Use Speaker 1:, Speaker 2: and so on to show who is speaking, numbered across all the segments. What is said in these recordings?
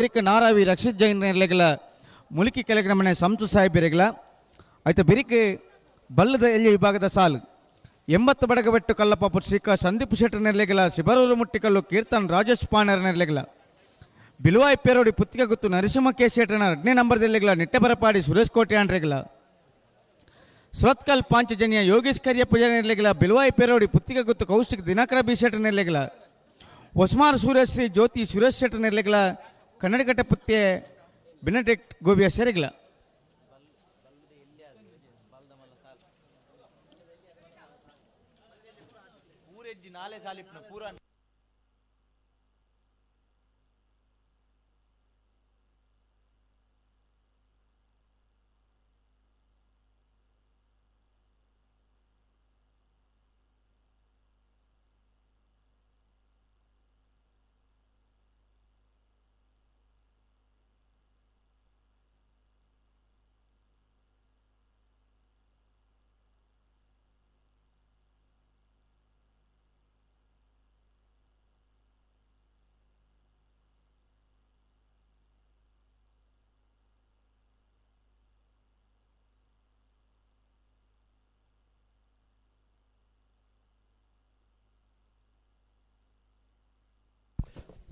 Speaker 1: ಬಿರಿಕ್ ನಾರಾವಿ ರಕ್ಷಿತ್ ಜೈನ್ ಲೆಗಲ ಮುಲಿಕಿ ಕೆಳಗಿನ ಮನೆ ಸಂತು ಸಾಹೇಬರಿಗಲ ಆಯ್ತು. ಬಿರಿಕ್ ಬಲ್ಲದ ಎಲ್ಲಿ ವಿಭಾಗದ ಸಾಲು 80 ಬಡಗಬೆಟ್ಟು ಕಲ್ಲಪ್ಪ ಶ್ರೀಕಾ ಸಂದೀಪ್ ಶೆಟ್ಟರ್ ನೆರಲೆಗಲ ಶಿಬರೂರು ಮುಟ್ಟಿಕಲ್ಲು ಕೀರ್ತನ್ ರಾಜೇಶ್ ಪಾಣರ್ ನೆರಲೆಗಲ ಬಿಲುವಾಯಿ ಪೇರೋಡಿ ಪುತ್ತಿಗೆ ಗುತ್ತು ನರಸಿಂಹ ಕೆ ಶೆಟ್ಟರ್ನ 2ನೇ ನಂಬರ್ದಲ್ಲಿಗಲ ನಿಟ್ಟೆಬರಪಾಡಿ ಸುರೇಶ್ ಕೋಟೆ ಆಂಡ್ರೆಗಲ ಸುರತ್ಕಲ್ ಪಾಂಚಜನ್ಯ ಯೋಗೇಶ್ ಕರಿಯಪ್ಪ ನೆರಲೆಗಲ ಬಿಲುವಾಯಿ ಪೇರೋಡಿ ಪುತ್ತಿಗೆ ಗುತ್ತು ಕೌಶಿಕ್ ದಿನಕರ ಬಿ ಶೆಟ್ಟರ್ ನೆರಲೆಗಲ ಹೊಸ್ಮಾರ್ ಸೂರ್ಯಶ್ರೀ ಜ್ಯೋತಿ ಸುರೇಶ್ ಶೆಟ್ಟರ್ ನೆರಲೆಗಲ ಕನ್ನಡಕಟ್ಟೆ ಪುತ್ತೆ ಬೆನಡಿಕ್ಟ್ ಗೋಬಿಯ ಸೆರೆಗಲ.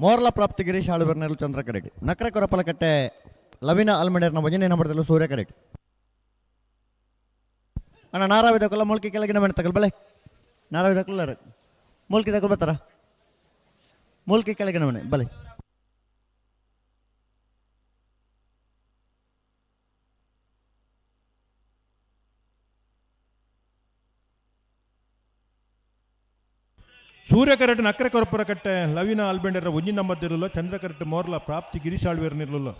Speaker 2: ಮೋರ್ಲ ಪ್ರಾಪ್ತಿ ಗಿರೀಶ್ ಆಳುವೆರ್ನರು ಚಂದ್ರ ಕರೆಟ್ ನಕ್ರೆ ಕೊರಪಲಕಟ್ಟೆ ಲವಿನ ಅಲ್ಮಡೇರ್ನ ಭಜನೆ ನಂಬರ್ದಲ್ಲೂ ಸೂರ್ಯ ಕರೆಟ್ ಅಣ್ಣ ನಾರಾವಿ ದಕ್ಕಲ್ಲ ಮುಲ್ಕಿ ಕೆಳಗಿನ ಮನೆ ತಗಲ್ ಬಲೆ ನಾರಾವಿ ದಕ್ಕಲ್ಲ ಮುಲ್ಕಿ ತಗೊಳ್ ಬರ್ತಾರ ಮುಲ್ಕಿ ಕೆಳಗಿನ ಮನೆ ಬಲೆ.
Speaker 3: ಸೂರ್ಯ ಕರೆಟ್ ನಕ್ರೆ ಕೊರಪುರಕಟ್ಟೆ ಲವಿನ ಅಲ್ಬೆಂಡರ ಒಂಜಿ ನಂಬರ್ ಇರಲಿಲ್ಲ ಚಂದ್ರ ಕರೆಟ್ ಮೋರ್ಲ ಪ್ರಾಪ್ತಿ ಗಿರೀಶ್ ಆಳ್ವೇರ್ನಿರಲಿಲ್ಲ.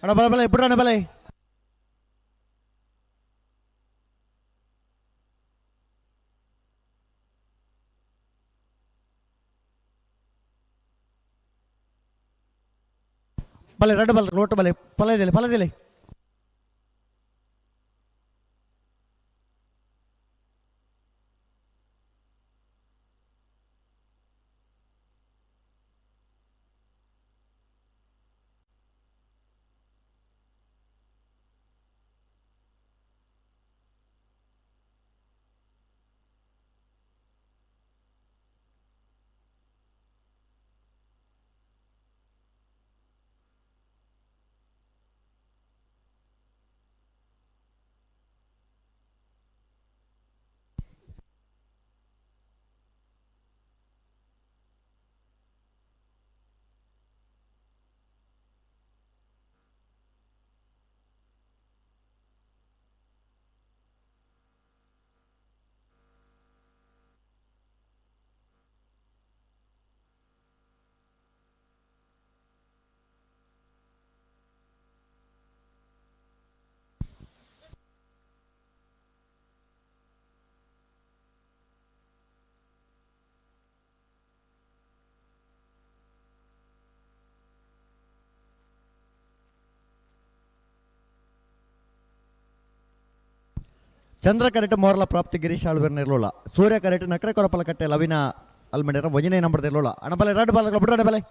Speaker 2: ಅಣ್ಣ ಬಲೆ ಬಲೆ ಬಿಡ್ರಣ್ಣ ಬಲೆ. ಬಲೆ ಎರಡು ಬಲ ಲೋಟ ಬಲೆ ಪಲದಿಲ್ಲ ಪಲದಿಲ್ಲ. ಚಂದ್ರ ಕರೆಟ್ ಮೋರ್ಲ ಪ್ರಾಪ್ತಿ ಗಿರೀಶ್ ಆಳ್ವೇರ್ನ ಇರಲಿಲ್ಲ ಸೂರ್ಯ ಕರೆಟ್ ನಕ್ರೆ ಕೊರಪಲಕಟ್ಟೆ ಲವಿನ ಅಲ್ಮಂಡಿರ ವಜನೆ ನಂಬರ್ ಇರಲಿಲ್ಲ. ಅಣ್ಣ ಬಲೆ ಎರಡು ಬಾಲ್ ಬಿಡ್ರಣ್ಣ ಬಲೆ.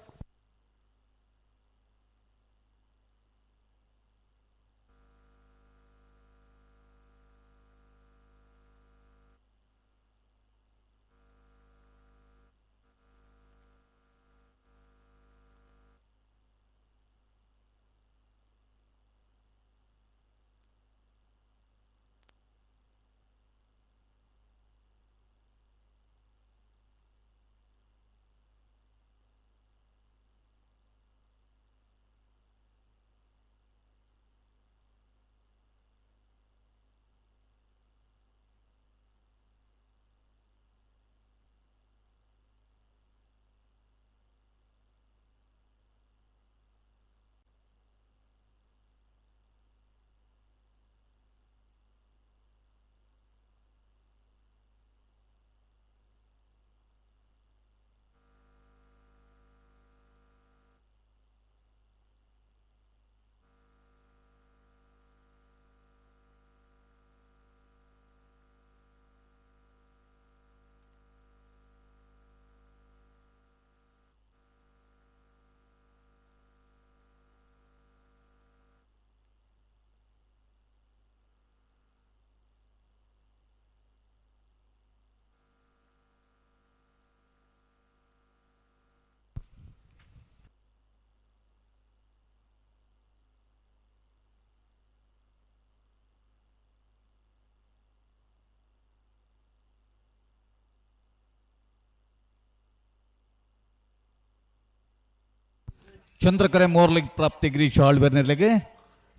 Speaker 4: Chandrakare ಮೋರ್ಲಿಗ್ ಪ್ರಾಪ್ತಿ ಗಿರೀಶ್ ಆಳ್ವೇರ್ನೆಲೆಗೆ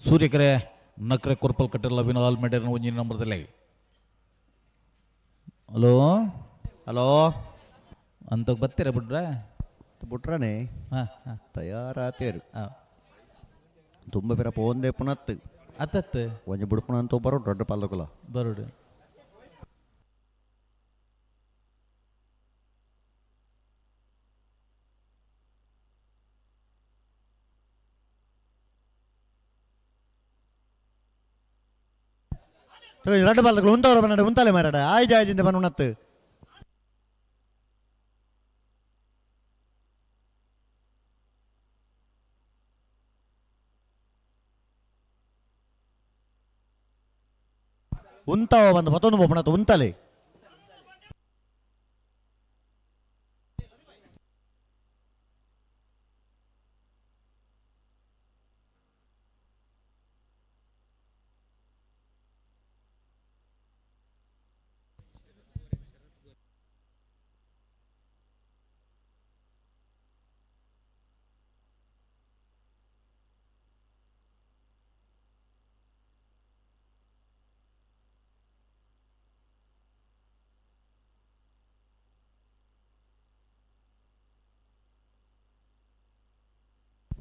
Speaker 4: ಸೂರ್ಯಕರೆ ನಕ್ರೆ ಕೊರ್ಪಲ್ ಕಟ್ಟೆಲ್ಲ ವಿನಾಲ್ ಮೆಡರ್ನ ಒಂಜಿನ ನಂಬರ್ದಲ್ಲಿ. ಹಲೋ
Speaker 2: ಹಲೋ
Speaker 4: ಅಂತ ಬತ್ತೀರ ಬಿಡ್ರ
Speaker 2: ಬಿಟ್ರನೆ
Speaker 4: ಹಾಂ ಹಾಂ
Speaker 2: ತಯಾರಾತೇರು
Speaker 4: ಹಾಂ
Speaker 2: ತುಂಬ ಬೇರೆ ಪೋಂದೆ ಪುನತ್ತು
Speaker 4: ಅತ್ತತ್ತು
Speaker 2: ಒಂಜಿ ಬುಡ್ಪುಣ ಅಂತ ಬರೋ ದೊಡ್ಡ ಪಾಲ್ದಕುಲ
Speaker 4: ಬರೋಡು.
Speaker 2: ರಡ್ಡು ಪಾಲ್ದಕುಲು ಉಂತವ್ರ ಬನ್ನಡ ಉಂತಾಲೆ ಮಾರಾಡ ಆಯ್ಜ ಆಯ್ಜಿಂದ ಬನ್ನುಣತ್ತು. ಉಂತಾವ ಬಂದು ಮತ್ತೊಂದು ಬೋಪಣತ್ತು ಉಂತಾಲೆ.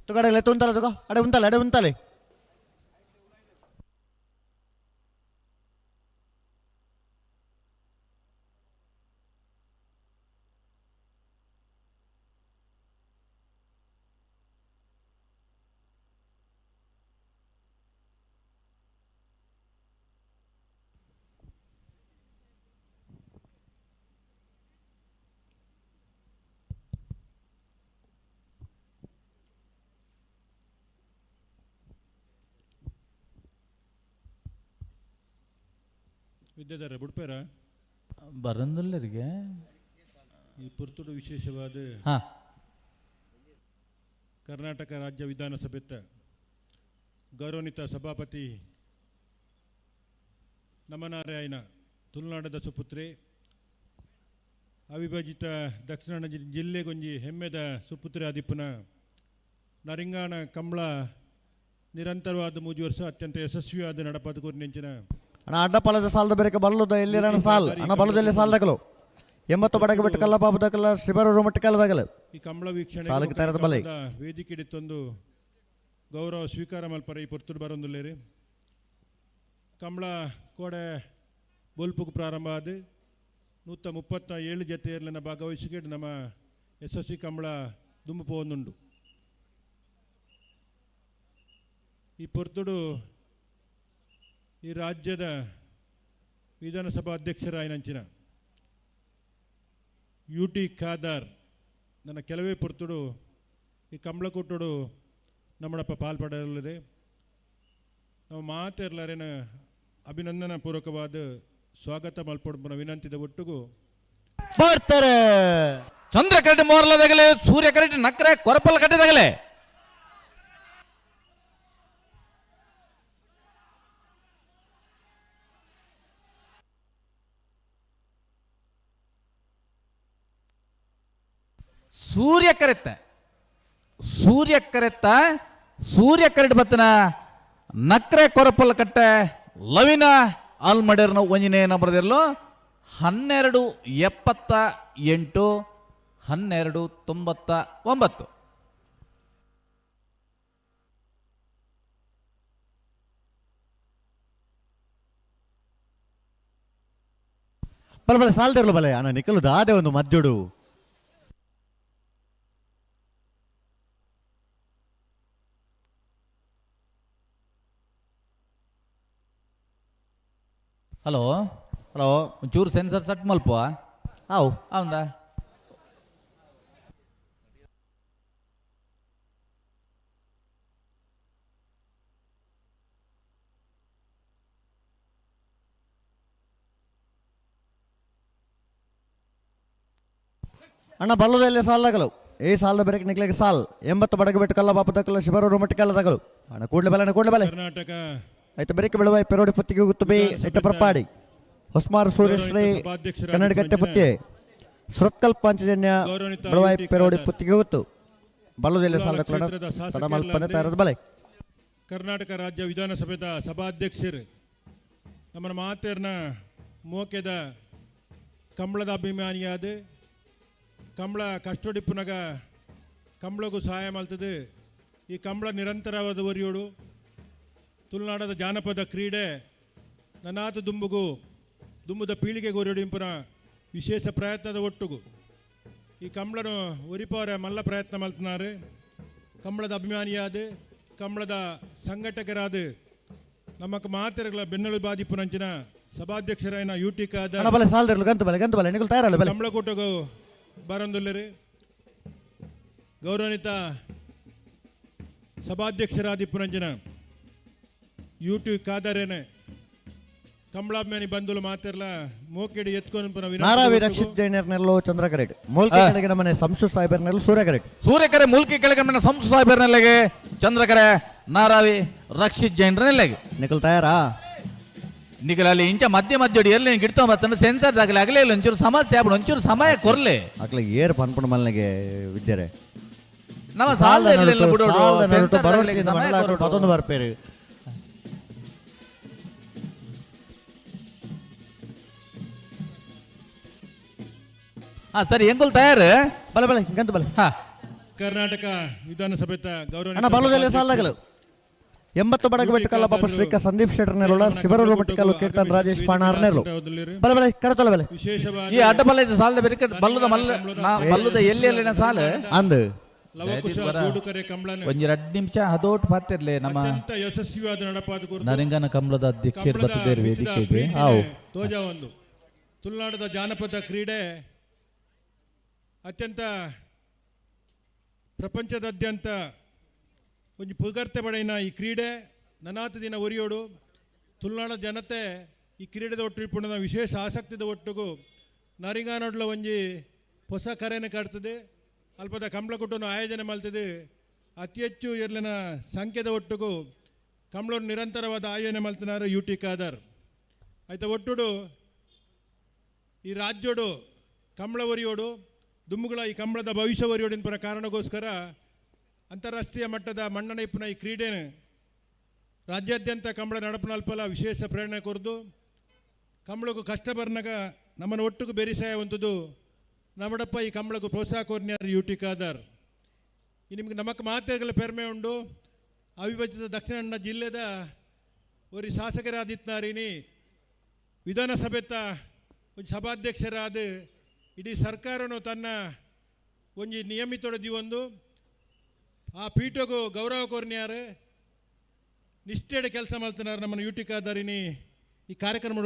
Speaker 2: ತುಗಡೆ ಲೆತ್ತು ಉಂತಲ್ಲ ತುಗ ಅಡೆ ಉಂತಲೆ ಅಡೆ ಉಂತಲೆ.
Speaker 3: ವಿದ್ಯಾಧರ ಬುಡ್ಪೇರ
Speaker 4: ಬರಂದುಲ್ಲರಿಗೆ
Speaker 3: ಈ ಪುರ್ತುಡು ವಿಶೇಷವಾದ
Speaker 4: ಹಾಂ
Speaker 3: ಕರ್ನಾಟಕ ರಾಜ್ಯ ವಿಧಾನಸಭೆತ್ತ ಗೌರವಾನ್ವಿತ ಸಭಾಪತಿ ನಮನಾರಾಯಣ ತುಳುನಾಡದ ಸುಪುತ್ರೆ ಅವಿಭಜಿತ ದಕ್ಷಿಣ ಜಿಲ್ಲೆಗೊಂಜಿ ಹೆಮ್ಮೆದ ಸುಪುತ್ರೆ ಆದಿಪ್ಪುನ ನರಿಂಗಾಣ ಕಂಬಳ ನಿರಂತರವಾದ 3 ವರ್ಷ ಅತ್ಯಂತ ಯಶಸ್ವಿಯಾದ ನಡಪಾದ ಕೋರಿನೆಂಚಿನ
Speaker 2: ಅಣ್ಣ ಅಡ್ಡಪಾಲದ ಸಾಲದ ಬೇರೆ ಬಲ್ಲದ ಎಲ್ಲಿರಣ ಸಾಲ್ ಅಣ್ಣ ಬಲ್ಲದಲ್ಲಿ ಸಾಲದಾಗಲು 80 ಬಡಗೆ ಬಿಟ್ಟು ಕಲ್ಲ ಬಾಬುದಾಗಲ್ಲ ಶಿಬರೂರು ಮಟ್ಟಕಲ್ಲದಾಗಲು
Speaker 3: ಈ ಕಂಬಳ ವೀಕ್ಷಣೆ
Speaker 2: ಸಾಲಕ್ಕೆ ತಯಾರದ ಬಲೆ.
Speaker 3: ವೇದಿಕೆ ಇತ್ತೊಂದು ಗೌರವ ಸ್ವೀಕಾರ ಮಲ್ಪರ ಈ ಪೊರ್ತುಡು ಬರೊಂದುಲ್ಲೇರಿ ಕಂಬಳ ಕೋಡೆ ಬೊಲ್ಪುಗ್ ಪ್ರಾರಂಭ ಆದ 137 ಜತೆಯರ್ಲನ ಭಾಗವಹಿಸಿಕೆ ನಮ್ಮ ಯಶಸ್ವಿ ಕಂಬಳ ದುಂಬು ಪೋವೊಂದುಂಡು. ಈ ಪೊರ್ತುಡು ಈ ರಾಜ್ಯದ ವಿಧಾನಸಭಾ ಅಧ್ಯಕ್ಷರಾಯನಂಚಿನ ಯು ಟಿ ಖಾದರ್ ನನ್ನ ಕೆಲವೇ ಪೊರ್ತುಡು ಈ ಕಂಬಳಕೂಟಡು ನಮ್ಮಡಪ್ಪ ಪಾಲ್ಪಡಲಿದೆ. ನಾವು ಮಾತೆರ್ಲಾರೇನ ಅಭಿನಂದನಾ ಪೂರ್ವಕವಾದ ಸ್ವಾಗತ ಮಲ್ಪೊಡ್ಪುನ ವಿನಂತಿದ ಒಟ್ಟುಗು
Speaker 2: ಬರ್ತಾರೆ.
Speaker 4: ಚಂದ್ರ ಕರೆಕ್ಟ್ ಮೋರ್ಲದಾಗಲೇ ಸೂರ್ಯ ಕರೆಕ್ಟ್ ನಕ್ರೆ ಕೊರಪಲ್ ಕಟ್ಟಿದಾಗಲೇ ಸೂರ್ಯ ಕರೆತ್ತ ಸೂರ್ಯ ಕರೆತ್ತ ಸೂರ್ಯ ಕರೆಟ್ ಬತ್ತನ ನಕ್ರೆ ಕೊರಪಲ್ ಕಟ್ಟೆ ಲವಿನ ಆಲ್ಮಡೇರ್ನ ಒಂಜಿನೇ ನಂಬರ್ದಿರಲು 1278 1299.
Speaker 2: ಬಲ ಬಲೆ ಸಾಲದಿರಲು ಬಲೆ ಅಣ್ಣ ನಿಕ್ಕಲು ದಾದೆ ಒಂದು ಮದ್ಯುಡು.
Speaker 4: ಹಲೋ
Speaker 2: ಹಲೋ
Speaker 4: ಒಂಚೂರು ಸೆನ್ಸರ್ ಸೆಟ್ ಮಲ್ಪ
Speaker 2: ಆವು
Speaker 4: ಹೌದಾ?
Speaker 2: ಅಣ್ಣ ಬಲ್ಲದಲ್ಲಿ ಸಾಲ ತಗಲು ಈ ಸಾಲದ ಬೆರಕೆ ನಿಕ್ಲಿಗೆ ಸಾಲ್ 80 ಬಡಗ ಬಿಟ್ಟು ಕಲ್ಲ ಬಾಪು ತಕ್ಕಲ್ಲ ಶಿಬರೂರು ಮಟ್ಟಿಕಲ್ಲ ತಗಲು ಅಣ್ಣ ಕೂಡ್ಲೆ ಬಲೆ ಅಣ್ಣ ಕೂಡ್ಲೆ ಬಲೆ
Speaker 3: ಕರ್ನಾಟಕ
Speaker 2: ಆಯ್ತು ಬೆರಕೆ ಬೆಳುವ ಪೆರೋಡಿ ಪುತ್ತಿಗೆ ಗುತ್ತುಬಿ ಇಟ್ಟಪರಪಾಡಿ ಹೊಸ್ಮಾರ್ ಸೂರ್ಯಶ್ರೀ ಕನ್ನಡಕಟ್ಟೆ ಪುತ್ತಿ ಸುರತ್ಕಲ್ ಪಾಂಚಜನ್ಯ
Speaker 3: ಗೌರವಾನ್ವಿತ
Speaker 2: ಬೆಳುವಾಯಿ
Speaker 3: ಯುಟಿ
Speaker 2: ಪೆರೋಡಿ
Speaker 3: ಖಾದರ್.
Speaker 2: ಪುತ್ತಿಗೆ ಗುತ್ತು. ಬಲ್ಲದೆಲ್ಲ
Speaker 3: ಉಳ್ಳಾಲ
Speaker 2: ಸಾಲದ
Speaker 3: ಕ್ಷೇತ್ರದ
Speaker 2: ತಡ ಮಲ್ಪನೆ
Speaker 3: ಶಾಸಕರಲ್ಲದೆ
Speaker 2: ತಯಾರದ ಬಲೆ.
Speaker 3: ಕರ್ನಾಟಕ ರಾಜ್ಯ ವಿಧಾನಸಭೆದ ಸಭಾಧ್ಯಕ್ಷರು ನಮ್ಮ ಮಾತೇರ್ನ ಮೋಕೆದ ಕಂಬಳದ ಅಭಿಮಾನಿಯಾದ ಕಂಬಳ ಕಷ್ಟೊಡಿಪ್ಪುನಗ ಕಂಬಳಗೂ ಸಹಾಯ ಮಲ್ತದೆ. ಈ ಕಂಬಳ ನಿರಂತರವಾದ ಒರಿಯೋಡು ತುಳುನಾಡದ ಜಾನಪದ ಕ್ರೀಡೆ ನನಾತ ದುಂಬುಗು ದುಂಬುದ ಪೀಳಿಗೆಗೆ ಒರಿಯೋಡಿಂಪುನ ವಿಶೇಷ ಪ್ರಯತ್ನದ ಒಟ್ಟುಗು ಈ ಕಂಬಳನು ಒರಿಪವರ ಮಲ್ಲ ಪ್ರಯತ್ನ ಮಲ್ತನಾರು. ಕಂಬಳದ ಅಭಿಮಾನಿಯಾದ ಕಂಬಳದ ಸಂಘಟಕರಾದ ನಮ್ಮಕ್ಕ ಮಾತೆರಗಳ ಬೆನ್ನೆಲು ಬಾದಿಪ್ಪುನಂಚಿನ ಸಭಾಧ್ಯಕ್ಷರಾಯನ ಯು ಟಿ ಖಾದರ್
Speaker 2: ಅಣ್ಣ ಬಲೆ ಸಾಲದಿರಲು ಗಂತು ಬಲೆ ಗಂತು ಬಲೆ ನಿಕುಲು ತಯಾರಲ್ಲ ಬಲೆ.
Speaker 3: ಕಂಬಳಕೂಟಗೂ ಬರಂದುಲ್ಲರಿ. ಗೌರವಾನ್ವಿತ ಸಭಾಧ್ಯಕ್ಷರಾದಿಪ್ಪುನಂಚಿನ ಯು ಟಿ ಖಾದರೇನೆ ಕಂಬಳಾಭಿಮಾನಿ ಬಂಧುಲು ಮಾತೆರ್ಲ ಮೋಕೆಡಿ ಎತ್ಕೊಂಡು
Speaker 2: ನಾರಾವಿ ರಕ್ಷಿತ್ ಜೈನರ್ ನೆಲ್ಲು ಚಂದ್ರ ಕರೆಟ್ ಮೂಲ್ಕಿ ಕೆಳಗಿನ ಮನೆ ಸಂಶು ಸಾಹೇಬರ್ ನೆಲ್ಲು ಸೂರ್ಯ ಕರೆಟ್.
Speaker 4: ಸೂರ್ಯಕರೆ ಮೂಲ್ಕಿ ಕೆಳಗಡೆ ಸಂಸು ಸಾಹೇಬರ್ನೆಲ್ಲೆಗೆ ಚಂದ್ರಕರೆ ನಾರಾವಿ ರಕ್ಷಿತ್ ಜೈನ್ರನೆಲ್ಲೆಗೆ.
Speaker 2: ನಿಕುಲು ತಯಾರಾ?
Speaker 4: ನಿಗಲಲ್ಲಿ ಇಂಚ ಮಧ್ಯ ಮಧ್ಯ ಎಲ್ಲಿ ಗಿಡ್ತೊ ಬತ್ತಂದ್ರೆ ಸೆನ್ಸರ್ ದಾಖಲೆ ಆಗಲೇ ಇಲ್ಲ. ಒಂಚೂರು ಸಮಸ್ಯೆ ಆಗ್ಬಿಡು, ಒಂಚೂರು ಸಮಯ ಕೊರ್ಲೆ.
Speaker 2: ಅಕ್ಲೆ ಏರ್ ಪನ್ಪುಣ ಮಲ್ನಿಗೆ ವಿದ್ಯರೆ
Speaker 4: ನಮ್ಮ ಸಾಲದ ಇರ್ಲಿಲ್ಲ ಬಿಡೋಡು,
Speaker 2: ಸಾಲದ ನಡುಟು
Speaker 4: ಸೆನ್ಸರ್ ದಾಖಲೆಗೆ
Speaker 2: ಬರೋಡ್ಚಿಂದ
Speaker 4: ಸಮಯ
Speaker 2: ಮನಲ
Speaker 4: ಕೊರೊಡು.
Speaker 2: ಪದೊಂದು ಬರ್ಪೇರು.
Speaker 4: ಹಾ ಸರಿ, ಎಂಗುಲ್ ತಯಾರು?
Speaker 2: ಬಲೆ ಬಲೆ ಗಂತು ಬಲೆ.
Speaker 4: ಹಾ.
Speaker 3: ಕರ್ನಾಟಕ ವಿಧಾನಸಭೆತ
Speaker 2: ಅಣ್ಣ ಬಲ್ಲದೆಲ್ಲ
Speaker 3: ಗೌರವ
Speaker 2: ಸಾಲದಗಲು 80 ಬಡಗ ಬೆಟ್ಟಕಲ್ಲ ಪಾಪ ಶ್ರೀಕ ಸಂದೀಪ್ ಶೆಟ್ಟರ್ ನೆಲುಳ ಶಿವರೂರು ಮಟ್ಟಿಕಲ್ಲು ಕೀರ್ತನ್ ರಾಜೇಶ್ ಪಾಣಾರ್ ನೆರಳು ಬಲೆ ಬಲೆ ಕರತೊಲ ಬಲೆ.
Speaker 3: ವಿಶೇಷವಾಗಿ
Speaker 4: ಈ ಅಡ್ಡ ಬಲ್ಲ ಇದು ಸಾಲದ ಬೇರೆ ಬಲ್ಲದ ಮಲ್ಲ ನಾ ಬಲ್ಲದ ಎಲ್ಲಿ ಎಲ್ಲಿನ ಸಾಲ
Speaker 2: ಅಂದು
Speaker 3: ಲವಕುಶ ಗೂಡುಕರೆ ಕಂಬಳನ
Speaker 4: ಒಂಜಿ 2 ನಿಮಿಷ ಹದೋಟ್ ಪಾತಿರ್ಲೆ ನಮ್ಮ
Speaker 3: ಅತ್ಯಂತ ಯಶಸ್ವಿಯಾದ ನಡಪಾದ ಕುರಿತು
Speaker 4: ನರಿಂಗನ ಕಂಬಳದ ಅಧ್ಯಕ್ಷರು
Speaker 3: ಕಂಬಳದ
Speaker 4: ಬತ್ತಿದ್ದೇರು
Speaker 3: ಮಿಕ್ಕಿದ
Speaker 4: ವೇದಿಕೆಗೆ.
Speaker 3: ಪ್ರೀತಿನೇ
Speaker 2: ಹಾವು.
Speaker 3: ತೋಜ ಒಂದು ತುಳುನಾಡದ ಜಾನಪದ ಕ್ರೀಡೆ ಅತ್ಯಂತ ಪ್ರಪಂಚದಾದ್ಯಂತ ಒಂದು ಪುಗರ್ತೆ ಪಡೆಯಿನ ಈ ಕ್ರೀಡೆ ನನಾತ ದಿನ ಒರಿಯೋಡು. ತುಳುನಾಡ ಜನತೆ ಈ ಕ್ರೀಡೆದ ಒಟ್ಟು ಇಪ್ಪುಂಡನ ವಿಶೇಷ ಆಸಕ್ತಿದ ಒಟ್ಟುಗು ನರಿಂಗಾನೊಡ್ಲ ಒಂಜಿ ಹೊಸ ಕರೆಯನ್ನು ಕಾಡ್ತದೆ. ಅಲ್ಪದ ಕಂಬಳಕೂಟವನ್ನು ಆಯೋಜನೆ ಮಲ್ತದೆ. ಅತಿ ಹೆಚ್ಚು ಎರ್ಲಿನ ಸಂಖ್ಯೆದ ಒಟ್ಟುಗು ಕಂಬಳವನ್ನು ನಿರಂತರವಾದ ಆಯೋಜನೆ ಮಲ್ತನಾರು ಯು ಟಿ ಖಾದರ್. ಆಯ್ತ ಒಟ್ಟುಡು ಈ ರಾಜ್ಯೋಡು ಕಂಬಳ ಒರಿಯೋಡು ದುಮ್ಮುಗಳ ಈ ಕಂಬಳದ ಭವಿಷ್ಯ ಒರಿಯೋಡಿನ ಕಾರಣಕ್ಕೋಸ್ಕರ ಅಂತಾರಾಷ್ಟ್ರೀಯ ಮಟ್ಟದ ಮನ್ನಣೆ ಇಪ್ಪುನ ಈ ಕ್ರೀಡೆನ ರಾಜ್ಯಾದ್ಯಂತ ಕಂಬಳ ನಡಪನಲ್ಪಲ ವಿಶೇಷ ಪ್ರೇರಣೆ ಕೊರ್ದು ಕಂಬಳಕ್ಕೂ ಕಷ್ಟ ಬರ್ನಾಗ ನಮ್ಮನ್ನು ಒಟ್ಟುಗೂ ಬೆರಿಸಾಯ ಉಂಟುದು ನಮ್ಮಡಪ್ಪ ಈ ಕಂಬಳಕ್ಕೂ ಪ್ರೋತ್ಸಾಹ ಕೋರ್ನ್ಯಾರು ಯು ಟಿ ಖಾದರ್. ಈ ನಿಮ್ಗೆ ನಮಕ್ ಮಾತೆಗಳ ಪೆರ್ಮೆ ಉಂಡು. ಅವಿಭಜಿತ ದಕ್ಷಿಣ ಕನ್ನಡ ಜಿಲ್ಲೆದ ಒರಿ ಶಾಸಕರಾದಿತ್ನಾರಿನಿ ವಿಧಾನಸಭೆತ ಒಂಜಿ ಸಭಾಧ್ಯಕ್ಷರಾದ ಇಡೀ ಸರ್ಕಾರನು ತನ್ನ ಒಂಜಿ ನಿಯಮಿತೊಡದಿ ಒಂದು ಆ ಪೀಠಗೂ ಗೌರವ ಕೋರ್ನ್ಯಾರು ನಿಷ್ಠೆಡೆ ಕೆಲಸ ಮಾಡ್తున్నారు ನಮ್ಮನ್ನು ಯು ಟಿ ಖಾದರಿನಿ ಈ ಕಾರ್ಯಕ್ರಮ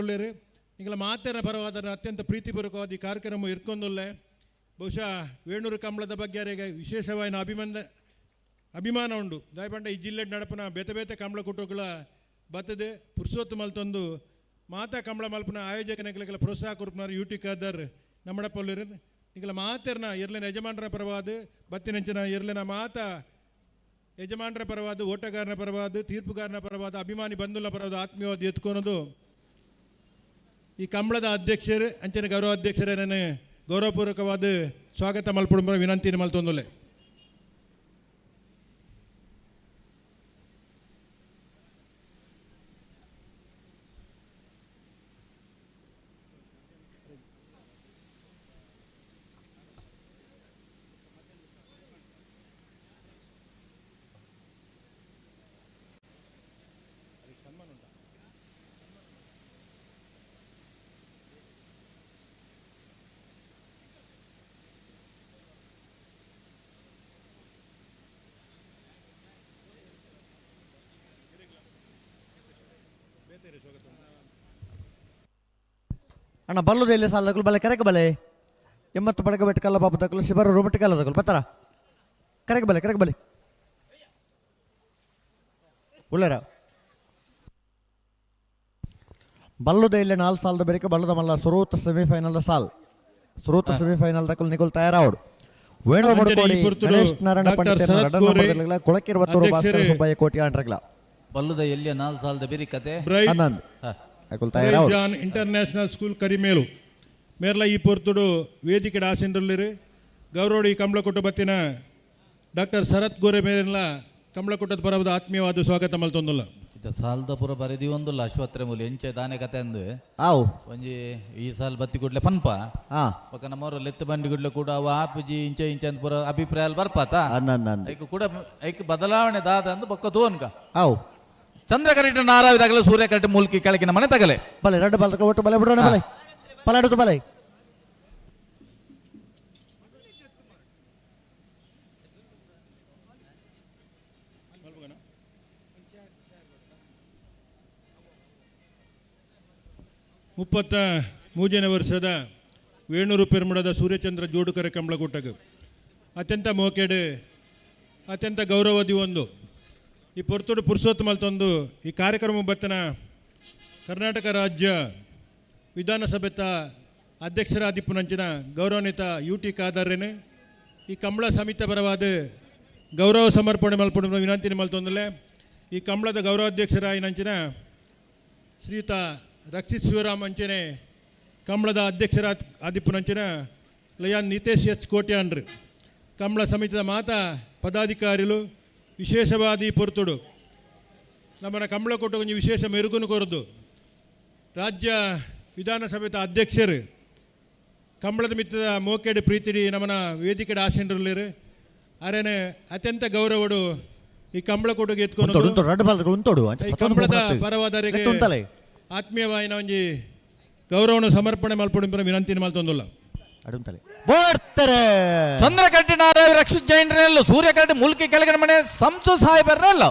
Speaker 3: ಈಗಲ ಮಾತೆರ ಪರವಾದ ಅತ್ಯಂತ ಪ್ರೀತಿಪೂರ್ವಕವಾದ ಈ ಕಾರ್ಯಕ್ರಮ ಇರ್ಕೊಂದುಲ್ಲೆ. ಬಹುಶಃ ವೇಣೂರು ಕಂಬಳದ ಬಗ್ಗೆ ಅವರಿಗೆ ವಿಶೇಷವಾದ ಅಭಿಮಾನ ಉಂಡು. ದಯಪಂಡ ಈ ಜಿಲ್ಲೆ ನಡಪನ ಬೇತೆ ಬೇತೆ ಕಂಬಳ ಕೂಟಗಳ ಬತ್ತದೆ ಪುರುಷೋತ್ತು ಮಲ್ತೊಂದು ಮಾತಾ ಕಂಬಳ ಮಲ್ಪನ ಆಯೋಜಕನಿಗೆಲ್ಲ ಪ್ರೋತ್ಸಾಹ ಕೊರ್ಪುನಾರು ಯು ಟಿ ಖಾದರ್ ನಮ್ಮಡಪಲ್ಲೂರು. ಈಗಲ ಮಾತೆರ್ನ ಎರ್ಲಿನ ಯಜಮಾನರ ಪರವಾದ ಬತ್ತಿನಂಚಿನ ಎರ್ಲಿನ ಮಾತಾ ಯಜಮಾನರ ಪರವಾದ ಓಟಗಾರನ ಪರವಾದ ತೀರ್ಪುಗಾರನ ಪರವಾದ ಅಭಿಮಾನಿ ಬಂಧುಲ ಪರವಾದ ಆತ್ಮೀಯವಾದ ಎತ್ಕೊಳೋದು ಈ ಕಂಬಳದ ಅಧ್ಯಕ್ಷರು ಅಂಚಿನ ಗೌರವ ಅಧ್ಯಕ್ಷರೇ ಗೌರವಪೂರ್ವಕವಾದ ಸ್ವಾಗತ ಮಲ್ಪುಡುಂಬ ವಿನಂತಿ ಮಲ್ತೊಂದುಲ್ಲೆ.
Speaker 2: ಅಣ್ಣ ಬಲ್ಲದ ಎಲ್ಲಿ ಸಾಲದಕ್ಕಲು ಬಲೆ ಕರೆಕ ಬಲೆ 80 ಬಡಗ ಬೆಟ್ಟಕಲ್ಲ ಪಾಪ ತಕ್ಕಲು ಶಿಬರ ರೋಬಟ್ಟಿಕಲ್ಲ ತಕ್ಕಲು ಬತ್ತಾರ ಕರೆಕ ಬಲೆ ಕರೆಕ ಬಲೆ ಉಳ್ಳರ ಬಲ್ಲದ ಇಲ್ಲಿ 4 ಸಾಲದ ಬೆರಿಕೆ ಬಲ್ಲದ ಮಲ್ಲ ಸುರೂತ ಸೆಮಿಫೈನಲ್ ಸಾಲ್ ಸುರೂತ ಸೆಮಿಫೈನಲ್ ತಕ್ಕಲು ನಿಕುಲ್ ತಯಾರಾವಡು ವೇಣು
Speaker 3: ಅಂಜನೆ
Speaker 2: ಬಡ್ಕೋಡಿ
Speaker 3: ಈ ಪುರ್ತುಡು
Speaker 2: ಗಣೇಶ್ ನಾರಾಯಣ
Speaker 3: ಡಾಕ್ಟರ್
Speaker 2: ಪಂಡಿತ್
Speaker 3: ಶರತ್ ಗೋರೆ,
Speaker 2: ಕೊಳಕಿರುವತ್ತೂರು ಭಾಸ್ಕರ
Speaker 3: ಅಧ್ಯಕ್ಷರೇ.
Speaker 2: ಸುಬ್ಬಯ್ಯ ಕೋಟಿ ಆಂಡ್ರಗ್ಲ
Speaker 4: ಬಲ್ಲದ ಎಲ್ಲಿಯ 4 ಸಾಲದ ಬೇರೆ ಕತೆ.
Speaker 3: ಬ್ರೈಟ್
Speaker 2: ಹನ್ನೊಂದು ಅಕುಲ್ ತಯಾರಾವಡು.
Speaker 3: ಜಾನ್ ಇಂಟರ್ನ್ಯಾಷನಲ್ ಸ್ಕೂಲ್ ಕರಿಮೇಲು ಮೇರ್ಲ ಈ ಪೊರ್ತುಡು ವೇದಿಕೆ ಆಸೆಂಡ್ರಲ್ಲಿರು ಗೌರವಡಿ ಕಂಬಳಕೊಟ್ಟು ಬತ್ತಿನ ಡಾಕ್ಟರ್ ಶರತ್ ಗೋರೆ ಮೇರೆಲ್ಲ ಕಂಬಳಕೂಟದ ಪರವದ ಆತ್ಮೀಯವಾದ ಸ್ವಾಗತ ಮಲ್ತೊಂದುಲ್ಲ.
Speaker 4: ಇತ್ತ ಸಾಲದ ಪೂರ ಬರೆದಿ ಒಂದುಲ್ಲ ಅಶ್ವತ್ರೆ ಮೂಲಿ ಎಂಚೆ ದಾನೆ ಕತೆ ಅಂದು
Speaker 2: ಆವು
Speaker 4: ಒಂಜಿ ಈ ಸಾಲ್ ಬತ್ತಿ ಕೂಡ್ಲೆ ಪನ್ಪ
Speaker 2: ಹಾ
Speaker 4: ಬೊಕ ನಮ್ಮವರು ಲೆತ್ತು ಬಂಡಿ ಗುಡ್ಲೆ ಕೂಡ ಅವ ಆಪುಜಿ ಇಂಚೆ ಇಂಚೆ ಅಂತ ಪೂರ ಅಭಿಪ್ರಾಯ ಬರ್ಪಾತ
Speaker 2: ಅಂದ ಅಂದ
Speaker 4: ಐಕ್ ಕೂಡ ಐಕ್ ಬದಲಾವಣೆ ದಾದ ಅಂದು ಬೊಕ್ಕ ತೋನ್ಕ
Speaker 2: ಆವು
Speaker 4: ಚಂದ್ರ ಕರೆಕ್ಟ್ ನಾರಾವಿ ತಗಲೆ ಸೂರ್ಯ ಕರೆಕ್ಟ್ ಮೂಲ್ಕಿ ಕೆಳಗಿನ ಮನೆ ತಗಲೆ
Speaker 2: ಬಲೆ ಎರಡು ಬಾಲ್ ಒಟ್ಟು ಬಲೆ ಬಿಡೋಣ ಬಲೆ ಪಲಾಡುತ್ತು ಬಲೆ
Speaker 3: 33ನೇ ವರ್ಷದ ವೇಣೂರು ಪೆರ್ಮುಡದ ಸೂರ್ಯಚಂದ್ರ ಜೋಡುಕರೆ ಕಂಬಳಕೂಟಕ್ಕೆ ಅತ್ಯಂತ ಮೋಕೆಡು ಅತ್ಯಂತ ಗೌರವದಿ ಒಂದು ಈ ಪೊರ್ತುಡು ಪುರುಷೋತ್ತಮ ಮಲ್ತೊಂದು ಈ ಕಾರ್ಯಕ್ರಮ ಬತ್ತನ ಕರ್ನಾಟಕ ರಾಜ್ಯ ವಿಧಾನಸಭೆತ ಅಧ್ಯಕ್ಷರಾದಿಪ್ಪುನಂಚಿನ ಗೌರವಾನ್ವಿತ ಯು ಟಿ ಖಾದರ್ರೇನು ಈ ಕಂಬಳ ಸಮಿತಿ ಪರವಾದ ಗೌರವ ಸಮರ್ಪಣೆ ಮಲ್ಪುಣ ವಿನಂತಿ ಮಲ್ತೊಂದಲೆ ಈ ಕಂಬಳದ ಗೌರವಾಧ್ಯಕ್ಷರಾಯಿನಂಚಿನ ಶ್ರೀಯುತ ರಕ್ಷಿತ್ ಶಿವರಾಮ್ ಅಂಚನೆ ಕಂಬಳದ ಅಧ್ಯಕ್ಷರ ಆದಿಪ್ಪುನಂಚಿನ ಲಯಾನ್ ನಿತೇಶ್ ಎಚ್ ಕೋಟ್ಯಾನ್ರು ಕಂಬಳ ಸಮಿತಿಯ ಮಾತಾ ಪದಾಧಿಕಾರಿಗಳು ವಿಶೇಷವಾದ ಈ ಪೊರ್ತುಡು ನಮ್ಮನ್ನ ಕಂಬಳಕೋಟ ಕೊಂಚ ವಿಶೇಷ ಮೆರುಗುನು ಕೊರದು ರಾಜ್ಯ ವಿಧಾನಸಭೆಯ ಅಧ್ಯಕ್ಷರು ಕಂಬಳದ ಮಿತ್ತದ ಮೋಕೆಡ್ ಪ್ರೀತಿಡಿ ನಮ್ಮನ ವೇದಿಕೆಡ್ ಆಸೀನರುಳ್ಳೇರು ಅರೇನೆ ಅತ್ಯಂತ ಗೌರವಡು ಈ ಕಂಬಳಕೋಟಗೆ
Speaker 2: ಉಂತೋಡು
Speaker 3: ಎತ್ಕೊಂಡು
Speaker 2: ಉಂತೋಡು ಎರಡು ಬಾಲ್ ಉಂತೋಡು
Speaker 3: ಈ ಕಂಬಳದ ಪರವಾದರಿಗೆ
Speaker 2: ಉಂತಲೆ
Speaker 3: ಆತ್ಮೀಯವಾಯಿನ ಒಂಜಿ ಗೌರವವನ್ನು ಸಮರ್ಪಣೆ ಮಲ್ಪೊಡು ವಿನಂತಿ ಮಲ್ತೊಂದುಲ್ಲ
Speaker 2: ಅಡುಂತಲೆ ಬೋಡ್ತಾರೆ
Speaker 4: ಚಂದ್ರ ಕರೆಕ್ಟ್ ನಾರಾವಿ ರಕ್ಷಿತ್ ಜೈನ್ರೆಲ್ಲ ಸೂರ್ಯ ಕರೆಕ್ಟ್ ಮೂಲ್ಕಿ ಕೆಳಗಿನ ಮನೆ ಸಂಸು ಸಾಹೇಬರ್ನೆಲ್ಲ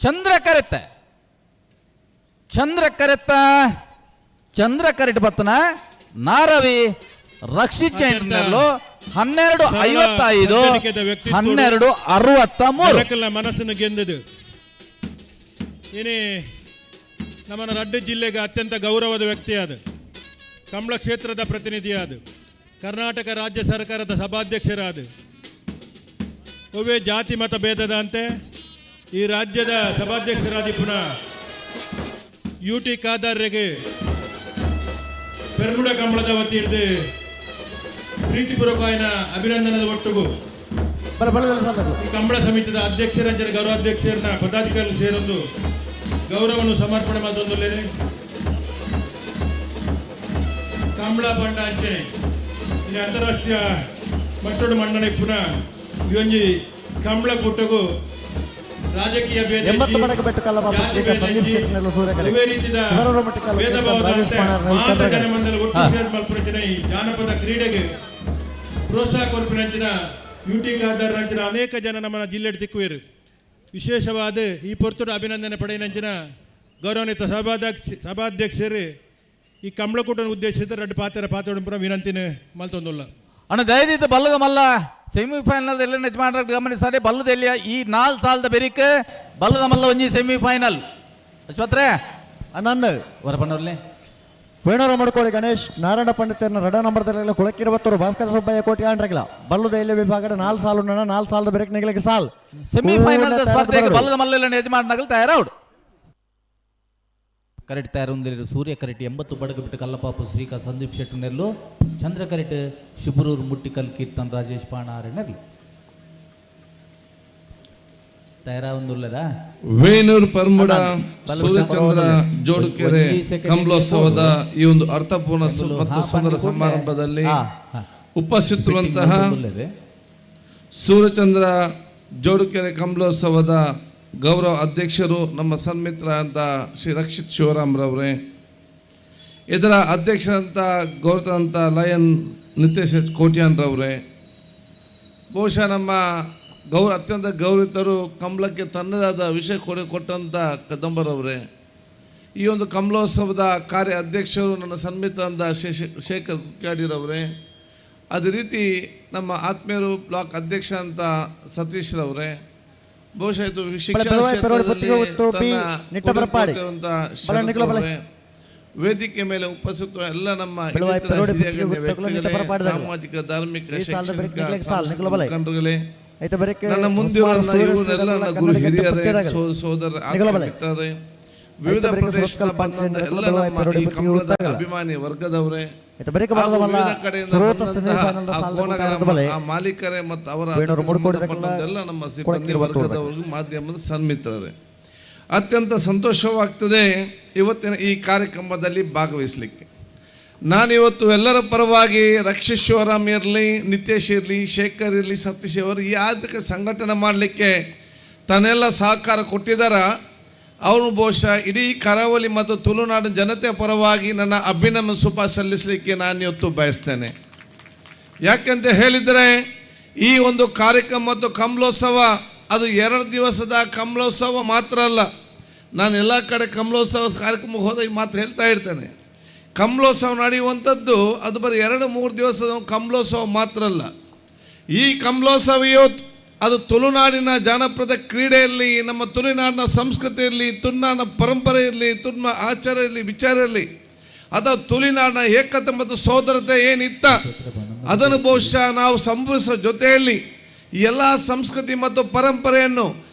Speaker 4: ಚಂದ್ರ ಕರೆತ್ತ ಚಂದ್ರ ಕರೆತ್ತ ಚಂದ್ರ ಕರೆಟ್ ಬತ್ತನ ನಾರವಿ ರಕ್ಷಿತ್ ಜೈನ್ರಲ್ಲೂ 12:55 12:63
Speaker 3: ಜನಕಲ್ನ ಮನಸ್ಸನ್ನು ಗೆಂದದು ಏನೇ ನಮ್ಮನ ರಡ್ಡು ಜಿಲ್ಲೆಗೆ ಅತ್ಯಂತ ಗೌರವದ ವ್ಯಕ್ತಿಯಾದ ಕಂಬಳ ಕ್ಷೇತ್ರದ ಪ್ರತಿನಿಧಿಯಾದ ಕರ್ನಾಟಕ ರಾಜ್ಯ ಸರ್ಕಾರದ ಸಭಾಧ್ಯಕ್ಷರಾದ ಒವ್ವೇ ಜಾತಿ ಮತ ಭೇದದ ಅಂತೆ ಈ ರಾಜ್ಯದ ಸಭಾಧ್ಯಕ್ಷರಾದ ಪುನಃ ಯು ಟಿ ಖಾದರ್ರಿಗೆ ಪೆರ್ಮುಡ ಕಂಬಳದ ವತಿ ಹಿಡಿದು ಪ್ರೀತಿಪೂರ್ವಕವಾದ ಅಭಿನಂದನದ ಒಟ್ಟುಗು
Speaker 2: ಬಲೆ ಬಲೆ ಸಾಲದಗಳು
Speaker 3: ಈ ಕಂಬಳ ಸಮಿತಿಯ ಅಧ್ಯಕ್ಷರಂಜನೆ ಗೌರವಾಧ್ಯಕ್ಷರನ್ನ ಪದಾಧಿಕಾರಿಗಳು ಸೇರೊಂದು ಗೌರವವನ್ನು ಸಮರ್ಪಣೆ ಮಲ್ತೊಂದುಲ್ಲೇನೆ ಕಂಬಳ ಪಂಡ ಅಂಚನೆ ಇಲ್ಲಿ ಅಂತಾರಾಷ್ಟ್ರೀಯ ಮಟ್ಟೋಡು ಮಂಡನೆ ಪುನಃ ಈ ಒಂಜಿ ಕಂಬಳ ಕೂಟಗೂ ರಾಜಕೀಯ ಭೇದ
Speaker 2: 80 ಮಡಕ ಬೆಟ್ಟು ಕಲ್ಲಪಾಪ
Speaker 3: ಜಾತಿ
Speaker 2: ಶ್ರೀಕ
Speaker 3: ಭೇದ
Speaker 2: ಸಂದೀಪ್
Speaker 3: ಇಜ್ಜಿ,
Speaker 2: ಶೆಟ್ಟರ್ನೆಲ್ಲ ಸೂರ್ಯಕರೆ.
Speaker 3: ಇದೇ ರೀತಿಯ
Speaker 2: ಶಿವರಾಮ ಮಟ್ಟಿಕಲ್ಲು
Speaker 3: ಭೇದ ಭಾವದ
Speaker 2: ರಾಜೇಶ್
Speaker 3: ಅಂತೆ
Speaker 2: ಪಾಣಾರ್ನೆಲ್ಲ
Speaker 3: ಮಾತ
Speaker 2: ಚಂದ್ರಗರೆ.
Speaker 3: ಜನಮಂಡಲ ಒಟ್ಟು ಸೇರ್ ಮಲ್ಪುನಂಚಿನ ಈ ಜಾನಪದ ಕ್ರೀಡೆಗೆ ಪ್ರೋತ್ಸಾಹ ಕೊರ್ಪಿನಂಚಿನ ಯು ಟಿ ಖಾದರ್ ನಂಚಿನ ಅನೇಕ ಜನ ನಮ್ಮ ಜಿಲ್ಲೆಡ್ ತಿಕ್ಕುವೇರು ವಿಶೇಷವಾದ ಈ ಪೊರ್ತುಡು ಅಭಿನಂದನೆ ಪಡೆಯಿನಂಚಿನ ಗೌರವಾನ್ವಿತ ಸಭಾಧ್ಯಕ್ಷರು ಈ ಕಂಬಳಕೂಟನ ಉದ್ದೇಶಿಸಿದ ರಡ್ಡು ಪಾತ್ರ ಪಾತ್ರ ವಿನಂತಿನ ಮಲ್ತೊಂದುಲ್ಲ.
Speaker 4: ಅಣ್ಣ ದಯದಿತ್ತು ಬಲ್ಲದ ಮಲ್ಲ ಸೆಮಿಫೈನಲ್ ಎಲ್ಲ ಯಜಮಾನರ ಗಮನಿಸಾರೆ ಬಲ್ಲದೆಲ್ಲಿಯ ಈ 4 ಸಾಲದ ಬೆರಿಕ್ ಬಲ್ಲದ ಮಲ್ಲ ಒಂಜಿ ಸೆಮಿಫೈನಲ್ ಅಶ್ವತ್ರೆ
Speaker 2: ಅನ್ನಂದು
Speaker 4: ವರಪಣ್ಣವ್ರಲ್ಲಿ
Speaker 2: ವೇಣೂರು ಮಡ್ಕೋಡಿ ಗಣೇಶ್ ನಾರಾಯಣ ಪಂಡಿತರನ್ನ ರಡ ನಂಬರ್ದಲ್ಲಿ ಕುಳಕ್ಕಿರುವತ್ತರು ಭಾಸ್ಕರ ಸುಬ್ಬಯ್ಯ ಕೋಟಿ ಆಂಡ್ರಗಿಲ್ಲ ಬಲ್ಲುದ ಇಲ್ಲಿ ವಿಭಾಗದ 4 ಸಾಲು 4 ಸಾಲದ ಬೆರಕ್ ನಿಗಲಿಗೆ ಸಾಲ್
Speaker 4: ಸೆಮಿಫೈನಲ್ ಸ್ಪರ್ಧೆಗೆ ಬಲ್ಲದ ಮಲ್ಲ ಯಜಮಾನಗಳು ತಯಾರಾవుడు ಕರೆಕ್ಟ್ ತಯಾರು ಸೂರ್ಯ ಕರೆಕ್ಟ್ 80 ಬಡಗು ಬಿಟ್ಟು ಕಲ್ಲಪಾಪು ಶ್ರೀಕಾ ಸಂದೀಪ್ ಶೆಟ್ಟಿ ನೆಲ್ಲು ಚಂದ್ರ ಕರೆಕ್ಟ್ ಶಿಬರೂರು ಮುಟ್ಟಿಕಲ್ ಕೀರ್ತನ್ ರಾಜೇಶ್ ಪಾಣಾರೆ ನೆರ್ಲು ತಯಾರಾವಂದುಲ್ಲರಾ
Speaker 5: ವೇಣೂರು ಪರ್ಮುಡ ಸೂರ್ಯಚಂದ್ರ ಜೋಡುಕೆರೆ ಕಂಬಳೋತ್ಸವದ ಈ ಒಂದು ಅರ್ಥಪೂರ್ಣ ಮತ್ತು ಸುಂದರ ಸಮಾರಂಭದಲ್ಲಿ ಉಪಸ್ಥಿತರುವಂತಹ ಸೂರ್ಯಚಂದ್ರ ಜೋಡುಕೆರೆ ಕಂಬಳೋತ್ಸವದ ಗೌರವ ಅಧ್ಯಕ್ಷರು ನಮ್ಮ ಸನ್ಮಿತ್ರ ಅಂತ ಶ್ರೀ ರಕ್ಷಿತ್ ಶಿವರಾಮ್ರವರೇ, ಇದರ ಅಧ್ಯಕ್ಷರಂತ ಗೌರವಂತ ಲಯನ್ ನಿತೇಶ್ ಎಚ್ ಕೋಟ್ಯಾನ್ರವರೇ, ಬಹುಶಃ ನಮ್ಮ ಅತ್ಯಂತ ಗೌರವಿತರು ಕಂಬಳಕ್ಕೆ ತನ್ನದಾದ ವಿಷಯ ಕೊಟ್ಟಂಥ ಕದಂಬರವರೇ, ಈ ಒಂದು ಕಂಬಳೋತ್ಸವದ ಕಾರ್ಯ ಅಧ್ಯಕ್ಷರು ನನ್ನ ಸನ್ಮಿತಂದ ಶೇಖರ್ ಕುಕ್ಯಾಡಿರವರೇ, ಅದೇ ರೀತಿ ನಮ್ಮ ಆತ್ಮೀಯರು ಬ್ಲಾಕ್ ಅಧ್ಯಕ್ಷ ಅಂತ ಸತೀಶ್ರವರೇ, ಬಹುಶಃ ಇದು ಶಿಕ್ಷಣ ಕ್ಷೇತ್ರದಲ್ಲಿ ತನ್ನ ಕೊಡುಗೆ ಕೊಟ್ಟಿರುವಂಥ ಶರತ್ ಅವರೇ, ವೇದಿಕೆ ಮೇಲೆ ಉಪಸ್ಥಿತ ಎಲ್ಲ ನಮ್ಮ ಹಿರಿಯ ಗಣ್ಯ ವ್ಯಕ್ತಿಗಳೇ, ಸಾಮಾಜಿಕ ಧಾರ್ಮಿಕ ಶೈಕ್ಷಣಿಕ ಸಾಂಸ್ಕೃತಿಕ ಮುಖಂಡರುಗಳೇ,
Speaker 2: ಐತ ಬರಕ್ಕೆ
Speaker 5: ನನ್ನ ಮುಂದಿರುವ ಇವರೆಲ್ಲ ನನ್ನ ಗುರು ಹಿರಿಯರೇ, ಸೋದರ, ಮಿತ್ರರೇ, ವಿವಿಧ ಪ್ರದೇಶದ ಬಂದಂತ ಎಲ್ಲ ನಮ್ಮ ಈ ಕಂಬಳದ ಅಭಿಮಾನಿ ವರ್ಗದವರೇ, ವಿವಿಧ ಕಡೆಯಿಂದ ಬಂದಂತಹ ಆ ಕೋನಗರ ಆ ಮಾಲೀಕರೇ ಮತ್ತು ಅವರ ಸಂಬಂಧಪಟ್ಟಂತೆಲ್ಲ ನಮ್ಮ ಸಿಬ್ಬಂದಿ ವರ್ಗದವರಿಗೂ ಮಾಧ್ಯಮದ ಸನ್ಮಿತ್ರರೇ, ಅತ್ಯಂತ ಸಂತೋಷವಾಗ್ತದೆ ಇವತ್ತಿನ ಈ ಕಾರ್ಯಕ್ರಮದಲ್ಲಿ ಭಾಗವಹಿಸಲಿಕ್ಕೆ. ನಾನಿವತ್ತು ಎಲ್ಲರ ಪರವಾಗಿ ರಕ್ಷಿತ್ ಶಿವರಾಮ್ ಇರಲಿ, ನಿತೇಶ್ ಇರಲಿ, ಶೇಖರ್ ಇರಲಿ, ಸತೀಶ್ ಅವರು ಈ ಆರ್ಥಿಕ ಸಂಘಟನೆ ಮಾಡಲಿಕ್ಕೆ ತನ್ನೆಲ್ಲ ಸಹಕಾರ ಕೊಟ್ಟಿದ್ದಾರ. ಅವನು ಬಹುಶಃ ಇಡೀ ಕರಾವಳಿ ಮತ್ತು ತುಳುನಾಡಿನ ಜನತೆ ಪರವಾಗಿ ನನ್ನ ಅಭಿನಂದನೆ ಸುಪ ಸಲ್ಲಿಸಲಿಕ್ಕೆ ನಾನಿವತ್ತು ಬಯಸ್ತೇನೆ. ಯಾಕೆಂತ ಹೇಳಿದರೆ ಈ ಒಂದು ಕಾರ್ಯಕ್ರಮ ಮತ್ತು ಕಂಬಳೋತ್ಸವ ಅದು 2 ದಿವಸದ ಕಂಬಳೋತ್ಸವ ಮಾತ್ರ ಅಲ್ಲ. ನಾನು ಎಲ್ಲ ಕಡೆ ಕಂಬಳೋತ್ಸವ ಕಾರ್ಯಕ್ರಮಕ್ಕೆ ಹೋದಾಗ ಮಾತ್ರ ಹೇಳ್ತಾ ಇರ್ತೇನೆ. ಕಂಬಳೋತ್ಸವ ನಡೆಯುವಂಥದ್ದು ಅದು ಬರೀ 2-3 ದಿವಸದ ಕಂಬಳೋತ್ಸವ ಮಾತ್ರ ಅಲ್ಲ. ಈ ಕಂಬಳೋತ್ಸವ ಇವತ್ತು ಅದು ತುಳುನಾಡಿನ ಜಾನಪದ ಕ್ರೀಡೆಯಲ್ಲಿ, ನಮ್ಮ ತುಳುನಾಡಿನ ಸಂಸ್ಕೃತಿ ಇರಲಿ, ತುಳುನಾಡಿನ ಪರಂಪರೆ ಇರಲಿ, ತುಳುನ ಆಚಾರ ಇರಲಿ, ವಿಚಾರ ಇರಲಿ, ಅಥವಾ ತುಳುನಾಡಿನ ಏಕತೆ ಮತ್ತು ಸೋದರತೆ ಏನಿತ್ತ ಅದನ್ನು ಬಹುಶಃ ನಾವು ಸಂಭವಿಸುವ ಜೊತೆಯಲ್ಲಿ ಈ ಎಲ್ಲ ಸಂಸ್ಕೃತಿ ಮತ್ತು ಪರಂಪರೆಯನ್ನು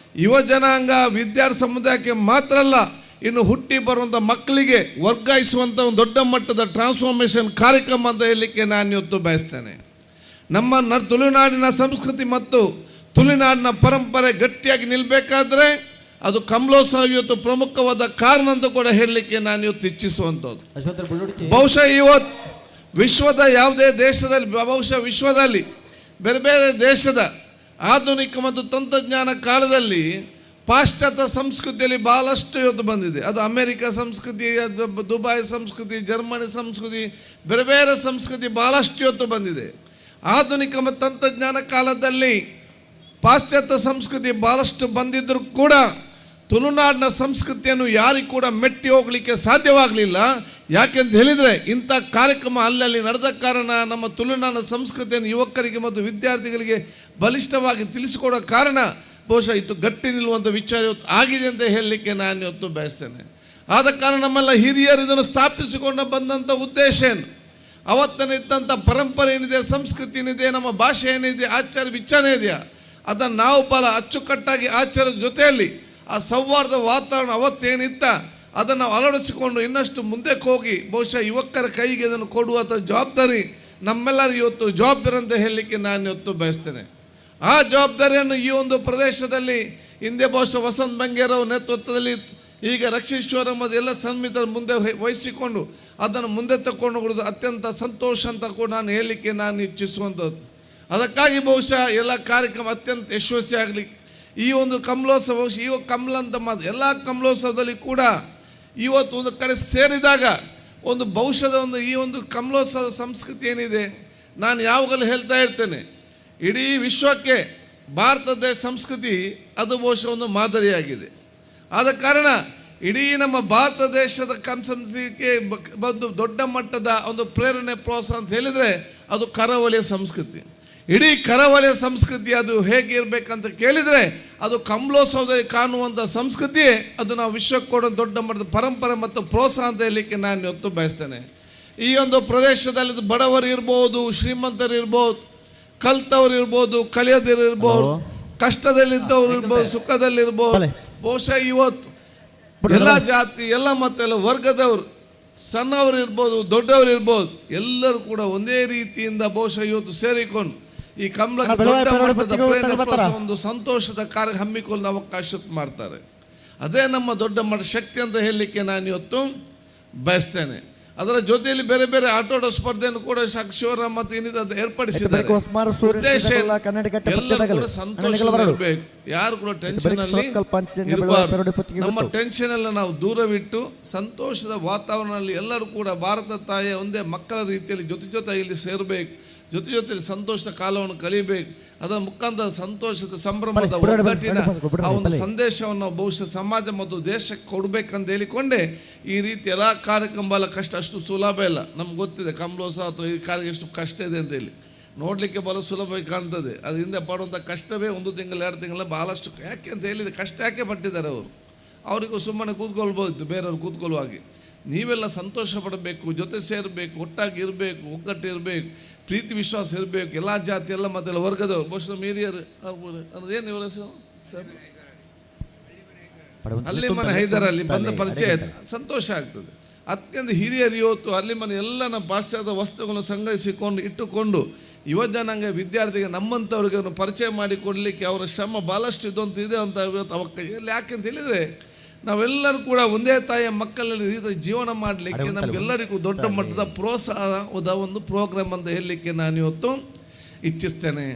Speaker 5: ಯುವ ಜನಾಂಗ, ವಿದ್ಯಾರ್ಥಿ ಸಮುದಾಯಕ್ಕೆ ಮಾತ್ರ ಅಲ್ಲ, ಇನ್ನು ಹುಟ್ಟಿ ಬರುವಂಥ ಮಕ್ಕಳಿಗೆ ವರ್ಗಾಯಿಸುವಂಥ ಒಂದು ದೊಡ್ಡ ಮಟ್ಟದ ಟ್ರಾನ್ಸ್ಫಾರ್ಮೇಷನ್ ಕಾರ್ಯಕ್ರಮ ಅಂತ ಹೇಳಲಿಕ್ಕೆ ನಾನು ಇವತ್ತು ಬಯಸ್ತೇನೆ. ನಮ್ಮ ತುಳುನಾಡಿನ ಸಂಸ್ಕೃತಿ ಮತ್ತು ತುಳುನಾಡಿನ ಪರಂಪರೆ ಗಟ್ಟಿಯಾಗಿ ನಿಲ್ಲಬೇಕಾದ್ರೆ ಅದು ಕಂಬಳೋತ್ಸವ ಇವತ್ತು ಪ್ರಮುಖವಾದ ಕಾರಣ ಅಂತ ಕೂಡ ಹೇಳಲಿಕ್ಕೆ ನಾನು ಇವತ್ತು ಇಚ್ಛಿಸುವಂಥದ್ದು. ಬಹುಶಃ ಇವತ್ತು ವಿಶ್ವದ ಯಾವುದೇ ದೇಶದಲ್ಲಿ, ಬಹುಶಃ ವಿಶ್ವದಲ್ಲಿ ಬೇರೆ ಬೇರೆ ದೇಶದ ಆಧುನಿಕ ಮತ್ತು ತಂತ್ರಜ್ಞಾನ ಕಾಲದಲ್ಲಿ ಪಾಶ್ಚಾತ್ಯ ಸಂಸ್ಕೃತಿಯಲ್ಲಿ ಭಾಳಷ್ಟು ಇವತ್ತು ಬಂದಿದೆ. ಅದು ಅಮೇರಿಕ ಸಂಸ್ಕೃತಿ, ದುಬೈ ಸಂಸ್ಕೃತಿ, ಜರ್ಮನಿ ಸಂಸ್ಕೃತಿ, ಬೇರೆ ಬೇರೆ ಸಂಸ್ಕೃತಿ ಭಾಳಷ್ಟು ಇವತ್ತು ಬಂದಿದೆ. ಆಧುನಿಕ ಮತ್ತು ತಂತ್ರಜ್ಞಾನ ಕಾಲದಲ್ಲಿ ಪಾಶ್ಚಾತ್ಯ ಸಂಸ್ಕೃತಿ ಭಾಳಷ್ಟು ಬಂದಿದ್ದರೂ ಕೂಡ ತುಳುನಾಡಿನ ಸಂಸ್ಕೃತಿಯನ್ನು ಯಾರಿಗೂ ಕೂಡ ಮೆಟ್ಟಿ ಹೋಗಲಿಕ್ಕೆ ಸಾಧ್ಯವಾಗಲಿಲ್ಲ. ಯಾಕೆಂತ ಹೇಳಿದರೆ ಇಂಥ ಕಾರ್ಯಕ್ರಮ ಅಲ್ಲಲ್ಲಿ ನಡೆದ ಕಾರಣ ನಮ್ಮ ತುಳುನಾಡಿನ ಸಂಸ್ಕೃತಿಯನ್ನು ಯುವಕರಿಗೆ ಮತ್ತು ವಿದ್ಯಾರ್ಥಿಗಳಿಗೆ ಬಲಿಷ್ಠವಾಗಿ ತಿಳಿಸಿಕೊಡೋ ಕಾರಣ ಬಹುಶಃ ಇದು ಗಟ್ಟಿ ನಿಲ್ಲುವಂಥ ವಿಚಾರ ಇವತ್ತು ಆಗಿದೆ ಅಂತ ಹೇಳಲಿಕ್ಕೆ ನಾನು ಇವತ್ತು ಬಯಸ್ತೇನೆ. ಆದ ಕಾರಣ ನಮ್ಮೆಲ್ಲ ಹಿರಿಯರು ಇದನ್ನು ಸ್ಥಾಪಿಸಿಕೊಂಡು ಬಂದಂಥ ಉದ್ದೇಶ ಏನು, ಅವತ್ತನೇ ಇದ್ದಂಥ ಪರಂಪರೆ ಏನಿದೆ, ಸಂಸ್ಕೃತಿ ಏನಿದೆ, ನಮ್ಮ ಭಾಷೆ ಏನಿದೆ, ಆಚಾರ ವಿಚಾರ ಇದೆಯಾ, ಅದನ್ನು ನಾವು ಬಲ ಅಚ್ಚುಕಟ್ಟಾಗಿ ಆಚಾರದ ಜೊತೆಯಲ್ಲಿ ಆ ಸೌಹಾರ್ದ ವಾತಾವರಣ ಅವತ್ತೇನಿತ್ತ ಅದನ್ನು ಅಳವಡಿಸಿಕೊಂಡು ಇನ್ನಷ್ಟು ಮುಂದಕ್ಕೆ ಹೋಗಿ ಬಹುಶಃ ಯುವಕರ ಕೈಗೆ ಅದನ್ನು ಕೊಡುವಂಥ ಜವಾಬ್ದಾರಿ ನಮ್ಮೆಲ್ಲರೂ ಇವತ್ತು ಜವಾಬ್ದಾರಿ ಅಂತ ಹೇಳಲಿಕ್ಕೆ ನಾನು ಇವತ್ತು ಬಯಸ್ತೇನೆ. ಆ ಜವಾಬ್ದಾರಿಯನ್ನು ಈ ಒಂದು ಪ್ರದೇಶದಲ್ಲಿ ಹಿಂದೆ ಬಹುಶಃ ವಸಂತ ಬಂಗೇರವ್ರ ನೇತೃತ್ವದಲ್ಲಿ ಈಗ ರಕ್ಷಿತ್ ಶಿವರಾಮ್ ಎಲ್ಲ ಸನ್ಮಿತರ ಮುಂದೆ ವಹಿಸಿಕೊಂಡು ಅದನ್ನು ಮುಂದೆ ತಗೊಂಡು ಹೋಗೋದು ಅತ್ಯಂತ ಸಂತೋಷ ಅಂತ ಕೂಡ ನಾನು ಹೇಳಲಿಕ್ಕೆ ನಾನು ಇಚ್ಛಿಸುವಂಥದ್ದು. ಅದಕ್ಕಾಗಿ ಬಹುಶಃ ಎಲ್ಲ ಕಾರ್ಯಕ್ರಮ ಅತ್ಯಂತ ಯಶಸ್ವಿ ಆಗಲಿ. ಈ ಒಂದು ಕಂಬಳೋತ್ಸವ ಬಹುಶಃ ಈ ಕಂಬಳ ಅಂತ ಮಾತು ಎಲ್ಲ ಕಂಬಳೋತ್ಸವದಲ್ಲಿ ಕೂಡ ಇವತ್ತು ಒಂದು ಕಡೆ ಸೇರಿದಾಗ ಒಂದು ಭವಿಷ್ಯದ ಒಂದು ಈ ಒಂದು ಕಂಬಳೋತ್ಸವ ಸಂಸ್ಕೃತಿ ಏನಿದೆ, ನಾನು ಯಾವಾಗಲೂ ಹೇಳ್ತಾ ಇರ್ತೇನೆ, ಇಡೀ ವಿಶ್ವಕ್ಕೆ ಭಾರತ ದೇಶ ಸಂಸ್ಕೃತಿ ಅದು ಬಹುಶಃ ಒಂದು ಮಾದರಿಯಾಗಿದೆ. ಆದ ಕಾರಣ ಇಡೀ ನಮ್ಮ ಭಾರತ ದೇಶದ ಸಂಸ್ಕೃತಿಗೆ ಬಂದು ದೊಡ್ಡ ಮಟ್ಟದ ಒಂದು ಪ್ರೇರಣೆ ಪ್ರೋತ್ಸಾಹ ಅಂತ ಹೇಳಿದರೆ ಅದು ಕರಾವಳಿಯ ಸಂಸ್ಕೃತಿ. ಇಡೀ ಕರಾವಳಿಯ ಸಂಸ್ಕೃತಿ ಅದು ಹೇಗಿರಬೇಕಂತ ಕೇಳಿದರೆ ಅದು ಕಂಬಳೋತ್ಸವದಲ್ಲಿ ಕಾಣುವಂಥ ಸಂಸ್ಕೃತಿಯೇ ಅದು ನಾವು ವಿಶ್ವಕ್ಕೆ ಕೊಡೋ ದೊಡ್ಡ ಮಟ್ಟದ ಪರಂಪರೆ ಮತ್ತು ಪ್ರೋತ್ಸಾಹ ಅಂತ ಹೇಳಲಿಕ್ಕೆ ನಾನು ಇವತ್ತು ಬಯಸ್ತೇನೆ. ಈ ಒಂದು ಪ್ರದೇಶದಲ್ಲಿ ಬಡವರು ಇರ್ಬೋದು, ಶ್ರೀಮಂತರು ಇರ್ಬೋದು, ಕಲ್ತವ್ರು ಇರ್ಬೋದು, ಕಲಿಯದಿರಿರ್ಬೋದು, ಕಷ್ಟದಲ್ಲಿದ್ದವ್ರು ಇರ್ಬೋದು, ಸುಖದಲ್ಲಿರ್ಬೋದು. ಬಹುಶಃ ಇವತ್ತು ಎಲ್ಲ ಜಾತಿ, ಎಲ್ಲ ಮತ್ತೆಲ್ಲ ವರ್ಗದವರು, ಸಣ್ಣವರು ಇರ್ಬೋದು, ದೊಡ್ಡವರು ಇರ್ಬೋದು, ಎಲ್ಲರೂ ಕೂಡ ಒಂದೇ ರೀತಿಯಿಂದ ಬಹುಶಃ ಇವತ್ತು ಸೇರಿಕೊಂಡು ಈ ಕಂಬಳಕ್ಕೆ ದೊಡ್ಡ ಮಟ್ಟದ ಪ್ರೇರಣೆ ಪ್ರೋತ್ಸಾಹ ಒಂದು ಸಂತೋಷದ ಕಾರ್ಯ ಹಮ್ಮಿಕೊಳ್ಳಲು ಅವಕಾಶ ಮಾಡ್ತಾರೆ. ಅದೇ ನಮ್ಮ ದೊಡ್ಡ ಮಟ್ಟ ಶಕ್ತಿ ಅಂತ ಹೇಳಲಿಕ್ಕೆ ನಾನು ಇವತ್ತು ಬಯಸ್ತೇನೆ. ಅದರ ಜೊತೆಯಲ್ಲಿ ಬೇರೆ ಬೇರೆ ಆಟೋಟ ಸ್ಪರ್ಧೆಯನ್ನು ಕೂಡ ಶಿವರಾಮ್ ಮತ್ತು ಇನ್ನಿತರ ಏರ್ಪಡಿಸಿದ್ದಾರೆ. ಉದ್ದೇಶ ಎಲ್ಲರೂ ಕೂಡ ಸಂತೋಷ ಇರಬೇಕು, ಯಾರು ಕೂಡ ಟೆನ್ಷನ್ ಅಲ್ಲಿ ಇರಬಾರ್ದು. ನಮ್ಮ ಟೆನ್ಷನ್ ಎಲ್ಲ ನಾವು ದೂರವಿಟ್ಟು ಸಂತೋಷದ ವಾತಾವರಣದಲ್ಲಿ ಎಲ್ಲರೂ ಕೂಡ ಭಾರತ ತಾಯಿಯ ಒಂದೇ ಮಕ್ಕಳ ರೀತಿಯಲ್ಲಿ ಜೊತೆ ಜೊತೆಯಲ್ಲಿ ಸೇರಬೇಕು, ಜೊತೆ ಜೊತೆಯಲ್ಲಿ ಸಂತೋಷದ ಕಾಲವನ್ನು ಕಲಿಬೇಕು. ಅದರ ಮುಖಾಂತರ ಸಂತೋಷದ ಸಂಭ್ರಮದ ಒಗ್ಗಟ್ಟಿನ ಆ ಒಂದು ಸಂದೇಶವನ್ನು ಬಹುಶಃ ಸಮಾಜ ಮತ್ತು ದೇಶಕ್ಕೆ ಕೊಡಬೇಕಂತ ಹೇಳಿಕೊಂಡೇ ಈ ರೀತಿ ಎಲ್ಲ ಕಾರ್ಯಕ್ರಮ ಬಹಳ ಕಷ್ಟ, ಅಷ್ಟು ಸುಲಭ ಇಲ್ಲ. ನಮ್ಗೆ ಗೊತ್ತಿದೆ ಕಂಬಳೋತ್ಸವ ಅಥವಾ ಈ ಕಾರ್ಯ ಎಷ್ಟು ಕಷ್ಟ ಇದೆ ಅಂತ ಹೇಳಿ. ನೋಡಲಿಕ್ಕೆ ಬಹಳ ಸುಲಭವಾಗಿ ಕಾಣ್ತದೆ, ಅದು ಹಿಂದೆ ಪಡುವಂಥ ಕಷ್ಟವೇ 1 ತಿಂಗಳು 2 ತಿಂಗಳ ಭಾಳಷ್ಟು. ಯಾಕೆ ಅಂತ ಹೇಳಿದರೆ ಕಷ್ಟ ಯಾಕೆ ಪಟ್ಟಿದ್ದಾರೆ ಅವರು, ಅವರಿಗೂ ಸುಮ್ಮನೆ ಕೂತ್ಕೊಳ್ಬೋದಿತ್ತು ಬೇರೆಯವರು ಕೂತ್ಕೊಳ್ಳುವ ಹಾಗೆ. ನೀವೆಲ್ಲ ಸಂತೋಷ ಪಡಬೇಕು, ಜೊತೆ ಸೇರಬೇಕು, ಒಟ್ಟಾಗಿ ಇರಬೇಕು, ಒಗ್ಗಟ್ಟು ಇರಬೇಕು, ಪ್ರೀತಿ ವಿಶ್ವಾಸ ಇರಬೇಕು. ಎಲ್ಲ ಜಾತಿ, ಎಲ್ಲ ಮತ್ತೆಲ್ಲ ವರ್ಗದವರು, ಬಹುಶಃ ನಮ್ಮ ಹಿರಿಯರು ಅದು ಏನು ಇವರ ಹೆಸರು ಸರ್, ಅಲ್ಲಿ ಮನೆ ಹೈದರಲ್ಲಿ ಬಂದ ಪರಿಚಯ ಆಯ್ತು, ಸಂತೋಷ ಆಗ್ತದೆ. ಅತ್ಯಂತ ಹಿರಿಯರು ಇವತ್ತು ಅಲ್ಲಿ ಮನೆ ಎಲ್ಲ ನಮ್ಮ ಪಾಶ್ಚಾತ್ಯ ವಸ್ತುಗಳನ್ನು ಸಂಗ್ರಹಿಸಿಕೊಂಡು ಇಟ್ಟುಕೊಂಡು ಯುವ ಜನಾಂಗ ವಿದ್ಯಾರ್ಥಿಗೆ ನಮ್ಮಂಥವ್ರಿಗೆ ಅದನ್ನು ಪರಿಚಯ ಮಾಡಿಕೊಡಲಿಕ್ಕೆ ಅವರ ಶ್ರಮ ಭಾಳಷ್ಟು ಇದು ಅಂತ ಇದೆ ಅಂತ ಇವತ್ತು ಅವಕಾಶ. ಯಾಕೆಂತ ಹೇಳಿದರೆ ನಾವೆಲ್ಲರೂ ಕೂಡ ಒಂದೇ ತಾಯಿಯ ಮಕ್ಕಳಲ್ಲಿ ರೀತಿ ಜೀವನ ಮಾಡಲಿಕ್ಕೆ ನಮಗೆಲ್ಲರಿಗೂ ದೊಡ್ಡ ಮಟ್ಟದ ಪ್ರೋತ್ಸಾಹದ ಒಂದು ಪ್ರೋಗ್ರಾಮ್ ಅಂತ ಹೇಳಲಿಕ್ಕೆ ನಾನು ಇವತ್ತು ಇಚ್ಛಿಸ್ತೇನೆ.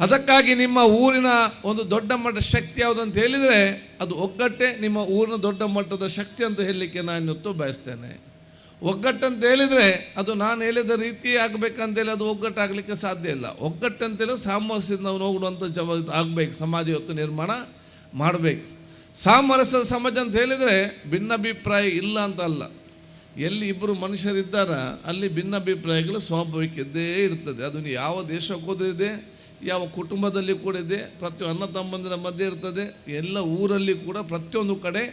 Speaker 5: ಅದಕ್ಕಾಗಿ ನಿಮ್ಮ ಊರಿನ ಒಂದು ದೊಡ್ಡ ಮಟ್ಟದ ಶಕ್ತಿ ಯಾವುದು ಅಂತ ಹೇಳಿದರೆ ಅದು ಒಗ್ಗಟ್ಟೆ ನಿಮ್ಮ ಊರಿನ ದೊಡ್ಡ ಮಟ್ಟದ ಶಕ್ತಿ ಅಂತ ಹೇಳಲಿಕ್ಕೆ ನಾನು ಇವತ್ತು ಬಯಸ್ತೇನೆ. ಒಗ್ಗಟ್ಟಂತ ಹೇಳಿದರೆ ಅದು ನಾನು ಹೇಳಿದ ರೀತಿ ಆಗಬೇಕಂತೇಳಿ ಅದು ಒಗ್ಗಟ್ಟಾಗಲಿಕ್ಕೆ ಸಾಧ್ಯ ಇಲ್ಲ. ಒಗ್ಗಟ್ಟಂತೇಳಿ ಸಾಮರಸ್ಯದಿಂದ ನಾವು ನೋಡುವಂಥ ಜವ ಆಗಬೇಕು, ಸಮಾಜ ಇವತ್ತು ನಿರ್ಮಾಣ ಮಾಡಬೇಕು. ಸಾಮರಸ್ಯದ ಸಮಾಜ ಅಂತ ಹೇಳಿದರೆ ಭಿನ್ನಾಭಿಪ್ರಾಯ ಇಲ್ಲ ಅಂತ ಅಲ್ಲ. ಎಲ್ಲಿ ಇಬ್ಬರು ಮನುಷ್ಯರಿದ್ದಾರ ಅಲ್ಲಿ ಭಿನ್ನಾಭಿಪ್ರಾಯಗಳು ಸ್ವಾಭಾವಿಕ ಇದ್ದೇ ಇರ್ತದೆ. ಅದು ಯಾವ ದೇಶಕ್ಕೆ ಹೋದ್ರೂ ಇದೆ, ಯಾವ ಕುಟುಂಬದಲ್ಲಿ ಕೂಡ ಇದೆ, ಪ್ರತಿ ಅಣ್ಣ ತಮ್ಮಂದಿರ ಮಧ್ಯೆ ಇರ್ತದೆ, ಎಲ್ಲ ಊರಲ್ಲಿ ಕೂಡ ಪ್ರತಿಯೊಂದು ಕಡೆ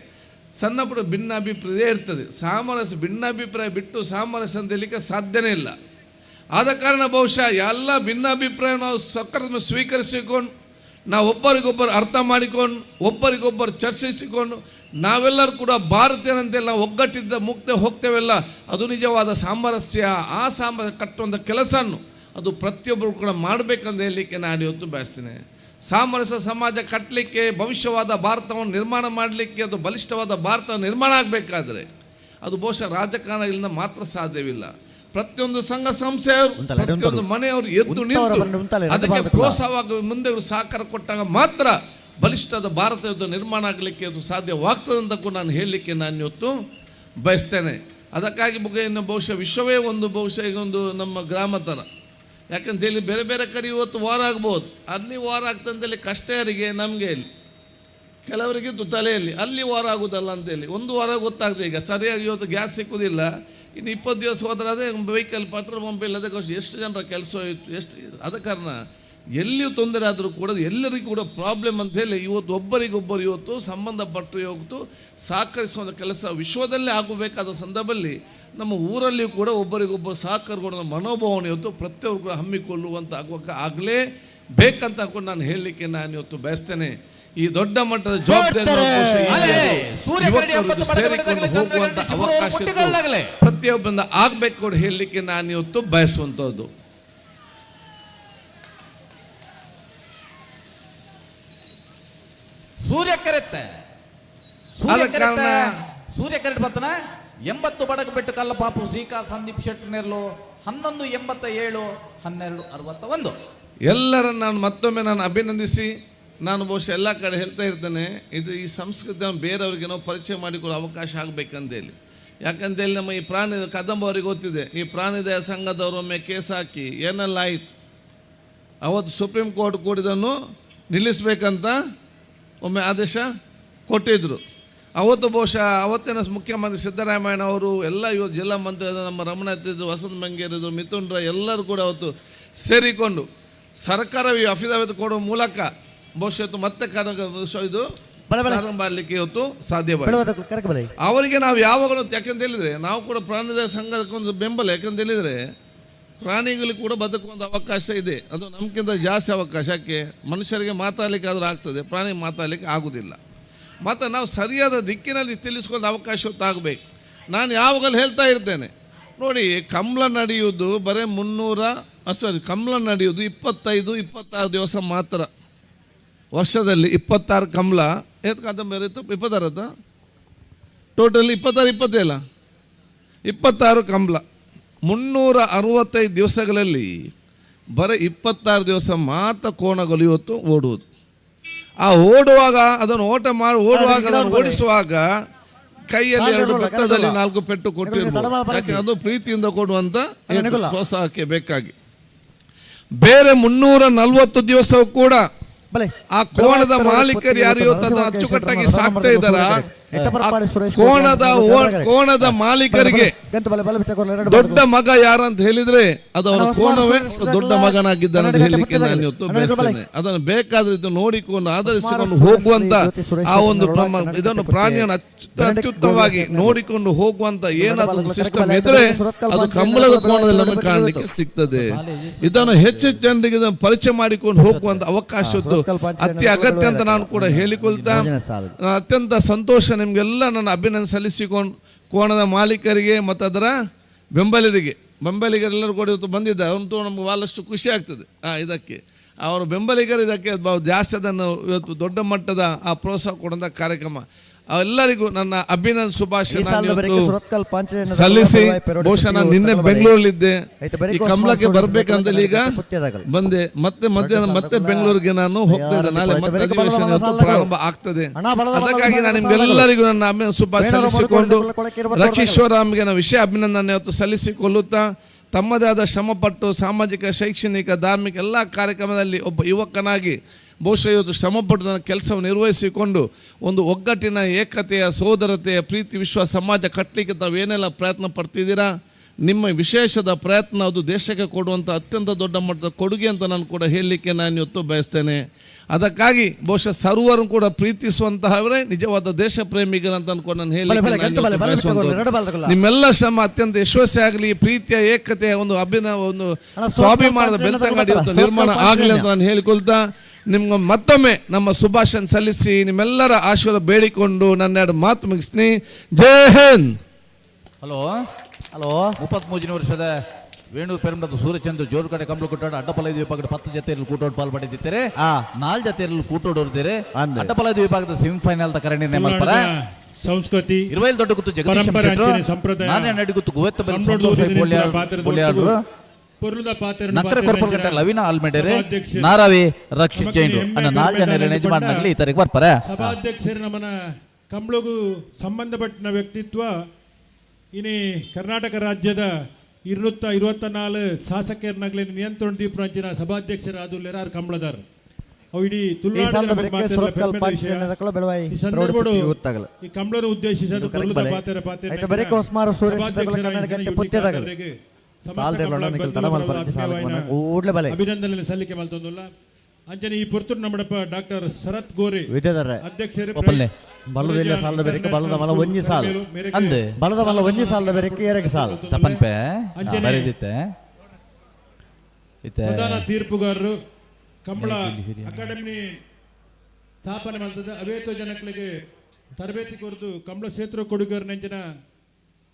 Speaker 5: ಸಣ್ಣ ಪುಟ್ಟ ಭಿನ್ನಾಭಿಪ್ರಾಯ ಇರ್ತದೆ. ಸಾಮರಸ್ಯ ಭಿನ್ನಾಭಿಪ್ರಾಯ ಬಿಟ್ಟು ಸಾಮರಸ್ಯ ಅಂತ ಹೇಳಲಿಕ್ಕೆ ಸಾಧ್ಯನೇ ಇಲ್ಲ. ಆದ ಕಾರಣ ಬಹುಶಃ ಎಲ್ಲ ಭಿನ್ನಾಭಿಪ್ರಾಯ ನಾವು ಸಕಾರಾತ್ಮಕ ಸ್ವೀಕರಿಸಿಕೊಂಡು, ನಾವು ಒಬ್ಬರಿಗೊಬ್ಬರು ಅರ್ಥ ಮಾಡಿಕೊಂಡು, ಒಬ್ಬರಿಗೊಬ್ಬರು ಚರ್ಚಿಸಿಕೊಂಡು, ನಾವೆಲ್ಲರೂ ಕೂಡ ಭಾರತೀಯರಂತೆಲ್ಲ ನಾವು ಒಗ್ಗಟ್ಟಿದ್ದ ಮುಕ್ತ ಹೋಗ್ತೇವೆಲ್ಲ, ಅದು ನಿಜವಾದ ಸಾಮರಸ್ಯ. ಆ ಸಾಮರಸ್ಯ ಕಟ್ಟುವಂಥ ಕೆಲಸವನ್ನು ಅದು ಪ್ರತಿಯೊಬ್ಬರು ಕೂಡ ಮಾಡಬೇಕಂತ ಹೇಳಲಿಕ್ಕೆ ನಾನು ಇವತ್ತು ಬಯಸ್ತೇನೆ. ಸಾಮರಸ್ಯ ಸಮಾಜ ಕಟ್ಟಲಿಕ್ಕೆ, ಭವಿಷ್ಯವಾದ ಭಾರತವನ್ನು ನಿರ್ಮಾಣ ಮಾಡಲಿಕ್ಕೆ, ಅದು ಬಲಿಷ್ಠವಾದ ಭಾರತ ನಿರ್ಮಾಣ ಆಗಬೇಕಾದ್ರೆ ಅದು ಬಹುಶಃ ರಾಜಕಾರಣಗಳಿಂದ ಮಾತ್ರ ಸಾಧ್ಯವಿಲ್ಲ. ಪ್ರತಿಯೊಂದು ಸಂಘ ಸಂಸ್ಥೆಯವರು, ಪ್ರತಿಯೊಂದು ಮನೆಯವರು ಎದ್ದು ನಿಂತು ಅದಕ್ಕೆ ಪ್ರೋತ್ಸಾಹವಾಗಿ ಮುಂದೆ ಸಹಕಾರ ಕೊಟ್ಟಾಗ ಮಾತ್ರ ಬಲಿಷ್ಠದ ಭಾರತ ಯುದ್ಧ ನಿರ್ಮಾಣ ಆಗಲಿಕ್ಕೆ ಅದು ಸಾಧ್ಯವಾಗ್ತದೆ ಅಂತ ಕೂಡ ನಾನು ಹೇಳಲಿಕ್ಕೆ ನಾನು ಇವತ್ತು ಬಯಸ್ತೇನೆ. ಅದಕ್ಕಾಗಿ ಬಗ್ಗೆ ಇನ್ನು ಬಹುಶಃ ವಿಶ್ವವೇ ಒಂದು ಬಹುಶಃ ಈಗ ಒಂದು ನಮ್ಮ ಗ್ರಾಮ ಥರ. ಯಾಕಂತೇಳಿ ಬೇರೆ ಬೇರೆ ಕಡೆ ಇವತ್ತು ವಾರ ಆಗ್ಬೋದು, ಅಲ್ಲಿ ವಾರ ಆಗ್ತಂತೇಳಿ ಕಷ್ಟ ಯಾರಿಗೆ? ನಮಗೆ. ಇಲ್ಲಿ ಕೆಲವರಿಗಿತ್ತು ತಲೆಯಲ್ಲಿ ಅಲ್ಲಿ ವಾರ ಆಗೋದಲ್ಲ ಅಂತೇಳಿ ಒಂದು ವಾರ ಗೊತ್ತಾಗ್ತದೆ. ಈಗ ಸರಿಯಾಗಿ ಇವತ್ತು ಗ್ಯಾಸ್ ಸಿಕ್ಕುವುದಿಲ್ಲ, ಇನ್ನು 20 ದಿವಸ ಹೋದರೆ ಅದೇ vehicle petrol pump ಇಲ್ಲದೆ ಎಷ್ಟು ಜನರ ಕೆಲಸ ಹೋಯಿತು ಎಷ್ಟು. ಆದ ಕಾರಣ ಎಲ್ಲಿಯೂ ತೊಂದರೆ ಆದರೂ ಕೂಡ ಎಲ್ಲರಿಗೂ ಕೂಡ ಪ್ರಾಬ್ಲಮ್ ಅಂತ ಹೇಳಿ ಇವತ್ತು ಒಬ್ಬರಿಗೊಬ್ಬರು ಇವತ್ತು ಸಂಬಂಧಪಟ್ಟು ಇವತ್ತು ಸಹಕರಿಸುವಂಥ ಕೆಲಸ ವಿಶ್ವದಲ್ಲೇ ಆಗಬೇಕಾದ ಸಂದರ್ಭದಲ್ಲಿ ನಮ್ಮ ಊರಲ್ಲಿಯೂ ಕೂಡ ಒಬ್ಬರಿಗೊಬ್ಬರು ಸಹಕಾರ ಕೊಡುವ ಮನೋಭಾವನೆ ಇವತ್ತು ಪ್ರತಿಯೊಬ್ಬರು ಕೂಡ ಹಮ್ಮಿಕೊಳ್ಳುವಂಥ ಆಗುವಾಗ ಆಗಲೇ ಬೇಕಂತ ಕೂಡ ನಾನು ಹೇಳಲಿಕ್ಕೆ ನಾನು ಇವತ್ತು ಬಯಸ್ತೇನೆ. ಈ ದೊಡ್ಡ ಮಟ್ಟದ ಜವಾಬ್ದಾರಿ ಸೇರಿಕೊಂಡು ಹೋಗುವಂಥ ಅವಕಾಶ ಪ್ರತಿಯೊಬ್ಬರಿಂದ ಆಗಬೇಕು ಕೂಡ ಹೇಳಲಿಕ್ಕೆ ನಾನು ಇವತ್ತು ಬಯಸುವಂಥದ್ದು.
Speaker 4: ಸೂರ್ಯ ಕರೆಟ್ ಬರ್ತನ 80 ಬಡಗ ಬಿಟ್ಟು ಕಲ್ಲಪಾಪು ಶ್ರೀಕಾ ಸಂದೀಪ್ ಶೆಟ್ಟಿ ನೆರ್ಲು 11 87 12 61.
Speaker 5: ಎಲ್ಲರನ್ನು ನಾನು ಮತ್ತೊಮ್ಮೆ ನಾನು ಅಭಿನಂದಿಸಿ, ನಾನು ಬಹುಶಃ ಎಲ್ಲ ಕಡೆ ಹೇಳ್ತಾ ಇರ್ತೇನೆ, ಇದು ಈ ಸಂಸ್ಕೃತಿಯನ್ನು ಬೇರೆಯವರಿಗೆ ನಾವು ಪರಿಚಯ ಮಾಡಿಕೊಳ್ಳೋ ಅವಕಾಶ ಆಗಬೇಕಂತೇಳಿ. ಯಾಕಂತೇಳಿ ನಮ್ಮ ಈ ಪ್ರಾಣಿ ಕದಂಬ ಅವರಿಗೆ ಗೊತ್ತಿದೆ, ಈ ಪ್ರಾಣಿದಯ ಸಂಘದವರು ಒಮ್ಮೆ ಕೇಸ್ ಹಾಕಿ ಏನೆಲ್ಲ ಆಯಿತು, ಅವತ್ತು ಸುಪ್ರೀಂ ಕೋರ್ಟ್ ಕೂಡ ಇದನ್ನು ನಿಲ್ಲಿಸಬೇಕಂತ ಒಮ್ಮೆ ಆದೇಶ ಕೊಟ್ಟಿದ್ದರು. ಅವತ್ತು ಬಹುಶಃ ಅವತ್ತಿನ ಮುಖ್ಯಮಂತ್ರಿ ಸಿದ್ದರಾಮಯ್ಯನವರು ಎಲ್ಲ ಇವತ್ತು ಜಿಲ್ಲಾ ಮಂತ್ರಿ ನಮ್ಮ ರಮಣಾಥ್ ಇದ್ದರು, ವಸಂತ ಮಂಗೇರಿದ್ರು, ಮಿಥುನ್ ರೈ ಎಲ್ಲರೂ ಕೂಡ ಅವತ್ತು ಸೇರಿಕೊಂಡು ಸರ್ಕಾರವೇ ಅಫಿಡವಿಟ್ ಕೊಡುವ ಮೂಲಕ ಬಹುಶಃ ಇವತ್ತು ಮತ್ತೆ ಇದು ಪ್ರಾರಂಭ ಆಗಲಿಕ್ಕೆ ಇವತ್ತು ಸಾಧ್ಯವಾಗಿದೆ. ಅವರಿಗೆ ನಾವು ಯಾವಾಗಲೂ ಯಾಕಂತ ಹೇಳಿದರೆ ನಾವು ಕೂಡ ಪ್ರಾಣಿದ ಸಂಘಕ್ಕೊಂದು ಬೆಂಬಲ. ಯಾಕಂತ ಹೇಳಿದರೆ ಪ್ರಾಣಿಗಳಿಗೆ ಕೂಡ ಬದುಕುವಂಥ ಅವಕಾಶ ಇದೆ, ಅದು ನಮಗಿಂತ ಜಾಸ್ತಿ ಅವಕಾಶ. ಯಾಕೆ ಮನುಷ್ಯರಿಗೆ ಮಾತಾಡಲಿಕ್ಕೆ ಆದರೂ ಆಗ್ತದೆ, ಪ್ರಾಣಿ ಮಾತಾಡಲಿಕ್ಕೆ ಆಗೋದಿಲ್ಲ. ಮತ್ತು ನಾವು ಸರಿಯಾದ ದಿಕ್ಕಿನಲ್ಲಿ ತಿಳಿಸ್ಕೊಂಡು ಅವಕಾಶ ಆಗಬೇಕು. ನಾನು ಯಾವಾಗಲೂ ಹೇಳ್ತಾ ಇರ್ತೇನೆ ನೋಡಿ, ಕಂಬಳ ನಡೆಯುವುದು ಬರೀ ಕಂಬಳ ನಡೆಯುವುದು 25 26 ದಿವಸ ಮಾತ್ರ ವರ್ಷದಲ್ಲಿ. 26 ಕಂಬಳ ಏತ್ ಕಾದಂಬರಿ ಇತ್ತು, 26 ಟೋಟಲ್ 26 27 26 ಕಂಬಳ. 365 ದಿವಸಗಳಲ್ಲಿ ಬರೀ 26 ದಿವಸ ಮಾತ್ರ ಕೋಣಗಳು ಇವತ್ತು ಓಡುವುದು. ಆ ಓಡುವಾಗ ಅದನ್ನು ಓಟ ಮಾಡಿ ಓಡುವಾಗ ಅದನ್ನು ಓಡಿಸುವಾಗ ಕೈಯಲ್ಲಿ 2 ಬೆತ್ತದಲ್ಲಿ 4 ಪೆಟ್ಟು ಕೊಟ್ಟಿರ್ಬೋದು. ಯಾಕೆ ಅದು ಪ್ರೀತಿಯಿಂದ ಕೊಡುವಂತ ಪ್ರೋತ್ಸಾಹಕ್ಕೆ ಬೇಕಾಗಿ. ಬೇರೆ 340 ದಿವಸವೂ ಕೂಡ ಆ ಕೋಣದ ಮಾಲೀಕರು ಯಾರು ಇವತ್ತು ಅದನ್ನು ಅಚ್ಚುಕಟ್ಟಾಗಿ ಸಾಕ್ತಾ ಇದ್ದಾರ, ಕೋಣದ ಕೋಣದ ಮಾಲೀಕರಿಗೆ ದೊಡ್ಡ ಮಗ ಯಾರಂತ ಹೇಳಿದ್ರೆ ಅದು ಅವರ ಕೋಣವೇ ದೊಡ್ಡ ಮಗನಾಗಿದ್ದಾನೆ ಅಂತ ಹೇಳಲಿಕ್ಕೆ ನಾನು ಇವತ್ತು ಬಯಸ್ತೇನೆ. ಅದನ್ನು ಬೇಕಾದ್ರೆ ನೋಡಿಕೊಂಡು ಆಧರಿಸಿಕೊಂಡು ಹೋಗುವಂತ ಆ ಒಂದು ಇದನ್ನು ಪ್ರಾಣಿಯನ್ನು ಅತ್ಯುತ್ತಮವಾಗಿ ನೋಡಿಕೊಂಡು ಹೋಗುವಂತ ಏನಾದರೂ ಸಿಸ್ಟಮ್ ಇದ್ರೆ ಅದು ಕಂಬಳದ ಕೋಣದಲ್ಲಿ ನಮಗೆ ಕಾಣಲಿಕ್ಕೆ ಸಿಗ್ತದೆ. ಇದನ್ನು ಹೆಚ್ಚೆಚ್ಚು ಜನರಿಗೆ ಇದನ್ನು ಪರಿಚಯ ಮಾಡಿಕೊಂಡು ಹೋಗುವಂತ ಅವಕಾಶದ್ದು ಅತಿ ಅಗತ್ಯ ಅಂತ ನಾನು ಕೂಡ ಹೇಳಿಕೊಳ್ತಾ ಅತ್ಯಂತ ಸಂತೋಷ. ನಿಮಗೆಲ್ಲ ನನ್ನ ಅಭಿನಂದನೆ ಸಲ್ಲಿಸಿಕೊಂಡು ಕೋಣದ ಮಾಲೀಕರಿಗೆ ಮತ್ತು ಅದರ ಬೆಂಬಲಿಗರೆಲ್ಲರೂ ಕೂಡ ಇವತ್ತು ಬಂದಿದ್ದಾರೆ. ಅವಂತೂ ನಮ್ಗೆ ಭಾಳಷ್ಟು ಖುಷಿ ಆಗ್ತದೆ. ಇದಕ್ಕೆ ಅವರ ಬೆಂಬಲಿಗರು ಇದಕ್ಕೆ ಜಾಸ್ತಿ ಅದನ್ನು ಇವತ್ತು ದೊಡ್ಡ ಮಟ್ಟದ ಆ ಪ್ರೋತ್ಸಾಹ ಕೊಡುವಂಥ ಕಾರ್ಯಕ್ರಮ. ಎಲ್ಲರಿಗೂ ನನ್ನ ಅಭಿನಂದನೆ ಶುಭಾಶಯ ಸಲ್ಲಿಸಿ. ಬಹುಶಃ ನಾನು ನಿನ್ನೆ ಬೆಂಗಳೂರಲ್ಲಿದ್ದೆ, ಈ ಕಂಬಳಕ್ಕೆ ಬರ್ಬೇಕಂತ ಈಗ ಬಂದೆ. ಮತ್ತೆ ಮಧ್ಯಾಹ್ನ ಮತ್ತೆ ಬೆಂಗಳೂರಿಗೆ ನಾನು ಹೋಗ್ತಾ ಇದ್ದೆ. ನಾಳೆ ಮತ್ತೆ ಅಧಿವೇಶನ ಇವತ್ತು ಪ್ರಾರಂಭ ಆಗ್ತದೆ. ಅದಕ್ಕಾಗಿ ನಾನು ನಿಮ್ಗೆಲ್ಲರಿಗೂ ನನ್ನ ಅಭಿನಂದನೆ ಶುಭಾಶಯ ಸಲ್ಲಿಸಿಕೊಂಡು ರಕ್ಷೇಶ್ವರಾಮ್ಗೆ ನಾನು ವಿಷಯ ಅಭಿನಂದನೆ ಇವತ್ತು ಸಲ್ಲಿಸಿಕೊಳ್ಳುತ್ತಾ, ತಮ್ಮದೇ ಆದ ಶ್ರಮಪಟ್ಟು ಸಾಮಾಜಿಕ, ಶೈಕ್ಷಣಿಕ, ಧಾರ್ಮಿಕ ಎಲ್ಲ ಕಾರ್ಯಕ್ರಮದಲ್ಲಿ ಒಬ್ಬ ಯುವಕನಾಗಿ ಬಹುಶಃ ಇವತ್ತು ಶ್ರಮಪಟ್ಟು ನನ್ನ ಕೆಲಸವನ್ನು ನಿರ್ವಹಿಸಿಕೊಂಡು ಒಂದು ಒಗ್ಗಟ್ಟಿನ, ಏಕತೆಯ, ಸೋದರತೆಯ, ಪ್ರೀತಿ, ವಿಶ್ವಾಸ ಸಮಾಜ ಕಟ್ಟಲಿಕ್ಕೆ ತಾವೇನೆಲ್ಲ ಪ್ರಯತ್ನ ಪಡ್ತಿದ್ದೀರಾ, ನಿಮ್ಮ ವಿಶೇಷದ ಪ್ರಯತ್ನ ಅದು ದೇಶಕ್ಕೆ ಕೊಡುವಂಥ ಅತ್ಯಂತ ದೊಡ್ಡ ಮಟ್ಟದ ಕೊಡುಗೆ ಅಂತ ನಾನು ಕೂಡ ಹೇಳಲಿಕ್ಕೆ ನಾನು ಇವತ್ತು ಬಯಸ್ತೇನೆ. ಅದಕ್ಕಾಗಿ ಬಹುಶಃ ಸರ್ವರು ಕೂಡ ಪ್ರೀತಿಸುವಂತಹವರೇ ನಿಜವಾದ ದೇಶ ಪ್ರೇಮಿಗಳಂತ ಅನ್ಕೊಂಡು ನಾನು ಹೇಳಲಿಕ್ಕೆ ಬಯಸುವಂಥದ್ದು. ನಿಮ್ಮೆಲ್ಲ ಶ್ರಮ ಅತ್ಯಂತ ಯಶಸ್ವಿ ಆಗಲಿ, ಪ್ರೀತಿಯ, ಏಕತೆಯ ಒಂದು ಅಭಿನವ ಒಂದು ಸ್ವಾಭಿಮಾನದ ಬೆಳ್ತಂಗಡಿ ಇವತ್ತು ನಿರ್ಮಾಣ ಆಗಲಿ ಅಂತ ನಾನು ಹೇಳಿಕೊಳ್ತಾ ನಿಮ್ಗೆ ಮತ್ತೊಮ್ಮೆ ನಮ್ಮ ಶುಭಾಶಯ ಸಲ್ಲಿಸಿ ನಿಮ್ಮೆಲ್ಲರ ಆಶೀರ್ವಾದ ಬೇಡಿಕೊಂಡು ನನ್ನ ಎರಡು ಮಾತು ಮುಗಿಸ್ತೀನಿ. ಜೈ ಹಿಂದ್.
Speaker 4: Hello
Speaker 2: hello.
Speaker 4: 33 ವರ್ಷದ ವೇಣೂರು ಪೆರಂಬದ ಸೂರ್ಯಚಂದ್ರ ಜೋರು ಕಡೆ ಕಂಬಳು ಕೊಟ್ಟಾಡು ಅಡ್ಡಪಲೈದು ವಿಭಾಗದ 10 ಜೊತೆಯಲ್ಲಿ ಕೂಟೋಡು ಪಾಲ್ ಪಡೆದಿದ್ದಾರೆ. 4 ಜೊತೆಯಲ್ಲಿ ಕೂಟೋಡು ಹೊರದಿದ್ದಾರೆ. ಅಡ್ಡಪಲೈದು ವಿಭಾಗದ ಸೆಮಿಫೈನಲ್ ಕರೆ ನಿರ್ಣಯ ಮಾಡ್ತಾರೆ.
Speaker 3: ಸಂಸ್ಕೃತಿ
Speaker 4: ಇರುವೈಲ್ ದೊಡ್ಡ ಗುತ್ತು ಜಗದೀಶ್ ಶೆಟ್ಟರು, ನಾರಾಯಣ ನಡಿಗುತ್ತು ಗುವೆತ್ತ ಪೊಳ್ಯಾಡ್ರು, ನಕ್ಕರೆ ಕೊರ್ಪಲ್ಗಟ್ಟೆ ಲವಿನ ಆಲ್ಮೆಡೇರೆ, ನಾರಾವಿ ರಕ್ಷಿತ್ ಜೈನ್ರು ಅನ್ನ 4 ಜನ ಯಜಮಾನನಾಗಲಿ ಈ ತಾರೀಕು ಬರ್ತಾರೆ.
Speaker 3: ಸಭಾಧ್ಯಕ್ಷರು ನಮ್ಮನ ಕಂಬಳಗೂ ಸಂಬಂಧಪಟ್ಟ ವ್ಯಕ್ತಿತ್ವ ಇನಿ ಕರ್ನಾಟಕ ರಾಜ್ಯದ 224 ಶಾಸಕರನ್ನಾಗಲಿ ನಿಯಂತ್ರಣ ದೀಪರಂಚಿನ ಸಭಾಧ್ಯಕ್ಷರಾದ ಕಂಬಳದಾರ್ ಅವು ಇಡೀ ತುಳುನಾಡಿನ ಈ ಸಂದರ್ಭ ಈ ಕಂಬಳನ್ನು ಉದ್ದೇಶಿಸಿ ಅಭಿನಂದನೆ ಸಲ್ಲಿಕೆ ಮಲ್ತೊಂದುಲ್ಲ. ಅಂಚನೆ ಈ ಪೊರ್ತುರು ನಮ್ಮಡಪ್ಪ ಡಾಕ್ಟರ್ ಶರತ್ ಗೋರೆ ಅಧ್ಯಕ್ಷರು
Speaker 2: ಬಲದ ಸಾಲದ ಬೆರಕೆ ಬಲದ ಮಲ ಒಂಜಿ ಸಾಲ
Speaker 4: ಅಂದೆ
Speaker 2: ಬಲದ ಮಲ ಒಂಜಿ ಸಾಲದ ಬೆರಕೆ ಎರಗೆ ಸಾಲ
Speaker 4: ತಪ್ಪನ್ಪೆ ಬರೆದಿತ್ತೆ.
Speaker 3: ಪ್ರಧಾನ ತೀರ್ಪುಗಾರರು ಕಂಬಳ ಅಕಾಡೆಮಿ ಸ್ಥಾಪನೆ ಮಾಡ್ತದೆ. ಅವೇತೋ ಜನಗಳಿಗೆ ತರಬೇತಿ ಕೊರದು ಕಂಬಳ ಕ್ಷೇತ್ರ ಕೊಡುಗರ ನೆಂಚಿನ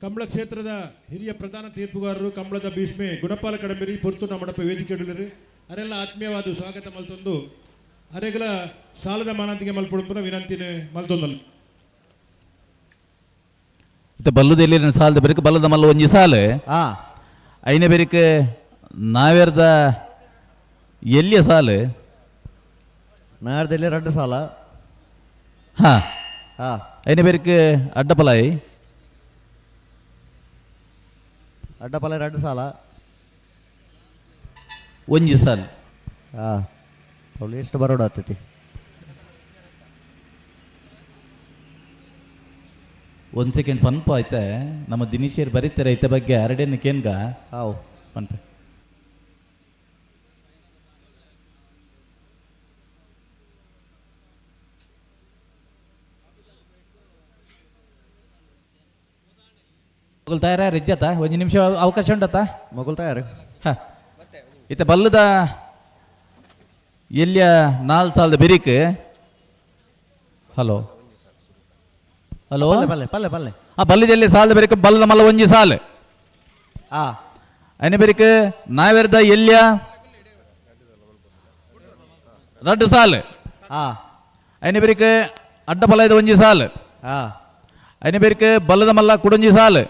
Speaker 3: ಕಂಬಳ ಕ್ಷೇತ್ರದ ಹಿರಿಯ ಪ್ರಧಾನ ತೀರ್ಪುಗಾರರು ಕಂಬಳದ ಭೀಷ್ಮೆ ಗುಣಪಾಲ ಕಡಂಬಿರಿ ಪೊರ್ತು ನಮ್ಮಡಪ್ಪ ವೇದಿಕೆ ಅರೆಲ್ಲ ಆತ್ಮೀಯವಾದ ಸ್ವಾಗತ ಮಲ್ತೊಂದು ಅರೆಗಳ ಸಾಲದ ಮಾನಂತಿಗೆ ಮಲ್ಪೊಡುಂಪುನ ವಿನಂತಿನ ಮಲ್ತೊಂದಲ್ಲ.
Speaker 4: ಬಲ್ಲುದೆಲ್ಲಿ ಸಾಲದ ಬೆರಕು ಬಲ್ಲದ ಮಲ್ಲ ಒಂಜಿ ಸಾಲು ಐನೇ ಬೆರಕು ನಾವೇರ್ದ ಎಲ್ಲಿಯ ಸಾಲು
Speaker 2: ನಾಡ್ದಲ್ಲಿ 2 ಸಾಲ
Speaker 4: ಹಾ ಐನೇ ಬೆರಕು ಅಡ್ಡಪಲಾಯಿ
Speaker 2: ಅಡ್ಡಪಲಾಯಿ 2 ಸಾಲ
Speaker 4: ಒಂಜಿ ಸಾಲು
Speaker 2: ಅವಳು ಎಷ್ಟು ಬರೋಡ ಆಗ್ತೈತಿ.
Speaker 4: ಒಂದು ಸೆಕೆಂಡ್ ಪನ್ಪ ಐತೆ ನಮ್ಮ ದಿನೇಶರ್ ಬರೀತಾರೆ ಐತೆ ಬಗ್ಗೆ ಅರಡೇನು ಕೇನ್ಗ
Speaker 2: ಹಾವು
Speaker 4: ಪನ್ಪ ಮಗುಲ್ ತಯಾರ ರಿಜ್ಜತ ಒಂದು ನಿಮಿಷ ಅವಕಾಶ ಉಂಟತ್ತ
Speaker 2: ಮಗುಲ್ ತಯಾರು.
Speaker 4: ಹ ಇತ್ತ ಬಲ್ಲದ ಎಲ್ಲಿಯ 4 ಸಾಲದ ಬೆರಿಕ್. ಹಲೋ ಹಲೋ
Speaker 2: ಪಲ್ಲೆ ಪಲ್ಲೆ ಪಲ್ಲೆ
Speaker 4: ಆ ಬಲ್ಲದ ಎಲ್ಲಿ ಸಾಲದ ಬೆರಿಕ್ ಬಲ್ಲದ ಮಲ್ಲ ಒಂಜಿ ಸಾಲು ಐನ ಬೆರಿಕ್ ನಾವೆರ್ದ ಎಲ್ಲಿಯ 2 ಸಾಲು ಐನ ಬೆರಿಕ್ ಅಡ್ಡ ಬಲದ ಒಂಜಿ ಸಾಲು ಐನ ಬೆರಿಕ್ ಬಲ್ಲದ ಮಲ್ಲ ಕುಡಂಜಿ ಸಾಲು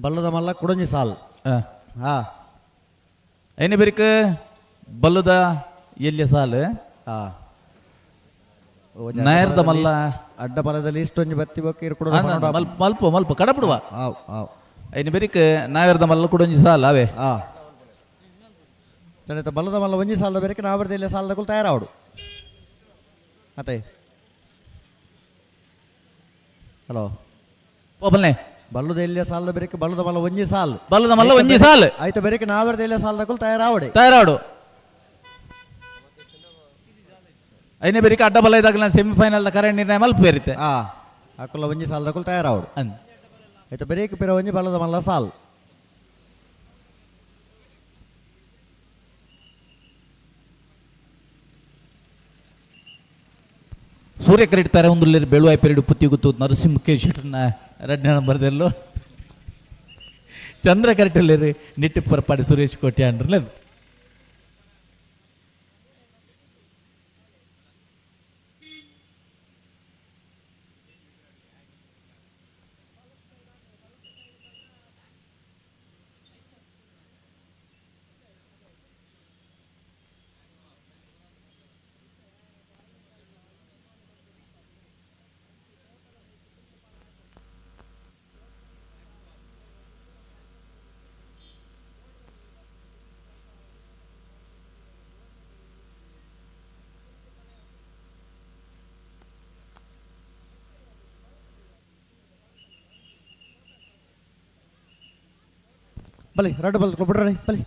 Speaker 2: ಬಲ್ಲದ ಮಲ್ಲ ಕುಡಂಜಿ ಸಾಲು
Speaker 4: ಐನ ಬೆರಿಕ್ ಬಲ್ಲದ ಎಲ್ಲಿಯ ಸಾಲು ನಾಯರ್ದ ಮಲ್ಲ
Speaker 2: ಅಡ್ಡ ಬಲದಲ್ಲಿ ಇಷ್ಟೊಂದು ಬತ್ತಿ ಬಕ್ಕಿ
Speaker 4: ಮಲ್ಪ ಮಲ್ಪ ಕಡಬಿಡುವ ಐನ ಬೆರಿಕ್ ನಾಯರ್ದ ಮಲ್ಲ ಕುಡಂಜಿ ಸಾಲು ಅವೇ
Speaker 2: ಸರಿತ ಬಲ್ಲದ ಮಲ್ಲ ಒಂಜಿ ಸಾಲದ ಬೆರಿಕ್ ನಾವರ್ದ ಎಲ್ಲಿಯ ಸಾಲದ ಕುಲ್ ತಯಾರಾವಡು ಅತ್ತೆ. ಹಲೋ
Speaker 4: ಪೋಪಲ್ನೆ
Speaker 2: ಬಲ್ಲುದ ಎಲ್ಲಿಯ ಸಾಲದ ಬೆರಕೆ ಬಲ್ಲದ ಮಲ್ಲ ಒಂಜಿ ಸಾಲ್
Speaker 4: ಬಲ್ಲದ ಮಲ್ಲ ಒಂಜಿ ಸಾಲ್
Speaker 2: ಆಯ್ತು ಬೆರಕೆ ನಾವರದ ಎಲ್ಲಿಯ ಸಾಲದಕ್ಕೂ ತಯಾರಾವಡೆ
Speaker 4: ತಯಾರಾಡು ಐನೇ ಬೆರಿಕೆ ಅಡ್ಡ ಬಲ್ಲ ಇದಾಗಲ ಸೆಮಿಫೈನಲ್ ಕರೆ ನಿರ್ಣಯ ಮಲ್ಪ ಬೇರಿತ್ತೆ
Speaker 2: ಆ ಅಕುಲ ಒಂಜಿ ಸಾಲದಕ್ಕೂ ತಯಾರಾವಡು
Speaker 4: ಅಂದ್
Speaker 2: ಆಯ್ತು ಬೆರಕೆ ಪಿರ ಒಂಜಿ ಬಲ್ಲದ ಮಲ್ಲ ಸಾಲ್
Speaker 4: ಸೂರ್ಯ ಕರಿಡ್ತಾರೆ ಒಂದು ಬೆಳುವಾಯಿ ಪೆರಿಡು ಪುತ್ತಿ ಗುತ್ತು ನರಸಿಂಹ ಕೆ ಶೆಟ್ಟರ್ನ ಎರಡನೇ ನಂಬರ್ದಲ್ಲೂ ಚಂದ್ರ ಕರೆಕ್ಟಲ್ಲಿ ನಿಟ್ಟಿ ಪೊರಪಾಡಿ ಸುರೇಶ್ ಕೋಟೆ ಅಂಡ್ರಲ್ಲ
Speaker 2: ಬಲಿ ರಡ್ಡು ಬಲ್ ಬಿಡ್ರಿ ಬಲಿ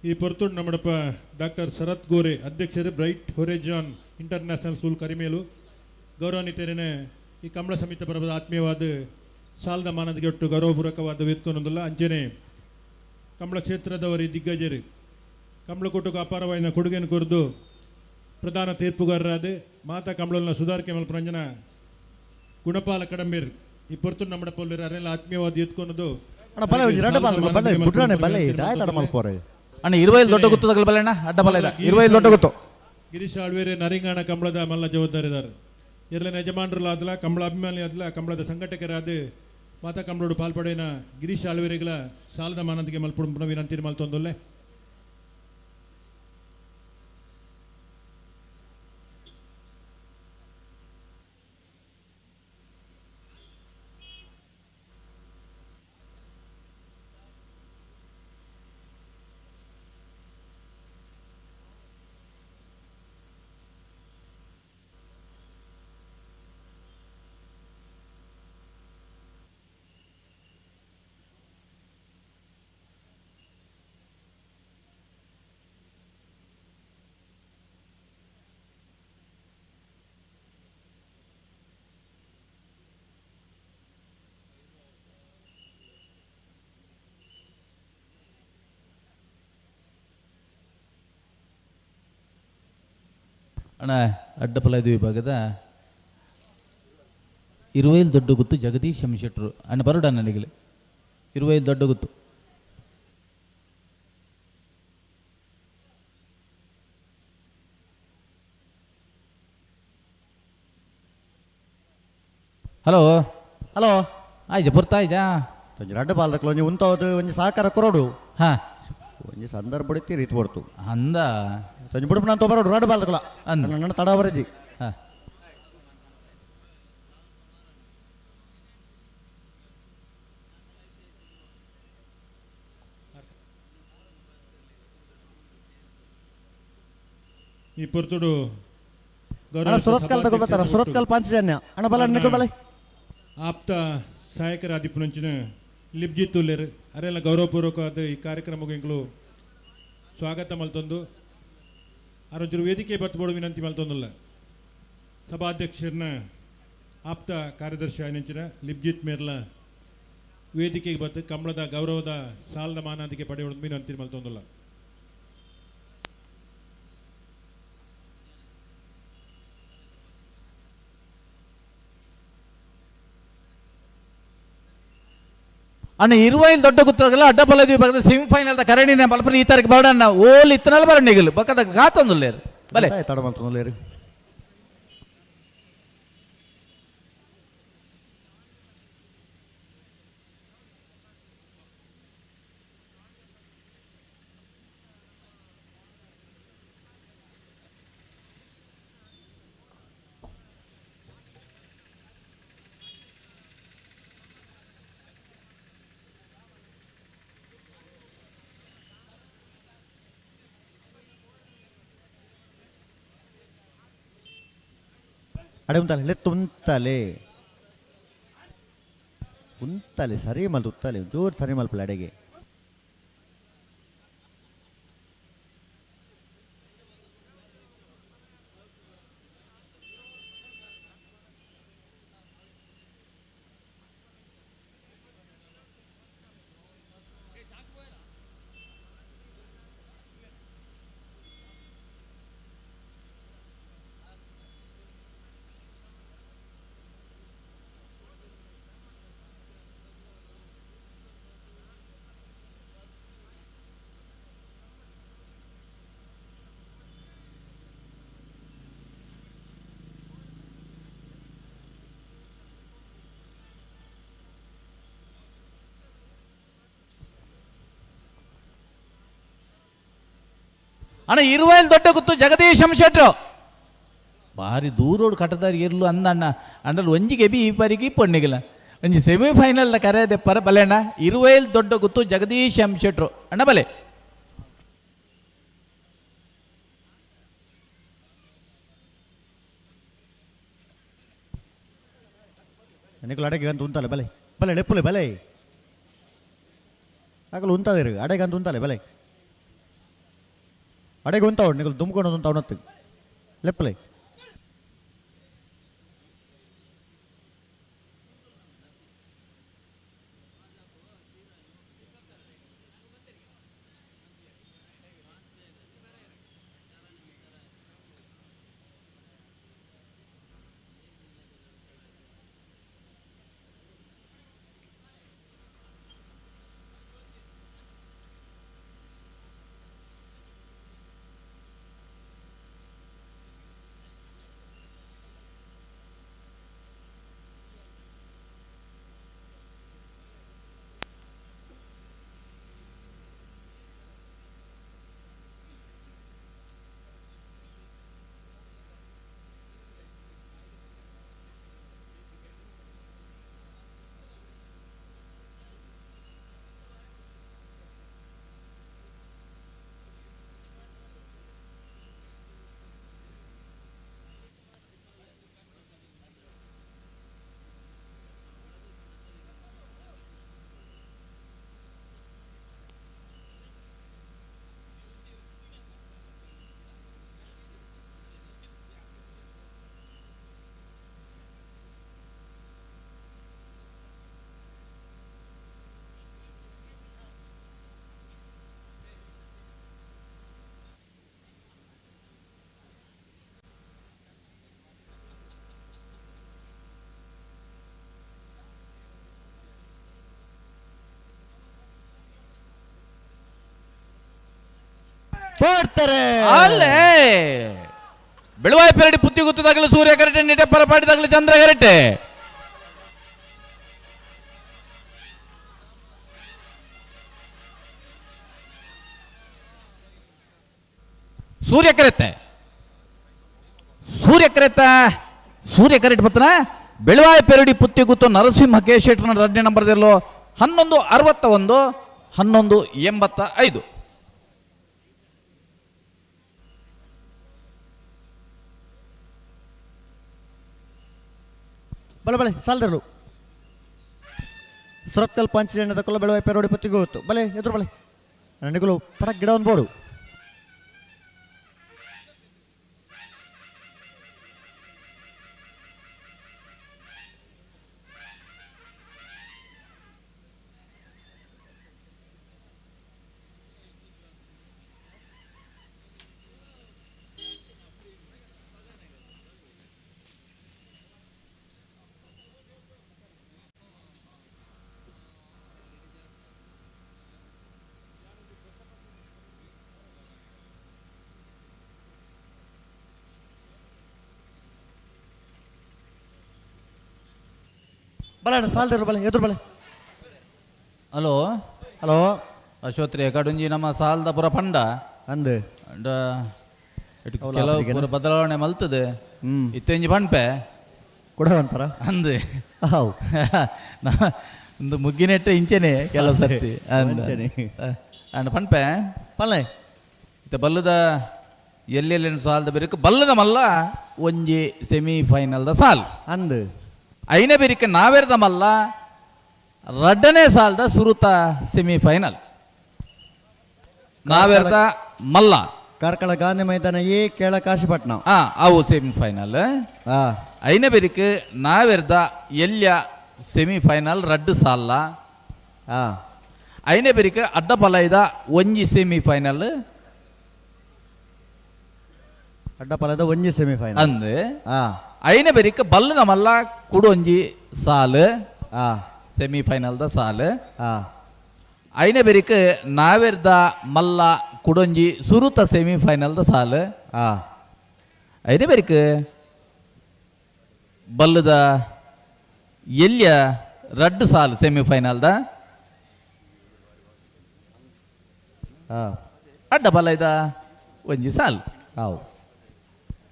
Speaker 3: ಈ ಪೊರ್ತುಡು ನಮ್ಮಡಪ್ಪ ಡಾಕ್ಟರ್ ಶರತ್ ಗೋರೆ ಅಧ್ಯಕ್ಷರು Bright Horizon International School Karimelu ಗೌರವಾನ್ವಿತರೇನೆ ಈ ಕಮಲ ಸಮಿತಿ ಪರ್ವದ ಆತ್ಮೀಯವಾದ ಸಾಲದ ಮಾನದಿಗೆ ಒಟ್ಟು ಗೌರವಪೂರ್ವಕವಾದ ವೇದ್ಕೊನೊಂದುಲ್ಲ ಅಂಚನೆ ಕಮಲ ಕ್ಷೇತ್ರದವರಿ ದಿಗ್ಗಜರು ಕಮಲಕೂಟಕ್ಕೆ ಅಪಾರವಾದ ಕೊಡುಗೆಯನ್ನು ಕೊರೆದು ಪ್ರಧಾನ ತೀರ್ಪುಗಾರರಾದ ಮಾತಾ ಕಮಲನ ಸುಧಾರ್ ಕೆಮಲ್ ಪ್ರಂಜನ ಗುಣಪಾಲ ಕಡಂಬೀರ್ ಈ ಪೊರ್ತು ನಮ್ಮಡಪ್ಪ ಅರೆಲ್ಲ ಆತ್ಮೀಯವಾದ ಎತ್ಕೊನದು
Speaker 2: ಅಣ್ಣ ಬಲೆ ಒಂಜಿ ರಡ್ಡು ಬಾಲ್ ಬಲೆ ಬುಡ್ರಾಣೆ ಬಲೆ ಆಯ್ತು ಅಡ ಮಲ್ಪೋರೆ
Speaker 4: ಅಣ್ಣ ಇರುವೈಲ್ ದೊಡ್ಡ ಗುತ್ತದಗಲ್ ಬಲೆ ಅಣ್ಣ ಅಡ್ಡ ಬಲ ಇದೆ ಇರುವೈಲ್ ದೊಡ್ಡ ಗುತ್ತು
Speaker 3: ಗಿರೀಶ್ ಆಳ್ವೇರೆ ನರಿಂಗಾಣ ಕಂಬಳದ ಮಲ್ಲ ಜವಾಬ್ದಾರಿದಾರ ಎರಡನೇ ಯಜಮಾನರುಲಾದಲ ಕಂಬಳ ಅಭಿಮಾನಿ ಆದಲ ಕಂಬಳದ ಸಂಘಟಕರಾದ ಮಾತಾ ಕಂಬಳೋಡು ಪಾಲ್ಪಡೆಯ ಗಿರೀಶ್ ಆಳ್ವೇರೆಗಳ ಸಾಲದ ಮಾನದಿಗೆ ಮಲ್ಪುಡು ವಿನಂತಿ ಮಲ್ತೊಂದೊಲ್ಲೆ.
Speaker 4: ಅಣ್ಣ ಅಡ್ಡಪಲೈದು ವಿಭಾಗದ ಇರುವೈಲ್ ದೊಡ್ಡ ಗುತ್ತು ಜಗದೀಶ್ ಎಂ ಶೆಟ್ರು ಅಣ್ಣ ಬರೋಡ ನನಗೆ ಇರುವೈಲ್ ದೊಡ್ಡ ಗುತ್ತು. ಹಲೋ
Speaker 2: ಹಲೋ
Speaker 4: ಆಯ್ಜ ಪೊರ್ತಾ ಆಯ್ಜಾ
Speaker 2: ಒಂಜಿ ರಡ್ಡು ಬಾಲ್ದಕ್ಲು ಒಂಜಿ ಉಂತಾವದು ಒಂಜಿ ಸಹಕಾರ ಕೊರೋಡು
Speaker 4: ಹಾ
Speaker 2: ಒಂಜಿ ಸಂದರ್ಭ ರೀತಿ ಬಡ್ತು
Speaker 4: ಅಂದ
Speaker 2: ಒಂಜಿ ಬುಡುಪು ನಾನು ಬರೋಡು ರಡ್ಡು ಬಾಲ್ದಕ್ಲ
Speaker 4: ಅಂದ್.
Speaker 2: ನನ್ನ ತಡ ಬರಜಿ
Speaker 4: ಹಾ
Speaker 3: ಈ ಪೊರ್ತುಡು
Speaker 2: ಅಣ್ಣ ಸುರತ್ಕಲ್ ತಗೊಳ್ತಾರ ಸುರತ್ಕಲ್ ಪಾಂಚಜನ್ಯ ಅಣ್ಣ ಬಲ ಅಣ್ಣ ಬಲೆ
Speaker 3: ಆಪ್ತ ಸಹಾಯಕರ ಆದಿಪ್ಪುನಂಚಿನ ಲಿಬ್ಜಿ ತುಲ್ಲೇರು ಅರೆಲ್ಲ ಗೌರವಪೂರ್ವಕವಾದ ಈ ಕಾರ್ಯಕ್ರಮಕ್ಕೆ ಎಂಕುಲು ಸ್ವಾಗತ ಮಲ್ತೊಂದು ಆರೊಂಚೂರು ವೇದಿಕೆ ಬತ್ಬೋಡು ವಿನಂತಿ ಮಲ್ತೊಂದುಲ್ಲ ಸಭಾಧ್ಯಕ್ಷರನ್ನ ಆಪ್ತ ಕಾರ್ಯದರ್ಶಿ ಆಯಿನಂಚಿನ ಲಿಬ್ಜಿತ್ ಮೇರ್ಲ ವೇದಿಕೆಗೆ ಬತ್ತು ಕಂಬಳದ ಗೌರವದ ಸಾಲದ ಮಾನಾದಿಗೆ ಪಡೆಯುವುದು ಮೀನು ಅಂತಿಮ ಮಲ್ತೊಂದುಲ್ಲ.
Speaker 4: ಅಣ್ಣ ಇರುವೈಲ್ ದೊಡ್ಡ ಗುತ್ತಾಗಲ್ಲ ಅಡ್ಡಬಲ ವಿಭಾಗದ ಸೆಮಿಫೈನಲ್ ಕರಣಿನ ಬಲಪುರ ಈ ತಾರೀಕು ಬರಡಣ್ಣ ಓಲ್ ಇತ್ತನಲ್ಲ ಬರಣ್ಣಿಗಲು ಬಕ್ಕದ ಗಾತೊಂದುಲ್ಲೇರು ಬಲೆ
Speaker 2: ತಡ ಮಲ್ತೊಂದುಲ್ಲೇರು. ಅಡೆ ಉಂತಾಲೆ ಲೆತ್ತು ಉಂತಾಲೆ ಉಂತಾಲೆ ಸರಿ ಮಲ್ತು ಉತ್ತಾಲೆ ಜೋರು ಸರಿ ಮಲ್ಪಲೆ ಅಡೆಗೆ.
Speaker 4: ಅಣ್ಣ ಇರುವೈಲ್ ದೊಡ್ಡ ಗುತ್ತು ಜಗದೀಶ್ ಶೆಟ್ರು ಭಾರಿ ದೂರೋಡು ಕಟ್ಟದಾರಿ ಇರ್ಲು ಅಂದ ಅಣ್ಣ ಅಂಡಲ್ ಒಂಜಿಗೆ ಬಿ ಈ ಬಾರಿಗೆ ಪೊಣ್ಣಿಗಿಲ್ಲ ಒಂಜಿ ಸೆಮಿಫೈನಲ್ ಕರೆ ಪರ ಬಲೆ ಅಣ್ಣ ಇರುವೈಲ್ ದೊಡ್ಡ ಗುತ್ತು ಜಗದೀಶ್ ಎಂ ಶೆಟ್ರು ಅಣ್ಣ ಬಲೆ.
Speaker 2: ನಿಕುಲು ಅಡೆಗೆ ಅಂತ ಉಂತಾಲೆ ಬಲೆ ಬಲೆ ಲೆಪ್ಪುಲೆ ಬಲೆ ಆಗಲು ಉಂತಾದಿರು ಅಡೆಗೆ ಅಂತ ಉಂತಾಲೆ ಬಲೆ ಅಡೆಗೆ ಉಂತಾವ್ ನಿಕುಲು ದುಮ್ಕೊಂಡು ಉಂತಾವ್ ನತ್ತು ಲೆಪ್ಪಲೆ. ಪೋಡ್ತಾರೆ.
Speaker 4: ಅಲ್ಲೇ ಬೆಳುವಾಯಿ ಪೆರಡಿ ಪುತ್ತಿ ಗುತ್ತದಾಗಲಿ ಸೂರ್ಯ ಕರೆಟೆ ನಿಟೆಪ್ಪರ ಪಾಡಿದಾಗಲಿ ಚಂದ್ರ ಕರೆಟೆ. ಸೂರ್ಯ ಕರೆತ್ತೆ ಸೂರ್ಯ ಕರೆತ ಸೂರ್ಯ ಕರೆಟ್ ಪತ್ನ ಬೆಳುವಾಯಿ ಪೆರಡಿ ಪುತ್ತಿ ಗುತ್ತು ನರಸಿಂಹ ಕೆ ಶೆಟ್ಟರ್ನ ಎರಡನೇ ನಂಬರ್ದಲ್ಲೋ 11:61 11:85.
Speaker 2: ಬಲೆ ಬಲೆ ಸಾಲದರು ಸುರತ್ಕಲ್ ಪಂಚಜನದ ಕೊಲ್ಲ ಬೆಳುವಾಯಿ ಪೆರೋಡಿ ಪತ್ತಿಗೆ ಹೋಯ್ತು ಬಲೆ ಎದುರು ಬಲೆ ನನಗಳು ಪಟಕ್ ಗಿಡ ಒಂದು ಬೋಡು. ಬಲಣ್ಣ ಸಾಲ್ದಿರು ಬಲೆ ಎದುರು ಬಲೆ.
Speaker 4: ಹಲೋ
Speaker 2: ಹಲೋ
Speaker 4: ಅಶ್ವತ್ರಿ ಕಡುಂಜಿ ನಮ್ಮ ಸಾಲ್ದ ಪುರ ಪಂಡ
Speaker 2: ಅಂದು
Speaker 4: ಅಂಡ ಕೆಲವು ಪೂರ ಬದಲಾವಣೆ ಮಲ್ತದೆ ಇತ್ತೆಂಜಿ ಪಂಪೆ
Speaker 2: ಕೊಡ ಪರ
Speaker 4: ಅಂದು
Speaker 2: how
Speaker 4: ಒಂದು ಮುಗ್ಗಿನೆಟ್ಟ ಇಂಚೆನೆ ಕೆಲವು ಸರ್ತಿ
Speaker 2: ಅಂಚೆನೆ.
Speaker 4: ಅಂಡ್ ಪಂಪೆ
Speaker 2: ಪಲ್ಲೆ
Speaker 4: ಇತ್ತ ಬಲ್ಲದ ಎಲ್ಲೆಲ್ಲೆನ್ ಸಾಲ್ದ ಬೆರಕು ಬಲ್ಲದ ಮಲ್ಲ ಒಂಜಿ ಸೆಮಿ ಫೈನಲ್ದ ಸಾಲ್
Speaker 2: ಅಂದು
Speaker 4: ಐನ ಬೆರಿಕ ನಾವೆರ್ದ ಮಲ್ಲ ರಡ್ಡನೇ ಸಾಲ್ದ ಸುರುತ ಸೆಮಿ ಫೈನಲ್ ನಾವೆರ್ದ ಮಲ್ಲ
Speaker 2: ಕಾರ್ಕಳ ಗಾಂಧಿ ಮೈದಾನ ಎ ಕೇಳ ಕಾಶಿಪಟ್ನ
Speaker 4: ಆ ಅವು ಸೆಮಿ ಫೈನಲ್
Speaker 2: ಆ
Speaker 4: ಐನ ಬೆರಿಕ್ ನಾವೆರ್ದ ಎಲ್ಯ ಸೆಮಿ ಫೈನಲ್ ರಡ್ಡು ಸಾಲ್ಲ
Speaker 2: ಆ
Speaker 4: ಐನ ಬೆರಿಕ್ ಅಡ್ಡ ಪಲೈದ ಒಂಜಿ ಸೆಮಿ ಫೈನಲ್
Speaker 2: ಅಡ್ಡಪಲದ ಒಂಜಿ ಸೆಮಿಫೈನಲ್
Speaker 4: ಅಂದ್
Speaker 2: ಆ
Speaker 4: ಐನ ಬೆರಿಕ್ ಬಲ್ಲದ ಮಲ್ಲ ಕುಡೊಂಜಿ ಸಾಲು
Speaker 2: ಆ
Speaker 4: ಸೆಮಿ ಫೈನಲ್ದ ಸಾಲು
Speaker 2: ಆ
Speaker 4: ಐನ ಬೆರಿಕ್ ನಾವೆರ್ದ ಮಲ್ಲ ಕುಡೊಂಜಿ ಸುರುತ ಸೆಮಿ ಫೈನಲ್ದ ಸಾಲು
Speaker 2: ಆ
Speaker 4: ಐನ ಬೆರಿಕ್ ಬಲ್ಲದ ಎಲ್ಯ ರಡ್ಡು ಸಾಲು ಸೆಮಿ ಫೈನಲ್ದ
Speaker 2: ಆ
Speaker 4: ಅಡ್ಡ ಬಲ ಇದ ಒಂಜಿ ಸಾಲು
Speaker 2: ಆವು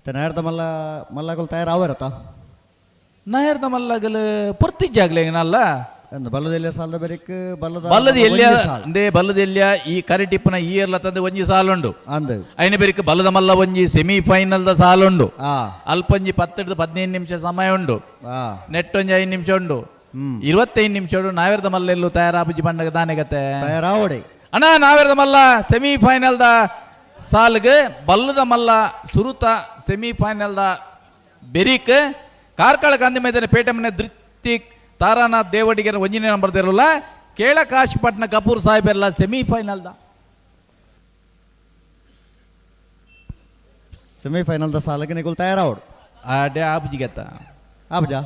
Speaker 2: ತನ್ನ ಮಲ್ಲ ಮಲ್ಲಗಳು ತಯಾರಾವರತ
Speaker 4: ನಾಯರ್ದ ಮಲ್ಲಗಲ್ ಪೊರ್ತಿಜ್ಜಾಗ್ಲೇನಲ್ಲ
Speaker 2: ಅಂದ್ ಬಲ್ಲದ ಎಲ್ಲಿಯ ಸಾಲದ ಬೆರಿಕ್ ಬಲ್ಲದ
Speaker 4: ಬಲ್ಲದ ಎಲ್ಯ
Speaker 2: ಒಂಜಿ ಸಾಲ್.
Speaker 4: ಅಂದೇ ಬಲ್ಲದ ಎಲ್ಯ ಈ ಕರಿಟಿಪ್ಪನ ಈ ಎರ್ಲ ತಂದೆ ಒಂಜಿ ಸಾಲುಂಡು
Speaker 2: ಅಂದ್
Speaker 4: ಐನ ಬೆರಿಕ್ ಬಲ್ಲದ ಮಲ್ಲ ಒಂಜಿ ಸೆಮಿ ಫೈನಲ್ದ ಸಾಲುಂಡು
Speaker 2: ಆ
Speaker 4: ಅಲ್ಪೊಂಜಿ ಪತ್ತೆಡ್ದು 15 ನಿಮಿಷ ಸಮಯ ಉಂಡು
Speaker 2: ಆ
Speaker 4: ನೆಟ್ಟೊಂಜಿ 5 ನಿಮಿಷ ಉಂಡು 25 ನಿಮಿಷ ಉಂಡು ನಾವೆರ್ದ ಮಲ್ಲೆಲ್ಲು ತಯಾರಾಪುಜಿ ಪಂಡಗ ದಾನೆಗತೆ
Speaker 2: ತಯಾರಾವಡೆ
Speaker 4: ಅಣ್ಣ ನಾವೆರ್ದ ಮಲ್ಲ ಸೆಮಿ ಫೈನಲ್ದ ಸಾಲ್ಗೆ ಬಲ್ಲದ ಮಲ್ಲ ಸುರುತ ಸೆಮಿ ಫೈನಲ್ದ ಬೆರಿಕ್ ಕಾರ್ಕಳ ಗಾಂಧಿ ಮೈದಾನ ಪೇಟೆ ಮನೆ ದೃತ್ತಿಕ್ ತಾರಾನಾಥ್ ದೇವಡಿಗೆರ ಒಂಜಿನೇ ನಂಬರ್ ದೇರಲ್ಲ ಕೇಳ ಕಾಶಿಪಟ್ನ ಕಪೂರ್ ಸಾಹೇಬೆಲ್ಲ ಸೆಮಿ ಫೈನಲ್ದ
Speaker 2: ಸೆಮಿಫೈನಲ್ದ ಸಾಲಕ್ಕೆ ನಿಗುಲ್ ತಯಾರಾವಡು
Speaker 4: ಅಡೆ ಆಬುಜಿಗತ್ತ
Speaker 2: ಆಬ್ಜಾ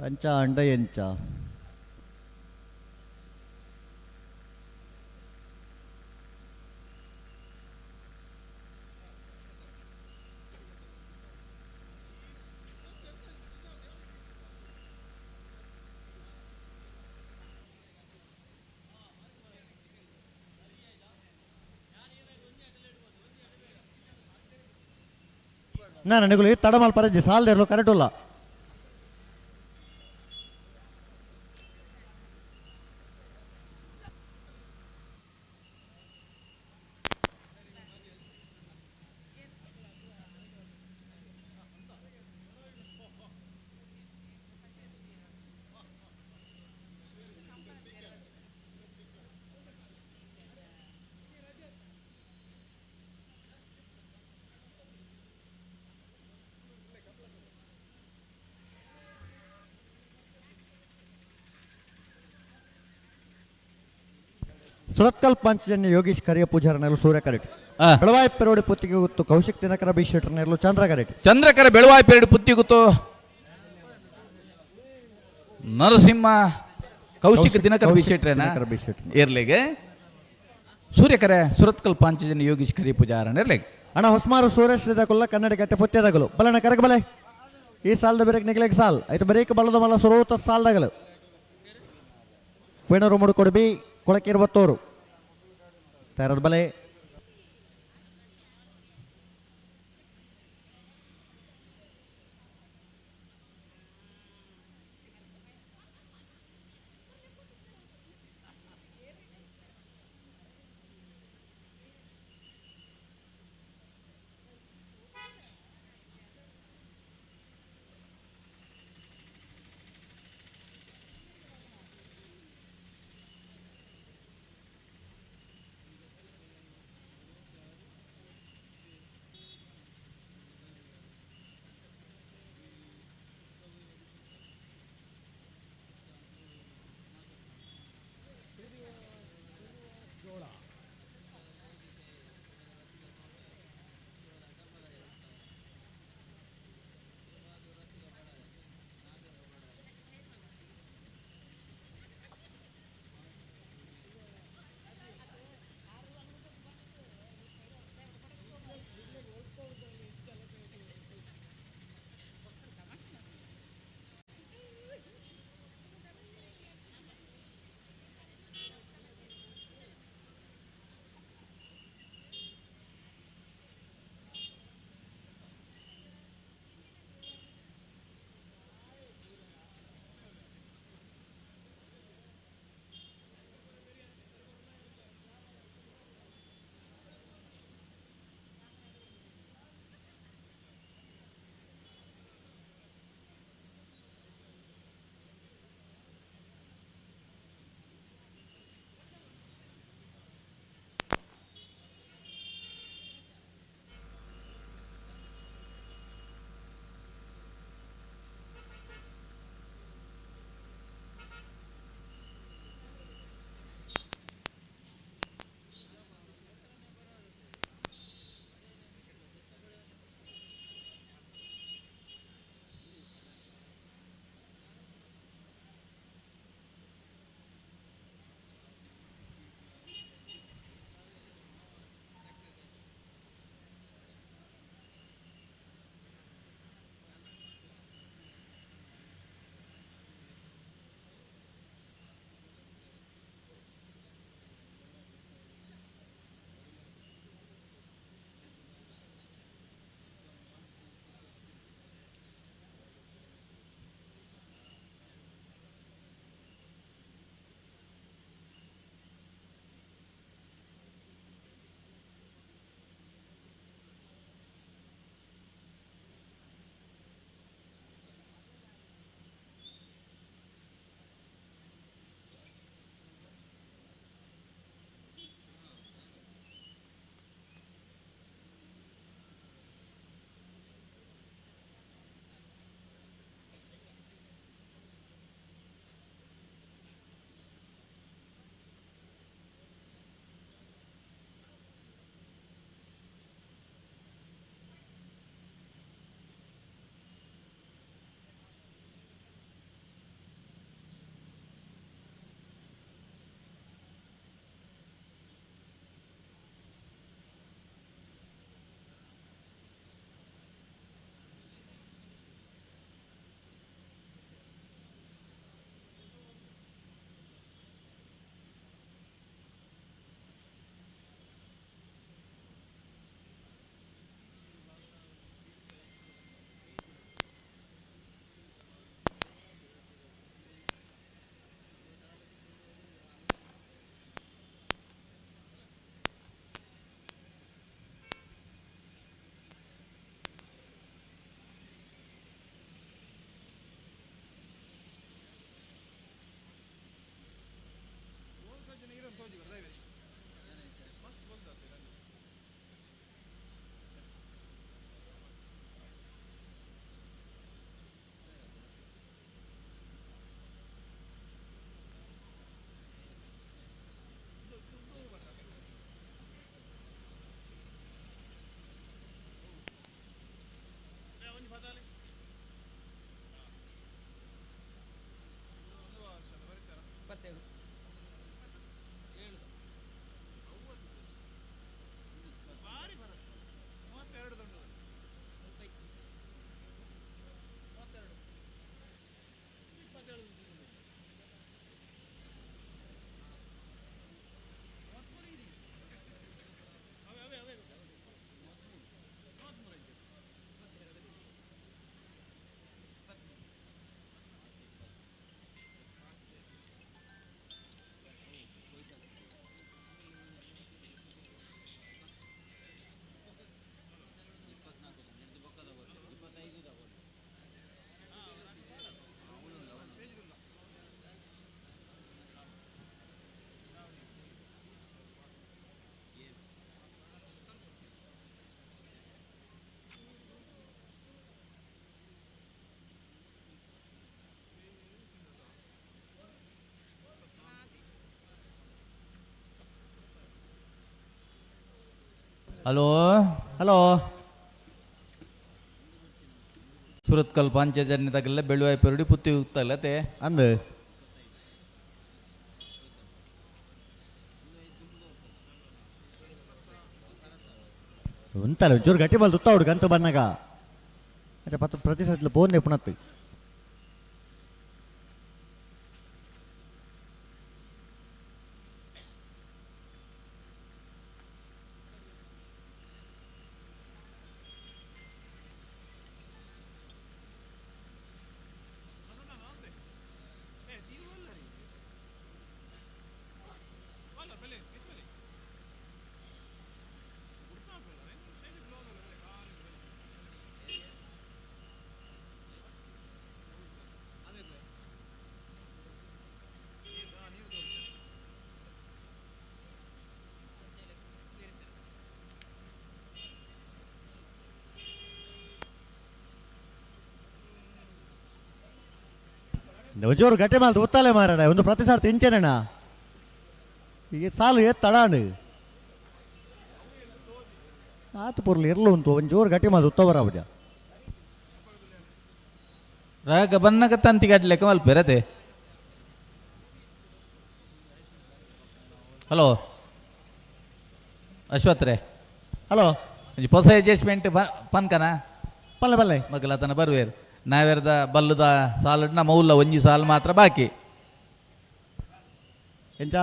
Speaker 2: ಅಂಚ ಅಂಡ ಎಂಚ ನಾನು ನಿಗುಲು ತಡಮಲ್ ಪರಜಿ ಸಾಲದಿರಲು ಕರೆಕ್ಟ್ ಉಲ್ಲ ಸುರತ್ಕಲ್ ಪಂಚಜನ್ಯ ಯೋಗೀಶ್ ಕರಿಯ ಪೂಜಾರನೆಲ್ಲ ಸೂರ್ಯ ಕರೆಕ್ಟ್
Speaker 4: ಆ.
Speaker 2: ಬೆಳವಾಯಿ ಪೆರೋಡಿ ಪುತ್ತಿಗೆ ಗೊತ್ತು ಕೌಶಿಕ್ ದಿನಕರ ಬಿ ಶೆಟ್ಟರ್ನೆಲ್ಲ ಚಂದ್ರ ಕರೆಕ್ಟ್
Speaker 4: ಚಂದ್ರಕರ ಬೆಳವಾಯಿ ಪೇರಡು ಪುತ್ತಿಗುತ್ತು ನರಸಿಂಹ ಕೌಶಿಕ್
Speaker 2: ಕೌಶಿಕ್-
Speaker 4: ದಿನಕರ ಬಿ
Speaker 2: ಕೌಶಿಕ್
Speaker 4: ಶೆಟ್ರೇನಾ
Speaker 2: ದಿನಕರ ಬಿ ಶೆಟ್ರ್.
Speaker 4: ಇರ್ಲಿಗೆ ಸೂರ್ಯಕರೆ ಸುರತ್ಕಲ್ ಪಾಂಚಜನ್ಯ ಯೋಗೀಶ್ ಕರಿ ಪೂಜಾರಣ ಇರ್ಲಿಗೆ
Speaker 2: ಅಣ್ಣ ಹೊಸ್ಮಾರು ಸೂರ್ಯಶ್ರೀದಕುಲ್ಲ ಕನ್ನಡ ಗಟ್ಟೆ ಪುತ್ಯದಗಲು ಬಲಣ್ಣ ಕರಗ ಬಲೆ ಈ ಸಾಲದ ಬೇರೆ ನಿಗ್ಲೆಗ್ ಸಾಲ್ ಆಯ್ತು ಬರೀಕ ಬಲದ ಮಲ್ಲ ಸುರೂತ ಸಾಲ್ದಗಲು ವೇಣೂರು ಮುಡುಕೊಡ್ಬಿ ಕೊಳಕಿರುವತ್ತೋರು ತಯಾರದ ಬಲೆ
Speaker 4: ಹಲೋ
Speaker 2: ಹಲೋ
Speaker 4: ಸುರತ್ಕಲ್ ಪಾಂಚಜನ್ಯ ತಗಲ್ಲ ಬೆಳುವಾಯಿ ಪೆರುಡಿ ಪುತ್ತಿ ಹೋಗ್ತಲ್ಲ ತೇ
Speaker 2: ಅಂದು ಉಂತಲ್ಲ ಒಂಚೂರು ಗಟ್ಟಿ ಬಲ್ ತುತ್ತ ಹುಡುಗ ಅಂತ ಬಂದಾಗ ಅಚ್ಚ ಪತ್ತು ಪ್ರತಿ ಸತ್ಲ ಫೋನ್ ಪುನತ್ತು. ಒಂಚೂರು ಗಟ್ಟಿ ಮಾಲ್ ಉತ್ತಾಲೆ ಮಾರಣ ಒಂದು ಪ್ರತಿ ಸಾರ್ತಿ ಇಂಚೆನಣ್ಣ ಈ ಸಾಲು ಏತ್ ತಡಾಣು ಆತು ಪೊರ್ಲು ಇರ್ಲು ಉಂಟು ಒಂಚೂರು ಗಟ್ಟಿ ಮಾಲ್ ಉತ್ತವರ ಅವಜ.
Speaker 4: ರಾಗ ಬನ್ನಗ ತಂತಿ ಗಡ್ಲೆಕ್ಕ ಮಲ್ಪೆರತೆ. ಹಲೋ ಅಶ್ವತ್ರೆ.
Speaker 2: ಹಲೋ
Speaker 4: ಒಂಜಿ ಹೊಸ ಅಡ್ಜಸ್ಟ್ಮೆಂಟ್ ಪನ್ಕನ
Speaker 2: ಪಲ್ಲೆ ಪಲ್ಲೆ
Speaker 4: ಮಗಲತನ ಬರುವೇರು ನಾವೆರ್ದ ಬಲ್ಲದ ಸಾಲಡ್ನ ಮೌಲ್ಲ ಒಂಜಿ ಸಾಲು ಮಾತ್ರ ಬಾಕಿ.
Speaker 2: ಎಂಚ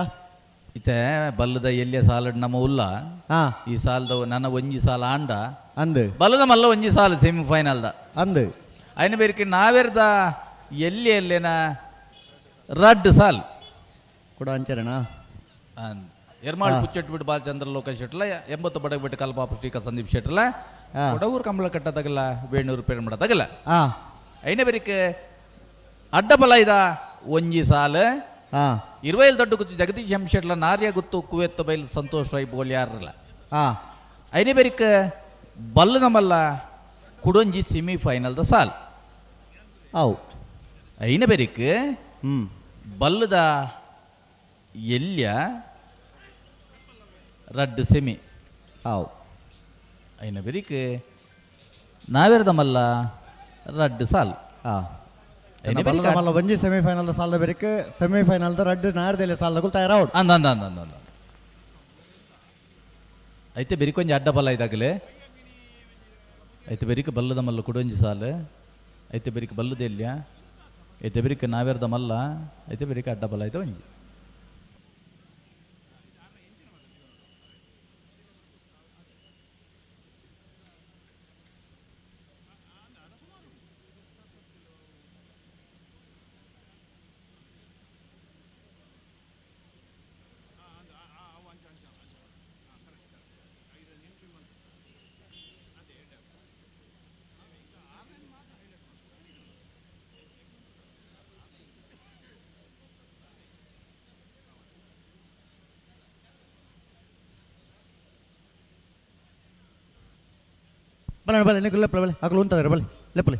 Speaker 4: ಇತ್ತೆ ಬಲ್ಲದ ಎಲ್ಲಿಯ ಸಾಲಡ್ ನಮ್ಮ ಉಲ್ಲ
Speaker 2: ಹಾ
Speaker 4: ಈ ಸಾಲದ ನನ್ನ ಒಂಜಿ ಸಾಲ ಆಂಡ
Speaker 2: ಅಂದು
Speaker 4: ಬಲ್ಲದ ಮಲ್ಲ ಒಂಜಿ ಸಾಲು ಸೆಮಿಫೈನಲ್ದ
Speaker 2: ಅಂದು
Speaker 4: ಐನ ಬೇರಿಕೆ ನಾವೆರ್ದ ಎಲ್ಲಿ ಎಲ್ಲೇನ ರಡ್ಡ್ ಸಾಲ್
Speaker 2: ಕೂಡ ಅಂಚರಣ
Speaker 4: ಎರ್ಮಾಳ್ ಪುಚ್ಚೆಟ್ಟು ಬಿಟ್ಟು ಬಾಲಚಂದ್ರ ಲೋಕ ಶೆಟ್ಲ 80 ಬಡಗ ಬಿಟ್ಟು ಕಲ್ಪಾಪ ಶ್ರೀಕ ಸಂದೀಪ್ ಶೆಟ್ಲ ಕೊಡವೂರು ಕಂಬಳ ಕಟ್ಟದಾಗಲ್ಲ ವೇಣೂರು ಪೇರ್ ಮಾಡದಾಗಲ್ಲ
Speaker 2: ಹಾ
Speaker 4: ಐನ ಬೇರಿಕೆ ಅಡ್ಡಬಲ ಇದ ಒಂಜಿ ಸಾಲು
Speaker 2: ಹಾ
Speaker 4: ಇರುವೈಲ್ ದೊಡ್ಡ ಗುತ್ತು ಜಗದೀಶ್ ಎಂ ಶೆಟ್ಲ ನಾರ್ಯ ಗುತ್ತು ಕುವೆತ್ತ ಬೈಲ್ ಸಂತೋಷ್ ರೈ ಬೋಲ್ಯಾರಲ್ಲ
Speaker 2: ಹಾ
Speaker 4: ಐನೇ ಬೇರಿಕ ಬಲ್ಲು ನಮ್ಮಲ್ಲ ಕುಡೊಂಜಿ ಸೆಮಿಫೈನಲ್ದ ಸಾಲ್
Speaker 2: ಅವು
Speaker 4: ಐನ ಬೇರಿಕ್
Speaker 2: ಹ್ಮ್
Speaker 4: ಬಲ್ಲದ ಎಲ್ಯ ರಡ್ಡು ಸೆಮಿ
Speaker 2: ಅವು
Speaker 4: ಐನ ಬೇರಿಕ್ ನಾವೆರ್ದ ಮಲ್ಲ ರಡ್ಡು ಸಾಲ್
Speaker 2: ಹಾ
Speaker 4: ಐನ ಬೇರಿಕ್
Speaker 2: ಮಲ್ಲ ಒಂಜಿ ಸೆಮಿಫೈನಲ್ ಸಾಲದ ಬೇರಿಕ್ ಸೆಮಿಫೈನಲ್ ರಡ್ಡು ನಾರ್ದೆಲೆ ಸಾಲದ ತಯಾರಾವಡು
Speaker 4: ಅಂದ ಅಂದ ಅಂದ ಅಂದ ಅಂದ అయితే ಬೆರಿಕೊಂಜಿ ಅಡ್ಡ ಬಲ ಇದಾಗಲೇ అయితే ಬೆರಿಕ ಬಲ್ಲದ ಮಲ್ಲ ಕುಡೊಂಜಿ ಸಾಲು అయితే ಬೆರಿಕ ಬಲ್ಲದ ಎಲ್ಯ అయితే ಬೆರಿಕ ನಾವೆರ್ದ ಮಲ್ಲ అయితే ಬೆರಿಕ ಅಡ್ಡ ಬಲ ಐತೆ ಒಂಜಿ.
Speaker 2: ಬಲೆ ಬಲೆ ನಿಕ್ಕು ಲೆಪ್ಪಲೆ ಬಲೆ ಅಕಲು ಉಂತದ್ರೆ ಬಲೆ ಲೆಪ್ಪಲೆ.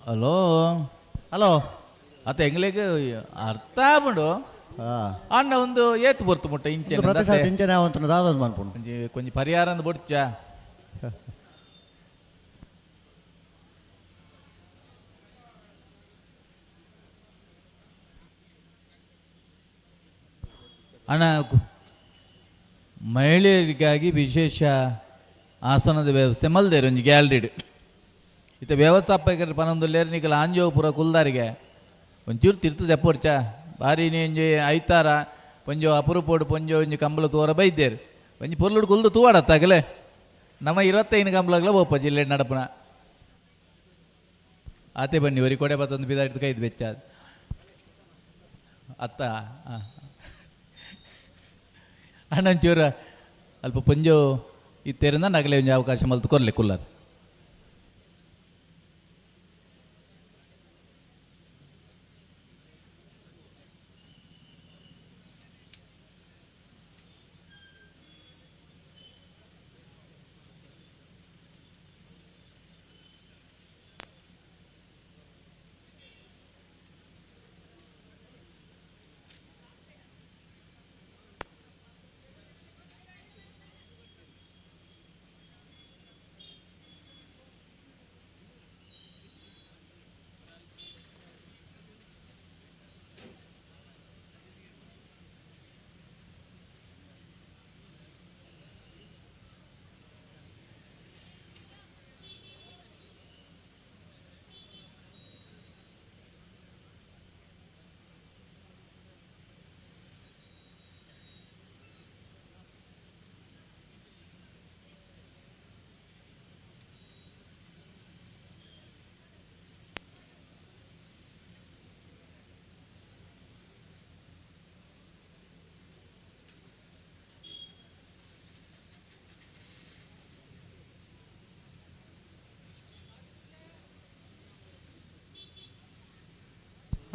Speaker 4: Hello
Speaker 2: hello
Speaker 4: ಅತ್ತ ಎಂಗ್ಲೆಗ್ ಅರ್ಥ ಆಪುಂಡು. ಅಣ್ಣ ಒಂದು ಏತ್ ಬೊರ್ತು ಮುಟ್ಟ ಇಂಚೆ
Speaker 2: ಪ್ರತಿ ಇಂಚನೆ ಆವಂತನ ದಾದ ಮನ್ಪುಂಡು.
Speaker 4: ಒಂಜಿ ಕೊಂಚ ಪರಿಹಾರ ಅಂದ್ ಬೊಡ್ಚ. ಅಣ್ಣ ಮಹಿಳೆಯರಿಗಾಗಿ ವಿಶೇಷ ಆಸನದ ವ್ಯವಸ್ಥೆ ಮಲ್ದೇರು ಒಂಜಿ ಗ್ಯಾಲರಿಡ್. ಇತ್ತ ವ್ಯವಸ್ಥಾಪಕರು ಪನೊಂದುಲ್ಲೇರು ನಿಕಲ ಆಂಜೋಪುರ ಕುಲ್ದಾರಿಗೆ ಒಂಚೂರು ತಿರ್ತು ದೆಪ್ಪೊಡ್ಚ ಬಾರಿ ಒಂಜಿ ಐತಾರ ಪೊಂಜೋ ಅಪರೂಪೋಡು ಪೊಂಜೋ ಒಂಜಿ ಕಂಬಳ ತೂವರ ಬೈದೇರು ಒಂಜಿ ಪೊರ್ಲುಡು ಕುಲ್ದು ತೂವಾಡತ್ತಾಗಲೇ ನಮ್ಮ 25 ಕಂಬಳಗ್ಲ ಬೋಪ ಜಿಲ್ಲೆ ನಡಪನ ಆತೆ ಬನ್ನಿ ಒರಿ ಕೊಡೆ ಬತ್ತೊಂದು ಬಿದಾಡಿದ ಕೈದು ಬೆಚ್ಚ ಅತ್ತ ಅಣ್ಣಂಚೂರ ಅಲ್ಪ ಪೊಂಜೋ ಇತ್ತೇರಿಂದ ನಗಲೆ ಒಂಜಿ ಅವಕಾಶ ಮಲ್ತು ಕೊರ್ಲೆ ಕುಲ್ಲರ್.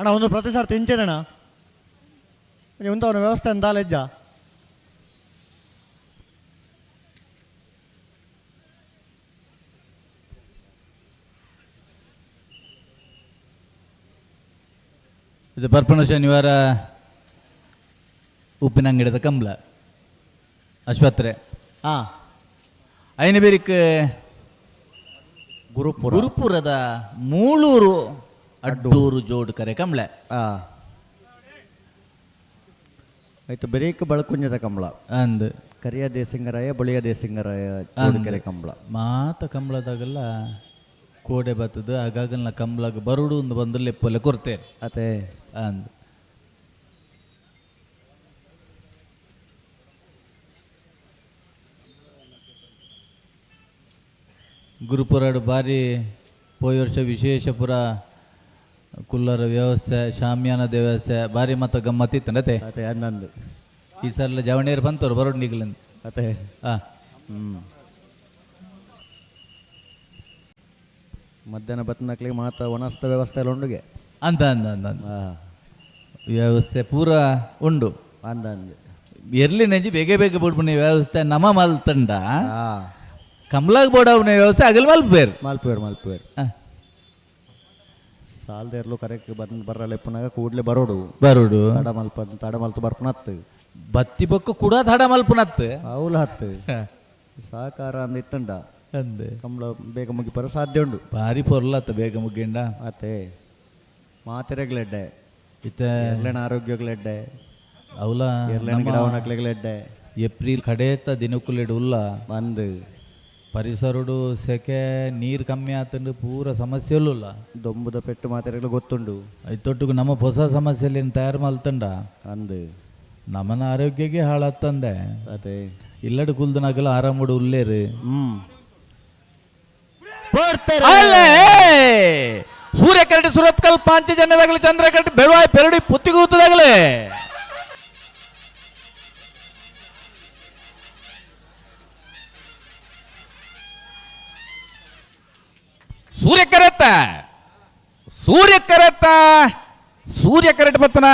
Speaker 2: ಅಣ್ಣ ಒಂದು ಪ್ರತಿ ಸರ್ತಿ ಇಂಚೇನಣ್ಣ ನೀವು ಉಂಟವನ ವ್ಯವಸ್ಥೆ ಅಂದಾಲೆಜ್ಜ.
Speaker 4: ಇದು ಬರ್ಪಣ ಶನಿವಾರ ಉಪ್ಪಿನಂಗಡಿದ ಕಂಬ್ಲ ಅಶ್ವತ್ರೆ.
Speaker 2: ಹಾಂ
Speaker 4: ಐನ ಬೇರಿಕ್
Speaker 2: ಗುರುಪುರ
Speaker 4: ಗುರುಪುರದ ಮೂಳೂರು ಅಡ್ಡೂರು ಜೋಡು ಕರೆ ಕಂಬ್ಳೆ.
Speaker 2: ಆಯ್ತು ಬರೀಕ್ ಬಳಕುಂಜದ ಕಂಬಳ
Speaker 4: ಅಂದ್
Speaker 2: ಕರಿಯ ದೇಸಿಂಗರಾಯ ಬಳಿಯ ದೇಸಿಂಗರಾಯ ಜೋಡು ಕೆರೆ ಕಂಬಳ
Speaker 4: ಮಾತ ಕಂಬಳದಾಗೆಲ್ಲ ಕೋಡೆ ಬತ್ತದ ಆಗಾಗಲ್ನ ಕಂಬಳಗ ಬರುಡು ಒಂದು ಬಂದು ಲೆಪ್ಪಲೆ ಕೊರ್ತೇನೆ
Speaker 2: ಅದೇ
Speaker 4: ಅಂದ್. ಗುರುಪುರಾಡು ಬಾರಿ ಪೋಯ ವರ್ಷ ವಿಶೇಷ ಪುರ ಕುಲ್ಲರ ವ್ಯವಸ್ಥೆ ಶಾಮಿಯಾನದ ವ್ಯವಸ್ಥೆ ಬಾರಿ ಮತ್ತ ಗಮ್ಮತ್ತಿತ್ತಂಡತೆ.
Speaker 2: ಅದೇ ಅಂದಂದು
Speaker 4: ಈ ಸಲ ಜವಣೇರು ಬಂತವ್ರು ಬರೋಡು ನಿಗ್ಲಂದು.
Speaker 2: ಅದೇ.
Speaker 4: ಆ
Speaker 2: ಮಧ್ಯಾಹ್ನ ಬತ್ತನಕ್ಲಿಗೆ ಮಾತ ವನಸ್ಥ ವ್ಯವಸ್ಥೆ ಎಲ್ಲ ಉಂಡುಗೆ
Speaker 4: ಅಂತ ಅಂದ ಅಂದ ಅಂದ ವ್ಯವಸ್ಥೆ ಪೂರ ಉಂಡು
Speaker 2: ಅಂದ ಅಂದ
Speaker 4: ಎರ್ಲಿ ನೆಂಜಿ ಬೇಗ ಬೇಗ ಬಿಡ್ಬುನಿ ವ್ಯವಸ್ಥೆ ನಮ್ಮ ಮಲ್ತಂಡ ಕಮಲಾಗ್ ಬೋಡವ್ನ ವ್ಯವಸ್ಥೆ ಅಗಲ್ ಮಲ್ಪೇರು
Speaker 2: ಮಲ್ಪೇರು ಮಲ್ಪೇರು ಸಾಲದೇರ್ಲು ಕರೆಕ್ಟ್ ಬಂದು ಬರಲ್ಲ ಪುನಃ ಕೂಡ್ಲೆ ಬರೋಡು
Speaker 4: ಬರೋಡು
Speaker 2: ತಡ ಮಲ್ಪ ತಡ ಮಲ್ತು ಬರ್ಪುನತ್ತು
Speaker 4: ಬತ್ತಿ ಬೊಕ್ಕ ಕೂಡ ತಡ ಮಲ್ಪುನತ್ತು
Speaker 2: ಅವಲ ಹತ್ತು ಸಹಕಾರ ಅಂದ ಇತ್ತಂಡ
Speaker 4: ಅಂದೆ
Speaker 2: ಕಂಬಳ ಬೇಗ ಮುಗಿಪರ ಸಾಧ್ಯ ಉಂಡು
Speaker 4: ಭಾರಿ ಪೊರ್ಲತ್ತ ಬೇಗ ಮುಗಿಂಡ
Speaker 2: ಅತ್ತೆ ಮಾತೆರೆಗ್ಲೆಡ್ಡೆ
Speaker 4: ಇತ್ತ
Speaker 2: ಎರ್ಲೆನ ಆರೋಗ್ಯಗ್ಲೆಡ್ಡೆ
Speaker 4: ಅವಲ
Speaker 2: ಎರ್ಲೆನ ಗಿಡವನಕ್ಲೆಗ್ಲೆಡ್ಡೆ
Speaker 4: ಏಪ್ರಿಲ್ ಕಡೇತ ದಿನಕುಲಿಡು ಉಲ್ಲ
Speaker 2: ಬಂದು
Speaker 4: ಪರಿಸರಡು ಸೆಕೆ ನೀರು ಕಮ್ಮಿ ಆತಂಡು ಪೂರ ಸಮಸ್ಯೆಲ್ಲುಲ್ಲ
Speaker 2: ದೊಂಬುದ ಪೆಟ್ಟು ಮಾತೆರೆಗ್ಲು ಗೊತ್ತುಂಡು
Speaker 4: ಐತೊಟ್ಟಿಗೆ ನಮ್ಮ ಹೊಸ ಸಮಸ್ಯೆಯಲ್ಲಿ ತಯಾರು ಮಲ್ತಂಡ
Speaker 2: ಅಂದು
Speaker 4: ನಮ್ಮನ ಆರೋಗ್ಯಕ್ಕೆ ಹಾಳತ್ತಂದೆ
Speaker 2: ಅದೇ
Speaker 4: ಇಲ್ಲಡು ಕುಲ್ದನಾಗಲ ಆರಾಮಡು ಉಲ್ಲೇರು
Speaker 2: ಅಲ್ಲೇ
Speaker 4: ಸೂರ್ಯ ಕರಡಿ ಸುರತ್ಕಲ್ ಪಾಂಚಜನ್ಯದಾಗಲಿ ಚಂದ್ರ ಕರಡಿ ಬೆಳವಾಯಿ ಪೆರಡಿ ಪುತ್ತಿಗೂತದಾಗಲಿ ಸೂರ್ಯ ಕರೆತ್ತ ಸೂರ್ಯ ಕರೆತ್ತ ಸೂರ್ಯ ಕರೆಟ್ ಬತ್ತನ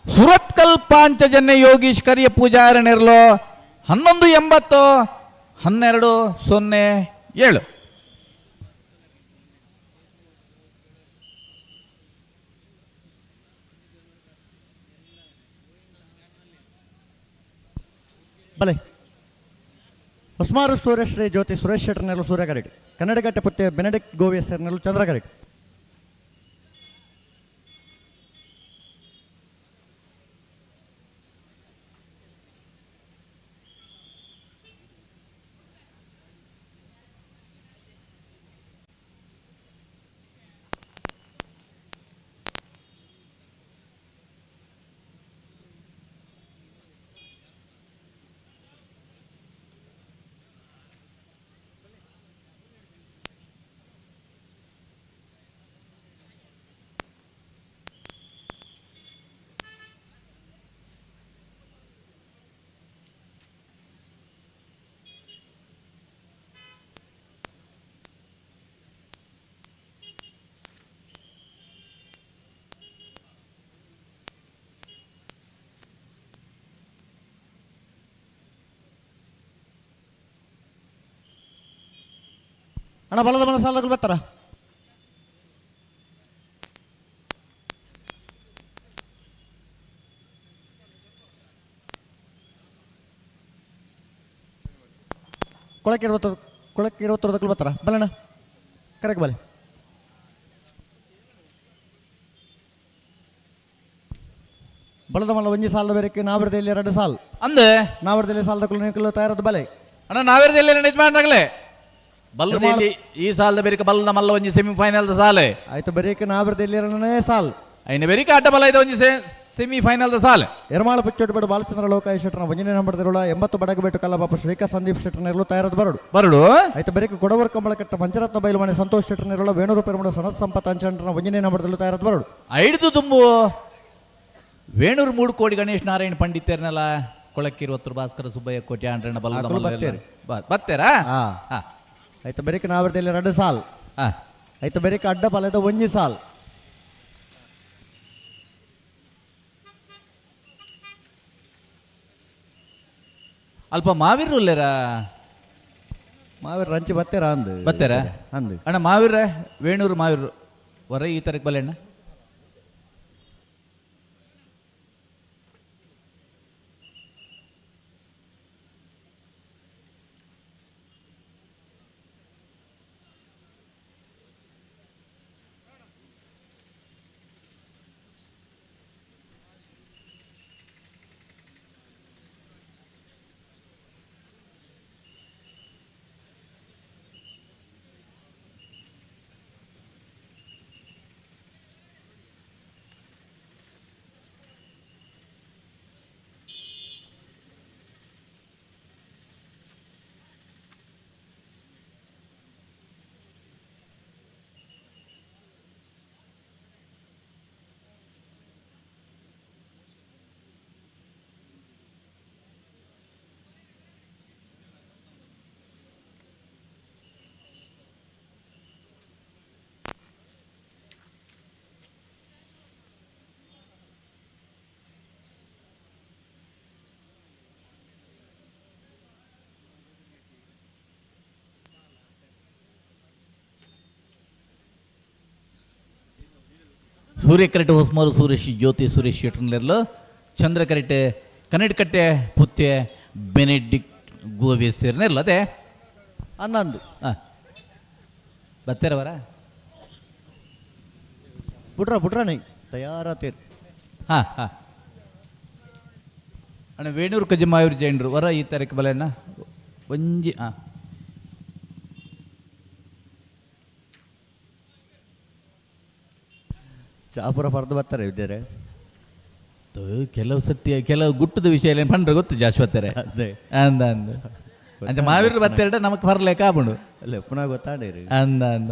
Speaker 4: ಸುರತ್ಕಲ್ ಪಾಂಚಜನ್ಯ ಯೋಗೀಶ್ ಕರಿಯ ಪೂಜಾರಣಿರ್ಲು 11.80 12.07.
Speaker 2: ಬಲೆ ಹೊಸ್ಮಾರು ಸೂರ್ಯಶ್ರೀ ಜ್ಯೋತಿ ಸುರೇಶ್ ಶೆಟ್ಟರ್ನೆಲ್ಲ ಸೂರ್ಯ ಕರೆಟ್ ಕನ್ನಡಗಟ್ಟೆ ಪುತ್ತೆ ಬೆನಡಿಕ್ಟ್ ಗೋವಿಯ ಸೇರ್ನೆಲ್ಲ ಚಂದ್ರ ಕರೆಟ್ ಅಣ್ಣ ಬಲದ ಮನ ಸಾಲಗಳು ಬರ್ತಾರ ಕೊಳಕ್ಕೆ ಇರುವತ್ತರದಕ್ಕೂ ಬರ್ತಾರ ಬಲಣ್ಣ ಕರೆಕ್ಟ್ ಬಲೆ ಬಲದ ಮಲ್ಲ ಒಂಜಿ ಸಾಲದ ಬೇರೆ ನಾವರದಲ್ಲಿ ಎರಡು ಸಾಲ್
Speaker 4: ಅಂದೆ
Speaker 2: ನಾವರದಲ್ಲಿ ಸಾಲದಕ್ಕೂ ನೀವು ತಯಾರದ ಬಲೆ
Speaker 4: ಅಣ್ಣ ನಾವೇರದಲ್ಲಿ ಯಜಮಾನ್ರಾಗಲೇ ಬಲ್ಲದಲ್ಲಿ ಈ ಸಾಲದ ಬೇರೆ ಬಲ್ಲದ ಮಲ್ಲ ಒಂಜಿ ಸೆಮಿಫೈನಲ್ ಸಾಲೆ
Speaker 2: ಆಯ್ತು ಬರೀಕ ನಾವರದಲ್ಲಿ ಎರಡನೇ ಸಾಲ್
Speaker 4: ಐನ ಬೇರಿಕ ಅಡ್ಡ ಬಲ ಇದೆ ಒಂಜಿ ಸೆಮಿಫೈನಲ್ ಸಾಲೆ
Speaker 2: ಎರ್ಮಾಳ ಪುಚ್ಚೋಟುಬೇಡು ಬಾಲಚಂದ್ರ ಲೋಕಾಯ ಶೆಟ್ಟರ್ನ ಒಂಜನೇ ನಂಬರ್ ತಿರುಳ 80 ಬಡಗಬೇಟು ಕಲ್ಲಬಾಪು ಶ್ರೀಕಾ ಸಂದೀಪ್ ಶೆಟ್ಟರ್ನೆರಳು ತಯಾರದ ಬರಡು
Speaker 4: ಬರಡು
Speaker 2: ಆಯ್ತು ಬರೀಕ ಕೊಡವರ್ ಕಂಬಳಕಟ್ಟ ಪಂಚರತ್ನ ಬೈಲುಮನೆ ಸಂತೋಷ್ ಶೆಟ್ಟರ್ನೆರಳು ವೇಣೂರು ಪೆರುಮಡ ಸನತ್ ಸಂಪತ್ ಅಂಚಂಡ್ರನ ಒಂಜನೇ ನಂಬರ್ ತಯಾರದ ಬರಡು
Speaker 4: ಐದು ತುಂಬು ವೇಣೂರು ಮೂಡು ಕೋಡಿ ಗಣೇಶ್ ನಾರಾಯಣ ಪಂಡಿತರ್ನೆಲ್ಲ ಕೊಳಕ್ಕಿರುವತ್ರು ಭಾಸ್ಕರ ಸುಬ್ಬಯ್ಯ ಕೋಟಿ ಆಂಡ್ರಣ್ಣ ಬಲ್ಲದ
Speaker 2: ಆಕುಲು
Speaker 4: ಮಲ್ಲ
Speaker 2: ಬತ್ತೇರು.
Speaker 4: ಬತ್ತೇರಾ
Speaker 2: ಆ.
Speaker 4: ಹಾ.
Speaker 2: ಆಯ್ತು ಬರೀಕ ನಾವರದಲ್ಲಿ ಎರಡು ಸಾಲ್
Speaker 4: ಹಾ.
Speaker 2: ಆಯ್ತು ಬರೀಕ ಅಡ್ಡ ಬಲದ ಒಂಜಿ ಸಾಲ್
Speaker 4: ಅಲ್ಪ ಮಾವಿರು ಉಲ್ಲೇರಾ
Speaker 2: ಮಾವಿರ ರಂಚಿ ಬತ್ತೇರಾ ಅಂದು
Speaker 4: ಬತ್ತೇರಾ
Speaker 2: ಅಂದು
Speaker 4: ಅಣ್ಣ ಮಾವಿರ ವೇಣೂರು ಮಾವಿರು ಹೊರ ಈ ತರಕ್ ಬಲೆ ಅಣ್ಣ ಸೂರ್ಯಕರೆಟೆ ಹೊಸ್ಮಾರು ಸುರೇಶ್ ಜ್ಯೋತಿ ಸುರೇಶ್ ಶೆಟ್ಟರ್ನೆರಳು ಚಂದ್ರಕರೆಟೆ ಕನ್ನಡಕಟ್ಟೆ ಪುತ್ತೆ ಬೆನೆಡಿಕ್ಟ್ ಗೋವೆ ಸೇರ್ನೆರ್ಲು ಅದೇ
Speaker 2: ಅನ್ನಂದು
Speaker 4: ಹಾಂ ಬತ್ತೇರವರ
Speaker 2: ಬುಡ್ರ ಬುಡ್ರ ನೈ ತಯಾರಾತೀರ್
Speaker 4: ಹಾಂ ಹಾಂ ಅಣ್ಣ ವೇಣೂರು ಕಜ್ಜಮಾಯೂರು ಜೈನರು ವರ ಈ ತಾರೀಕು ಬಲೆಯಣ್ಣ ಒಂಜಿ ಹಾಂ
Speaker 2: ಚಾಪುರ ಪರ್ದು ಬರ್ತಾರೆ ಇದ್ದಾರೆ
Speaker 4: ಕೆಲವು ಸತಿ ಕೆಲವು ಗುಟ್ಟದ ವಿಷಯ ಏನು ಪಂಡ್ರೆ ಗೊತ್ತು ಜಾಸ್ತಿ ಬರ್ತಾರೆ
Speaker 2: ಅದೇ
Speaker 4: ಅಂದ ಅಂದ ಅಂಚ ಮಾವೀರು ಬತ್ತೆರಡ ನಮಕ್ ಬರ್ಲೇಕ ಆಪುಂಡು
Speaker 2: ಅಲ್ಲ ಪುನಃ ಗೊತ್ತಾಡೀರಿ
Speaker 4: ಅಂದ ಅಂದ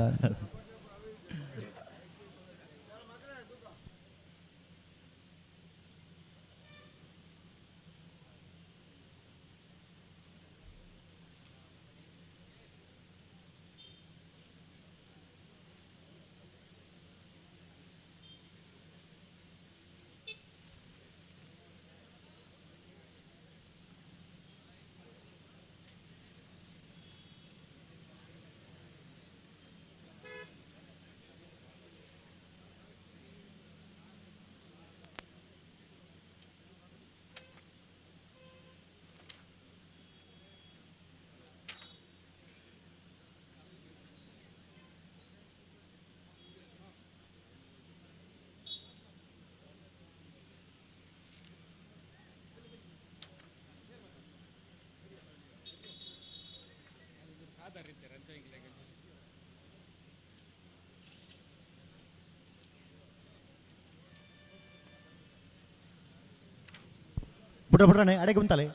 Speaker 2: ಬುಡ ಬುಡನೆ ಅಡೆಗೆ ಉಂತಲೆ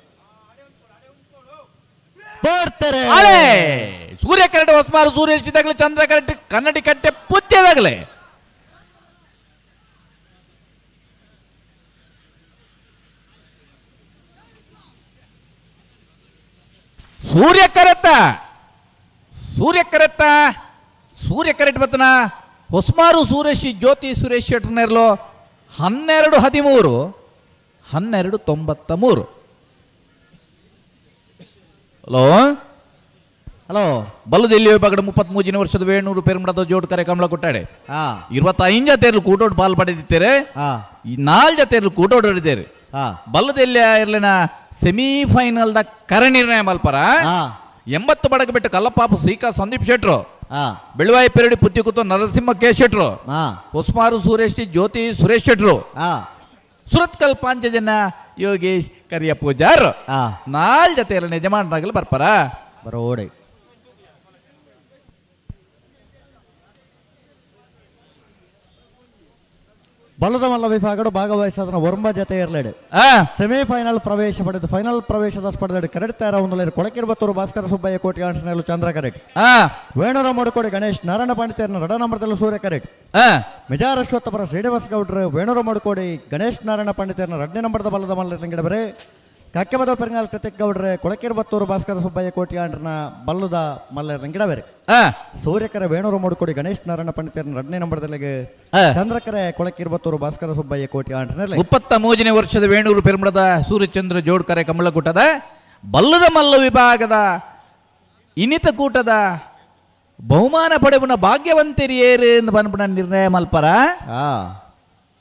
Speaker 2: ಬರ್ತಾರೆ.
Speaker 4: ಅಳೆ ಸೂರ್ಯ ಕರೆಕ್ಟ್ ಹೊಸಮಾರು ಸೂರ್ಯ ಇದ್ದಾಗಲೇ, ಚಂದ್ರ ಕರೆಕ್ಟ್ ಕನ್ನಡಿ ಕಟ್ಟೆ ಪುತ್ಯದಾಗಲೇ. ಸೂರ್ಯ ಕರೆತ್ತ, ಸೂರ್ಯ ಕರೆತ್ತ, ಸೂರ್ಯ ಕರೆಕ್ಟ್ ಬತ್ತನ ಹೊಸ್ಮಾರು ಸೂರ್ಯಶಿ ಜ್ಯೋತಿ ಸುರೇಶ್ ಶೆಟ್ಟರ್ನೆರ್ಲು. 12-13, 12-93. ಹಲೋ.
Speaker 2: ಹಲೋ.
Speaker 4: ಬಲ್ಲದೆಲ್ಲಿ ವಿಭಾಗದ 33ನೇ ವರ್ಷದ ವೇಣೂರು ಪೆರುಮಡದ ಜೋಡ್ ಕರೆ ಕಮಲ ಕೊಟ್ಟಾಡೆ. 25 ಜತೆಯರು ಕೂಟೋಡ್ ಪಾಲ್ ಪಡೆದಿದ್ದಾರೆ. ಈ ನಾಲ್ ಜತೆಯರು ಕೂಟೋಡ್ ಹಿಡಿದೇರು. ಬಲ್ಲದೆಲ್ಲಿ ಇರ್ಲಿನ ಸೆಮಿಫೈನಲ್ the ಕರ ನಿರ್ಣಯ ಮಲ್ಪರ. 80 ಬಡಕ ಬಿಟ್ಟು ಕಲ್ಲಪಾಪ ಸೀಕಾ ಸಂದೀಪ್ ಶೆಟ್ರು, ಬೆಳುವಾಯಿ ಪೆರಡಿ ಪುತ್ತಿ ಕೂತು ನರಸಿಂಹ ಕೆ ಶೆಟ್ರು, ಹೊಸ್ಮಾರು ಸುರೇಶ್ ಟಿ ಜ್ಯೋತಿ ಸುರೇಶ್ ಶೆಟ್ರು, ಸುರತ್ಕಲ್ ಪಾಂಚಜನ ಯೋಗೇಶ್ ಕರಿಯ ಪೂಜಾರ್. ನಾಲ್ ಜೊತೆಯಲ್ಲಿ ಯಜಮಾನರಾಗಲು ಬರ್ಪಾರ.
Speaker 2: ಬರೋಡೆ. ಬಲದ ಮಲ್ಲ ವಿಭಾಗಡು ಭಾಗವಹಿಸಾದನ ಒರ್ಂಬ ಜತೆ ಇರಲೇಡು. ಸೆಮಿಫೈನಲ್ ಪ್ರವೇಶ ಪಡೆದು ಫೈನಲ್ ಪ್ರವೇಶದ ಸ್ಪರ್ಧೆ ಕರೆಕ್ಟ್ ತಯಾರ ಒಂದು ಕೊಳಕಿರ್ಬತ್ತೂರು ಭಾಸ್ಕರ ಸುಬ್ಬಯ್ಯ ಕೋಟಿ ಆಂಟನೇಲು ಚಂದ್ರ ಕರೆಕ್ಟ್. ವೇಣುರ ಮಡುಕೋಡಿ ಗಣೇಶ್ ನಾರಾಯಣ ಪಾಂಡಿತ್ಯರನ್ನ ರಡ ನಂಬರ್ದಲ್ಲೂ ಸೂರ್ಯ ಕರೆಕ್ಟ್. ಮಿಜಾರ ಅಶ್ವತ್ಥಪುರ ಶ್ರೀನಿವಾಸ ಗೌಡ್ರು ವೇಣೂರು ಮಡುಕೋಡಿ ಗಣೇಶ್ ನಾರಾಯಣ ಪಾಂಡಿತ್ಯರನ್ನ ರಡ್ನೇ ನಂಬರ್ದ ಬಲದ ಮಲ್ಲ ರಂಗಿಡಬರೆ. ಕಕ್ಕೆಬದ ಪೆರಂಗಾಲ್ ಕೃತಿಕ್ ಗೌಡ್ರೆ ಕೊಳಕಿರ್ಬತ್ತೂರು ಭಾಸ್ಕರ ಸುಬ್ಬಯ್ಯ ಕೋಟಿ ಆಂಡ್ರನ ಬಲ್ಲುದ ಮಲ್ಲ ರಂಗಿಡಬರೆ. ಸೂರ್ಯಕರ ವೇಣೂರು ಮಡುಕೋಡಿ ಗಣೇಶ್ ನಾರಾಯಣ ಪಂಡಿತರನ್ನ ರಡ್ನೇ ನಂಬರ್ದಲ್ಲಿಗೆ. ಚಂದ್ರಕರೆ ಕೊಳಕಿರ್ಬತ್ತೂರು ಭಾಸ್ಕರ ಸುಬ್ಬಯ್ಯ ಕೋಟಿ ಆಂಡ್ರನಲ್ಲಿ.
Speaker 4: 33ನೇ ವರ್ಷದ ವೇಣೂರು ಪೆರುಮಳದ ಸೂರ್ಯಚಂದ್ರ ಜೋಡ್ಕರೆ ಕಮಲಕೂಟದ ಬಲ್ಲದ ಮಲ್ಲ ವಿಭಾಗದ ಇನಿತ ಕೂಟದ ಬಹುಮಾನ ಪಡೆವುನ ಭಾಗ್ಯವಂತರಿಯೇರು ಎಂದು ಪನ್ಪುನ ನಿರ್ಣಯ ಮಲ್ಪರ.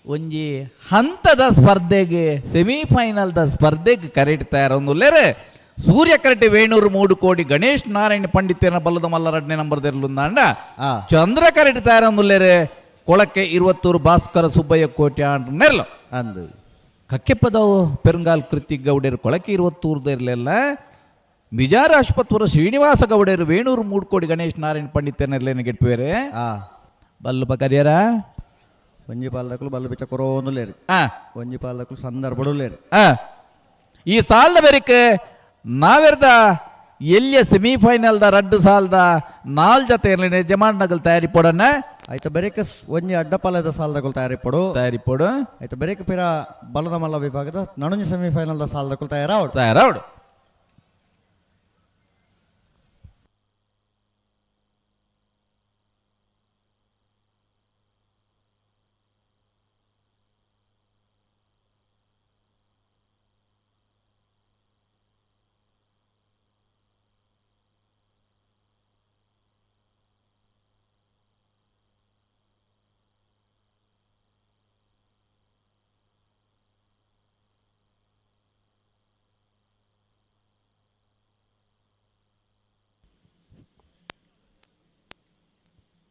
Speaker 4: ಒಂಜಿ ಹಂತದ ಸ್ಪರ್ಧೆಗೆ ಸೆಮಿಫೈನಲ್ದ ಸ್ಪರ್ಧೆಗೆ ಕರೆಕ್ಟ್ ತಯಾರೊಂದುಲ್ಲೇರೆ. ಸೂರ್ಯ ಕರೆಕ್ಟ್ ವೇಣೂರು ಮೂಡು ಕೋಡಿ ಗಣೇಶ್ ನಾರಾಯಣ ಪಂಡಿತನ ಬಲ್ಲದ ಮಲ್ಲ ರಡ್ನೇ ನಂಬರ್ ಅಂಡ. ಚಂದ್ರ ಕರೆಕ್ಟ್ ತಯಾರೊಂದುಲ್ಲೇರೆ ಕೊಳಕ್ಕೆ ಇರುವತ್ತೂರು ಭಾಸ್ಕರ ಸುಬ್ಬಯ್ಯ ಕೋಟಿ ನೆರ್ಲು.
Speaker 2: ಅಂದು.
Speaker 4: ಕಕ್ಕೆಪ್ಪದವು ಪೆರುಂಗಾಲ್ ಕೃತಿ ಗೌಡರು ಕೊಳಕ್ಕೆ ಇರುವತ್ತೂರ್ದ ಇರಲಿಲ್ಲ. ಬಿಜಾರ ಆಸ್ಪತ್ರೆ ಶ್ರೀನಿವಾಸ ಗೌಡರು ವೇಣೂರು ಮೂಡ್ಕೋಡಿ ಗಣೇಶ್ ನಾರಾಯಣ ಪಂಡಿತನೆರ್ಲೇನ ಗೆಟ್ಪೇರೆ. ಬಲ್ಲು ಪಕರಿಯರ.
Speaker 2: ಒಂಜಿ ಪಾಲದಕ್ಕಲು ಬಲ್ಲು ಬಿಚ್ಚ ಕೊರೋಂದುಲೇರು. ಒಂಜಿ ಪಾಲದಕ್ಕಲು ಸಂದರ್ಭಡುಲೇರು.
Speaker 4: ಈ ಸಾಲದ ಬೆರಿಕ್ ನಾವೆರ್ದ ಎಲ್ಲಿಯ ಸೆಮಿಫೈನಲ್ದ ರಡ್ಡು ಸಾಲದ ನಾಲ್ ಜತೆ ಇರ್ಲಿನ ಯಜಮಾನ್ ನಗಲ್ ತಯಾರಿ ಪೋಡನ್ನ.
Speaker 2: ಆಯ್ತು, ಬೆರಿಕ್ ಒಂಜಿ ಅಡ್ಡಪಾಲದ ಸಾಲದಕ್ಕಲು ತಯಾರಿ ಪಡು.
Speaker 4: ತಯಾರಿ ಪೋಡು.
Speaker 2: ಆಯ್ತು, ಬೆರಿಕ್ ಪಿರ ಬಲದ ಮಲ್ಲ ವಿಭಾಗದ ನಡುಂಜಿ ಸೆಮಿಫೈನಲ್ದ ಸಾಲದಕ್ಕಲು ತಯಾರಾವಡು.
Speaker 4: ತಯಾರಾವಡು.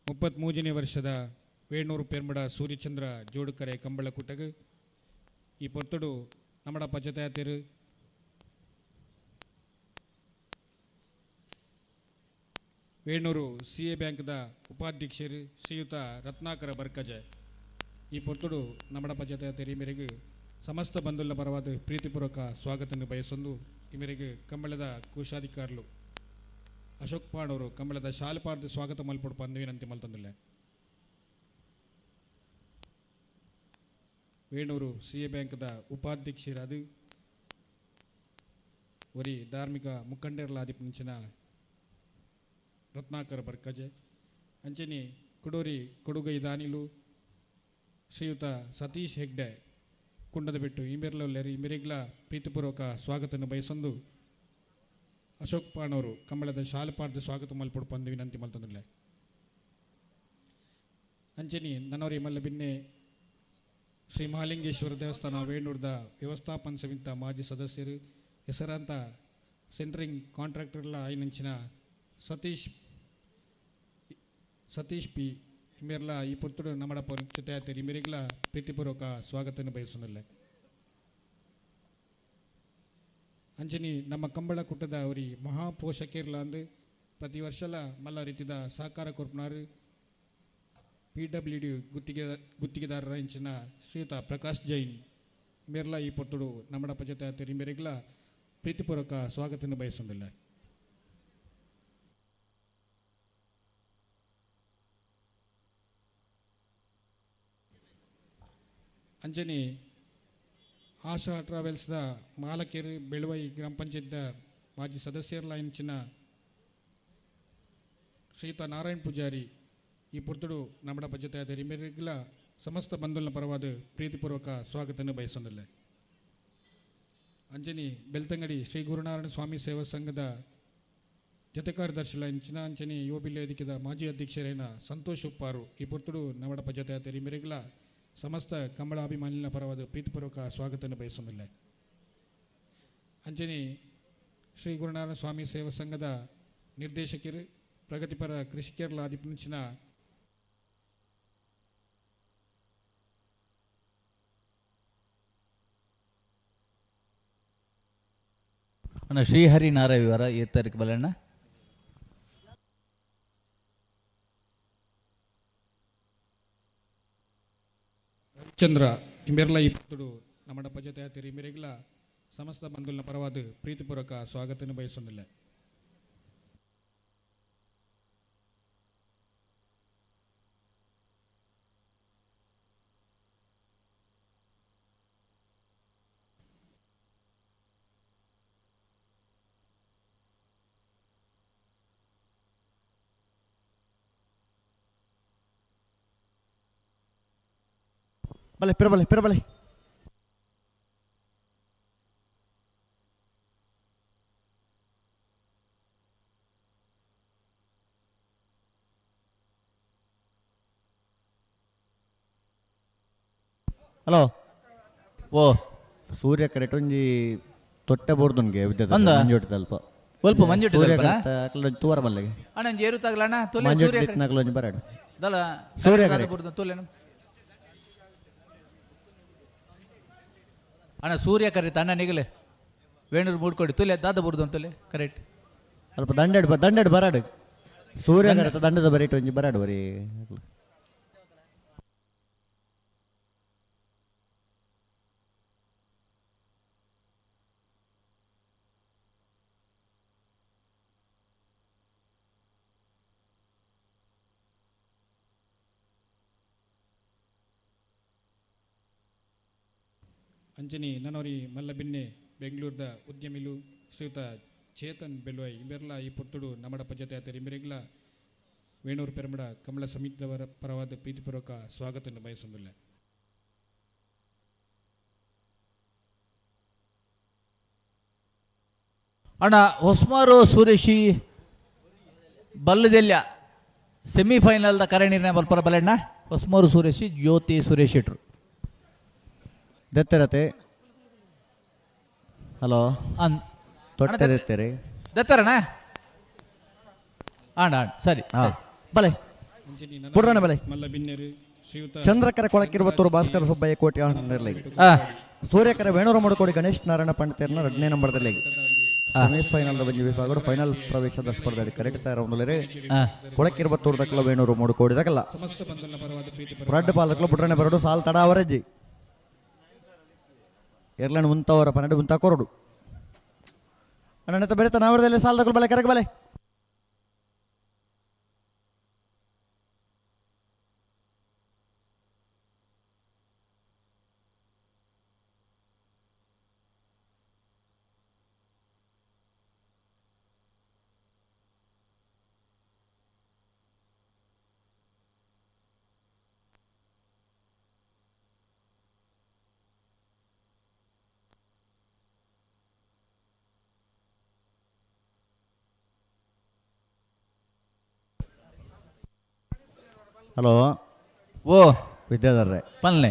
Speaker 3: 33ನೇ ವರ್ಷದ ವೇಣೂರು ಪೆರ್ಮಡ ಸೂರ್ಯಚಂದ್ರ ಜೋಡುಕರೆ ಕಂಬಳಕೂಟಗ ಈ ಪೊರ್ತುಡು ನಮ್ಮಡ ಪಂಚತಾಯತಿರು ವೇಣೂರು ಸಿ ಎ ಬ್ಯಾಂಕ್ದ ಉಪಾಧ್ಯಕ್ಷರು ಶ್ರೀಯುತ ರತ್ನಾಕರ ಬರ್ಕಜೆ. ಈ ಪೊರ್ತುಡು ನಮ್ಮಡ ಪಂಚತಾಯತಿರು ಈ ಮೇರೆಗೆ ಸಮಸ್ತ ಬಂಧುల ಪರವಾದ ಪ್ರೀತಿಪೂರ್ವಕ ಸ್ವಾಗತವನ್ನು ಬಯಸೊಂದು, ಈ ಮೇರೆಗೆ ಕಂಬಳದ ಕೋಶಾಧಿಕಾರಿಲು ಅಶೋಕ್ ಪಾಣವರು ಕಂಬಳದ ಶಾಲೆಪಾರ್ದ ಸ್ವಾಗತ ಮಲ್ಪೊಡು ಪಂದು ವಿನಂತಿ ಮಲ್ತೊಂದುಲ್ಲೆ. ವೇಣೂರು ಸಿ ಎ ಬ್ಯಾಂಕ್ದ ಉಪಾಧ್ಯಕ್ಷರಾದ ಒರಿ ಧಾರ್ಮಿಕ ಮುಖಂಡರ್ಲಾದಿಪಂಚಿನ ರತ್ನಾಕರ ಬರ್ಕಜೆ, ಅಂಚನೆ ಕುಡೋರಿ ಕೊಡುಗೈ ದಾನಿಲು ಶ್ರೀಯುತ ಸತೀಶ್ ಹೆಗ್ಡೆ ಕುಂಡದ ಬಿಟ್ಟು ಈ ಮೇರೆಗ್ಲ ಪ್ರೀತಿಪೂರ್ವಕ ಸ್ವಾಗತವನ್ನು ಬಯಸೊಂದು ಅಶೋಕ್ ಪಾಣವರು ಕಂಬಳದ ಶಾಲೆಪಾರ್ದ ಸ್ವಾಗತ ಮಲ್ಪೊಡು ಪಂದು ವಿನಂತಿ ಮಲ್ತೊಂದುಲ್ಲೆ. ಅಂಚನೆ ನನ್ನವರಿ ಮಲ್ಲ ಬಿನ್ನೆ ಶ್ರೀ ಮಹಾಲಿಂಗೇಶ್ವರ ದೇವಸ್ಥಾನ ವೇಣೂರ್ದ ವ್ಯವಸ್ಥಾಪನ ಸಮಿತ ಮಾಜಿ ಸದಸ್ಯರು ಹೆಸರಾಂತ ಸೆಂಟ್ರಿಂಗ್ ಕಾಂಟ್ರಾಕ್ಟರ್ಲ ಐನಂಚಿನ ಸತೀಶ್ ಸತೀಶ್ ಪಿ ಇಮೇರ್ಲ ಈ ಪುತ್ತೂರು ನಮ್ಮಡಪ್ಪ ಜೊತೆ ಆಯ್ತು ಇಮೇರಿಗ್ಲ ಪ್ರೀತಿಪೂರ್ವಕ ಸ್ವಾಗತವನ್ನು ಬಯಸುವುದಿಲ್ಲ. ಅಂಚನೆ ನಮ್ಮ ಕಂಬಳ ಕುಟ್ಟದ ಅವರಿ ಮಹಾಪೋಷಕಿರ್ಲ ಅಂದು ಪ್ರತಿ ವರ್ಷಲ ಮಲ್ಲ ರೀತಿದ ಸಹಕಾರ ಕೊರ್ಪುನಾರು ಪಿ ಡಬ್ಲ್ಯೂ ಡಿ ಗುತ್ತಿಗೆದಾರರ ಇಂಚಿನ ಶ್ರೀಯುತ ಪ್ರಕಾಶ್ ಜೈನ್.
Speaker 6: ಮೇರ್ಲ ಈ ಪೊರ್ತುಡು ನಮ್ಮಡಪ್ಪ ಜೊತೆ ಆತೇರಿ ಮೇರೆಗ್ಲ ಪ್ರೀತಿಪೂರ್ವಕ ಸ್ವಾಗತವನ್ನು ಬಯಸೊಂದಿಲ್ಲ. ಅಂಜನಿ ಆಶಾ ಟ್ರಾವೆಲ್ಸ್ದ ಮಾಲಕೇರಿ ಬೆಳುವೈ ಗ್ರಾಮ ಪಂಚಾಯತ್ದ ಮಾಜಿ ಸದಸ್ಯರ್ಲ ಇಂಚಿನ ಶ್ರೀಯುತ ನಾರಾಯಣ್ ಪೂಜಾರಿ ಈ ಪೊರ್ತುಡು ನಮ್ಮಡಪ್ಪ ಜೊತೆ ಆತೇರಿ ಮೇರೆಗ್ಲ ಸಮಸ್ತ ಬಂಧುಗಳ ಪರವಾದ ಪ್ರೀತಿಪೂರ್ವಕ ಸ್ವಾಗತವನ್ನು ಬಯಸೊಂದಿಲ್ಲ. ಅಂಜನಿ ಬೆಳ್ತಂಗಡಿ ಶ್ರೀ ಗುರುನಾರಾಯಣ ಸ್ವಾಮಿ ಸೇವಾ ಸಂಘದ ಜೊತೆ ಕಾರ್ಯದರ್ಶಿಲ ಇಂಚಿನ ಅಂಚನಿ ಯುವ ವೇದಿಕೆದ ಮಾಜಿ ಅಧ್ಯಕ್ಷರೇನ ಸಂತೋಷ್ ಉಪ್ಪಾರು ಈ ಪೊರ್ತುಡು ನಮ್ಮಡಪ್ಪ ಜೊತೆ ಆತೇರಿ ಮೇರೆಗ್ಲ ಸಮಸ್ತ ಕಂಬಳ ಅಭಿಮಾನಿನ ಪರವಾದ ಪ್ರೀತಿಪೂರ್ವಕ ಸ್ವಾಗತವನ್ನು ಬಯಸೊಂದಿಲ್ಲ. ಅಂಜನಿ ಶ್ರೀ ಗುರುನಾರಾಯಣ ಸ್ವಾಮಿ ಸೇವಾ ಸಂಘದ ನಿರ್ದೇಶಕರು ಪ್ರಗತಿಪರ ಕೃಷಿಕರ್ಲ ಆದಿಪುಂಚಿನ
Speaker 4: ಅಣ್ಣ ಶ್ರೀಹರಿ ನಾರಾವಿವರ ಏ ತಾರೀಕು ಬಲಣ್ಣ?
Speaker 6: ಚಂದ್ರ ಇಂಬೆರ್ಲ ಈ ಪೊರ್ತುಡು ನಮ್ಮಡಪ್ಪ ಜೊತೆ ಆತೇರಿ ಮೇರೆಗ್ಲ ಸಮಸ್ತ ಬಂಧುಗಳ ಪರವಾದ ಪ್ರೀತಿಪೂರ್ವಕ ಸ್ವಾಗತವನ್ನು ಬಯಸೊಂದಿಲ್ಲ.
Speaker 2: ಬಲೆ ಪಿರಬಲೆ ಪಿರಬಲೆ. ಹಲೋ.
Speaker 4: ಓ
Speaker 2: ಸೂರ್ಯ ಕರೆಕ್ಟ್ ಒಂಜಿ ತೊಟ್ಟೆ ಬೋರ್ದುನ್ಗೆ ವಿದ್ಯೆ
Speaker 4: ಅಂದ?
Speaker 2: ಮಂಜೋಟಿ ಅಲ್ಪ
Speaker 4: ಒಲ್ಪ ಮಂಜುಟಿ
Speaker 2: ಸೂರ್ಯ
Speaker 4: ಅಲ್ಪನಾ?
Speaker 2: ಕರೆಕ್ಟ್ ಅಕ್ಲ ತೂವರ ಮಲ್ಲಿಗೆ
Speaker 4: ಅಣ್ಣ ಒಂಜಿ ಏರು ತಾಗಲ ಅಣ್ಣ ತುಲೆ
Speaker 2: ಮಂಜೋಟಿ
Speaker 4: ಸೂರ್ಯ ಕರೆ-
Speaker 2: ನಕಲು ಒಂಜಿ ಬರಾಡು
Speaker 4: ದಲ
Speaker 2: ಸೂರ್ಯ
Speaker 4: ಕರೆ
Speaker 2: ಕರೆ.
Speaker 4: ಬುಡ್ದು ತುಲೆನು. ಅಣ್ಣ ಸೂರ್ಯ ಕರೀತ ಅಣ್ಣ ನಿಗಲೆ ವೇಣೂರು ಮೂಡ್ಕೊಡಿ ತುಲೆ ದಾದ ಬುಡ್ದು ಅಂತಲೆ ಕರೆಕ್ಟ್.
Speaker 2: ಅಲ್ಪ ದಂಡೆಡ್ ದಂಡೆಡ್ ಬರಾಡು ಸೂರ್ಯ ಕರೆತ ದಂಡದ ಬರೀಟ್ ಒಂಜಿ ಬರಾಡು ಬರೀ.
Speaker 6: ಅಂಜನಿ ನನೋರಿ ಮಲ್ಲಬಿನ್ನೆ ಬೆಂಗಳೂರದ ಉದ್ಯಮಿಲು ಶ್ರೀಯುತ ಚೇತನ್ ಬೆಲ್ವೈ ಇಂಬೆರ್ಲ ಈ ಪೊರ್ತುಡು ನಮ್ಮಡಪ್ಪ ಜೊತೆ ಆತೇರಿ ಇಂಬೆರೆಗ್ಲ ವೇಣೂರು ಪೆರಮಡ ಕಮಲ ಸಮಿತಿಯವರ ಪರವಾದ ಪ್ರೀತಿಪೂರ್ವಕ ಸ್ವಾಗತವನ್ನು ಬಯಸೊಂದಿಲ್ಲ.
Speaker 4: ಅಣ್ಣ ಹೊಸ್ಮಾರು ಸುರೇಶಿ ಬಲ್ಲದೆಲ್ಯ ಸೆಮಿಫೈನಲ್ದ ಕರೆ ನಿರ್ಣಯ ಬಲ್ಪರ ಬಲಣ್ಣ ಹೊಸ್ಮಾರು ಸುರೇಶಿ ಜ್ಯೋತಿ ಸುರೇಶ್ ಇಟ್ರು
Speaker 2: ದೆತ್ತರತೆ. ಹಲೋ.
Speaker 4: ಅನ್
Speaker 2: ತೊಟ್ಟೆ ದೆತ್ತರಿ.
Speaker 4: ದತ್ತರಣ ಅಣ್ಣ ಅಣ್ಣ ಸರಿ.
Speaker 2: ಹಾ ಬಲೆ
Speaker 6: ಅಂಜನಿ
Speaker 2: ಬುಡ್ರಣ್ಣ ಬಲೆ.
Speaker 6: ಮಲ್ಲ ಬಿನ್ನೆರು ಶ್ರೀಯುತ
Speaker 2: ಚಂದ್ರಕರ ಕೊಳಕಿರುವತ್ತೂರು ಭಾಸ್ಕರ ಸುಬ್ಬಯ್ಯ ಕೋಟಿ ಇರಲಿ. ಸೂರ್ಯಕರ ವೇಣೂರು ಮುಡುಕೋಡಿ ಗಣೇಶ್ ನಾರಾಯಣ ಪಂಡಿತರನ್ನ ಎರಡನೇ ನಂಬರ್ದಲ್ಲಿ ಸೆಮಿಫೈನಲ್ ಬಂಜಿ ವಿಭಾಗಗಳು ಫೈನಲ್ ಪ್ರವೇಶದ ಸ್ಪರ್ಧೆ ಕರೆಕ್ಟ್ ತಯಾರ ಕೊಳಕಿರುವತ್ತೂರು ದಕ್ಕಲ ವೇಣೂರು ಮುಡುಕೋಡಿ ದಕ್ಕಲ
Speaker 6: ಸಮಸ್ತ ಬಂಧುಗಳ ಪರವಾದ ಪ್ರೀತಿ
Speaker 2: ಫ್ರಡ್ ಪಾಲಕ್ಲು ಬುಡ್ರಣ್ಣ ಬರಡು ಸಾಲ್ ತಡ ಅವರಜ್ಜಿ ಎರ್ಲಣ್ಣ ಉಂತವರ 12 ಉಂತ ಕೊರಡು ಅಣ್ಣ ಬೆರೆತ ನಾವರದಲ್ಲಿ ಸಾಲ್ ದಕ್ಕಲು ಬಲೆ ಕರೆಕ್ ಬಲೆ. ಹಲೋ.
Speaker 4: ಓ
Speaker 2: ವಿದ್ಯಾಧರ್ರೆ
Speaker 4: ಪಲ್ಲೆ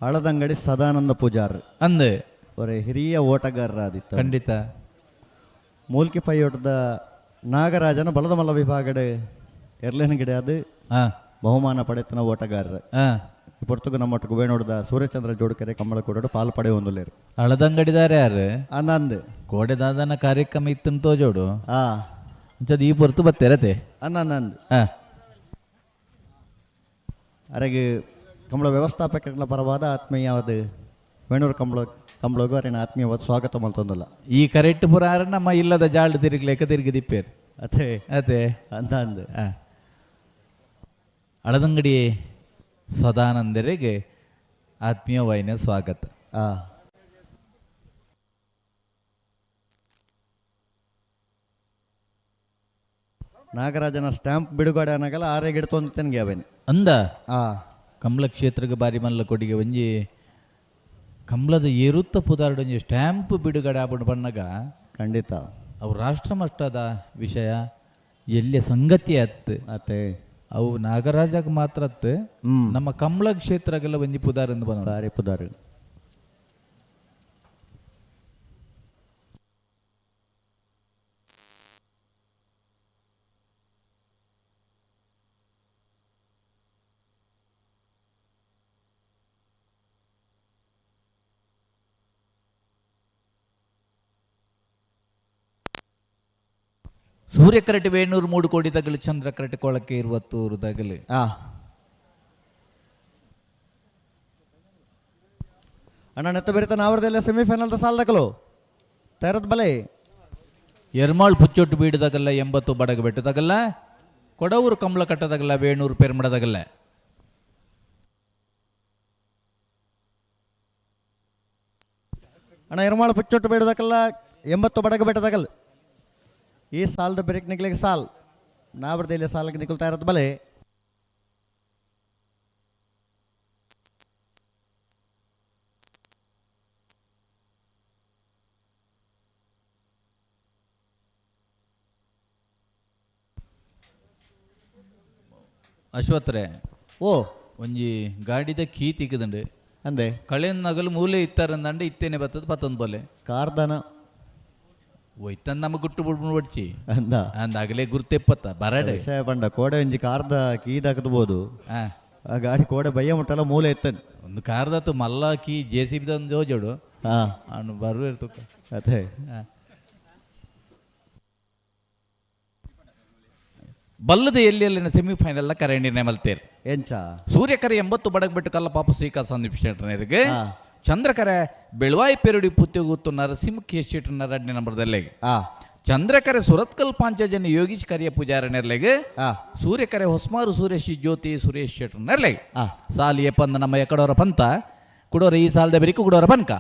Speaker 2: ಹಳದಂಗಡಿ ಸದಾನಂದ ಪೂಜಾರ್
Speaker 4: ಅಂದೆ
Speaker 2: ಅವರ ಹಿರಿಯ ಓಟಗಾರರಾದಿತ್ತು.
Speaker 4: ಖಂಡಿತ.
Speaker 2: ಮೂಲ್ಕಿ ಪೈಯೋಟದ ನಾಗರಾಜನ ಬಲದ ಮಲ್ಲ ವಿಭಾಗಡೆ ಎರ್ಲೇನಗಿಡೆ ಅದು ಬಹುಮಾನ ಪಡೆತನ ಓಟಗಾರರು. ಪೊರ್ತುಗು ನಮ್ಮೊಟ್ಟಿಗೆ ವೇಣೋಡ್ದ ಸೂರ್ಯಚಂದ್ರ ಜೋಡುಕೆರೆ ಕಮ್ಮಳ ಕೂಡ ಪಾಲು ಪಡೆಯೊಂದುಲ್ಲೇರು.
Speaker 4: ಹಳದಂಗಡಿದಾರೆ ಯಾರು?
Speaker 2: ಅಂದಂದು
Speaker 4: ಕೋಡೆ ದಾದನ ಕಾರ್ಯಕ್ರಮ ಇತ್ತು ತೋಜೋಡು. ಅಂಚದ ಈ ಪೊರ್ತು ಬತ್ತೆರತೆ.
Speaker 2: ಅಂದಂದು. ಅರೆಗೆ ಕಮಲ ವ್ಯವಸ್ಥಾಪಕರ ಪರವಾದ ಆತ್ಮೀಯವಾದ ವೇಣೂರು ಕಂಬಳ ಕಂಬಳಗು ಅರಿನ ಆತ್ಮೀಯವಾದ ಸ್ವಾಗತ ಮಲ್ತೊಂದಲ್ಲ.
Speaker 4: ಈ ಕರೆಕ್ಟ್ ಪುರ ನಮ್ಮ ಇಲ್ಲದ ಜಾಲ್ಡ್ ತಿರುಗ್ಲೇಕ ತಿರುಗಿ ದಿಪ್ಪೇರು.
Speaker 2: ಅದೇ.
Speaker 4: ಅದೇ.
Speaker 2: ಅಂತ ಅಂದೆ.
Speaker 4: ಅಳದಂಗಡಿ ಸದಾನಂದರಿಗೆ ಆತ್ಮೀಯವಾಯಿನ ಸ್ವಾಗತ.
Speaker 2: ನಾಗರಾಜನ ಸ್ಟ್ಯಾಂಪ್ ಬಿಡುಗಡೆ ಅನ್ನಗಲ್ಲ ಆರೆ ಗಿಡ ಅವೇನು.
Speaker 4: ಅಂದ ಕಮಲ ಕ್ಷೇತ್ರಕ್ಕೆ ಬಾರಿ ಮಲ್ಲ ಕೊಡಿಗೆ ಒಂಜಿ ಕಮಲದ ಏರುತ್ತ ಪುದಾರ್ಡ್ ಒಂಜಿ ಸ್ಟ್ಯಾಂಪ್ ಬಿಡುಗಡೆ ಆಪುಂಡು ಪನ್ನಗ
Speaker 2: ಖಂಡಿತ
Speaker 4: ಅವು ರಾಷ್ಟ್ರ ಮಟ್ಟದ ವಿಷಯ ಎಲ್ಲಿಯ ಸಂಗತಿ ಅತ್ತು.
Speaker 2: ಅತ್ತೆ.
Speaker 4: ಅವು ನಾಗರಾಜಗ್ ಮಾತ್ರ ಅತ್ತು, ನಮ್ಮ ಕಮಲ ಕ್ಷೇತ್ರಗೆಲ್ಲ ಒಂಜಿ ಪುದಾರ್ ಎಂದು ಬಂದ
Speaker 2: ಬಾರಿ ಪುದಾರು.
Speaker 4: ಸೂರ್ಯ ಕರಟಿ ವೇಣೂರು 3 ಕೋಟಿ ತಗಲು, ಚಂದ್ರ ಕರಟಿ ಕೊಳಕ್ಕೆ 20 ತಗಲು.
Speaker 2: ಅಣ್ಣ ನೆತ್ತ ಬೆರಿತ ನಾವರದೆಲ್ಲ ಸೆಮಿಫೈನಲ್ ಸಾಲದಕಲು ತೈರದ್ ಬಲೆ.
Speaker 4: ಎರ್ಮಾಳ್ ಪುಚ್ಚೊಟ್ಟು ಬೀಡದಗಲ್ಲ 80 ಬಡಗ ಬೆಟ್ಟದಗಲ್ಲ, ಕೊಡವೂರು ಕಮಲ ಕಟ್ಟದಗಲ್ಲ ವೇಣೂರು ಪೆರ್ಮಡದಗಲ್ಲ.
Speaker 2: ಅಣ್ಣ ಎರ್ಮಾಳ್ ಪುಚ್ಚೊಟ್ಟು ಬೀಡದಕಲ್ಲ 80 ಬಡಗ ಬೆಟ್ಟದಗಲ್. ಈ ಸಾಲದ ಬೆರಿಕ್ ನಿಗ್ಲಿಗೆ ಸಾಲ್ ನಾವರದೆಲ್ಲ ಸಾಲಕ್ಕೆ ನಿಕ್ಕಲ್ತಾ ಇರೋದು ಬಲೆ.
Speaker 4: ಅಶ್ವತ್ರೆ
Speaker 2: ಓ
Speaker 4: ಒಂಜಿ ಗಾಡಿದ ಕೀ ತಿಕ್ಕದಂಡು
Speaker 2: ಅಂದೆ
Speaker 4: ಕಳೆನ್ ನಗಲು ಮೂಲೆ ಇತ್ತಾರಂದಂಡೆ ಇತ್ತೇನೆ ಬತ್ತದ ಪತ್ತೊಂದು ಬೋಲೆ
Speaker 2: ಕಾರ್ದನ
Speaker 4: ಒಯ್ತಂದ ನಮ್ಮ ಗುಟ್ಟು ಬುಡ್ಬುಡ್ ಒಡ್ಚಿ
Speaker 2: ಅಂದ
Speaker 4: ಅಂದ ಅಗಲೇ ಗುರ್ತೆಪ್ಪತ್ತ ಬರಡೆ
Speaker 2: ವಿಷಯ ಪಂಡ ಕೋಡೆ ಒಂಜಿ ಕಾರ್ದ ಕೀ ದಾಕದ್ಬೋದು. ಆ ಗಾಡಿ ಕೋಡೆ ಬಯ್ಯ ಮುಟ್ಟಲ್ಲ ಮೂಲೆ ಇತ್ತನ್
Speaker 4: ಒಂದು ಕಾರ್ದತ್ತು ಮಲ್ಲ ಕೀ ಜೆ ಸಿ ಬಿ ಜೋಜೋಡು ಅವನು ಬರುವ ಇರ್ತಕ್ಕ.
Speaker 2: ಅದೇ.
Speaker 4: ಬಲ್ಲದ ಎಲ್ಲಿ ಅಲ್ಲಿನ ಸೆಮಿಫೈನಲ್ ಕರೆ ನಿರ್ಣಯ ಮಲ್ತೇರು.
Speaker 2: ಎಂಚ
Speaker 4: ಸೂರ್ಯಕರೆ 80 ಬಡಗ್ಬಿಟ್ಟು ಕಲ್ಲ ಪಾಪ ಶ್ರೀಕಾ ಸಂದೀಪ್ ಶೆಟ್ಟರ್ನರಿಗೆ, ಚಂದ್ರಕರೆ ಬೆಳವಾಯಿ ಪೆರುಡಿ ಪುತ್ತಿಗುತ್ತು ನರಸಿಂಹ ಕೆ ಶೆಟ್ಟರ್ನ 2ನೇ ನಂಬರ್ದಲ್ಲೆಗೆ, ಚಂದ್ರಕರೆ ಸುರತ್ಕಲ್ ಪಾಂಚಜನ್ಯ ಯೋಗೀಶ್ ಕರಿಯ ಪೂಜಾರನೆರ್ಲೆಗೆ, ಸೂರ್ಯಕರೆ ಹೊಸ್ಮಾರು ಸುರೇಶ್ ಜ್ಯೋತಿ ಸುರೇಶ್ ಶೆಟ್ಟರ್ನೆರ್ಲೆಗೆ. ಸಾಲಿ ಎಪ್ಪಂದ ನಮ್ಮ ಎಕಡೋರ ಪಂತ ಕುಡೋರ ಈ ಸಾಲದ ಬೆರಿಕು ಕುಡೋರ ಪನ್ಕ.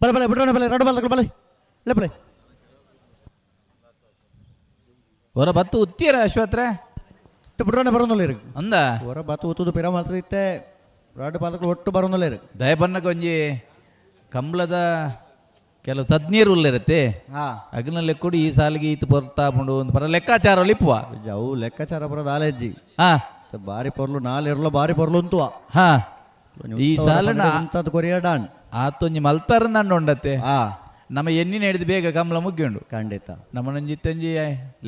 Speaker 2: ಬಲೆ ಬಲೆ ಬಿಡೋಣ ಬಲೆ ಎರಡು ಬಲ ಬಲೆ ಲೇ ಬಲೆ
Speaker 4: ಹೊರ ಬತ್ತು ಉತ್ತೀರ ಅಶ್ವತ್ರೆ
Speaker 2: ಬಿಡೋಣ ಬರೋನಲ್ಲ ಇರು
Speaker 4: ಅಂದ
Speaker 2: ಹೊರ ಬತ್ತು ಉತ್ತದು ಪಿರ ಮಾತ್ರ ಇತ್ತೆ ಎರಡು ಪಾದಗಳು ಒಟ್ಟು ಬರೋನಲ್ಲ ಇರು
Speaker 4: ದಯಬನ್ನಕ್ಕೆ ಒಂಜಿ ಕಂಬಳದ ಕೆಲವು ತಜ್ಞರು ಉಲ್ಲಿರತ್ತೆ ಅಗ್ನಲ್ಲೇ ಕೊಡಿ ಈ ಸಾಲಿಗೆ ಈತ ಪೊರ್ತಾಪುಂಡು ಒಂದು ಪರ ಲೆಕ್ಕಾಚಾರ ಲಿಪ್ಪುವ.
Speaker 2: ಅವು ಲೆಕ್ಕಾಚಾರ ಬರೋದು ಆಲೆಜ್ಜಿ ಬಾರಿ ಪೊರ್ಲು ನಾಲ್ ಇರ್ಲ ಬಾರಿ ಪೊರ್ಲು ಉಂತುವ.
Speaker 4: ಈ ಸಾಲನ
Speaker 2: ಉಂತದ್ ಕೊರಿಯ ಡಾನ್
Speaker 4: ಆತೊಂಜಿ ಮಲ್ತಾರ ನಂಡು ಉಂಡತ್ತೆ. ನಮ್ಮ ಎಣ್ಣಿನ ಹಿಡಿದು ಬೇಗ ಕಂಬಳ ಮುಗ್ಗಿಂಡು.
Speaker 2: ಖಂಡಿತ.
Speaker 4: ನಮ್ಮ ನಂಜಿತ್ತೊಂಜಿ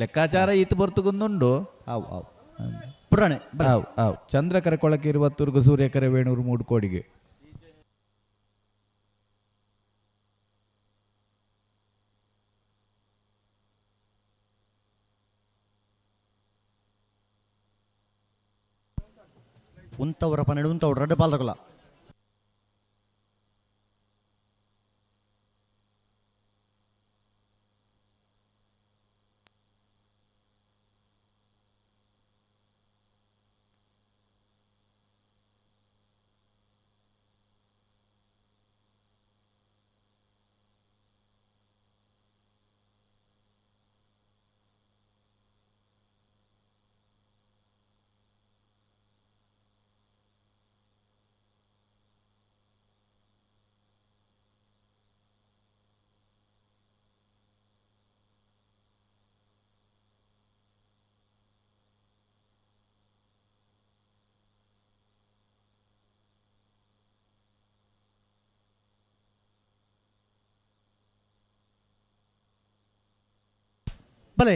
Speaker 4: ಲೆಕ್ಕಾಚಾರ ಈತ ಬರ್ತುಕೊಂದುಂಡು.
Speaker 2: ಅವು ಅವು ಪುರಾಣೆ.
Speaker 4: ಅವು ಅವು ಚಂದ್ರಕರೆ ಕೊಳಕ್ಕೆ ಇರುವತ್ತೂರ್ಗು ಸೂರ್ಯಕರೆ ವೇಣೂರು 3 ಕೋಡಿಗೆ.
Speaker 2: ಉಂತವರ 12 ಉಂತವ್ರು 2 ಪಾಲ್ದಕಲ. ಬಲೆ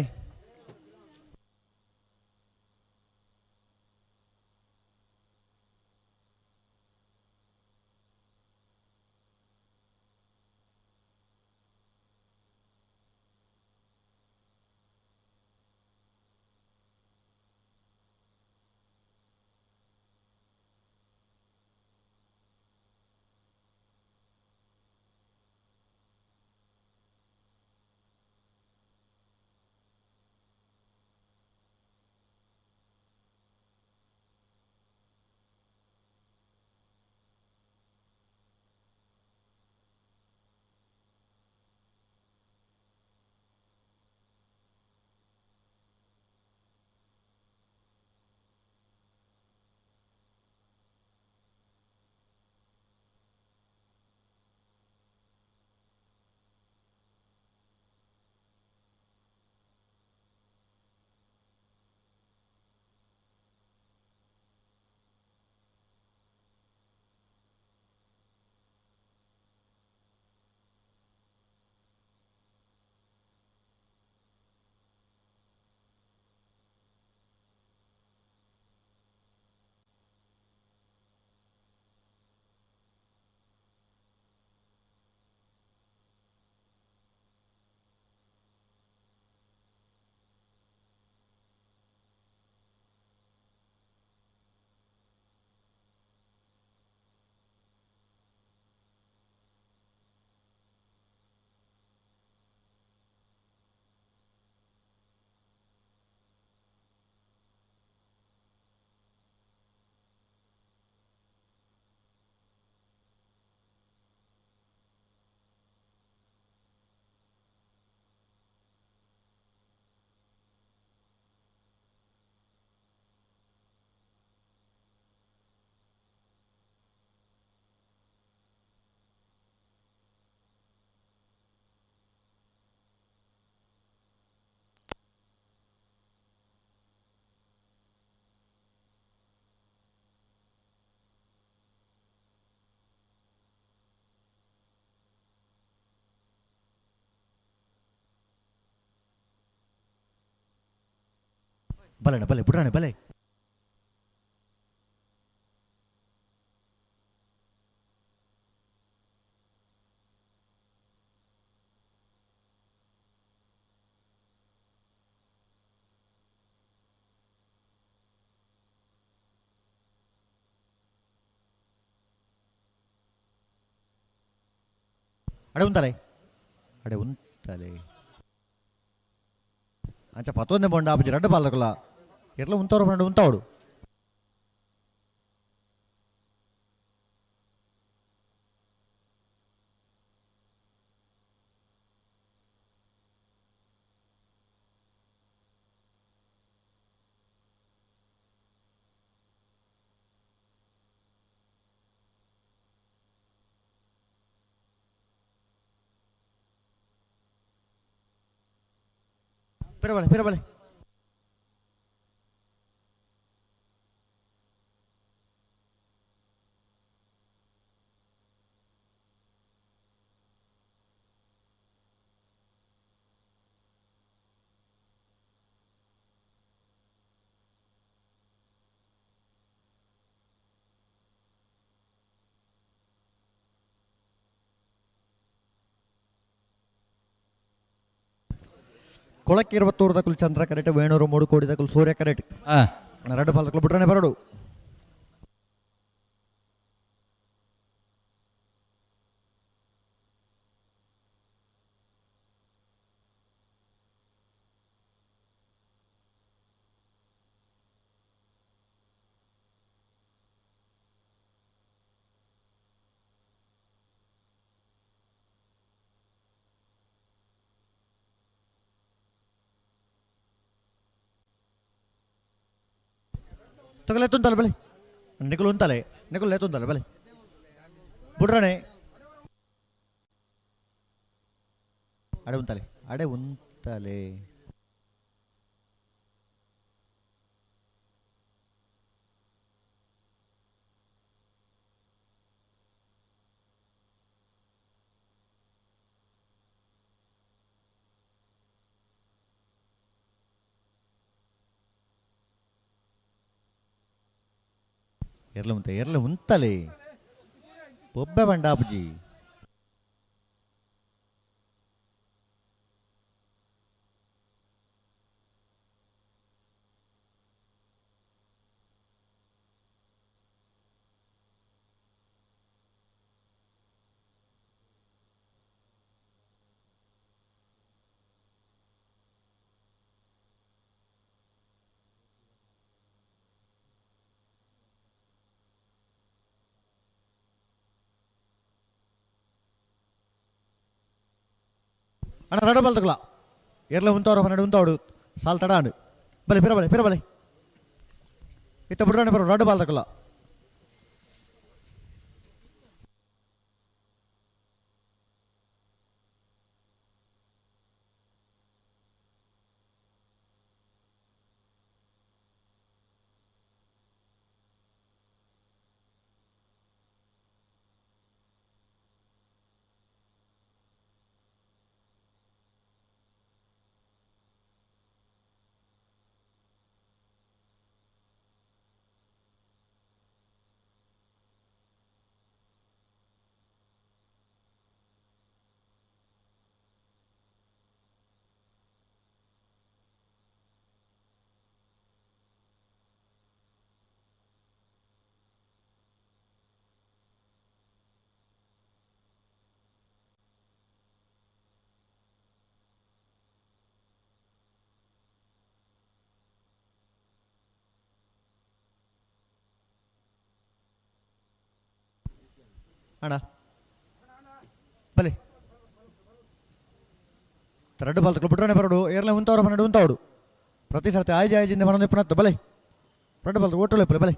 Speaker 2: ಬಲೆಣ್ಣ ಬಲೆ ಬುಡ್ರಾಣೆ ಬಲೆ ಅಡೆ ಉಂತಲೆ ಅಡೆ ಉಂತಲೆ ಅಂಚ ಪತ್ತೊಂದೇ ಬೊಂಡ ಆಪುಜಿ ರಡ್ಡ್ ಬಾಲಕುಲ ಎರ್ಲ ಉಂತವ್ರು ಪಂಡ ಉಂತಾವಡು ಪಿರ ಬಲೆ ಪಿರ ಬಲೆ ಕೊಳಕ್ಕಿರುವತ್ತೂರು ದಕುಲು ಚಂದ್ರ ಕರೆಟ್ ವೇಣೂರು ಮೂಡುಕೋಡಿ ದಕುಲು ಸೂರ್ಯ ಕರೆಟ್ ರಡ್ಡು ಪಾಲಕುಲು ಬುಡ್ರನೆ ಬರಡು ತಗಲೆ ತುಂತಲೆ ಬಲೆ ನಿಕುಲು ಉಂತಲೆ ನಿಕುಲು ಲೇತುಂತಲೆ ಬಲೆ ಬುಡ್ರನೆ ಅಡೆ ಉಂತಲೆ ಅಡೆ ಉಂತಲೆ ಎರ್ಲೆ ಉಂತ ಎರ್ಲೆ ಉಂತಲೆ ಬೊಬ್ಬೆ ಬಂಡಾಪುಜಿ. ಅಣ್ಣ ರಡ ಬಲ್ತಕಲ ಎರ್ಲೆ ಉಂತವ್ರ ಪನ್ನಡು ಉಂತವಡು ಸಾಲ್ ತಡ ಅಂಡು ಬಲೆ ಪಿರ ಬಲೆ ಪಿರ ಬಲೆ ಇತ್ತ ಬುಡ್ರಾಣಿ ಬರೋ ರಡ್ಡು ಬಾಲ್ತಕಲ. ಅಣ್ಣ ಬಲೆ ರಡ್ಡು ಬಾಲ್ ಬುಡ್ರಾಣಿ ಬರೋಡು ಏರ್ಲೆ ಉಂತವ್ರ ಪನ್ನಡು ಉಂತವಡು ಪ್ರತಿ ಸರ್ತಿ ಆಯ್ಜಿ ಆಯ್ಜಿಂದ ಮನೊಂದು ಇಪ್ಪನತ್ತು ಬಲೆ ರಡ್ಡು ಬಾಲ್ ಓಟೋಲೆ ಬಲೆ.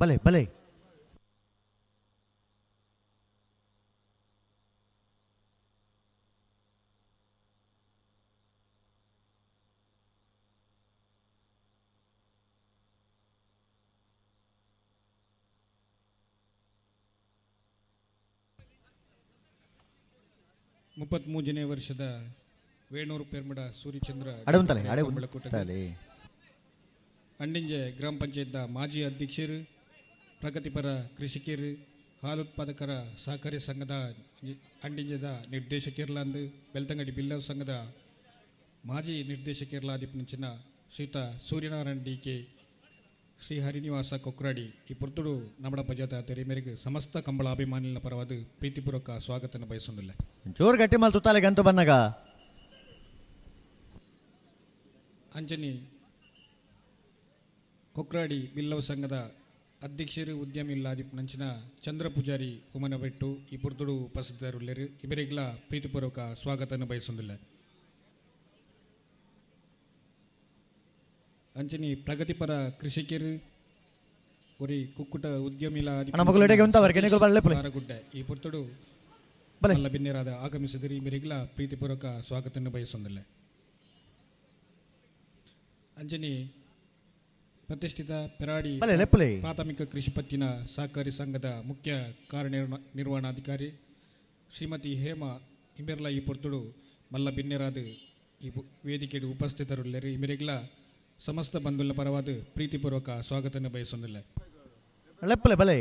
Speaker 2: ಬಲೆ ಬಲೆ
Speaker 6: 33ನೇ ವರ್ಷದ ವೇಣೂರು ಪೆರ್ಮಡ ಸೂರ್ಯಚಂದ್ರ ಅಂಡಿಂಜೆ ಗ್ರಾಮ ಪಂಚಾಯತ್ದ ಮಾಜಿ ಅಧ್ಯಕ್ಷರು, ಪ್ರಗತಿಪರ ಕೃಷಿಕರು, ಹಾಲುತ್ಪಾದಕರ ಸಹಕಾರಿ ಸಂಘದ ಅಂಡಿಂಜದ ನಿರ್ದೇಶಕರ್ಲಾಂದು ಬೆಳ್ತಂಗಡಿ ಬಿಲ್ಲವ್ ಸಂಘದ ಮಾಜಿ ನಿರ್ದೇಶಕರ್ಲಾದಿಪ್ಪಂಚಿನ ಶ್ರೀತ ಸೂರ್ಯನಾರಾಯಣ ಡಿ ಕೆ ಶ್ರೀ ಹರಿನಿವಾಸ ಕೊಕ್ರಾಡಿ ಈ ಪುರ್ತುಡು ನಮ್ಮಡ ಪಜಾತ ತೆರೆ ಮೇರೆಗೆ ಸಮಸ್ತ ಕಂಬಳ ಅಭಿಮಾನಿಗಳ ಪರವಾದ ಪ್ರೀತಿಪೂರ್ವಕ ಸ್ವಾಗತನ ಬಯಸೊಂದಿಲ್ಲ.
Speaker 2: ಜೋರು ಗಟ್ಟಿ ಮಲ್ ತುತ್ತಾಲೆ ಗಂತು ಬನ್ನಗ.
Speaker 6: ಅಂಜನಿ ಕೊಕ್ರಾಡಿ ಬಿಲ್ಲವ ಸಂಘದ ಅಧ್ಯಕ್ಷರು ಉದ್ಯಮಿ ನಂಚಿನ ಚಂದ್ರ ಪೂಜಾರಿ ಉಮನಬೆಟ್ಟು ಈ ಪುರ್ತುಡು ಉಪಸ್ಥಿತರುಳ್ಳರು. ಇವರಿಗೆಲ್ಲ ಪ್ರೀತಿಪೂರ್ವಕ ಸ್ವಾಗತನ ಬಯಸೊಂದಿಲ್ಲ. ಅಂಚನಿ ಪ್ರಗತಿಪರ ಕೃಷಿಕರು ಒರಿ ಕುಕ್ಕುಟ ಉದ್ಯಮಿಲ ಗುಡ್ಡೆ ಈ ಪುರ್ತುಡು ಬಿನ್ನೇರಾದ ಆಗಮಿಸಿದಿರಿ. ಮೇರೆಗ್ಲ ಪ್ರೀತಿಪೂರ್ವಕ ಸ್ವಾಗತವನ್ನು ಬಯಸೊಂದಿಲ್ಲ. ಅಂಜನಿ ಪ್ರತಿಷ್ಠಿತ ಪೆರಾಡಿ ಪ್ರಾಥಮಿಕ ಕೃಷಿ ಪತ್ತಿನ ಸಹಕಾರಿ ಸಂಘದ ಮುಖ್ಯ ಕಾರ್ಯನಿರ್ವಹಣಾಧಿಕಾರಿ ಶ್ರೀಮತಿ ಹೇಮಾ ಇಂಬೆರ್ಲ ಈ ಪೊರ್ತುಡು ಮಲ್ಲ ಬಿನ್ನೆರಾದ ಈ ವೇದಿಕೆಗೆ ಉಪಸ್ಥಿತರುಳ್ಳರು. ಇಮೆರೆಗ್ಲ ಸಮಸ್ತ ಬಂಧುల ಪರವಾದ ಪ್ರೀತಿಪೂರ್ವಕ ಸ್ವಾಗತನ ಬಯಸೊಂದಿಲ್ಲ.
Speaker 2: ಲೆಪ್ಪಲೆ ಬಲೆ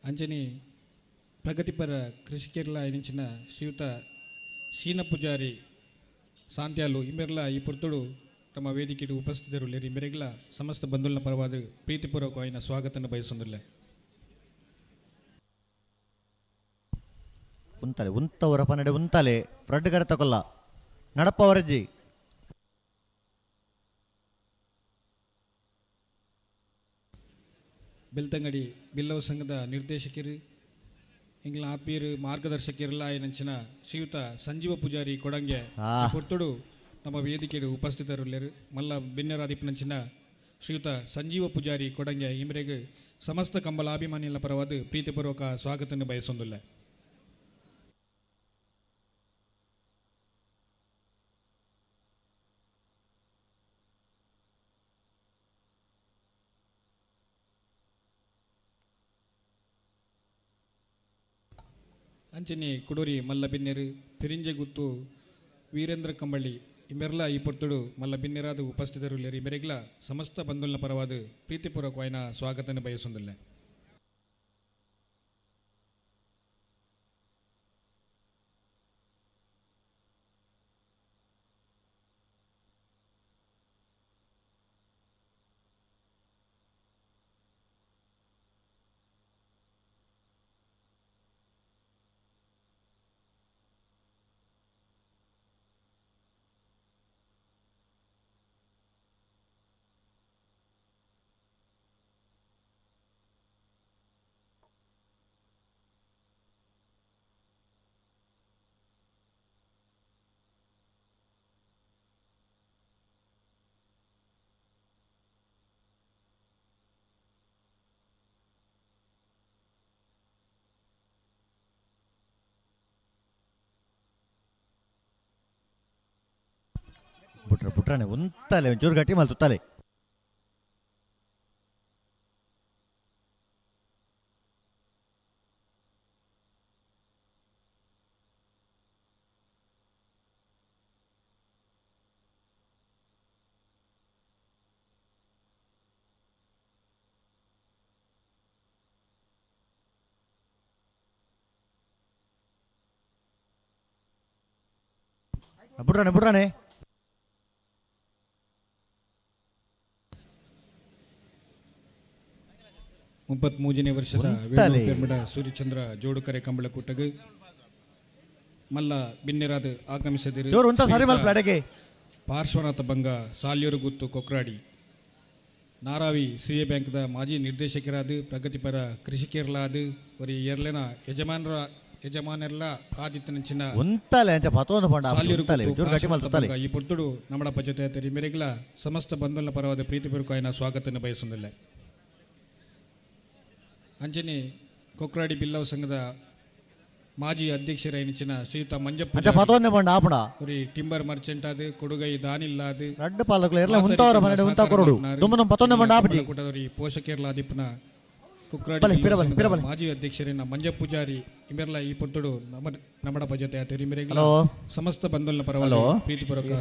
Speaker 6: ಅಂಜನಿ ಪ್ರಗತಿಪರ ಕೃಷಿಕರ್ಲ ಎನಿಂಚಿನ ಶ್ರೀಯುತ ಶೀನ ಪೂಜಾರಿ ಸಾಂತ್ಯಾಲು ಇಂಬೆರ್ಲ ಈ ಪೊರ್ತುಡು ತಮ್ಮ ವೇದಿಕೆಗೆ ಉಪಸ್ಥಿತರುಳ್ಳರು. ಇಂಬೆರೆಗ್ಲ ಸಮಸ್ತ ಬಂಧುల ಪರವಾದ ಪ್ರೀತಿಪೂರ್ವಕವಾಯಿನ ಸ್ವಾಗತನ ಬಯಸೊಂದಿಲ್ಲ.
Speaker 2: ಉಂತಲೆ ಉಂತವರ ಪನ್ನಡೆ ಉಂತಲೆ ಫ್ರಡ್ ಕಡೆ ತಕೊಲ್ಲ ನಡಪ್ಪ ವರಜ್ಜಿ.
Speaker 6: ಬೆಳ್ತಂಗಡಿ ಬಿಲ್ಲವ ಸಂಘದ ನಿರ್ದೇಶಕರು ಇಂಗ್ಲ ಆತ್ಮೀಯರು ಮಾರ್ಗದರ್ಶಕರೆಲ್ಲ ಏನಂಚಿನ ಶ್ರೀಯುತ ಸಂಜೀವ ಪೂಜಾರಿ ಕೊಡಂಗೆ ಪೊರ್ತುಡು ನಮ್ಮ ವೇದಿಕೆಗೆ ಉಪಸ್ಥಿತರುಳ್ಳರು. ಮಲ್ಲ ಬಿನ್ನರಾದಿಪ್ಪನಂಚಿನ ಶ್ರೀಯುತ ಸಂಜೀವ ಪೂಜಾರಿ ಕೊಡಂಗೆ ಇಮರೆಗೆ ಸಮಸ್ತ ಕಂಬಳ ಅಭಿಮಾನಿಗಳ ಪರವಾದ ಪ್ರೀತಿಪೂರ್ವಕ ಸ್ವಾಗತನ ಬಯಸೊಂದಿಲ್ಲ. ಅಂಚನೆ ಕುಡೋರಿ ಮಲ್ಲ ಬಿನ್ನೆರು ಪಿರಿಂಜೆಗುತ್ತು ವೀರೇಂದ್ರ ಕಂಬಳ್ಳಿ ಇಮೆರ್ಲ ಈ ಪೊರ್ತುಡು ಮಲ್ಲ ಬಿನ್ನೆರಾದ ಉಪಸ್ಥಿತರು ಇಮೆರೆಗ್ಲ ಸಮಸ್ತ ಬಂಧುಲ್ನ ಪರವಾದ ಪ್ರೀತಿಪೂರ್ವಕವಾಯಿನ ಸ್ವಾಗತನ ಬಯಸುವುದಿಲ್ಲ.
Speaker 2: ಬುಟ್ರ ಬುಟ್ರಾನೆ ಉಂತಾಲೆ ಒಂಚೂರು ಗಟ್ಟಿ ಮಲ್ತುತ್ತಾಲೆ. ಬುಟ್ರಾನೆ ಬುಟ್ರಾನೆ
Speaker 6: 33ನೇ ವರ್ಷದ ವೇಣು ಸೂರ್ಯಚಂದ್ರ ಜೋಡುಕರೆ ಕಂಬಳಕೂಟಗ ಮಲ್ಲ ಬಿನ್ನೆರಾದ ಆಗಮಿಸದಿರು ಪಾರ್ಶ್ವನಾಥ ಬಂಗ ಸಾಲ್ಯೂರುಗುತ್ತು ಕೊಕ್ರಾಡಿ ನಾರಾವಿ ಸಿ ಎ ಬ್ಯಾಂಕ್ದ ಮಾಜಿ ನಿರ್ದೇಶಕರಾದ ಪ್ರಗತಿಪರ ಕೃಷಿಕರ್ಲಾದ ಒರಿ ಎರ್ಲೆನ ಯಜಮಾನರೆಲ್ಲ ಆದಿತ್ಯನಂಚಿನ ಸಾಲ್ಯೂರು ಈ ಪೊರ್ತುಡು ನಮ್ಮಡಪ್ಪ ಜೊತೆ ತೆರಿ ಸಮಸ್ತ ಬಂಧುల ಪರವಾದ ಪ್ರೀತಿಪೂರ್ವಕ ಸ್ವಾಗತವನ್ನು ಬಯಸುವುದಿಲ್ಲ. ಅಂಚನೆ ಕೊಕ್ರಾಡಿ ಬಿಲ್ಲವ ಸಂಘದ ಮಾಜಿ ಅಧ್ಯಕ್ಷರೈನಿಚಿನ ಶ್ರೀಯುತ ಮಂಜಪ್ಪ ಟಿಂಬರ್ ಮರ್ಚೆಂಟ್ ಆದ ಕೊಡುಗೈ ದಾನಿಲ್ಲಾದ ಪೋಷಕರ್ಲಾದಿಪ್ಪನ ಕುಕ್ರಾಡಿ ಮಾಜಿ ಅಧ್ಯಕ್ಷರಿನ ಮಂಜ ಪೂಜಾರಿ ಇಮೆರ್ಲ ಈ ಪೊರ್ತುಡು ನಮ್ಮಡಪ್ಪ ಜೊತೆ ತೆರಿಮೆರೆಗಳ ಸಮಸ್ತ ಬಂಧುಲ ಪರವಾಗಿ ಪ್ರೀತಿಪೂರ್ವಕ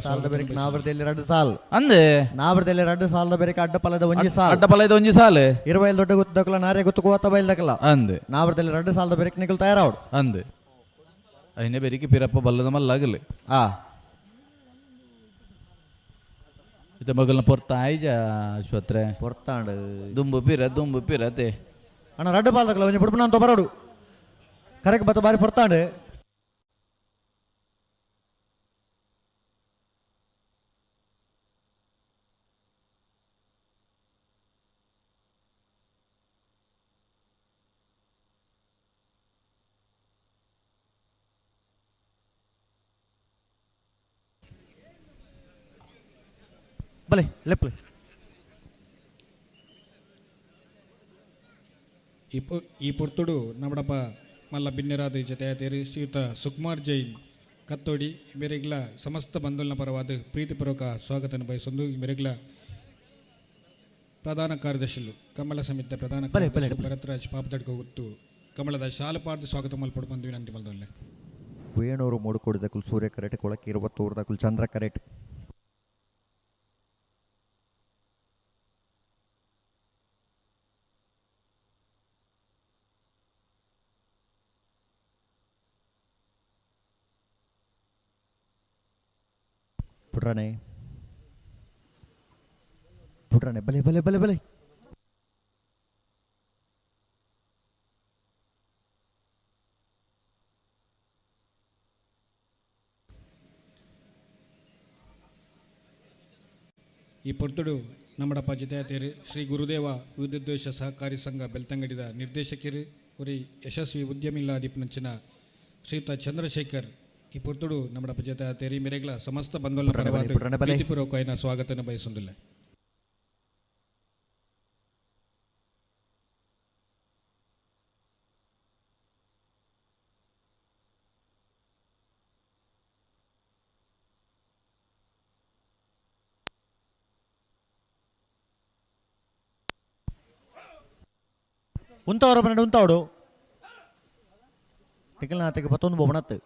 Speaker 2: ನಾವರದಲ್ಲಿ ಸಾಲ್ ಅಂದೆ ನಾವರದಲ್ಲಿ ಎರಡು ಸಾಲದ ಬೇರೆ ಅಡ್ಡ ಪಲದ ಒಂಜಿ ಸಾಲ್
Speaker 4: ಅಡ್ಡ ಪಲದ ಒಂಜಿ ಸಾಲ್
Speaker 2: ಇರುವೈಲ್ ದೊಡ್ಡ ಗುತ್ತದಕಲ ನಾರೆ ಗುತ್ತು ಕೋತ ಬೈಲ್ದಕಲ
Speaker 4: ಅಂದೆ
Speaker 2: ನಾವರದಲ್ಲಿ ಎರಡು ಸಾಲದ ಬೇರೆ ನಿಕಲ್ ತಯಾರಾವಡು
Speaker 4: ಅಂದೆ ಐನೆ ಬೇರಿಕೆ ಪಿರಪ್ಪ ಬಲ್ಲದ ಮಲ್ಲಾಗಲಿ
Speaker 2: ಆ
Speaker 4: ಇತ್ತ ಮಗಲ್ನ ಪೊರ್ತ ಆಯ್ಜ ಆಶ್ವತ್ರೆ
Speaker 2: ಪೊರ್ತಾಂಡು
Speaker 4: ದುಂಬು ಪಿರ ದುಂಬು ಪಿರತೆ
Speaker 2: ಅಣ್ಣ ರಡ್ಡು ಪಾಲ್ದಕಲ ಒಂಜಿ ಬುಡ್ಪುನ ಅಂತ ಬರೋಡು ಕರೆಕ್ ಬತ್ತ ಬಾರಿ ಪೊರ್ತಾಂಡು. ಬಲೆ ಲೆಪ್ಲೆ
Speaker 6: ಈ ಪೊರ್ತುಡು ನಮ್ಮಡಪ್ಪ ಮಲ್ಲ ಬಿನ್ನೆರಾದ ಜೊತೆಯಾತೇರಿ ಶ್ರೀಯುತ ಸುಕುಮಾರ್ ಜೈನ್ ಕತ್ತೋಡಿ ಮೇರೆಗ್ಲ ಸಮಸ್ತ ಬಂಧುಲ್ನ ಪರವಾದ ಪ್ರೀತಿಪೂರ್ವಕ ಸ್ವಾಗತನ ಬಯಸೊಂದು ಮೇರೆಗ್ಲ ಪ್ರಧಾನ ಕಾರ್ಯದರ್ಶಿಲು ಕಮಲ ಸಮಿತಿಯ ಪ್ರಧಾನ ಕಾರ್ಯದರ್ಶಿ ಭರತರಾಜ್ ಪಾಪದಡ್ಕ ಗೊತ್ತು ಕಮಲದ ಶಾಲಪಾರ್ದ ಸ್ವಾಗತ ಮಲ್ಪಡು ಬಂದು ವಿನಂತಿ ಮಲ್ದೊಲ್ಲೆ.
Speaker 2: ವೇಣೂರು ಮೂಡುಕೋಡಿದ ಕುಲ್ ಸೂರ್ಯ ಕರೆಟ್ ಕೊಳಕ್ಕೆ ಇರುವತ್ತೂರ್ದ ಕುಲ್ ಚಂದ್ರ ಕರೆಟ್. ಪುಟ್ರಾನೆ ಪುಟ್ರಾನೆ ಬಲೆ ಬಲೆ ಬಲೆ ಬಲೆ
Speaker 6: ಈ ಪೊರ್ತುಡು ನಮ್ಮಡಪ್ಪ ಜೊತೆಯಾತೇರಿ ಶ್ರೀ ಗುರುದೇವ ವಿದ್ಯುದ್ದೇಶ ಸಹಕಾರಿ ಸಂಘ ಬೆಳ್ತಂಗಡಿದ ನಿರ್ದೇಶಕರು ಒರಿ ಯಶಸ್ವಿ ಉದ್ಯಮಿಲ್ಲಾದಿಪ್ಪನಂಚಿನ ಶ್ರೀಯುತ ಚಂದ್ರಶೇಖರ್ ಈ ಪೊರ್ತುಡು ನಮ್ಮಡಪ್ಪ ಜೊತೆಯಾತೇರಿ ಮೇರೆಗ್ಲ ಸಮಸ್ತ ಬಂಧುಲ ಪರವಾದ ಪ್ರೀತಿಪೂರ್ವಕವಾಯಿನ ಸ್ವಾಗತನ ಬಯಸುವುದಿಲ್ಲ.
Speaker 2: ಉಂತವರ ಬನ್ನಡ ಉಂತಾವಡು ನಿಕಲ್ನಾಥಗೆ ಪತ್ತೊಂದು ಬೊಬಣತ್ತು.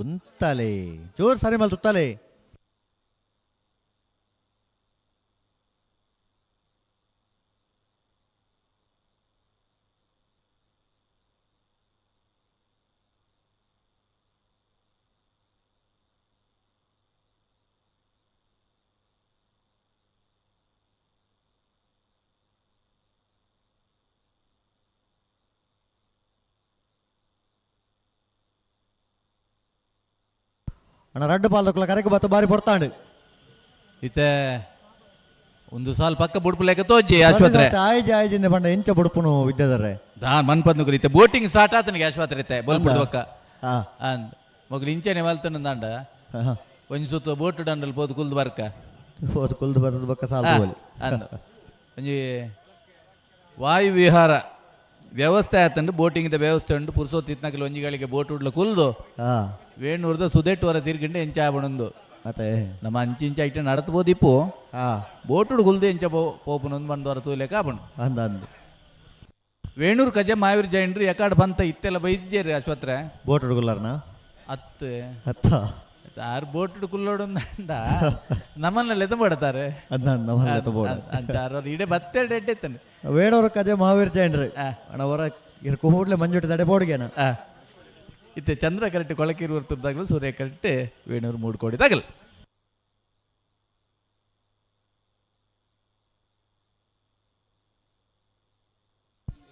Speaker 2: ಉಂತಾಲೆ ಜೋರ್ ಸಾರಿ ಮಲ್ ತುತ್ತಾಲೆ. ಅಣ್ಣ ರಡ್ಡು ಪಾಲ್ದಕ್ಕಲ ಕರೆಕ್ ಬತ್ತು ಬಾರಿ ಪೊರ್ತಾಂಡು.
Speaker 4: ಇತ್ತೆ ಒಂದು ಸಾಲ್ ಪಕ್ಕ ಬುಡ್ಪು ಲೆಕ್ಕ ತೋಜಿ ಆಶ್ವತ್ರೆ.
Speaker 2: ಆಯ್ಜಿ ಆಯ್ಜಿಂದ ಪಂಡ ಎಂಚ ಬುಡ್ಪುನು ವಿದ್ಯಾಧರೆ.
Speaker 4: ದಾನ್ ಮನ್ಪಂದು ಇತ್ತೆ ಬೋಟಿಂಗ್ ಸ್ಟಾರ್ಟ್ ಆತನಿಗೆ ಆಶ್ವತ್ರೆ ಇತ್ತೆ ಬೊಲ್ಪುಡು ಬೊಕ್ಕ. ಅಂದ್ ಮೊಗಲು ಇಂಚನೆ ಮಲ್ತನ ದಾಂಡ ಒಂಜಿ ಸುತ್ತ ಬೋಟ್ ದಂಡಲ್ ಪೋದು ಕುಲ್ದು ಬರ್ಕ.
Speaker 2: ಪೋದು ಕುಲ್ದು ಬರ್ತದ ಬೊಕ್ಕ ಸಾಲ್ ತೂವೊಲಿ.
Speaker 4: ಅಂದ್ ಒಂಜಿ ವಾಯುವಿಹಾರ ವ್ಯವಸ್ಥೆ ಆತಂಡು, ಬೋಟಿಂಗ್ the ವ್ಯವಸ್ಥೆ ಉಂಡು. ಪುರ್ಸೊತ್ತು ಇತ್ನಕಲ್ ಒಂಜಿ ಗಳಿಗೆ ಬೋಟ್ ಉಡ್ಲ ಕುಲ್ದು ವೇಣೂರ್ದ ಸುದೇಟ್ ವರ ತಿರ್ಗಿಂಡೆ ಎಂಚ ಆವಣೊಂದು.
Speaker 2: ಅತೆ
Speaker 4: ನಮ್ಮ ಅಂಚಿಂಚ ಐಟ ನಡತ್ಬೋದು ಇಪ್ಪು ಬೋಟುಡು ಕುಲ್ದು ಎಂಚ ಪೋಪುನೊಂದು ಬಂದವರ ತೂಲೆಕ ಆಪುಂಡು.
Speaker 2: ಅಂದ ಅಂದ್
Speaker 4: ವೇಣೂರು ಕಜೆ ಮಾಯೂರು ಜೈನ್ರು ಎಕಾಡ್ ಬಂತ ಇತ್ತೆಲ್ಲ ಬೈದ್ಜೇರಿ ಆಶ್ವತ್ರೆ.
Speaker 2: ಬೋಟ್ ಹುಡುಗುಲಾರನ
Speaker 4: ಅತ್ತು
Speaker 2: ಅತ್ತ
Speaker 4: ಆರು ಬೋಟುಡು ಕುಲ್ಲೋಡು ಅಂದ ನಮ್ಮನ್ನೆಲ್ಲ ಎತ್ತ ಪಡ್ತಾರೆ.
Speaker 2: ಅಂದ ನಮ್ಮನ್ನ ಎತ್ತ ಬೋಡು.
Speaker 4: ಅಂಚ ಆರು ಇಡೆ ಬತ್ತೆರಡು ಎಡ್ಡೆ ಇತ್ತಂಡು.
Speaker 2: ವೇಣೂರು ಕಜೆ ಮಹಾವೀರ್ ಜೈನ್ರು ಅಣ್ಣ ಹೊರ ಇರ್ ಕೂಡ್ಲೆ ಮಂಜುಟಿ ತಡೆ ಬೋಡ್ಗೆನ.
Speaker 4: ಇತ್ತೆ ಚಂದ್ರ ಕರೆಕ್ಟ್ ಕೊಳಕಿರುವರು ತುರ್ದಾಗಲು ಸೂರ್ಯ ಕರೆಕ್ಟ್ ವೇಣೂರು ಮೂಡ್ಕೋಡಿ ತಗಲ್.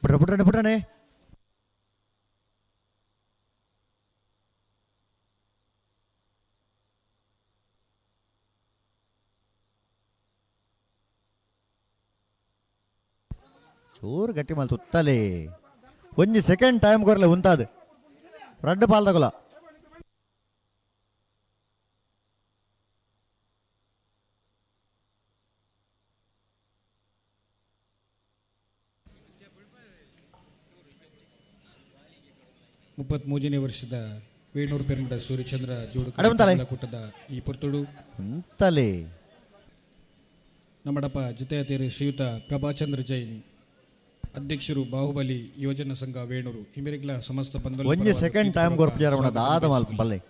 Speaker 2: ಪುಟ್ಟ ಪುಟ್ಟಣೆ ಪುಟ್ಟಣೆ ಚೂರು ಗಟ್ಟಿ ಮಲ್ ತುತ್ತಲೇ ಒಂಜಿ ಸೆಕೆಂಡ್ ಟೈಮ್ ಕೊರ್ಲೆ ಉಂತಾದು ರಡ್ಡು ಪಾಲ್ದಗುಲ.
Speaker 6: 33ನೇ ವರ್ಷದ ವೇಣೂರು ಪೆರ್ಮಡ ಸೂರ್ಯಚಂದ್ರ ಜೋಡು
Speaker 2: ಅಡೆ ಉಂತಾಲೆ.
Speaker 6: ಕೂಟದ ಈ ಪೊರ್ತುಡು
Speaker 2: ಉಂತಲೆ
Speaker 6: ನಮ್ಮಡಪ ಜೊತೆಯತೇರು ಶ್ರೀಯುತ ಪ್ರಭಾಚಂದ್ರ ಜೈನ್ ಅಧ್ಯಕ್ಷರು ಬಾಹುಬಲಿ ಯೋಜನಾ ಸಂಘ ವೇಣೂರು ಇಮೆರಿಗ್ಲ ಸಮಸ್ತ ಬಂಧು
Speaker 2: ಒಂಜಿ ಸೆಕೆಂಡ್ ಟೈಮ್ ಕೊರ್ಪುಜಾರ ದಾದ ಮಲ್ಪ ಬಲ್ಲೆ.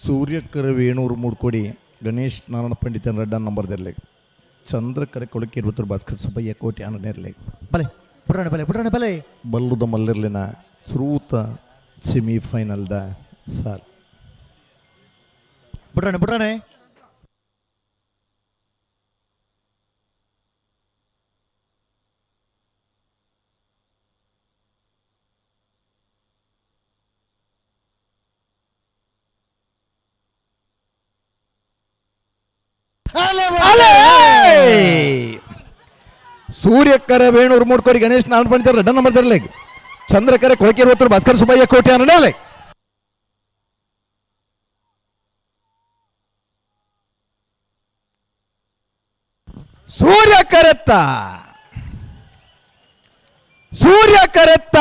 Speaker 7: ಸೂರ್ಯಕರ ವೇಣೂರು ಮೂಡ್ಕೋಡಿ ಗಣೇಶ್ ನಾರಾಯಣ ಪಂಡಿತನ ರೆಡ್ಡ ನಂಬರ್ದಿರಲಿ. ಚಂದ್ರಕರ ಕೊಳಕೆ ಇರುವತ್ತರು ಭಾಸ್ಕರ್ ಸುಬ್ಬಯ್ಯ ಕೋಟಿ ಆನಂದಿರಲಿ.
Speaker 2: ಬಲೆ ಪುಟ್ಟಣೆ ಬಲೆ ಪುಟ್ಟಣೆ ಬಲೆ.
Speaker 7: ಬಲ್ಲುದ ಮಲ್ಲಿರ್ಲಿನ ಸುರೂತ ಸೆಮಿಫೈನಲ್ದ ಸಾಲ್.
Speaker 2: ಪುಟ್ಟಣೆ ಪುಟ್ಟಣೆ
Speaker 7: ಸೂರ್ಯಕರ ವೇಣೂರು ಮೂಡ್ಕೋಡಿ ಗಣೇಶ್ ನಾರಾಯಣ ಪಂಡಿತರ ರೆಡ್ಡ ನಂಬರ್ ಇರಲಿ. ಚಂದ್ರಕರ ಕೊಳಕೆ ಇರುವತ್ತರು ಭಾಸ್ಕರ್ ಸುಬ್ಬಯ್ಯ ಕೋಟಿ ಆನಂದಿರಲಿ. ಸೂರ್ಯ ಕರೆತ್ತ ಸೂರ್ಯ ಕರೆತ್ತ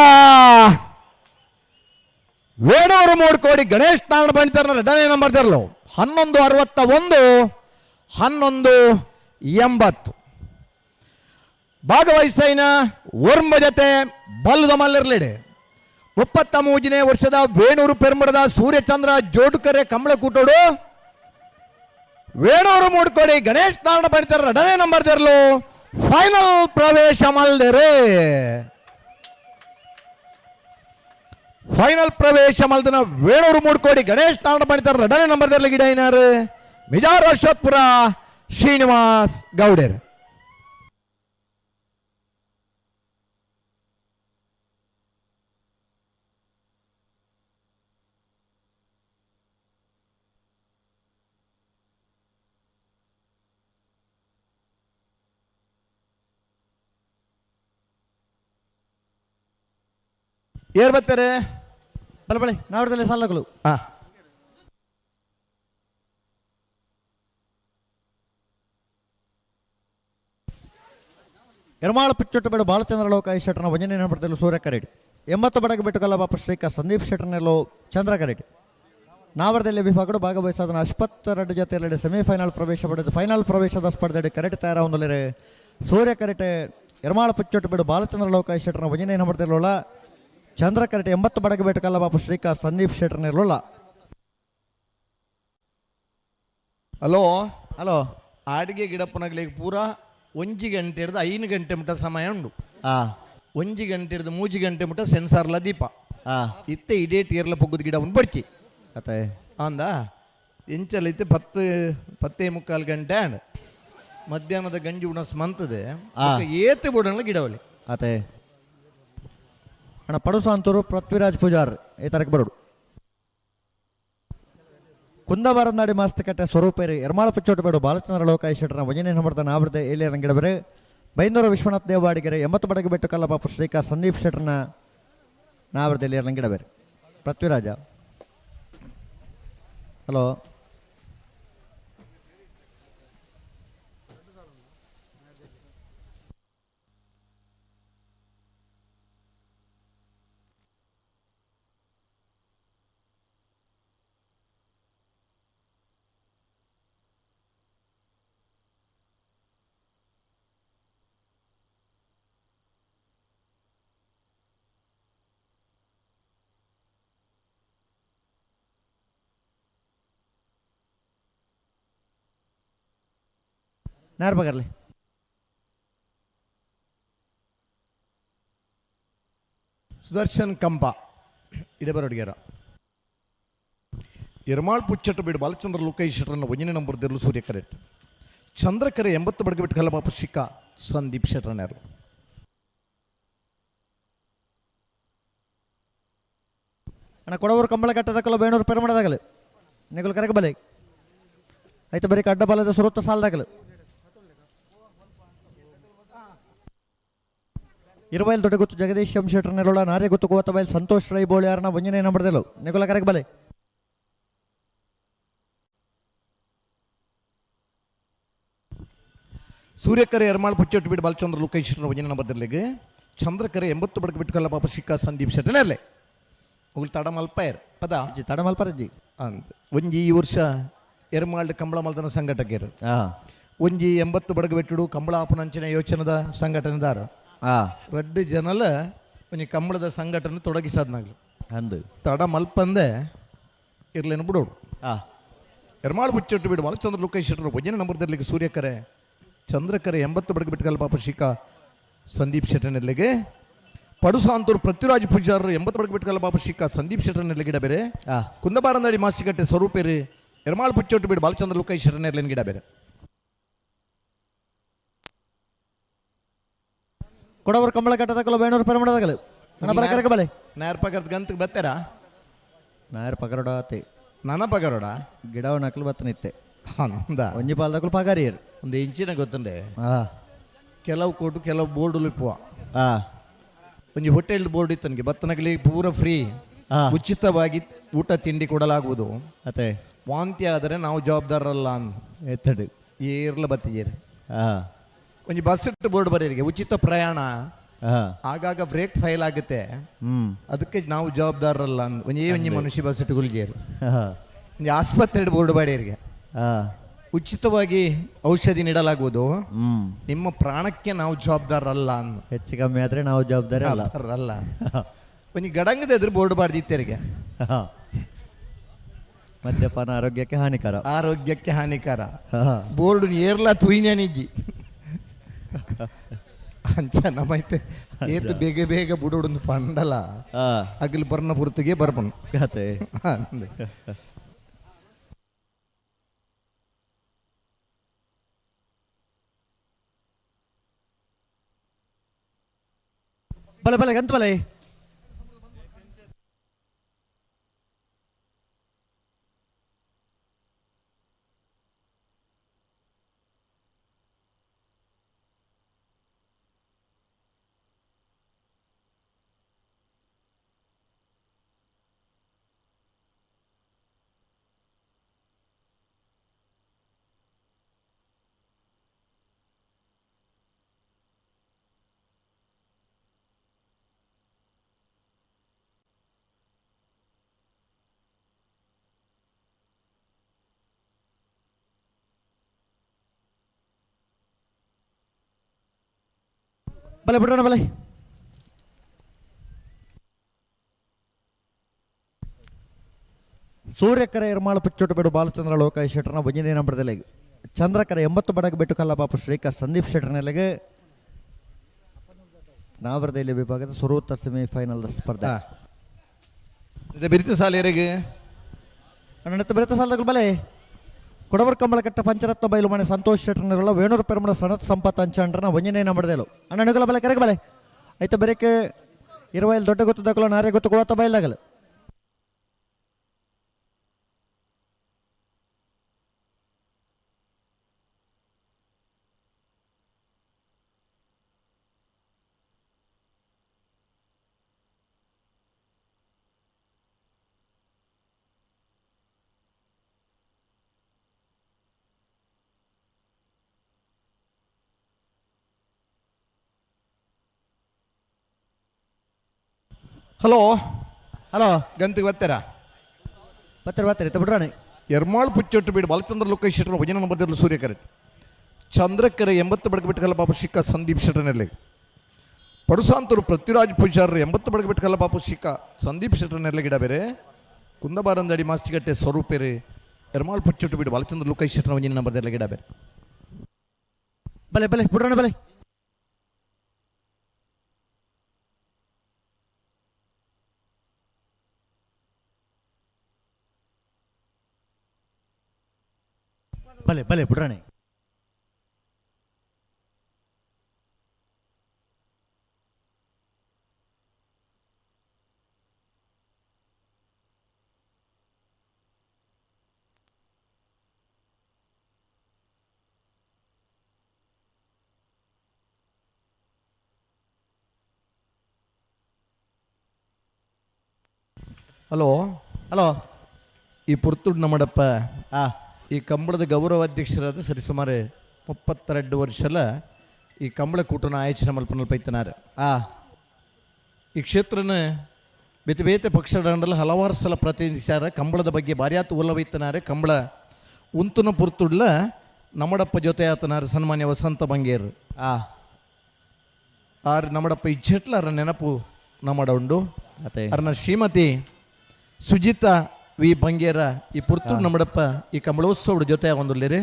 Speaker 7: ವೇಣೂರು ಮೂಡ್ಕೋಡಿ ಗಣೇಶ್ ನಾರಾಯಣ ಪಂಡಿತರ ರೆಡ್ಡನೇ ನಂಬರ್ ಇರಲು. 11:61 11:80 ಭಾಗವಹಿಸೈನ ಒರ್ಮ ಜತೆ ಬಲ್ಲದ ಮಲ್ಲಿರ್ಲಿಡೆ. 33ನೇ ವರ್ಷದ ವೇಣೂರು ಪೆರ್ಮಡದ ಸೂರ್ಯಚಂದ್ರ ಜೋಡುಕರೆ ಕಮಲಕೂಟೋಡು ವೇಣೂರು ಮೂಡ್ಕೋಡಿ ಗಣೇಶ್ ನಾರಾಯಣ ಪಂಡಿತರ ಎರಡನೇ ನಂಬರ್ ತೆರಲು ಫೈನಲ್ ಪ್ರವೇಶ ಮಲ್ದೆರೆ. Final ಪ್ರವೇಶ ಮಲ್ದನ ವೇಣೂರು ಮೂಡ್ಕೋಡಿ ಗಣೇಶ್ ನಾರಾಯಣ ಪಂಡಿತರು ಎರಡನೇ ನಂಬರ್ದಲ್ಲಿ ಗಿಡೈನಾರು ಮಿಜಾರ್ ಅಶ್ವತ್ಪುರ ಶ್ರೀನಿವಾಸ್ ಗೌಡೇರ್. ಏರ್ ಬರ್ತಾರೆ?
Speaker 2: ಬಲ ಬಳೆ ನಾವಡದಲ್ಲಿ ಸಾಲಗಳು.
Speaker 7: ಹಾ.
Speaker 2: ಎರ್ಮಾಳ ಪಿಚ್ಚೊಟ್ಟು ಬೇಡು ಬಾಲಚಂದ್ರ ಲೋಕ ಶೆಟ್ಟರ್ನ ವಂಜನೆ ನಂಬರ್ದಲ್ಲೂ ಸೂರ್ಯ ಕರೆಡ್. 80 ಬಡಗ ಬಿಟ್ಟುಕಲ್ಲ ಬಾಪ ಶ್ರೀಕ ಸಂದೀಪ್ ಶೆಟ್ಟರ್ನೆಲ್ಲೋ ಚಂದ್ರ ಕರೆಡ್. ನಾವರದಲ್ಲಿ ವಿಭಾಗಗಳು ಭಾಗವಹಿಸಾದ 22 ಜೊತೆಯಲ್ಲಿ ಸೆಮಿಫೈನಲ್ ಪ್ರವೇಶ ಪಡೆದು ಫೈನಲ್ ಪ್ರವೇಶದ ಸ್ಪರ್ಧೆಯಲ್ಲಿ ಕರೆಟ್ ತಯಾರಾಗೊಂಡರೆ ಸೂರ್ಯ ಕರೆಟೆ ಎರ್ಮಾಳ ಪಿಚ್ಚೊಟ್ಟು ಬೇಡು ಬಾಲಚಂದ್ರ ಲೋಕ ಶೆಟ್ಟರ್ನ ವಂಜನೆ ನಂಬರ್ದಲ್ಲೋಳ ಚಂದ್ರ ಕರೆಟೆ 80 ಬಡಗ ಬಿಟ್ಟುಕಲ್ಲ ಬಾಪ ಶ್ರೀಕ ಸಂದೀಪ್ ಶೆಟ್ಟರ್ನೆಲ್ಲೋಳ.
Speaker 7: ಹಲೋ
Speaker 2: ಹಲೋ
Speaker 7: ಆಡಿಗೆ ಗಿಡಪ್ಪನಗ್ಲಿಗೆ ಪೂರಾ 1 ಗಂಟೆ ಹಿಡ್ದು 5 ಗಂಟೆ ಮುಟ ಸಮಯ ಉಂಡು. 1 ಗಂಟೆ ಹಿಡ್ದು 3 ಗಂಟೆ ಮುಟ ಸೆನ್ಸಾರ್ಲ ದೀಪ. ಇತ್ತೆ ಇಡೇ ಟೀರ್ಲ ಪೊಗ್ಗುದ ಗಿಡ ಉಂಡು ಬಡ್ಚಿ
Speaker 2: ಅತ್ತೆ
Speaker 7: ಅಂದ ಎಂಚಲ ಇತ್ತೆ 10, 10:45 ಗಂಟೆ ಅಂಡ್ ಮಧ್ಯಾಹ್ನದ ಗಂಜಿ ಉಣಸ್ ಮಂತದೆ ಏತೆ ಬೋಡಲ್ಲ ಗಿಡವಲ್ಲಿ.
Speaker 2: ಅತೆ ಅಣ್ಣ ಪಡುಸಾಂತೂರು ಪೃಥ್ವಿರಾಜ್ ಪೂಜಾರ್ ಈ ತರಕ್ಕೆ ಬರೋಡು. ಕುಂದಬಾರನಾಡಿ ಮಾಸ್ತಕಟ್ಟೆ ಸ್ವರೂಪೇರಿ ಎರ್ಮಾಳ ಪಿಚ್ಚೋಟು ಬೇಡು ಬಾಲಚಂದ್ರ ಲೋಕ ಶೆಟ್ಟರ್ನ ವಜನೆ ನಂಬರ್ದ ನಾವೃತ ಏಲಿ ರಂಗಿಡಬರೆ ಬೈಂದೂರು ವಿಶ್ವನಾಥ್ ದೇವಾಡಿಗೆರೆ 80 ಬಡಗ ಬೆಟ್ಟು ಕಲ್ಲಬಾಪು ಶ್ರೀಕಾ ಸಂದೀಪ್ ಶೆಟ್ಟರ್ನ ನಾವೃತ ಎಲ್ಲಿ ರಂಗಿಡಬೇರೆ ಪೃಥ್ವಿರಾಜ. ಹಲೋ ನಾರ್ ಬಗರ್ಲಿ.
Speaker 7: ಸುದರ್ಶನ್ ಕಂಪ ಇಡಬರೊಡಿಗೆರ ಎರ್ಮಾಳ್ ಪುಚ್ಚಟ್ಟು ಬೀಡು ಬಾಲಚಂದ್ರ ಲೋಕೇಶ್ ಶೆಟ್ಟರನ್ನ ಒಂದನೇ ನಂಬರ್ ದಿರ್ಲು ಸೂರ್ಯ ಕರೆಕ್ಟ್. ಚಂದ್ರಕರೆ 80 ಬಡಗ ಬಿಟ್ಟು ಕಲ್ಲಬಾಪು ಶಿಕ್ಕ ಸಂದೀಪ್ ಶೆಟ್ಟರ್ನ್ಯಾರು.
Speaker 2: ಅಣ್ಣ ಕೊಡವರು ಕಂಬಳ ಕಟ್ಟದಕ್ಕಲ್ಲ ಬೇಣೂರು ಪೆರಮಣದಾಗಲು ನಿಗುಲು ಕರೆಗೆ ಬಲೆ ಆಯ್ತು ಬರೀ ಅಡ್ಡ ಬಲದ ಸುರುತ್ತ ಸಾಲದಾಗಲು ಇರುವೈಲ್ ದೊಡ್ಡಗುತ್ತು ಜಗದೀಶ್ ಎಂ ಶೆಟ್ಟರ್ ನೆಲೋಳ ನಾರೇ ಗುತ್ತು ಕೋತಬೈಲ್ ಸಂತೋಷ್ ರೈ ಬೋಳಿಯಾರನ ಒಂಜನೇ ನಂಬರ್ದೆಲು ನಿಗುಲ ಕರೆಗೆ ಬಲೆ.
Speaker 7: ಸೂರ್ಯಕರೆ ಎರ್ಮಾಳ್ ಪುಚ್ಚಟ್ಟು ಬಿಡು ಬಾಲಚಂದ್ರ ಲೋಕೇಶ್ ಶೆಟ್ಟರ್ ಒಂಜನೇ ನಂಬರ್ದಲ್ಲಿಗೆ ಚಂದ್ರಕರೆ 80 ಬಡಗ ಬಿಟ್ಟು ಕಲ್ಲಬಾಪು ಶಿಕ್ಕ ಸಂದೀಪ್ ಶೆಟ್ಟರ್ನಲ್ಲೇ ಉಗುಳು ತಡಮಲ್ಪಾಯರ್ ಪದ
Speaker 2: ತಡಮಲ್ಪರಜ್ಜಿ
Speaker 7: ಅಂದ್ ಒಂಜಿ ಈ ವರ್ಷ ಎರ್ಮಾಳ್ ಕಂಬಳ ಮಲ್ದನ ಸಂಘಟಕರು ಒಂಜಿ 80 ಬಡಗ ಬಿಟ್ಟುಡು ಕಂಬಳ ಆಪನಂಚಿನ ಯೋಚನದ ಸಂಘಟನೆದಾರ ರಡ್ಡು ಜನಲ ಒಂಜಿ ಕಂಬಳದ ಸಂಘಟನೆ ತೊಡಗಿಸಾದ್ನಾಗ್ಲು
Speaker 2: ಅಂದು
Speaker 7: ತಡ ಮಲ್ಪಂದೆ ಇರ್ಲೇನು ಬಿಡೋಡು. ಎರ್ಮಾಳ್ ಬುಚ್ಚಟ್ಟು ಬಿಡು ಬಾಲಚಂದ್ರ ಲೋಕೇಶ್ ಶೆಟ್ಟರು ಒಂಜನೇ ನಂಬರ್ದಲ್ಲಿಗೆ ಸೂರ್ಯಕರೆ ಚಂದ್ರಕರೆ 80 ಬಡಗ ಬಿಟ್ಟುಕಲ್ ಪಾಪ ಶಿಖಾ ಸಂದೀಪ್ ಶೆಟ್ಟರ್ನಲ್ಲಿಗೆ ಪಡುಸಾಂತೂರು ಪೃಥ್ವಿರಾಜ್ ಪೂಜಾರರು 80 ಬಡಗ ಬಿಟ್ಟುಕಲ್ ಪಾಪ ಶಿಖಾ ಸಂದೀಪ್ ಶೆಟ್ಟರ್ನಲ್ಲಿ ಗಿಡ ಬೇರೆ. ಕುಂದಬಾರನಡಿ ಮಾಸಿಕಟ್ಟೆ ಸ್ವರೂಪೇರಿ ಎರ್ಮಾಳ್ ಪುಚ್ಚೊಟ್ಟು ಬಿಡು ಬಾಲಚಂದ್ರ ಲೋಕೇಶ್ ಶೆಟ್ಟರ್ನಲ್ಲಿ ಗಿಡ ಬೇರೆ.
Speaker 2: ಕೊಡವರು ಕಂಬಳ ಕಟ್ಟದಕ್ಕಲ್ಲ ಬೇಣೂರು ಪೆರಮಣದಾಗಲು ಅಣ್ಣ ಬಲ ಕರೆಗೆ ಬಲೆ.
Speaker 7: ನಾಯರ್ ಪಗರದ ಗಂತಕ್ಕೆ ಬರ್ತಾರಾ?
Speaker 2: ನಾಯರ್ ಪಗರೋಡ ಆತೆ
Speaker 7: ನನ್ನ ಪಗರೋಡ
Speaker 2: ಗಿಡ ನಕಲು ಬತ್ತನಿತ್ತೆ
Speaker 7: ಅಂದ
Speaker 2: ಒಂಜಿ ಪಾಲ್ದಕ್ಕಲು ಪಗಾರಿಯರು
Speaker 7: ಒಂದು ಇಂಚಿನ ಗೊತ್ತುಂಡೆ ಕೆಲವು ಕೋಟು ಕೆಲವು ಬೋರ್ಡ್ ಇಪ್ಪುವ ಒಂಜಿ ಹೋಟೆಲ್ ಬೋರ್ಡ್ ಇತ್ತು ನನಗೆ ಬತ್ತನಗಲಿ ಪೂರ ಫ್ರೀ ಉಚಿತವಾಗಿ ಊಟ ತಿಂಡಿ ಕೊಡಲಾಗುವುದು
Speaker 2: ಅತ್ತೆ
Speaker 7: ವಾಂತಿ ಆದರೆ ನಾವು ಜವಾಬ್ದಾರರಲ್ಲ ಅಂದ್
Speaker 2: ಎತ್ತಡು
Speaker 7: ಏರ್ಲ ಬತ್ತಿಜೇರು ಒಂಜಿ ಬಸ್ ಇಟ್ಟು ಬೋರ್ಡ್ ಬರೀರಿಗೆ ಉಚಿತ ಪ್ರಯಾಣ ಆಗಾಗ ಬ್ರೇಕ್ ಫೈಲ್ ಆಗುತ್ತೆ ಅದಕ್ಕೆ ನಾವು ಜವಾಬ್ದಾರರಲ್ಲ ಅಂದ್ ಒಂಜೇ ಒಂಜಿ ಮನುಷ್ಯ ಬಸ್ ಇಟ್ಟು ಗುಲ್ಗೇರು ಒಂಜಿ ಆಸ್ಪತ್ರೆ ಬೋರ್ಡ್ ಬಾಡಿಯರಿಗೆ ಉಚಿತವಾಗಿ ಔಷಧಿ ನೀಡಲಾಗುವುದು ನಿಮ್ಮ ಪ್ರಾಣಕ್ಕೆ ನಾವು ಜವಾಬ್ದಾರರಲ್ಲ ಅಂದ್
Speaker 2: ಹೆಚ್ಚು ಕಮ್ಮಿ ಆದ್ರೆ ನಾವು ಜವಾಬ್ದಾರಿ ಅಲ್ಲ
Speaker 7: ಅಲ್ಲ ಒಂಜಿ ಗಡಂಗದ ಎದುರು ಬೋರ್ಡ್ ಬಾರ್ದಿತ್ತರಿಗೆ
Speaker 2: ಮದ್ಯಪಾನ ಆರೋಗ್ಯಕ್ಕೆ ಹಾನಿಕರ
Speaker 7: ಆರೋಗ್ಯಕ್ಕೆ ಹಾನಿಕರ ಬೋರ್ಡ್ ಏರ್ಲ ತುಯ್ಯನಿಜ್ಜಿ ಅಂಚ ನಮೈತೆ ಏತ್ ಬೇಗ ಬೇಗ ಬುಡೋಡೊಂದು ಪಂಡಲ. ಅಗಲ್ ಬರ್ನ ಪುರ್ತುಗೆ ಬರ್ಪನು.
Speaker 2: ಕತೆ. ಬಲೆ ಬಲೆ ಗಂತ ಬಲೆ. ಬಲೆ ಬಿಡೋಣ ಬಲೆ. ಸೂರ್ಯಕರ ಎರ್ಮಾಳು ಪುಚ್ಚೋಟು ಬೇಡು ಬಾಲಚಂದ್ರ ಲೋಕಾಯ ಶೆಟ್ಟರ್ನ ಒಂಜನೇ ನಂಬರ್ದಲ್ಲಿ, ಚಂದ್ರಕರ 80 ಬಡಗ ಬೆಟ್ಟು ಕಲ್ಲಬಾಪು ಶ್ರೀಕ ಸಂದೀಪ್ ಶೆಟ್ಟರ್ನೆಲೆಗೆ ನಾವರದೈಲಿ ವಿಭಾಗದ ಸುರೂತ ಸೆಮಿಫೈನಲ್ ಸ್ಪರ್ಧೆ.
Speaker 7: ಬಿರಿತು ಸಾಲಿಯರಿಗೆ
Speaker 2: ಅಣ್ಣತ್ತ ಬಿರಿತ ಸಾಲಗಳು ಬಲೆ. ಕೊಡವರ್ ಕಂಬಳಕಟ್ಟ ಪಂಚರತ್ನ ಬೈಲು ಮನೆ ಸಂತೋಷ್ ಶೆಟ್ಟರ್ನಲ್ಲ ವೇಣೂರು ಪೆರುಮಣ ಸನತ್ ಸಂಪತ್ ಅಂಚಾಂಡ್ರನ ಒಂಜನೇ ನಂಬರ್ದೆಲು. ಅಣ್ಣನುಗಳ ಬಲೆ ಕರೆಗೆ ಬಲೆ. ಐತ ಬೆರಕೆ ಇರುವೈಲ್ ದೊಡ್ಡ ಗೊತ್ತು ದಕ್ಕಲು ನಾರೆ ಗೊತ್ತು ಕೋತ ಬೈಲಾಗಲು.
Speaker 7: ಹಲೋ
Speaker 2: ಹಲೋ
Speaker 7: ಗಂತಿಗೆ ಬರ್ತಾರಾ?
Speaker 2: ಬರ್ತಾರೆ ಬರ್ತಾರೆ ಬಿಡ್ರಾಣಿ.
Speaker 7: ಎರ್ಮಾಳ್ ಪುಚ್ಚೊಟ್ಟು ಬೀಡು ಬಾಲಚಂದ್ರ ಲೋಕೇಶ್ ಶೆಟ್ಟರ್ ಭಜನ ನಂಬರ್ ಸೂರ್ಯಕರೆ, ಚಂದ್ರಕರೆ 80 ಬಡಗ ಬಿಟ್ಟುಕಲ್ಲ ಬಾಪು ಶಿಕ್ಕ ಸಂದೀಪ್ ಶೆಟ್ಟರ್ನಲ್ಲಿ, ಪಡುಸಾಂತರು ಪೃಥ್ವಿರಾಜ್ ಪೂಜಾರರು 80 ಬಡಗ ಬಿಟ್ಟುಕಲ್ಲ ಬಾಪು ಶಿಕ್ಕ ಸಂದೀಪ್ ಶೆಟ್ಟರ್ನೆಲ್ಲ ಗಿಡ ಬೇರೆ, ಕುಂದಬಾರಂದಡಿ ಮಾಸ್ತಿಗಟ್ಟೆ ಸ್ವರೂಪೇರೆ ಎರ್ಮಾಳ್ ಪುಚ್ಚೊಟ್ಟು ಬೀಡು ಬಾಲಚಂದ್ರ ಲೋಕೇಶ್ ಶೆಟ್ಟರ್ ಭಜನ ನಂಬರ್ ಗಿಡ ಬೇರೆ.
Speaker 2: ಬಲೆ ಬಲೆ ಬಿಡ್ರಾಣಿ ಬಲೆ. ಬಲೆ ಬಲೆ ಬಿಡ್ರಾಣಿ.
Speaker 7: ಹಲೋ
Speaker 2: ಹಲೋ
Speaker 7: ಈ ಪುರ್ತುಡ್ ನಮ್ಮಡಪ್ಪ ಈ ಕಂಬಳದ ಗೌರವಾಧ್ಯಕ್ಷರಾದ ಸರಿಸುಮಾರು 32 ವರ್ಷಲ ಈ ಕಂಬಳ ಕೂಟನ ಆಯೋಜನೆ ಮಲ್ಪನಲ್ ಪೈತನಾರ. ಈ ಕ್ಷೇತ್ರನ ಬೇತೆ ಬೇತೆ ಪಕ್ಷದ ಹಲವಾರು ಸಲ ಪ್ರತಿನಿಧಿಸ್ಯಾರ. ಕಂಬಳದ ಬಗ್ಗೆ ಬಾರ್ಯಾತು ಒಲವೈತನಾರೆ. ಕಂಬಳ ಉಂತುನ ಪುರ್ತುಡ್ಲ ನಮ್ಮಡಪ್ಪ ಜೊತೆ ಆತನಾರ ಸನ್ಮಾನ್ಯ ವಸಂತ ಬಂಗೇರು. ಆರ್ ನಮ್ಮಡಪ್ಪ ಇಜ್ಜೆಟ್ಲ ಅರ ನೆನಪು ನಮ್ಮಡ ಉಂಡು. ಅರ್ನ ಶ್ರೀಮತಿ ಸುಜಿತಾ ವಿ ಬಂಗೇರ ಈ ಪುರ್ತೂರು ನಮ್ಮಡಪ್ಪ ಈ ಕಮಲೋತ್ಸವದ ಜೊತೆ ಒಂದುಲ್ಲೇರಿ.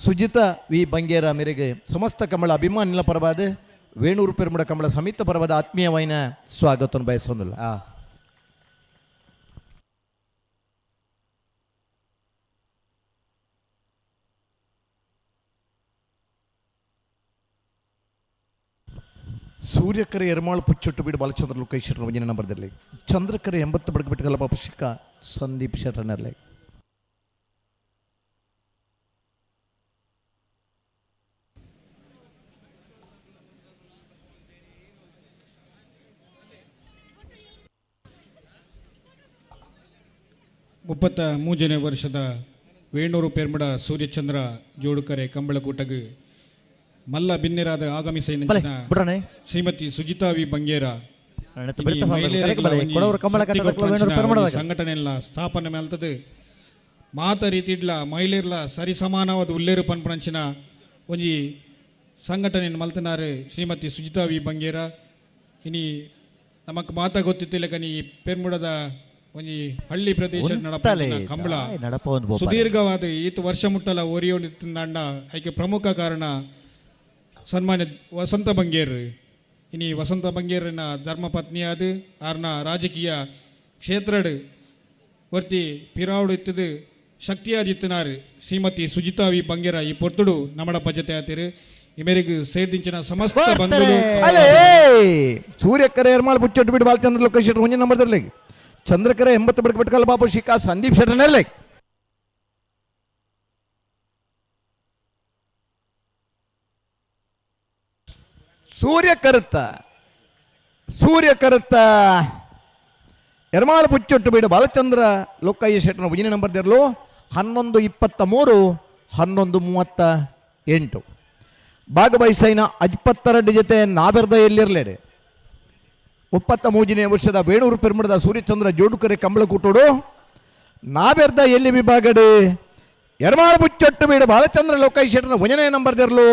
Speaker 7: ಸುಜಿತಾ ವಿ ಬಂಗೇರ ಮೇರೆಗೆ ಸಮಸ್ತ ಕಮಲ ಅಭಿಮಾನಿಲ ಪರವಾದ ವೇಣೂರು ಪೆರುಮಡ ಕಮಲ ಸಮಿತ ಪರವಾದ ಆತ್ಮೀಯವಾಯಿನ ಸ್ವಾಗತವನ್ನು ಬಯಸೋದಿಲ್ಲ. ಸೂರ್ಯಕರೆ ಎರ್ಮಾಳು ಪುಚ್ಚೊಟ್ಟು ಬೀಡು ಬಾಲಚಂದ್ರ ಲೋಕೇಶ್ವರನ ಒಂಜಿನ ನಂಬರ್ದಲ್ಲಿ, ಚಂದ್ರಕರೆ 80 ಬಡಗ ಬಿಟ್ಟುಗಲ್ಲ ಬಾಪು ಶಿಕ್ಕ ಸಂದೀಪ್ ಶೆಟ್ಟರ್ನಲ್ಲಿ.
Speaker 6: 33ನೇ ವರ್ಷದ ವೇಣೂರು ಪೆರ್ಮಡ ಸೂರ್ಯಚಂದ್ರ ಜೋಡುಕರೆ ಕಂಬಳಕೂಟಗು ಮಲ್ಲ ಬಿನ್ನೆರಾದ ಆಗಮಿಸೈನಂಚಿನ ಶ್ರೀಮತಿ ಸುಜಿತಾ ವಿ ಬಂಗೇರ ಸಂಘಟನೆಲ್ಲ ಸ್ಥಾಪನೆ ಮೇಲ್ತದೆ. ಮಾತ ರೀತಿಡ್ಲ ಮಹಿಳೆಯರ್ಲ ಸರಿಸಮಾನವಾದ ಉಲ್ಲೇರು ಪನ್ಪನಂಚಿನ ಒಂಜಿ ಸಂಘಟನೆ ಮಲ್ತನಾರು ಶ್ರೀಮತಿ ಸುಜಿತಾ ವಿ ಬಂಗೇರ. ಇನಿ ನಮಕ್ ಮಾತ ಗೊತ್ತಿತ್ತಿಲ್ಲ ಕನಿ ಪೆರ್ಮುಡದ ಒಂಜಿ ಹಳ್ಳಿ ಪ್ರದೇಶ ನಡಪ ಕಂಬಳ ಸುದೀರ್ಘವಾದ ಈತ ವರ್ಷ ಮುಟ್ಟಲ ಓರಿಯೋಂಡ ಐಕೆ ಪ್ರಮುಖ ಕಾರಣ ಸನ್ಮಾನ್ಯ ವಸಂತ ಬಂಗೇರ್ ಇನಿ ವಸಂತ ಬಂಗೇರಿನ ಧರ್ಮಪತ್ನಿಯಾದ ಆರ್ನ ರಾಜಕೀಯ ಕ್ಷೇತ್ರಡ್ ವರ್ತಿ ಪಿರಾವುಡು ಇತ್ತದು ಶಕ್ತಿಯಾದಿತ್ತನಾರ್ ಶ್ರೀಮತಿ ಸುಜಿತಾ ವಿ ಬಂಗೇರ ಈ ಪೊರ್ತುಡು ನಮಡಪ್ಪ ಜೊತೆ ಆತಿರು. ಈ ಮೇರೆಗೆ ಸೇರ್ದಿಂಚಿನ ಸಮಸ್ತ ಬಂಧುಲು
Speaker 7: ಅಲೇ ಸೂರ್ಯಕರೆ ಎರ್ಮಾಳ್ ಬುಚ್ಚೊಟ್ಟು ಬಿಡು ಬಾಲಚಂದ್ರ ಲೋಕೇಶ್ ಶೆಟ್ಟರ್ ಒಂಜಿ ನಂಬರ್ ದರ್ಲಿ ಚಂದ್ರಕರೆ 80 ಬಡಕ ಬಿಟ್ಕಲ್ ಬಾಬು ಶಿಕಾ ಸಂದೀಪ್ ಶೆಟ್ಟರ್ನಲ್ಲೇ. ಸೂರ್ಯ ಕರುತ್ತ ಸೂರ್ಯ ಕರುತ್ತ ಎರ್ಮಾಳ್ ಬುಚ್ಚೊಟ್ಟು ಬೀಡು ಬಾಲಚಂದ್ರ ಲೋಕಯ್ಯ ಶೆಟ್ಟರ್ನ ಒಂಜಿನ ನಂಬರ್ ದಿರ್ಲು 11:23 11:38. ಭಾಗವಹಿಸೈನ 22 ಜೊತೆ ನಾಬೆರ್ದ ಎಲ್ಲಿರಲೇಡೆ 33ನೇ ವರ್ಷದ ವೇಣೂರು ಪೆರ್ಮಡದ ಸೂರ್ಯಚಂದ್ರ ಜೋಡುಕರೆ ಕಂಬಳಕೂಟೋಡು ನಾಬೆರ್ದ ಎಲ್ಲಿ ವಿಭಾಗಡೆ ಎರ್ಮಾಳ್ ಬುಚ್ಚೊಟ್ಟು ಬೀಡು ಬಾಲಚಂದ್ರ ಲೋಕಯ್ಯ ಶೆಟ್ಟರ್ನ ಒಂಜನೇ ನಂಬರ್ ದಿರ್ಲು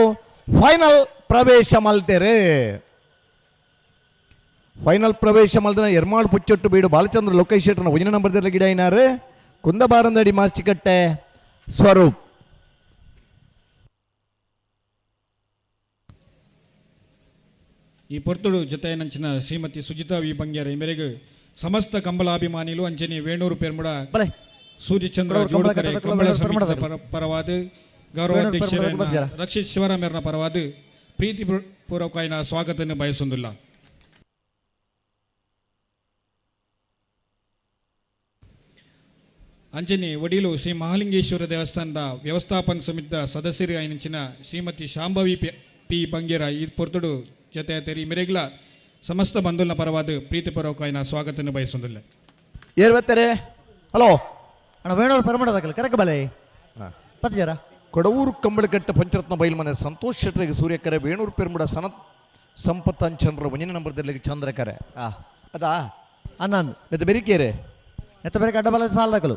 Speaker 7: ಫೈನಲ್ ಪ್ರವೇಶ ಮಲ್ತೇರೆ. ಫೈನಲ್ ಪ್ರವೇಶ ಮಲ್ದನ ಎರ್ಮಾಳ್ ಪುಚ್ಚೊಟ್ಟು ಬೀಡು ಬಾಲಚಂದ್ರ ಲೋಕೇಶ್ ಶೆಟ್ಟರ್ನ ಒಂಜನೇ ನಂಬರ್ ದಿರ್ಲ ಗಿಡ ಐನಾರು ಕುಂದಬಾರಂದಡಿ ಮಾಸ್ಟಿಕಟ್ಟೆ ಸ್ವರೂಪ್.
Speaker 6: ಈ ಪೊರ್ತುಡು ಜೊತೆ ನಂಚಿನ ಶ್ರೀಮತಿ ಸುಜಿತಾ ವಿ ಬಂಗ್ಯಾರ ಈ ಮೇರೆಗೆ ಸಮಸ್ತ ಕಂಬಳಾಭಿಮಾನಿಲು ಅಂಚನೆ ವೇಣೂರು ಪೆರ್ಮುಡ
Speaker 2: ಬಲೆ
Speaker 6: ಸೂರ್ಯಚಂದ್ರ
Speaker 2: ಕೊಡವೂರು
Speaker 6: ಜೋಡುಕರೆ
Speaker 2: ಕಂಬಳ
Speaker 6: ಕಂಬಳ
Speaker 2: ಕಟ್ಟದ
Speaker 6: ಸಮಿತಿಯ
Speaker 2: ಪೆರ್ಮುಡದ.
Speaker 6: ಪರವಾದ
Speaker 2: ವೇಣೂರು
Speaker 6: ಗೌರವಾಧ್ಯಕ್ಷರ
Speaker 2: ಪೆರ್ಮುಡದ ಬರ್ಜಾರ.
Speaker 6: ರಕ್ಷಿತ್ ಶಿವರಾಮರ್ನ ಪರವಾದ ಪ್ರೀತಿ ಪೂರ್ವಕವಾದ ಸ್ವಾಗತವನ್ನು ಬಯಸೊಂದಿಲ್ಲ. ಅಂಚನೆ ಒಡಿಲು ಶ್ರೀ ಮಹಾಲಿಂಗೇಶ್ವರ ದೇವಸ್ಥಾನದ ವ್ಯವಸ್ಥಾಪನ ಸಮಿತಿಯ ಸದಸ್ಯರು ಐನಂಚಿನ ಶ್ರೀಮತಿ ಶಾಂಭವಿ ಪಿ ಪಿ ಬಂಗೇರ ಈ ಪೊರ್ತುಡು ಜೊತೆ ತೆರಿ ಮೆರೆಗ್ಲ ಸಮಸ್ತ ಬಂಧುಲ್ನ ಪರವಾದ ಪ್ರೀತಿಪೂರ್ವಕವಾದ ಸ್ವಾಗತವನ್ನು ಬಯಸೊಂದಿಲ್ಲ.
Speaker 7: ಏರ್ ಬರ್ತಾರೆ? ಹಲೋ
Speaker 2: ಅಣ್ಣ ವೇಣೂರು ಪೆರ್ಮಡದಾಗಲು ಕರೆಕ್ ಬಲೆ ಪತ್ಜಾರ.
Speaker 7: ಕೊಡವೂರು ಕಂಬಳಕಟ್ಟ ಪಂಚರತ್ನ ಬೈಲ್ಮನೆ ಸಂತೋಷ್ ಶೆಟ್ಟರಿಗೆ ಸೂರ್ಯಕರೆ ವೇಣೂರು ಪೆರ್ಮುಡ ಸನತ್ ಸಂಪತ್ ಅಂಚನ್ರ ಒಂಜನೇ ನಂಬರ್ ದಿರ್ಲಿಗೆ ಚಂದ್ರಕರೆ. ಅದಾ
Speaker 2: ಅನ್ನಂದು
Speaker 7: ಮತ್ತೆ ಬೆರಿಕೇರೆ
Speaker 2: ಎತ್ತ ಬೇರೆ ಅಡ್ಡ ಬಲ ಸಾಲದಗಲು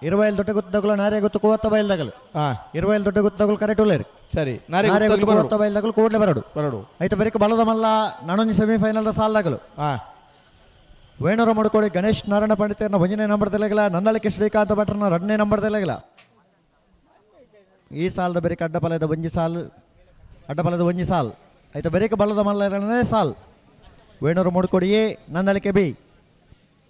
Speaker 2: 20 ದೊಡ್ಡ ಗುತ್ತದಗಲು ನಾರೇ ಗುತ್ತು ಕೂವತ್ತ ಬಯಲ್ದಗಲು 20 ದೊಡ್ಡ ಗುತ್ತದಗಲು ಕರೆಕ್ಟ್ ಉಳ್ಳೇರಿ
Speaker 7: ಸರಿ
Speaker 2: ನಾರೇ
Speaker 7: ನಾರೇ
Speaker 2: ಗುತ್ತು ಕೂವತ್ತ ಬಯಲ್ದಗಲು ಕೂಡಲೇ ಬರಡು
Speaker 7: ಬರಡು.
Speaker 2: ಐತ ಬೇರೆ ಬಲದ ಮಲ್ಲ ನಾನೊಂದು ಸೆಮಿಫೈನಲ್ದ ಸಾಲದಗಲು ವೇಣೂರ ಮಡ್ಕೋಡಿ ಗಣೇಶ್ ನಾರಾಯಣ ಪಂಡಿತರನ್ನ ಒಂದನೇ ನಂಬರ್ ತೆಲಗಿಲ್ಲ ನಂದಳಿಕೆ ಶ್ರೀಕಾಂತ ಭಟ್ರನ ಎರಡನೇ ನಂಬರ್ ತೆಲಗಿಲ್ಲ. ಈ ಸಾಲದ ಬೇರೆ ಅಡ್ಡಪಲದ ಒಂಜಿ ಸಾಲು ಅಡ್ಡಪಲದ ಒಂಜಿ ಸಾಲ್ ಐತ ಬೇರೆ ಬಲದ ಮಲ್ಲ ಎರಡನೇ ಸಾಲ್ ವೇಣೂರು ಮುಡ್ಕೋಡಿ ಎ ನಂದಳಿಕೆ ಬಿ.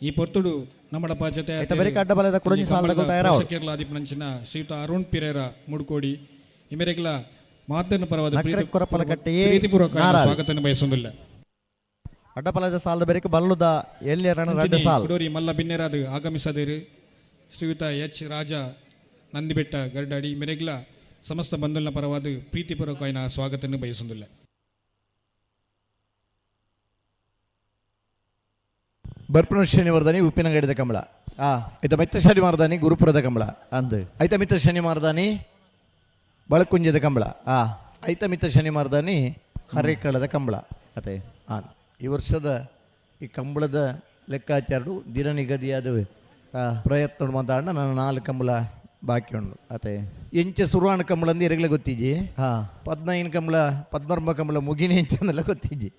Speaker 6: ಈ ಪೊರ್ತುಡು ನಮ್ಮಡಪ್ಪ ಜೊತೆ
Speaker 2: ಐತ ಬೇರೆ ಅಡ್ಡಬಲದ ಕುಡಂಜಿ ಸಾಲದಗಲು ತಯಾರಾವು.
Speaker 6: ಕೇರಳಾಧಿಪನಂಚಿನ ಶ್ರೀಯುತ ಅರುಣ್ ಪಿರೇರ ಮುಡ್ಕೋಡಿ ಈ ಮೇರೆಗ್ಲ ಮಾತನ್ನು ಪರವಾದ
Speaker 2: ನಕ್ರೆ ಕೊರಪಲಕಟ್ಟೆ ಎ
Speaker 6: ಪ್ರೀತಿಪೂರ್ವಕ
Speaker 2: ನಾರಾವಿ.
Speaker 6: ಸ್ವಾಗತವನ್ನು ಬಯಸೊಂದಿಲ್ಲ.
Speaker 2: ಅಡ್ಡಪಲದ ಸಾಲದ ಬೇರೆ ಬಲ್ಲುದ ಎಲ್ಲಿ ರಣ ಎರಡು ಸಾಲ್
Speaker 6: ಕುಡೋರಿ ಮಲ್ಲ ಬಿನ್ನೆರಾದ ಆಗಮಿಸದಿರು ಶ್ರೀಯುತ ಎಚ್ ರಾಜ ನಂದಿಬೆಟ್ಟ ಗರ್ಡಾಡಿ ಮೆರೆಗ್ಲ ಸಮಸ್ತ ಬಂಧುಲ್ನ ಪರವಾದ ಪ್ರೀತಿಪೂರ್ವಕವಾದ ಸ್ವಾಗತವನ್ನು ಬಯಸೊಂದಿಲ್ಲ.
Speaker 7: ಬರ್ಪಣ ಶನಿವಾರದಾನಿ ಉಪ್ಪಿನಂಗಡಿದ ಕಂಬಳ ಐತ ಮೆತ್ತ ಶನಿವಾರದಾನಿ ಗುರುಪುರದ ಕಂಬಳ
Speaker 2: ಅಂದು
Speaker 7: ಐತ ಮಿತ್ತ ಶನಿವಾರದಾನಿ ಬಳಕುಂಜದ ಕಂಬಳ ಐತ ಮಿತ್ತ ಶನಿವಾರದಾನಿ ಹರೇಕಳದ ಕಂಬಳ.
Speaker 2: ಅದೇ
Speaker 7: ಈ ವರ್ಷದ ಈ ಕಂಬಳದ ಲೆಕ್ಕಾಚಾರಡು ದಿನ ನಿಗದಿಯಾದ ಪ್ರಯತ್ನ ಮಾತಾಡ ನಾನು 4 ಕಂಬಳ ಬಾಕಿ ಉಂಡು.
Speaker 2: ಅದೇ
Speaker 7: ಎಂಚೆ ಸುರುವಾಣ ಕಂಬಳ ಅಂದು ಎರಗಲೆ ಗೊತ್ತಿಜ್ಜಿ 15 ಕಂಬಳ 19 ಕಂಬಳ ಮುಗಿನಿ ಎಂಚೆ ಅಂದೆಲ್ಲ ಗೊತ್ತಿಜ್ಜಿ.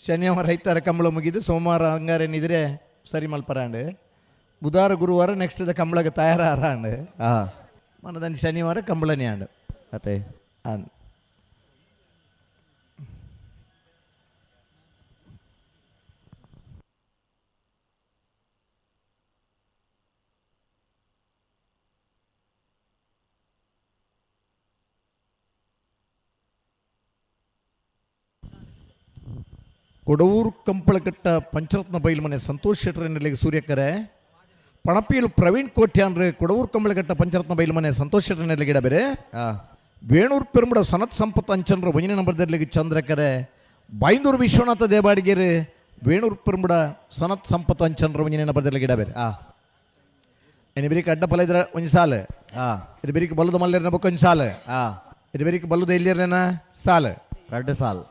Speaker 7: ಶನಿವಾರ ಐತಾರ ಕಂಬಳ ಮುಗಿದು ಸೋಮವಾರ ಅಂಗಾರೇನಿದ್ರೆ ಸರಿ ಮಲ್ಪರಾಂಡು ಬುಧವಾರ ಗುರುವಾರ ನೆಕ್ಸ್ಟ್ ಕಂಬಳಗೆ ತಯಾರಾಂಡು ಮನದನ್ ಶನಿವಾರ ಕಂಬಳನೇ ಆಂಡು.
Speaker 2: ಅದೇ
Speaker 7: ಅಂದ್ ಕೊಡವೂರು ಕಂಪಳಕಟ್ಟ ಪಂಚರತ್ನ ಬೈಲ್ಮನೆ ಸಂತೋಷ್ ಶೆಟ್ಟರ್ ನೆಲೆಗೆ ಸೂರ್ಯಕರೆ ಪಣಪಿಲು ಪ್ರವೀಣ್ ಕೋಟ್ಯಾನ್ರೆ ಕೊಡವೂರು ಕಂಬಳಕಟ್ಟ ಪಂಚರತ್ನ ಬೈಲ್ಮನೆ ಸಂತೋಷ್ ಶೆಟ್ಟರ್ ನೆಲೆಗೆ ಬೇರೆ ವೇಣೂರು ಪೆರುಮಡ ಸನತ್ ಸಂಪತ್ ಅಂಚನ್ರ ಒಂದನೇ ನಂಬರ್ ದರ್ಲಿಗೆ ಚಂದ್ರಕರೆ ಬೈಂದೂರು ವಿಶ್ವನಾಥ ದೇವಾಡಿಗೆರೆ ವೇಣೂರು ಪೆರುಮಡ ಸನತ್ ಸಂಪತ್ ಅಂಚನ್ರ ಒಂದನೇ ನಂಬರ್ ದರ್ಲಿಗೆ ಬೇರೆ ಎನಿ ಬೆರಿಕ್ ಅಡ್ಡ ಫಲ ಇದ್ರ ಒಂಜಿ ಸಾಲು ಇದು ಬೆರಿಕ್ ಬಲ್ಲದ ಮಲ್ಲೇರ್ನ ಬೊಕ್ಕ ಒಂಜಿ ಸಾಲು ಇದು ಬೆರಿಕ್ ಬಲ್ಲದ ಎಲ್ಲಿರ್ಲೇನ ಸಾಲು
Speaker 2: ರಡ್ಡು ಸಾಲ್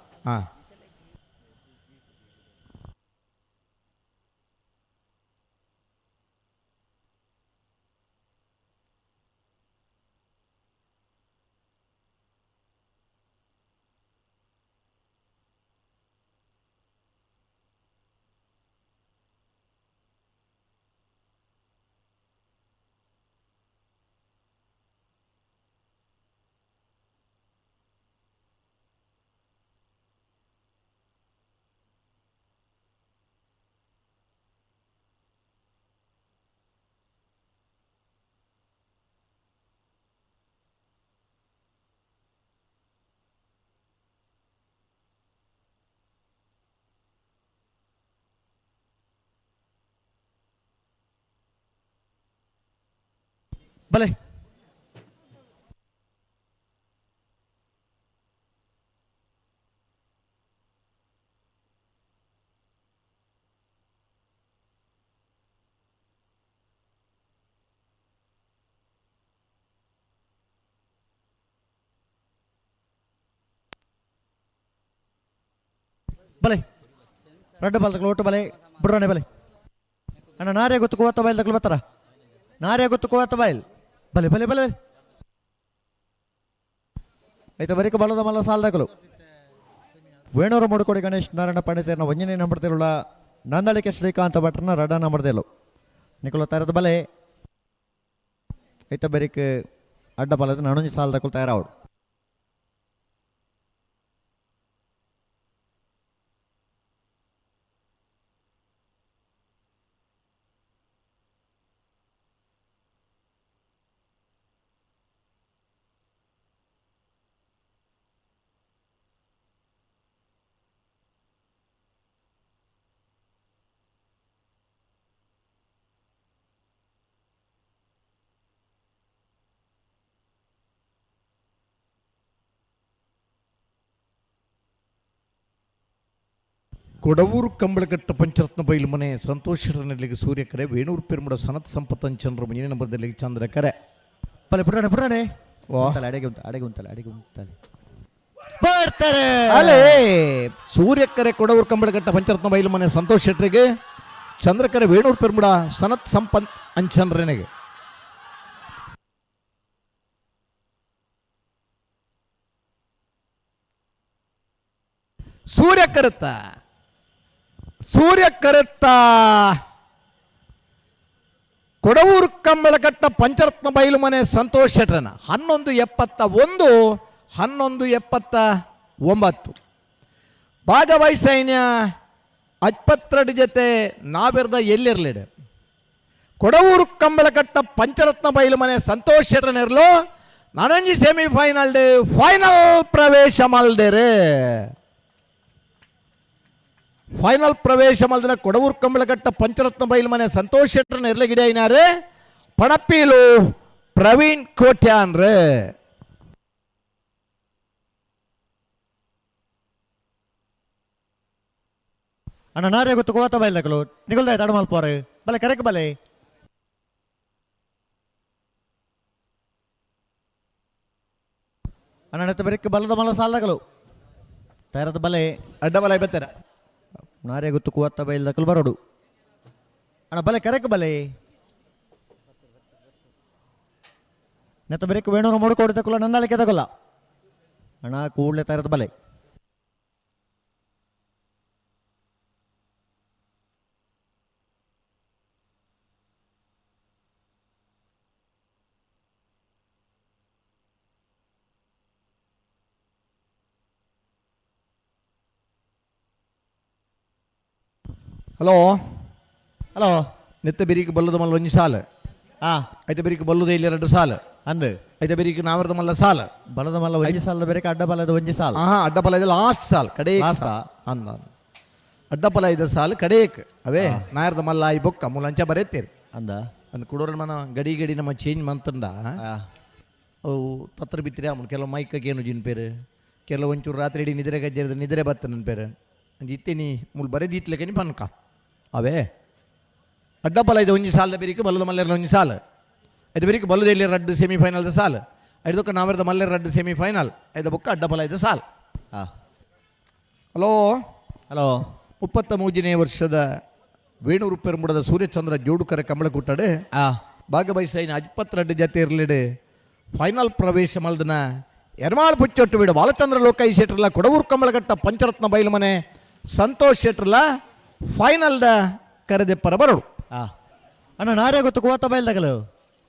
Speaker 2: ಬಲೆ ಬಲೆ ರಡ್ಡು ಬಾಲ್ದಕ್ಲು ಒಟ್ಟು ಬಲೆ ಬುಡ್ರಾಣೆ ಬಲೆ ಅಣ್ಣ ನಾರೇ ಗೊತ್ತು ಕೋವತ್ತ ಬೈಲ್ ದಕ್ಲು ಬರ್ತಾರ ನಾರೇ ಗೊತ್ತು ಕೋವತ್ತ ಬೈಲ್ ಬಲೆ ಬಲೆ ಬಲೆ ಆಯ್ತು ಬರೀಕ ಬಲದ ಮಲ್ಲ ಸಾಲದಕಲು ವೇಣೂರು ಮುಡುಕೋಡಿ ಗಣೇಶ್ ನಾರಾಯಣ ಪಂಡಿತರನ್ನ ಒಂಜನೇ ನಂಬರ್ತಿರುಳ್ಳ ನಂದಳಿಕೆ ಶ್ರೀಕಾಂತ ಭಟ್ರನ ರಡ ನಂಬರ್ದೇಲು ನಿಕುಲ ತರದ ಬಲೆ ಐತ ಬರೀಕ್ ಅಡ್ಡ ಬಲದ ನಾನೊಂಜಿ ಸಾಲದಕಲು ತಯಾರಾವಡು.
Speaker 7: ಕೊಡವೂರು ಕಂಬಳಕಟ್ಟ ಪಂಚರತ್ನ ಬೈಲು ಮನೆ ಸಂತೋಷರನಲ್ಲಿಗೆ ಸೂರ್ಯಕರೆ ವೇಣೂರು ಪೆರುಮಡ ಸನತ್ ಸಂಪತ್ತನ್ ಚಂದ್ರ ಮುಂದಿನ ನಂಬರ್ದಲ್ಲಿ ಚಂದ್ರಕರೆ.
Speaker 2: ಬಲೆ ಪುರಾಣೆ ಪುರಾಣೆ ಅಡಿಗೆ ಉಂಟು ಅಡಿಗೆ ಉಂಟಲ್ಲ ಅಡಿಗೆ ಉಂಟಲ್ಲ ಬರ್ತಾರೆ
Speaker 7: ಅಲೇ ಸೂರ್ಯಕರೆ ಕೊಡವೂರು ಕಂಬಳಕಟ್ಟ ಪಂಚರತ್ನ ಬೈಲು ಮನೆ ಸಂತೋಷ್ ಶೆಟ್ಟರಿಗೆ ಚಂದ್ರಕರೆ ವೇಣೂರು ಪೆರುಮಡ ಸನತ್ ಸಂಪತ್ ಅಂಚನ್ರನಿಗೆ. ಸೂರ್ಯ ಕರೆತ್ತ ಸೂರ್ಯ ಕರೆತ್ತ ಕೊಡವೂರು ಕಂಬಳಕಟ್ಟ ಪಂಚರತ್ನ ಬೈಲು ಮನೆ ಸಂತೋಷ್ ಶೆಟ್ರನ 11:71 11:79 ಭಾಗವಹಿಸೈನ್ಯ 22 ಜೊತೆ ನಾವೆರ್ದ ಎಲ್ಲಿರಲಿಡೆ ಕೊಡವೂರು ಕಂಬಳಕಟ್ಟ ಪಂಚರತ್ನ ಬೈಲು ಮನೆ ಸಂತೋಷ್ ಶೆಟ್ರನಿರಲು ನಾನಂಜಿ semifinal day final ಪ್ರವೇಶ ಮಲ್ದೇರೆ. ಫೈನಲ್ ಪ್ರವೇಶ ಮಲ್ದಿನ ಕೊಡವೂರು ಕಂಬಳಕಟ್ಟ ಪಂಚರತ್ನ ಬೈಲು ಮನೆ ಸಂತೋಷ್ ಶೆಟ್ಟರ್ನ ಎರ್ಲಗಿಡಿ ಐನಾರೆ ಪಣಪ್ಪೀಲು ಪ್ರವೀಣ್ ಕೋಟ್ಯಾನ್ರೆ.
Speaker 2: ಅಣ್ಣ ನಾರೇ ಗೊತ್ತು ಕೋತ ಬೈಲ್ ದಕಲು ನಿಗುಲ್ದಾಯ ತಡ ಮಲ್ಪೋರು ಬಲೆ ಕರೆಕ್ ಬಲೆ ಅಣ್ಣ ನೆತ್ತ ಬೆರಕ್ಕೆ ಬಲದ ಮಲ್ಲ ಸಾಲದಕಲು ತಯಾರದ ಬಲೆ
Speaker 7: ಅಡ್ಡ ಬಲ ಬತ್ತರ
Speaker 2: ನಾರೇ ಗೊತ್ತು ಕೂವತ್ತ ಬೈಲ್ ದಕಲು ಬರೋಡು ಅಣ್ಣ ಬಲೆ ಕರೆಕ್ ಬಲೆ ನೆತ್ತ ಬೆರಕ್ಕೆ ವೇಣೂರು ಮುಡುಕೋಡಿ ತಕುಲ ನನ್ನಳಿಕೆ ತಗೊಲ್ಲ ಅಣ್ಣ ಕೂಡಲೇ ತಯಾರದ ಬಲೆ.
Speaker 7: ಹಲೋ
Speaker 2: ಹಲೋ
Speaker 7: ನೆತ್ತ ಬೆರಿಕ್ ಬಲ್ಲದ ಮಲ್ಲ ಒಂಜಿ ಸಾಲ ಐತ ಬೆರಿಕ್ ಬಲ್ಲದ ಇಲ್ಲಿ ಎರಡು ಸಾಲ
Speaker 2: ಅಂದು
Speaker 7: ಐತ ಬೆರಿಕ್ ನಾವರದ ಮಲ್ಲ ಸಾಲ
Speaker 2: ಬಲದ ಮಲ್ಲ ಒಂಜಿ ಸಾಲ ಬೇರೆ ಅಡ್ಡ ಬಲದ ಒಂಜಿ ಸಾಲ
Speaker 7: ಆಹಾ ಅಡ್ಡ ಬಲ ಇದೆ ಲಾಸ್ಟ್ ಸಾಲ್ ಕಡೆ
Speaker 2: Last ಆ?
Speaker 7: ಅಂದ ಅಡ್ಡ ಬಲ ಇದೆ ಸಾಲು ಕಡೇಕ್ ಅವೇ ನಾಯರ್ದ ಮಲ್ಲ ಆಯಿ ಬೊಕ್ಕ ಮೂಲಂಚ ಬರೆತ್ತೀರಿ
Speaker 2: ಅಂದ
Speaker 7: ಅಂದ್ ಕುಡೋರ ಮನ ಗಡಿ ಗಡಿ ನಮ್ಮ ಚೇಂಜ್ ಮಂತಂಡ ಅವು ತತ್ರ ಬಿತ್ತಿರಿ ಅವನು ಕೆಲವು ಮೈಕಾಗ ಏನು ಜಿನ್ ಪೇರು ಕೆಲವು ಒಂಚೂರು ರಾತ್ರಿ ಇಡೀ ನಿದ್ರೆ ಗಜ್ಜೆದ ನಿದ್ರೆ ಬತ್ತ ನನ್ನ ಪೇರು ಅಂದ್ ಇತ್ತೇನಿ ಮುಲ್ ಬರೆದೀತ್ಲೆಕನಿ ಪನ್ಕ ಅವೇ ಅಡ್ಡ ಬಲ ಇದೆ ಒಂಜಿ ಸಾಲದ ಬೆರಿಕ್ ಬಲ್ಲದ ಮಲ್ಲೆರ್ನ ಒಂಜಿ ಸಾಲ ಐದು ಬೆರಿಕ್ ಬಲ್ಲದ ಇಲ್ಲಿ ರಡ್ಡು ಸೆಮಿಫೈನಲ್ದ ಸಾಲ ಐದಕ್ಕ ನಾವೆರ್ದ ಮಲ್ಲೆರ್ ರಡ್ಡು ಸೆಮಿಫೈನಲ್ ಐದ ಬೊಕ್ಕ ಅಡ್ಡ ಬಲ ಇದೆ ಸಾಲ. ಹಲೋ
Speaker 2: ಹಲೋ
Speaker 7: 33ನೇ ವರ್ಷದ ವೇಣೂರು ಪೆರುಂಬುಡದ ಸೂರ್ಯಚಂದ್ರ ಜೋಡುಕರೆ ಕಂಬಳಕುಟ್ಟಡೆ ಭಾಗವಹಿಸೈನ 22 ಜತೆ ಇರಲಿಡೆ ಫೈನಲ್ ಪ್ರವೇಶ ಮಲ್ದನ ಎರ್ಮಾಳ್ ಪುಚ್ಚೊಟ್ಟು ಬಿಡು ಬಾಲಚಂದ್ರ ಲೋಕೈ ಶೆಟ್ರಲ್ಲ ಕೊಡವೂರು ಕಂಬಳಘಟ್ಟ ಪಂಚರತ್ನ ಬೈಲು ಮನೆ ಸಂತೋಷ್ ಶೆಟ್ರಲ್ಲ ಫೈನಲ್ದ ಕರೆದೆಪ್ಪರ ಬರೋಡು.
Speaker 2: ಅಣ್ಣ ನಾರೇ ಗೊತ್ತು ಕೋತ ಬೈಲ್ದಗಲು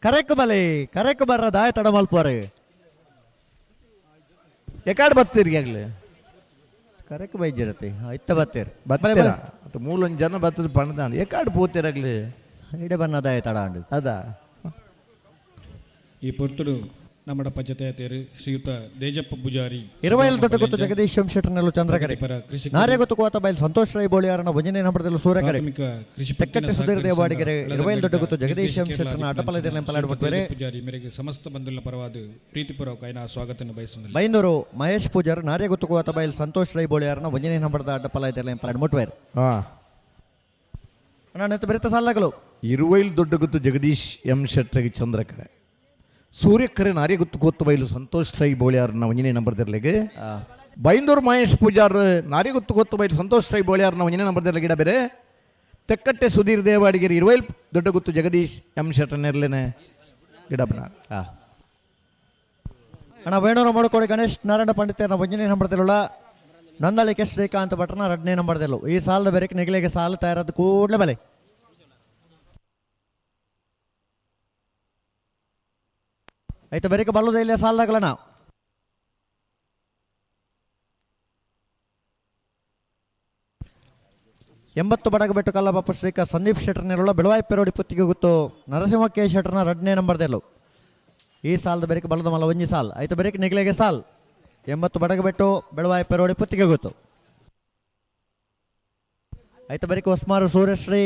Speaker 2: ಕರೆಕ್ ಬಲೆ ಕರೆಕ್ ಬರ್ರ ದಾಯ ತಡ ಮಲ್ಪೋರು
Speaker 7: ಎಕಾಡ್ ಬತ್ತೀರಿ ಆಗ್ಲಿ
Speaker 2: ಕರೆಕ್ ಬೈಜಿರತ್ತೆ ಇತ್ತ ಬತ್ತೀರ್
Speaker 7: ಬತ್ತೀರ ಮೂಲೊಂದು ಜನ ಬತ್ತದ ಪಣದಾನ ಎಕಾಡ್ ಪೋತಿರಾಗ್ಲಿ
Speaker 2: ಇಡೆ ಬನ್ನ ದಾಯ ತಡ ಅಂಡು
Speaker 7: ಅದ
Speaker 6: ಈ ಪೊರ್ತುಡು ನಮ್ಮಡಪ್ಪ ಜತೆಯತೇರು ಶ್ರೀಯುತ ದೇಜಪ್ಪ ಪೂಜಾರಿ
Speaker 2: ಇರುವೈಲ್ ದೊಡ್ಡಗುತ್ತು ಜಗದೀಶ್ ಎಂ ಶೆಟ್ಟರ್ನಲ್ಲೂ ಚಂದ್ರಕರೆ
Speaker 6: ಕೃಷಿ
Speaker 2: ನಾರ್ಯಗುತ್ತು ಕೋತಬೈಲ್ ಸಂತೋಷ್ ರೈ ಬೋಳಿಯಾರನ ಒಂಜನೇ ನಂಬರದಲ್ಲೂ ಸೂರ್ಯಕರೆ
Speaker 6: ಪ್ರಾಥಮಿಕ ಕೃಷಿ
Speaker 2: ತೆಕ್ಕಟ್ಟೆ ಸುಧೀರ್ ದೇವಾಡಿಗೆರೆ ಇರುವೈಲ್ ದೊಡ್ಡಗುತ್ತು ಜಗದೀಶ್ ಎಂ ಶೆಟ್ಟರ್ನ ಅಡ್ಡಪಲದಲ್ಲಿ ಪಲಾಡ್ಬಿಟ್ಬೇರೆ
Speaker 6: ಪೂಜಾರಿ ಮೇರೆಗೆ ಸಮಸ್ತ ಬಂಧುಗಳ ಪರವಾದ ಪ್ರೀತಿಪೂರ್ವಕ ಐನ ಸ್ವಾಗತವನ್ನು ಬಯಸುತ್ತಿಲ್ಲ.
Speaker 2: ಬೈಂದೂರು ಮಹೇಶ್ ಪೂಜಾರ್ ನಾರ್ಯಗುತ್ತು ಕೋತಬೈಲ್ ಸಂತೋಷ್ ರೈ ಬೋಳಿಯಾರನ ಒಂಜನೇ ನಂಬರದ ಅಡ್ಡಪಲದಲ್ಲಿ ಪಲಾಡ್ಬಿಟ್ಬೇರೆ. ಅಣ್ಣ ಬೆರೆತ ಸಾಲಗಳು.
Speaker 7: ಇರುವೈಲ್ ದೊಡ್ಡಗುತ್ತು ಜಗದೀಶ್ ಎಂ ಶೆಟ್ಟರಿಗೆ ಚಂದ್ರಕರೆ ಸೂರ್ಯಕರೆ ನಾರ್ಯಗುತ್ತು ಕೋತ್ತಬೈಲು ಸಂತೋಷ್ ರೈ ಬೋಳಿಯಾರನ ಒಂಜನೇ ನಂಬರ್ದಿರ್ಲಿಗೆ ಬೈಂದೂರು ಮಹೇಶ್ ಪೂಜಾರ್ ನಾರಿಗುತ್ತು ಕೊತ್ತಬೈಲು ಸಂತೋಷ್ ರೈ ಬೋಳಿಯಾರನ ಒಂಜನೇ ನಂಬರ್ದಿರ್ಲಿಗೆ ಗಿಡ ಬೇರೆ ತೆಕ್ಕಟ್ಟೆ ಸುಧೀರ್ ದೇವಾಡಿಗೆರೆ ಇರುವೈಲ್ ದೊಡ್ಡಗುತ್ತು ಜಗದೀಶ್ ಎಂ ಶೆಟ್ಟರ್ನೆರ್ಲೇನೆ ಗಿಡಬನ.
Speaker 2: ಅಣ್ಣ ವೇಣೂರು ಮಡುಕೋಡಿ ಗಣೇಶ್ ನಾರಾಯಣ ಪಂಡಿತರನ್ನ ಒಂಜನೇ ನಂಬರ್ದಿಲ್ಲ ನಂದಳಿಕೆ ಶ್ರೀಕಾಂತ್ ಭಟ್ರನ ಎರಡನೇ ನಂಬರ್ದಿಲ್ಲ. ಈ ಸಾಲದ ಬೇರೆ ನಿಗಲಿಗೆ ಸಾಲು ತಯಾರಾದ ಕೂಡಲೇ ಬಲೆ. ಆಯ್ತು ಬೇರೆ ಬಲ್ಲದ ಇಲ್ಲ ಸಾಲದಾಗಲಣ್ಣ. 80 ಬಡಗಬೆಟ್ಟು ಕಲ್ಲಬಪ್ಪ ಶ್ರೀಕ ಸಂದೀಪ್ ಶೆಟ್ಟರ್ನೆಲ್ಲ ಬೆಳವಾಯಿ ಪೆರೋಡಿ ಪುತ್ತಿಗೆ ಗೊತ್ತು ನರಸಿಂಹ ಕೆ ಶೆಟ್ಟರ್ನ ಎರಡನೇ ನಂಬರ್ದೆಲ್ಲು. ಈ ಸಾಲದ ಬೇರೆ ಬಲದ ಮಲ್ಲ ಒಂಜಿ ಸಾಲ್. ಆಯ್ತು ಬೇರೆ ನಿಗಲಿಗೆ ಸಾಲ್. 80 ಬಡಗಬೆಟ್ಟು ಬೆಳವಾಯಿ ಪೆರೋಡಿ ಪುತ್ತಿಗೆ ಗೊತ್ತು. ಆಯ್ತು ಬೇರೆ ಹೊಸ್ಮಾರು ಸೂರ್ಯಶ್ರೀ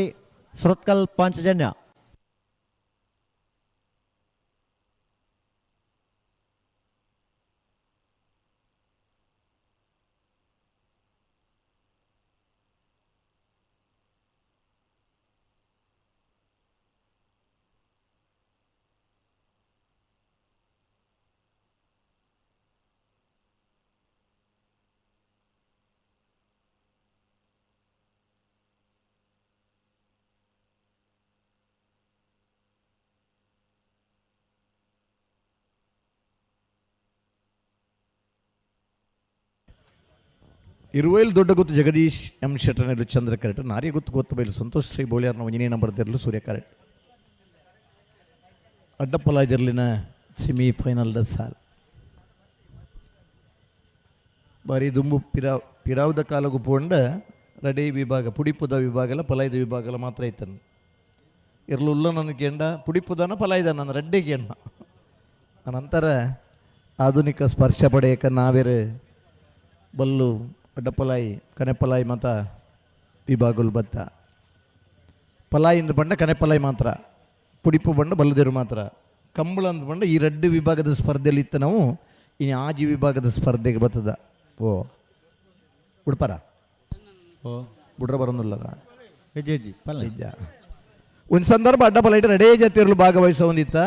Speaker 2: ಸುರತ್ಕಲ್ ಪಾಂಚಜನ್ಯ.
Speaker 7: ಇರುವೈಲ್ ದೊಡ್ಡಗುತ್ತು ಜಗದೀಶ್ ಎಂ ಶೆಟ್ಟರ್ನೆಲ್ಲು ಚಂದ್ರಕರೆಟ್ ನಾರಿಗುತ್ತು ಗೊತ್ತಬೈಲು ಸಂತೋಷ್ ಶ್ರೀ ಬೋಳಿಯಾರ್ನ ಒಂಜನೇ ನಂಬರ್ದಿರಲು ಸೂರ್ಯ ಕರೆಟ್ ಅಡ್ಡಪ್ಪಲಾದಿರ್ಲಿನ ಸೆಮಿ ಫೈನಲ್ದ ಸಾಲ್. ಬಾರಿ ದುಂಬು ಪಿರಾವ್ದ ಕಾಲಗು ಪೋಂಡ ರಡೆ ವಿಭಾಗ ಪುಡಿಪುದ ವಿಭಾಗಲ ಪಲಾಯ್ದ ವಿಭಾಗಲ ಮಾತ್ರ ಐತನು ಇರ್ಲು ಉಲ್ಲ ನನ್ನ ಕೆಂಡ ಪುಡಿಪುದನ ಪಲಾಯ್ದ ನನ್ನ ರಡ್ಡೆ ಕೆಂಡ. ಅನಂತರ ಆಧುನಿಕ ಸ್ಪರ್ಶ ಪಡೆಯಕ ನಾವೇರು ಬಲ್ಲು ಅಡ್ಡಪಲಾಯಿ ಕನೆಪಲಾಯಿ ಮಾತ ವಿಭಾಗಲು ಬತ್ತ ಪಲಾಯಿ ಅಂದ ಬಂಡ ಕನೆಪಲಾಯಿ ಮಾತ್ರ ಪುಡಿಪು ಬಂಡ ಬಲ್ಲದಿರು ಮಾತ್ರ ಕಂಬಳ ಅಂದ ಬಂಡ ಈ ರಡ್ಡು ವಿಭಾಗದ ಸ್ಪರ್ಧೆಯಲ್ಲಿ ಇತ್ತು ನಾವು ಇನ್ನು ಆಜಿ ವಿಭಾಗದ ಸ್ಪರ್ಧೆಗೆ ಬರ್ತದ. ಓ ಉಡ್ಪಾರ
Speaker 1: ಓ
Speaker 7: ಬುಡ್ರ ಬರೋದಿಲ್ಲದ
Speaker 1: ನಿಜ.
Speaker 7: ಒಂದು ಸಂದರ್ಭ ಅಡ್ಡ ಪಲೈಟ್ ರಡೇ ಜತಿರ್ಲು ಭಾಗವಹಿಸ ಒಂದಿತ್ತ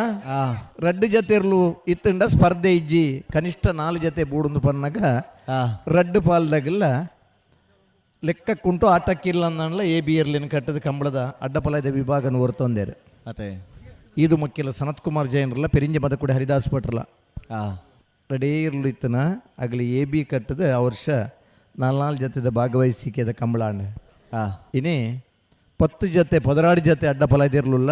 Speaker 7: ರಡ್ಡು ಜತಿರ್ಲು ಇತ್ತಂಡ ಸ್ಪರ್ಧೆ ಇಜ್ಜಿ ಕನಿಷ್ಠ 4 ಜತೆ ಬೂಡುಂದು ಪನ್ನಾಗ ರಡ್ಡು ಪಾಲ್ದಾಗೆಲ್ಲ ಲೆಕ್ಕಕ್ಕುಂಟು ಆಟಕ್ಕಿಲ್ಲ ಅಂದಲ್ಲ ಎ ಬಿ ಇರ್ಲಿನ ಕಟ್ಟದ ಕಂಬಳದ ಅಡ್ಡಪಲದ ವಿಭಾಗನ ಹೊರ್ತೊಂದೇರು.
Speaker 1: ಅದೇ
Speaker 7: ಇದು ಮಕ್ಕಿಲ್ಲ ಸನತ್ ಕುಮಾರ್ ಜೈನ್ರಲ್ಲ ಪೆರಿಂಜ ಮದಕುಡಿ ಹರಿದಾಸ್ ಭಟ್ರಲ್ಲ ರೆಡೇ ಇರ್ಲು ಇತ್ತನ ಆಗಲಿ ಎ ಬಿ ಕಟ್ಟದ ಆ ವರ್ಷ 4 ಜತೆದ ಭಾಗವಹಿಸಿಕೆದ ಕಂಬಳಾಣ. ಇನಿ 10 ಜತೆ 16 ಜತೆ ಅಡ್ಡ ಫಲ ಇದಿರಲಿಲ್ಲ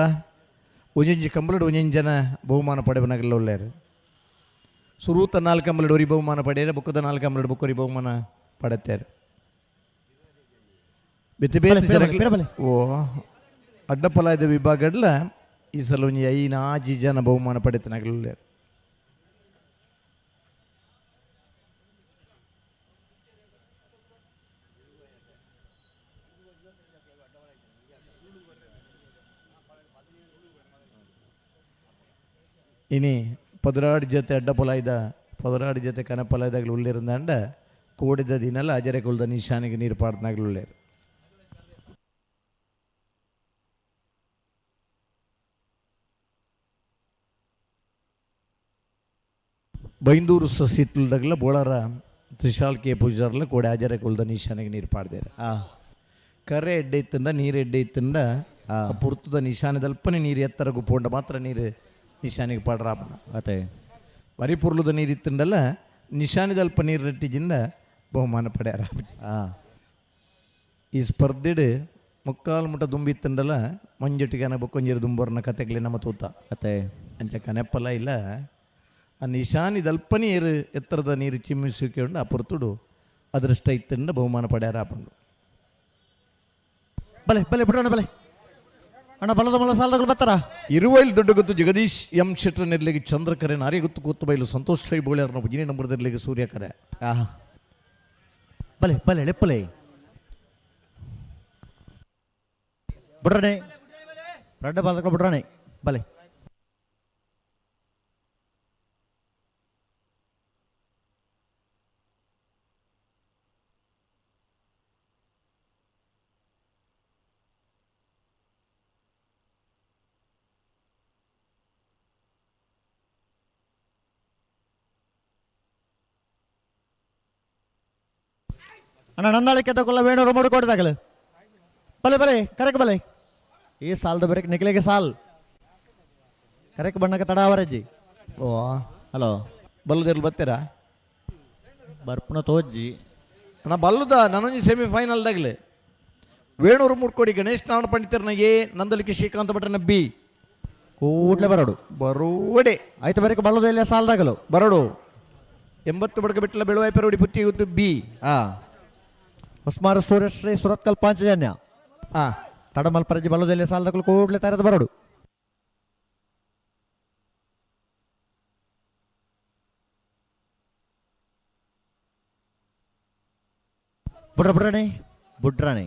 Speaker 7: ಒಂಜೊಂಜಿ ಕಂಬಳಡು ಒಂಜೊಂಜಿ ಜನ ಬಹುಮಾನ ಪಡೆವನಾಗಲ್ಲ ಒಳ್ಳೆಯರು. ಸುರೂತ 4 ಕಂಬಳಡು ಒರಿ ಬಹುಮಾನ ಪಡೆಯರೆ ಬುಕ್ಕದ 4 ಕಂಬಳಡು ಬುಕ್ಕೊರಿ ಬಹುಮಾನ ಪಡೆತಾರೆ. ಬೇತೆ ಬೇತೆ
Speaker 2: ಬಲೆ.
Speaker 7: ಓ ಅಡ್ಡಪಲಾಯದ ವಿಭಾಗಡ್ಲ ಈ ಸಲ ಒಂಜಿ 5 6 ಜನ ಬಹುಮಾನ ಪಡೆತನಾಗಲ್ಲ. ಇನಿ 16 ಜೊತೆ ಅಡ್ಡಪಲಾಯ್ದ 16 ಜೊತೆ ಕನಪಲಾಯ್ದಾಗಲು ಉಳ್ಳಿರಂದಾಂಡ ಕೋಡಿದ ದಿನಲ್ಲ ಅಜರೆ ಕೊಲ್ದ ನಿಶಾನಿಗೆ ನೀರು ಪಾಡ್ನಾಗಲು ಉಳ್ಳೇರು. ಬೈಂದೂರು ಸಸಿತ್ಲದಾಗಲ ಬೋಳಾರ ತ್ರಿಶಾಲ್ ಕೆ ಪೂಜಾರ್ಲ ಕೋಡೆ ಅಜರೆ ಕೊಲ್ದ ನಿಶಾನಿಗೆ ನೀರು ಪಾಡ್ದೇರು. ಕರೆ ಎಡ್ಡೆ ಇತ್ತಂದ ನೀರು ಎಡ್ಡೆ ಇತ್ತಂದ ಪುರ್ತದ ನಿಶಾನೆದಲ್ಪನೆ ನೀರು ಎತ್ತರಗು ಪೋಂಡ ಮಾತ್ರ ನೀರು ನಿಶಾನಿಗೆ ಪಾಡ್ರಾಪನ.
Speaker 1: ಅದೇ
Speaker 7: ಬರಿ ಪುರ್ಲದ ನೀರು ಇತ್ತಂದಲ್ಲ ನಿಶಾನಿದಲ್ಪ ನೀರು ರಟ್ಟಿಜಿಂದ ಬಹುಮಾನ ಪಡ್ಯಾರ. ಈ ಸ್ಪರ್ಧೆಡು ಮುಕ್ಕಾಲು ಮುಟ ದುಂಬಿತ್ತಂಡಲ್ಲ ಮಂಜೊಟ್ಟಿಗೆ ಬೊಕ್ಕೊಂಜಿರು ದುಂಬೋರ್ನ ಕತೆಗಲಿ ನಮ್ಮ ತೂತ.
Speaker 1: ಅತ್ತೆ
Speaker 7: ಅಂಚ ಕನೆಪ್ಪಲ ಇಲ್ಲ ಆ ನಿಶಾನಿದಲ್ಪ ನೀರು ಎತ್ತರದ ನೀರು ಚಿಮ್ಮಿಸಿಕೊಂಡು ಆ ಪುರ್ತುಡು ಅದೃಷ್ಟ ಇತ್ತಂಡ ಬಹುಮಾನ ಪಡ್ಯಾರ ಆಪಂಡು.
Speaker 2: ಬಲೆ ಬಲೆ ಬಿಡೋಣ ಬಲೆ. ಅಣ್ಣ ಬಲದ ಮಲ್ಲ ಸಾಲದಗಳು ಬರ್ತಾರ.
Speaker 7: ಇರುವೈಲ್ ದೊಡ್ಡಗುತ್ತು ಜಗದೀಶ್ ಎಂ ಶೆಟ್ಟರ್ ನೆರ್ಲಿಗೆ ಚಂದ್ರಕರೆ, ನಾರಿಗುತ್ತು ಕೂತು ಬೈಲು ಸಂತೋಷ್ ರೈ ಬೋಳ್ಯಾರನ ಭಜಿನಿ ನಂಬರ್ದಿರ್ಲಿಗೆ ಸೂರ್ಯಕರೆ.
Speaker 2: ಆಹಾ, ಬಲೆ ಬಲೆ ಲೆಪ್ಪಲೆ ಬುಡ್ರಣೆ, ರಡ್ಡ ಬಾಲಕ ಬುಡ್ರಣೆ ಬಲೆ. ಅಣ್ಣ ನಂದಾಳಿಕೆ ತಗೊಳ್ಳ ವೇಣೂರು ಮೂರು ಕೊಡಿದಾಗಲು. ಬಲೆ ಬಲೆ ಕರೆಕ್ ಬಲೆ. ಈ ಸಾಲ್ದ ಬರಕ್ ನಿಖಲಿಗೆ ಸಾಲ್ ಕರೆಕ್ ಬಣ್ಣಕ್ಕೆ ತಡಾವರಜ್ಜಿ.
Speaker 7: ಓ.
Speaker 2: ಹಲೋ.
Speaker 7: ಬಲ್ಲದಿರ್ಲಿ ಬರ್ತೀರಾ?
Speaker 2: ಬರ್ಪುನ ತೋಜ್ಜಿ.
Speaker 7: ಅಣ್ಣ ಬಲ್ಲದ ನಾನೊಂದು ಸೆಮಿಫೈನಲ್ದಾಗಲೇ ವೇಣೂರು ಮೂಡ್ಕೋಡಿ ಗಣೇಶ್ ನಾರಾಯಣ ಪಂಡಿತರನ ಎ, ನಂದಲಿಕೆ ಶ್ರೀಕಾಂತ ಭಟ್ರನ ಬಿ.
Speaker 2: ಕೂಡ್ಲೆ ಬರೋಡು.
Speaker 7: ಬರೋಡೆ.
Speaker 2: ಆಯ್ತು, ಬರಕ್ಕೆ ಬಲ್ಲದ ಇಲ್ಲ ಸಾಲ್ದಾಗಲು.
Speaker 7: ಬರೋಡು. 80 ಬಡಕ ಬಿಟ್ಟಲ ಬೆಳುವಾಯಿ ಪೆರವಡಿ ಪುತ್ತಿ ಇವತ್ತು ಬಿ.
Speaker 2: ಆ ಹೊಸ್ಮಾರು ಸೂರ್ಯಶ್ರೀ ಸುರತ್ಕಲ್ ಪಾಂಚಜನ್ಯ. ತಡಮಲ್ ಪರಜಿ ಬಲ್ಲದಲ್ಲಿ ಸಾಲ್ದಾಗಲು ಕೂಡ್ಲೆ ತರದ ಬರೋಡು. ಬುಡ್ರ ಬುಡ್ರಣೆ ಬುಡ್ರಾಣೆ.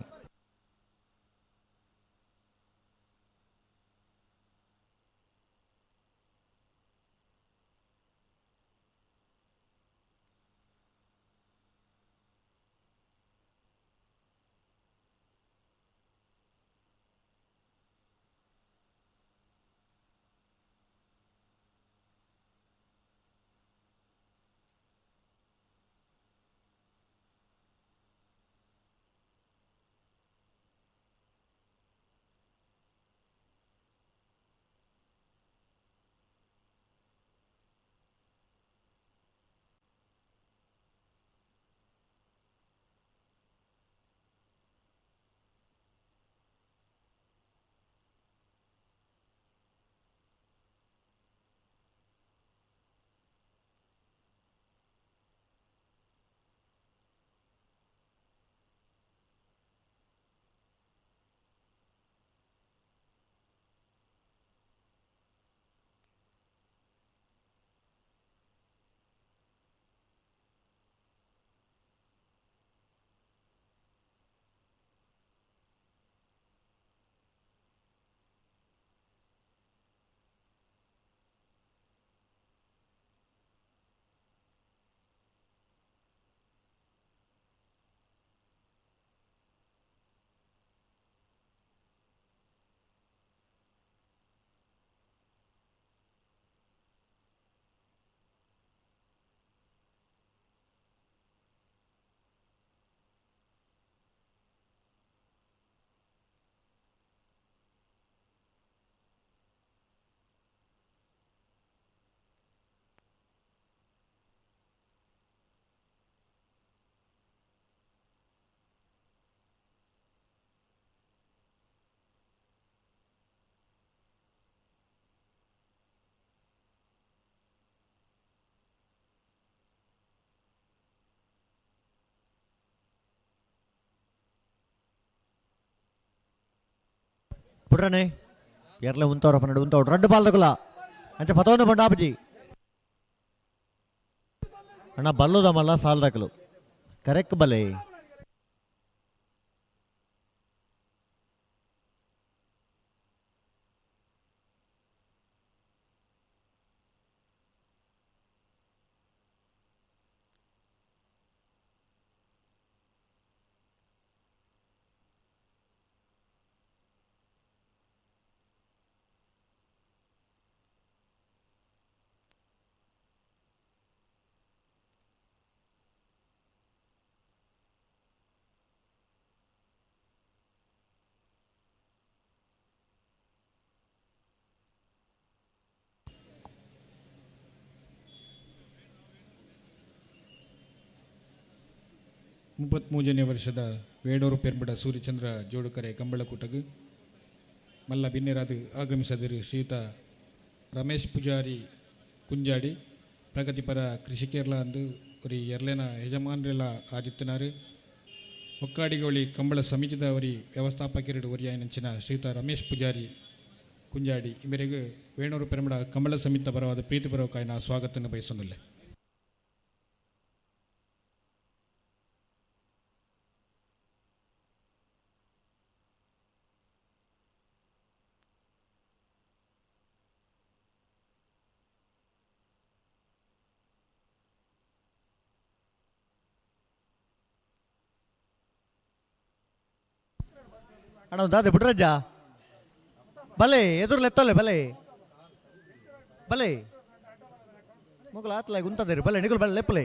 Speaker 2: ಬುಡ್ರಣೆ ಎರ್ಲೆ ಉಂತವ್ರ ಪನ್ನಡು ಉಂತವ್ರು ರಡ್ಡು ಬಾಲ್ದಗುಲ ಅಂಚ ಪತೊಂದು ಬಂಡಾಪಜಿ. ಅಣ್ಣ ಬಲ್ಲುದ ಮಲ್ಲ ಸಾಲ್ದಾಕಲು ಕರೆಕ್ಟ್ ಬಲೆ.
Speaker 6: 33ನೇ ವರ್ಷದ ವೇಣೂರು ಪೆರ್ಮಡ ಸೂರ್ಯಚಂದ್ರ ಜೋಡುಕರೆ ಕಂಬಳಕೂಟಗು ಮಲ್ಲ ಬಿನ್ನೆರಾದು ಆಗಮಿಸದಿರು ಶ್ರೀಯುತ ರಮೇಶ್ ಪೂಜಾರಿ ಕುಂಜಾಡಿ, ಪ್ರಗತಿಪರ ಕೃಷಿಕೇರ್ಲ ಅಂದು ಒರಿ ಎರ್ಲೆನ ಯಜಮಾನ್ರೆಲ ಆದಿತ್ಯನಾರು. ಹೊಕ್ಕಾಡಿಗೋಳಿ ಕಂಬಳ ಸಮಿತಿದವರಿ ವ್ಯವಸ್ಥಾಪಕರಿಡು ಒರಿಯಾಯಿನಂಚಿನ ಶ್ರೀಯುತ ರಮೇಶ್ ಪೂಜಾರಿ ಕುಂಜಾಡಿ ಇಮೆರೆಗ್ ವೇಣೂರು ಪೆರಮಡ ಕಂಬಳ ಸಮಿತಿ ಪರವಾದ ಪ್ರೀತಿಪೂರ್ವಕ ಸ್ವಾಗತವನ್ನು ಬಯಸೊಂದುಲ್ಲೆ.
Speaker 2: ಅಣ್ಣ ದಾದೆ ಬಿಡ್ರಜ್ಜ ಬಲೆ ಎದುರ್ಲೆ ಎತ್ತೊಲೆ ಬಲೆ ಬಲೆ ಮೊಗಲ ಆತ್ಲ ಉಂತದೇರಿ ಬಲೆ ನಿಗುಲ್ ಬಲೆ ಲೆಪ್ಪಲೆ.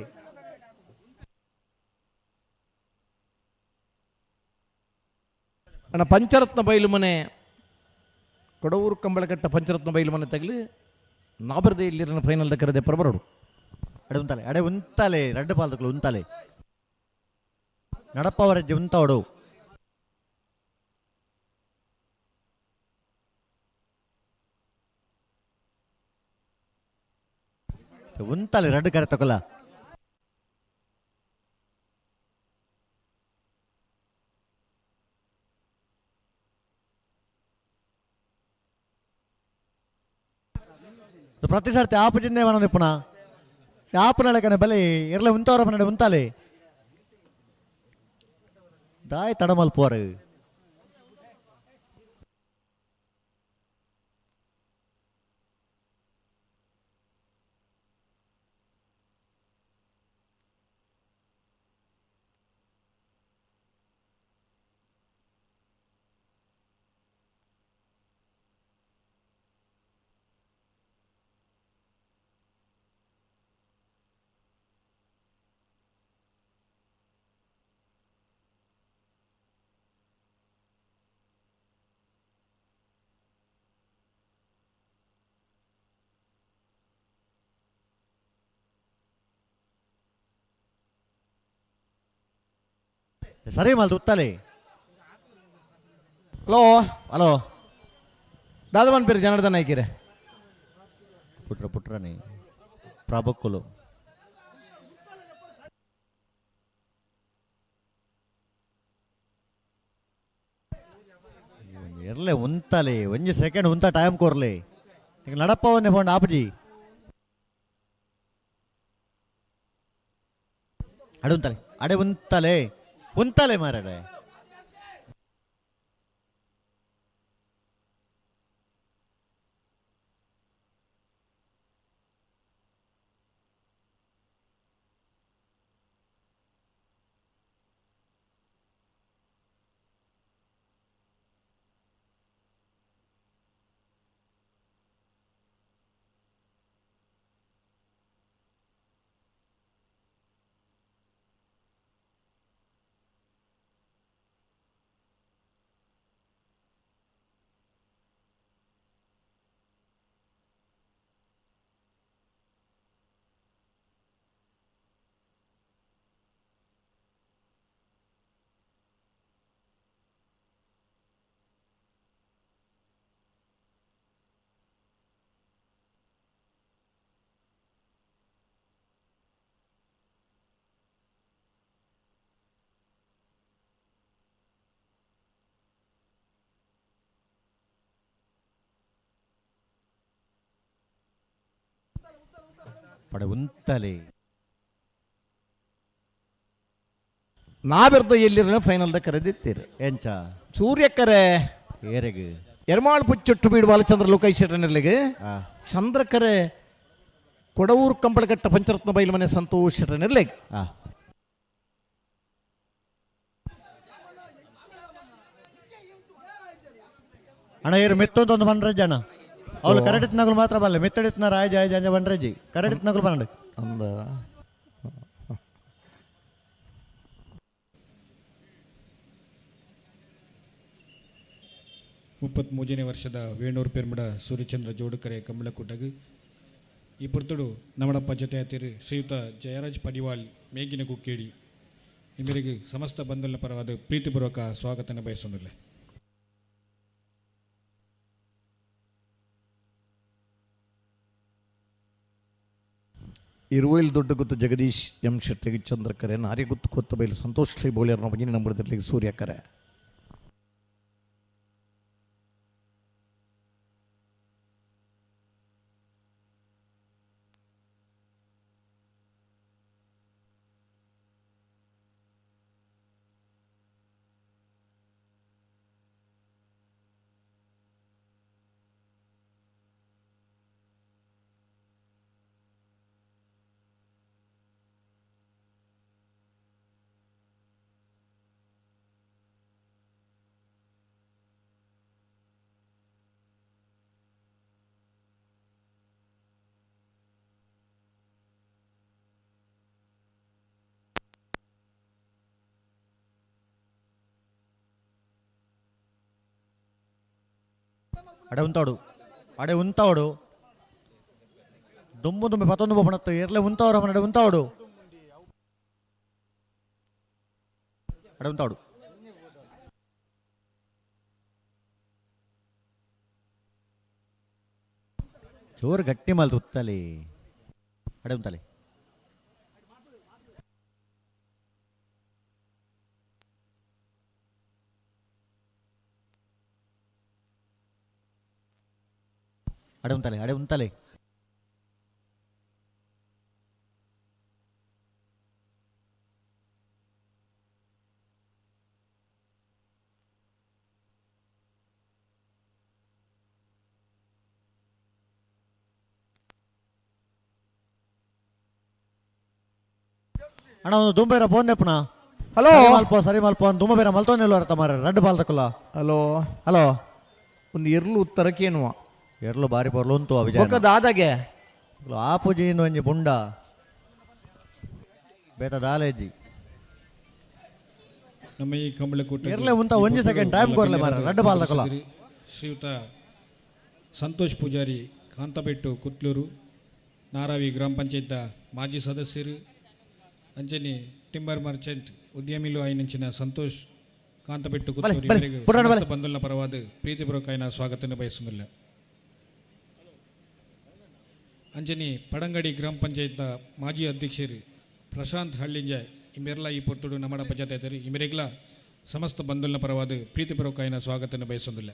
Speaker 7: ಅಣ್ಣ ಪಂಚರತ್ನ ಬೈಲು ಮನೆ ಕೊಡವೂರು ಕಂಬಳಕಟ್ಟ ಪಂಚರತ್ನ ಬೈಲು ಮನೆ ತಗಲಿ ನಾಬರ್ದೆ ಇಲ್ಲಿರನ ಫೈನಲ್ ಕರೆದೆ ಪ್ರಬರೋಡು.
Speaker 2: ಅಡೆ ಉಂತಾಲೆ ಅಡೆ ಉಂತಾಲೆ ರಡ್ಡು ಪಾಲ್ದಕ್ಲು ಉಂತಾಲೆ ನಡಪ್ಪವರಜ್ಜೆ ಉಂತಾವಡು. ಉಂತಾಲೆ ರಡ್ಡು ಕರೆ ತಕೊಲ್ಲ. ಪ್ರತಿ ಸರ್ತಿ ಆಪು ಜಿಂದೆ ಮನ ಪುನಃ ಆಪು ಬಲೆ ಇರ್ಲೆ ಉಂತವರ ಮನೆ ಉಂತಾಲೆ ದಾಯ್ ತಡಮಲ್ಪುವರು. ಸರಿ ಮಲ್ದು ಉತ್ತಲೆ.
Speaker 7: ಹಲೋ
Speaker 2: ಹಲೋ
Speaker 7: ದಾದಮನ್ ಪೇರು ಜನಾರ್ದನ್ ನಾಯ್ಕಿರೆ.
Speaker 2: ಪುಟ್ರ ಪುಟ್ರನಿ ಪ್ರಬಕ್ಕುಲು. ಇರ್ಲೆ ಉಂತಲೆ ಒಂಜಿ ಸೆಕೆಂಡ್ ಉಂತ ಟೈಮ್ ಕೊರ್ಲೆ ಈಗ ನಡಪ್ಪವನ್ನೇ ಫೋನ್ ಆಪಜಿ. ಅಡೆ ಉಂತಲೆ ಅಡೆ ಉಂತಲೆ ಉಂತಲೆ ಮಾರಡೆ. ಪಡೆ ಉಂತಲೆ.
Speaker 7: ನಾಬೆರ್ದ ಎಲ್ಲಿರ ಫೈನಲ್ದ ಕರೆದಿತ್ತೀರು.
Speaker 2: ಎಂಚ
Speaker 7: ಸೂರ್ಯಕರೆ
Speaker 2: ಏರೆಗ್
Speaker 7: ಎರ್ಮಾಳ್ ಪುಚ್ಚೊಟ್ಟು ಬೀಡು ಬಾಲಚಂದ್ರ ಲೋಕೈಶೆಟ್ಟನಿರ್ಲಿಗೆ ಚಂದ್ರಕರೆ ಕೊಡವೂರು ಕಂಬಳಘಟ್ಟ ಪಂಚರತ್ನ ಬೈಲು ಮನೆ ಸಂತೋಷ್ ಶೆಟ್ಟನಿರ್ಲಿಗೆ.
Speaker 2: ಅಣ್ಣ ಏರು ಮೆತ್ತೊಂದೊಂದು ಬಂಡ್ರಜ್ಜಿ ಅಣ್ಣ. ಅವಳು ಕರಡಿತ್ನಗಳು ಮಾತ್ರ ಬಲ್ಲೆ ಮೆತ್ತಡಿತ್ನ ರಾಯ ಜಯ ಜಯ ಬಂಡ್ರಜ್ಜಿ ಕರಡಿತ್ನಗಳು ಬಂಡ
Speaker 7: ಅಂದ
Speaker 6: 33ನೇ ವರ್ಷದ ವೇಣೂರು ಪೆರ್ಮಡ ಸೂರ್ಯಚಂದ್ರ ಜೋಡುಕರೆ ಕಂಬಳಕೂಟಗ್ ಈ ಪುರ್ತುಡು ನಮಡಪ್ಪ ಜೊತೆ ತಿರು ಶ್ರೀಯುತ ಜಯರಾಜ್ ಪಡಿವಾಳ್ ಮೇಗಿನ ಕುಕ್ಕೇಡಿ ಇಂದರಿಗೆ ಸಮಸ್ತ ಬಂಧುಗಳ ಪರವಾದ ಪ್ರೀತಿಪೂರ್ವಕ ಸ್ವಾಗತನ ಬಯಸೊಂದಿಲ್ಲ.
Speaker 7: ಇರುವೈಲ್ ದೊಡ್ಡ ಗುತ್ತು ಜಗದೀಶ್ ಎಂ ಶೆಟ್ಟಿಗೆ ಚಂದ್ರಕರೆ, ನಾರಿಗುತ್ತು ಕೊತ್ತಬೈಲು ಸಂತೋಷ್ ಶ್ರೀ ಬೋಳಿಯರ್ನ ಒಂಜನೇ ನಂಬರ್ ದಿರ್ಲಿಗೆ ಸೂರ್ಯಕರೆ.
Speaker 2: ಅಡೆ ಉಂತಾಡು, ಅಡೆ ಉಂತಾವಡು, ದುಮ್ಮು ದುಮ್ಮೆ ಪತ್ತೊಂದು ಬೊಪ್ಪಣತ್ತು ಎರ್ಲೆ ಉಂತಾವ್ರ ಅಡೆ ಉಂತಾವಡು, ಅಡೆ ಉಂತಾವಡು. ಚೋರು ಗಟ್ಟಿ ಮಲ್ತು ಉತ್ತಲಿ, ಅಡೆ ಉಂತಲಿ. ಅಡೆ ಉಂತಲೆ, ಅಡೆ ಉಂತಲೆ. ಅಣ್ಣ ಒಂದು ದುಂಬೇರ ಫೋನ್ ನೆಪ್ಪಣ.
Speaker 7: ಹಲೋ
Speaker 2: ಮಲ್ಪ ಸರಿ ಮಲ್ಪ ಒಂದು ದುಂಬಬೇರ ಮಲ್ತೊಂದಿಲ್ಲ ತಮಾರ ರಡ್ಡು ಬಾಲ್ ತಕೊಲ್ಲ.
Speaker 7: ಹಲೋ
Speaker 2: ಹಲೋ
Speaker 7: ಒಂದು ಎರ್ಲು ಉತ್ತರಕ್ಕೇನುವ
Speaker 2: ಎರ್ಲು ಬಾರಿ ಪೊರ್ಲು ಉಂತು ವಿಜಯ
Speaker 7: ಬೊಕ್ಕ ದಾದಾಗೆ
Speaker 2: ಆಪುಜಿ ಒಂಜಿ ಬುಂಡ ಬೇತ ದಾಲೇಜಿ
Speaker 6: ನಮ್ಮ ಈ ಕಂಬಳಕೂಟ
Speaker 2: ಎರ್ಲೆ ಉಂತ ಒಂಜಿ ಸೆಕೆಂಡ್ ಟೈಮ್ ಕೊರ್ಲೆ ಮಾರ್ರೆ, ರಡ್ಡು ಬಾಲ್ ತಕೊಲ್ಲ.
Speaker 6: ಶ್ರೀಯುತ ಸಂತೋಷ್ ಪೂಜಾರಿ ಕಾಂತಬೆಟ್ಟು ಕುತ್ಲೂರು ನಾರಾವಿ ಗ್ರಾಮ ಪಂಚಾಯತ್ ಮಾಜಿ ಸದಸ್ಯರು ಅಂಚನೆ ಟಿಂಬರ್ ಮರ್ಚೆಂಟ್ ಉದ್ಯಮಿಲು ಐನಂಚಿನ ಸಂತೋಷ್ ಕಾಂತಬೆಟ್ಟು ಕುತ್ಲೂರು
Speaker 2: ಬಲೆ,
Speaker 6: ಇವರಿಗೆ
Speaker 2: ಪುರಾಣ ಬಲೆ.
Speaker 6: ಸಮಸ್ತ ಬಂಧುಗಳ ಪರವಾದ ಪ್ರೀತಿಪೂರ್ವಕ ಸ್ವಾಗತವನ್ನು ಬಯಸುವುದಿಲ್ಲ. ಅಂಜನಿ ಪಡಂಗಡಿ ಗ್ರಾಮ ಪಂಚಾಯತ್ ಮಾಜಿ ಅಧ್ಯಕ್ಷರು ಪ್ರಶಾಂತ್ ಹಳ್ಳಿಂಜ ಇಮೆರ್ಲ ಈ ಪೊರ್ತುಡು ನಮ್ಮಡ ಪಂಚಾಯತ್ ಇಮೆರೆಗ್ಲ ಸಮಸ್ತ ಬಂಧುಗಳ ಪರವಾದ ಪ್ರೀತಿಪೂರ್ವಕ ಸ್ವಾಗತವನ್ನು ಬಯಸುವುದಿಲ್ಲ.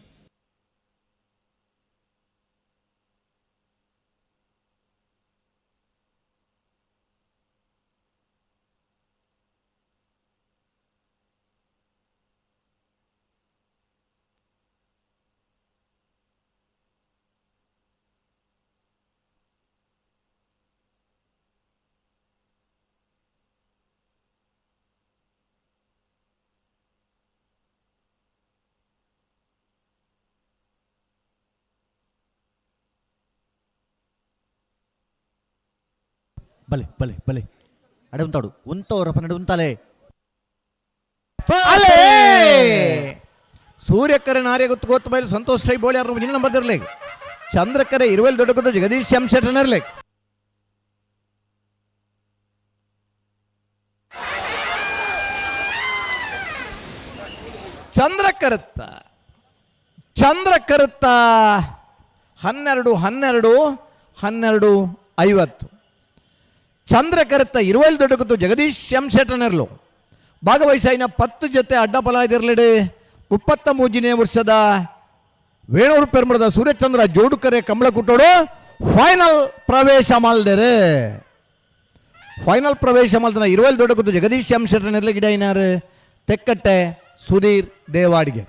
Speaker 2: ಬಲೆ ಬಲೆ ಬಲೆ ಅಡೆ ಉಂತಾಡು ಉಂತವರಪ್ಪ ನಡೆ ಉಂತಾಲೆ.
Speaker 7: ಅಲೇ ಸೂರ್ಯಕರೆ ನಾರ್ಯ ಗೊತ್ತು ಗೊತ್ತು ಬೈಲು ಸಂತೋಷ್ ರೈ ಬೋಳಿ ಯಾರು ನಿನ್ನ ನಂಬರ್ ಇರ್ಲಿ. ಚಂದ್ರಕರೆ ಇರುವೆಲ್ ದೊಡ್ಡ ಗೊತ್ತು ಜಗದೀಶ್ ಎಂ ಶೆಟ್ಟರ್ ಇರ್ಲಿ. ಚಂದ್ರಕರತ್ತ ಚಂದ್ರಕರತ್ತ 12 12 12 50. ಚಂದ್ರಕರತ್ತ ಇರುವೈಲ್ ದೊಡ್ಡ ಗೊತ್ತು ಜಗದೀಶ್ ಎಂ ಶೆಟ್ಟರ್ನರ್ಲು ಭಾಗವಹಿಸಾಯಿನ 10 ಜೊತೆ ಅಡ್ಡಫಲ ಇದಿರಲಿಡೆ. 33ನೇ ವರ್ಷದ ವೇಣೂರು ಪೆರ್ಮರದ ಸೂರ್ಯಚಂದ್ರ ಜೋಡುಕರೆ ಕಮಲಕುಟ್ಟೋಡು ಫೈನಲ್ ಪ್ರವೇಶ ಮಾಲ್ದರೆ. ಫೈನಲ್ ಪ್ರವೇಶ ಮಾಲ್ದನ ಇರುವೈಲ್ ದೊಡ್ಡ ಗೊತ್ತು ಜಗದೀಶ್ ಎಂ ಶೆಟ್ಟರ್ನರ್ಲು ಗಿಡ ಐನಾರು ತೆಕ್ಕಟ್ಟೆ ಸುಧೀರ್ ದೇವಾಡಿಗೆ.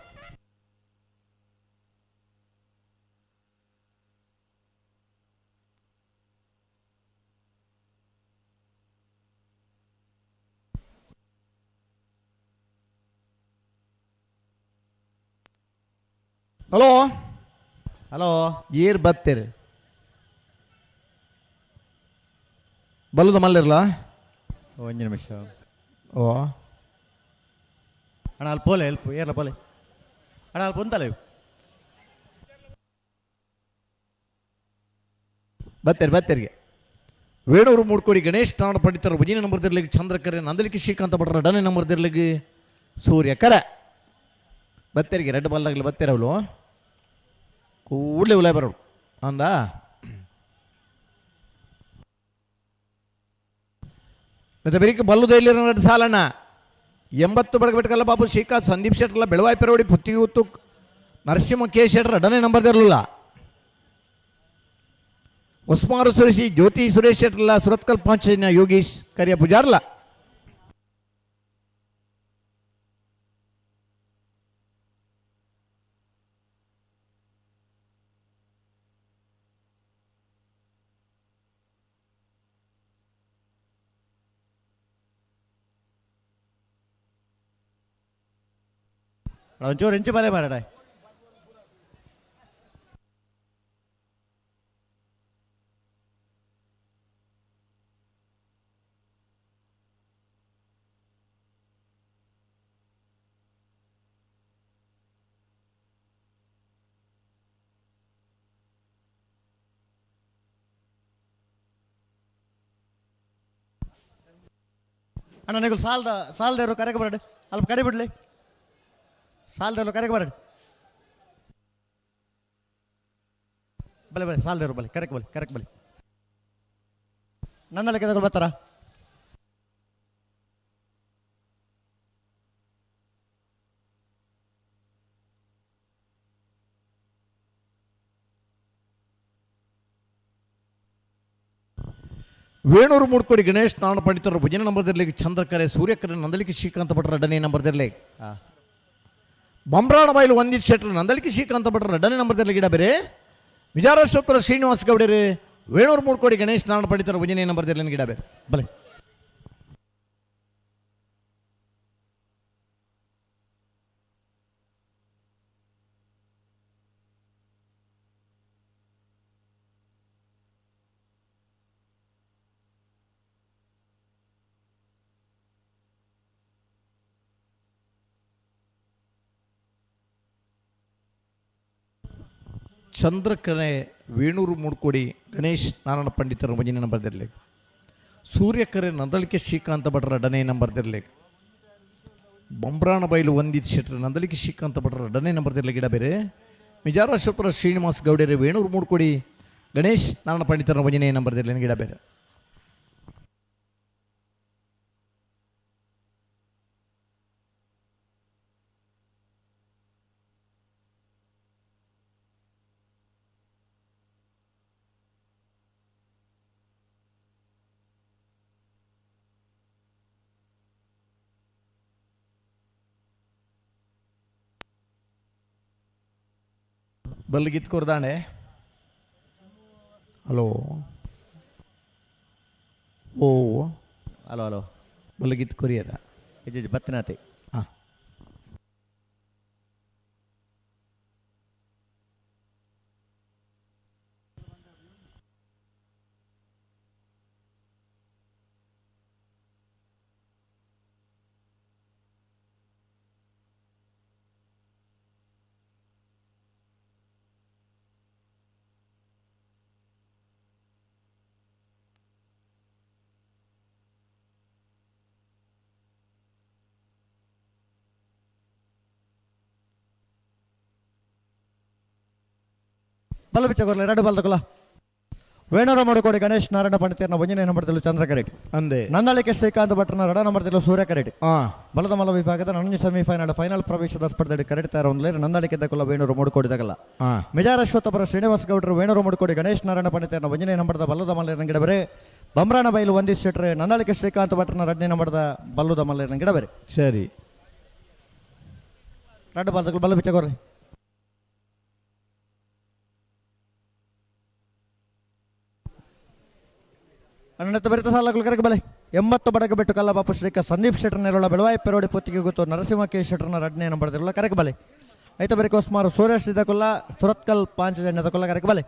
Speaker 7: ಹಲೋ
Speaker 2: ಹಲೋ
Speaker 7: ಏರ್ ಬತ್ತೀರಿ ಬಲ್ಲದ ಮಲ್ಲಿರ್ಲ
Speaker 2: ಒಂದು ನಿಮಿಷ
Speaker 7: ಓ
Speaker 2: ಅಣ್ಣ ಅಲ್ಲಿ ಪೋಲೆ ಎಲ್ಪ್ ಏರ್ಲ ಪೋಲೆ ಅಣ್ಣ ಅಲ್ಲಿ ಪುಂತಲೆ
Speaker 7: ಬತ್ತೀರಿ ಬತ್ತೀರಿಗೆ. ವೇಣೂರು ಮೂಡ್ಕೋಡಿ ಗಣೇಶ್ ನಾಡ ಪಂಡಿತರ ಭಜಿನ ನಂಬರ್ ದಿರ್ಲಿಗೆ ಚಂದ್ರಕರೆ, ನಂದಲಿಕ್ಕೆ ಶ್ರೀಕಾಂತ ಭಟ್ರ ಡನೆ ನಂಬರ್ ದಿರ್ಲಿಗೆ ಸೂರ್ಯಕರ. ಬತ್ತೀರಿಗೆ ರೆಡ್ ಬಲ್ದಾಗಲಿ ಬತ್ತೀರ ಅವಳು ಕೂಡಲೇ ಉಲಾಯ್ ಬರೋಳು ಅಂದ. ಮತ್ತೆ ಬೆರಿಕೆ ಬಲ್ಲು ದೈಲಿರ ಸಾಲಣ್ಣ 80 ಬಡಗಬೆಟ್ಟಕಲ್ಲ ಬಾಬು ಶ್ರೀಕಾಂತ್ ಸಂದೀಪ್ ಶೆಟ್ಟರ್ಲ ಬೆಳವಾಯಿ ಪೆರವಡಿ ಪುತ್ತಿಗೆ ಉತ್ತು ನರಸಿಂಹ ಕೆ ಶೆಟ್ಟರ್ ಎರಡನೇ ನಂಬರ್ ಇರಲಿಲ್ಲ. ಉಸ್ಮಾರು ಸುರೇಶಿ ಜ್ಯೋತಿ ಸುರೇಶ್ ಶೆಟ್ಟರ್ಲ ಸುರತ್ಕಲ್ ಪಂಚನ ಯೋಗೀಶ್ ಕರಿಯ ಪೂಜಾರ್ಲ.
Speaker 2: ಒಂಚೂರು ಇಂಚು ಬಲೆ ಮಾರಾಡ. ಅಣ್ಣ ನೀವು ಸಾಲದ ಸಾಲದೇವರು ಕರೆಗೆ ಬರಡಿ, ಅಲ್ಪ ಕಡೆ ಬಿಡಲಿ, ಸಾಲದೇವರು ಕರೆಗೆ ಬರಡಿ. ಬಲೆ ಬಲೆ ಸಾಲದೇವರು ಬಲೆ ಕರೆಕ್ ಬಲೆ ಕರೆಕ್ ಬಲೆ. ನನ್ನ ಲೆಕ್ಕದಗಳು ಬರ್ತಾರಾ?
Speaker 7: ವೇಣೂರು ಮೂಡ್ಕೋಡಿ ಗಣೇಶ್ ನಾರಾಯಣ ಪಂಡಿತರು ಭುಜನ ನಂಬರ್ದಿರಲಿ, ಚಂದ್ರಕರೆ ಸೂರ್ಯಕರೆ ನಂದಲಿಕೆ ಶ್ರೀಕಾಂತ ಭಟ್ರ ಎರಡನೇ ನಂಬರ್ದಿರಲಿ. ಬೊಮ್ರಾಣ ಬೈಲು ವಂದಿತ್ ಶೆಟ್ಟರು ನಂದಲಿಕೆ ಶ್ರೀಕಾಂತ ಭಟ್ರ ಎರಡನೇ ನಂಬರ್ದಿರಲಿ ಗಿಡ ಬೇರೆ. ವಿಜಾರೇಶ್ವರ ಶ್ರೀನಿವಾಸ ಗೌಡರು ವೇಣೂರು ಮೂಡ್ಕೋಡಿ ಗಣೇಶ್ ನಾರಾಯಣ ಪಂಡಿತರು ಭುಜನೇ ನಂಬರ್ದಿರಲಿ ಗಿಡ ಬೇರೆ.
Speaker 2: ಬಲೆ
Speaker 7: ಚಂದ್ರಕರೆ ವೇಣೂರು ಮೂಡ್ಕೋಡಿ ಗಣೇಶ್ ನಾರಾಯಣ ಪಂಡಿತರ ಭಜನೆ ನಂಬರ್ದಿರಲಿ, ಸೂರ್ಯಕರೆ ನಂದಳಿಕೆ ಶ್ರೀಕಾಂತ ಭಟ್ರ ಎರಡನೇ ನಂಬರ್ದಿರಲಿ, ಬೊಮ್ರಾಣ ಬೈಲು ವಂದಿತ್ ಶೆಟ್ಟರು ನಂದಳಿಕೆ ಶ್ರೀಕಾಂತ ಭಟ್ರ ಎರಡನೇ ನಂಬರ್ದಿರಲಿ ಗಿಡ ಬೇರೆ. ಮಿಜಾರೇಶ್ವರ ಶ್ರೀನಿವಾಸ್ ಗೌಡರು ವೇಣೂರು ಮೂಡ್ಕೋಡಿ ಗಣೇಶ್ ನಾರಾಯಣ ಪಂಡಿತರ ಭಜನೆ ನಂಬರ್ದಿರಲಿ ಗಿಡ ಬೇರೆ. ಬಲ್ಗಿತ್ ಕೊರ್ದಾಣೆ. ಹಲೋ ಓ
Speaker 2: ಹಲೋ ಹಲೋ
Speaker 7: ಬಲ್ಗಿತ್ ಕೊರಿಯದ
Speaker 2: ಇಜ್ಜಿ ಬತ್ತಿನಾತಿ.
Speaker 7: ಹಾಂ.
Speaker 2: ಬಲ್ಲ ಬಿಚ್ಚಗೋರ್ಲ ಎರಡು ಬಲ್ದಕುಲ. ವೇಣೂರು ಮಾಡುಕೋಡಿ ಗಣೇಶ್ ನಾರಾಯಣ ಪಂಡಿತರನ್ನ ಒಂದನೇ ನಂಬರ್ದಲ್ಲಿ ಚಂದ್ರಕರೆಡ್ಡಿ
Speaker 7: ಅಂದೆ
Speaker 2: ನಂದಳಿಕೆ ಶ್ರೀಕಾಂತ್ ಭಟ್ರನ ಎರಡ ನಂಬರ್ದಲ್ಲಿ ಸೂರ್ಯ ಕರೆಡ್ಡಿ.
Speaker 7: ಹಾಂ.
Speaker 2: ಬಲದ ಮಲ ವಿಭಾಗದ ನನ್ನ ಸೆಮಿಫೈನಲ್ ಫೈನಲ್ ಪ್ರವೇಶದ ಸ್ಪರ್ಧೆ ಕರೆಡ್ ತಯಾರ ಒಂದು ನಂದಳಿಕೆ ದಕುಲ ವೇಣೂರು ಮೂಡುಕೋಡಿ ದಗಲ.
Speaker 7: ಹಾಂ.
Speaker 2: ಮಿಜಾರಶ್ವತ್ತಪುರ ಶ್ರೀನಿವಾಸ ಗೌಡರು ವೇಣೂರು ಮೂಡುಕೋಡಿ ಗಣೇಶ್ ನಾರಾಯಣ ಪಂಡಿತರನ್ನ ಒಂದನೇ ನಂಬರ್ದ ಬಲ್ಲದ ಮಲ್ಲರ ಗಿಡಬರೆ. ಬಮ್ರಾಣ ಬೈಲು ವಂದಿತ್ ಶೆಟ್ರೆ ನಂದಳಿಕೆ ಶ್ರೀಕಾಂತ್ ಭಟ್ರನ ಎರಡನೇ ನಂಬರ್ದ ಬಲ್ಲದ ಮಲ್ಲರ ಗಿಡಬರೆ.
Speaker 7: ಸರಿ.
Speaker 2: ಎರಡು ಬಾಲ್ದಗಳು ಬಲ್ಲ ಬಿಚ್ಚಗೋರ್ಲಿ. ಅಣ್ಣತ್ತ ಬೆರೆತ ಸಾಲಗಳು ಕರೆಗೆ ಬಲೆ. 80 ಬಡಗ ಬಿಟ್ಟು ಕಲ್ಲಬಾಪು ಶ್ರೀಕ ಸಂದೀಪ್ ಶೆಟ್ಟರ್ ನೆರಳ ಬೆಳವಾಯಿ ಪೆರೋಡಿ ಪೊತ್ತಿಗೆ ಗೊತ್ತು ನರಸಿಂಹ ಕೆ ಶೆಟ್ಟರ್ನ ಎರಡನೇ ನಂಬರ್ದಿರಲ್ಲ ಕರೆಗೆ ಬಲೆ. ಐತ ಬೆರಕೆ ಸುಮಾರು ಸೂರ್ಯ ಇದಕ್ಕೊಲ್ಲ ಸುರತ್ಕಲ್ ಪಾಂಚಜನ್ಯದಕೊಲ್ಲ ಕರೆಗೆ ಬಲೆ.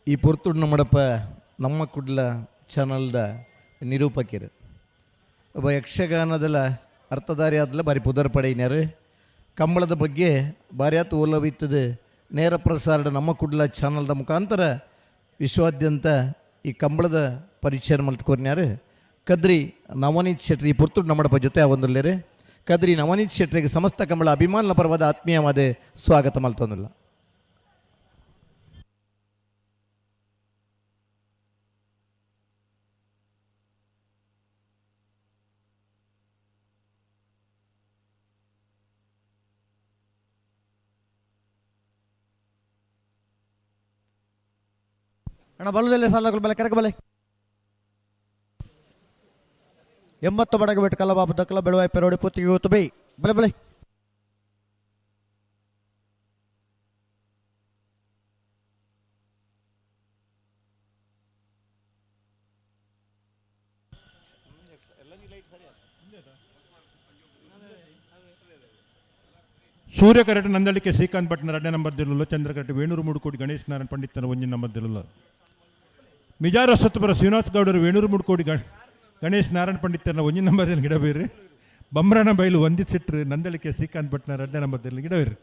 Speaker 7: ಈ ಪೊರ್ತುಡು ನಮ್ಮಡಪ್ಪ ನಮ್ಮ ಕುಡ್ಲ ಚಾನಲ್ದ ನಿರೂಪಕರು ಒಬ್ಬ ಯಕ್ಷಗಾನದಲ್ಲ ಅರ್ಥಧಾರಿ ಆದಲ ಬಾರಿ ಪುದರ್ ಪಡೆಯಿನಾರು ಕಂಬಳದ ಬಗ್ಗೆ ಬಾರ್ಯಾತು ಒಲವಿತ್ತದು ನೇರ ಪ್ರಸಾರ ನಮ್ಮ ಕುಡ್ಲ ಚಾನಲ್ದ ಮುಖಾಂತರ ವಿಶ್ವಾದ್ಯಂತ ಈ ಕಂಬಳದ ಪರಿಚಯ ಮಲ್ತ್ಕೊರ್ನ್ಯಾರು ಕದ್ರಿ ನವನೀತ್ ಶೆಟ್ಟಿ ಈ ಪೊರ್ತುಡು ನಮ್ಮಡಪ್ಪ ಜೊತೆ ಒಂದುಲ್ಲೇರು ಕದ್ರಿ ನವನೀತ್ ಶೆಟ್ಟರಿಗೆ ಸಮಸ್ತ ಕಂಬಳ ಅಭಿಮಾನ ಪರವಾದ ಆತ್ಮೀಯವಾದ ಸ್ವಾಗತ ಮಲ್ತೊಂದಿಲ್ಲ.
Speaker 2: ಅಣ್ಣ ಬಲ್ಲದಲ್ಲಿ ಸಾಲಗಳು ಬಲೆ ಕರೆಕ ಬಲೆ 80 ಬಡಗ ಬಿಟ್ಟು ಕಲ್ಲಬಾಬು ದಕ್ಕಲ ಬೆಳುವಾಯಿ ಪೆರೋಡಿ ಪುತ್ತಿಗೆ ಯೂತು ಬೈ ಬಲೆ ಬಲೆ.
Speaker 3: ಸೂರ್ಯ ಕರೆಟ್ ನಂದಳಿಕೆ ಶ್ರೀಕಾಂತ್ ಭಟ್ನ ಎರಡನೇ ನಂಬರ್ ದಿಲ್ಲುಲ್ಲ, ಚಂದ್ರ ಕರೆಟ್ ವೇಣೂರು ಮುಡುಕೋಡಿ ಗಣೇಶ್ ನಾರಾಯಣ ಪಂಡಿತನ ಒಂದನೇ ನಂಬರ್ ದಿಲ್ಲುಲ್ಲ, ಮಿಜಾರ ಸತ್ಪುರ ಶ್ರೀನಿವಾಸ್ ಗೌಡರು ವೇಣೂರು ಮುಡುಕೋಡಿ ಗಣೇಶ್ ನಾರಾಯಣ ಪಂಡಿತನ ಒಂದನೇ ನಂಬರ್ ಗಿಡಬೇರಿ, ಬಮ್ರಣ ಬೈಲು ವಂದಿಸಿಟ್ರು ನಂದಳಿಕೆ ಶ್ರೀಕಾಂತ್ ಭಟ್ನ ಎರಡನೇ ನಂಬರ್ ದಿಲ್ಲ ಗಿಡಬೇರಿ.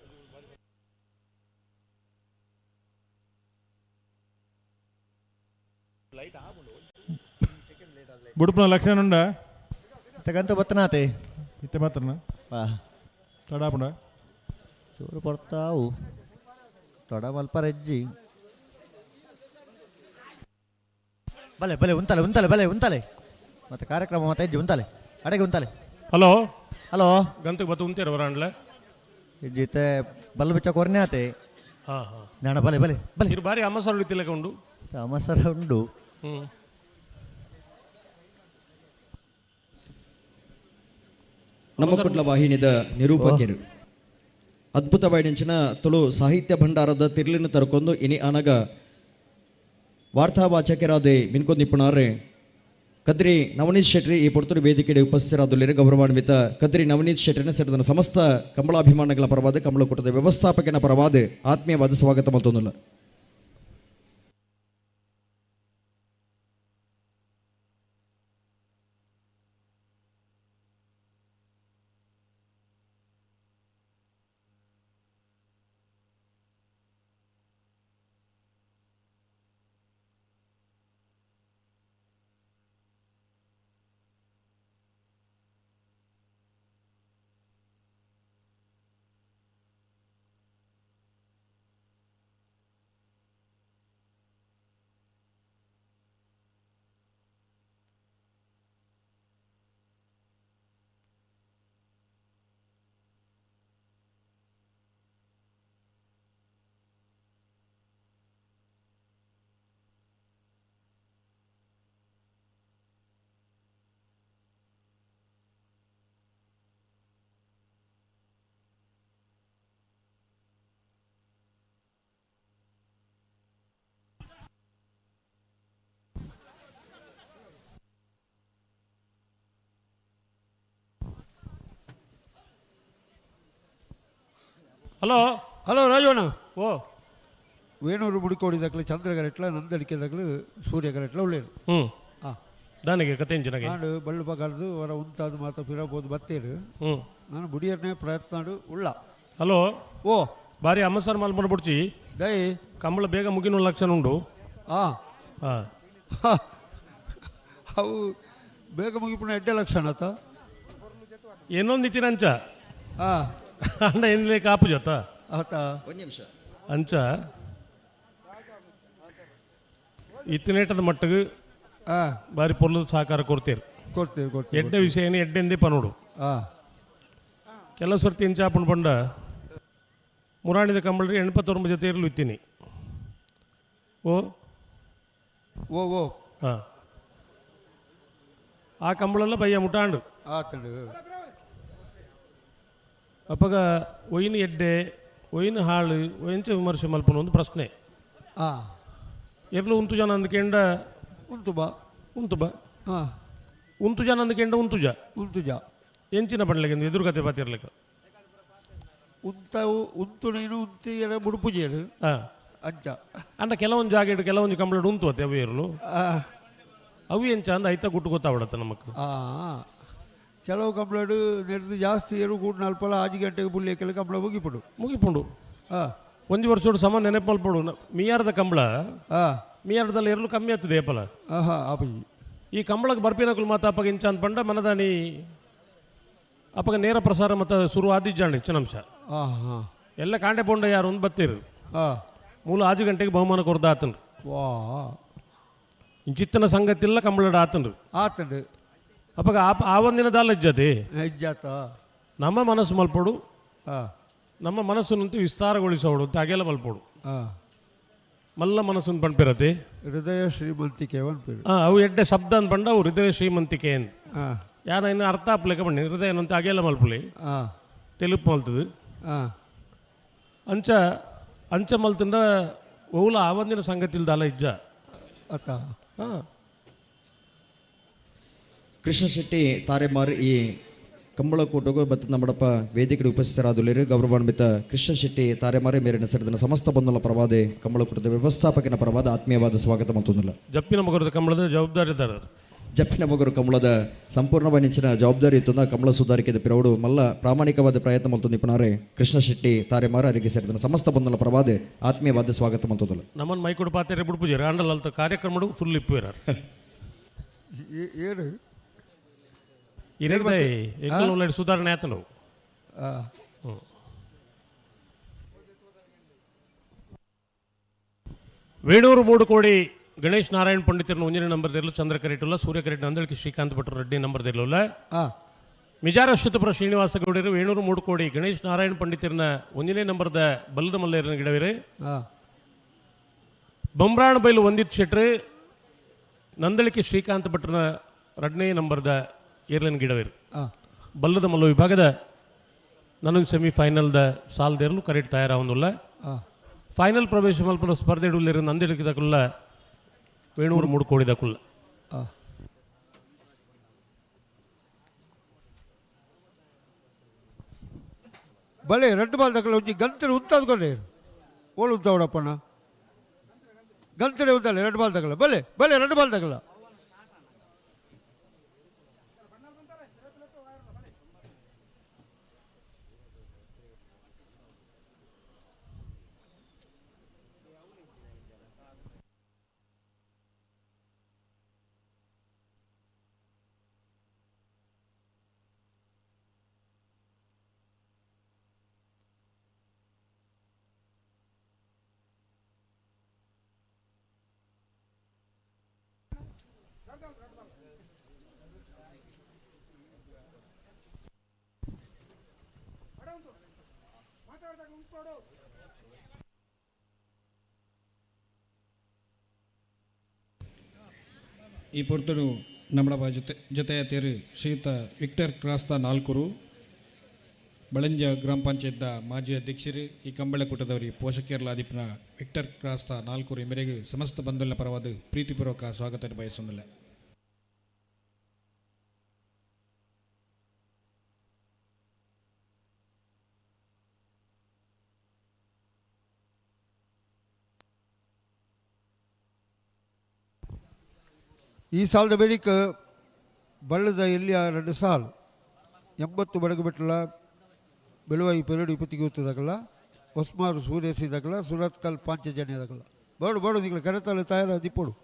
Speaker 3: ಬುಡುಪನ ಲಕ್ಷಣ ಉಂಡ
Speaker 2: ತಗಂತ ಬತ್ತನಾತೆ
Speaker 3: ಇತ್ತೆ ಮಾತ್ರನ ತಡಾಪುಂಡ
Speaker 2: ಚೂರು ಪೊರ್ತಾವು ತೊಡ ಮಲ್ಪ ರೆಜ್ಜಿ ಬಲೆ ಬಲೆ ಉಂತಲೆ ಉಂತಲೆ ಬಲೆ ಉಂತಲೆ ಮತ್ತೆ ಕಾರ್ಯಕ್ರಮ ಮತ್ತೆ ಹೆಜ್ಜೆ ಉಂತಲೆ ಅಡೆಗೆ ಉಂತಲೆ.
Speaker 8: ಹಲೋ
Speaker 2: ಹಲೋ
Speaker 8: ಗಂತಕ್ಕೆ ಬತ್ತು ಉಂತೇರ ವರಾಂಡ್ಲೆ
Speaker 2: ಇಜ್ಜಿತೆ ಬಲ್ಲ ಬಿಚ್ಚ ಕೊರ್ನೆ ಆತೆ
Speaker 8: ಹಾಂ ಹಾಂ
Speaker 2: ನಾಣ ಬಲೆ ಬಲೆ ಬಲೆ
Speaker 8: ಇರು ಬಾರಿ ಅಮಸರು ತಿಲಕ ಉಂಡು
Speaker 2: ಅಮಸರ ಉಂಡು.
Speaker 8: ಹ್ಞೂ
Speaker 9: ನಮ್ಮ ಕುಟ್ಲ ವಾಹಿನಿದ ನಿರೂಪಕರು ಅದ್ಭುತವಾಯಿನಂಚಿನ ತುಳು ಸಾಹಿತ್ಯ ಭಂಡಾರದ ತಿರ್ಲಿನ ತರಕೊಂದು ಇನಿ ಅನಗ ವಾರ್ತಾವಾಚಕರಾದೆ ಮಿನ್ಕೊಂದಿಪ್ಪುಣಾರೆ ಕದ್ರಿ ನವನೀತ್ ಶೆಟ್ಟಿ ಈ ಪೊರ್ತುಡು ವೇದಿಕೆಡೆ ಉಪಸ್ಥಿತರಾದುಳ್ಳೇರು. ಗೌರವಾನ್ವಿತ ಕದ್ರಿ ನವನೀತ್ ಶೆಟ್ಟಿನ ಸೇರಿದ ಸಮಸ್ತ ಕಂಬಳಾಭಿಮಾನಗಳ ಪರವಾದ ಕಂಬಳಕೂಟದ ವ್ಯವಸ್ಥಾಪಕನ ಪರವಾದ ಆತ್ಮೀಯವಾದ ಸ್ವಾಗತ ಮಲ್ತೊಂದುಲ್ಲ.
Speaker 8: ಹಲೋ
Speaker 10: ಹಲೋ ರಾಜವಣ್ಣ.
Speaker 8: ಓ
Speaker 10: ವೇಣೂರು ಮುಡಿಕೋಡಿ ದಕ್ಕಲು ಚಂದ್ರ ಕರೆಟ್ಲ ನಂದಳಿಕೆ ದಕ್ಕಲು ಸೂರ್ಯ ಕರೆಟ್ಲ ಉಳ್ಳೇರು.
Speaker 8: ಹ್ಞೂ
Speaker 10: ಹಾಂ
Speaker 8: ದಾನಿಗೆ ಕತೆ ಇಂಚಿನಗೆ
Speaker 10: ನಾನು ಬಳ್ಳು ಬಗಾರ್ದು ಹೊರ ಉಂತಾದ ಮಾತ ಫಿರಬೋದು ಬತ್ತೇರು.
Speaker 8: ಹ್ಞೂ
Speaker 10: ನಾನು ಬುಡಿಯರ್ನೇ ಪ್ರಯತ್ನ ಉಳ್ಳ.
Speaker 8: ಹಲೋ
Speaker 10: ಓ
Speaker 8: ಬಾರಿ ಅಮಸರ್ ಮಲ್ಪನ ಬುಡ್ಚಿ
Speaker 10: ದೈ
Speaker 8: ಕಂಬಳ ಬೇಗ ಮುಗಿನ ಲಕ್ಷಣ ಉಂಡು.
Speaker 10: ಹಾಂ
Speaker 8: ಹಾಂ
Speaker 10: ಅವು ಬೇಗ ಮುಗಿಪುಣ ಎಡ್ಡೆ ಲಕ್ಷಣ ಆತ
Speaker 8: ಏನೊಂದು ಇತ್ತಿನಂಚ
Speaker 10: ಹಾಂ
Speaker 8: ಅಣ್ಣ ಏನ್ಲೇ ಕಾಪು ಜೊತ
Speaker 10: ಆತ
Speaker 9: ಒಂದು ನಿಮಿಷ
Speaker 8: ಅಂಚ ಇತ್ತಿನೇಟದ ಮಟ್ಟಿಗೆ
Speaker 10: ಹಾಂ
Speaker 8: ಬಾರಿ ಪೊರ್ಲದ ಸಹಕಾರ ಕೊಡ್ತೀರಿ.
Speaker 10: ಕೊಡ್ತೀವಿ ಕೊಡ್ತೀವಿ.
Speaker 8: ಎಡ್ಡೆ ವಿಷಯ ಏನು ಎಡ್ಡೆಂದೇ ಪನೋಡು.
Speaker 10: ಹಾಂ
Speaker 8: ಕೆಲವು ಸರ್ತಿ ಇಂಚಾಪುಣ ಪಂಡ ಮುರಾಣಿದ ಕಂಬಳ್ರಿ 89 ಜೊತೆ ಇರಲು ಇತ್ತೀನಿ. ಓ
Speaker 10: ಓ ಓ
Speaker 8: ಹಾಂ ಆ ಕಂಬಳೆಲ್ಲ ಬಯ್ಯ ಮುಟಾಂಡು
Speaker 10: ಆತಂಡು.
Speaker 8: ಅಪ್ಪಗ ಒಯ್ನ ಎಡ್ಡೆ ಒಯ್ನ ಹಾಳು ಒಯ್ಯಂಚ ವಿಮರ್ಶೆ ಮಲ್ಪನ ಒಂದು ಪ್ರಶ್ನೆ.
Speaker 10: ಹಾಂ
Speaker 8: ಎರ್ಲು ಉಂತು ಜನ ಅಂದ್ಕೆಂಡ
Speaker 10: ಉಂತು ಬಾ
Speaker 8: ಉಂತು ಬಾ
Speaker 10: ಹಾಂ
Speaker 8: ಉಂತು ಜನ ಅಂದ್ಕೆಂಡ ಉಂತುಜ
Speaker 10: ಉಂತುಜ
Speaker 8: ಎಂಚಿನ ಪಡ್ಲಿಕ್ಕೆ ಎದುರು ಕತೆ ಪಾತಿರ್ಲಿಕ್ಕೆ
Speaker 10: ಉಂತವು ಉಂತು ನೀನು ಉಂತಿ ಎಲ್ಲ ಬುಡುಪುಜೇರು.
Speaker 8: ಹಾಂ
Speaker 10: ಅಂಚ
Speaker 8: ಅಂಡ ಕೆಲವೊಂದು ಜಾಗ ಕೆಲವೊಂದು ಕಂಬಳ ಉಂತು ಅತ್ತೆ ಅವು ಇರಲು. ಅವು ಎಂಚ ಅಂದ ಐತ ಗುಟ್ಟು ಗೊತ್ತಾವಡತ್ತ ನಮಕ್.
Speaker 10: ಕೆಲವು ಕಂಬಳಡು ನೆರೆದು ಜಾಸ್ತಿ ಏರು ಕೂಡ ನಾಲ್ಪಲ 5 ಗಂಟೆಗೆ ಬುಳ್ಳಿ ಕೆಲ ಕಂಬಳ ಮುಗಿಪುಡು
Speaker 8: ಮುಗಿಪುಂಡು. ಒಂಜಿ ವರ್ಷೋಡು ಸಮ ನೆನಪು ಮಲ್ಪಡು ಮಿಯಾರದ ಕಂಬಳ ಮಿಯಾರದಲ್ಲಿ ಎರಲು ಕಮ್ಮಿ ಆಗ್ತದೆ ಏಪಲ. ಈ ಕಂಬಳಕ್ಕೆ ಬರ್ಪಿನಕುಲು ಮಾತ ಅಪ್ಪಗ ಇಂಚ ಅಂತ ಪಂಡ ಮನದಾನಿ ಅಪ್ಪಗ ನೇರ ಪ್ರಸಾರ ಮತ್ತು ಶುರು ಆದಿಜ್ಜಾಂಡ ಹೆಚ್ಚಿನ ಅಂಶ ಎಲ್ಲ ಕಾಂಡೆ ಪೋಂಡ ಯಾರು ಒಂದು ಬತ್ತೀರು ಮೂಲ 5 ಗಂಟೆಗೆ ಬಹುಮಾನ ಕೊರ್ದ ಆತನ್ರು.
Speaker 10: ವಾ
Speaker 8: ಇಂಚಿತ್ತನ ಸಂಗತಿಲ್ಲ ಕಂಬಳಡ ಆತನ್ರು
Speaker 10: ಆತಂಡು.
Speaker 8: ಅಪ್ಪಗ ಆ ಒಂದಿನ ದಾಲಜ್ಜತೆ
Speaker 10: ಹೆಜ್ಜಾತ
Speaker 8: ನಮ್ಮ ಮನಸ್ಸು ಮಲ್ಪಡು, ನಮ್ಮ ಮನಸ್ಸನ್ನಂತೂ ವಿಸ್ತಾರಗೊಳಿಸೋಡು ಅಂತ ಹಾಗೆಲ್ಲ ಮಲ್ಪಡು. ಮಲ್ಲ ಮನಸ್ಸನ್ನು ಪಂಪಿರತೆ
Speaker 10: ಹೃದಯ ಶ್ರೀಮಂತಿಕೆ ಪನ್ಪೇರು.
Speaker 8: ಅವು ಎಡ್ಡೆ ಶಬ್ದ ಅನ್ಪಂಡ ಅವು ಹೃದಯ ಶ್ರೀಮಂತಿಕೆ ಅಂತ ಯಾರ ಇನ್ನು ಅರ್ಥ ಆಪ್ಲೆಕ ಬಣ್ಣಿ ಹೃದಯ ಅಂತ ಹಾಗೆಲ್ಲ ಮಲ್ಪುಲಿ ತೆಲುಪು ಮಲ್ತದು ಅಂಚ ಅಂಚ ಮಲ್ತಂದ ಓಲ ಆ ಒಂದಿನ ಸಂಗತಿಲ್ದಲ್ಲ ಇಜ್ಜ
Speaker 10: ಅತ್ತ.
Speaker 9: ಕೃಷ್ಣ ಶೆಟ್ಟಿ ತಾರೆಮಾರ್ ಈ ಕಂಬಳಕೂಟಗೂ ಬತ್ತ ನಮ್ಮಡಪ್ಪ ವೇದಿಕೆ ಉಪಸ್ಥಿತರಾದುಳ್ಳರು ಗೌರವಾನ್ವಿತ ಕೃಷ್ಣ ಶೆಟ್ಟಿ ತಾರೆಮಾರಿ ಮೇರಿನ ಸರಿದನ ಸಮಸ್ತ ಬಂಧುల ಪರವಾದೆ ಕಂಬಳಕೂಟದ ವ್ಯವಸ್ಥಾಪಕನ ಪರವಾದ ಆತ್ಮೀಯವಾದ ಸ್ವಾಗತ ಮತ್ತೊಂದಿಲ್ಲ.
Speaker 8: ಜಪ್ಪಿನ ಮಗರದ ಕಂಬಳದ ಜವಾಬ್ದಾರಿದಾರರು
Speaker 9: ಜಪ್ಪಿನ ಮಗರು ಕಂಬಳದ ಸಂಪೂರ್ಣವಾಗಿ ಜವಾಬ್ದಾರಿ ಇತ್ತು ಕಂಬಳ ಸುಧಾರಿಕೆದ ಪಿರೌಡು ಮಲ್ಲ ಪ್ರಾಮಾಣಿಕವಾದ ಪ್ರಯತ್ನ ಮತ್ತು ನಿಪುಣರೇ ಕೃಷ್ಣ ಶೆಟ್ಟಿ ತಾರೆಮಾರ ಅರಿಗೆ ಸೇರಿದ ಸಮಸ್ತ ಬಂಧುಲ ಪರವಾದ ಆತ್ಮೀಯವಾದ ಸ್ವಾಗತ ಮತ್ತೊಂದಿಲ್ಲ.
Speaker 8: ನಮ್ಮನ್ನು ಮೈಕೊಡು ಪಾತ್ರೆ ಬುಡ್ಪುಜಿ ರಾಂಡಲ್ ಅಲ್ತ ಕಾರ್ಯಕ್ರಮ ಫುಲ್ ಇಪ್ಪು
Speaker 10: ಏನು
Speaker 8: ಸುಧಾರಣೆ ಆಯ್ತು ನಾವು. ವೇಣೂರು 3 ಕೋಡಿ ಗಣೇಶ್ ನಾರಾಯಣ್ ಪಂಡಿತರನ್ನು ಒಂಜನೇ ನಂಬರ್ ದಿರಲು ಚಂದ್ರ ಕರೆಟುಲ್ಲ ಸೂರ್ಯ ಕರೆಟ್ ನಂದಳಿಕೆ ಶ್ರೀಕಾಂತ್ ಭಟ್ರು ರೆಡ್ಡಿ ನಂಬರ್ ದಿರಲುಲ್ಲ ಮಿಜಾರ ಅಶ್ವಥಪುರ ಶ್ರೀನಿವಾಸ ಗೌಡರು ವೇಣೂರು 3 ಕೋಡಿ ಗಣೇಶ್ ನಾರಾಯಣ್ ಪಂಡಿತರನ್ನ ಒಂದನೇ ನಂಬರ್ದ ಬಲ್ಲದ ಮಲ್ಲೇರನ ಗಿಡವಿರು. ಬೊಮ್ರಾಣ ಬೈಲು ವಂದಿತ್ ಶೆಟ್ರು ನಂದಳಿಕೆ ಶ್ರೀಕಾಂತ್ ಭಟ್ರನ 2ನೇ ನಂಬರ್ದ ಏರ್ಲನ್ ಗಿಡವಿರು. ಬಲ್ಲದ ಮಲ್ಲ ವಿಭಾಗದ ನನ್ನೊಂದು ಸೆಮಿಫೈನಲ್ದ ಸಾಲದೇರಲು ಕರೆಕ್ಟ್ ತಯಾರಾವೊಂದುಲ್ಲ. ಫೈನಲ್ ಪ್ರವೇಶ ಮಲ್ಪನ ಸ್ಪರ್ಧೆ ಇಡುವುದಿಲ್ಲ ನಂದಳಿಕೆ ವೇಣೂರು 3 ಕೋಡಿ ದಕುಲ್ಲ.
Speaker 10: ಬಲೆ 2 ಬಾಲ್ ದಕಲ ಒಂಜಿ ಗಂತಡೆ ಉಂತಾದ್ಕೊಲೆ ಓಳು ಉಂತಾವಡಪ್ಪಣ್ಣ ಗಂತಡೆ ಉಂತಲ್ಲ 2 ಬಾಲ್ ದಕಲ ಬಲೆ ಬಲೆ 2 ಬಾಲ್ ದಕಲ.
Speaker 6: ಈ ಪೊರ್ತುಡು ನಮ್ಮಡಪ ಜೊತೆ ಜೊತೆಯತೇರು ಶ್ರೀಯುತ ವಿಕ್ಟರ್ ಕ್ರಾಸ್ತ ನಾಲ್ಕರು ಬಳಂಜ ಗ್ರಾಮ ಪಂಚಾಯತ್ದ ಮಾಜಿ ಅಧ್ಯಕ್ಷರು ಈ ಕಂಬಳಕೂಟದವರಿ ಪೋಷಕರ್ಲಾದಿಪ್ಪನ ವಿಕ್ಟರ್ ಕ್ರಾಸ್ತ ನಾಲ್ಕರು ಮೇರೆಗೆ ಸಮಸ್ತ ಬಂಧುಗಳ ಪರವಾದ ಪ್ರೀತಿಪೂರ್ವಕ ಸ್ವಾಗತ ಬಯಸುವುದಿಲ್ಲ.
Speaker 10: ಈ ಸಾಲದ ಬಳಿಕ ಬಳ್ಳದ ಎಲ್ಲಿಯ 2 ಸಾಲು 80 ಬಡಗು ಬಿಟ್ಟಲ ಬೆಳುವಾಯಿ ಪೆರಡು ಇಪ್ಪತ್ತಿಗೆ ಹೋಗ್ತದಾಗಲ್ಲ ಹೊಸ್ಮಾರು ಸೂರ್ಯಸಿದಾಗಲ್ಲ ಸುರತ್ಕಲ್ ಪಾಂಚಜನ್ಯದಾಗಲ್ಲ ಬೋಡು ಬೋಡು ನೀವು ಕರೆತಲ್ಲ ತಯಾರ ದಿಪ್ಪೋಡು.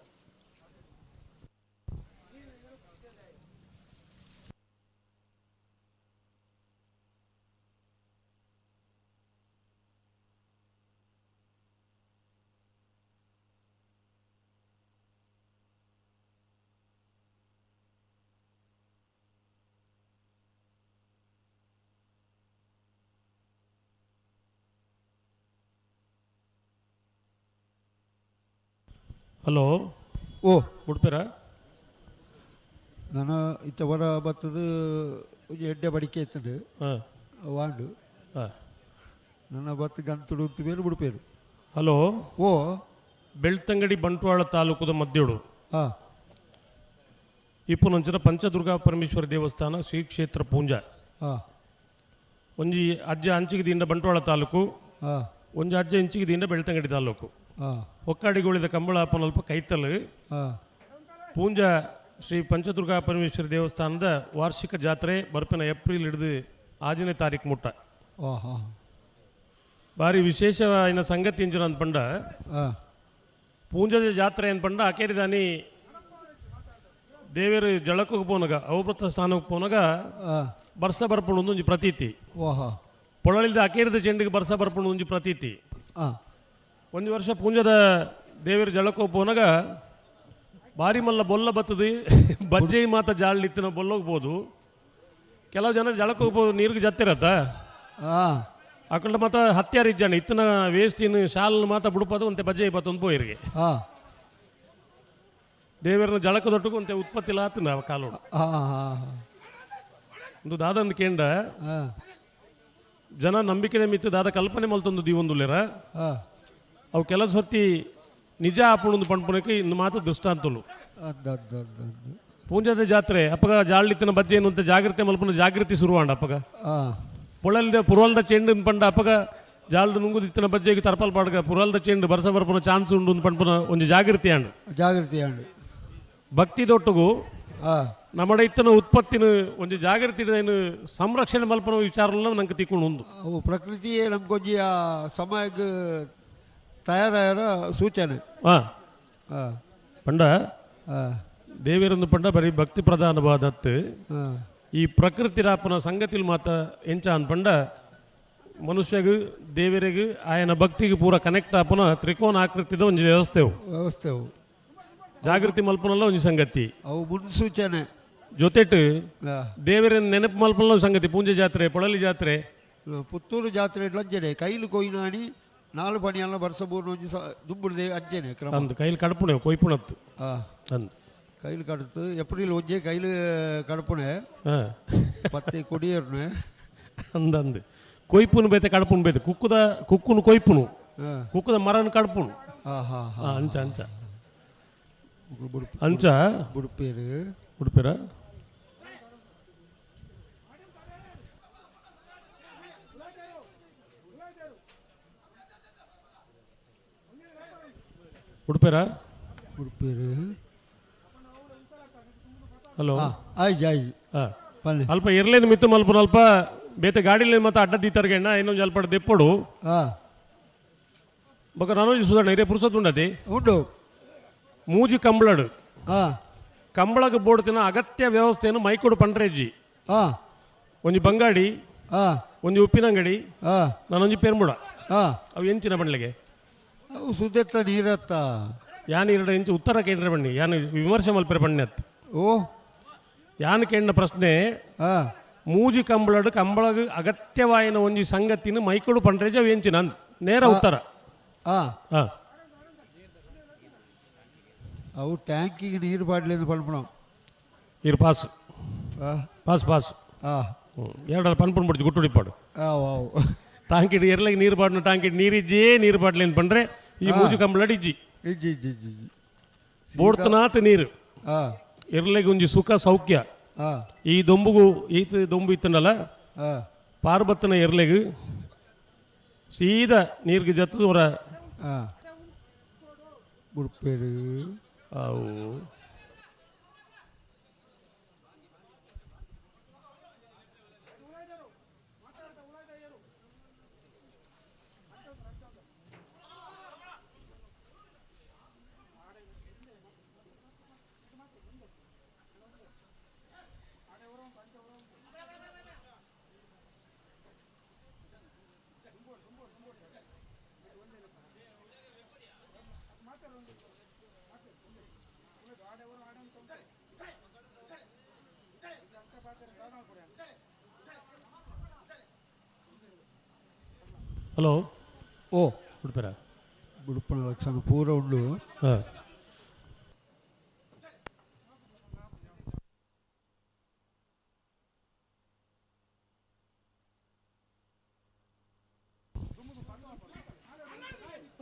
Speaker 8: ಹಲೋ
Speaker 10: ಓ
Speaker 8: ಉಡುಪಿರ
Speaker 10: ನಾನು ಇತ್ತ ವರ ಬತ್ತದ ಒಂಜಿ ಎಡ್ಡೆ ಬಡಿಕೆ ಇತ್ತಂಡು ವಾಂಡು ನನ್ನ ಬತ್ತು ಗಂತುಡು ಬೇರು ಬಿಡ್ಪೇರು.
Speaker 8: ಹಲೋ
Speaker 10: ಓ
Speaker 8: ಬೆಳ್ತಂಗಡಿ ಬಂಟ್ವಾಳ ತಾಲೂಕುದ ಮಧ್ಯಡು ಇಪ್ಪುನಂಚಿನ ಪಂಚದುರ್ಗಾ ಪರಮೇಶ್ವರ ದೇವಸ್ಥಾನ ಶ್ರೀ ಕ್ಷೇತ್ರ ಪೂಂಜಾ ಒಂಜಿ ಅಜ್ಜ ಅಂಚಿಗೆ ದಿಂದ ಬಂಟ್ವಾಳ ತಾಲೂಕು, ಒಂಜಿ ಅಜ್ಜ ಇಂಚಿಗೆ ದಿಂದ ಬೆಳ್ತಂಗಡಿ ತಾಲೂಕು. ಹೊಕ್ಕಾಡಿಗೋಳಿದ ಕಂಬಳ ಅಲ್ಪ ಕೈತಲು ಪೂಂಜ ಶ್ರೀ ಪಂಚದುರ್ಗಾ ಪರಮೇಶ್ವರಿ ದೇವಸ್ಥಾನದ ವಾರ್ಷಿಕ ಜಾತ್ರೆ ಬರ್ಪಿನ ಏಪ್ರಿಲ್ ಹಿಡಿದು 6ನೇ ತಾರೀಕು ಮುಟ್ಟ. ಭಾರಿ ವಿಶೇಷವಾದ ಸಂಗತಿ ಇಂಜಿನ ಅಂದ್ಪಂಡ ಪೂಂಜದ ಜಾತ್ರೆ ಅನ್ಪಂಡ ಅಕೇರಿದಾನಿ ದೇವರು ಜಳಕ್ಕೆ ಪೋನಗ ಅವಭೃತ ಸ್ಥಾನಕ್ಕೆ ಪೋನಗ ಬರ್ಸ ಬರ್ಪುಣ ಒಂಜಿ ಪ್ರತೀತಿ. ಪೊಳಲಿದ ಅಕೇರಿದ ಚೆಂಡಿಗೆ ಬರ್ಸ ಬರ್ಪುಣ ಒಂಜಿ ಪ್ರತೀತಿ. ಒಂದು ವರ್ಷ ಪೂಂಜದ ದೇವರು ಜಳಕ್ಕೆ ಪೋನಗ ಭಾರಿ ಮಲ್ಲ ಬೊಲ್ಲ ಬತ್ತದು ಬಜ್ಜೆ ಮಾತ ಜಾಳ್ಲಿತ್ತು ನಾವು ಬೊಲ್ಲೋಗ್ಬೋದು. ಕೆಲವು ಜನ ಜಳಕ್ಕೆ ಹೋಗ್ಬೋದು ನೀರಿಗೆ ಜತ್ತಿರತ್ತ ಅಕಂಡ ಮಾತ ಹತ್ಯಾರ ಇಜ್ಜಾಣ ಇತ್ತನ ವೇಸ್ಟಿನ ಶಾಲ್ ಮಾತ ಬುಡುಪದು ಒಂತೆ ಬಜ್ಜೆ ಬತ್ತೊಂದು ಪೋಯಿರಿಗೆ ದೇವರನ್ನ ಜಳಕದೊಟ್ಟಿಗೂ ಒಂತೆ ಉತ್ಪತ್ತಿ ಆತನ ಕಾಲೋಡು. ಒಂದು ದಾದಂದು ಕೇಂದ್ರ ಜನ ನಂಬಿಕೆ ಮಿತ್ತು ದಾದ ಕಲ್ಪನೆ ಮಲ್ತೊಂದು ದೀವೊಂದುಲ್ಲೇರ ಅವು ಕೆಲವು ಸರ್ತಿ ನಿಜ ಆಪುಣೊಂದು ಪಣ್ಪುನಕ್ಕೆ ಇನ್ನು ಮಾತ್ರ ದೃಷ್ಟಾಂತಲು. ಪೂಂಜದ ಜಾತ್ರೆ ಅಪ್ಪಗ ಜಾಳ್ಲಿತ್ತಿನ ಬಜ್ಜೆ ಏನು ಅಂತ ಜಾಗೃತಿ ಮಲ್ಪನ ಜಾಗೃತಿ ಶುರುವಾಂಡ ಅಪ್ಪಗ ಪೊಳಲ್ದ ಪುರಲ್ದ ಚೆಂಡು ಪಂಡ ಅಪ್ಪಗ ಜಾಲ್ದ ನುಂಗುದಿತ್ತಿನ ಬಜ್ಜೆಗೆ ತರ್ಪಲ್ ಪಾಡ್ಗ ಪುರಲ್ದ ಚೆಂಡು ಬರ್ಸ ಬರ್ಪುನ ಚಾನ್ಸ್ ಉಂಡು ಪಣ್ಪುನ ಒಂದು ಜಾಗೃತಿ ಆಂಡು
Speaker 10: ಜಾಗೃತಿ ಆಂಡು
Speaker 8: ಭಕ್ತಿ ದೊಟ್ಟುಗು ನಮ್ಮಡ ಇತ್ತನ ಉತ್ಪತ್ತಿನ ಒಂದು ಜಾಗೃತಿ ಸಂರಕ್ಷಣೆ ಮಲ್ಪನ ವಿಚಾರ ನಂಗೆ ತಿಕ್ಕೊಂಡು ಉಂದು.
Speaker 10: ಅವು ಪ್ರಕೃತಿಯೇ ನಮ್ಗೊಂಜಿ ಆ ಸಮಯಕ್ಕೆ ತಯಾರಾಯರ ಸೂಚನೆ.
Speaker 8: ಪಂಡ ದೇವಿರೊಂದು ಪಂಡ ಬರೀ ಭಕ್ತಿ ಪ್ರಧಾನವಾದತ್ತು ಈ ಪ್ರಕೃತಿ ರಾಪನ ಸಂಗತಿಲ್ ಮಾತ ಎಂಚ ಅನ್ಪಂಡ ಮನುಷ್ಯಗು ದೇವರಿಗೆ ಆಯನ ಭಕ್ತಿಗೆ ಪೂರ ಕನೆಕ್ಟ್ ಆಪನ ತ್ರಿಕೋನ ಆಕೃತಿದ ಒಂದು ವ್ಯವಸ್ಥೆವು
Speaker 10: ವ್ಯವಸ್ಥೆವು
Speaker 8: ಜಾಗೃತಿ ಮಲ್ಪನಲ್ಲ ಒಂದು ಸಂಗತಿ
Speaker 10: ಅವು ಮುನ್ಸೂಚನೆ
Speaker 8: ಜೊತೆಟು ದೇವರ ನೆನಪು ಮಲ್ಪನ ಸಂಗತಿ. ಪೂಂಜೆ ಜಾತ್ರೆ ಪೊಳಲಿ ಜಾತ್ರೆ
Speaker 10: ಪುತ್ತೂರು ಜಾತ್ರೆ ಅಂಜನೆ ಕೈಲು ಕೊಯ್ನಾಣಿ ನಾಲು ಪಣಿಯಲ್ಲ ವರ್ಷ ಮೂರು ಒಂಜಿ ದುಂಬುಡ್ದೆ ಅಂಜನೆ ಕ್ರಮ
Speaker 8: ಅಂದು ಕೈಲಿ ಕಡಪುಣೆ ಕೊಯ್ಪುಣತ್ತು ಅಂದು
Speaker 10: ಕೈಲು ಕಡುತ್ತು ಏಪ್ರಿಲ್ ಒಂಜೆ ಕೈಲು ಕಡಪುಣೆ ಪತ್ತೆ ಕೊಡಿಯರ್ನೆ
Speaker 8: ಅಂದಂದು ಕೊಯ್ಪುನು ಬೇತೆ ಕಡಪುನು ಬೇತೆ ಕುಕ್ಕುದ ಕುಕ್ಕುನು ಕೊಯ್ಪುನು ಕುಕ್ಕುದ ಮರನು ಕಡಪುನು ಅಂಚ ಅಂಚ ಅಂಚ
Speaker 10: ಉಡುಪೇರು
Speaker 8: ಉಡುಪೇರ ಉಡುಪೇರ
Speaker 10: ಉಡುಪೇರು
Speaker 8: ಹಲೋ
Speaker 10: ಆಯ್ತು ಆಯ್ತು
Speaker 8: ಅಲ್ಪ ಇರ್ಲೇನು ಮಿತ್ತು ಮಲ್ಪನ ಅಲ್ಪ ಬೇತೆ ಗಾಡಿಲಿ ಮತ್ತೆ ಅಡ್ಡ ದೀತರ್ಗೆ ಅಣ್ಣ ಇನ್ನೊಂದು ಅಲ್ಪ ದೆಪ್ಪಡು ಬೊಕ ನನೋಜಿ ಸುಧಾರಣ ಹಿರಿಯ ಪುರುಷತ್ ಉಂಡತಿ
Speaker 10: ಉಂಡು
Speaker 8: ಮೂಜಿ ಕಂಬಳಡು ಕಂಬಳಗ ಬೋಡ್ತಿನ ಅಗತ್ಯ ವ್ಯವಸ್ಥೆಯನ್ನು ಮೈಕೋಡು ಪಂಡ್ರೆಜ್ಜಿ ಒಂಜಿ ಬಂಗಾಡಿ ಒಂಜಿ ಉಪ್ಪಿನಂಗಡಿ ನಾನೊಂಜಿ ಪೆರ್ಮುಡ ಅವು ಎಂಚಿನ ಬಂಡ್ಲಿಗೆ
Speaker 10: ಅವು ಸುದೆತ್ತ ನೀರತ್ತ
Speaker 8: ಯಾನ್ ಎರಡು ಇಂಚು ಉತ್ತರ ಕೇಂದ್ರ ಬಣ್ಣಿ ಯಾನು ವಿಮರ್ಶೆ ಮಲ್ಪೆರೆ ಬಣ್ಣಿ ಅತ್ತು
Speaker 10: ಓ
Speaker 8: ಯಾನ್ ಕೇಂದ್ರ ಪ್ರಶ್ನೆ ಮೂಜಿ ಕಂಬಳಡು ಕಂಬಳಗ ಅಗತ್ಯವಾಯಿನ ಒಂಜಿ ಸಂಗತಿನ ಮೈಕೋಡು ಪಂಡ್ರೆಜ್ ಅವು ಎಂಚಿನ ಅಂದ್ ನೇರ ಉತ್ತರ.
Speaker 10: ಅವು ಟ್ಯಾಂಕಿಗೆ ನೀರು ಬಾಡ್ಲಿಂದ ಪನ್ಪುಣ
Speaker 8: ಇರು pass pass pass ಎರಡಲ್ಲ ಪನ್ಪುಣ ಬಿಡ್ಚು ಗುಟ್ಟುಡಿಪಾಡು ಟಾಂಕಿಡ್ ಎರ್ಲಗೆ ನೀರು ಬಾಡ್ನ ಟಾಂಕಿಡ್ ನೀರಿಜ್ಜೇ ನೀರು ಬಾಡ್ಲಿ ಅಂತ ಪಂಡ್ರೆ ಈ ಮೂಜು ಕಂಬಳಡು ಇಜ್ಜಿ
Speaker 10: ಇಜ್ಜಿ ಇಜ್ಜಿ ಇಜ್ಜಿ
Speaker 8: ಬೋಡ್ತನಾತ್ ನೀರು ಎರ್ಲೆಗೆ ಒಂಜಿ ಸುಖ ಸೌಖ್ಯ. ಈ ದೊಂಬುಗು ಈತ ದೊಂಬು ಇತ್ತನಲ್ಲ ಪಾರ್ಬತ್ತನ ಎರ್ಲೆಗು ಸೀದಾ ನೀರಿಗೆ ಜತ್ತದ ಹೊರ
Speaker 10: ಉಡುಪೇರು
Speaker 8: ಅವು ಹಲೋ
Speaker 10: ಓ
Speaker 8: ಉಡುಪೇರ
Speaker 10: ಉಡುಪನ ಲಕ್ಷಣ ಪೂರ ಉಂಡು.
Speaker 8: ಹಾಂ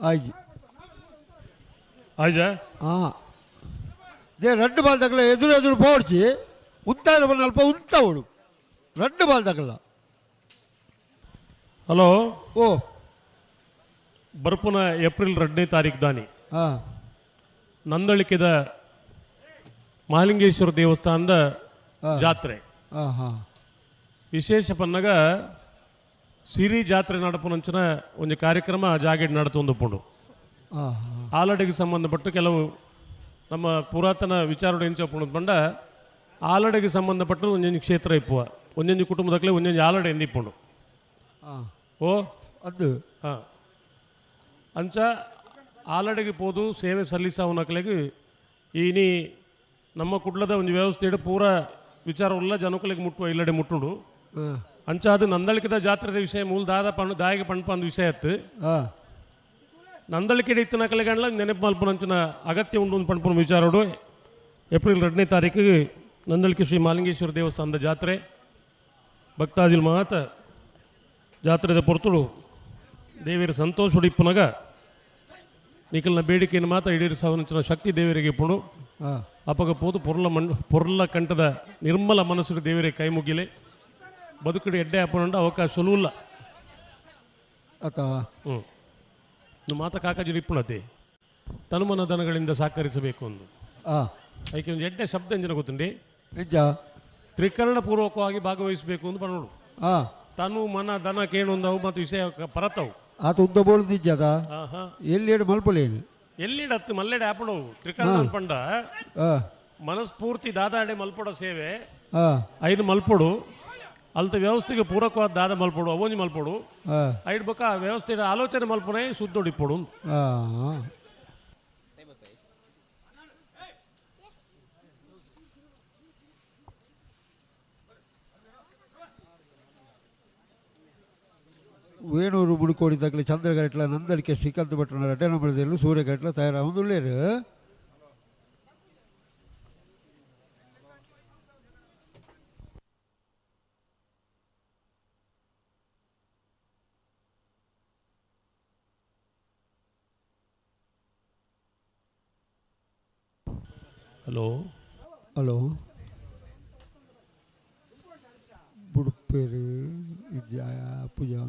Speaker 10: ಆಯ್ತು
Speaker 8: ಆಯ್ಜಾ
Speaker 10: ಹಾಂ they రెండు ಬಾಲ್ ತಗಲ ಎದುರು ಎದುರು ಪೋಡ್ಚಿ ಉಂತಾಯಿನ ಬಣ್ಣ ಅಲ್ಪ ಉಂತ ಅವಳು రెండు ಬಾಲ್ ತಗಲ.
Speaker 8: ಹಲೋ
Speaker 10: ಓ
Speaker 8: ಬರ್ಪುನ ಏಪ್ರಿಲ್ 2ನೇ ತಾರೀಕು ದಾನಿ ನಂದಳಿಕೆದ ಮಹಾಲಿಂಗೇಶ್ವರ ದೇವಸ್ಥಾನದ ಜಾತ್ರೆ ವಿಶೇಷ ಪನ್ನಗ ಸಿರಿ ಜಾತ್ರೆ ನಡಪುನಂಚಿನ ಒಂದು ಕಾರ್ಯಕ್ರಮ ಜಾಗೆಡ್ ನಡತೊಂದು ಆಲಡೆಗೆ ಸಂಬಂಧಪಟ್ಟು ಕೆಲವು ನಮ್ಮ ಪುರಾತನ ವಿಚಾರ ಎಂಚ ಬಂಡ ಆಲಡೆಗೆ ಸಂಬಂಧಪಟ್ಟು ಒಂದೊಂದು ಕ್ಷೇತ್ರ ಇಪ್ಪುವ ಒಂದೊಂದು ಕುಟುಂಬದಕ್ಕಲೇ ಒಂದೊಂದು ಆಲಡೆ ಎಂದಿಪ್ಪುಂಡು ಓ
Speaker 10: ಅದು
Speaker 8: ಹಾಂ ಅಂಚ ಆಲಡೆಗೆ ಪೋದು ಸೇವೆ ಸಲ್ಲಿಸವನಕ್ಲೆಗ್ ಈನಿ ನಮ್ಮ ಕುಡ್ಲದ ಒಂದು ವ್ಯವಸ್ಥೆ ಪೂರ ವಿಚಾರವುಲ್ಲ ಜನಕುಲೆಗ್ ಮುಟ್ಟುವ ಇಲ್ಲಡೆ ಮುಟ್ಟುಂಡು. ಅಂಚ ಅದು ನಂದಳಿಕೆದ ಜಾತ್ರೆದ ವಿಷಯ ಮೂಲ ದಾದ ಪಣ್ಣು ದಾಯಿಗೆ ಪಣ್ಪ ಅಂದು ವಿಷಯ ಅತ್ತು ನಂದಳಿಕೆ ಇತ್ತಿನ ನೆನಪು ಮಲ್ಪುನಂಚಿನ ಅಗತ್ಯ ಉಂಡು ಪಣ್ಪುನ ವಿಚಾರೋಡು ಏಪ್ರಿಲ್ 2ನೇ ತಾರೀಕು ನಂದಳಿಕೆ ಶ್ರೀ ಮಾಲಿಂಗೇಶ್ವರ ದೇವಸ್ಥಾನದ ಜಾತ್ರೆ ಭಕ್ತಾದಿಲ್ ಮಾತ ಜಾತ್ರೆದ ಪೊರ್ತುಡು ದೇವಿಯರ ಸಂತೋಷ ಇಪ್ಪುನಗ ನಿಖಲ್ನ ಬೇಡಿಕೆಯನ್ನು ಮಾತ್ರ ಈಡೇರಿಸವನಂಚಿನ ಶಕ್ತಿ ದೇವರಿಗೆ ಇಪ್ಪುಂಡು. ಅಪಗ ಪೋದು ಪೊರ್ಲ ಮಣ್ ಪೊರ್ಲ ಕಂಠದ ನಿರ್ಮಲ ಮನಸ್ಸು ದೇವರಿಗೆ ಕೈ ಮುಗಿಲೆ ಬದುಕಡಿ ಎಡ್ಡೆ ಅಪ್ಪನುಂಡ ಅವಕಾಶ ಸುಲುಲ್ಲ. ಹ್ಞೂ ಮಾತ ಕಾಕಾಜಿ ಇಪ್ಪುಣತೆ ತನುಮನ ದನಗಳಿಂದ ಸಹಕರಿಸಬೇಕು ಒಂದು ಅದಕ್ಕೆ ಒಂದು ಎಡ್ಡೆ ಶಬ್ದ ಎಂಜನ ಗೊತ್ತುಂಡಿ ತ್ರಿಕರಣ ಪೂರ್ವಕವಾಗಿ ಭಾಗವಹಿಸಬೇಕು ಅಂತ ಪನ್ನೋಡು. ತನು ಮನ ದನ ಕೇಣುಂದವು ಮತ್ತು ವಿಷಯ ಪರತವು
Speaker 10: ಆತ ಉದ್ದ ಬೋಳು ನಿಜದ ಎಲ್ಲಿ ಮಲ್ಪಲೇನು
Speaker 8: ಎಲ್ಲಿಡ ಹತ್ತು ಮಲ್ಲೆಡೆ ಆಪಣವು ತ್ರಿಕರಣ ಪಂಡ ಮನಸ್ಫೂರ್ತಿ ದಾದಾಡೆ ಮಲ್ಪಡೋ ಸೇವೆ ಐದು ಮಲ್ಪೊಡು ಅಲ್ತ ವ್ಯವಸ್ಥೆಗೆ ಪೂರಕವಾದ ದಾದ ಮಲ್ಪೊಡು ಅವೊಂಜಿ ಮಲ್ಪೊಡು ಐಡ್ ಬೊಕ್ಕ ವ್ಯವಸ್ಥೆ ಆಲೋಚನೆ ಮಲ್ಪುನೆ ಸುದ್ದೊಡಿಪ್ಪೊಡು.
Speaker 10: ವೇಣೂರು ಬುಡುಕೋಡಿ ತಗಲಿ ಚಂದ್ರಗಟ್ಲ ನಂದಳಿಕೆ ಶ್ರೀಕಾಂತ ಭಟ್ರನ ರಡ್ಡನ ಸೂರ್ಯಗಟ್ಲ ತಯಾರಾಗುಂದುಳ್ಳೇರು.
Speaker 8: ಹಲೋ
Speaker 10: ಹಲೋ ಬುಡುಪೇರು ಇದ್ಯಾ ಪೂಜಾ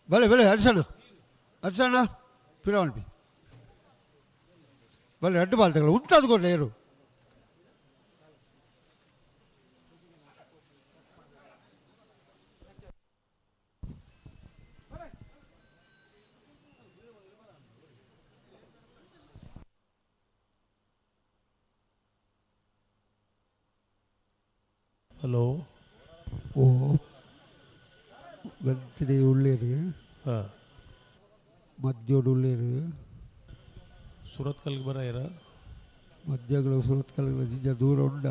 Speaker 10: ಬಲೆ ಬಲೆ ಹರ್ಷಣ್ಣ ಹರ್ಷಣ್ಣ ಪಿರವಣಿ ಬಲೆ ರಡ್ಡು ಬಾಲ್ ತಗಲ ಉಂಟಾದ ಕೊಡ್ಲೆ
Speaker 8: ಹಲೋ
Speaker 10: ಓ ಗಂತಿಡೆ ಉಳ್ಳೇರು ಮದ್ಯೋಡು ಉಳ್ಳೇರು
Speaker 8: ಸುರತ್ಕಲ್ಗೆ ಬರ
Speaker 10: ಮದ್ಯಗಳು ಸುರತ್ಕಲ್ಗಳ ಜಿಂಜ ದೂರ ಉಂಡ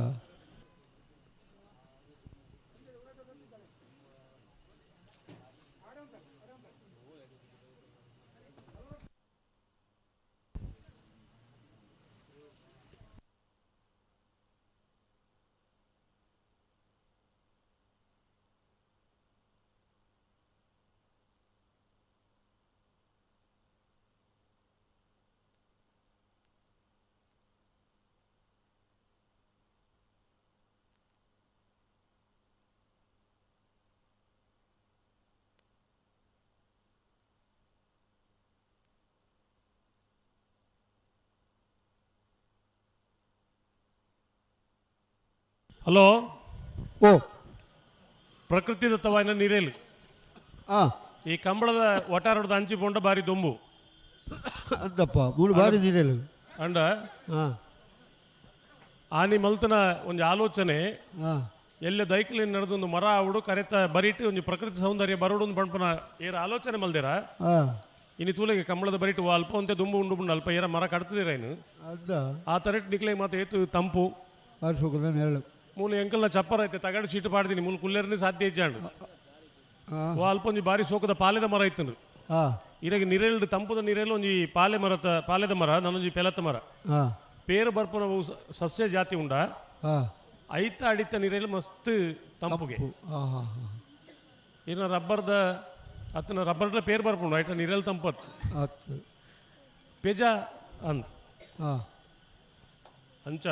Speaker 8: ಹಲೋ
Speaker 10: ಓ
Speaker 8: ಪ್ರಕೃತಿ ದತ್ತವಾಯಿನ ನೀರೇಲು. ಈ ಕಂಬಳದ ಒಟಾರೋಡ್ದ ಅಂಚಿ ಪೋಂಡ ಬಾರಿ ದೊಂಬು.
Speaker 10: ಅಂತಪ್ಪ ಮೂರು ಬಾರಿ ನೀರೇಲು.
Speaker 8: ಅಂಡ ಆನಿ ಮಲ್ತನ ಒಂದು ಆಲೋಚನೆ ಎಲ್ಲ ದೈಕಲಿನ ನಡೆದೊಂದು ಮರ ಆವಡು ಕರೆತ ಬರಿಟ್ಟು ಒಂದು ಪ್ರಕೃತಿ ಸೌಂದರ್ಯ ಬರೋಡು ಒಂದು ಬಣ್ಪನ ಏರ ಆಲೋಚನೆ ಮಲ್ದಿರ. ಇನ್ನು ತೂಲೆಗೆ ಕಂಬಳದ ಬರಿಟ್ಟು ಅಲ್ಪ ಒಂತೆ ದುಂಬು ಉಂಡು ಬುಂಡು ಅಲ್ಪ ಏರ ಮರ ಕಡ್ತದಿರ ಇನ್ನು ಆ ತರಟ್ ನಿಕ್ಲೆ ಮಾತ ಏತು ತಂಪು ಮೂಲ ಎಂಕಲ್ನ ಚಪ್ಪರ ಐತೆ ತಗಡು ಸೀಟು ಪಾಡ್ತೀನಿ ಮೂಲ ಕುಲ್ಲೇರನೇ ಸಾಧ್ಯ ಇಜ್ಜಾಂಡು ಅಲ್ಪ ಒಂಜಿ ಬಾರಿ ಸೋಕದ ಪಾಲೆದ ಮರ ಇತ್ತು ಇರಾಗ ನಿರೇಳು ತಂಪುದ ನೀರೇಳು ಒಂಜಿ ಪಾಲೆ ಮರತ ಪಾಲೆದ ಮರ ನನ್ನೊಂಜಿ ಪೆಲತ್ತ ಮರ ಪೇರು ಬರ್ಪುನ ಸಸ್ಯ ಜಾತಿ ಉಂಡ ಐತ ಅಡಿತ ನೀರೇಳು ಮಸ್ತ್ ತಂಪುಗೆ ಇನ್ನು ರಬ್ಬರ್ದ ಅತ್ತನ ರಬ್ಬರ್ದ ಪೇರು ಬರ್ಪುಂಡು ಐಟ ನೀರೇಳು ತಂಪತ್ತು ಪೇಜ ಅಂತ ಅಂಚ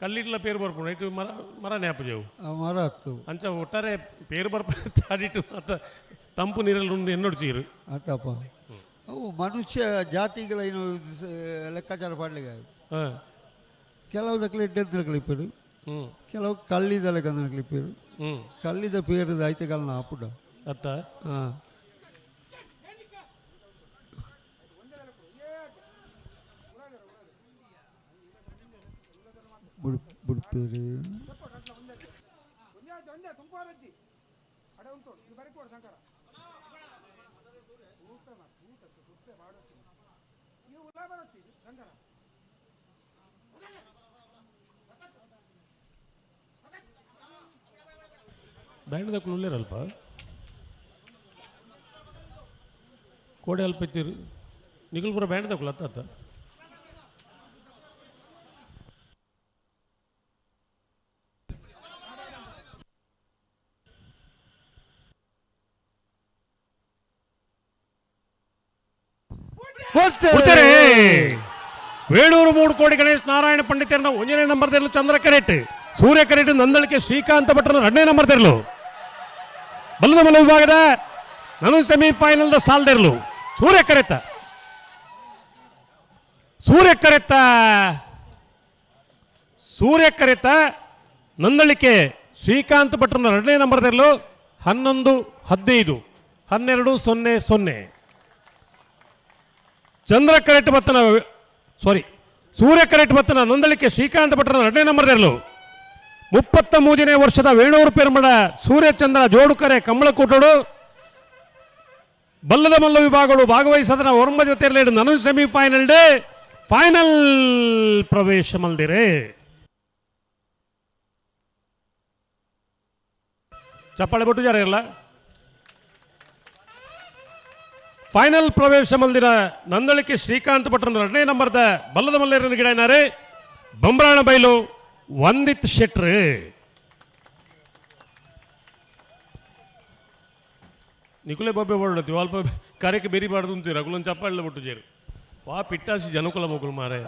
Speaker 8: ಕಲ್ಲಿಟ್ಲ ಪೇರು ಬರ್ಪುಂಡು ಐಟು ಮರ ಮರ ನ್ಯಾಪಜೇವು
Speaker 10: ಮರ ಅತ್ತು
Speaker 8: ಅಂಚ ಒಟ್ಟಾರೆ ಪೇರು ಬರ್ಪ ಅಡಿಟ್ಟು ಅತ್ತ ತಂಪು ನೀರಲ್ಲಿ ಉಂಡು ಎನ್ನೋಡು ಚೀರು
Speaker 10: ಆತಪ್ಪ ಅವು ಮನುಷ್ಯ ಜಾತಿಗಳ ಏನು ಲೆಕ್ಕಾಚಾರ ಪಾಡ್ಲಿಕ್ಕೆ ಕೆಲವು ದಕ್ಕಲೆ ಇಡ್ಡೆಂತರ ಕ್ಲಿಪ್ಪರು ಕೆಲವು ಕಲ್ಲಿದ ಲೆಕ್ಕಂದನ ಕ್ಲಿಪ್ಪರು ಕಲ್ಲಿದ ಪೇರುದ ಐತೆಗಾಲನ ಆಪುಡ
Speaker 8: ಅತ್ತ
Speaker 10: ಹಾಂ ಬುಡ್ಪೇರು
Speaker 8: ಬ್ಯಾಂಡ್ ದಕ್ಕಲು ಉಳ್ಳೇರಲ್ಪ ಕೋಡೆ ಅಲ್ಪ ಇತ್ತೀರು ನಿಗಲ್ಪುರ ಬ್ಯಾಂಡ್ ದಕ್ಕಲು ಅತ್ತ ಅತ್ತ ವೇಣೂರು 3 ಕೋಡಿ ಗಣೇಶ್ ನಾರಾಯಣ ಪಂಡಿತರನ್ನ 1ನೇ ನಂಬರ್ ತೆರಲು ಚಂದ್ರ ಕರೆಟ್ ಸೂರ್ಯ ಕರೆಟ್ ನಂದಳಿಕೆ ಶ್ರೀಕಾಂತ ಭಟ್ರನ 2ನೇ ನಂಬರ್ ತೆರಲು ಬಲ್ಲದ ಮಲ್ಲ ವಿಭಾಗದ ನಾನು ಸೆಮಿಫೈನಲ್ the ಸಾಲ್ದೆರಲು ಸೂರ್ಯ ಕರೆತ ಸೂರ್ಯ ಕರೆತ ಸೂರ್ಯ ಕರೆತ ನಂದಳಿಕೆ ಶ್ರೀಕಾಂತ ಭಟ್ರನ 2ನೇ ನಂಬರ್ ತೆರಲು 11-15 12-0-0 ಚಂದ್ರ ಕರೆಟ್ ಬತ್ತನ ಸಾರಿ ಸೂರ್ಯ ಕರೆಟ್ ಬತ್ತನ ನಂದಳಿಕೆ ಶ್ರೀಕಾಂತ ಭಟ್ರನ 2ನೇ ನಂಬರ್ ತೆರಲು 33ನೇ ವರ್ಷದ ವೇಣೂರು ಪೆರ್ಮಡ ಸೂರ್ಯಚಂದ್ರ ಜೋಡುಕರೆ ಕಂಬಳಕೂಟೋಡು ಬಲ್ಲದ ಮಲ್ಲ ವಿಭಾಗಗಳು ಭಾಗವಹಿಸದನ ಒರ್ಮ ಜೊತೆಯಲ್ಲಿ ನನು ಸೆಮಿಫೈನಲ್ ಡೇ ಫೈನಲ್ ಪ್ರವೇಶ ಮಲ್ದಿರೆ. ಚಪ್ಪಾಳೆ ಬಿಟ್ಟು ಜಾರ ಇರಲ್ಲ. ಫೈನಲ್ ಪ್ರವೇಶ ಮಲ್ದಿರ ನಂದಳಿಕೆ ಶ್ರೀಕಾಂತ್ ಭಟ್ರನ 2ನೇ ನಂಬರ್ದ ಬಲ್ಲದ ಮಲ್ಲೇರನ ಗಿಡ ಏನಾರೆ ಬಂಬ್ರಾಣ ಬೈಲು ವಂದಿತ್ ಶೆಟ್ರು. ನಿಕುಲೆ ಬೊಬ್ಬೆ ಹೊರಡುತ್ತಿ ಅಲ್ಪ ಕರೆಗೆ ಬೆರಿಬಾರ್ದು ಅಂತೀರ ಅಗುಲೊಂದು ಚಪ್ಪಾಳೆ ಬಿಟ್ಟು ಜೇರು ವಾ ಪಿಟ್ಟಾಸಿ ಜನಕುಲ ಮಗುಲು ಮಾರೆ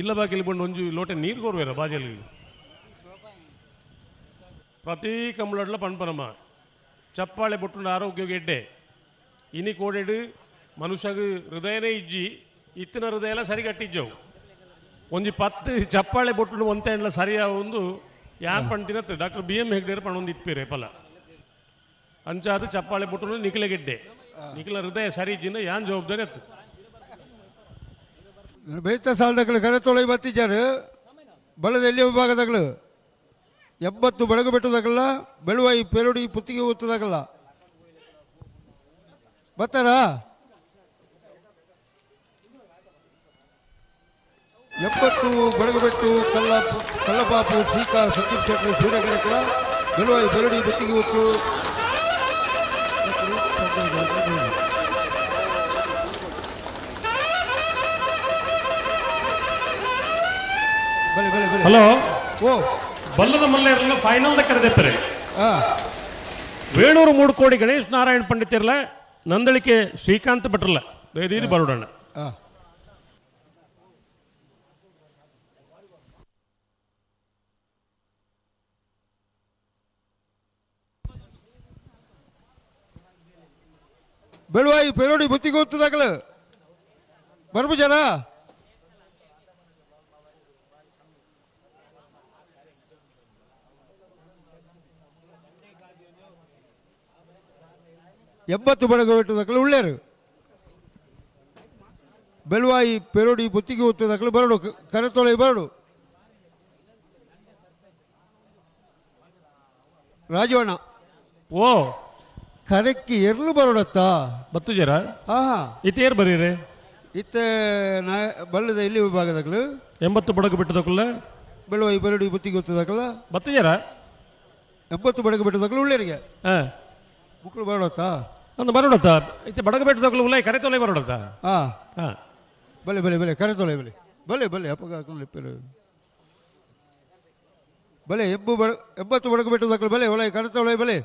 Speaker 8: ಇಲ್ಲ ಬಾಕಿಲಿ ಬಂದು ಒಂಜು ಲೋಟೆ ನೀರು ಕೋರುವೇರ ಬಾಜಲ್ಲಿ ಪ್ರತಿ ಕಂಬಳಡ್ಲ ಪಣ್ಪನಮ್ಮ ಚಪ್ಪಾಳೆ ಬೊಟ್ಟುಂಡ ಆರೋಗ್ಯ ಗೆಡ್ಡೆ ಇನಿ ಕೋಡೆಡು ಮನುಷ್ಯಗ ಹೃದಯನೇ ಇಜ್ಜಿ ಇತ್ತಿನ ಹೃದಯ ಎಲ್ಲ ಸರಿಗಟ್ಟಿಜ್ಜವು ಒಂಜಿ 10 ಚಪ್ಪಾಳೆ ಬೊಟ್ಟುಂಡು ಒಂತೆಂಡ್ಲ ಸರಿಯಾವ ಒಂದು ಯಾನ್ ಪಣ್ತಿನತ್ತು ಡಾಕ್ಟರ್ ಬಿ.ಎಂ. ಹೆಗ್ಡೇರ್ ಪಣೊಂದು ಇತ್ಪೀರೆ ಪಲ ಅಂಚಾದ ಚಪ್ಪಾಳೆ ಬೊಟ್ಟುಂಡು ನಿಖಿಲ ಗೆಡ್ಡೆ ನಿಖಿಲ ಹೃದಯ ಸರಿ ಇಜ್ಜಿನ ಯಾನ್ ಜವಾಬ್ದಾರಿ ಅತ್ತು
Speaker 10: ಬೇತ ಸಾಲದಗಳು ಕರೆತೊಳಗೆ ಬತ್ತಿದ್ದಾರೆ ಬಳದ ಎಲ್ಲಿ ವಿಭಾಗದಗಳು 80 ಬೆಳಗು ಬೆಟ್ಟದಾಗಲ್ಲ ಬೆಳುವಾಯಿ ಪೆರುಡಿ ಪುತ್ತಿಗೆ ಒತ್ತದಾಗಲ್ಲ ಬರ್ತಾರಾ 80 ಬೆಳಗುಬೆಟ್ಟು ಕಲ್ಲ ಕಲ್ಲಪಾಪು ಶ್ರೀಕಾ ಸಂದೀಪ್ ಶೆಟ್ಟರು ಸೂರ್ಯಕರೆಕಲ ಬೆಳುವಾಯಿ ಬೆರುಡಿ ಬುತ್ತಿಗೆ ಒತ್ತು ಬಲೆ ಬಲೆ ಬಲೆ
Speaker 8: ಹಲೋ
Speaker 10: ಓ
Speaker 8: ಬಲ್ಲದ ಮಲ್ಲೇರಲ್ಲ ಫೈನಲ್ the ಕರೆದೆಪ್ಪರೆ ವೇಣೂರು 3 ಕೋಡಿ ಗಣೇಶ್ ನಾರಾಯಣ ಪಂಡಿತಿರ್ಲ ನಂದಳಿಕೆ ಶ್ರೀಕಾಂತ್ ಭಟ್ರಲ್ಲ ದಯದೀರಿ ಬರೋಡಣ್ಣ.
Speaker 10: ಬೆಳುವಾಯಿ ಪೆರೋಡಿ ಬುತ್ತಿಗೆ ಒತ್ತದಾಗಲು ಬರ್ಬು ಜನ 80 ಬಡಗಬೆಟ್ಟದಕ್ಕಲು ಉಳ್ಳೇರು ಬೆಳುವಾಯಿ ಪೆರೋಡಿ ಬುತ್ತಿಗೆ ಒತ್ತದಕ್ಕಲು ಬರಡು ಕರೆತೊಳೆ ಬರಡು ರಾಜವಣ್ಣ
Speaker 8: ಓ
Speaker 10: ಕರೆಕ್ಕಿ ಎರ್ಲು ಬರೋಡತ್ತ
Speaker 8: ಬತ್ತು ಜರ
Speaker 10: ಆಹಾ
Speaker 8: ಇತ್ತೇರ್ ಬರೀರಿ
Speaker 10: ಇತ್ತೆ ನಾ ಬಲ್ಲದ ಇಲ್ಲಿ ವಿಭಾಗದಾಗಲು
Speaker 8: 80 ಬಡಗು ಬಿಟ್ಟದಕ್ಕಲ್ಲ
Speaker 10: ಬೆಳುವಾಯಿ ಬರಡಿ ಬುತ್ತಿಗೆ ಒತ್ತದಕ್ಕಲ್ಲ
Speaker 8: ಬತ್ತು ಜರ
Speaker 10: 80 ಬಡಗು ಬಿಟ್ಟದಕ್ಕಲು ಉಳ್ಳೇರಿಗೆ
Speaker 8: ಹಾಂ
Speaker 10: ಮಕ್ಕಳು ಬರೋಡತ್ತ
Speaker 8: ಅಂದು ಬರೋಡತ್ತ ಇತ್ತೆ ಬಡಗು ಬಿಟ್ಟದಕ್ಕಲು ಉಲ್ಲೈ ಕರೆ ತೊಲೆ ಬರೋಡತ್ತ
Speaker 10: ಹಾಂ
Speaker 8: ಹಾಂ
Speaker 10: ಬಲೆ ಬಲೆ ಬಲೆ ಕರೆ ತೊಲೆ ಬಲೆ ಬಲೆ ಬಲೆ ಅಪ್ಪಗ ಹಾಕೊಂಡು ಬಲೆ 80 ಬಡಗು ಬಿಟ್ಟದಕ್ಕಲು ಬಲೆ ಒಳ್ಳೆ ಕರೆ ತೊಳೆ ಬಲೆ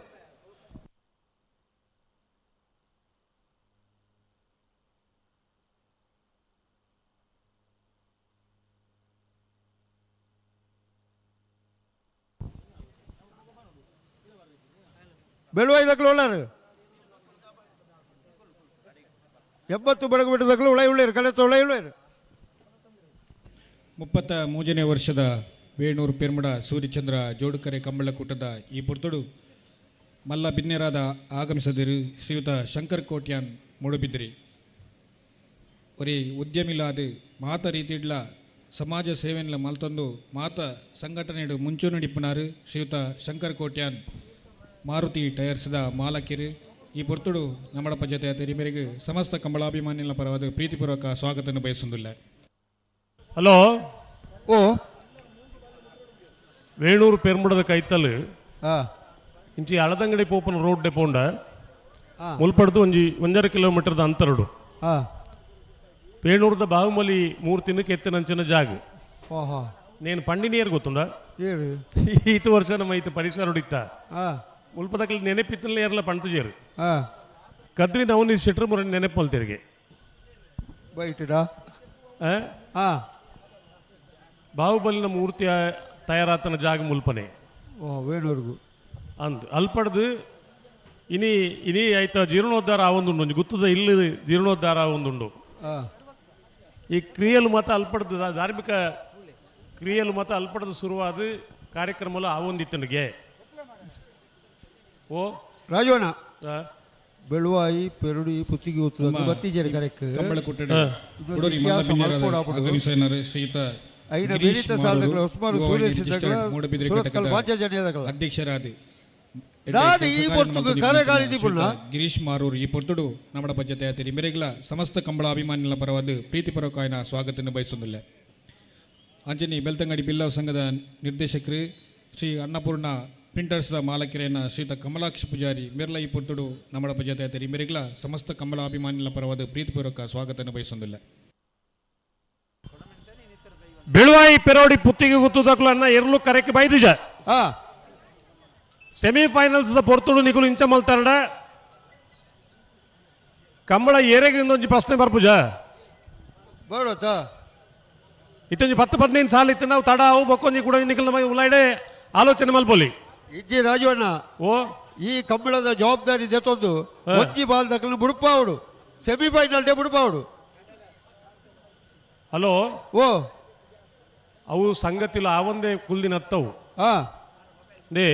Speaker 10: ಬೆಳುವಾಯಿ ದಕ್ಕಲು ಉಳ್ಳಾರು 80 ಬಡಗು ಬಿಟ್ಟದಕ್ಕಲು ಉಳೈ ಉಳ್ಳೇರು ಕಲೆ ಉಳೈ ಉಳ್ಳೇರು.
Speaker 6: 33ನೇ ವರ್ಷದ ವೇಣೂರು ಪೆರ್ಮಡ ಸೂರ್ಯಚಂದ್ರ ಜೋಡುಕರೆ ಕಂಬಳಕೂಟದ ಈ ಪುರ್ತುಡು ಮಲ್ಲ ಬಿನ್ನೆರಾದ ಆಗಮಿಸದಿರು ಶ್ರೀಯುತ ಶಂಕರ್ ಕೋಟ್ಯಾನ್ ಮೂಡುಬಿದ್ರಿ. ಒರಿ ಉದ್ಯಮಿಲಾದ ಮಾತ ರೀತಿಡ್ಲ ಸಮಾಜ ಸೇವೆನ್ಲ ಮಲ್ತೊಂದು ಮಾತ ಸಂಘಟನೆಡು ಮುಂಚೂಣಿಡಿಪ್ಪುನಾರು ಶ್ರೀಯುತ ಶಂಕರ್ ಕೋಟ್ಯಾನ್ ಮಾರುತಿ ಟೈರ್ಸ್ದ ಮಾಲಕಿರು. ಈ ಪೊರ್ತುಡು ನಮ್ಮಡಪ್ಪ ಜೊತೆ ತೆರಿಮೆರೆಗೆ ಸಮಸ್ತ ಕಂಬಳಾಭಿಮಾನಿಗಳ ಪರವಾದ ಪ್ರೀತಿಪೂರ್ವಕ ಸ್ವಾಗತವನ್ನು ಬಯಸುವುದಿಲ್ಲ.
Speaker 8: ಹಲೋ
Speaker 10: ಓ
Speaker 8: ವೇಣೂರು ಪೆರ್ಮುಡದ ಕೈತಲ್ ಇಂಚಿ ಅಳದಂಗಡಿ ಪೋಪನ ರೋಡ್ ಡೆಪೋಂಡ ಮುಲ್ಪಡ್ದು ಒಂಜಿ 1.5 ಕಿಲೋಮೀಟರ್ದ ಅಂತರಡು ವೇಣೂರ್ದ ಬಾಹುಮಲಿ ಮೂರ್ತಿನ ಕೆತ್ತನಂಚಿನ ಜಾಗ. ನೇನು ಪಂಡಿನಿಯರ್ ಗೊತ್ತುಂಡ ಈತ ವರ್ಷ ನಮ್ಮ ಈತ ಪರಿಸರ ಇತ್ತ ಮುಲ್ಪದಕ್ಕಲ್ಲಿ ನೆನಪಿತ್ತಲ್ಲ ಏರ್ಲ ಪಂತುಜೇರು ಕದ್ರಿ ನಾವು ಶೆಟ್ರು ಮುರ ನೆನಪು ಮಲ್ತಿರಿಗೆ ಬಾಹುಬಲಿನ ಮೂರ್ತಿಯ ತಯಾರಾತನ ಜಾಗ ಮುಲ್ಪನೆ
Speaker 10: ವೇಣೂರ್ಗು
Speaker 8: ಅಂದ್ ಅಲ್ಪಡ್ದು ಇನಿ ಇನಿ ಆಯ್ತ ಜೀರ್ಣೋದ್ಧಾರ ಆವೊಂದುಂಡು ಒಂಜಿ ಗುತ್ತದ ಇಲ್ಲಿ ಜೀರ್ಣೋದ್ಧಾರ ಆವೊಂದುಂಡು. ಈ ಕ್ರಿಯೆಲು ಮಾತ ಅಲ್ಪಡ್ದು ಧಾರ್ಮಿಕ ಕ್ರಿಯೆಲು ಮಾತ ಅಲ್ಪಡ್ದು ಶುರುವಾದ ಕಾರ್ಯಕ್ರಮಲು ಆವೊಂದಿತ್ತನಿಗೆ. ಓ
Speaker 10: ರಾಜವಣ್ಣ ಬೆಳುವಾಯಿ ಪೆರುಡಿ ಪುತ್ತಿಗೆ ಬತ್ತಿಜೇರಿ ಕರೆಕ್
Speaker 6: ಕಂಬಳಕುಟ್ಟಡ ಶ್ರೀಯುತ ಅಧ್ಯಕ್ಷರಾದ ಗಿರೀಶ್ ಮಾರೂರ್ ಈ ಪೊರ್ತುಡು ನಮ್ಮಡ ಪಂಚಾಯತ್ ಮೇರೆಗ್ಲ ಸಮಸ್ತ ಕಂಬಳ ಅಭಿಮಾನಿಗಳ ಪರವಾದ ಪ್ರೀತಿಪೂರ್ವಕ ಸ್ವಾಗತವನ್ನು ಬಯಸುವುದಿಲ್ಲ. ಅಂಜನಿ ಬೆಳ್ತಂಗಡಿ ಬಿಲ್ಲವ ಸಂಘದ ನಿರ್ದೇಶಕರು ಶ್ರೀ ಅನ್ನಪೂರ್ಣ ಪ್ರಿಂಟರ್ಸ್ದ ಮಾಲಕಿರೇನ ಶ್ರೀತ ಕಮಲಾಕ್ಷ ಪೂಜಾರಿ ಮಿರ್ಲ ಈ ಪೊರ್ತುಡು ನಮ್ಮಡ ಪಂಚಾಯತ್ ಮೇರೆಗ್ಲ ಸಮಸ್ತ ಕಂಬಳ ಅಭಿಮಾನಿಗಳ ಪರವಾದ ಪ್ರೀತಿಪೂರ್ವಕ ಸ್ವಾಗತವನ್ನು ಬಯಸುವುದಿಲ್ಲ.
Speaker 8: ಬೆಳುವಾಯಿ ಪೆರೋಡಿ ಪುತ್ತಿಗೆ ಗುತ್ತುದಕ್ಲು ಅನ್ನ ಎರ್ಲು ಕರೆಕ್ ಬೈದುಜ ಸೆಮಿಫೈನಲ್ಸ್ the ಪೊರ್ತುಡು ನಿಕುಲು ಇಂಚ ಮಲ್ತಾರಡ ಕಂಬಳ ಏರೆಗೆ ಒಂಜಿ ಪ್ರಶ್ನೆ ಬರ್ಪುಜ
Speaker 10: ಬರೋತ
Speaker 8: ಇತ್ತೊಂಜಿ 10-15 ಸಾಲ ಇತ್ತು ನಾವು ತಡ ಅವು ಬೊಕ್ಕೊಂಜಿ ಕೂಡ ನಿಕುಲು ನಮಗೆ ಉಲಾಯ್ಡೆ ಆಲೋಚನೆ ಮಲ್ಪೊಲಿ.
Speaker 10: ಇಜ್ಜಿ ರಾಜವಣ್ಣ
Speaker 8: ಓ
Speaker 10: ಈ ಕಂಬಳದ ಜವಾಬ್ದಾರಿ ದೆತ್ತೊಂದು ಒಂಜಿ ಬಾಲ್ ದಕ್ಕಲು ಬುಡುಪಾವುಡು ಸೆಮಿಫೈನಲ್ ಡೇ ಬುಡುಪಾವುಡು.
Speaker 8: ಹಲೋ
Speaker 10: ಓ
Speaker 8: ಅವು ಸಂಗತಿಲು ಆ ಒಂದೇ ಕುಲ್ದಿನ ಹತ್ತವು they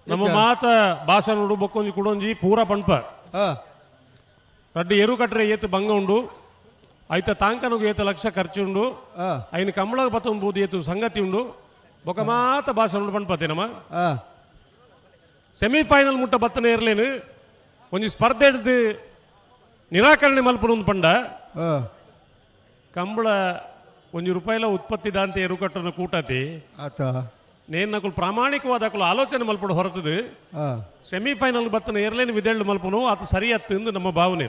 Speaker 8: ನಮ್ಮ ಮಾತ ಭಾಷಣ ನೋಡು ಬೊಕ್ಕೊಂಜಿ ಕುಡೊಂಜಿ ಪೂರ ಪಣ್ಪ ರಡ್ಡು ಎರು ಕಟ್ರೆ ಏತು ಬಂಗ ಉಂಡು ಐತ ತಾಂಕನಗು ಏತ ಲಕ್ಷ ಖರ್ಚು ಉಂಡು ಐನು ಕಂಬಳಗ ಬತ್ತೊಂಬುದು ಏತು ಸಂಗತಿ ಉಂಡು ಬೊಕ ಮಾತ ಭಾಷಣ ಉಂಡು ಪಣ್ಪತೆ ನಮ್ಮ ಸೆಮಿಫೈನಲ್ ಮುಟ್ಟ ಬತ್ತನ ಇರ್ಲೇನು ಒಂಜಿ ಸ್ಪರ್ಧೆ ಹಿಡ್ದು ನಿರಾಕರಣೆ ಮಲ್ಪನು ಪಂಡ ಕಂಬಳ ಒಂಜಿ ರೂಪಾಯಿಲ ಉತ್ಪತ್ತಿ ದಾಂತೆ ಎರು ಕಟ್ಟನ ಕೂಟತಿ
Speaker 10: ಆತ
Speaker 8: ನೇನ್ ನಕುಲು ಪ್ರಾಮಾಣಿಕವಾದ ಅಕುಲು ಆಲೋಚನೆ ಮಲ್ಪಡು ಹೊರತದು ಸೆಮಿಫೈನಲ್ ಬತ್ತನ ಏರ್ಲೇನು ವಿದೇಳು ಮಲ್ಪನು ಆತ ಸರಿ ಅತ್ತು ಎಂದು ನಮ್ಮ ಭಾವನೆ.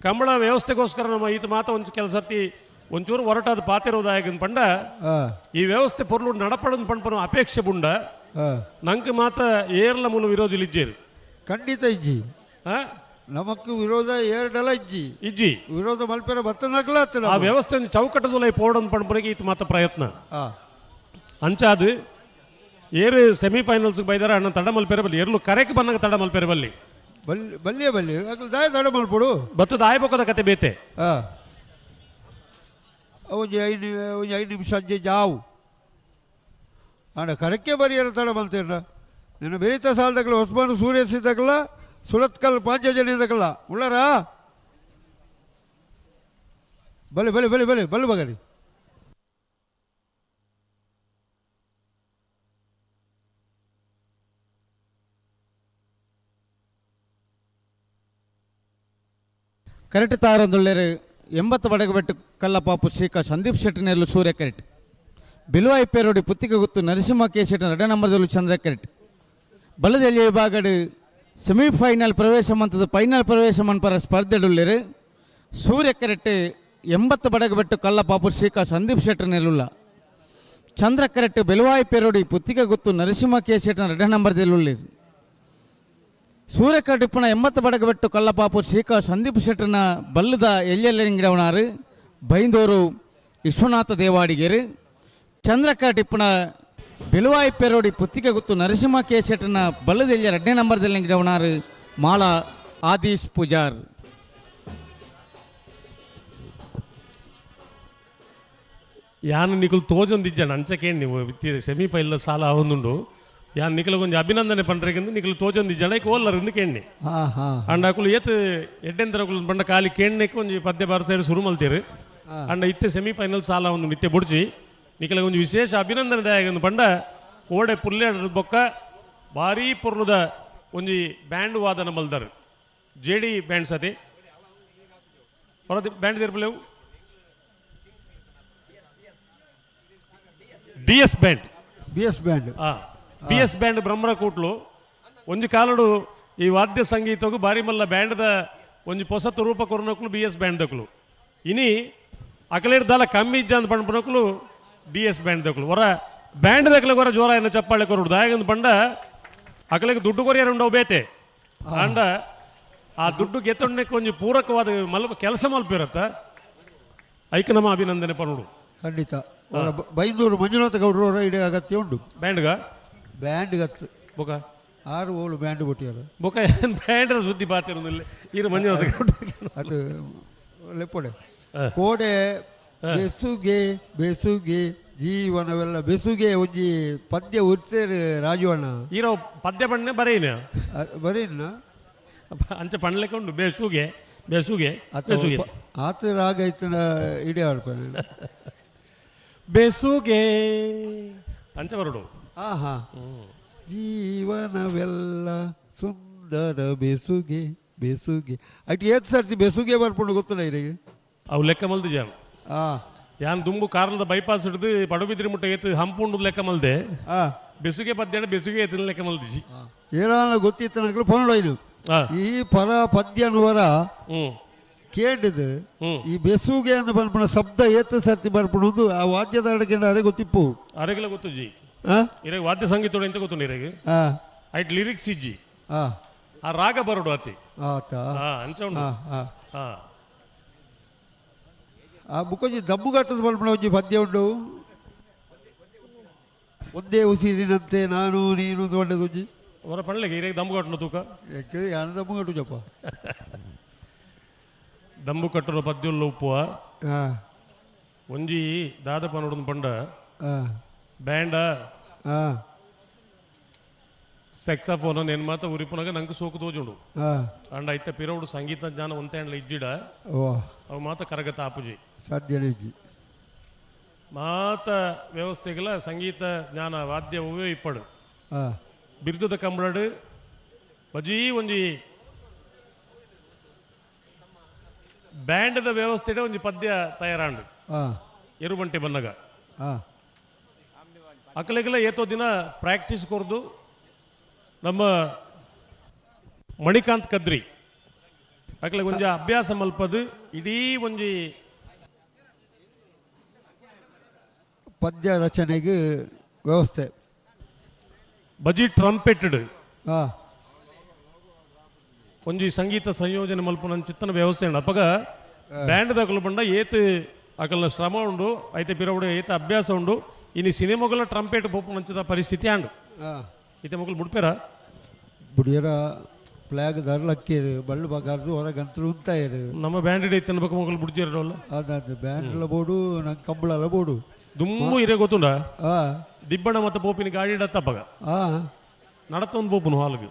Speaker 8: ಕಂಬಳ ವ್ಯವಸ್ಥೆಗೋಸ್ಕರ ನಮ್ಮ ಈತ ಮಾತ ಒಂಚು ಕೆಲಸತಿ ಒಂಚೂರು ಹೊರಟಾದ ಪಾತಿರೋದಾಯಕನ್ ಪಂಡ ಈ ವ್ಯವಸ್ಥೆ ಪೊರ್ಲು ನಡಪಡನ್ ಪಂಪನು ಅಪೇಕ್ಷೆ ಬುಂಡ ನಂಗೆ ಮಾತ ಏರ್ಲ ಮೂಲ ವಿರೋಧಿ ಇಜ್ಜೇರು
Speaker 10: ಖಂಡಿತ ಇಜ್ಜಿ ನಮಕ್ ವಿರೋಧ ಏರ್ಡಲ ಇಜ್ಜಿ
Speaker 8: ಇಜ್ಜಿ
Speaker 10: ವಿರೋಧ ಮಲ್ಪೆರ ಬತ್ತನಕ್ಲ
Speaker 8: ಆ ವ್ಯವಸ್ಥೆ ಚೌಕಟ್ಟದೊಲೈ ಪೋಡನ್ ಪಂಪನಿಗೆ ಈತ ಮಾತ ಪ್ರಯತ್ನ ಅಂಚಾದು ಏರು ಸೆಮಿಫೈನಲ್ಸ್ ಬೈದಾರ ಅಣ್ಣ ತಡ ಮಲ್ಪೆರೆ ಬಲ್ಲಿ ಎರ್ಲು ಕರೆಕ್ ಬನ್ನಾಗ ತಡ ಮಲ್ಪೆರೆ ಬಲ್ಲಿ
Speaker 10: ಬಲ್ಲಿಯೇ ಬಲ್ಲಿ ದಾಯ ತಡ ಮಲ್ಪಡು
Speaker 8: ಬತ್ತದ ಆಯ್ಬೋಕದ ಕತೆ ಬೇತೆ
Speaker 10: ಒಂಜಿ 5 ನಿಮಿಷ ಅಂಜೆ ಜಾವು ಆಂಡ ಕರೆಕ್ಕೆ ಬರಿಯರ ತಡ ಮಲ್ತೇರ ನಿನ್ನ ಬೆರೀತ ಸಾಲದಕ್ಕಲ್ಲ ಹೊಸ್ಮಾನು ಸೂರ್ಯಸಿದ್ದಕ್ಕಲ್ಲ ಸುರತ್ಕಲ್ ಪಾಂಚಜನ್ಯದಕ್ಕಲ್ಲ ಉಳ್ಳಾರಾ ಬಲೆ ಬಲೆ ಬಲೆ ಬಲೆ ಬಲ್ಲು ಬಗರಿ.
Speaker 1: ಕರೆಕ್ಟ್ ತಾರೊಂದುಳ್ಳೇರು 80 ಬಡಗಬೆಟ್ಟು ಕಲ್ಲಪಾಪು ಶ್ರೀಕಾ ಸಂದೀಪ್ ಶೆಟ್ಟಿನೆಲ್ಲು ಸೂರ್ಯ ಕರೆಕ್ಟ್. ಬಿಲುವಾಯಿ ಪೇರೋಡಿ ಪುತ್ತಿಗೆ ಗುತ್ತು ನರಸಿಂಹ ಕೆ ಶೆಟ್ಟಿನ 2 ನಂಬರ್ದಲ್ಲೂ ಚಂದ್ರ ಕರೆಕ್ಟ್. ಬಲದೆಲ್ಲಿ ವಿಭಾಗಡು ಸೆಮಿಫೈನಲ್ ಪ್ರವೇಶ ಮಂತದ ಫೈನಲ್ ಪ್ರವೇಶ ಮನ್ಪರ ಸ್ಪರ್ಧೆಡುಳ್ಳೇರು ಸೂರ್ಯ ಕರೆಕ್ಟ್ 80 ಬಡಗಬೆಟ್ಟು ಕಲ್ಲಪಾಪು ಶ್ರೀಕಾ ಸಂದೀಪ್ ಶೆಟ್ಟಿನೆಲ್ಲುಲ್ಲ. ಚಂದ್ರ ಕರೆಕ್ಟ್ ಬೆಲುವಾಯಿ ಪೇರೋಡಿ ಪುತ್ತಿಗೆ ಗುತ್ತು ನರಸಿಂಹ ಕೆ ಶೆಟ್ಟಿನ 2 ನಂಬರ್ದಲ್ಲುಳ್ಳೇರು. ಸೂರ್ಯ ಕಟ್ಟಿಪ್ಪನ 80 ಬಡಗಬೆಟ್ಟು ಕಲ್ಲಪಾಪು ಶ್ರೀಕಾ ಸಂದೀಪ್ ಶೆಟ್ಟನ ಬಲ್ಲದ ಎಲ್ಲೆಲ್ಲರಿಂಗಿಡವನಾರು ಬೈಂದೂರು ವಿಶ್ವನಾಥ ದೇವಾಡಿಗೇರು. ಚಂದ್ರ ಕಟ್ಟಿಪ್ಪನ ಬೆಲುವಾಯಿ ಪೇರೋಡಿ ಪುತ್ತಿಗೆ ಗುತ್ತು ನರಸಿಂಹ ಕೆ ಶೆಟ್ಟನ ಬಲ್ಲದ ಎಲ್ಲಿ 2ನೇ ನಂಬರ್ದಲ್ಲಿ ಮಾಳಾ ಆದೀಶ್ ಪೂಜಾರ್.
Speaker 8: ಯಾನ್ ನಿಕುಲು ತೋಜೊಂದಿಜ್ಜಾಣ ಅಂಚಕೇನು ನೀವು ಸೆಮಿಫೈನಲ್ ಸಾಲ ಆವೊಂದುಂಡು ಯಾನ್ ನಿಕಲ ಒಂಜಿ ಅಭಿನಂದನೆ ಪಂಡ್ರೆಗಿಂದು ನಿಕಲು ತೋಜೊಂದಿಜ್ಜಾಣ ಐಕ್ ಓಲ್ಲರಿಂದು ಕೇಣ್ಣೆ ಅಂಡ ಅಕುಲು ಏತ್ ಎಡ್ಡೆಂತರ ಅಕುಲು ಪಂಡ ಖಾಲಿ ಕೇಣ್ಣೆಕ್ ಒಂಜಿ ಪದ್ಯ ಬಾರ ಸುರು ಮಲ್ತೇರು ಅಂಡ ಇತ್ತೆ ಸೆಮಿಫೈನಲ್ ಸಾಲ ಒಂದು ನಿತ್ಯ ಬುಡ್ಚಿ ನಿಕಲ ಒಂಜಿ ವಿಶೇಷ ಅಭಿನಂದನೆ ದಾಯಗಂದು ಪಂಡ ಕೋಡೆ ಪುಲ್ಲೇಡ ಬೊಕ್ಕ ಭಾರೀ ಪೊರ್ಲುದ ಒಂಜಿ ಬ್ಯಾಂಡ್ ವಾದನ ಮಲ್ದರು J D band ಸತಿ ಬ್ಯಾಂಡ್ ತೀರ್ಪುಲೇವು D S band
Speaker 10: B S band
Speaker 8: B S band ಬ್ರಹ್ಮರ ಕೂಟ್ಲು ಒಂಜಿ ಕಾಲಡು ಈ ವಾದ್ಯ ಸಂಗೀತಗು ಬಾರಿ ಮಲ್ಲ ಬ್ಯಾಂಡ್ದ ಒಂಜಿ ಪೊಸತ್ತು ರೂಪ ಕೊರನಕ್ಲು B S band ದಕ್ಲು ಇನಿ ಅಕಲೇರ್ ದಾಲ ಕಮ್ಮಿ ಇಜ್ಜಂದ್ ಪಂಡ್ಪನಕ್ಲು D S band ದಕ್ಲು ಹೊರ ಬ್ಯಾಂಡ್ ದಕ್ಲು ಹೊರ ಜೋರ ಏನ ಚಪ್ಪಾಳೆ ಕೊರಡು ದಾಯಗಂದು ಪಂಡ ಅಕಲೆಗೆ ದುಡ್ಡು ಕೊರಿಯರ್ ಉಂಡವು ಬೇತೆ ಅಂಡ ಆ ದುಡ್ಡು ಗೆತ್ತೊಂಡಕ್ಕೆ ಒಂಜಿ ಪೂರಕವಾದ ಮಲ್ ಕೆಲಸ ಮಲ್ಪಿರತ್ತ ಐಕ ನಮ್ಮ ಅಭಿನಂದನೆ ಪನುಡು.
Speaker 10: ಖಂಡಿತ ಬೈಂದೂರು ಮಂಜುನಾಥ ಗೌಡರವರ ಇಡೀ ಅಗತ್ಯ ಉಂಟು
Speaker 8: ಬ್ಯಾಂಡ್ಗ
Speaker 10: ಬ್ಯಾಂಡ್ ಗತ್ತು
Speaker 8: ಬೊಕ
Speaker 10: 6 ಓಳು ಬ್ಯಾಂಡ್ ಕೊಟ್ಟಿಯಾರ
Speaker 8: ಬೊಕ ಬ್ಯಾಂಡ್ರ ಸುದ್ದಿ ಪಾತಿರೋದಿಲ್ಲ ಇರು ಮಂಜುನಾಥ ಗೌಡ
Speaker 10: ಅದು ಲೆಪ್ಪಡೆ ಕೋಡೆ ಬೆಸುಗೆ ಬೆಸುಗೆ ಜೀವನವೆಲ್ಲ ಬೆಸುಗೆ ಒಂಜಿ ಪದ್ಯ ಉತ್ತೇರು ರಾಜು ಅಣ್ಣ
Speaker 8: ಈರೋ ಪದ್ಯ ಬಣ್ಣೆ ಬರೀನ
Speaker 10: ಬರೀನ
Speaker 8: ಅಂಚೆ ಪಣ್ಲೆಕ್ಕೆ ಉಂಟು ಬೆಸುಗೆ ಬೆಸುಗೆ ಬೆಸುಗೆ
Speaker 10: ಆತ ರಾಗ ಇತ್ತನ ಇಡೀ ಆಡ್ಕೊಂಡು
Speaker 8: ಬೆಸುಗೆ ಅಂಚೆ ಬರಡು.
Speaker 10: ಆಹಾ ಜೀವನವೆಲ್ಲ ಸುಂದರ ಬೆಸುಗೆ ಬೆಸುಗೆ ಅಟ್ ಏತ್ ಸರ್ತಿ ಬೆಸುಗೆ ಬರ್ಪುಂಡು ಗೊತ್ತಲ್ಲ ಇರಿಗೆ
Speaker 8: ಅವು ಲೆಕ್ಕ ಮಲ್ದು ಜಾನ್ ಯಾನ್ ದುಂಬು ಕಾರ್ಲದ ಬೈಪಾಸ್ ಹಿಡಿದು ಪಡುಬಿದ್ರಿ ಮುಟ್ಟ ಏತು ಹಂಪುಂಡು ಲೆಕ್ಕ ಮಲ್ದೆ ಬೆಸುಗೆ ಪದ್ಯ ಬೆಸುಗೆ ಏತಿನ ಲೆಕ್ಕ ಮಲ್ದಿಜಿ
Speaker 10: ಏನಾನ ಗೊತ್ತಿತ್ತು ನನಗೆ ಫೋನ್ ಈ ಪರ ಪದ್ಯನುವರ ಕೇಳಿದ್ದು ಈ ಬೆಸುಗೆ ಅಂತ ಬರ್ಪುಣ ಶಬ್ದ ಏತು ಸರ್ತಿ ಬರ್ಪುಣದು ಆ ವಾದ್ಯದ ಅಡಗೆ ಗೊತ್ತಿಪ್ಪು
Speaker 8: ಅರೆಗೆಲ್ಲ ಗೊತ್ತು ಜಿ ಇರಗೆ ವಾದ್ಯ ಸಂಗೀತ ಎಂಚ ಗೊತ್ತು ಇರಗೆ ಐಟ್ ಲಿರಿಕ್ಸ್ ಇಜ್ಜಿ ಆ ರಾಗ ಬರಡು ಅತಿ ಅಂಚ ಉಂಡು.
Speaker 10: ಆ ಬುಕ್ಕೊಂಜಿ ದಮ್ಮುಗಟ್ಟದ ಬರ್ಪುಣ ಒಂಜಿ ಪದ್ಯ ಉಂಡು ಒಂದೇ ಉಸಿರಿನಂತೆ ನಾನು ನೀನು ದೊಡ್ಡದು ಒಂಜಿ
Speaker 8: ಅವರ ಪಣ್ಲೆಗೆ ಇರಗೆ ದಮ್ಮುಗಟ್ಟನ ತೂಕ
Speaker 10: ಯಾಕೆ ಯಾರು ದಮ್ಮುಗಟ್ಟು ಜಪ್ಪ
Speaker 8: ದಂಬು ಕಟ್ಟುವ ಪದ್ಯುಲ್ಲ ಉಪ್ಪುವ ಒಂಜಿ ದಾದ ಪನೋಡೊಂದು ಪಂಡ ಬ್ಯಾಂಡ ಸೆಕ್ಸಾಫೋನ್ నేను ಮಾತ ಉರಿಪುನಗ ನಂಗೆ ಸೋಕು ತೋಜುಂಡು ಅಂಡ ಐತ ಪಿರೋಡು ಸಂಗೀತ ಜ್ಞಾನ ಒಂತೆ ಅಂಡ್ಲ ಇಜ್ಜಿಡ ಅವು ಮಾತ ಕರಗತ ಆಪುಜಿ
Speaker 10: ಸಾಧ್ಯನೇ ಇಜ್ಜಿ
Speaker 8: ಮಾತ ವ್ಯವಸ್ಥೆಗಳ ಸಂಗೀತ ಜ್ಞಾನ ವಾದ್ಯ ಒವ್ವೇ ಇಪ್ಪಡು ಬಿರುದುದ ಕಂಬಳಡು ಬಜೀ ಒಂಜಿ ಬ್ಯಾಂಡ್ದ ವ್ಯವಸ್ಥೆಡೆ ಒಂಜಿ ಪದ್ಯ ತಯಾರಾಂಡು ಎರುಬಂಟೆ ಬನ್ನಗ ಅಕಲೆಗೆಲ್ಲ ಏತೋ ದಿನ ಪ್ರಾಕ್ಟೀಸ್ ಕೊರ್ದು ನಮ್ಮ ಮಣಿಕಾಂತ್ ಕದ್ರಿ ಅಕಲೆ ಒಂಜಿ ಅಭ್ಯಾಸ ಮಲ್ಪದು ಇಡೀ ಒಂಜಿ
Speaker 10: ಪದ್ಯ ರಚನೆಗೆ ವ್ಯವಸ್ಥೆ
Speaker 8: ಬಜಿ ಟ್ರಂಪೆಟೆಡ್ ಒಂಜಿ ಸಂಗೀತ ಸಂಯೋಜನೆ ಮಲ್ಪುನ ಚಿತ್ತನ ವ್ಯವಸ್ಥೆ ಉಂಡು. ಅಪಗ ಬ್ಯಾಂಡ್ ದಕಲು ಬಂಡ ಏತ್ ಅಕಲ್ನ ಶ್ರಮ ಉಂಡು ಐತೆ ಪಿರವುಡು ಏತ್ ಅಭ್ಯಾಸ ಉಂಡು ಇನ್ನು ಸಿನಿಮಾಗಳ ಟ್ರಂಪೆಟ್ ಪೋಪುನಂಚಿನ ಪರಿಸ್ಥಿತಿ ಆಂಡು. ಇತ್ತೆ ಮೊಕಲು ಬುಡ್ಪೇರ
Speaker 10: ಬುಡಿಯರ ಫ್ಲಾಗ್ ದರ್ಲಕ್ಕೇರು ಬಳ್ಳು ಬಗಾರ್ದು ಹೊರಗಂತರು ಉಂತಾಯರು
Speaker 8: ನಮ್ಮ ಬ್ಯಾಂಡ್ ಇತ್ತನ ಬೊಕ ಮೊಕಲು ಬುಡ್ಜೇರಲ್ಲ
Speaker 10: ಅದಾದ ಬ್ಯಾಂಡ್ಲ ಬೋಡು ನಂಗೆ ಕಂಬಳಲ್ಲ ಬೋಡು
Speaker 8: ದುಮ್ಮು ಇರೇ ಗೊತ್ತುಂಡ ದಿಬ್ಬಣ ಮತ್ತು ಪೋಪಿನ ಗಾಡಿ ಇಡತ್ತಪ್ಪಗ ನಡತೊಂದು ಪೋಪುನು ಹಾಲ್ಗ್.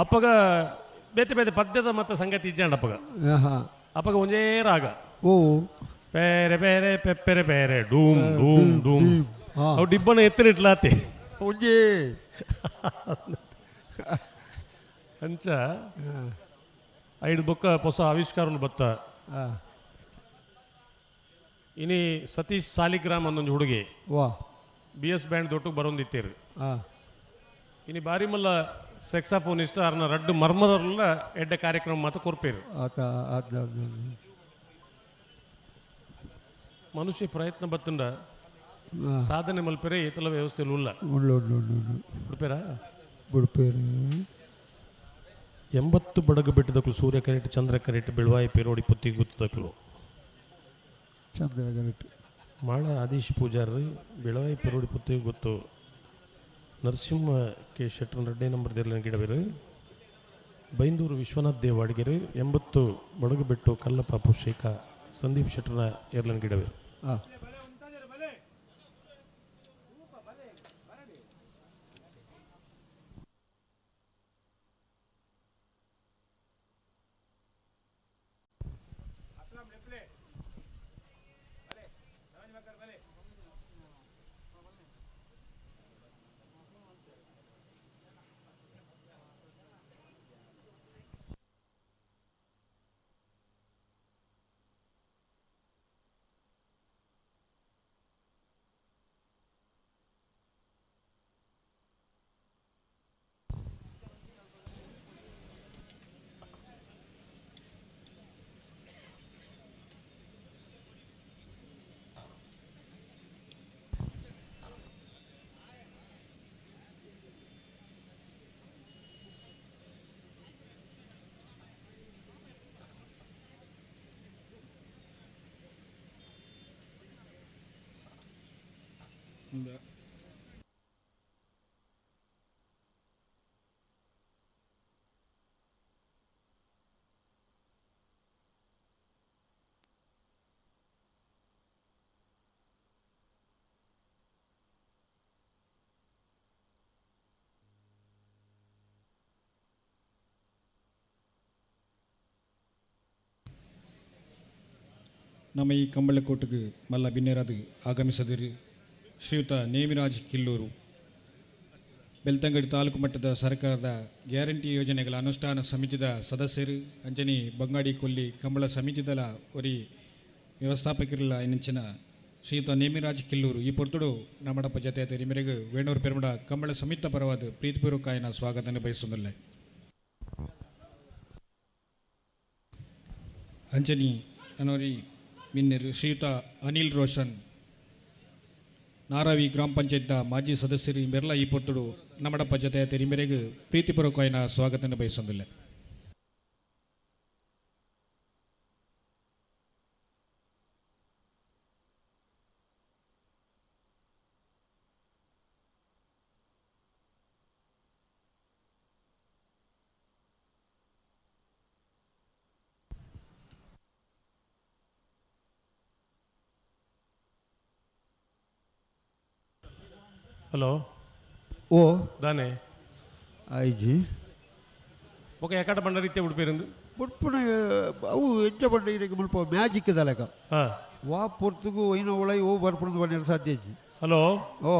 Speaker 8: ಅಪ್ಪಗ ಬೇತೆ ಬೇತೆ ಪದ್ಯದ ಮತ್ತೆ ಸಂಗತಿ ಇಜ್ಜಾಂಡ ಅಪ್ಪಗ. ಅಪ್ಪಗ ಒಂಜೇ ರಾಗ.
Speaker 10: ಓ
Speaker 8: ಬೇರೆ ಬೇರೆ ಪೆಪ್ಪೆರೆ ಬೇರೆ ಡೂಮ್ ಡೂಮ್ ಡೂಮ್. ಅವು ಡಿಬ್ಬನ ಎತ್ತರಿಟ್ಲಾತೆ
Speaker 10: ಒಂಜೇ
Speaker 8: ಅಂಚ ಐದು ಬೊಕ್ಕ ಹೊಸ ಆವಿಷ್ಕಾರ ಬತ್ತ. ಇನಿ ಸತೀಶ್ ಸಾಲಿಗ್ರಾಮ್ ಅನ್ನೊಂದು ಹುಡುಗಿ
Speaker 10: ವಾ
Speaker 8: B S band ದೊಟ್ಟು ಬರೋಂದಿತ್ತೇರು. ಇನಿ ಬಾರಿ ಮಲ್ಲ ಸೆಕ್ಸಾಫೋನಿಸ್ಟ್ ಅರ್ನ ರಡ್ಡು ಮರ್ಮದಲ್ಲ ಎಡ್ಡೆ ಕಾರ್ಯಕ್ರಮ ಮಾತ ಕೊರ್ಪೇರು. ಮನುಷ್ಯ ಪ್ರಯತ್ನ ಬತ್ತಂಡ ಸಾಧನೆ ಮಲ್ಪೆರೆ ಏತಲ ವ್ಯವಸ್ಥೆ ಉಲ್ಲ. ಬಿಡ್ಪೇರಾ
Speaker 10: ಬಿಡ್ಪೇರು.
Speaker 8: 80 ಬಡಗು ಬಿಟ್ಟದಕ್ಲು ಸೂರ್ಯ ಕರೆಟ್ ಚಂದ್ರ ಕರೆಟ್ ಬೆಳವಾಯಿ ಪೇರೋಡಿ ಪುತ್ತಿ ಗುತ್ತದಕ್ಲು
Speaker 10: ಚಂದ್ರ ಕರೆಟ್
Speaker 8: ಮಾಳ ಆದೀಶ್ ಪೂಜಾರಿ ಬೆಳವಾಯಿ ಪೇರೋಡಿ ಪುತ್ತಿ ಗೊತ್ತು ನರಸಿಂಹ ಕೆ ಶೆಟ್ಟರ್ 2 ನಂಬರ್ ದೇರ್ಲಿನ ಗಿಡಬೇರು ಬೈಂದೂರು ವಿಶ್ವನಾಥ್ ದೇವ್ ಅಡಿಗೆರು 80 ಬಡಗು ಬಿಟ್ಟು ಕಲ್ಲಪಾಪು ಶೇಖ ಸಂದೀಪ್ ಶೆಟ್ಟರ್ನ ಏರ್ಲನ್ ಗಿಡಬೇರು.
Speaker 6: ನಮ್ಮ ಈ ಕಂಬಳಕೋಟೆಗೆ ಮಲ್ಲ ಬಿನ್ನೆರಾದ ಆಗಮಿಸದಿರಿ ಶ್ರೀಯುತ ನೇಮಿರಾಜ್ ಕಿಲ್ಲೂರು ಬೆಳ್ತಂಗಡಿ ತಾಲೂಕು ಮಟ್ಟದ ಸರ್ಕಾರದ ಗ್ಯಾರಂಟಿ ಯೋಜನೆಗಳ ಅನುಷ್ಠಾನ ಸಮಿತಿದ ಸದಸ್ಯರು ಅಂಜನಿ ಬಂಗಾಡಿ ಕೊಲ್ಲಿ ಕಂಬಳ ಸಮಿತಿದಲ ಒರಿ ವ್ಯವಸ್ಥಾಪಕರಿಲ್ಲ ಇನ್ನಂಚಿನ ಶ್ರೀಯುತ ನೇಮಿರಾಜ್ ಕಿಲ್ಲೂರು ಈ ಪೊರ್ತುಡು ನಮ್ಮಡಪ್ಪ ಜತೆ ಮೇರೆಗೆ ವೇಣೂರು ಪೆರುಮಡ ಕಂಬಳ ಸಮಿತ ಪರವಾದ ಪ್ರೀತಿಪೂರ್ವಕಾಯನ ಸ್ವಾಗತ ಬಯಸುವುದಿಲ್ಲ. ಅಂಜನಿ ಅನ್ನೋರಿ ಮಿನ್ನೆರು ಶ್ರೀಯುತ ಅನಿಲ್ ರೋಷನ್ ನಾರಾವಿ ಗ್ರಾಮ ಪಂಚಾಯತ್ನ ಮಾಜಿ ಸದಸ್ಯರು ಮೆರ್ಲ ಈ ಪೊರ್ತುಡು ನಮ್ಮಡಪ್ಪ ಜತೆ ಮೇರೆಗೆ ಪ್ರೀತಿಪೂರ್ವಕವಾದ ಸ್ವಾಗತ ಬಯಸೊಂದಿಲ್ಲ.
Speaker 8: ಹಲೋ
Speaker 10: ಓ
Speaker 8: ದಾನೆ
Speaker 10: ಐಜಿ
Speaker 8: ಓಕೆ ಎಕಡ ಬಂಡ ರೀತಿಯ ಉಡುಪೇರಿಂದು
Speaker 10: ಉಡುಪುನ ಅವು ಎಂಚ ಬಂಡ ಇದಕ್ಕೆ ಮುಲ್ಪ ಮ್ಯಾಜಿಕ್ ದಲಕ ವಾ ಪೊರ್ತುಗು ಐನ ಒಳೈ ಓ ಬರ್ಪುಣದ ಬಂಡ ಸಾಧ್ಯ ಇಜ್ಜಿ.
Speaker 8: ಹಲೋ
Speaker 10: ಓ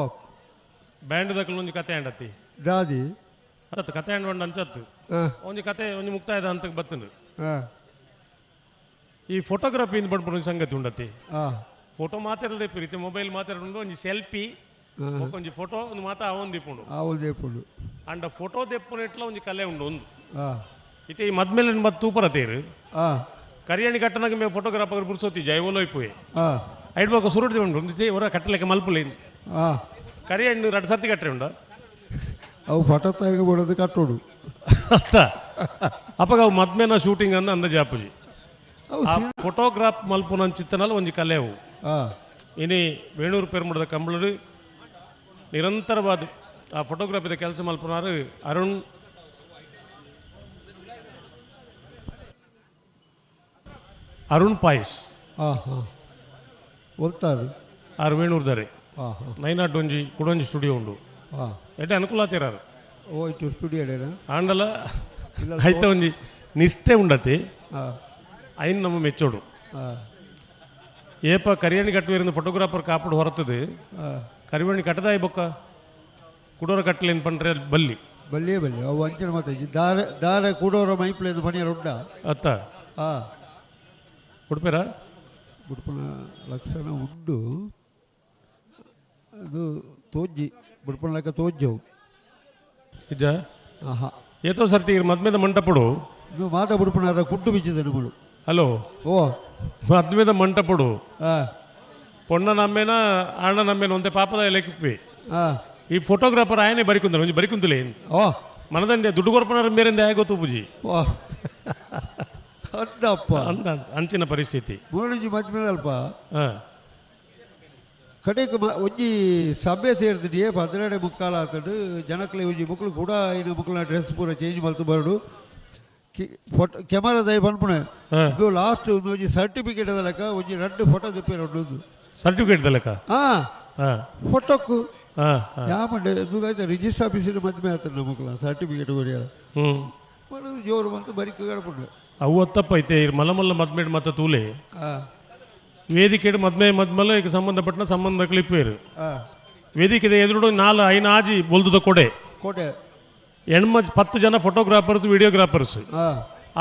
Speaker 8: ಬ್ಯಾಂಡ್ ದಕ್ಕಲು ಒಂಜಿ ಕತೆ ಅಂಡತ್ತಿ
Speaker 10: ದಾದಿ
Speaker 8: ಅತ್ತು ಕತೆ ಅಂಡ್ ಬಂಡ ಅಂಚತ್ತು ಒಂಜಿ ಕತೆ ಒಂಜಿ ಮುಕ್ತಾಯದ ಹಂತಕ್ಕೆ ಬತ್ತಂದು. ಈ ಫೋಟೋಗ್ರಫಿ ಇಂದ ಬಂಡ್ಪುಣ ಸಂಗತಿ ಉಂಡತ್ತಿ. ಫೋಟೋ ಮಾತಾಡದೆ ರೀತಿ ಮೊಬೈಲ್ ಮಾತಾಡೋದು ಒಂಜಿ ಸೆಲ್ಫಿ ಒಂಜಿ ಫೋಟೋ ಒಂದು ಮಾತಾ ಅವೊಂದು ದಿಪ್ಪುಂಡು
Speaker 10: ಅವೊಂದು ದಿಪ್ಪುಂಡು
Speaker 8: ಅಂಡ ಫೋಟೋ ದೆಪ್ಪುನೆಟ್ಲ ಒಂಜಿ ಕಲೆ ಉಂಡು ಒಂದು ಇತ್ತೆ ಈ ಮದ್ಮೇಲೆ ಮತ್ತೆ ತೂಪರ ತೇರು ಕರಿಯಾಣಿ ಕಟ್ಟನಾಗ ಮೇ ಫೋಟೋಗ್ರಾಫರ್ ಬುರ್ಸೋತಿ ಜೈವಲೋ ಇಪ್ಪುವೆ ಐಡ್ಬೋಕ ಸುರುಟಿ ಉಂಡು ಒಂದು ಹೊರ ಕಟ್ಟಲೆಕ್ಕ ಮಲ್ಪುಲೆ ಕರಿಯಣ್ಣು 2 ಸರ್ತಿ ಕಟ್ಟರೆ ಉಂಡ
Speaker 10: ಅವು ಫೋಟೋ ತೆಗೆ ಕಟ್ಟೋಡು
Speaker 8: ಅತ್ತ ಅಪ್ಪಗ ಅವು ಮದ್ಮೇನ ಶೂಟಿಂಗ್ ಅಂದ ಅಂದಾಜು ಅಪ್ಪುಜಿ ಫೋಟೋಗ್ರಾಫ್ ಮಲ್ಪುನಂಚಿತ್ತನಲ್ಲ ಒಂಜಿ ಕಲೆ ಅವು. ಇನಿ ವೇಣೂರು ಪೆರ್ಮುಡದ ಕಂಬಳರು ನಿರಂತರವಾದ ಆ ಫೋಟೋಗ್ರಫಿದ ಕೆಲಸ ಮಲ್ಪುನಾರು ಅರುಣ್ ಅರುಣ್ ಪಾಯ್ಸ್
Speaker 10: ಒಲ್ತಾರು
Speaker 8: ಆರು ವೇಣೂರ್ದಾರೆ ನೈನಾಡ್ ಒಂಜಿ ಕುಡೊಂಜಿ ಸ್ಟುಡಿಯೋ ಉಂಡು. ಎಡ್ಡೆ ಅನುಕೂಲ ಆತಿರಾರು.
Speaker 10: ಓ ಇಟ್ಟು ಸ್ಟುಡಿಯೋ
Speaker 8: ಆಂಡಲ ಐತ ಒಂಜಿ ನಿಷ್ಠೆ ಉಂಡತಿ ಐನ್ ನಮ್ಮ ಮೆಚ್ಚೋಡು. ಏಪ ಕರಿಯಣಿ ಕಟ್ಟುವಿರಿಂದ ಫೋಟೋಗ್ರಾಫರ್ ಕಾಪಡು ಹೊರತದು ಕರಿವಣಿ ಕಟ್ಟದಾಯಿ ಬೊಕ್ಕ ಕುಡೋರ ಕಟ್ಟಲೇನು ಪಂಡ್ರೆ ಬಲ್ಲಿ
Speaker 10: ಬಲ್ಲಿಯೇ ಬಲ್ಲಿ ಅವು ಅಂಚಿನ ಮಾತ ದಾರೆ ದಾರೆ ಕೂಡೋರ ಮೈಪ್ಲೇದು ಪಣಿಯರ್ ಉಂಡ
Speaker 8: ಅತ್ತ ಉಡುಪೇರ
Speaker 10: ಉಡುಪಿನ ಲಕ್ಷಣ ಉಂಡು ಅದು ತೋಜ್ಜಿ ಬುಡ್ಪನ ಲೆಕ್ಕ ತೋಜ್ಜವು
Speaker 8: ನಿಜ
Speaker 10: ಆಹಾ
Speaker 8: ಏತೋ ಸರ್ತಿ ಮದ್ಮೆದ ಮಂಟಪಡು
Speaker 10: ಇದು ಮಾತ ಬುಡ್ಪನಾರ ಕುಟ್ಟು ಬಿಚ್ಚಿದೆ ನಮ್ಮಳು.
Speaker 8: ಹಲೋ
Speaker 10: ಓ
Speaker 8: ಮದ್ಮೆದ ಮಂಟಪಡು ಪೊಣ್ಣ ನಮ್ಮೇನ ಆಣ ನಮ್ಮೇನ ಒಂತೆ ಪಾಪದ ಲೆಕ್ಕಿಪ್ಪಿ ಈ ಫೋಟೋಗ್ರಾಫರ್ ಆಯನೇ ಬರಿಕುಂದನೆ ಒಂಜಿ ಬರಿಕುಂತಲೇ
Speaker 10: ಓ
Speaker 8: ಮನದಂಡೆ ದುಡ್ಡು ಕೊರ್ಪನಾರ ಮೇರಿಂದ ಹೇಗೆ ಗೊತ್ತು ಪೂಜಿ
Speaker 10: ಅಂದಪ್ಪ
Speaker 8: ಅಂದ ಅಂಚಿನ ಪರಿಸ್ಥಿತಿ
Speaker 10: ಮೂರೊಂಜಿ ಮದ್ಮೆ ಅಲ್ಪ ಕಡೆಗೆ ಒಂಜಿ ಸಭೆ ಸೇರ್ತೀನಿ ಏ 12:45 ಆತಡು ಜನಕ್ಲೆ ಒಂಜಿ ಮಕ್ಕಳು ಕೂಡ ಇನ್ನು ಮಕ್ಕಳನ್ನ ಡ್ರೆಸ್ ಪೂರ ಚೇಂಜ್ ಮಲ್ತು ಬರಡು ಫೋಟೋ ಕ್ಯಾಮರಾದ ಪನ್ಪುಣೆ ಇದು ಲಾಸ್ಟ್ ಒಂದು ಒಂಜಿ ಸರ್ಟಿಫಿಕೇಟ್ ಅದ ಲೆಕ್ಕ ಒಂಜಿ 2 ಫೋಟೋ ತಿಪ್ಪಿರ ಉಂಡು
Speaker 8: ಸರ್ಟಿಫಿಕೇಟ್ ಲೆಕ್ಕ
Speaker 10: ಹಾಂ ಫೋಟೋಕ್ಕು ಯಾಮಂಡೆ ಇದು ರಿಜಿಸ್ಟರ್ ಆಫೀಸಿನ ಮದ್ಮೆ ಆತಡು ನಮ್ಮ ಮಕ್ಕಳ ಸರ್ಟಿಫಿಕೇಟ್ ಕೊರಿಯಾರ ಮಾಡೋದು ಜೋರು ಬಂತು ಬರೀ ಕಡಪುಂಡು
Speaker 8: ಅವು ತಪ್ಪ ಐತೆ ಮಲ್ಲ ಮಲ್ಲ ಮದ್ಮೇಡ್ ಮತ್ತೆ ತೂಲೆ ವೇದಿಕೆ ಮದ್ಮೆ ಮದ್ಮಲ ಈಗ ಸಂಬಂಧಪಟ್ಟ ಸಂಬಂಧ ಕ್ಲಿಪ್ಪೇರು ವೇದಿಕೆ ಎದುರು 4 5 ಆಜಿ ಬೊಲ್ದುದ ಕೊಡೆ
Speaker 10: ಕೋಟೆ
Speaker 8: ಎಣ್ಮ 10 ಜನ ಫೋಟೋಗ್ರಾಫರ್ಸ್ ವಿಡಿಯೋಗ್ರಾಫರ್ಸ್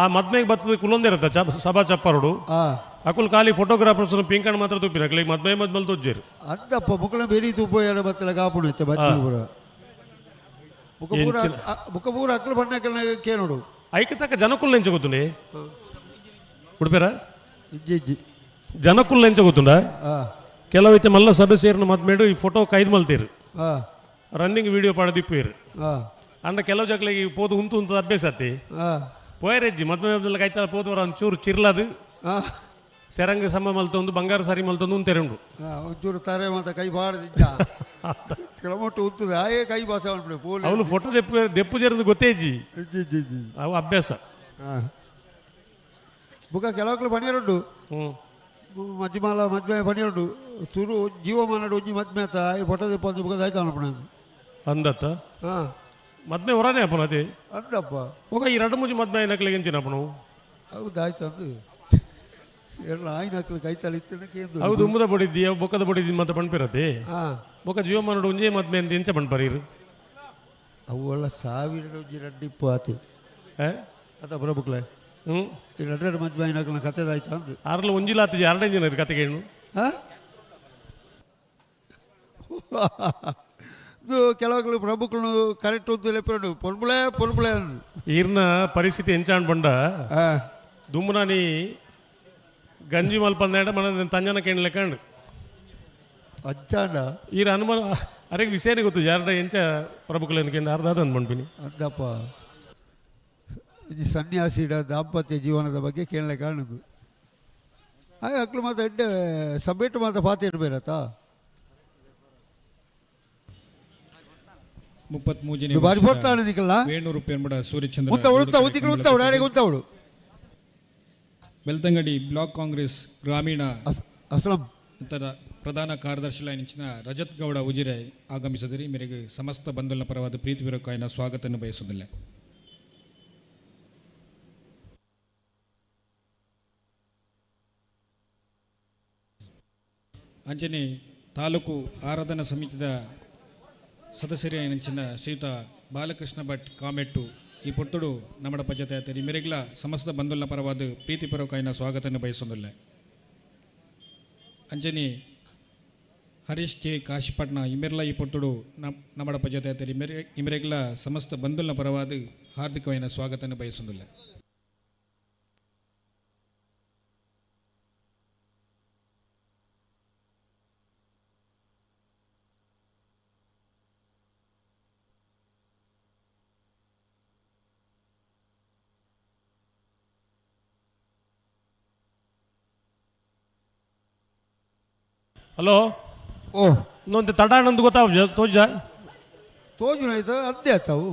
Speaker 8: ಆ ಮದ್ಮೆಗೆ ಬತ್ತದ ಕುಲೊಂದಿರತ್ತ ಸಭಾ ಚಪ್ಪರುಡು ಅಕುಲ್ ಖಾಲಿ ಫೋಟೋಗ್ರಾಫರ್ಸ್ ಪಿಂಕಣ್ ಮಾತ್ರ ತುಪ್ಪಿನ ಅಕ್ಲಿಗೆ ಮದ್ಮೆ ಮದ್ಮಲ್ ತುಜ್ಜೇರು
Speaker 10: ಅಂದಪ್ಪ ಮುಕ್ಕಳ ಬೇರಿ ತುಪ್ಪ ಬತ್ತಲ ಕಾಪುಣ ಇತ್ತೆ ಮದ್ಮೆ ಪೂರ ಮುಖ ಪೂರ ಮುಖ ಪೂರ ಅಕ್ಲು ಬಣ್ಣ ಕೇನೋಡು
Speaker 8: ಐಕೆ ತಕ್ಕ ಜನಕುಲ್ ಎಂಚ ಗೊತ್ತುಂಡೆ ಉಡುಪೇರ
Speaker 10: ಇಜ್ಜಿ ಇಜ್ಜಿ
Speaker 8: ಜನಕುಲ್ ಎಂಚ ಗೊತ್ತುಂಡ ಕೆಲವೈತೆ ಮಲ್ಲ ಸಭೆ ಸೇರಿನ ಮದ್ಮೇಡು ಈ ಫೋಟೋ ಕೈದ್ ಮಲ್ತೀರು ರನ್ನಿಂಗ್ ವಿಡಿಯೋ ಪಾಡದಿಪ್ಪೇರು ಅಂಡ ಕೆಲವು ಜಗ್ಲಿಗೆ ಪೋದು ಉಂತು ಉಂತು ಅಭ್ಯಾಸ ಆತಿ ಪೋಯರೆಜ್ಜಿ ಮದ್ಮೆ ಕೈತ ಪೋದವರ ಒಂಚೂರು ಚಿರ್ಲದು ಸೆರಂಗ ಸಮ ಮಲ್ತೊಂದು ಬಂಗಾರ ಸರಿ ಮಲ್ತೊಂದು ಉಂತೆರುಂಡು
Speaker 10: ಒಂಚೂರು ತಾರೆ ಮಾತ ಕೈ ಬಾಡದಿದ್ದ ಕೆಲಮೊಟ್ಟು ಉಂತದೆ ಆಯೇ ಕೈ ಭಾಷೆ
Speaker 8: ಅವನು ಫೋಟೋ ದೆಪ್ಪು ದೆಪ್ಪು ಜೇರದು ಗೊತ್ತೇ ಇಜ್ಜಿ ಅವು ಅಭ್ಯಾಸ
Speaker 10: ಬುಕ್ಕ ಕೆಲವು ಪಣಿಯರುಂಡು ಮಜ್ಜಿಮಾಲ ಮದ್ಮೆ ಪಣಿಯರುಂಡು ಸುರು ಜೀವಮಾನಡು ಒಂಜಿ ಮದ್ಮೆ ಆತ ಈ ಫೋಟೋ ದೆಪ್ಪು ಅಂತ ಬುಕ್ಕ ಆಯ್ತು ಅನ್ಪಣ
Speaker 8: ಅಂದತ್ತ ಮದ್ಮೆ ಹೊರನೇ ಅಪ್ಪನ ಅದೇ
Speaker 10: ಅಂದಪ್ಪ
Speaker 8: ಹೋಗ ಈ 2 3 ಮದ್ಮೆ ನಕ್ಲಿಗೆ ಎಂಚಿನ ಅಪ್ಪನು
Speaker 10: ಹೌದು ಆಯ್ತು ಅಂದು ಎಲ್ಲ ಆಯ್ನ ಹಾಕ್ಲಿಕ್ಕೆ ಐತಲ್ಲ ಇತ್ತು
Speaker 8: ಹೌದು ಉಮ್ಮದ ಬಡಿದ್ದಿ ಅವು ಬೊಕ್ಕದ ಬಡಿದ್ದಿ ಮತ್ತೆ ಪಣ್ಪಿರತ್ತೆ ಬೊಕ್ಕ ಜೀವಮಾನಡು ಒಂಜೇ ಮದ್ಮೆ ಅಂತ ಎಂಚ ಪಣ್ಪರೀರು
Speaker 10: ಅವೆಲ್ಲ 1000 ಒಂಜಿ 2 ಇಪ್ಪು ಆತಿ ಅದ ಪ್ರಭುಕ್ಲೆ
Speaker 8: ಹ್ಞೂ
Speaker 10: 2 ಮದ್ಮೆ ಆಯ್ನ ಕತೆದಾಯ್ತು ಅಂದು
Speaker 8: ಆರ್ಲ ಒಂಜಿಲಾತು ಎರಡೇ ಜನ ಕತೆಗೆ
Speaker 10: ಹಾಂ ಇದು ಕೆಲವು ಪ್ರಭುಕ್ಳು ಕರೆಕ್ಟ್ ಅಂತ ಲೆಪ್ಪರು ಪೊರ್ಬುಳೆ ಪೊರ್ಬುಳೆ
Speaker 8: ಈರ್ನ ಪರಿಸ್ಥಿತಿ ಎಂಚಾಣ್ ಬಂಡ ದುಮ್ಮನಾನಿ ಗಂಜಿ ಮಲ್ಪಂದೇಡ ಮನ ತಂಜನ ಕೇಣ್ ಲೆಕ್ಕಂಡು
Speaker 10: ಅಜ್ಜಾಂಡ
Speaker 8: ಈರ ಹನುಮಾನ ಅರೆಗೆ ವಿಷಯನೇ ಗೊತ್ತು ಯಾರಡ ಎಂಚ ಪ್ರಭುಕ್ಳು ಅರ್ಧ ಅದ ಅಂದ್ಬಂಡ್ಪಿನಿ
Speaker 10: ಅಂದಪ್ಪ ಈ ಸನ್ಯಾಸಿಡ ದಾಂಪತ್ಯ ಜೀವನದ ಬಗ್ಗೆ ಕೇಳಲೆ ಕಾಣುದು ಹಾಗೆ ಅಕ್ಲು ಮಾತ್ರ ಎಡ್ಡೆ ಸಬ್ಮಿಟ್ ಮಾತ್ರ ಪಾತಿ ಇಡಬೇರತ್ತ
Speaker 6: 33ನೇ
Speaker 10: ಬಾರಿ ಪೊರ್ತಾಣದಿಕ್ಕಲ್ಲ
Speaker 6: ವೇಣೂರು ಪೆರ್ಮಡ ಸೂರ್ಯಚಂದ್ರ
Speaker 10: ಉತ್ತವಡು
Speaker 6: ಬೆಳ್ತಂಗಡಿ ಬ್ಲಾಕ್ ಕಾಂಗ್ರೆಸ್ ಗ್ರಾಮೀಣ
Speaker 10: ಅಸ್ಲಂ
Speaker 6: ಪ್ರಧಾನ ಕಾರ್ಯದರ್ಶಿ ರಜತ್ ಗೌಡ ಉಜಿರೆ ಆಗಮಿಸಿದರೆ ಮೇರೆಗೆ ಸಮಸ್ತ ಬಂಧುಗಳ ಪರವಾದ ಪ್ರೀತಿ ವಿರೋಕಾಯಿನ ಸ್ವಾಗತವನ್ನು ಬಯಸುವುದಿಲ್ಲ. ಅಂಜನೆ ತಾಲೂಕು ಆರಾಧನಾ ಸಮಿತಿಯ ಸದಸ್ಯರೇನಂಚಿನ ಶ್ರೀಯುತ ಬಾಲಕೃಷ್ಣ ಭಟ್ ಕಾಮೆಟ್ಟು ಈ ಪೊಟ್ಟುಡು ನಮ್ಮಡ ಪಂಚಾಯತ್ ಮೇರೆಗ್ಲ ಸಮಸ್ತ ಬಂಧುಗಳ ಪರವಾದ ಪ್ರೀತಿಪೂರ್ವಕಾಯಿನ ಸ್ವಾಗತವನ್ನು ಬಯಸುವುದಿಲ್ಲ. ಅಂಜನಿ ಹರೀಶ್ ಕೆ ಕಾಶಿಪಟ್ನ ಇಮೆರ್ಲ ಈ ಪೊಟ್ಟುಡು ನಮ್ಮಡ ಪಂಚಾಯತ್ ಇಮೆರೆಗ್ಲ ಸಮಸ್ತ ಬಂಧುಗಳ ಪರವಾದ ಹಾರ್ದಿಕವಾದ ಸ್ವಾಗತವನ್ನು ಬಯಸುವುದಿಲ್ಲ.
Speaker 8: ಹಲೋ
Speaker 10: ಓ
Speaker 8: ಇನ್ನೊಂದು ತಡಾಣಂದು ಗೊತ್ತಾವ ತೋಜ
Speaker 10: ತೋಜುನ ಆಯ್ತು ಅದೇ ಆತಾವು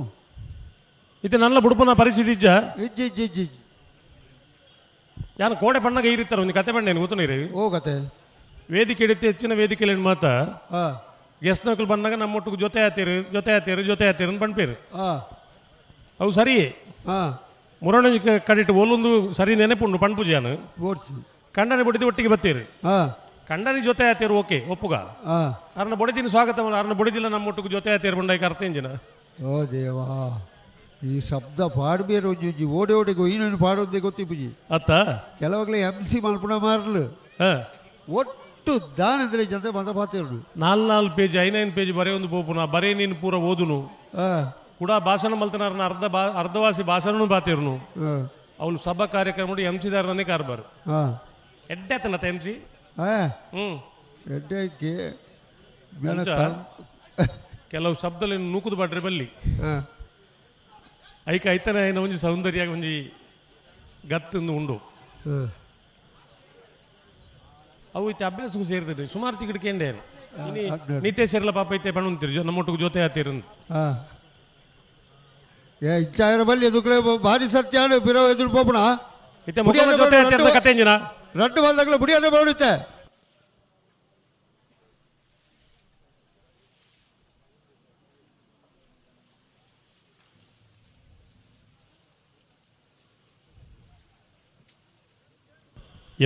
Speaker 8: ಇದು ನನ್ನ ಬುಡುಪನ ಪರಿಸ್ಥಿತಿ ಇಜ್ಜ
Speaker 10: ಇಜ್ಜಿ ಇಜ್ಜಿ ಇಜ್ಜಿ ಇಜ್ಜಿ
Speaker 8: ಯಾನು ಕೋಡೆ ಬಣ್ಣಗ ಇರ್ತಾರೆ ಒಂದು ಕತೆ ಬಣ್ಣ ಗೊತ್ತು ನೀರು
Speaker 10: ಓ ಕತೆ
Speaker 8: ವೇದಿಕೆ ಹಿಡಿತೆ ಹೆಚ್ಚಿನ ವೇದಿಕೆಯಲ್ಲಿ ಮಾತ ಗೆಸ್ನಕ್ಲು ಬಂದಾಗ ನಮ್ಮ ಒಟ್ಟಿಗೆ ಜೊತೆ ಆತೀರು ಜೊತೆ ಆತೀರು ಜೊತೆ ಆತೀರು ಅಂತ ಪಣ್ಪೇರು. ಅವು ಸರಿಯೇ. ಮುರಣಿ ಕಡಿಟ್ಟು ಒಲ್ಲೊಂದು ಸರಿ ನೆನಪುಂಡು ಪಣ್ಪುಜಾನು. ಕಂಡನೆ ಬಡಿದು ಒಟ್ಟಿಗೆ ಬತ್ತೀರಿ. ಕಂಡನಿ ಜೊತೆ ಆತೀರು ಓಕೆ ಒಪ್ಪುಗ. ಅರ್ನ ಬೊಡಿದಿನ ಸ್ವಾಗತ, ಅರ್ನ ಬೊಡಿದಿಲ್ಲ ನಮ್ಮ ಒಟ್ಟಿಗೆ ಜೊತೆ ಆತೀರು ಬಂಡಾಯ್ಕ ಅರ್ಥ ಇಂಜಿನ.
Speaker 10: ಓ ದೇವಾ, ಈ ಶಬ್ದ ಪಾಡ್ಬೇರು ಒಂಜಿ ಓಡಿ ಓಡಿಗೆ ಇನ್ನೊಂದು ಪಾಡೋದೇ ಗೊತ್ತಿಪ್ಪುಜಿ.
Speaker 8: ಅತ್ತ
Speaker 10: ಕೆಲವಾಗಲೇ ಎಂ ಸಿ ಮಲ್ಪುಣ ಮಾರ್ಲು ಒಟ್ಟು ದಾನ ಅಂದ್ರೆ ಜನ ಬಂದ ಪಾತಿರು.
Speaker 8: 4 ಪೇಜ್ 5 ಪೇಜ್ ಬರೇ ಒಂದು ಪೋಪುನ ಬರೇ ನೀನು ಪೂರ ಓದುನು ಕೂಡ ಭಾಷಣ ಮಲ್ತನಾರನ ಅರ್ಧ ಅರ್ಧವಾಸಿ ಭಾಷಣನು ಬಾತಿರ್ನು. ಅವಳು ಸಭಾ ಕಾರ್ಯಕ್ರಮ ಎಂ ಸಿ ದಾರನೇ ಕಾರ್ಬಾರ್ ಎಡ್ಡೆ ಆತನತ್ತ ಎಂ ಸಿ.
Speaker 10: ಎಡ್ಡೆ
Speaker 8: ಕೆಲವು ಶಬ್ದದಲ್ಲಿ ನೂಕುದು ಬಾಡ್ರೆ ಬಲ್ಲಿ ಐಕ ಐತನ ಏನ ಒಂಜಿ ಸೌಂದರ್ಯ ಒಂಜಿ ಗತ್ತೊಂದು ಉಂಡು. ಅವು ಇತ್ತೆ ಅಭ್ಯಾಸಕ್ಕೂ ಸೇರ್ತದೆ ಸುಮಾರು ತಿಗಡ್ ಕೇಂಡೆ ನಿತೇಶ್ ಪಾಪ ಐತೆ ಬಣ್ಣಂತೀರಿ ನಮ್ಮೊಟ್ಟಿಗೆ ಜೊತೆ ಆತೀರ.
Speaker 10: ಇಚ್ಛಾಯರ ಬಲ್ಲಿ ಎದುಕ್ಲೆ ಭಾರಿ ಸರ್ತಿ ಬಿರೋ ಎದುರು ಪೋಪಣ
Speaker 8: ಇತ್ತೆ ಮುಖದ ಜೊತೆ ಆತೀರ ಕತೆ ಇಂಜಿನ
Speaker 10: ರಟ್ಟು ಬಂದಾಗಲೇ ಬುಡಿಯನ್ನು ಬರುತ್ತೆ.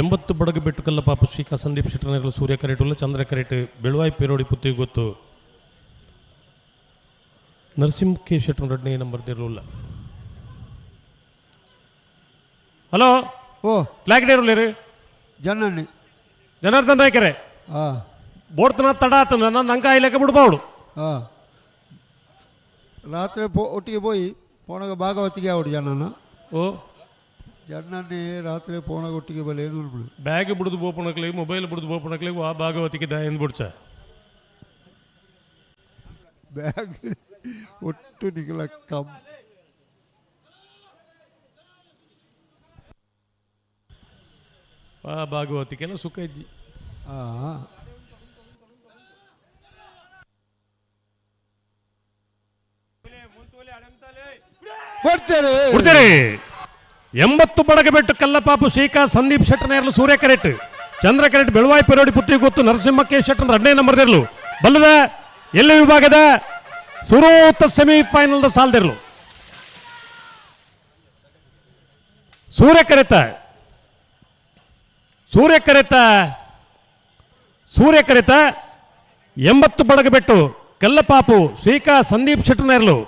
Speaker 8: 80 ಬಡಗು ಬೆಟ್ಟುಕಲ್ಲ ಪಾಪ ಶ್ರೀಕಾ ಸಂದೀಪ್ ಶೆಟ್ಟರ್ನಗರ ಸೂರ್ಯ ಕರೆಟುಲ್ಲ ಚಂದ್ರ ಕರೆಟ್ ಬೆಳುವಾಯಿ ಪೇರೋಡಿ ಪುತ್ತಿಗೆ ಗೊತ್ತು ನರಸಿಂಹ ಕೆ ಶೆಟ್ಟರ್ 2ನೇ ನಂಬರ್ ದಿರಲಿಲ್ಲ. ಹಲೋ
Speaker 10: ಓ
Speaker 8: ಫ್ಲಾಗ್ ಡೇರುಲ್ಲೇರು
Speaker 10: ಜನನಿ
Speaker 8: ಜನಾರ್ದನ್ ನಾಯ್ಕರೆ ಬೋಡ್ತನ ತಡ ಆತನ ನನ್ನ ಅಂಕ ಇಲಾಖೆ ಬಿಡ್ಬಾವಡು.
Speaker 10: ರಾತ್ರಿ ಒಟ್ಟಿಗೆ ಪೋಯಿ ಪೋಣಗ ಭಾಗವತಿಗೆ ಅವಡು ಜನನ.
Speaker 8: ಓ
Speaker 10: ಜನನೇ ರಾತ್ರಿ ಪೋಣಗ ಒಟ್ಟಿಗೆ ಬಲೆ ಬಿಡು
Speaker 8: ಬ್ಯಾಗ್ ಬಿಡುದು ಬೋಪಣಕ್ಲಿ ಮೊಬೈಲ್ ಬಿಡುದು ಬೋಪಣಕ್ಲಿ ಆ ಭಾಗವತಿಗೆ ದಾಯನ್ ಬಿಡ್ಚ
Speaker 10: ಬ್ಯಾಗ್ ಒಟ್ಟು ನಿಗಲ ಕಮ್
Speaker 8: ಆ ಭಾಗವತಿಗೆಲ್ಲ ಸುಖ ಇಜ್ಜಿ. ಕೊಡ್ತಾರೆ 80 ಬಡಗ ಬೆಟ್ಟು ಕಲ್ಲಪಾಪು ಶ್ರೀಕಾ ಸಂದೀಪ್ ಶೆಟ್ಟರ್ನೇರ್ಲು ಸೂರ್ಯ ಕರೆಟ್ ಚಂದ್ರ ಕರೆಟ್ ಬೆಳುವಾಯಿ ಪೆರೋಡಿ ಪುತ್ತಿ ಗೊತ್ತು ನರಸಿಂಹ ಕೆ ಶೆಟ್ಟರ್ 2ನೇ ನಂಬರ್ ದಿರ್ಲು ಬಲ್ಲದ ಎಲ್ಲ ವಿಭಾಗದ ಸುರೂತ ಸೆಮಿಫೈನಲ್ ಸಾಲ್ದಿರ್ಲು. ಸೂರ್ಯ ಕರೆತ ಸೂರ್ಯ ಕರೆತ ಸೂರ್ಯ ಕರೆತ 80 ಬಡಗ ಬೆಟ್ಟು ಕಲ್ಲಪಾಪು ಶ್ರೀಕಾ ಸಂದೀಪ್ ಶೆಟ್ಟರ್ನೇರ್ಲು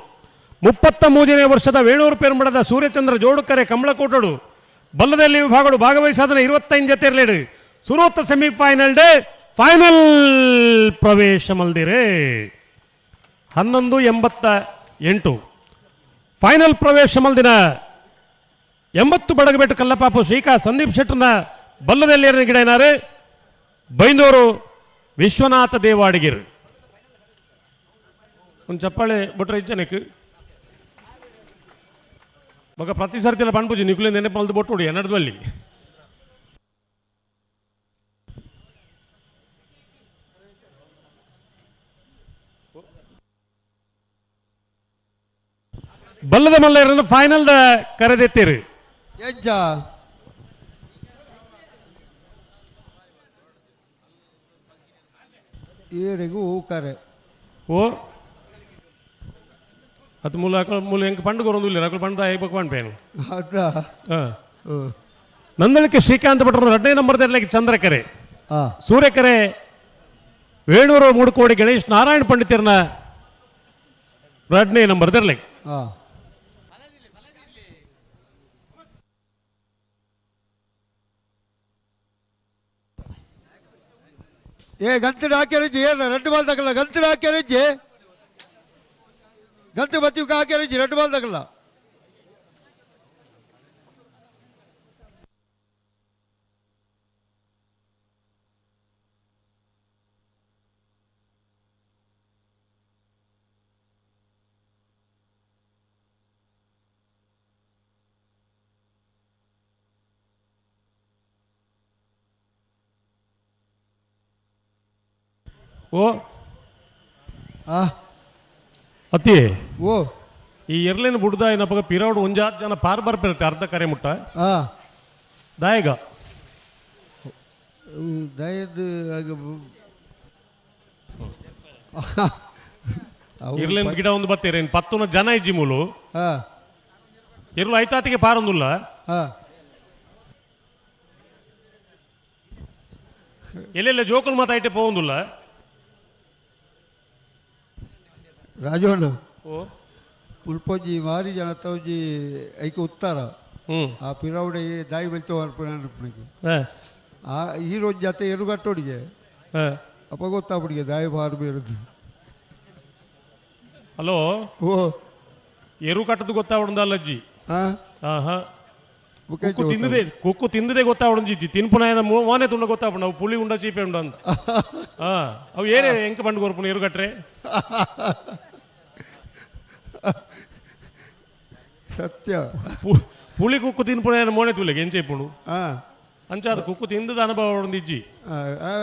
Speaker 8: 33ನೇ ವರ್ಷದ ವೇಣೂರು ಪೇರ್ಮಡದ ಸೂರ್ಯಚಂದ್ರ ಜೋಡುಕರೆ ಕಮಲಕೋಟಡು ಬಲ್ಲದಲ್ಲಿ ವಿಭಾಗಗಳು ಭಾಗವಹಿಸಾದನ 25 ಜೊತೆ ಇರಲೇಡು ಸುರೂತ semifinal day final ಪ್ರವೇಶ ಮಲ್ದಿರೆ. 11:88 ಫೈನಲ್ ಪ್ರವೇಶ ಮಲ್ದಿನ 80 ಬಡಗಬೆಟ್ಟು ಕಲ್ಲಪಾಪು ಶ್ರೀಕಾ ಸಂದೀಪ್ ಶೆಟ್ಟರ್ನ ಬಲ್ಲದಲ್ಲಿ ಗಿಡ ಏನಾರು ಬೈಂದೂರು ವಿಶ್ವನಾಥ ದೇವಾಡಿಗಿರು. ಒಂದು ಚಪ್ಪಾಳೆ ಬಿಟ್ರೆ ಇಜ್ಜನಕ್ಕೆ ಮಗ ಪ್ರತಿ ಸರ್ತಿಲ್ಲ ಪಣ್ಪುಜಿ ನಿಕುಲೆ ನೆನಪು ಮಲ್ದು ಬೊಟ್ಟುಡು ಎನ್ನಡದಲ್ಲಿ. ಬಲ್ಲದ ಮಲ್ಲರನ್ನು ಫೈನಲ್ ಕರೆದೆತ್ತೀರಿ.
Speaker 10: ಎಂಚ ಏರಿಗೂ ಕರೆ
Speaker 8: ಓ ಅದು ಮೂಲ ಮೂಲ ಹೆಂಗೆ ಪಂಡು ಕೊರೊಂದು ಇಲ್ಲ ಅಕಲ್ ಪಂಡ ಐಬಕ್ ಪಂಡ್ಪೇನು. ನಂದಳಿಕೆ ಶ್ರೀಕಾಂತ್ ಭಟ್ರು 2ನೇ ನಂಬರ್ ಚಂದ್ರಕೆರೆ ಸೂರ್ಯಕೆರೆ ವೇಣೂರು ಮೂಡುಕೋಡಿ ಗಣೇಶ್ ನಾರಾಯಣ ಪಂಡಿತರನ್ನ 2ನೇ ನಂಬರ್ ದರ್ಲೆ.
Speaker 10: ಏ ಗಂತಿನ ಹಾಕ್ಯಾರಿಜ್ಜಿ ಏನ 2 ಬಾಲ್ ತಗಲ್ಲ ಗಂತಿನ ಹಾಕ್ಯಾರಿಜ್ಜಿ ಗಂತು ಬತ್ತಿ ಹಾಕ್ಯಾರಿಜ್ಜಿ 2 ಬಾಲ್ ತಗಲ್ಲ.
Speaker 8: ಓ ಅತ್ತಿ
Speaker 10: ಓ
Speaker 8: ಈ ಎರ್ಲೇನು ಬುಡ್ದ ಏನಪ್ಪ ಪಿರೌಡ್ ಒಂಜಾತ್ ಜನ ಪಾರ್ ಬರ್ಪಿರುತ್ತೆ ಅರ್ಧ ಕರೆ ಮುಟ್ಟ ದಾಯಗ
Speaker 10: ದಯದ
Speaker 8: ಇರ್ಲೇನ್ ಗಿಡ ಒಂದು ಬತ್ತೀರ ಪತ್ತುನ ಜನ ಇಜ್ಜಿ ಮೂಲು. ಇರ್ಲು ಐತಾತಿಗೆ ಪಾರೊಂದುಲ್ಲ. ಎಲ್ಲೆಲ್ಲ ಜೋಕುಲ್ ಮಾತ ಐಟೆ ಪೋವೊಂದುಲ್ಲ.
Speaker 10: ರಾಜವಣ್ಣ ಮುಲ್ಪೊಂಜಿ ಮಾರಿ ಜನ ತೋಜಿ ಐಕೆ ಉತ್ತರ ಆ ಪಿರೌಡೆ ದಾಯಿ ಬೆಲ್ತೋ ಅರ್ಪಣೆ ಆ ಈ ರೋಜ್ ಜತೆ ಎರುಗಟ್ಟೋಡಿಗೆ ಅಪ್ಪ ಗೊತ್ತಾಬಿಡಿಗೆ ದಾಯಿ ಬಾರು ಬೇರುದು.
Speaker 8: ಹಲೋ
Speaker 10: ಓ
Speaker 8: ಎರು ಕಟ್ಟದು ಗೊತ್ತಾವಡದ ಅಲ್ಲಜ್ಜಿ. ಹಾ ಕುಕ್ಕು ತಿಂದದೆ, ಕುಕ್ಕು ತಿಂದದೆ ಗೊತ್ತಾವಡಂಜಿಜ್ಜಿ ತಿನ್ಪುನಾಯನ ಮೋನೆ ತುಂಡ ಗೊತ್ತಾವಣ ಅವು ಪುಳಿ ಉಂಡ ಚೀಪೆ ಉಂಡ ಅಂತ. ಹಾ ಅವು ಏನೇ ಎಂಕ ಬಂಡು ಕೊರ್ಪುಣ ಎರು ಕಟ್ರೆ.
Speaker 10: ಸತ್ಯ
Speaker 8: ಪುಳಿ ಕುಕ್ಕು ತಿನ್ಪುನಾಯನ ಮೋನೆ ತುಲೆಗೆ ಎಂಚೆ ಇಪ್ಪುಂಡು ಅಂಚಾದ ಕುಕ್ಕು ತಿಂದದ ಅನುಭವ ಉಂಡಿಜ್ಜಿ.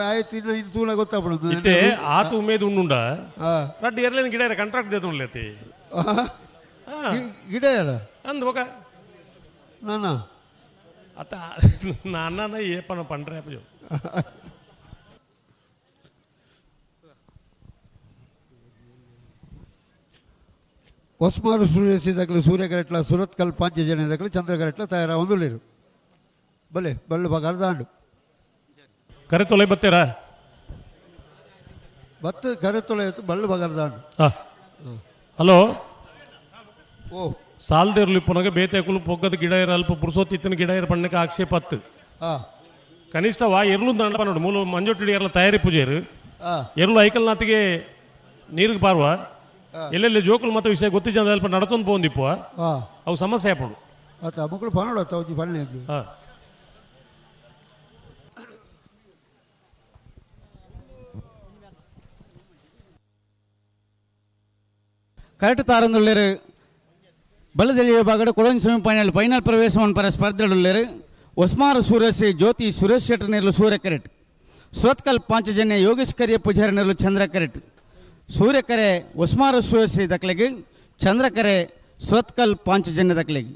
Speaker 10: ಆಯ್ತು ಇನ್ನು ಇನ್ನು ತೂಲ ಗೊತ್ತಾಪುಂಡು
Speaker 8: ಇತ್ತೆ ಆತು ಉಮೇದು ಉಂಡುಂಡ ರಡ್ಡು ಎರ್ಲೇನು ಗಿಡ ಕಾಂಟ್ರಾಕ್ಟ್ ದೇತುಂಡ್ಲೇತಿ
Speaker 10: ಗಿಡ ಯಾರ
Speaker 8: ಅಂದ್ ఒక
Speaker 10: ನಾನಾ
Speaker 8: ಅತ್ತ ನಾನ ಏಪನ ಪಂಡ್ರೆ ಅಪ್ಪಜೋ.
Speaker 10: ಹೊಸ್ಮಾರು ಸೂರ್ಯ ಸೂರ್ಯ ಕರೆಟ್ಲ ಸುರತ್ಕಲ್ ಪಾಂಚಜನ ದಕ್ಕಲು ಚಂದ್ರ ಕರೆಟ್ಲ ತಯಾರ ಒಂದುಳ್ಳಿರು ಬಲೆ ಬಳ್ಳು ಬಗಾರ ದಾಂಡು
Speaker 8: ಕರೆ ತೊಲೆ ಬತ್ತೀರಾ
Speaker 10: ಬತ್ತು ಕರೆ ತೊಲೆ ಬಳ್ಳು ಬಗಾರ ದಾಂಡು.
Speaker 8: ಹಲೋ
Speaker 10: ಓ
Speaker 8: ಸಾಲ್ದಿರ್ಲಿ ಪುನಗ ಬೇತೆಕುಲು ಪೊಗ್ಗದ ಗಿಡ ಇರ ಅಲ್ಪ ಪುರುಸೋತಿತ್ತಿನ ಗಿಡ ಇರ ಪಣ್ಣಕ್ಕೆ ಆಕ್ಷೇಪ ಹತ್ತು. ಕನಿಷ್ಠ ವಾ ಎರ್ಲು ದಂಡ ನೋಡು ಮೂಲ ಮಂಜೊಟ್ಟಿ ಎರ್ಲ ತಯಾರಿ ಪೂಜೆರು ಎರ್ಲು ಐಕಲ್ನಾತಿಗೆ ನೀರಿಗೆ ಪಾರ್ವ ಎಲ್ಲೆಲ್ಲಿ ಜೋಕುಲು ಮತ್ತು ವಿಷಯ ಗೊತ್ತಿದ್ದ ಅಲ್ಪ ನಡತೊಂದು ಪೋಂದಿಪ್ಪ ಅವು ಸಮಸ್ಯೆ ಆಪುಂಡು.
Speaker 10: ಆತ ಮಕ್ಕಳು ಪನ್ನೋಡು ಆತ ಒಂಜಿ ಪಣ್ಣೆ
Speaker 1: ಕರೆಕ್ಟ್ ತಾರಂದುಳ್ಳೇರು ಬಲದೆಲೆ ವಿಭಾಗದ ಕೊಡೊಂಜಿ ಸೆಮಿಫೈನಲ್ ಫೈನಲ್ ಪ್ರವೇಶ ಪರ ಸ್ಪರ್ಧೆಡುಳ್ಳೇರು ಒಸ್ಮಾರು ಸೂರ್ಯಶ್ರೀ ಜ್ಯೋತಿ ಸುರೇಶ್ ಶೆಟ್ಟರ್ ನೇರ್ಲು ಸೂರ್ಯ ಕರೆಟ್ ಸುರತ್ಕಲ್ ಪಾಂಚಜನ್ಯ ಯೋಗೇಶ್ ಕರಿಯ ಪೂಜಾರಿ ನೇರ್ಲು ಚಂದ್ರ ಕರೆಟ್ ಸೂರ್ಯಕರೆ ಒಸ್ಮಾರು ಸೂರ್ಯಶ್ರೀ ದಕ್ಲೆಗೆ ಚಂದ್ರಕರೆ ಸುರತ್ಕಲ್ ಪಾಂಚಜನ್ಯ ದಕ್ಲೆಗೆ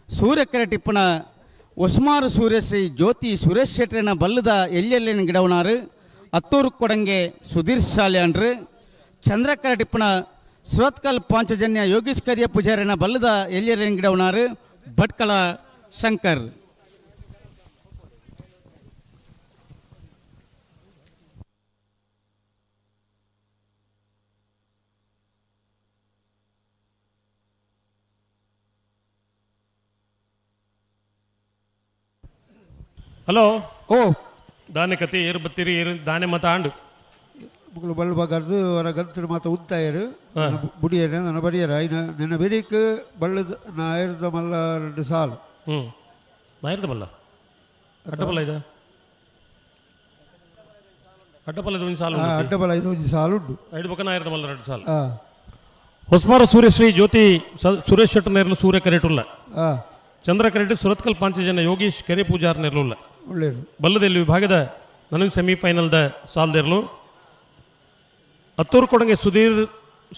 Speaker 1: ಸೂರ್ಯಕರೆ ಟಿಪ್ಪಣ ಒಸ್ಮಾರು ಸೂರ್ಯಶ್ರೀ ಜ್ಯೋತಿ ಸುರೇಶ್ ಶೆಟ್ಟರಿನ ಬಲ್ಲದ ಎಲ್ಲೆಲ್ಲಿನ ಗಿಡವನಾರು ಅತ್ತೂರು ಕೊಡಂಗೆ ಸುಧೀರ್ ಶಾಲ್ಯಾಂಡ್ರು ಚಂದ್ರಕರೆ ಟಿಪ್ಪಣ ಸುರತ್ಕಲ್ ಪಾಂಚಜನ್ಯ ಯೋಗೇಶ್ ಕರಿಯ ಪೂಜಾರಿನ ಬಲ್ಲದ ಎಲ್ಲೆಲ್ಲಿನ ಗಿಡವನಾರು ಭಟ್ಕಳ ಶಂಕರ್.
Speaker 8: ಹಲೋ
Speaker 10: ಓ
Speaker 8: ದಾನೆ ಕತೆ ಏರು ಬತ್ತೀರಿ ಏರು ದಾನೆ ಮತ ಆಂಡು
Speaker 10: ಮಕ್ಕಳು ಬಳ್ಳು ಬಗಾರ್ದು ಅವರ ಗಂತರು ಮಾತ ಉಂತಾಯರು ಬುಡಿಯರು ನನ್ನ ಬಡಿಯರ ಐನ ನಿನ್ನ ಬೆರಿಕ್ ಬಳ್ಳದ ನಾಯರ್ದ ಮಲ್ಲ ಎರಡು ಸಾಲು.
Speaker 8: ಹ್ಞೂ ನಾಯರ್ದ ಮಲ್ಲ ಅಡ್ಡಪಲ್ಲ ಇದು ಅಡ್ಡಪಲ್ಲ ಇದು ಒಂದು ಸಾಲು
Speaker 10: ಅಡ್ಡಪಲ್ಲ ಇದು ಒಂದು ಸಾಲು ಉಂಟು
Speaker 8: ಐದು ಪಕ್ಕ ನಾಯರ್ದ ಮಲ್ಲ ಎರಡು ಸಾಲು. ಹೊಸ್ಮಾರ ಸೂರ್ಯಶ್ರೀ ಜ್ಯೋತಿ ಸುರೇಶ್ ಶೆಟ್ಟರ್ ನೇರ್ಲು ಸೂರ್ಯ ಕರೆಟುಲ್ಲ ಚಂದ್ರ ಕರೆಟು ಸುರತ್ಕಲ್ ಪಾಂಚಜನ ಯೋಗೀಶ್ ಕೆರೆ ಪೂಜಾರ್ ನೇರ್ಲುಲ್ಲ
Speaker 10: ಒಳ್ಳೆಯದು
Speaker 8: ಬಲ್ಲದೆಲ್ಲಿ ವಿಭಾಗದ ನನಗೆ ಸೆಮಿಫೈನಲ್ದ ಸಾಲ್ದೇರ್ಲು ಅತ್ತೂರು ಕೊಡಂಗೆ ಸುಧೀರ್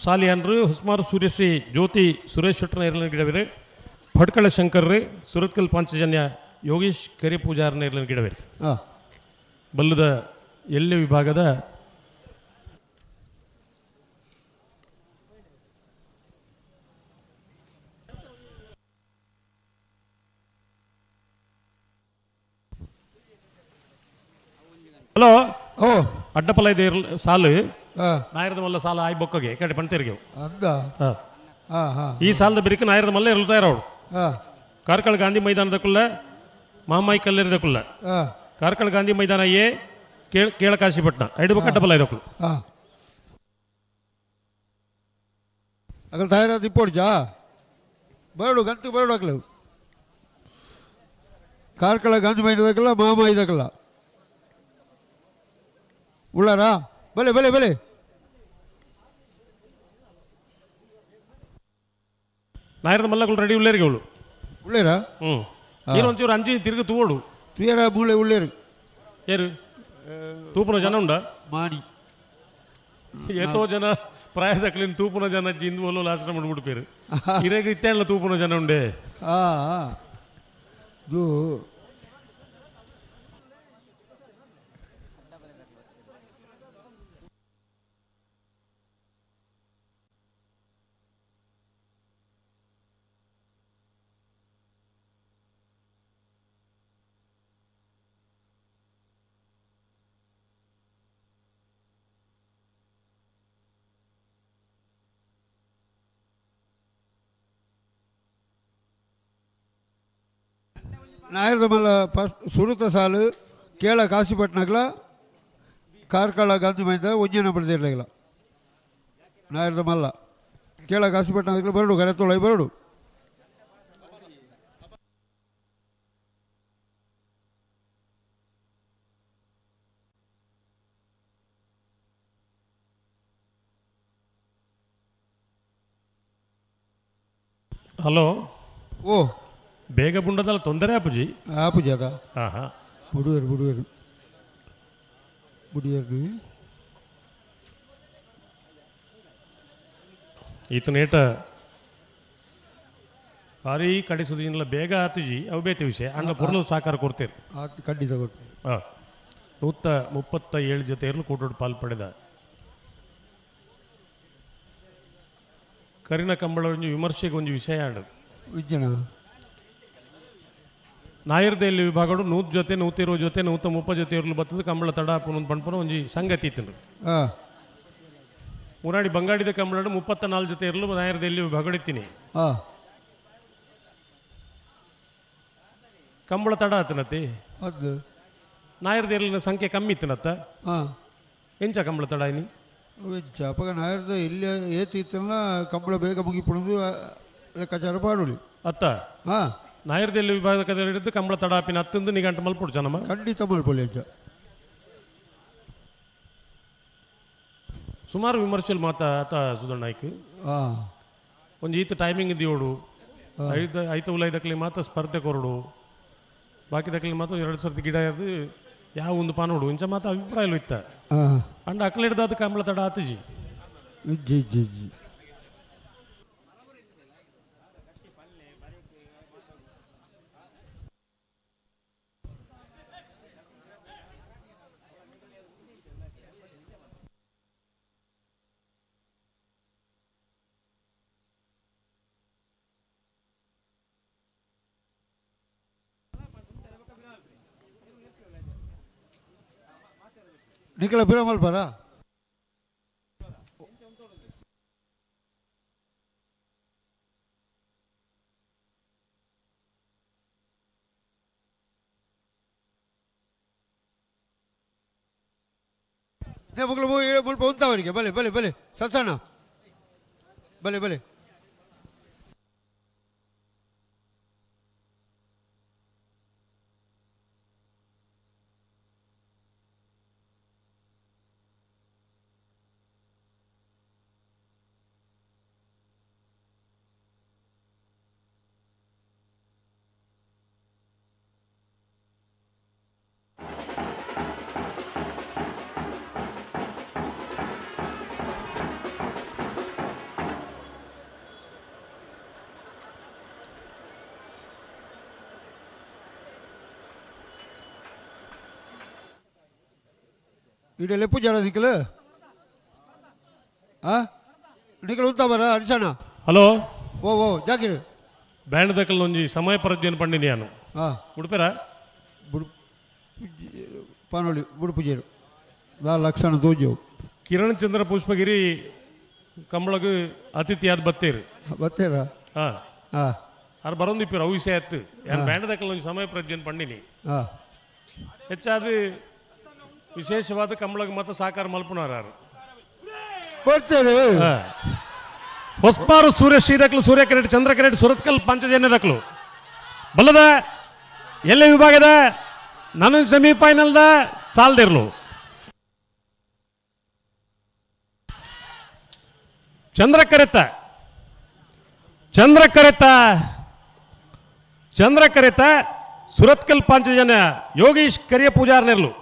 Speaker 8: ಸಾಲಿಯಾನ್ರು ಹೊಸ್ಮಾರು ಸೂರ್ಯಶ್ರೀ ಜ್ಯೋತಿ ಸುರೇಶ್ ಶೆಟ್ಟರ್ ನೇರ್ಲಿನ ಗಿಡವಿರು ಭಟ್ಕಳ ಶಂಕರ್ ಸುರತ್ಕಲ್ ಪಾಂಚಜನ್ಯ ಯೋಗೀಶ್ ಕೆರೆ ಪೂಜಾರ್ ನೇರ್ಲಿನ ಗಿಡವಿರು ಬಲ್ಲದ ಎಲ್ಲಿ ವಿಭಾಗದ ಹಲೋ
Speaker 10: ಓ
Speaker 8: ಅಡ್ಡಪಲ ಇದೆ ಸಾಲು ನಾಯರದ ಮಲ್ಲ ಸಾಲ ಆಯ್ ಬೊಕ್ಕಗೆ ಕಡೆ ಪಂತೇರಿಗೆ ಈ ಸಾಲದ ಬಿರಿಕ ನಾಯರದ ಮಲ್ಲ ಇರುತ್ತಾ ಇರೋಡು ಕಾರ್ಕಳ ಗಾಂಧಿ ಮೈದಾನದಕ್ಕುಲ್ಲ ಮಾಮಾಯಿ ಕಲ್ಲೇರಿದಕ್ಕುಲ್ಲ ಕಾರ್ಕಳ ಗಾಂಧಿ ಮೈದಾನ ಎ ಕೇಳಕಾಶಿಪಟ್ಟಣ ಐದು ಬೊಕ್ಕ ಅಡ್ಡಪಲ ಇದಕ್ಕುಳು
Speaker 10: ಅಗಲ್ ತಯಾರಾದ ಇಪ್ಪೋಡ್ಜಾ ಬರಡು ಗಂತು ಬರಡು ಅಗಲು ಕಾರ್ಕಳ ಗಾಂಧಿ ಮೈದಾನದಕ್ಕಲ್ಲ ಮಾಮಾಯಿದಕ್ಕಲ್ಲ ಉಳ್ಳಾರಾ ಬಲೆ ಬಲೆ ಬಲೆ
Speaker 8: ನಾಯರದ ಮಲ್ಲಗಳು ರೆಡಿ ಉಳ್ಳೇರಿಗೆ ಅವಳು
Speaker 10: ಉಳ್ಳೇರಾ
Speaker 8: ಹ್ಞೂ ಏನು ಒಂಚೂರು ಅಂಜಿ ತಿರುಗಿ ತೂವೋಡು
Speaker 10: ತುಯರ ಮೂಳೆ ಉಳ್ಳೇರು
Speaker 8: ಏರು ತೂಪುನ ಜನ ಉಂಡ
Speaker 10: ಮಾಣಿ
Speaker 8: ಏತೋ ಜನ ಪ್ರಾಯದಕ್ಲಿನ ತೂಪುನ ಜನ ಜಿಂದು ಒಲ್ಲೋ ಆಶ್ರಮ ಬಿಡ್ಬಿಡ್ಪೇರು ಇರೇಗ ಇತ್ತೇಳ ತೂಪುನ ಜನ ಉಂಡೆ
Speaker 10: ಇದು ನಾಯರದ ಮಲ್ಲ ಫಸ್ಟ್ ಸುರುತ ಸಾಲು ಕೇಳ ಕಾಶಿಪಟ್ನಗ್ಲ ಕಾರ್ಕಳ ಗಾಂಧಿ ಮೈದ ಒಂಜೇ ನಂಬರ್ ದೇರ್ಲಾಗಲ ನಾಯರದ ಮಲ್ಲ ಕೇಳ ಕಾಶಿಪಟ್ನಗ್ಲ ಬರಡು ಕರೆತೊಳ ಬರಡು.
Speaker 8: ಹಲೋ.
Speaker 10: ಓ
Speaker 8: ಬೇಗ ಬುಂಡದಲ್ಲ ತೊಂದರೆ ಆಪುಜಿ.
Speaker 10: ಆಪುಜಿ ಅದ.
Speaker 8: ಹಾಂ ಹಾಂ
Speaker 10: ಬುಡುವೇರು ಬುಡುವೇರು ಬುಡಿಯರು
Speaker 8: ಈತನೇಟ ಭಾರಿ ಕಡಿಸುದಿಲ್ಲ ಬೇಗ ಆತುಜಿ ಅವು ಬೇತಿ ವಿಷಯ ಅಂಡ ಪೊರ್ಲು ಸಾಕಾರ ಕೊಡ್ತೀರಿ.
Speaker 10: ಆತು ಖಂಡಿತ ಕೊಡ್ತೀರಿ.
Speaker 8: ಹಾಂ 137 ಜೊತೆ ಇರಲು ಕೂಟೋಡು ಪಾಲು ಪಡೆದ ಕರಿನ ಕಂಬಳ ಒಂಜಿ ವಿಮರ್ಶೆಗೆ ಒಂಜಿ ವಿಷಯ ಆಂಡು
Speaker 10: ವಿಜ್ಞಾನ
Speaker 8: ನಾಯರ್ದೆಯಲ್ಲಿ ವಿಭಾಗಡು 100 ಜೊತೆ 120 ಜೊತೆ 130 ಜೊತೆ ಇರಲು ಬರ್ತದೆ ಕಂಬಳ ತಡ ಪುನೊಂದು ಪಣ್ಪುನ ಒಂಜಿ ಸಂಗತಿ ಇತ್ತು. ಮುರಾಡಿ ಬಂಗಾಡಿದ ಕಂಬಳಡು 34 ಜೊತೆ ಇರಲು ನಾಯರ್ದೆಯಲ್ಲಿ ವಿಭಾಗಡಿತ್ತೀನಿ. ಕಂಬಳ ತಡ ಆತನತ್ತಿ
Speaker 10: ಅದು
Speaker 8: ನಾಯರ್ದೆಯಲ್ಲಿನ ಸಂಖ್ಯೆ ಕಮ್ಮಿ ಇತ್ತನತ್ತ. ಎಂಚ ಕಂಬಳ ತಡ ಇನಿ
Speaker 10: ಎಂಚ ಅಪಗ ನಾಯರ್ದ ಇಲ್ಲಿ ಏತಿ ಇತ್ತಲ್ಲ ಕಂಬಳ ಬೇಗ ಮುಗಿಪುಣದು ಲೆಕ್ಕಾಚಾರ ಪಾಡುಲಿ
Speaker 8: ಅತ್ತ.
Speaker 10: ಹಾಂ
Speaker 8: ನಾಯರ್ದೆಲ್ಲಿ ವಿಭಾಗದಲ್ಲಿ ಕಂಬಳ ತಡ ಆಪಿನ ಹತ್ತಂದು ನಿಗಂಟು ಮಲ್ಪುಡು ಜನಮ
Speaker 10: ಖಂಡಿತ ಮಲ್ಪೊಲಿ ಅಂಚ.
Speaker 8: ಸುಮಾರು ವಿಮರ್ಶೆಲ್ ಮಾತಾ ಆತ ಸುಧಣ್ಣ ನಾಯ್ಕ. ಒಂದು ಈತ ಟೈಮಿಂಗ್ ಇದ್ದೀಯೋಡು ಐದು ಐತ ಉಲೈದಕ್ಲಿ ಮಾತ್ರ ಸ್ಪರ್ಧೆ ಕೊರಡು ಬಾಕಿ ದಕ್ಲಿ ಮಾತ್ರ 2 ಸರ್ತಿ ಗಿಡ ಅದು ಯಾವ ಒಂದು ಪಾನೋಡು ಇಂಚ ಮಾತ್ರ ಅಭಿಪ್ರಾಯ ಇತ್ತ. ಅಂಡ ಅಕ್ಲಿಡ್ದಾದ ಕಂಬಳ ತಡ ಆತಜಿ.
Speaker 10: G G G ನಿಖಲ ಬಿರಮಲ್ ಬರ ಮುಲ್ಪ ಉಂತವರಿಗೆ ಬಲೆ ಬಲೆ ಬಲೆ ಸತ್ತಣ್ಣ ಬಲೆ ಬಲೆ. ಇಡೀ ಲೆಪ್ಪು ಜನ ನಿಖಲ್ ನಿಖಲ್ ಉಂತ ಬರ ಅರ್ಚಣ.
Speaker 8: ಹಲೋ.
Speaker 10: ಓ ಓ ಜಾಕಿರ್
Speaker 8: ಬ್ಯಾಂಡ್ ದಕ್ಕಲ್ ಒಂಜಿ ಸಮಯ ಪರಜ್ಜೇನು ಪಂಡಿನಿ ನಾನು.
Speaker 10: ಹಾಂ
Speaker 8: ಉಡುಪೇರ
Speaker 10: ಪಾನೋಳಿ ಉಡುಪುಜೇರು ದಾ ಲಕ್ಷಣ ತೋಜು.
Speaker 8: ಕಿರಣ್ ಚಂದ್ರ ಪುಷ್ಪಗಿರಿ ಕಂಬಳಗು ಅತಿಥಿಯಾದ ಬತ್ತೀರಿ
Speaker 10: ಬತ್ತೀರ.
Speaker 8: ಹಾಂ
Speaker 10: ಹಾಂ
Speaker 8: ಅದು ಬರೋಂದಿಪ್ಪಿರು ಅವು ವಿಷಯ ಆಯ್ತು. ಯಾರು ಬ್ಯಾಂಡ್ ದಕ್ಕಲ್ ಒಂಜಿ ಸಮಯ ಪ್ರಜ್ಜೇನು ಪಂಡಿನಿ.
Speaker 10: ಹಾಂ
Speaker 8: ಹೆಚ್ಚಾದ ವಿಶೇಷವಾದ ಕಂಬಳಗೆ ಮಾತ್ರ ಸಾಕಾರ ಮಲ್ಪುನಾರು
Speaker 10: ಬರ್ತಾರೆ.
Speaker 8: ಹೊಸ್ಪಾರು ಸೂರ್ಯ ಶ್ರೀದಕ್ಲು ಸೂರ್ಯ ಕೆರೆಟ್ ಚಂದ್ರ ಕೆರೆಟ್ ಸುರತ್ಕಲ್ ಪಂಚಜನ್ಯ ದಕ್ಲು ಬಲ್ಲದ ಎಲ್ಲ ವಿಭಾಗದ ನಾನು ಸೆಮಿಫೈನಲ್ದ ಸಾಲ್ದಿರ್ಲು. ಚಂದ್ರ ಕರೆತ ಚಂದ್ರ ಕರೆತ ಚಂದ್ರ ಕರೆತ ಸುರತ್ಕಲ್ ಪಾಂಚಜನ್ಯ ಯೋಗೀಶ್ ಕರಿಯ ಪೂಜಾರ್ನಿರ್ಲು.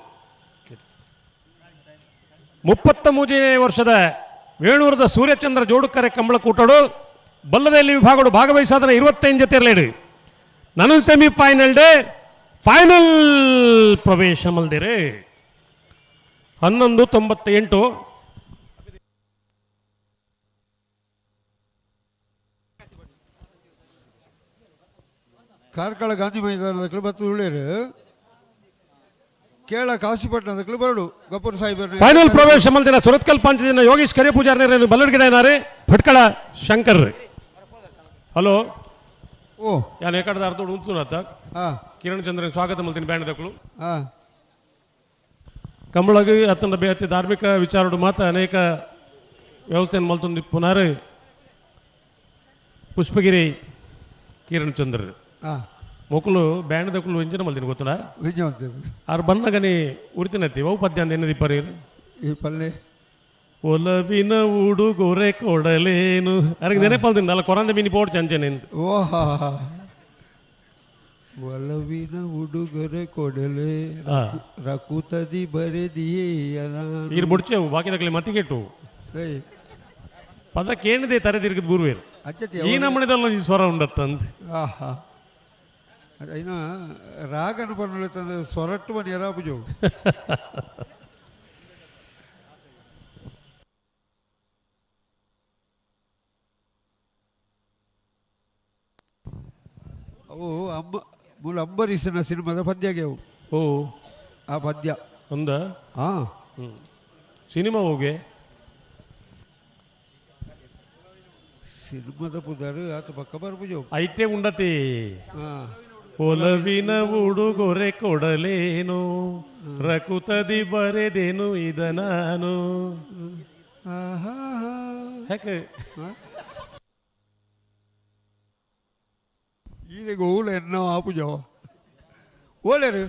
Speaker 8: 33ನೇ ವರ್ಷದ ವೇಣೂರದ ಸೂರ್ಯಚಂದ್ರ ಜೋಡುಕರೆ ಕಂಬಳ ಕೂಟಡು ಬಲ್ಲದಲ್ಲಿ ವಿಭಾಗಡು ಭಾಗವಹಿಸಾದನ 25 ಜೊತೆ ಇರಲೇಡು ನಾನು semifinal day final ಪ್ರವೇಶ ಮಲ್ದಿರಿ. 11:98.
Speaker 10: ಕಾರ್ಕಳ ಗಾಂಧಿ ಮೈದಾನದ ಬತ್ತು ಉಳ್ಳೇರು ಕೇಳ ಕಾಶಿಪಟ್ಟಣದ ಬರಡು ಗಪ್ಪೂರ್ ಸಾಹೇಬ್
Speaker 8: ಫೈನಲ್ ಪ್ರವೇಶ ಮಲ್ದಿನ ಸುರತ್ಕಲ್ ಪಂಚಜನ ಯೋಗೀಶ್ ಕರಿಯ ಪೂಜಾರಿ ಬಲ್ಲಡ್ಗಿಡ ಭಟ್ಕಳ ಶಂಕರ್. ಹಲೋ.
Speaker 10: ಓ
Speaker 8: ಯಾನ್ ಏಕಡದ ಅರ್ಧ ಉಂಟು ಆತ. Kiran Chandran ಸ್ವಾಗತ ಮಲ್ತಿನ ಬ್ಯಾಂಡ್ ಕಂಬಳಗ್ ಅತ್ತಂದ ಬೇತಿ ಧಾರ್ಮಿಕ ವಿಚಾರಡು ಮಾತ್ರ ಅನೇಕ ವ್ಯವಸ್ಥೆಯನ್ನು ಮಲ್ತೊಂದು ಪುನರ್ ಪುಷ್ಪಗಿರಿ ಕಿರಣ್ ಚಂದ್ರ ಮೊಕಲು ಬ್ಯಾಂಡ್ ದಕ್ಕಲು ಇಂಜಿನ ಮಲ್ತಿನ ಗೊತ್ತುಂಡ ಆರು ಬನ್ನಗನಿ ಉರಿತಿನತ್ತಿ ಅವು ಪದ್ಯ ಅಂತ ಎನ್ನದಿ ಪರಿ
Speaker 10: ಈ ಪಲ್ಲೆ
Speaker 8: ಒಲವಿನ ಉಡುಗೊರೆ ಕೊಡಲೇನು ಅರಗೆ ನೆನಪಲ್ದಿನ ಅಲ್ಲ ಕೊರಂದ ಮೀನಿ ಪೋಡ್ ಚಂಚನೆ ಅಂತ.
Speaker 10: ಓಹಾ, ಒಲವಿನ ಉಡುಗೊರೆ ಕೊಡಲೆ ರಕುತದಿ ಬರೆದಿಯೇ.
Speaker 8: ಈರು ಮುಡ್ಚೆವು ಬಾಕಿ ದಕ್ಕಲಿ ಮತ್ತಿಗೆಟ್ಟು ಪದ ಕೇಣದೆ ತರೆ ತಿರುಗಿದ ಬೂರ್ವೇರು ಈ ನಮ್ಮನೆದಲ್ಲ ಈ ಸ್ವರ ಉಂಡತ್ತಂತ.
Speaker 10: ಆಹಾ, అయినా ರಾಗನ ಪನ್ನುಲೆ ಸೊರಟ್ಟು ಮನಿ ಎರಾಪುಜವು. ಅವು ಅಂಬ ಮೂಲ ಅಂಬರೀಷನ ಸಿನಿಮಾದ ಪದ್ಯಗೆ ಅವು.
Speaker 8: ಓ,
Speaker 10: ಆ ಪದ್ಯ
Speaker 8: ಒಂದ
Speaker 10: ಹಾಂ
Speaker 8: ಸಿನಿಮಾ ಹೋಗಿ
Speaker 10: ಸಿನಿಮಾದ ಪುದಾರು ಆತ ಪಕ್ಕ ಬರ್ಪುಜವು.
Speaker 8: ಐತೆ ಉಂಡತಿ ಒಲವಿನ ಉಡುಗೊರೆ ಕೊಡಲೇನು ರಕುತದಿ ಬರೆದೇನು ಇದ ನಾನು. ಯಾಕೆ
Speaker 10: ಈರೆಗ್ ಓಲ ಎನ್ನೋ ಆಪುಜವ ಓಲೇರು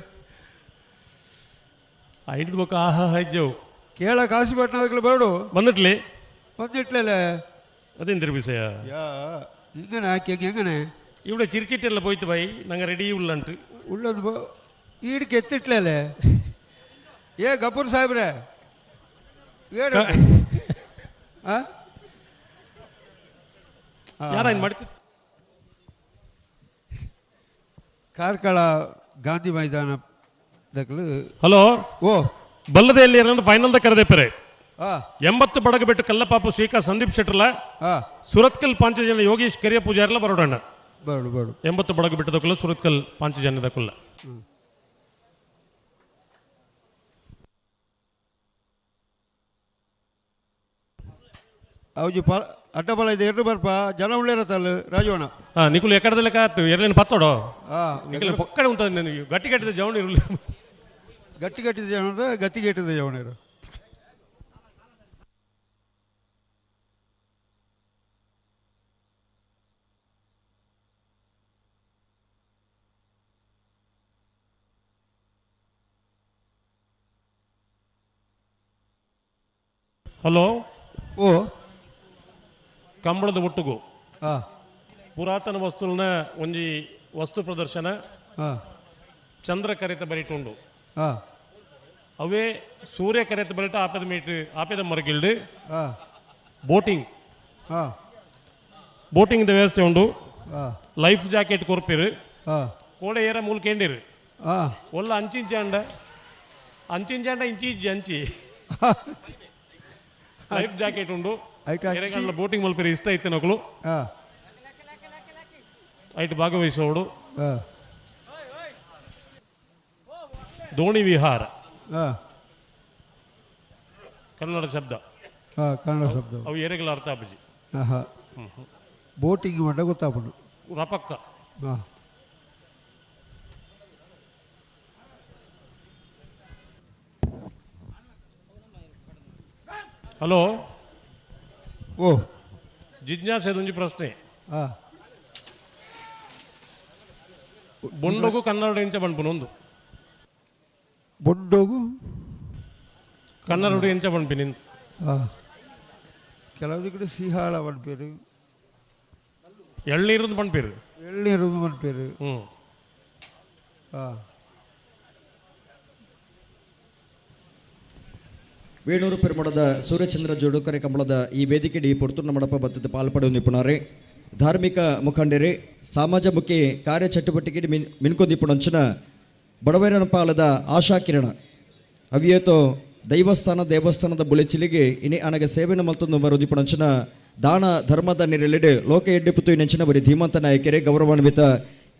Speaker 8: ಐದು ಬೊಕ್ಕ ಆಹಾ ಹಜ್ಜವು
Speaker 10: ಕೇಳ ಕಾಸು ಪಟ್ಟಣದಕ್ಕೆ ಬರಡು
Speaker 8: ಬಂದಿಟ್ಲಿ
Speaker 10: ಬಂದಿಟ್ಲೇ
Speaker 8: ಅದೇನು ವಿಷಯ
Speaker 10: ಯಾ ಹಿಂಗನೆ ಹಾಕಿ ಹೆಂಗನೆ
Speaker 8: ഇവിടെ ചിരിച്ചിട്ടല്ല പോയിട്ട് ബൈ ನಂಗೆ ರೆಡಿ ಉಳ್ಳಂಟು
Speaker 10: ಉಳ್ಳದು ಈಡ್ಕೆ ಎತ್ತಿಟ್ಲೇ ಏ ಗಪೂರ್ ಸಾಹೇಬ್ರೆ ಏಡು
Speaker 8: ಯಾರ ಮಾಡ್ತಿ
Speaker 10: ಕಾರ್ಕಳ ಗಾಂಧಿ ಮೈದಾನ ದಕ್ಕಲು.
Speaker 8: Hello,
Speaker 10: oh
Speaker 8: ಬಲ್ಲದೆಯಲ್ಲಿ final the ಕರೆದೆ ಪೆರೆ 80 Badaga ಬಿಟ್ಟು ಕಲ್ಲಪಾಪು ಶ್ರೀಕಾ ಸಂದೀಪ್ ಶೆಟ್ಟರ್ಲ ಸುರತ್ಕಲ್ ಪಾಂಚಜನ ಯೋಗೇಶ್ ಕೆರಿಯ ಪೂಜಾರ್ಲ ಬರೋಡಣ್ಣ.
Speaker 10: ಬರಡು ಬರಡು
Speaker 8: 80 ಬಡಗ ಬಿಟ್ಟು ದಕ್ಕಲ್ಲ ಸುರತ್ಕಲ್ ಪಾಂಚಜನ ದಕ್ಕಲ್ಲ.
Speaker 10: ಅವು ಪ ಅಡ್ಡಬಲ ಇದೆ ಎರಡು ಬರ್ಪ ಜನ ಉಳ್ಳೇರತ್ತಲ್ಲ ರಾಜವಣ.
Speaker 8: ಹಾಂ ನಿಕುಲು ಎಕ್ಕಡದಲ್ಲ ಕಾತು ಎರಲೇನು ಪತ್ತೋಡು ನಿಕುಲು ಪೊಕ್ಕಡೆ ಉಂಟು ನನಗೆ ಗಟ್ಟಿ ಗಟ್ಟಿದ ಜವಣ ಇರಲಿ.
Speaker 10: ಗಟ್ಟಿ ಗಟ್ಟಿದ ಜವಣ ಗತಿ ಗಟ್ಟಿದ ಜವಣ ಇರು.
Speaker 8: ಹಲೋ,
Speaker 10: ಓ
Speaker 8: ಕಂಬಳದ ಒಟ್ಟುಗು ಪುರಾತನ ವಸ್ತುವಿನ ಒಂಜಿ ವಸ್ತು ಪ್ರದರ್ಶನ ಚಂದ್ರ ಕರೆತ ಬರಿಟುಂಡು ಅವೇ ಸೂರ್ಯ ಕರೆತ ಬರಿಟ ಆಪದ ಮೀಟ್ ಆಪದ ಮರಗಿಲ್ಡು ಬೋಟಿಂಗ್ ಬೋಟಿಂಗ್ ವ್ಯವಸ್ಥೆ ಉಂಡು. ಲೈಫ್ ಜಾಕೆಟ್ ಕೊರ್ಪಿರು ಕೋಡೆ ಏರ ಮೂಲ ಕೇಂಡಿರು ಒಲ್ಲ ಅಂಚಿಂಚಾಂಡ ಅಂಚಿಂಚಾಂಡ ಇಂಚಿ ಅಂಚಿ ಲೈಫ್ ಜಾಕೆಟ್ ಉಂಡು. ಎರೆಗಂಡ್ಲ ಬೋಟಿಂಗ್ ಮಲ್ಪೆರೆ ಇಷ್ಟ ಇತ್ತು ನಕಲು ಐಟ್ ಭಾಗವಹಿಸೋಡು. ದೋಣಿ ವಿಹಾರ ಕನ್ನಡ ಶಬ್ದ
Speaker 10: ಕನ್ನಡ ಶಬ್ದ
Speaker 8: ಅವು ಏರೆಗಳ ಅರ್ಥ ಅಬ್ಬಜಿ.
Speaker 10: ಬೋಟಿಂಗ್ ಮಂಡ ಗೊತ್ತಾಪುಂಡು
Speaker 8: ರಪಕ್ಕ. ಹಲೋ,
Speaker 10: ಓ
Speaker 8: ಜಿಜ್ಞಾಸೆ ಒಂಜಿ ಪ್ರಶ್ನೆ. ಬೊಂಡೋಗು ಕನ್ನಡ ಎಂಚ ಪನ್ಪುನ ಒಂದು
Speaker 10: ಬೊಂಡೋಗು
Speaker 8: ಕನ್ನಡ ಎಂಚ ಪನ್ಪಿನಿ.
Speaker 10: ಕೆಲವು ಕಡೆ ಸಿಹಾಳ ಪನ್ಪೇರು,
Speaker 8: ಎಳ್ನೀರು ಪನ್ಪೇರು,
Speaker 10: ಎಳ್ನೀರು ಪನ್ಪೇರು.
Speaker 9: ವೇಣೂರು ಪೆರುಮಡದ ಸೂರ್ಯಚಂದ್ರ ಜೋಡುಕರೆ ಕಂಬಳದ ಈ ವೇದಿಕೆಡಿ ಪೊರ್ತುರ್ನ ಮಡಪ ಬತ್ತದ ಪಾಲ್ಪಡೆವು ನಿಪುಣರೆ ಧಾರ್ಮಿಕ ಮುಖಂಡರೇ ಸಮಾಜಮುಖಿ ಕಾರ್ಯಚಟುವಟಿಕೆ ಮಿನ್ಕೊಂದಿಪ್ಪುಣಂಚಿನ ಬಡವರನ ಪಾಲದ ಆಶಾ ಕಿರಣ ಅವಿಯತೋ ದೈವಸ್ಥಾನ ದೇವಸ್ಥಾನದ ಬುಲೆಚಿಲಿಗೆ ಇನಿ ಅನಗ ಸೇವೆನ ಮಲ್ತೊಂದು ಮರುದಿಪ್ಪುಣಂಚಿನ ದಾನ ಧರ್ಮದ ನಿರಳಿಡೆ ಲೋಕ ಎಡ್ಡೆಪುತು ನೆಂಚಿನ ಬರಿ ಧೀಮಂತ ನಾಯಕರೇ ಗೌರವಾನ್ವಿತ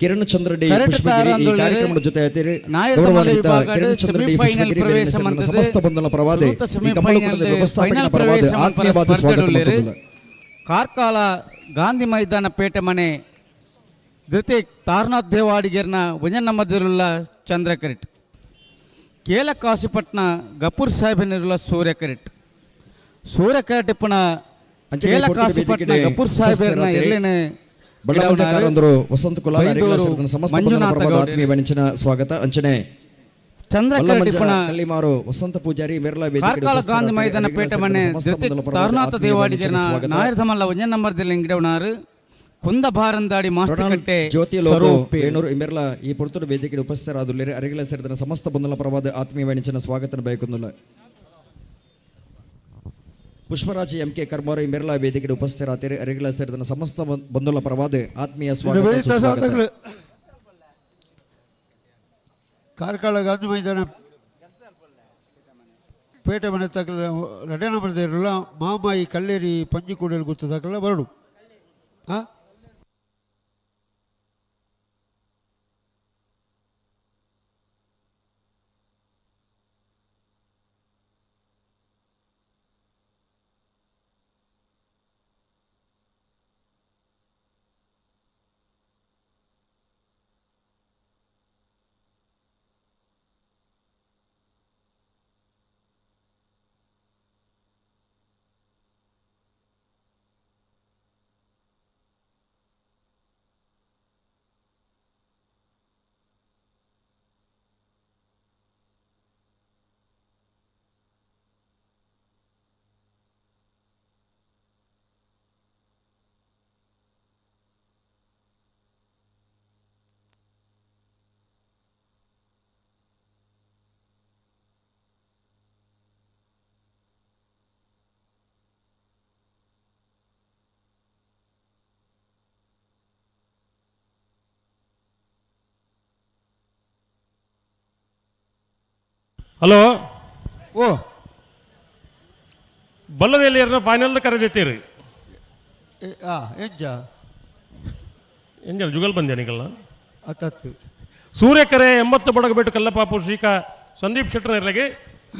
Speaker 9: ಕಿರಣ್ ಚಂದ್ರ ಡಿ ಪುಷ್ಪಗಿರಿ ಈ ಕಾರ್ಯಕ್ರಮದ ಜೊತೆ ಆಯ್ತೀರಿ. ಗೌರವಾನ್ವಿತ ಕಿರಣ್ ಚಂದ್ರ ಡಿ ಪುಷ್ಪಗಿರಿ ಸಮಸ್ತ ಬಂಧನ ಪರವಾದ ಈ ಕಮಲಕುಟದ ವ್ಯವಸ್ಥಾಪಕನ ಪರವಾದ ಆತ್ಮೀಯವಾದ ಸ್ವಾಗತ.
Speaker 1: ಕಾರ್ಕಳ ಗಾಂಧಿ ಮೈದಾನ ಪೇಟೆ ಮನೆ ಧೃತಿಕ್ ತಾರನಾಥ್ ದೇವಾಡಿಗೆರ್ನ ಒಂಜನ ನಂಬರ್ದಿರುಳ್ಳ ಚಂದ್ರಕರೆಟ್ ಕೇಲ ಕಾಶಿಪಟ್ನ ಗಪೂರ್ ಸಾಹೇಬನಿರುಳ್ಳ ಸೂರ್ಯಕರೆಟ್ ಸೂರ್ಯಕರೆಟ್ ಇಪ್ಪನ ಕೇಲ ಕಾಶಿಪಟ್ನ ಗಪೂರ್ ಸಾಹೇಬರ್ನ ಎರ್ಲೆನೆ
Speaker 9: ಬಳ್ಳಾಪುರಕಾರಂದರು ವಸಂತ ಕುಲಾಲ್ ಅರಿಗಳ ಸೇರಿದ ಸಮಸ್ತ ಬಂಧುಗಳ ಪರವಾದ ಆತ್ಮೀಯ ವಂಚನ ಸ್ವಾಗತ. ಅಂಚನೆ
Speaker 1: ಚಂದ್ರಕರೆಟ್
Speaker 9: ಕಲ್ಲಿಮಾರು ವಸಂತ ಪೂಜಾರಿ ಮೆರ್ಲಾ ವೇದಿಕೆ
Speaker 1: ಕಾರ್ಕಳ ಗಾಂಧಿ ಮೈದಾನ ಪೇಟೆ ಮನೆ ಧೃತಿಕ್ ತಾರನಾಥ ದೇವಾಡಿಗೆರ್ನ ನಾಯರ್ಧಮಲ್ಲ ಒಂಜನ ನಂಬರ್ದಿಲ್ಲ ಇಂಗಿಡವನಾರು ಕುಂದ ಭಾರಂದಾಡಿ ಮಾಸ್ತಿಕಟ್ಟೆ
Speaker 9: ಜ್ಯೋತಿ ಲೋಬೋ ವೇಣೂರು ಇಮೆರ್ಲ ಈ ಪುರ್ತುಡು ವೇದಿಕೆ ಉಪಸ್ಥಿತರಾದುಲ್ಲೇರಿ ಅರಿಗಳ ಸೇರಿದ ಸಮಸ್ತ ಬಂಧುಗಳ ಪರವಾದ ಆತ್ಮೀಯ ವಂಚನ ಸ್ವಾಗತ ಬಯಕುಂದುಲ್ಲ. ಪುಷ್ಪರಾಜ್ ಎಂ ಕೆ ಕರ್ಮಾರು ಇಮೆರ್ಲ ವೇದಿಕೆ ಉಪಸ್ಥಿತರಾತೀರಿ ಅರಿಗಳ ಸೇರಿದ ಸಮಸ್ತ ಬಂಧುಗಳ ಪರವಾದ ಆತ್ಮೀಯ ಸ್ವಾಗತ.
Speaker 10: ಕಾರ್ಕಳ ಗಾಂಧಿ ಮೈದಾನ ಪೇಟೆ ಮನೆ ತಕಲ ರಡೇನ ಬರೆದಿರಲ್ಲ ಮಾಮಾಯಿ ಕಲ್ಲೇರಿ ಪಂಜಿಕೂಡಲು ಗೊತ್ತು ತಕಲ ಬರಡು. ಹಾಂ
Speaker 8: ಹಲೋ
Speaker 10: ಓ
Speaker 8: ಬಲ್ಲದಲ್ಲಿ ಯಾರನ್ನ ಫೈನಲ್ ಕರೆದಿತ್ತೀರಿ
Speaker 10: ಎಂಜ
Speaker 8: ಎಂಜ ಜುಗಲ್ ಬಂದೆ ನಿಗಲ್ಲ
Speaker 10: ಅತ್ತತ್ತು
Speaker 8: ಸೂರ್ಯಕರೆ 80 ಬಡಗಬೆಟ್ಟು ಕಲ್ಲಪಾಪು ಶ್ರೀಕಾ ಸಂದೀಪ್ ಶೆಟ್ಟರ್ ಇರ್ಲಗೆ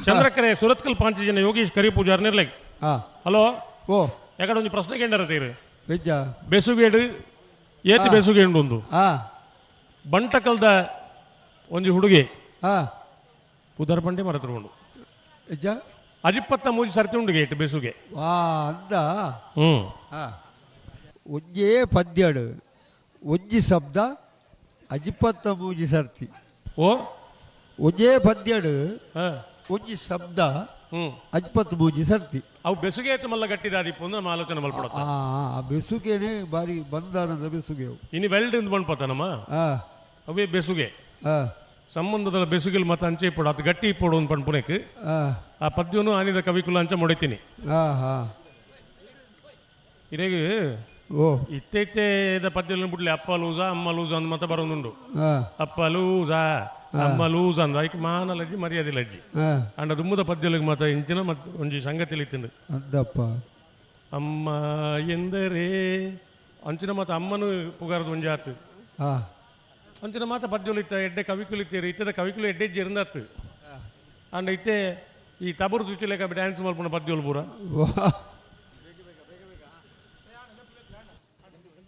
Speaker 8: ಚಂದ್ರಕರೆ ಸುರತ್ಕಲ್ ಪಾಂಚಜನ ಯೋಗೀಶ್ ಕರಿ ಪೂಜಾರ್ ನಿರ್ಲಗೆ. ಹಲೋ
Speaker 10: ಓ
Speaker 8: ಯಾಕಡೆ ಒಂದು ಪ್ರಶ್ನೆ ಕೇಂದ್ರ
Speaker 10: ಎಂಜ
Speaker 8: ಬೆಸುಗೇಡು ಏತಿ ಬೆಸುಗೇಂಡು ಒಂದು ಬಂಟಕಲ್ದ ಒಂಜಿ ಹುಡುಗಿ ಪುದರ್ ಬಂಡಿ ಮರ ತಗೊಂಡು ಅಜಿಪ್ಪತ್ತ ಮೂಜಿ ಸರ್ತಿ ಉಂಡುಗೆ ಇಟ್ಟು ಬೆಸುಗೆ
Speaker 10: ವಾ ಅಂದ ಒಂಜೇ ಪದ್ಯಡು ಒಂಜಿ ಶಬ್ದ ಅಜಿಪ್ಪತ್ತ ಮೂಜಿ ಸರ್ತಿ.
Speaker 8: ಓ
Speaker 10: ಒಂಜೇ ಪದ್ಯಡು ಒಂಜಿ ಶಬ್ದ ಅಜಿಪ್ಪತ್ತ ಮೂಜಿ ಸರ್ತಿ.
Speaker 8: ಅವು ಬೆಸುಗೆ ಆಯ್ತು ಮಲ್ಲ ಗಟ್ಟಿದ ಆದಿಪ್ಪು ನಮ್ಮ ಆಲೋಚನೆ ಮಲ್ಪಡ.
Speaker 10: ಬೆಸುಗೆನೆ ಬಾರಿ ಬಂದಾನದ ಬೆಸುಗೆ
Speaker 8: ಇನ್ನು ವೆಲ್ಡ್ ಇಂದ ಬಂದ್ಪತ್ತನಮ್ಮ ಅವೇ ಬೆಸುಗೆ ಸಂಬಂಧದ ಬೆಸುಗಿಲ್ ಮತ್ತೆ ಅಂಚೆ ಇಪ್ಪಡು ಅದು ಗಟ್ಟಿ ಇಪ್ಪಡು ಒಂದು ಪಣ್ಪುನೆಕ್ ಆ ಪದ್ಯನು ಆನಿದ ಕವಿಕುಲ ಅಂಚೆ ಮೊಡಿತೀನಿ. ಇದೇಗ ಇತ್ತೆ ಇತ್ತೆ ಪದ್ಯలను ಬಿಡ್ಲಿ ಅಪ್ಪ ಲೂಸ ಅಮ್ಮ ಲೂಸ ಅಂದ್ ಮತ್ತೆ ಬರೋದುಂಡು. ಅಪ್ಪ ಲೂಸ ಅಮ್ಮ ಲೂಸ ಅಂದ ಐಕ್ ಮಾನ ಲಜ್ಜಿ ಮರ್ಯಾದೆ ಲಜ್ಜಿ ಅಂಡ ದುಮ್ಮದ ಪದ್ಯಲಿಗೆ ಮಾತ್ರ ಇಂಚಿನ ಮತ್ತೆ ಒಂಜಿ ಸಂಗತಿ ಇತ್ತಿಂಡು
Speaker 10: ಅಂದಪ್ಪ
Speaker 8: ಅಮ್ಮ ಎಂದರೆ ಅಂಚಿನ ಮಾತ ಅಮ್ಮನು ಪುಗಾರದ ಒಂಜಿ ಆತು ಅಂಚಿನ ಮಾತ ಪದ್ಯಲು ಇತ್ತ ಎಡ್ಡೆ ಕವಿಕುಲು ಇತ್ತೀರಿ ಇತ್ತದ ಕವಿಕುಲು ಎಡ್ಡೆ ಇರಂದತ್ತು ಅಂಡ್ ಇತ್ತೆ ಈ ತಬರು ಚುಚ್ಚುಲೇಕ ಡ್ಯಾನ್ಸ್ ಮಲ್ಪುನ ಪದ್ಯಲು ಪೂರ.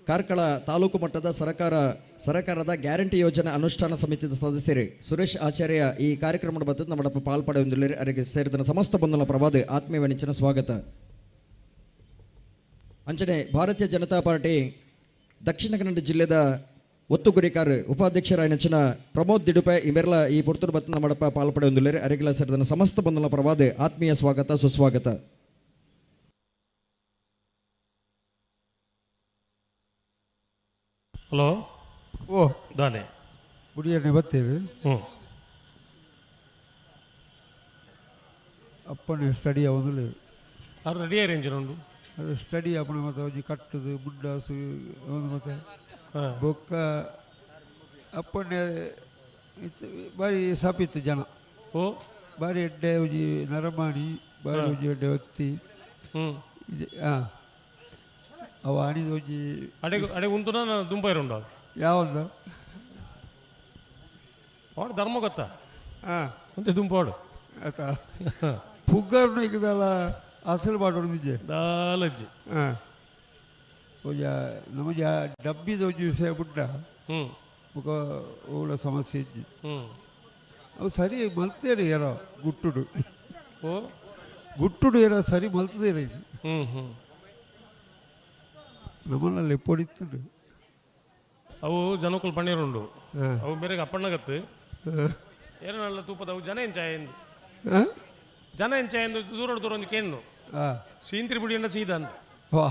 Speaker 9: ಕಾರ್ಕಳ ತಾಲೂಕು ಮಟ್ಟದ ಸರ್ಕಾರದ ಗ್ಯಾರಂಟಿ ಯೋಜನೆ ಅನುಷ್ಠಾನ ಸಮಿತಿಯ ಸದಸ್ಯರು ಸುರೇಶ್ ಆಚಾರ್ಯ ಈ ಕಾರ್ಯಕ್ರಮದ ಬದ್ದು ನಮ್ಮ ಪಾಲ್ಪಡೆಯೊಂದಿಲ್ಲ ಅವರಿಗೆ ಸೇರಿದ ಸಮಸ್ತ ಬಂಧುಗಳ ಪ್ರವಾದ ಆತ್ಮೀಯ ವಂಚನ ಸ್ವಾಗತ. ಅಂಚನೆ ಭಾರತೀಯ ಜನತಾ ಪಾರ್ಟಿ ದಕ್ಷಿಣ ಕನ್ನಡ ಜಿಲ್ಲೆದ ಒತ್ತು ಗುರಿಕಾರ್ ಉಪಾಧ್ಯಕ್ಷರಾಯನಚನ ಪ್ರಮೋದ್ ದಿಡುಪೆ ಇಮೆರ್ಲ ಈ ಪುರ್ತುರು ಬತ್ತನ ಮಡಪ ಪಾಲ್ಪಡೆಯೊಂದಿಲ್ಲ ಅರಿಗಿಲ ಸೇರಿದ ಸಮಸ್ತ ಬಂಧುಗಳ ಪ್ರವಾದ ಆತ್ಮೀಯ ಸ್ವಾಗತ ಸುಸ್ವಾಗತ.
Speaker 8: ಹಲೋ
Speaker 10: ಓ
Speaker 8: ದಾನೆ
Speaker 10: ಗುಡಿಯನ್ನೇ ಬರ್ತೀರಿ. ಅಪ್ಪನೇ ಸ್ಟಡಿ ಅವನು
Speaker 8: ಅದು ರೆಡಿ ಅರೇಂಜ್ ಉಂಡು
Speaker 10: ಅದು ಸ್ಟಡಿ ಅಪ್ಪನ ಮತ್ತೆ ಒಂಜಿ ಕಟ್ಟುದು ಮುಂಡಾಸು ಅವನು ಮತ್ತೆ ಬೊಕ್ಕ ಅಪ್ಪಣ್ಣೆ ಬಾರಿ ಸಾಪಿತ್ತು ಜನ.
Speaker 8: ಓ
Speaker 10: ಬಾರಿ ಎಡ್ಡೆ ಒಂಜಿ ನರಮಾಣಿ ಬಾರಿ ಒಂಜಿ ಎಡ್ಡೆ ವ್ಯಕ್ತಿ. ಹಾಂ ಅವ ಅಣಿದ ಒಂಜಿ
Speaker 8: ಅಡೆ ಅಡೆ ಉಂಟು ದುಂಪೈರು ಉಂಡು
Speaker 10: ಯಾವೊಂದು
Speaker 8: ವಾಡು ಧರ್ಮ ಗೊತ್ತಾ
Speaker 10: ಹಾಂ
Speaker 8: ಅಂತೆ ದುಂಪಾಡು
Speaker 10: ಆಯ್ತಾ ಪುಗ್ಗರ್ನು ಈಗದಲ್ಲ ಅಸಲು ಮಾಡೋದು ನಿಜ
Speaker 8: ದಾಲಜ್ಜಿ.
Speaker 10: ಹಾಂ ಒಂಜ ನಮಜ ಡಬ್ಬಿದ ಒಂಜಿ ವಿಷಯ ಬುಡ್ಡ ಬೊಕ ಓಲ ಸಮಸ್ಯೆ ಇಜ್ಜಿ. ಅವು ಸರಿ ಮಲ್ತೇನೆ ಯಾರೋ ಗುಟ್ಟುಡು.
Speaker 8: ಓ
Speaker 10: ಗುಟ್ಟುಡು ಯಾರೋ ಸರಿ ಮಲ್ತದೇನೆ. ನಮ್ಮಲ್ಲಿ ಎಪ್ಪೊಡಿತ್ತುಂಡು
Speaker 8: ಅವು ಜನಕುಲು ಪಣ್ಣೀರುಂಡು ಅವು ಬೇರೆ ಅಪ್ಪಣ್ಣಗತ್ತು ಏರನಲ್ಲ ತೂಪದ ಅವು ಜನ ಎಂಚ ಎಂದು ಜನ ಎಂಚ ಎಂದು ದೂರ ದೂರ ಒಂದು ಕೇಣ್ಣು ಸೀಂತ್ರಿ ಬುಡಿಯನ್ನ ಸೀದ ಅಂತ.
Speaker 10: ವಾ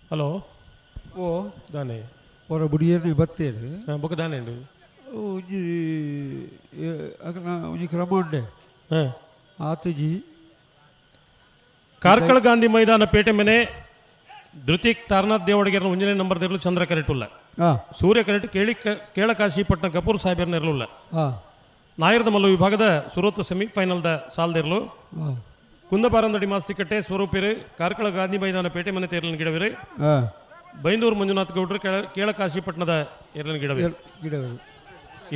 Speaker 8: ಹಲೋ
Speaker 10: ಓ
Speaker 8: ದಾನೆ
Speaker 10: ಹೊರ ಬುಡಿಯನ್ನೇ ಬತ್ತೇನೆ
Speaker 8: ಬೊಕ ದಾನೆ ಉಂಡು
Speaker 10: ಒಂಜಿ ಅಕನ ಒಂಜಿ ಕ್ರಮ ಉಂಡೆ ಆತುಜಿ.
Speaker 8: ಕಾರ್ಕಳ ಗಾಂಧಿ ಮೈದಾನ ಪೇಟೆ ಮನೆ ಧೃತಿಕ್ ತಾರನಾಥ್ ದೇವಡಿಗೆರ ಒಂಜನೇ ನಂಬರ್ ದಿರಲು ಚಂದ್ರ ಕರೆಟುಲ್ಲ ಸೂರ್ಯ ಕರೆಟ್ ಕೇಳಿ ಕೇಳಕಾಶಿಪಟ್ಟಣ ಕಪೂರ್ ಸಾಹೇಬರ್ನ ಇರಲಿಲ್ಲ. ನಾಯರದ ಮಲ್ಲು ವಿಭಾಗದ ಸುರತ್ ಸೆಮಿಫೈನಲ್ದ ಸಾಲ್ದಿರಲು ಕುಂದಬಾರಂದಡಿ ಮಾಸ್ತಿಕಟ್ಟೆ ಸ್ವರೂಪಿರು ಕಾರ್ಕಳ ಗಾಂಧಿ ಮೈದಾನ ಪೇಟೆ ಮನೆ ತೇರ್ಲಿನ ಗಿಡವಿರು ಬೈಂದೂರು ಮಂಜುನಾಥ್ ಗೌಡ್ರು ಕೇಳಕಾಶಿಪಟ್ಟಣದ ಏರ್ಲಿನ ಗಿಡವಿರು
Speaker 10: ಗಿಡವಿರು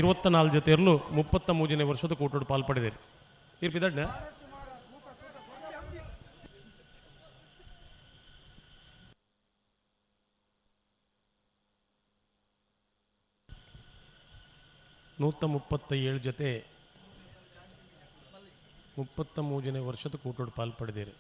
Speaker 8: 24 ಜೊತೆ ಇರಲು 33ನೇ ವರ್ಷದ ಕೂಟೋಡು ಪಾಲ್ಪಡೆದಿರು ಇರ್ಪಿದಡ್ನ. 137 ಜೊತೆ 33ನೇ ವರ್ಷದ ಕೂಟೋಡು ಪಾಲ್ಪಡೆದಿರು.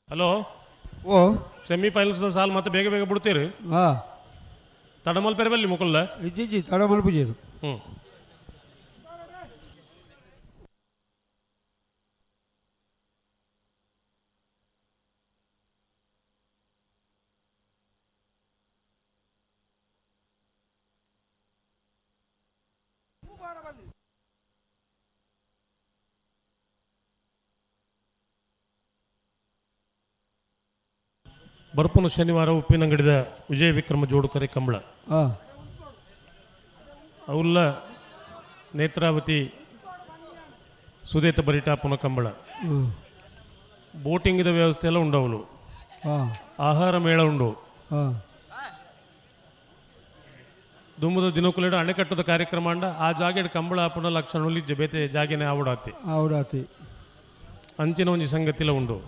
Speaker 8: ಹಲೋ
Speaker 10: ಓ
Speaker 8: ಸೆಮಿಫೈನಲ್ಸ್ ಸಾಲ್ ಮತ್ತೆ ಬೇಗ ಬೇಗ ಬಿಡ್ತೀರಿ.
Speaker 10: ಹಾಂ
Speaker 8: ತಡಮಲ್ ಪೆರಬಲ್ಲಿ ಮುಕುಲ್ಲ
Speaker 10: ಇಜ್ಜಿ ತಡಮಲ್ ಪೂಜೆರು.
Speaker 8: ಬರ್ಪುನ ಶನಿವಾರ ಉಪ್ಪಿನಂಗಡಿದ ವಿಜಯ ವಿಕ್ರಮ ಜೋಡುಕರೆ ಕಂಬಳ ಅವಲ್ಲ ನೇತ್ರಾವತಿ ಸುದೇತ ಬರಿಟಾಪುನ ಕಂಬಳ ಬೋಟಿಂಗಿದ ವ್ಯವಸ್ಥೆ ಎಲ್ಲ ಉಂಡವಳು ಆಹಾರ ಮೇಳ ಉಂಡು ದುಮ್ಮದ ದಿನಕುಲೇಡು ಅಣೆಕಟ್ಟದ ಕಾರ್ಯಕ್ರಮ ಅಂಡ ಆ ಜಾಗೆಡ್ ಕಂಬಳ ಆಪುನ ಲಕ್ಷಣ ಬೇತೆ ಜಾಗೆನೆ ಆವಡಾತಿ
Speaker 10: ಆವಡಾತಿ
Speaker 8: ಅಂಚಿನ ಒಂಜಿ ಸಂಗತಿಲ ಉಂಡು.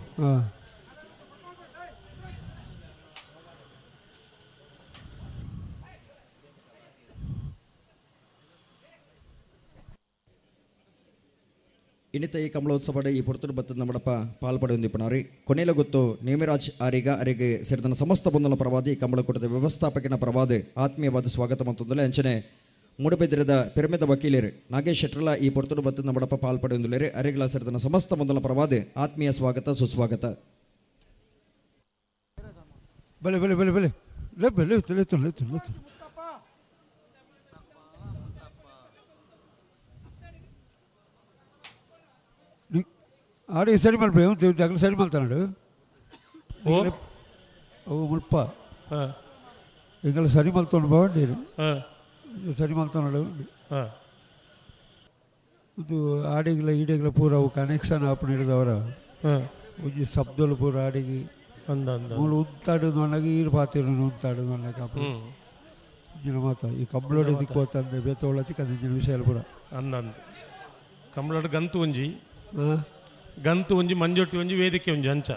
Speaker 9: ಇನ್ನಿತ ಈ ಕಮಲೋತ್ಸವ ಈ ಪೊರ್ತುಡು ಬತ್ತದ ನಮ್ಮಡಪ್ಪ ಪಾಲ್ಪಡೆಯೊಂದಿಪ್ಪನಾರಿ ಕೊನೆಯ ಗೊತ್ತು ನೇಮಿರಾಜ್ ಆರಿಗ ಅರಿಗೆ ಸೇರಿದ ಸಮಸ್ತ ಬಂಧುಲ ಪರವಾದಿ ಕಮಲಕೂಟದ ವ್ಯವಸ್ಥಾಪಕನ ಪರವಾದ ಆತ್ಮೀಯವಾದ ಸ್ವಾಗತ ಮಂತೊಂದಲೆ ಅಂಚನೆ ಮೂಡಬೆದಿರದ ಪೆರುಮೆದ ವಕೀಲರು ನಾಗೇಶ್ ಶೆಟ್ಟರ್ಲ ಈ ಪೊರ್ತುಡು ಬತ್ತದ ನಮ್ಮಡಪ್ಪ ಪಾಲ್ಪಡೆಯೊಂದುಲೇರು ಅರಿಗಳ ಸೇರಿದ ಸಮಸ್ತ ಬಂಧುಲ ಪರವಾದ ಆತ್ಮೀಯ ಸ್ವಾಗತ ಸುಸ್ವಾಗತ.
Speaker 10: ಬಲೆ ಬಲೆ ಬಲೆ ಬಲೆ ಲೆಬ್ಬೆ ಲೆತ್ತು ಲೆತ್ತು ಲೆತ್ತು ಲೆತ್ತು ಆಡಿ ಸರಿ ಮಲ್ಪ ಅಗಲ ಸರಿ ಮಲ್ತಾನಾಡು ಅವು ಮುಲ್ಪ ಎಂಗಲ ಸರಿ ಮಲ್ತೊಂಡು ಬಾವಂಡೀರು ಸರಿ ಮಲ್ತೊಂಡು ಇದು ಆಡಿಗ್ಲ ಈಡಿಗ್ಲ ಪೂರ ಅವು ಕನೆಕ್ಷನ್ ಆಪಣ ಹಿಡಿದವರ ಒಂಜಿ ಶಬ್ದಲು ಪೂರ ಆಡಿಗೆ ಮೂಲು ಉಂತಾಡು ಅಣ್ಣಗ ಈರು ಪಾತಿರು ಉಂತಾಡು ಅಣ್ಣಗ ಅಪ್ಪ ಇಂಜಿನ ಮಾತ ಈ ಕಂಬಳೋಡಿ ದಿಕ್ಕು ತಂದೆ ಬೇತೋಳತಿ ಕಂದಿನ ವಿಷಯ ಪೂರ
Speaker 8: ಅಂದಂದು ಕಂಬಳೋಡು ಗಂತು ಒಂಜಿ ಗಂತು ಒಂಜಿ ಮಂಜೊಟ್ಟಿ ಒಂಜಿ ವೇದಿಕೆ ಒಂಜಿ ಅಂಚ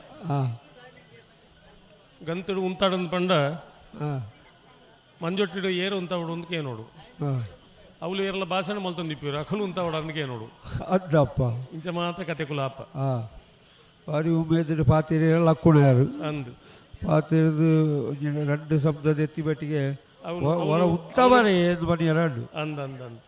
Speaker 8: ಗಂತುಡು ಉಂತಾಡಂದು ಪಂಡ ಮಂಜೊಟ್ಟಿಡು ಏರು ಉಂತಾವಡು ಅಂತ ಕೇನೋಡು. ಅವಳು ಏರ್ಲ ಭಾಷಣ ಮಲ್ತೊಂದಿಪ್ಪಿರು ಅಕಲು ಉಂತಾವಡು ಅಂದ್ ಕೇನೋಡು.
Speaker 10: ಅದ್ದಪ್ಪ
Speaker 8: ಇಂಚ ಮಾತ್ರ ಕತೆ ಕುಲಾಪ.
Speaker 10: ಬಾರಿ ಉಮೇದಿನ ಪಾತಿರ ಲಕ್ಕುಣಾರು
Speaker 8: ಅಂದು
Speaker 10: ಪಾತಿರದು ಎರಡು ಶಬ್ದದ ಎತ್ತಿ ಬಟ್ಟಿಗೆ ಹೊರ ಉತ್ತಮರೇ ಎಂದು ಬನ್ನಿ ಎರಡು
Speaker 8: ಅಂದ ಅಂದ ಅಂದ.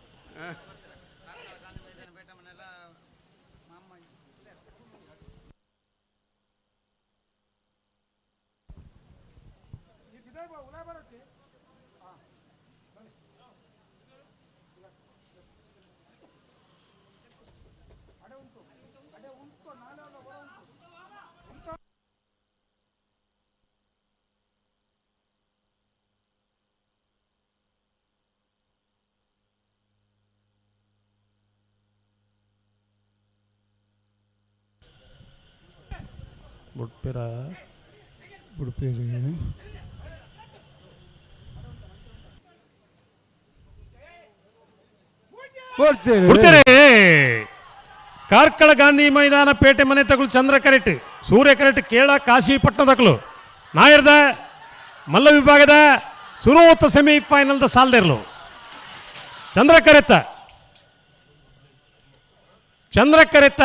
Speaker 8: ಬುಡ್ಪೇರ
Speaker 10: ಬುಡ್ಪೇರ
Speaker 8: ಬಿಡ್ತೀರಿ. ಕಾರ್ಕಳ ಗಾಂಧಿ ಮೈದಾನ ಪೇಟೆ ಮನೆ ತಗುಲು ಚಂದ್ರ ಕರೆಟ್ ಸೂರ್ಯ ಕರೆಟ್ ಕೇಳ ಕಾಶಿಪಟ್ಟಣದಕಲು ನಾಯರ್ದ ಮಲ್ಲ ವಿಭಾಗದ ಸುರೂತ ಸೆಮಿಫೈನಲ್ದ ಸಾಲದಿರಲು ಚಂದ್ರ ಕರೆತ್ತ ಚಂದ್ರ ಕರೆತ್ತ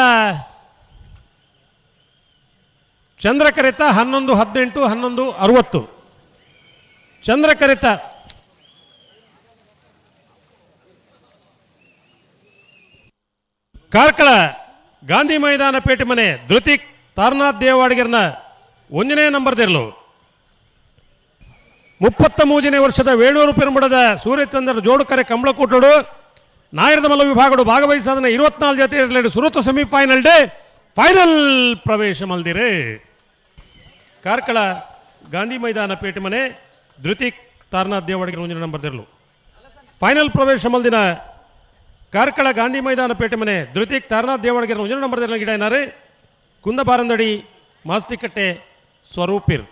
Speaker 8: ಚಂದ್ರ ಕರೆತ 11 18 11 60 ಚಂದ್ರ ಕರೆತ. ಕಾರ್ಕಳ ಗಾಂಧಿ ಮೈದಾನ ಪೇಟೆ ಮನೆ ಧೃತಿಕ್ ತಾರನಾಥ್ ದೇವಾಡಿಗರ್ನ 1ನೇ ನಂಬರ್ದಿರಲು 33ನೇ ವರ್ಷದ ವೇಣೂರು ಪೆರುಂಬಡದ ಸೂರ್ಯಚಂದ್ರ ಜೋಡುಕರೆ ಕಂಬಳಕೂಟಡು ನಾಯರದ ಮಲ್ಲ ವಿಭಾಗಡು ಭಾಗವಹಿಸಾದನ 24 ಜೊತೆ ಇರಲಿ ಸುರತ ಸೆಮಿಫೈನಲ್ ಡೇ ಫೈನಲ್ ಪ್ರವೇಶ ಮಲ್ದಿರೆ. ಕಾರ್ಕಳ ಗಾಂಧಿ ಮೈದಾನ ಪೇಟೆ ಮನೆ ಧೃತಿಕ್ ತಾರನಾಥ್ ದೇವಾಡಿಗರ 1ನೇ ನಂಬರ್ದಿರಲು ಫೈನಲ್ ಪ್ರವೇಶ ಮಲ್ದಿನ ಕಾರ್ಕಳ ಗಾಂಧಿ ಮೈದಾನ ಪೇಟೆ ಮನೆ ಧೃತಿಕ್ ತಾರನಾಥ್ ದೇವಾಡಿಗರ 1ನೇ ನಂಬರ್ದಿರಲು ಗಿಡ ಏನಾರೆ ಕುಂದಬಾರಂದಡಿ ಮಾಸ್ತಿಕಟ್ಟೆ ಸ್ವರೂಪಿರ್.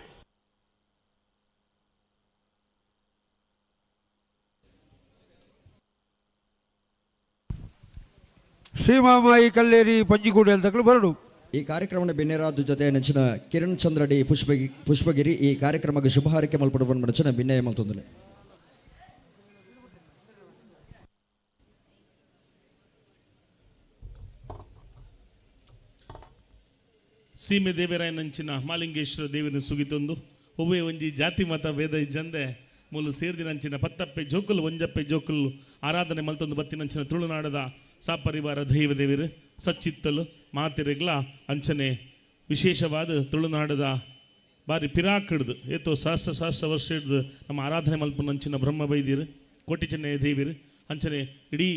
Speaker 10: ಶ್ರೀಮಾಮಾಯಿ ಕಲ್ಲೇರಿ ಪಂಜಿಗೂಡಿ ಅಂತಕ್ಕಳು ಬರಡು.
Speaker 9: ಈ ಕಾರ್ಯಕ್ರಮದ ಬಿನ್ನೆರಾದ ಜೊತೆ ನೆಂಚಿನ ಕಿರಣ್ ಚಂದ್ರ ಡಿ ಪುಷ್ಪಗಿರಿ ಈ ಕಾರ್ಯಕ್ರಮಕ್ಕೆ ಶುಭ ಹಾರೈಕೆ ಮಲ್ಪಡುವ ಮನಚಿನ ಬಿನ್ನಯ ಮಲ್ತೊಂದುಲೆ.
Speaker 11: ಸೀಮೆ ದೇವರಾಯ ನಂಚಿನ ಮಾಲಿಂಗೇಶ್ವರ ದೇವಿನ ಸುಗಿತೊಂದು ಒವ್ವೇ ಒಂಜಿ ಜಾತಿ ಮತ ಭೇದ ಇಜ್ಜಂದೆ ಮೂಲು ಸೇರ್ದಿನಂಚಿನ ಪತ್ತಪ್ಪೆ ಜೋಕುಲು ಒಂಜಪ್ಪೆ ಜೋಕುಲು ಆರಾಧನೆ ಮಲ್ತೊಂದು ಬತ್ತಿನಂಚಿನ ತುಳುನಾಡದ ಸಾಪರಿವಾರ ದೈವ ದೇವಿರು ಸಚ್ಚಿತ್ತಲು ಮಾತಿರೆಗ್ಲ ಅಂಚನೆ ವಿಶೇಷವಾದ ತುಳುನಾಡದ ಬಾರಿ ಪಿರಾಕ್ ಹಿಡ್ದು ಏತೋ ಸಹಸ್ರ ಸಹಸ್ರ ವರ್ಷ ಹಿಡ್ದು ನಮ್ಮ ಆರಾಧನೆ ಮಲ್ಪನಂಚಿನ ಬ್ರಹ್ಮ ಬೈದಿರು ಕೋಟಿ ಚೆನ್ನಯ್ಯ ದೇವಿರು ಅಂಚನೆ ಇಡೀ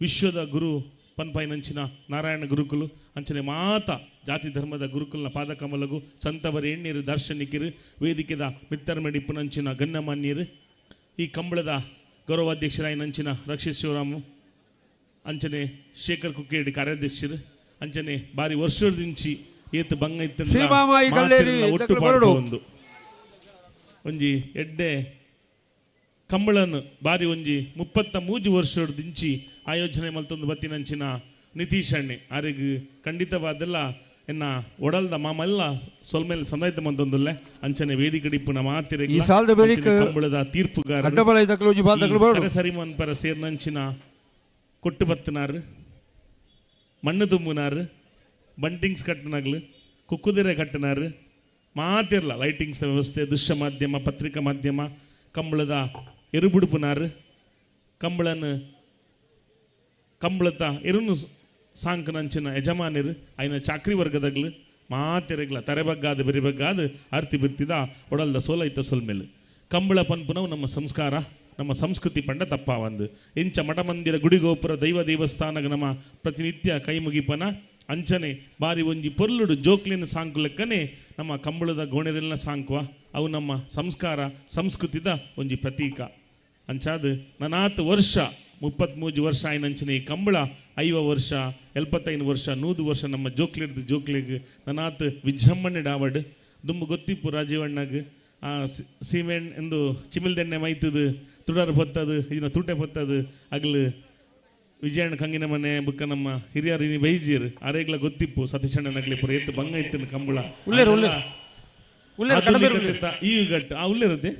Speaker 11: ವಿಶ್ವದ ಗುರು ಪನ್ಪಾಯಿನಂಚಿನ ನಾರಾಯಣ ಗುರುಕುಲು ಅಂಚನೆ ಮಾತ ಜಾತಿ ಧರ್ಮದ ಗುರುಕುಲ್ನ ಪಾದಕಮಲಗು ಸಂತವರ ಎಣ್ಣೀರು ದಾರ್ಶನಿಕರು ವೇದಿಕೆದ ಮಿತ್ತರ್ಮೆಡಿಪ್ಪುನಂಚಿನ ಗಣ್ಯಮಾನ್ಯರು ಈ ಕಂಬಳದ ಗೌರವಾಧ್ಯಕ್ಷರಾಯಿನಂಚಿನ ರಕ್ಷಿತ್ ಶಿವರಾಮು ಅಂಚನೆ ಶೇಖರ್ ಕುಕ್ಕೇಡಿ ಕಾರ್ಯಾಧ್ಯಕ್ಷರು ಅಂಚನೆ ಬಾರಿ ವರ್ಷದಿಂಚಿ ಏತು ಬಂಗ ಇತ್ತು ಒಟ್ಟು ಒಂದು ಒಂಜಿ ಎಡ್ಡೆ ಕಂಬಳನ್ನು ಬಾರಿ ಒಂಜಿ 33 ವರ್ಷದಿಂಚಿ ಆಯೋಜನೆ ಮಲ್ತೊಂದು ಬತ್ತಿನಂಚಿನ ನಿತೀಶ್ ಅಣ್ಣೆ ಆರಿಗೆ ಖಂಡಿತವಾದೆಲ್ಲ ಎನ್ನ ಒಡಲ್ದ ಮಾಮೆಲ್ಲ ಸೊಲ್ಮೇಲೆ ಸಂದಾಯ್ತ ಮಂತೊಂದುಲ್ಲೆ ಅಂಚನೆ ವೇದಿಕೆ ಡಿಪ್ಪುನ ಮಾತಿರೆ ಕಂಬಳದ ತೀರ್ಪುಗಾರ ಸರಿಮನ್ ಪರ ಸೇರ್ನಂಚಿನ ಕೊಟ್ಟು ಬತ್ತನಾರು ಮಣ್ಣು ತುಂಬುನಾರು ಬಂಟಿಂಗ್ಸ್ ಕಟ್ಟನಾಗ್ಲು ಕುಕ್ಕುದಿರೆ ಕಟ್ಟನಾರು ಮಾತಿರಲ್ಲ ಲೈಟಿಂಗ್ಸ್ ವ್ಯವಸ್ಥೆ ದೃಶ್ಯ ಮಾಧ್ಯಮ ಪತ್ರಿಕಾ ಮಾಧ್ಯಮ ಕಂಬಳದ ಎರುಬುಡುಪುನಾರು ಕಂಬಳನ ಕಂಬಳತ ಎರುನು ಸಾಂಕನಂಚಿನ ಯಜಮಾನಿರು ಐನ ಚಾಕ್ರಿ ವರ್ಗದಾಗ್ಲು ಮಾತಿರಗ್ಲ ತರೆಬಗ್ಗಾದ ಬೆರಿಬಗ್ಗಾದ ಅರ್ತಿ ಬಿರ್ತಿದ ಒಡಲ್ದ ಸೋಲೈತ ಸೊಲ್ಮೇಲೆ ಕಂಬಳ ಪನ್ಪುನವು ನಮ್ಮ ಸಂಸ್ಕಾರ ನಮ್ಮ ಸಂಸ್ಕೃತಿ ಪಂಡ ತಪ್ಪಾವಂದು ಇಂಚ ಮಠ ಮಂದಿರ ಗುಡಿಗೋಪುರ ದೈವ ದೇವಸ್ಥಾನಗ ನಮ್ಮ ಪ್ರತಿನಿತ್ಯ ಕೈ ಮುಗಿಪನ ಅಂಚನೆ ಬಾರಿ ಒಂಜಿ ಪೊರ್ಲುಡು ಜೋಕ್ಲಿನ ಸಾಂಕುಲಕ್ಕನೆ ನಮ್ಮ ಕಂಬಳದ ಗೋಣೆರೆಲ್ನ ಸಾಂಕುವ ಅವು ನಮ್ಮ ಸಂಸ್ಕಾರ ಸಂಸ್ಕೃತಿದ ಒಂಜಿ ಪ್ರತೀಕ ಅಂಚಾದ ನನಾತ್ ವರ್ಷ 33 ವರ್ಷ ಆಯ್ನಂಚನೆ ಈ ಕಂಬಳ 50 ವರ್ಷ 75 ವರ್ಷ 100 ವರ್ಷ ನಮ್ಮ ಜೋಕ್ಲಿಡ್ದು ಜೋಕ್ಲಿಗೆ ನನಾತ್ ವಿಜೃಂಭಣೆ ಡಾವಡ್ ದುಂಬು ಗೊತ್ತಿಪ್ಪು ರಾಜೀವಣ್ಣಗ್ ಆ ಸೀಮೆಣ್ ಎಂದು ಚಿಮಿಲ್ದೆಣ್ಣೆ ಮೈತದು ತುಡಾರು ಪೊತ್ತದು ಇದನ್ನ ತೂಟೆ ಪೊತ್ತದು ಅಗ್ಲು ವಿಜಯಣ್ಣ ಕಂಗಿನ ಮನೆ ಬುಕ್ಕ ನಮ್ಮ ಹಿರಿಯರು ಇನಿ ಬೈಜೀರ್ ಅರೇಗ್ಲ ಗೊತ್ತಿಪ್ಪು ಸತೀಶಣ್ಣನಗ್ಲಿ ಪುರ ಎತ್ತು ಬಂಗ ಇತ್ತು ಕಂಬಳ ಈ ಗಟ್ಟು ಆ ಉಳ್ಳಿರುತ್ತೆ.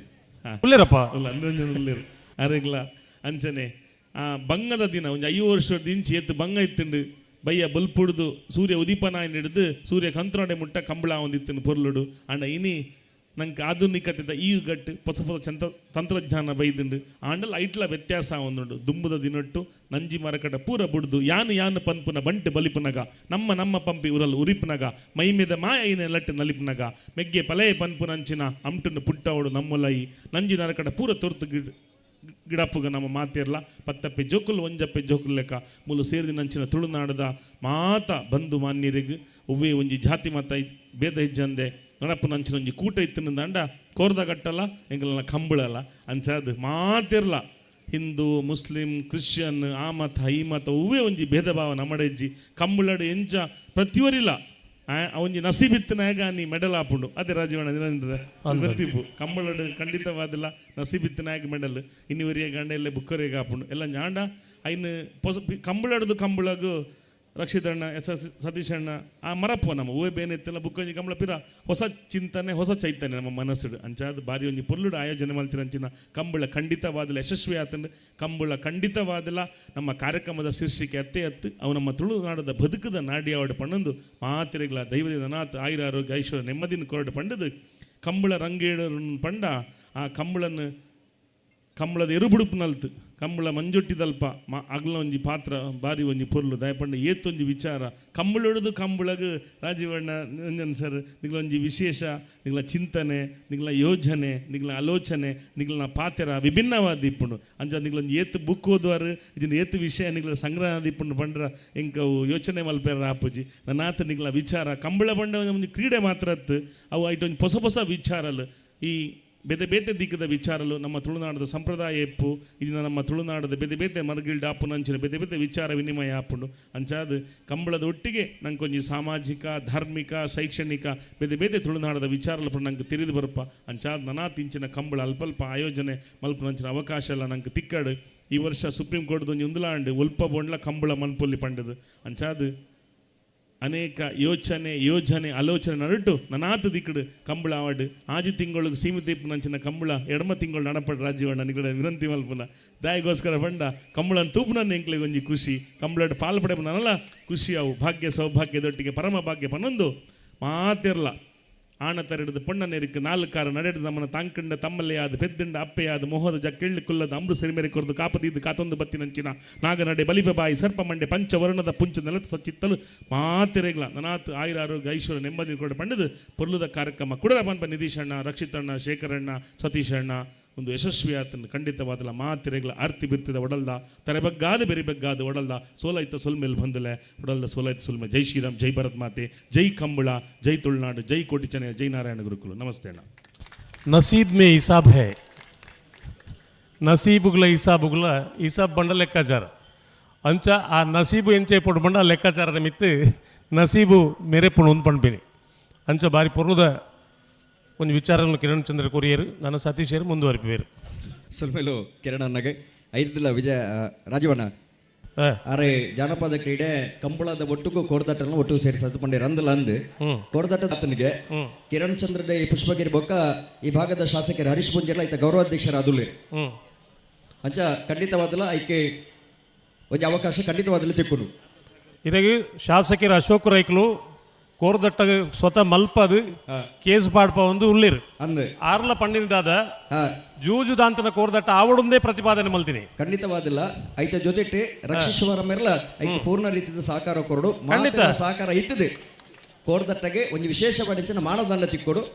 Speaker 8: ಉಲ್ಲೇರಪ್ಪ
Speaker 11: ಉಲ್ಲ ನಿರಂಜನ್ ಉಲ್ಲೇರು ಅರೆಗ್ಲ ಅಂಚನೆ ಆ ಬಂಗದ ದಿನ ಒಂಜಿ 5 ವರ್ಷದ ಇಂಚಿ ಎತ್ತು ಬಂಗ ಇತ್ತುಂಡು ಬಯ್ಯ ಬಲ್ಪುಡ್ದು ಸೂರ್ಯ ಉದೀಪನಾಯನ್ ಹಿಡಿದು ಸೂರ್ಯ ಕಂತ್ರೊಡೆ ಮುಟ್ಟ ಕಂಬಳ ಒಂದಿತ್ತನು ಪೊರ್ಲುಡು ಅಂಡ ಇನಿ ನಂಗೆ ಆಧುನಿಕತೆದ ಈ ಗಟ್ಟು ಹೊಸ ಹೊಸ ಚಂತ ತಂತ್ರಜ್ಞಾನ ಬೈದುಂಡು ಆಂಡಲ ಐಟ್ಲ ವ್ಯತ್ಯಾಸ ಒಂದುಂಡು ದುಂಬುದ ದಿನೊಟ್ಟು ನಂಜಿ ಮರಕಟ ಪೂರ ಬುಡ್ದು ಯಾನು ಯಾನು ಪನ್ಪುನ ಬಂಟು ಬಲಿಪುನಗ ನಮ್ಮ ನಮ್ಮ ಪಂಪಿ ಉರಲ್ ಉರಿಪುನಗ ಮೈಮೆದ ಮಾಯ ಐನ ಲಟ್ಟು ನಲಿಪುನಗ ಮೆಗ್ಗೆ ಪಲೆಯ ಪನ್ಪುನಂಚಿನ ಅಮ್ಟುನ ಪುಟ್ಟವಡು ನಮ್ಮಲೈ ನಂಜಿ ನರಕಟ ಪೂರ ತೊರ್ತು ಗಿಡ ಗಿಡಪ್ಪುಗ ನಮ್ಮ ಮಾತಿರ್ಲ ಪತ್ತಪ್ಪೆ ಜೋಕುಲ್ ಒಂಜಪ್ಪೆ ಜೋಕುಲ್ ಲೆಕ್ಕ ಮೂಲು ಸೇರಿದ ತುಳುನಾಡದ ಮಾತ ಬಂಧು ಮಾನ್ಯರಿಗೆ ಒವ್ವೇ ಒಂಜಿ ಜಾತಿ ಮತ ಭೇದ ಹೆಜ್ಜಂದೆ ನಡಪ್ಪು ಒಂಜಿ ಕೂಟ ಇತ್ತಿನ ಕೋರ್ದ ಕಟ್ಟಲ್ಲ ಎಂಗಲನ ಕಂಬಳಲ್ಲ ಅಂಚಾದು ಮಾತಿರ್ಲ ಹಿಂದೂ ಮುಸ್ಲಿಂ ಕ್ರಿಶ್ಚಿಯನ್ ಆ ಮತ ಈ ಮತ ಒವ್ವೇ ಒಂಜಿ ಭೇದ ಭಾವ ನಮ್ಮಡೆಜ್ಜಿ ಕಂಬಳಡು ಎಂಚ ಪ್ರತಿಯೊರಿಲ್ಲ ಒಂಜಿ ನಸೀಬಿತ್ತನಾಗ ನೀ ಮೆಡಲ್ ಆಪುಂಡು ಅದೇ ರಾಜೀವಣ್ಣ ನಿರಂತರ ಗೊತ್ತಿಪ್ಪು ಕಂಬಳಡು ಖಂಡಿತವಾದಿಲ್ಲ ನಸೀಬಿತ್ತನಾಗ ಮೆಡಲ್ ಇನ್ನಿವರಿಯ ಗಂಡ ಎಲ್ಲ ಬುಕ್ಕರಿಗೆ ಆಪುಂಡು ಎಲ್ಲ ಞಾಂಡ ಐನು ಪೊಸ ಕಂಬಳಡ್ದು ಕಂಬಳಗು ರಕ್ಷಿತಣ್ಣ ಎಸ್ ಎಸ್ ಸತೀಶಣ್ಣ ಆ ಮರಪ್ಪು ನಮ್ಮ ಹೂವೆ ಬೇನೆತ್ತಲ್ಲ ಬುಕ್ಕೊಂಜಿ ಕಂಬಳ ಪಿರ ಹೊಸ ಚಿಂತನೆ ಹೊಸ ಚೈತನ್ಯ ನಮ್ಮ ಮನಸ್ಸುಡು ಅಂಚಾದ ಬಾರಿ ಒಂಜಿ ಪೊರ್ಲುಡು ಆಯೋಜನೆ ಮಲ್ತಿರಂಚಿನ ಕಂಬಳ ಖಂಡಿತವಾದಲ ಯಶಸ್ವಿ ಆತಂಡು ಕಂಬಳ ಖಂಡಿತವಾದಲ ನಮ್ಮ ಕಾರ್ಯಕ್ರಮದ ಶೀರ್ಷಿಕೆ ಅತ್ತೆ ಅತ್ತು ಅವು ನಮ್ಮ ತುಳುನಾಡದ ಬದುಕದ ನಾಡಿಯಾವಡು ಪಣ್ಣಂದು ಮಾತಿರೆಗಳ ದೈವದ ಅನಾಥ ಆಯುರ ಆರೋಗ್ಯ ಐಶ್ವರ್ಯ ನೆಮ್ಮದಿನ ಕೊರಡು ಪಂಡದು ಕಂಬಳ ರಂಗೇಡು ಪಂಡ ಆ ಕಂಬಳನ್ನು ಕಂಬಳದ ಎರುಬುಡುಪು ನಲ್ತು ಕಂಬಳ ಮಂಜೊಟ್ಟಿದಲ್ಪ ಮಾ ಅಗ್ಲ ಒಂಜಿ ಪಾತ್ರ ಬಾರಿ ಒಂಜಿ ಪೊರ್ಲು ದಯಪಂಡ ಏತೊಂಜಿ ವಿಚಾರ ಕಂಬಳೊಡ್ದು ಕಂಬಳಗು ರಾಜೀವಣ್ಣ ನಿರಂಜನ್ ಸರ್ ನಿಗ್ಲ ಒಂಜಿ ವಿಶೇಷ ನಿಗ್ಲ ಚಿಂತನೆ ನಿಗ್ಲ ಯೋಜನೆ ನಿಗ್ಲ ಆಲೋಚನೆ ನಿಗ್ಲ ಪಾತ್ರ ವಿಭಿನ್ನವಾದ ಇಪ್ಪುಂಡು ಅಂಚ ನಿಗ್ಲೊಂಜಿ ಏತು ಬುಕ್ ಓದುವಾರು ಇದನ್ನ ಏತು ವಿಷಯ ನಿಗ್ಲ ಸಂಗ್ರಹ ಇಪ್ಪುಂಡು ಪಂಡ್ರ ಎಂಕವು ಯೋಚನೆ ಮಲ್ಪೆರ ಆಪುಜಿ ನನ್ನಾತ ನಿಗ್ಲ ವಿಚಾರ ಕಂಬಳ ಪಂಡ ಒಂಜಿ ಕ್ರೀಡೆ ಮಾತ್ರ ಅತ್ತು ಅವು ಐಟೊಂಜಿ ಹೊಸ ಹೊಸ ವಿಚಾರಲು ಈ ಬೇತೆ ಬೇತೆ ದಿಕ್ಕದ ವಿಚಾರಲು ನಮ್ಮ ತುಳುನಾಡದ ಸಂಪ್ರದಾಯ ಎಪ್ಪು ಇದನ್ನ ನಮ್ಮ ತುಳುನಾಡದ ಬೇತೆ ಬೇತೆ ಮರ್ಗಿಲ್ಡ್ ಆಪುನಂಚಿನ ಬೇತೆ ಬೇತೆ ವಿಚಾರ ವಿನಿಮಯ ಆಪುಂಡು ಅಂಚಾದ ಕಂಬಳದ ಒಟ್ಟಿಗೆ ನಂಗೊಂಜಿ ಸಾಮಾಜಿಕ ಧಾರ್ಮಿಕ ಶೈಕ್ಷಣಿಕ ಬೇತೆ ಬೇತೆ ತುಳುನಾಡದ ವಿಚಾರಲು ಪುಣ ನಂಗೆ ತಿಳಿದು ಬರಪ್ಪ ಅಂಚಾದ ನನಾ ತಿಂಚಿನ ಕಂಬಳ ಅಲ್ಪಲ್ಪ ಆಯೋಜನೆ ಮಲ್ಪನಂಚಿನ ಅವಕಾಶ ಎಲ್ಲ ನಂಗೆ ತಿಕ್ಕಾಡು ಈ ವರ್ಷ ಸುಪ್ರೀಂ ಕೋರ್ಟ್ ಒಂಜಿ ಉಂದುಲಾಂಡು ಒಲ್ಪ ಬೊಂಡ್ಲ ಕಂಬಳ ಮನ್ಪೊಲ್ಲಿ ಪಂಡದು ಅಂಚಾದ ಅನೇಕ ಯೋಚನೆ ಯೋಜನೆ ಆಲೋಚನೆ ನಡುಟು ನನಾತು ದಿಕ್ಕಡು ಕಂಬಳ ಆವಡು ಆಜಿ ತಿಂಗಳಿಗೆ ಸೀಮಿತ ನಂಚಿನ ಕಂಬಳ ಎಡಮ ತಿಂಗಳು ನಡಪಡ ರಾಜೀವಣ್ಣ ನಿಗಡ ವಿನಂತಿ ಮಲ್ಪುನ ದಾಯಿಗೋಸ್ಕರ ಬಂಡ ಕಂಬಳನ್ ತೂಪುನ ಎಂಕ್ಲೆಗೆ ಒಂಜಿ ಖುಷಿ ಕಂಬಳಡ್ ಪಾಲ್ ಪಡೆಪುನಲ್ಲ ಖುಷಿ ಅವು ಭಾಗ್ಯ ಸೌಭಾಗ್ಯದೊಟ್ಟಿಗೆ ಪರಮ ಭಾಗ್ಯ ಪನ್ನೊಂದು ಮಾತಿರ್ಲ ಆಣ ತರಿಡದು ಪೊಣ್ಣ ನೆರಿಕ್ ನಾಲ್ಕಾರ ನಡೆದು ನಮ್ಮನ ತಾಂಕಂಡ ತಮ್ಮಲೆಯಾದ ಪೆದ್ದಂಡ ಅಪ್ಪೆಯಾದ ಮೊಹದ ಜಕ್ಕೆಳ್ಳಿ ಕುಲ್ಲದ ಅಮೃತ ಸಿರಿಮೆರೆ ಕೊರದು ಕಾಪದೀದು ಕಾತೊಂದು ಬತ್ತಿನಂಚಿನ ನಾಗನಡೆ ಬಲಿಪ ಬಾಯಿ ಸರ್ಪ ಮಂಡೆ ಪಂಚವರ್ಣದ ಪುಂಚ ನೆಲತ್ತು ಸಚ್ಚಿತ್ತಲು ಮಾತಿರೆಗ್ಲ ನನಾತ್ ಆಯುರ ಆರೋಗ್ಯ ಐಶ್ವರ್ಯ ನೆಮ್ಮದಿ ಕೊಡ ಪಂಡದು ಪೊರ್ಲುದ ಕಾರ್ಯಕ್ರಮ ಕುಡರ ಪನ್ಪ ನಿಧೀಶಣ್ಣ ರಕ್ಷಿತಣ್ಣ ಶೇಖರಣ್ಣ ಸತೀಶಣ್ಣ ಒಂದು ಯಶಸ್ವಿ ಆತನ ಖಂಡಿತವಾದಲ ಮಾತಿರೆಗ್ಲ ಆರ್ತಿ ಬಿರ್ತಿದ ಒಡಲ್ದ ತರೆಬಗ್ಗಾದ ಬೆರಿಬಗ್ಗಾದ ಒಡಲ್ದ ಸೋಲೈತ ಸೊಲ್ಮೇಲ್ ಬಂದಲೆ ಒಡಲ್ದ ಸೋಲೈತ ಸೊಲ್ಮೆ. ಜೈ ಶ್ರೀರಾಮ್, ಜೈ ಭರತ್ ಮಾತೆ, ಜೈ ಕಂಬಳ, ಜೈ ತುಳುನಾಡು, ಜೈ ಕೋಟಿ ಚೆನ್ನಯ್ಯ, ಜೈ ನಾರಾಯಣ ಗುರುಕುಲು. ನಮಸ್ತೆ ಅಣ್ಣ.
Speaker 8: ನಸೀಬ್ ಮೇ ಹಿಸಾಬ್ ಹೇ, ನಸೀಬುಗಳ ಹಿಸಾಬುಗಳ ಹಿಸಾಬ್ ಬಂಡ ಲೆಕ್ಕಾಚಾರ ಅಂಚ ಆ ನಸೀಬು ಎಂಚೆ ಪೊಡು ಬಂಡ ಆ ಲೆಕ್ಕಾಚಾರದ ಮಿತ್ತು ನಸೀಬು ಮೇರೆ ಪುಣು ಒಂದು ಪಣ್ಪಿನಿ ಅಂಚ ಬಾರಿ ಪೊರ್ಲುದ ಒಂದು ವಿಚಾರವನ್ನು ಕಿರಣ್ ಚಂದ್ರ ಕೊರಿಯರು ನನ್ನ ಸತೀಶರು ಮುಂದುವರಿಪೇರು.
Speaker 9: ಸುಲ್ಮೇಲು ಕಿರಣ್ ಅಣ್ಣಗೆ ಐದಿಲ್ಲ ವಿಜಯ ರಾಜೀವಣ್ಣ ಅರೆ ಜಾನಪದ ಕ್ರೀಡೆ ಕಂಬಳದ ಒಟ್ಟುಗೂ ಕೋಡ್ದಟ್ಟನ್ನು ಒಟ್ಟು ಸೇರಿಸದು ಪಂಡೆ ರಂದಲ ಅಂದು ಕೋಡ್ದಟ್ಟ ಆತನಿಗೆ ಕಿರಣ್ ಚಂದ್ರ ಪುಷ್ಪಗಿರಿ ಬೊಕ್ಕ ಈ ಭಾಗದ ಶಾಸಕರು ಹರೀಶ್ ಪುಂಜೆಲ್ಲ ಈತ ಗೌರವಾಧ್ಯಕ್ಷರ ಅದುಲಿ ಅಂಚ ಖಂಡಿತವಾದಲ ಐಕೆ ಒಂದು ಅವಕಾಶ ಖಂಡಿತವಾದಲ ತಿಕ್ಕುನು.
Speaker 8: ಇದಾಗಿ ಶಾಸಕರು ಅಶೋಕ್ ರೈಕ್ಲು ಕೋರ್ದಟ್ಟ ಸ್ವತಃ ಮಲ್ಪದು ಕೇಸ್ ಪಾಡ್ಪ ಒಂದು ಉಳ್ಳಿರು
Speaker 9: ಅಂದು
Speaker 8: ಆರ್ಲ ಪಂಡಿನದಾದ ಜೂಜುದಾಂತನ ಕೋರ್ದಟ್ಟ ಆವಡೊಂದೇ ಪ್ರತಿಪಾದನೆ ಮಲ್ತೀನಿ.
Speaker 9: ಖಂಡಿತವಾದಿಲ್ಲ ಐತ ಜೊತೆ ರಕ್ಷಿಸುವರ ಮೇರ್ಲ ಐತ ಪೂರ್ಣ ರೀತಿಯ ಸಹಕಾರ ಕೊರಡು
Speaker 8: ಖಂಡಿತ.
Speaker 9: ಸಹಕಾರ ಇತ್ತದೆ ಕೋರ್ದಟ್ಟಗೆ ಒಂದು ವಿಶೇಷ ಪಡಿಂಚಿನ ಮಾನದಂಡ ತಿಕ್ಕೊಡು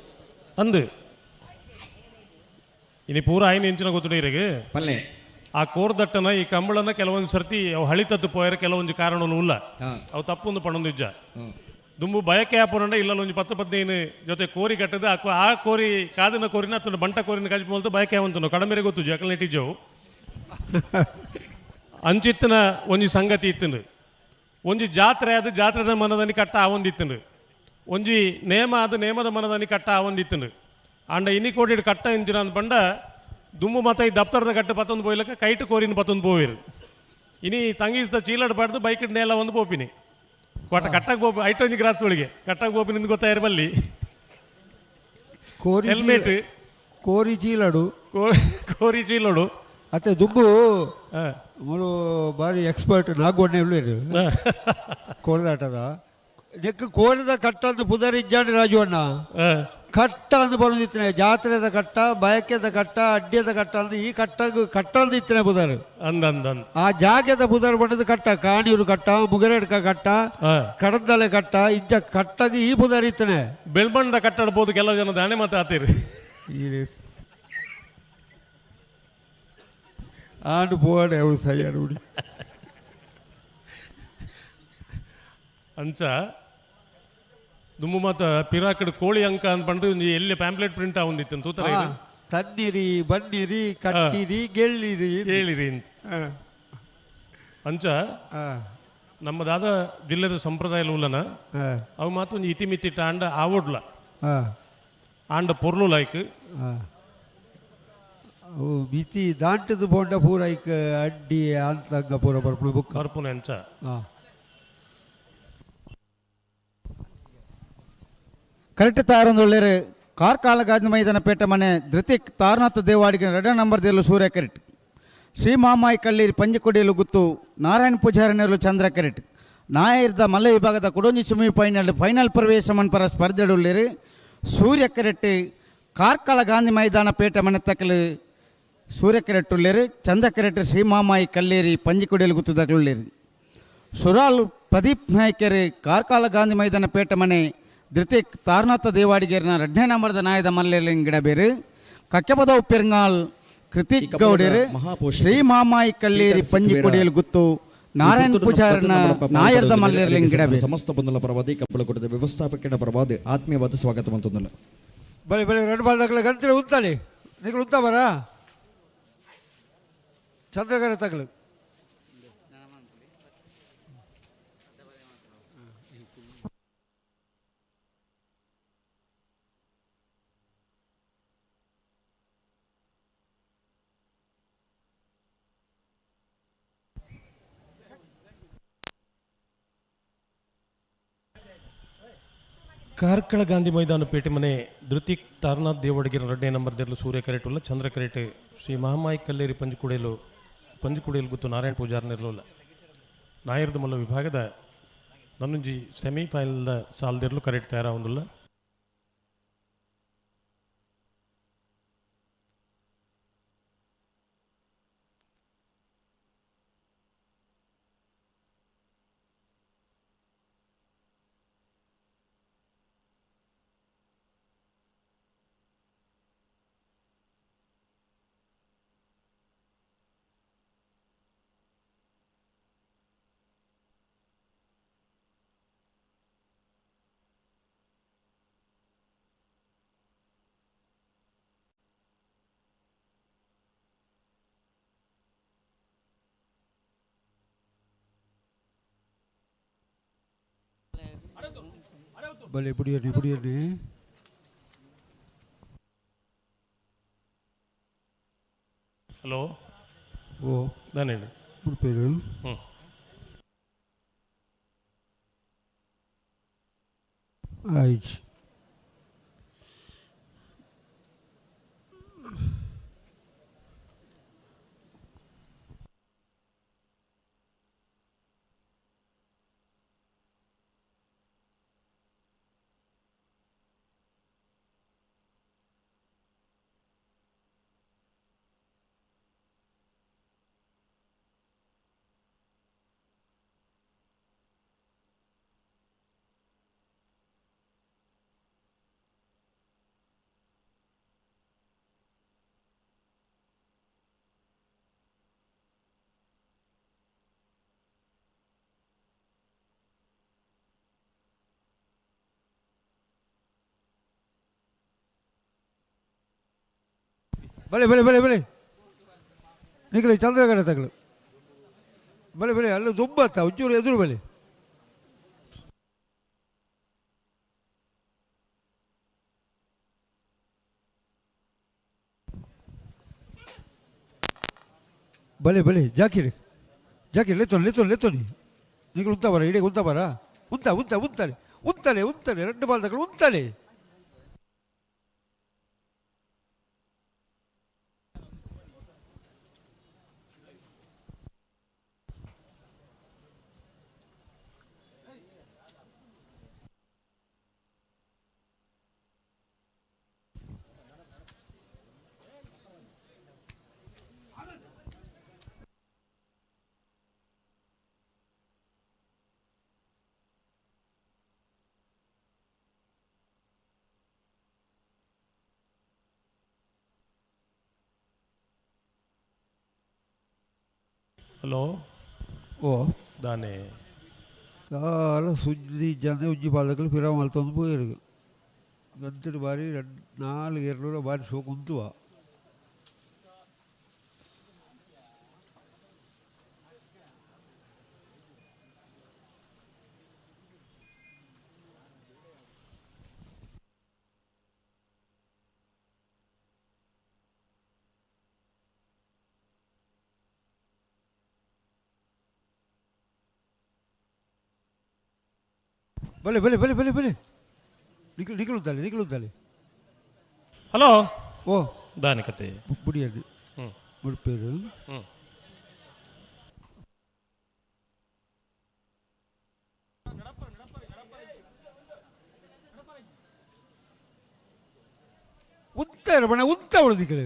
Speaker 8: ಅಂದು ಇನಿ ಪೂರ ಐನ ಇಂಚಿನ ಗೊತ್ತುಂಡು ಇರೆಗ್
Speaker 9: ಪಲ್ಲೆ
Speaker 8: ಆ ಕೋರ್ದಟ್ಟನ ಈ ಕಂಬಳನ ಕೆಲವೊಂದು ಸರ್ತಿ ಅವು ಹಳಿತದ್ದು ಪೋಯರ ಕೆಲವೊಂದು ಕಾರಣಗಳು ಉಲ್ಲ ಅವು ತಪ್ಪೊಂದು ಪಣೊಂದು ಇಜ್ಜ ದುಂಬು ಬಯಕೆ ಆಪುನಂಡ ಇಲ್ಲ ಒಂಜಿ 10 15 ಜೊತೆ ಕೋರಿ ಕಟ್ಟದ ಆ ಕೋರಿ ಕಾದಿನ ಕೋರಿನ ಅತ್ತಂಡ ಬಂಟ ಕೋರಿನ ಕಜ್ಜಿ ಮೂಲತ ಬಯಕೆ ಅವಂತನು ಕಡಮೆರೆ ಗೊತ್ತು ಜಕಲ್ ನೆಟ್ಟಿಜ್ಜವು ಅಂಚಿತ್ತನ ಒಂಜಿ ಸಂಗತಿ ಇತ್ತಂಡು ಒಂಜಿ ಜಾತ್ರೆ ಆದ ಜಾತ್ರೆದ ಮನದಲ್ಲಿ ಕಟ್ಟ ಆವೊಂದಿತ್ತಂಡು ಒಂಜಿ ನೇಮ ಆದ ನೇಮದ ಮನದಲ್ಲಿ ಕಟ್ಟ ಆವೊಂದಿತ್ತಂಡು ಆಂಡ ಇನಿ ಕೋಟಿ ಕಟ್ಟ ಇಂಚಿನ ಅಂದ್ ಪಂಡ ದುಂಬು ಮತ ಈ ದಪ್ತರದ ಕಟ್ಟು ಪತ್ತೊಂದು ಪೋಯ್ಲಕ್ಕ ಕೈಟ್ ಕೋರಿನ ಪತ್ತೊಂದು ಪೋವಿರು ಇನಿ ತಂಗೀಸ್ದ ಚೀಲಡ್ ಪಾಡ್ದು ಬೈಕ್ ನೇಲ ಒಂದು ಪೋಪಿನಿ ಕೊಟ್ಟ ಕಟ್ಟಕ್ಕೆ ಬೋಪಿ ಐಟೊಂಜಿ ಗ್ರಾಸ್ ಒಳಗೆ ಕಟ್ಟಕ್ಕೆ ಬೋಪಿ ನಿಂದು ಗೊತ್ತಾಯಿರ ಬಲ್ಲಿ
Speaker 10: ಕೋರಿ
Speaker 8: ಹೆಲ್ಮೆಟ್
Speaker 10: ಕೋರಿ ಚೀಲಡು
Speaker 8: ಕೋರಿ ಚೀಲೋಡು
Speaker 10: ಅತ್ತೆ ದುಂಬು ಮೂರು ಬಾರಿ ಎಕ್ಸ್ಪರ್ಟ್ ನಾಗೋಣ್ಣೆ ಉಳ್ಳೇರು ಕೋಲದಾಟದ ನೆಕ್ ಕೋಲದ ಕಟ್ಟ ಅಂದು ಪುದರ್ ಇಜ್ಜಾಂಡಿ ರಾಜು ಅಣ್ಣ ಕಟ್ಟ ಅಂದು ಬರೋದಿತ್ತನೆ ಜಾತ್ರೆದ ಕಟ್ಟ ಬಯಕೆದ ಕಟ್ಟ ಅಡ್ಡ್ಯದ ಕಟ್ಟ ಅಂದು ಈ ಕಟ್ಟಗ್ ಕಟ್ಟ ಅಂದು ಇತ್ತನೆ ಪುದರ್
Speaker 8: ಅಂದ ಅಂದ ಅಂದ
Speaker 10: ಆ ಜಾಗೆದ ಪುದರ್ ಬಣ್ಣದ ಕಟ್ಟ ಕಾಣಿಯೂರು ಕಟ್ಟ ಮುಗರೇಡ್ಕ ಕಟ್ಟ ಕಡಂದಲೆ ಕಟ್ಟ ಇಂಚ ಕಟ್ಟಗೆ ಈ ಪುದರ್ ಇತ್ತನೆ
Speaker 8: ಬೆಳ್ಮಣ್ಣದ ಕಟ್ಟಾಡ್ಬೋದು ಕೆಲವು ಜನ ದಾನೆ ಮತ್ತೆ ಆತೀರಿ
Speaker 10: ಆಂಡ್ ಪೋಡೆ ಅವಳು ಸರಿಯಾದ ಹುಡಿ
Speaker 8: ಅಂಚ ದುಮ್ಮು ಮಾತ ಪಿರಾಕಡ್ ಕೋಳಿ ಅಂಕ ಅನ್ಪಂಡು ಎಲ್ಲಿ ಪ್ಯಾಂಪ್ಲೆಟ್ ಪ್ರಿಂಟ್ ಆವಂದಿತ್ತು ತೂತರ
Speaker 10: ತನ್ನಿರಿ ಬನ್ನಿರಿ ಕಟ್ಟಿರಿ ಗೆಳ್ಳಿರಿ
Speaker 8: ಕೇಳಿರಿ ಅಂಚ ನಮ್ಮ ದಾದ ಜಿಲ್ಲೆದ ಸಂಪ್ರದಾಯ ಉಲ್ಲನ ಅವು ಮಾತು ಒಂಜಿ ಇತಿಮಿತಿ ಆಂಡ ಆವೊಡ್ಲ ಆಂಡ ಪೊರ್ಲು ಲಾಯ್ಕ್
Speaker 10: ಅವು ಮಿತಿ ದಾಂಟದ ಪೋಂಡ ಪೂರ ಐಕ್ ಅಡ್ಡಿ ಅಂತಂಗ ಪೂರ ಬರ್ಪುಣ ಬುಕ್
Speaker 8: ಬರ್ಪುನ ಅಂಚ
Speaker 1: ಕರೆಕ್ಟ್ ತಾರೊಂದುಳ್ಳೇರು ಕಾರ್ಕಾಲ ಗಾಜಿನ ಮೈದಾನ ಪೇಟ ಮನೆ ಧೃತಿಕ್ ತಾರನಾಥ ದೇವಾಡಿಗೆ ಎರಡನೇ ನಂಬರ್ ದೇಲು ಸೂರ್ಯ ಕರೆಟ್ ಶ್ರೀ ಮಾಮಾಯಿ ಕಳ್ಳೀರಿ ಪಂಜಿಕೊಡಿಯಲು ಗುತ್ತು ನಾರಾಯಣ ಪೂಜಾರಿನರು ಚಂದ್ರ ಕರೆಟ್ ನಾಯರ್ದ ಮಲ್ಲ ವಿಭಾಗದ ಕುಡೊಂಜಿ ಸೆಮಿ ಫೈನಲ್ ಫೈನಲ್ ಪ್ರವೇಶ ಮನ್ಪರ ಸ್ಪರ್ಧೆಡುಳ್ಳೇರು ಸೂರ್ಯ ಕರೆಟ್ ಕಾರ್ಕಳ ಗಾಂಧಿ ಮೈದಾನ ಪೇಟ ಮನೆ ತಕಲು ಸೂರ್ಯ ಕರೆಟ್ ಉಳ್ಳೇರು ಚಂದ್ರ ಕರೆಟ್ ಶ್ರೀ ಮಾಮಾಯಿ ಕಲ್ಲೇರಿ ಪಂಜಿಕೊಡಿಯಲು ಗುತ್ತುದಕ್ಲುಳ್ಳೇರು ಸುರಾಲ್ ಪ್ರದೀಪ್ ನಾಯ್ಕರು ಕಾರ್ಕಳ ಗಾಂಧಿ ಮೈದಾನ ಪೇಟ ಮನೆ ಧೃತಿಕ್ ತಾರನಾಥ ದೇವಾಡಿಗೇರಿನ ಎರಡನೇ ನಂಬರ್ದ ನಾಯದ ಮಲ್ಲೆಲಿಂಗಿಡ ಬೇರು ಕಕ್ಕೆಪದವು ಪೆರ್ಂಗಾಲ್ ಕೃತಿಕ್ ಗೌಡರು ಶ್ರೀ ಮಾಮಾಯಿ ಕಲ್ಲೇರಿ ಪಂಜಿಕೊಡಿಯಲು ಗುತ್ತು ನಾರಾಯಣ ಪೂಜಾರನ ನಾಯರ್ದ ಮಲ್ಲೆಲಿಂಗಿಡ ಬೇರು
Speaker 9: ಸಮಸ್ತ ಬಂಧುల ಪರವಾದ ಕಂಬಳಕೂಟದ ವ್ಯವಸ್ಥಾಪಕನ ಪರವಾದ ಆತ್ಮೀಯವಾದ ಸ್ವಾಗತ ಮಂತೊಂದಲ್ಲ
Speaker 10: ಬಲೆ ಬಲೆ ಎರಡು ಬಾಲ್ದಾಗಲ ಗಂತಿರ ಉಂತಾಳಿ ನೀವು ಉಂತ ಬರ ಚಂದ್ರಗರ ತಗಲು
Speaker 8: ಕಾರ್ಕಳ ಗಾಂಧಿ ಮೈದಾನ ಪೇಟೆ ಮನೆ ಧೃತಿಕ್ ತಾರನಾಥ್ ದೇವಡಗಿರ ಎರಡನೇ ನಂಬರ್ ದೇರ್ಲು ಸೂರ್ಯ ಕರೆಟುಲ್ಲ ಚಂದ್ರ ಕರೆಟೆ ಶ್ರೀ ಮಹಾಮಾಯಿ ಕಲ್ಲೇರಿ ಪಂಜುಕುಡೇಲು ಪಂಜುಕುಡೇಲು ಗುತ್ತು ನಾರಾಯಣ ಪೂಜಾರ್ ನಿರ್ಲುಲ್ಲ ನಾಯರ್ದ ಮಲ್ಲ ವಿಭಾಗದ ನನ್ನುಂಜಿ ಸೆಮಿಫೈನಲ್ದ ಸಾಲದಿರಲು ಕರೆಕ್ಟ್ ತಯಾರಾಗುಂದಿಲ್ಲ.
Speaker 10: ಬಲೆ ಬುಡಿಯನ್ನಿ ಬುಡಿಯನ್ನಿ
Speaker 8: ಹಲೋ
Speaker 10: ಓ
Speaker 8: ನಾನೇನು
Speaker 10: ಉಡುಪೇರು
Speaker 8: ಹ್ಞೂ
Speaker 10: ಆಯ್ತು. ಬಲೆ ಬಲೆ ಬಲೆ ಬಲೆ ನಿಗಲಿ ಚಂದ್ರಗರ ತಗಲು ಬಲೆ ಬಲೆ ಅಲ್ಲಿ ದುಂಬತ್ತ ಒಂಚೂರು ಎದುರು ಬಲೆ ಬಲೆ ಬಲೆ ಜಾಕಿರಿ ಜಾಕಿರಿ ಲೆತ್ತೋನಿ ಲೆತ್ತೋನಿ ಲೆತ್ತೋನಿ ನಿಗಲು ಉಂತ ಬರ ಇಡೀ ಉಂತ ಬರ ಉಂತ ಉಂತ ಉಂತಾಳೆ ಉಂತಾಳೆ ಉಂತಾಳೆ ಎರಡು ಬಾಲ್ ತಗಲು ಉಂತಾಳೆ.
Speaker 8: ಹಲೋ
Speaker 10: ಓ
Speaker 8: ದಾನೆ
Speaker 10: ದಾಲ ಸುದ್ದಿ ಜನ ಉಜ್ಜಿ ಪಾದಕಲು ಪಿರ ಮಲ್ತೊಂದು ಪೋಯಿರು ಗಂತಿಡು ಬಾರಿ ರಡ್ಡ್ ನಾಲ್ ಎರಡುಲ ಬಾರಿ ಶೋಕು ಉಂತುವ ಬಲೆ ಬಲೆ ಬಲೆ ಬಲೆ ಬಲೆ ನಿಖಲ್ ನಿಖಲುದ್ದಾಳೆ ನಿಖಲುದ್ದಾಳೆ
Speaker 8: ಹಲೋ
Speaker 10: ಓ
Speaker 8: ದಾನೆ ಕತೆ
Speaker 10: ಬುಡಿಯಾಡಿ ಮುಡಿಪೇರು ಉತ್ತ ಬಣ್ಣ ಉತ್ತ ಉಳಿದಿಕ್ಕಳು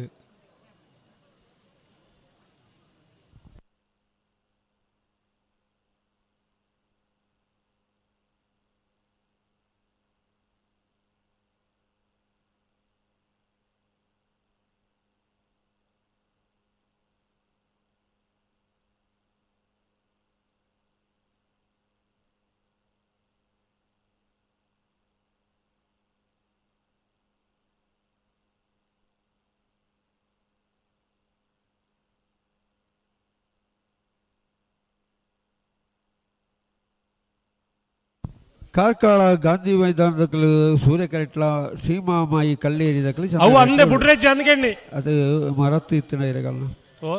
Speaker 10: ಕಾರ್ಕಳ ಗಾಂಧಿ ಮೈದಾನದಕ್ಕಲು ಸೂರ್ಯ ಕರೆಟ್ಲ ಸೀಮಾಮಾಯಿ ಕಲ್ಲೇರಿದಕ್ಕಲು
Speaker 8: ಅವು ಅಂದೆ ಬುಡ್ರೇಜ್ ಅಂದ್ಗೆಣ್ಣಿ
Speaker 10: ಅದು ಮರತ್ತು ಇತ್ತಣ ಇರಗಲ್ಲ
Speaker 8: ಓ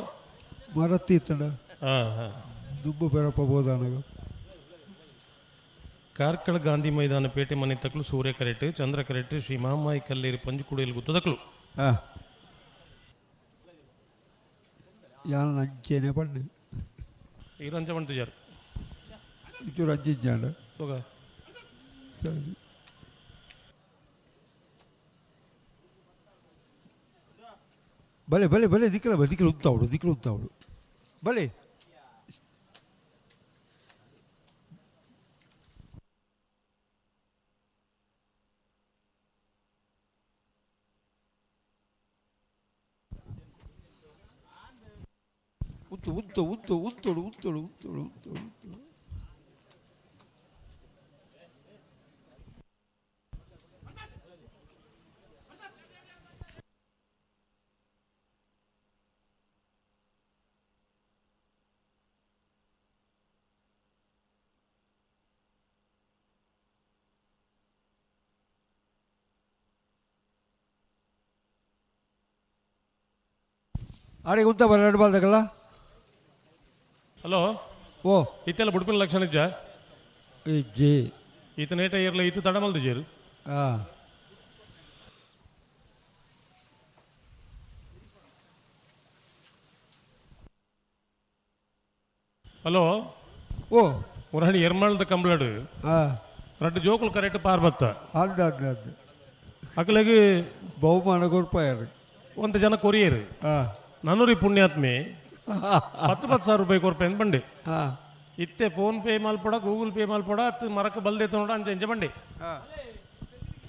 Speaker 10: ಮರತ್ತು ಇತ್ತಣ ದುಬ್ಬು ಪೆರಪ್ಪ ಬೋದಾನಗ
Speaker 8: ಕಾರ್ಕಳ ಗಾಂಧಿ ಮೈದಾನ ಪೇಟೆ ಮನೆ ತಕ್ಕಲು ಸೂರ್ಯ ಕರೆಟ್ ಚಂದ್ರ ಕರೆಟ್ ಶ್ರೀ ಮಹಾಮಾಯಿ ಕಲ್ಲೇರಿ ಪಂಜುಕುಡಿಯಲ್ಲಿ ಗುತ್ತದಕ್ಕಲು
Speaker 10: ಯಾನ್ ಅಂಚೆನೆ ಪಣ್ಣು
Speaker 8: ಇರಂಚ ಪಂತಿಜಾರು
Speaker 10: ಇಚೂರು ಅಂಚಿಂಚಾಂಡ
Speaker 8: ತೋಗ
Speaker 10: ಸರಿ ಬಲೆ ಬಲೆ ಬಲೆ ದಿಕ್ಕಲ ದಿಕ್ಕಲು ಉಂತಾವಡು ದಿಕ್ಕಲು ಉಂತಾವಡು ಬಲೆ ಉಂತು ಉಂತು ಉಂತು ಉಂತೋಡು ಉಂತೋಡು ಉಂತೋಡು ಉಂತೋಡು ಉಂತೋಡು ಆಡೆ ಉಂತ ಬರ ಎರಡು ಬಾಲ್ದಗಲ್ಲ
Speaker 8: ಹಲೋ
Speaker 10: ಓ
Speaker 8: ಇತ್ತೆಲ್ಲ ಬುಡ್ಪಿನ ಲಕ್ಷಣ ಇಜ್ಜ
Speaker 10: ಇಜ್ಜಿ
Speaker 8: ಈತ ನೇಟ ಇರಲ ಈತ ತಡಮಲ್ದು ಜೇರು
Speaker 10: ಹಾಂ
Speaker 8: ಹಲೋ
Speaker 10: ಓ
Speaker 8: ಮುರಹಣಿ ಎರ್ಮಾಳ್ದ ಕಂಬ್ಳಡು ರಡ್ಡು ಜೋಕುಲು ಕರೆಕ್ಟ್ ಪಾರ್ಬತ್ತ
Speaker 10: ಅಂದ ಅಂದ ಅಂದ
Speaker 8: ಅಕಲೆಗೆ
Speaker 10: ಬಹುಮಾನ ಕೊರ್ಪಾಯರು
Speaker 8: ಒಂದು ಜನ ಕೊರಿಯರು ನಾನೂರಿ ಪುಣ್ಯಾತ್ಮೆ 10 10 ಸಾವಿರ ರೂಪಾಯಿ ಕೊರ್ಪೆ ಅಂತ ಬಂಡೆ ಇತ್ತೆ ಫೋನ್ ಪೇ ಮಾಲ್ಪಡ ಗೂಗಲ್ ಪೇ ಮಾಲ್ಪಡ ಅತ್ತು ಮರಕ್ಕೆ ಬಲ್ದೆ ನೋಡ ಅಂಚೆ ಅಂಚೆ ಬಂಡೆ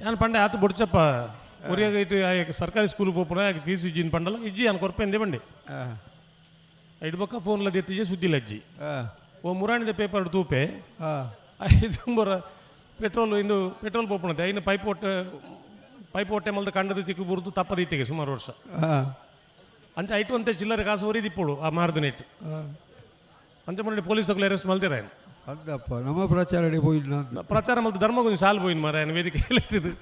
Speaker 8: ನಾನು ಪಂಡೆ ಆತು ಬುಡ್ಚಪ್ಪ ಕೊರಿಯಾಗ ಇಟ್ಟು ಸರ್ಕಾರಿ ಸ್ಕೂಲ್ ಪೋಪುನ ಫೀಸ್ ಇಜ್ಜಿನ ಪಂಡಲ ಇಜ್ಜಿ ನಾನು ಕೊರ್ಪೆ ಅಂದೆ ಬಂಡೆ ಇಡ್ಬಕ್ಕ ಫೋನ್ಲ ದೆತ್ತಿಜೆ ಸುದ್ದಿ ಲಜ್ಜಿ ಓ ಮುರಾಣಿದ ಪೇಪರ್ ತೂಪೆ ಐದು ಪೆಟ್ರೋಲ್ ಇಂದು ಪೆಟ್ರೋಲ್ ಪೋಪುಣತೆ ಐನು ಪೈಪ್ ಒಟ್ಟೆ ಪೈಪ್ ಒಟ್ಟೆ ಮಲ್ದ ಕಂಡದ ತಿಕ್ಕು ಬುರ್ದು ತಪ್ಪದ ಇತ್ತಿಗೆ ಸುಮಾರು ವರ್ಷ ಅಂಚೆ ಐಟು ಅಂತೆ ಚಿಲ್ಲರೆ ಕಾಸು ಒರಿದಿಪ್ಪೋಡು ಆ ಮಾರ್ದ ನೆಟ್ಟು ಅಂಚೆ ಮೊನ್ನೆ ಪೊಲೀಸ್ ಅರೆಸ್ಟ್ ಮಲ್ದಿರ
Speaker 10: ಅಂದಪ್ಪ ನಮ್ಮ ಪ್ರಚಾರ ಪೋಯಿಲ್ಲ
Speaker 8: ಪ್ರಚಾರ ಮಲ್ತ ಧರ್ಮ ಕೊಂಚ ಸಾಲ್ ಪೋಯಿನ ಮಾರ ವೇದಿಕೆ ಹೇಳ್ತಿದ್ದು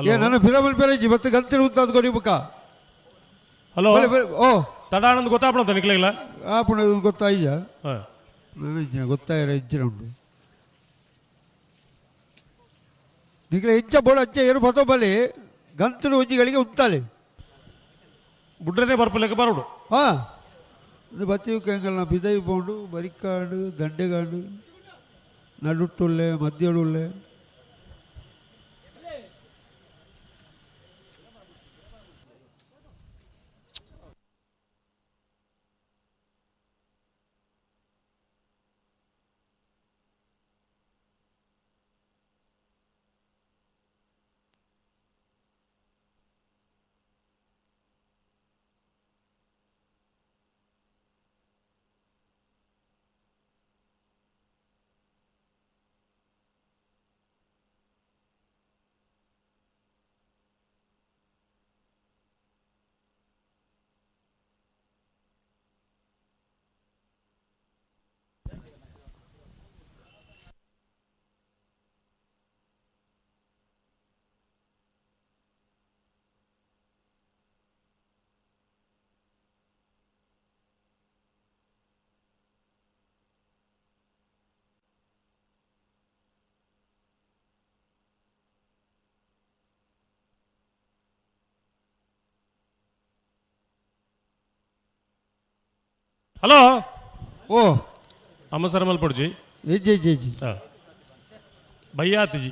Speaker 10: ಏ ನನ್ನ ಫಿರಮಲ್ ಪೆರೇಜಿ ಮತ್ತೆ ಗಂತಿನ ಉಂತಾದ್ ಕೊರಿ ಬುಕ್ಕ.
Speaker 8: ಹಲೋ
Speaker 10: ಓ
Speaker 8: ತಡಾಣಂದು ಗೊತ್ತಾಪಣ ನಿಕ್ಲೆಗ್ಲ
Speaker 10: ಆಪುಣ ಗೊತ್ತಾಯ್ಯ ನಾನು ಗೊತ್ತಾಯಿರ ಇಂಚಿನ ಉಂಡು ನಿಕ್ಲೆ ಇಂಚ ಬೋಳ ಅಂಚೆ ಏನು ಬತ್ತೋ ಬಲಿ ಗಂತಲು ಒಂಜಿಗಳಿಗೆ ಉಂತಾಲೆ
Speaker 8: ಬುಡ್ರನೆ ಬರ್ಪಲೆಕ್ಕ ಬರೋಡು
Speaker 10: ಹಾ ಇದು ಬತ್ತಿ ಎಂಗಲ್ನ ಬಿದೈ ಪೋಂಡು ಬರಿಕಾಡು ದಂಡೆಗಾಡು ನಡುಟ್ಟುಲ್ಲೆ ಮಧ್ಯಡುಲ್ಲೆ
Speaker 8: ಹಲೋ
Speaker 10: ಓ
Speaker 8: ಅಮ್ಮ ಮಲ್ಪೊಡ್ಜಿ
Speaker 10: G G G
Speaker 8: ಬಯ್ಯಾತಿಜಿ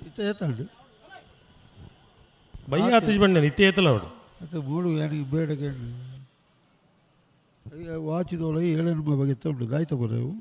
Speaker 10: ಇತ್ತೆ ಏತಂಡು
Speaker 8: ಬಯ್ಯಾತಿಜಿ ಬಂಡೆ ಇತ್ತೆ ಏತಲ ಅವಡು
Speaker 10: ಅದು ಮೂಡು ಯಾನಿಗೆ ಬೇಡ ಕೇಳಿ ವಾಚಿದೊಳಗೆ ಏಳೇನು ಬಗ್ಗೆ ಉಂಟು ಗಾಯ್ತ ಬರೆವು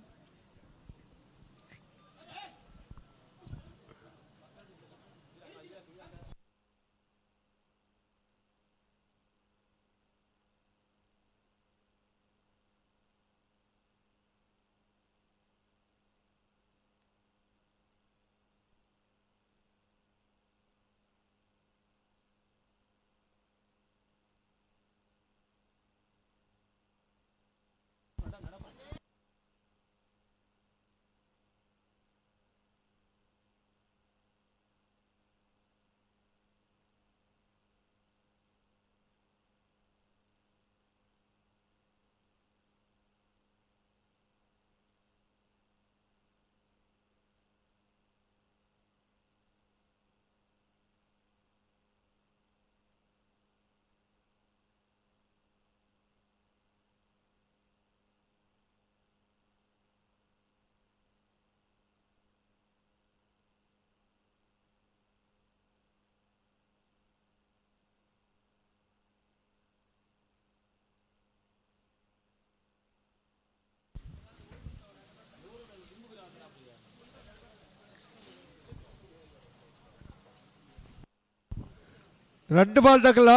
Speaker 10: ರಡ್ಡು ಬಾಲ್ ತಕಲ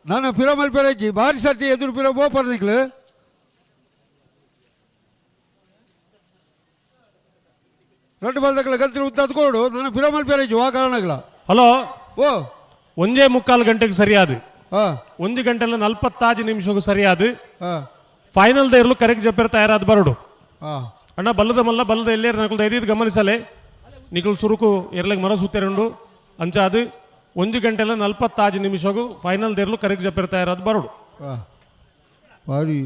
Speaker 10: ನಾನು ಪಿರಮಲ್ ಪೆರಜಿ ಭಾರಿ ಸರ್ತಿ ಎದುರು ಪಿರ ಬೋಪರ್ನಿಕ್ಲು ರಡ್ಡು ಬಾಲ್ ತಕಲ ಗಂತಿನ ಉದ್ದತ್ಕೋಡು ನಾನು ಪಿರಮಲ್ ಪೆರಜಿ ವಾ ಕಾರಣಗಳ
Speaker 8: ಹಲೋ
Speaker 10: ಓ
Speaker 8: ಒಂಜೇ ಮುಕ್ಕಾಲು ಗಂಟೆಗೆ ಸರಿಯಾದ ಒಂದು ಗಂಟೆಲ್ಲ ನಲ್ವತ್ತಾಜು ನಿಮಿಷಕ್ಕೂ ಸರಿಯಾದ ಫೈನಲ್ the ಇರಲು ಕರೆಕ್ಟ್ ಜಪ್ಪೇರ್ ತಯಾರಾದ ಬರೋಡು ಅಣ್ಣ ಬಲ್ಲದ ಮಲ್ಲ ಬಲ್ಲದ ಎಲ್ಲೇರು ನಕಲ್ ಐದು ಗಮನಿಸಲೆ ನಿಕಲ್ ಸುರುಕು ಎರ್ಲೆಗ್ ಮರ ಸುತ್ತೇರುಂಡು ಅಂಚಾದು ಒಂದು ಗಂಟೆಲ್ಲ ನಲ್ವತ್ತಾಜು ನಿಮಿಷಕ್ಕೂ ಫೈನಲ್ ದೇರ್ಲು ಕರೆಕ್ಟ್ ಜಪ್ಪೇರ್ ತಯಾರಾದ ಬರೋಡು
Speaker 10: ಭಾರಿ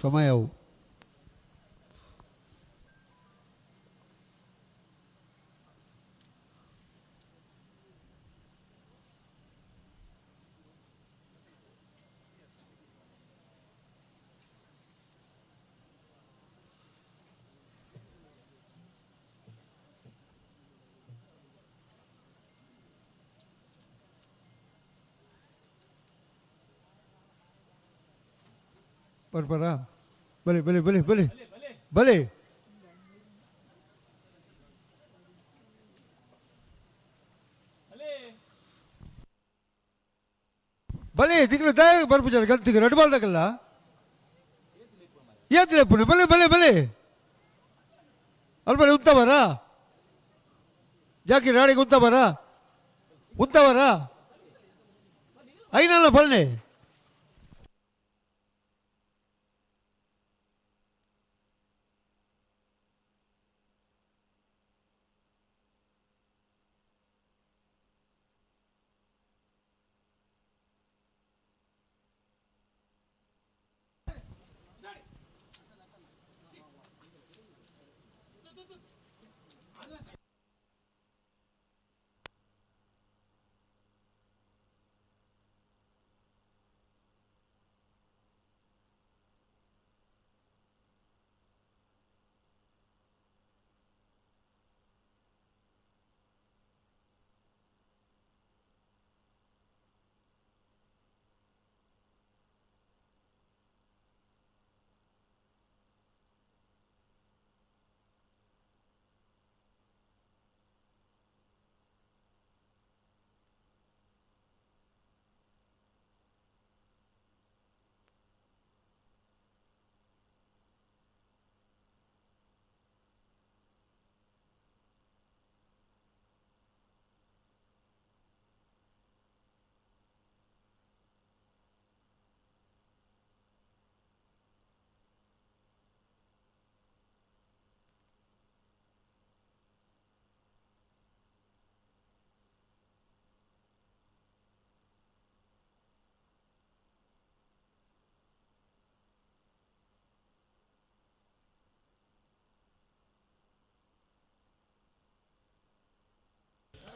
Speaker 10: ಸಮಯವು ಬರ್ಬಾರ ಬಲೆ ಬಲೆ ಬಲೆ ಬಲೆ ಬಲೆ ಬಲೆ ದಿಗ್ಲು ದಾಯ ಬರ್ಪುಜಾರ ಗಂತಿಗೆ ರಡ್ಡು ಬಾಲ್ದಾಗಲ್ಲ ಏತ್ರೆ ಪುಣೆ ಬಲೆ ಬಲೆ ಬಲೆ ಅಲ್ಲಿ ಬಲೆ ಉಂತ ಬರ ಜಾಕಿ ರಾಡಿಗೆ ಉಂತ ಬರ ಉಂತ ಬರ ಐನಲ್ಲ ಬಲ್ನೆ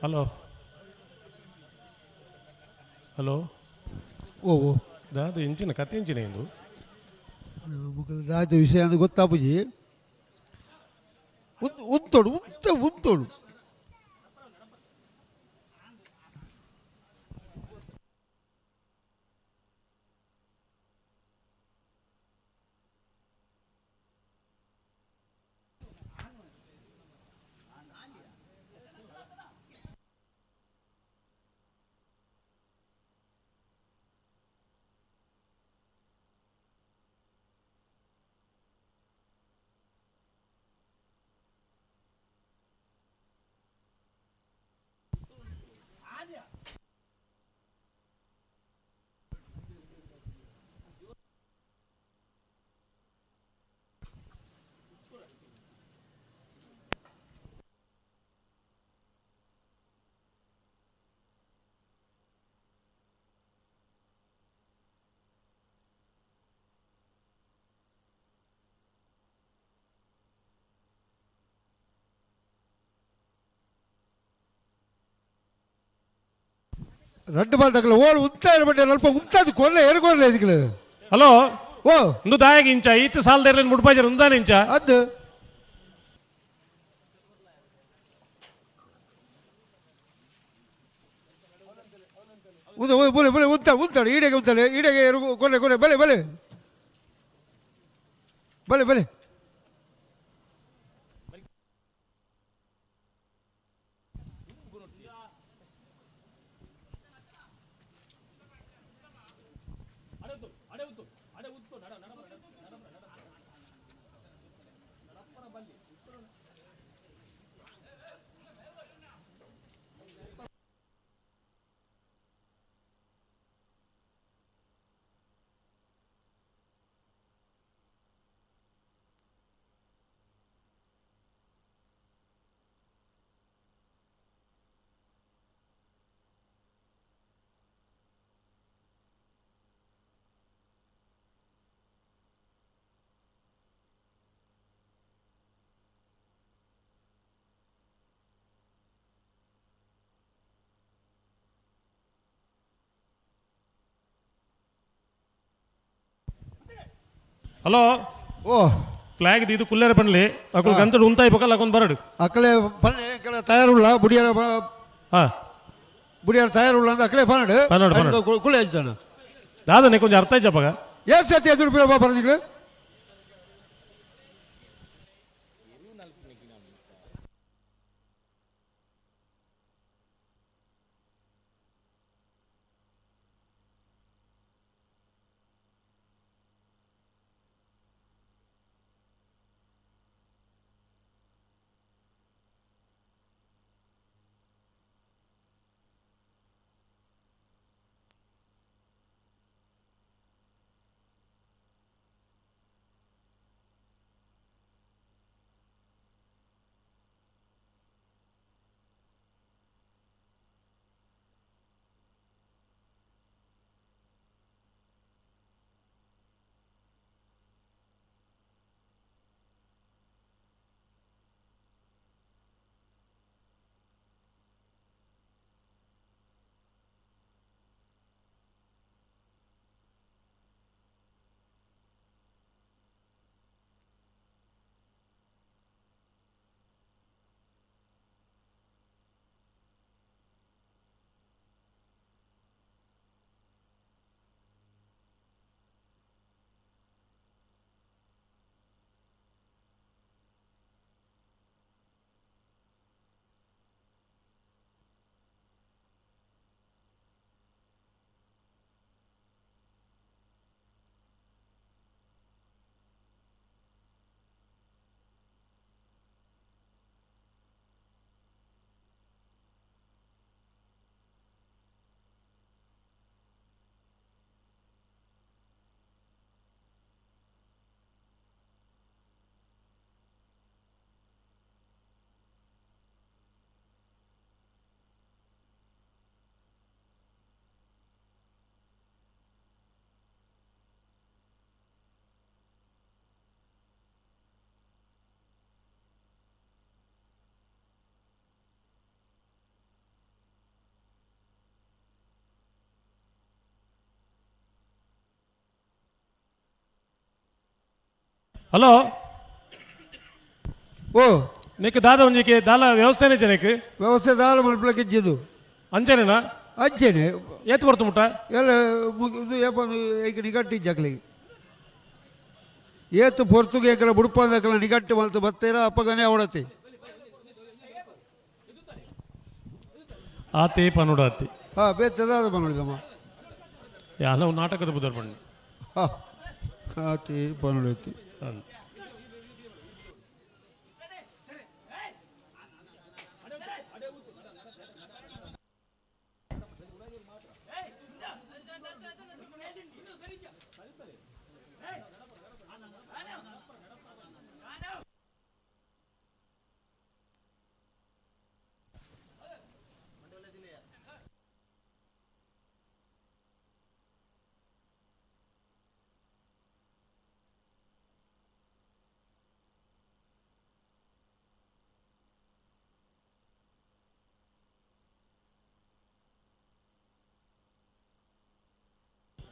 Speaker 8: ಹಲೋ ಹಲೋ
Speaker 10: ಓ ಓ
Speaker 8: ದಾದು ಇಂಚಿನ ಕತೆ ಇಂಚಿನ ಇಂದು
Speaker 10: ದಾದ ವಿಷಯ ಅಂದ್ರೆ ಗೊತ್ತಾಪುಜಿ ಉಂತೋಡು ಉಂತ ಉಂತೋಡು ரெண்டு பால் தக்கல ஓல் ಉಂತ ಇರಬೇಡ ಅಲ್ಪ ಉಂತಾದ ಕೊಲ್ಲ ಏರ್ಕೋರ್ಲೆ ಇದಕ್ಕೆ
Speaker 8: ಹಲೋ
Speaker 10: ಓ
Speaker 8: ಇಂದು ದಾಯಗ ಇಂಚ ಈತ ಸಾಲದ ಮುಡ್ಪಾಜರ್ ಉಂದಾನ ಇಂಚ
Speaker 10: ಅದು ಉಂದ ಬಲೆ ಬಲೆ ಉಂತ ಉಂತಾడు ಈಡೆಗೆ ಉಂತಾಳೆ ಈಡೆಗೆ ಕೊನೆ ಕೊನೆ ಬಲೆ ಬಲೆ ಬಲೆ ಬಲೆ
Speaker 8: ಹಲೋ
Speaker 10: ಓ
Speaker 8: ಫ್ಲಾಗ್ ಇದು ಕುಲ್ಲೇರ ಪನ್ಲಿ ಅಕುಲ್ ಗಂತಡು ಉಂತಾಯಿ ಪಕ್ಕಲ್ಲ ಅಕೊಂದು ಬರಡು
Speaker 10: ಅಕ್ಕಲೆ ಪನ್ನೆ ಕೆಲ ತಯಾರುಳ್ಳ ಬುಡಿಯಾರ
Speaker 8: ಹಾ
Speaker 10: ಬುಡಿಯಾರ ತಯಾರುಳ್ಳ ಅಂತ ಅಕ್ಕಲೆ ಪನ್ನಡು
Speaker 8: ಪನ್ನಡು, ಪನ್ನಡು.
Speaker 10: ಕುಳ್ಳೆ ಹಚ್ತಾನ
Speaker 8: ದಾದನೆ ಕೊಂಚ ಅರ್ಥ ಆಯ್ತಪ್ಪಗ
Speaker 10: ಏನ್ ಸರ್ತಿ ಎದುರು ಪರದಿಗಳು
Speaker 8: ಹಲೋ
Speaker 10: ಓ
Speaker 8: ನಿಕ್ ದಾದ ಒಂಜಿಕೆ ದಾಲ ವ್ಯವಸ್ಥೆನೇ ಜನಕ್ಕೆ
Speaker 10: ವ್ಯವಸ್ಥೆ ದಾಲ ಮಲ್ಪಲಕ್ಕೆ ಇಜ್ಜಿದು
Speaker 8: ಅಂಚನೇನಾ
Speaker 10: ಅಂಚೆನೆ
Speaker 8: ಏತ್ ಬರ್ತು ಮುಟ್ಟ
Speaker 10: ಎಲ್ಲ ಮುಗಿದು ಏಪ ಈಗ ನಿಗಟ್ಟಿ ಜಗ್ಲಿಗೆ ಏತು ಪೊರ್ತುಗೆ ಏಕಲ ಬುಡ್ಪಂದಕಲ ನಿಗಟ್ಟು ಮಲ್ತು ಬತ್ತೀರ ಅಪ್ಪಗನೇ ಅವಡತಿ
Speaker 8: ಆತಿ ಪನುಡಾತಿ
Speaker 10: ಹಾ ಬೇತದಾದ ಬಂಗಳಿದಮ್ಮ
Speaker 8: ಯಾದವ್ ನಾಟಕದ ಬುದರ್ ಬಣ್ಣಿ
Speaker 10: ಹಾ ಆತಿ ಪನುಡತಿ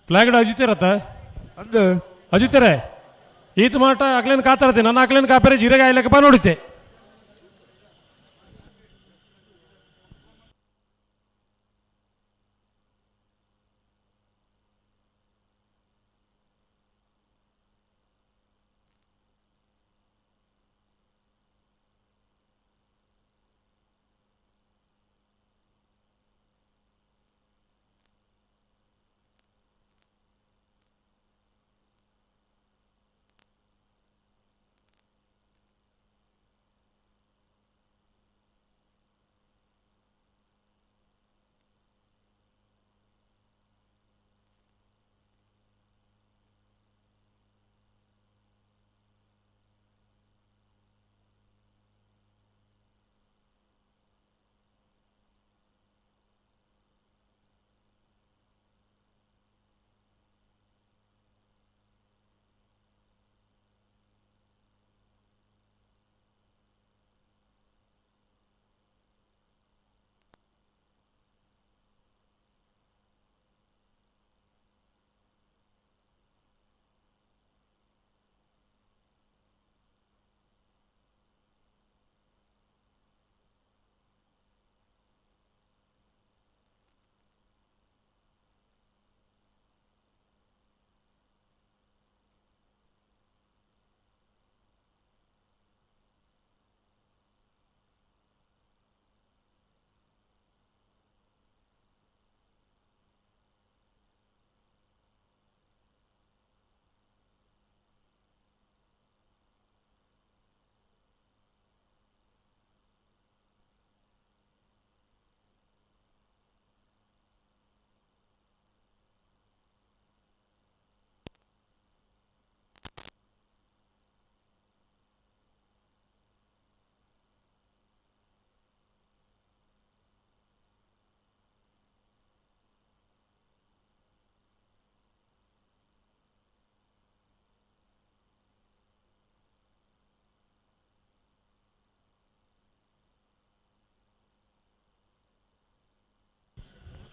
Speaker 8: ಫ್ಲಾಗ್ ಅಜಿತಿರತ್ತ
Speaker 10: ಅಂದು
Speaker 8: ಅಜಿತರೆ ಈತ ಮಾಟ ಅಕ್ಲೇನ್ ಕಾತರತೆ ನನ್ನ ಅಕ್ಲೇನ್ ಕಾಪೇರೆ ಜೀರೆಗೆ ಆಯ್ಲಕ್ಕಪ್ಪ ನೋಡಿತೆ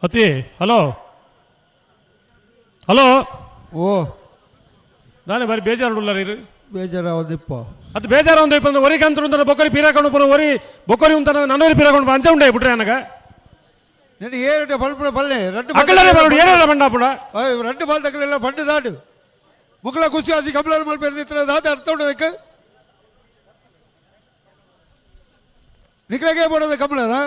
Speaker 8: ಅತಿ ಹಲೋ ಹಲೋ
Speaker 10: ಓ
Speaker 8: ನಾನೇ ಬಾರಿ ಬೇಜಾರು ಇರು
Speaker 10: ಬೇಜಾರಾವದಿಪ್ಪ
Speaker 8: ಅದು ಬೇಜಾರು ಒಂದು ಇಪ್ಪ ಒರಿ ಕಂತ್ರ ಉಂತಾನ ಬೊಕ್ಕರಿ ಪೀರಾಕೊಂಡು ಪುನ ಒರಿ ಬೊಕ್ಕರಿ ಉಂತಾನ ನನ್ನೊರಿ ಪೀರಾಕೊಂಡು ಅಂಚ ಉಂಡೆ ಬಿಟ್ರೆ ನನಗೆ
Speaker 10: నేను ఏడు పలుపున పల్లె రెండు
Speaker 8: ಅಕ್ಕಲರೆ ಬರೋಡು ಏನೆಲ್ಲ ಬಂಡಾಪುಣ
Speaker 10: రెండు బాల్ దగ్గర బండి దాటు ముక్కల కుసి అది కమలాలు మళ్ళీ పెడితే దాటి అర్థం ఉండదు నిక్కలకే పోడదు కమలరా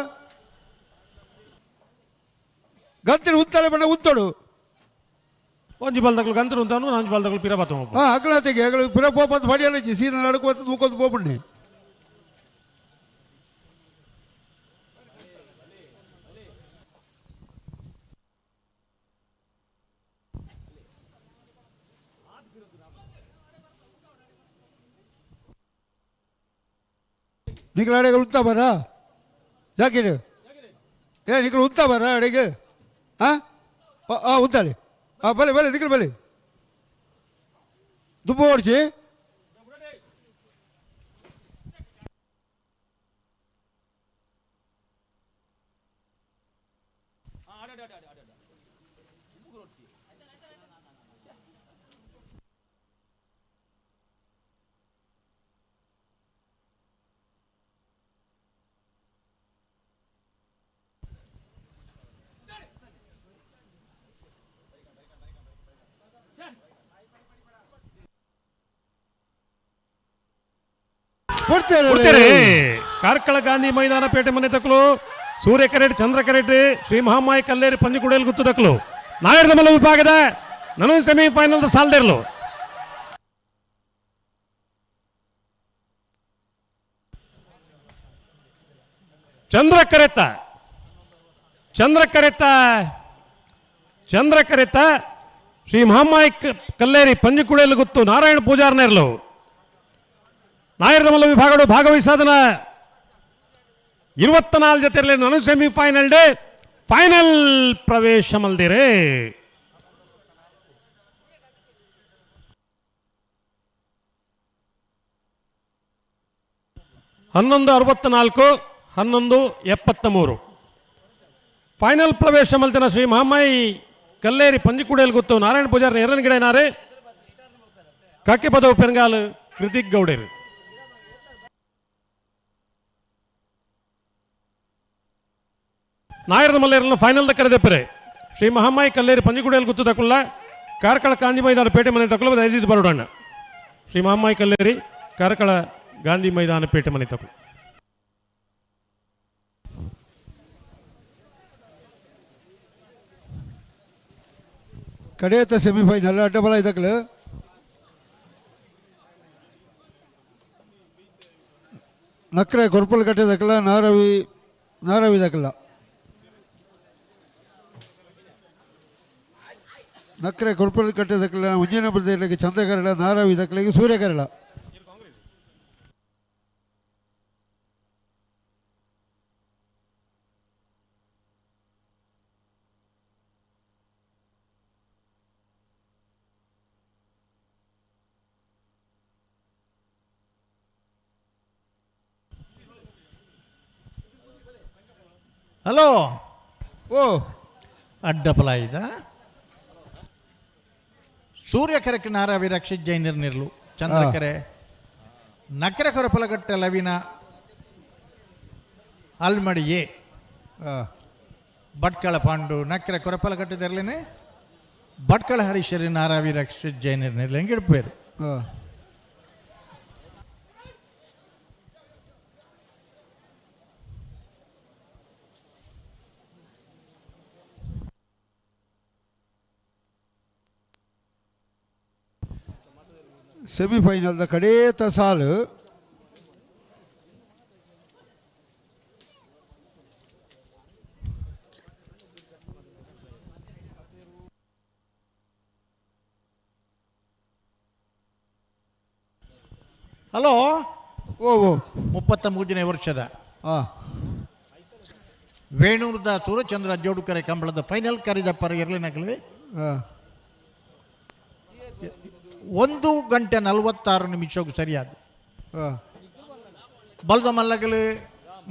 Speaker 10: ಗಂತಿನ ಉಂತಾಳೆ ಬಣ್ಣ ಉಂತೋಡು
Speaker 8: ಒಂಜಿ ಬಾಲ್ದಗಳು ಗಂತ್ರ ಉಂತಾನು ಒಂಜಿ ಬಾಲ್ದಗಳು ಪಿರ ಬಾತು
Speaker 10: ಹಾಂ ಅಕ್ಕಲಾತಿಗೆ ಅಗಲು ಪಿರ ಪೋಪಂತ ಪಡಿಯಲ್ಲ ಸೀದಾ ನಡ್ಕೋತ ನೂಕೊಂದು ಪೋಪಣ್ಣೆ ನಿಖಲ ಅಡೆಗೆ ಉಂತಾ ಬರ ಜಾಕಿರು ಏ ನಿಖಲ ಉಂತಾ ಬರ ಅಡೆಗೆ ಹಾಂ ಹಾಂ ಉಂತಾಳೆ ಹಾಂ ಬಲೆ ಬಲೆ ನಿಖಲ್ ಬಲೆ ದುಬ್ಬ ಓಡಿಸಿ
Speaker 8: ಕೊಡ್ತಾರೆ. ಕಾರ್ಕಳ ಗಾಂಧಿ ಮೈದಾನ ಪೇಟೆ ಮನೆ ತಕ್ಕಲು ಸೂರ್ಯ ಕರೆಟ್ ಚಂದ್ರ ಕರೆಟ್ ಶ್ರೀ ಮಹಾಮಾಯಿ ಕಲ್ಲೇರಿ ಪಂಜಿಕುಡೇಲ್ ಗುತ್ತು ತಕ್ಕಲು ನಾಯರ್ದ ಮಲ್ಲ ವಿಭಾಗದ ನಾನು ಸೆಮಿಫೈನಲ್ ಸಾಲದಿರಲು. ಚಂದ್ರ ಕರೆತ್ತ ಚಂದ್ರ ಕರೆತ್ತ ಚಂದ್ರ ಕರೆತ್ತ ಶ್ರೀ ಮಹಾಮಾಯಿ ಕಲ್ಲೇರಿ ಪಂಜಿಕುಡೇಲು ಗುತ್ತು ನಾರಾಯಣ ಪೂಜಾರ್ನೇರ್ಲು ನಾಯರ್ದ ಮಲ್ಲ ವಿಭಾಗಗಳು ಭಾಗವಹಿಸಾದನ 24 ಜೊತೆಯಲ್ಲಿ ನಾನು semifinal day final ಪ್ರವೇಶ ಮಲ್ದಿರೆ. ಹನ್ನೊಂದು 64 11 73 ಫೈನಲ್ ಪ್ರವೇಶ ಮಲ್ತಿನ ಶ್ರೀ ಮಹಾಮಾಯಿ ಕಲ್ಲೇರಿ ಪಂಜಿಕುಡೇಲ್ ಗುತ್ತು ನಾರಾಯಣ ಪೂಜಾರಿ ಎರನ್ ಕಾಕಿ ಪದವು ಪೆನ್ಗಾಲ್ ಕೃತಿಕ್ ಗೌಡೇರು. ನಾಯರದ ಮಲ್ಲೇರನ್ನು ಫೈನಲ್ ಕರೆದೆಪ್ಪರೆ ಶ್ರೀ ಮಹಾಮಾಯಿ ಕಲ್ಲೇರಿ ಪಂಜಿಕುಡೇಲ್ ಗುತ್ತು ತಕುಲ್ಲ ಕಾರ್ಕಳ ಗಾಂಧಿ ಮೈದಾನ ಪೇಟೆ ಮನೆ ತಕುಲ್ಲ ಐದು ಬರೋಡಣ್ಣ. ಶ್ರೀ ಮಹಾಮಾಯಿ ಕಲ್ಲೇರಿ ಕಾರ್ಕಳ ಗಾಂಧಿ ಮೈದಾನ ಪೇಟೆ ಮನೆ ತಕುಲು.
Speaker 10: ಕಡೆಯತ್ತ ಸೆಮಿಫೈನಲ್ ಅಡ್ಡಬಲ ಇದಕ್ಕಲು ನಕ್ರೆ ಕೊರ್ಪಲ್ ಕಟ್ಟೆದಕ್ಕಲ್ಲ ನಾರವಿ ನಾರವಿ ದಕ್ಕಲ್ಲ ನಕ್ರೆ ಕೊರ್ಪಲ್ ಕಟ್ಟೆದಕ್ಕಲ್ಲ ಉಜ್ಜಯನ ಪ್ರದೇಶಕ್ಕೆ ಚಂದ್ರಕರಳ ನಾರವಿ ದಕ್ಕಲಿಗೆ ಸೂರ್ಯಕರಳ.
Speaker 12: ಹಲೋ
Speaker 10: ಓ
Speaker 12: ಅಡ್ಡಪಲಾಯಿದ ಸೂರ್ಯಕರಕ್ಕೆ ನಾರಾವಿ ರಕ್ಷಿತ್ ಜೈನರ್ ನಿರ್ಲು ಚಂದ್ರಕರೆ ನಕರೆ ಕೊರಪಲಗಟ್ಟೆ ಲವಿನ ಅಲ್ಮಡಿಯೇ ಭಟ್ಕಳ ಪಾಂಡು ನಕ್ರೆ ಕೊರಪಲಗಟ್ಟೆದರ್ಲೇನೆ ಭಟ್ಕಳ ಹರೀಶರಿ ನಾರಾವಿ ರಕ್ಷಿತ್ ಜೈನರ್ ನಿರ್ಲು ಹೆಂಗೆ ಇಡ್ಪೇರು.
Speaker 10: ಸೆಮಿಫೈನಲ್ದ ಕಡೇತ ಸಾಲು
Speaker 12: ಹಲೋ
Speaker 10: ಓ ಓ
Speaker 12: 33ನೇ ವರ್ಷದ ವೇಣೂರದ ಸೂರ್ಯಚಂದ್ರ ಜೋಡುಕರೆ ಕಂಬಳದ ಫೈನಲ್ ಕರಿದಪ್ಪರ ಇರಲಿನಗಲಿ 1 ಗಂಟೆ 46 ನಿಮಿಷಕ್ಕೂ ಸರಿಯಾದ ಬಲದ ಮಲ್ಲಗಲು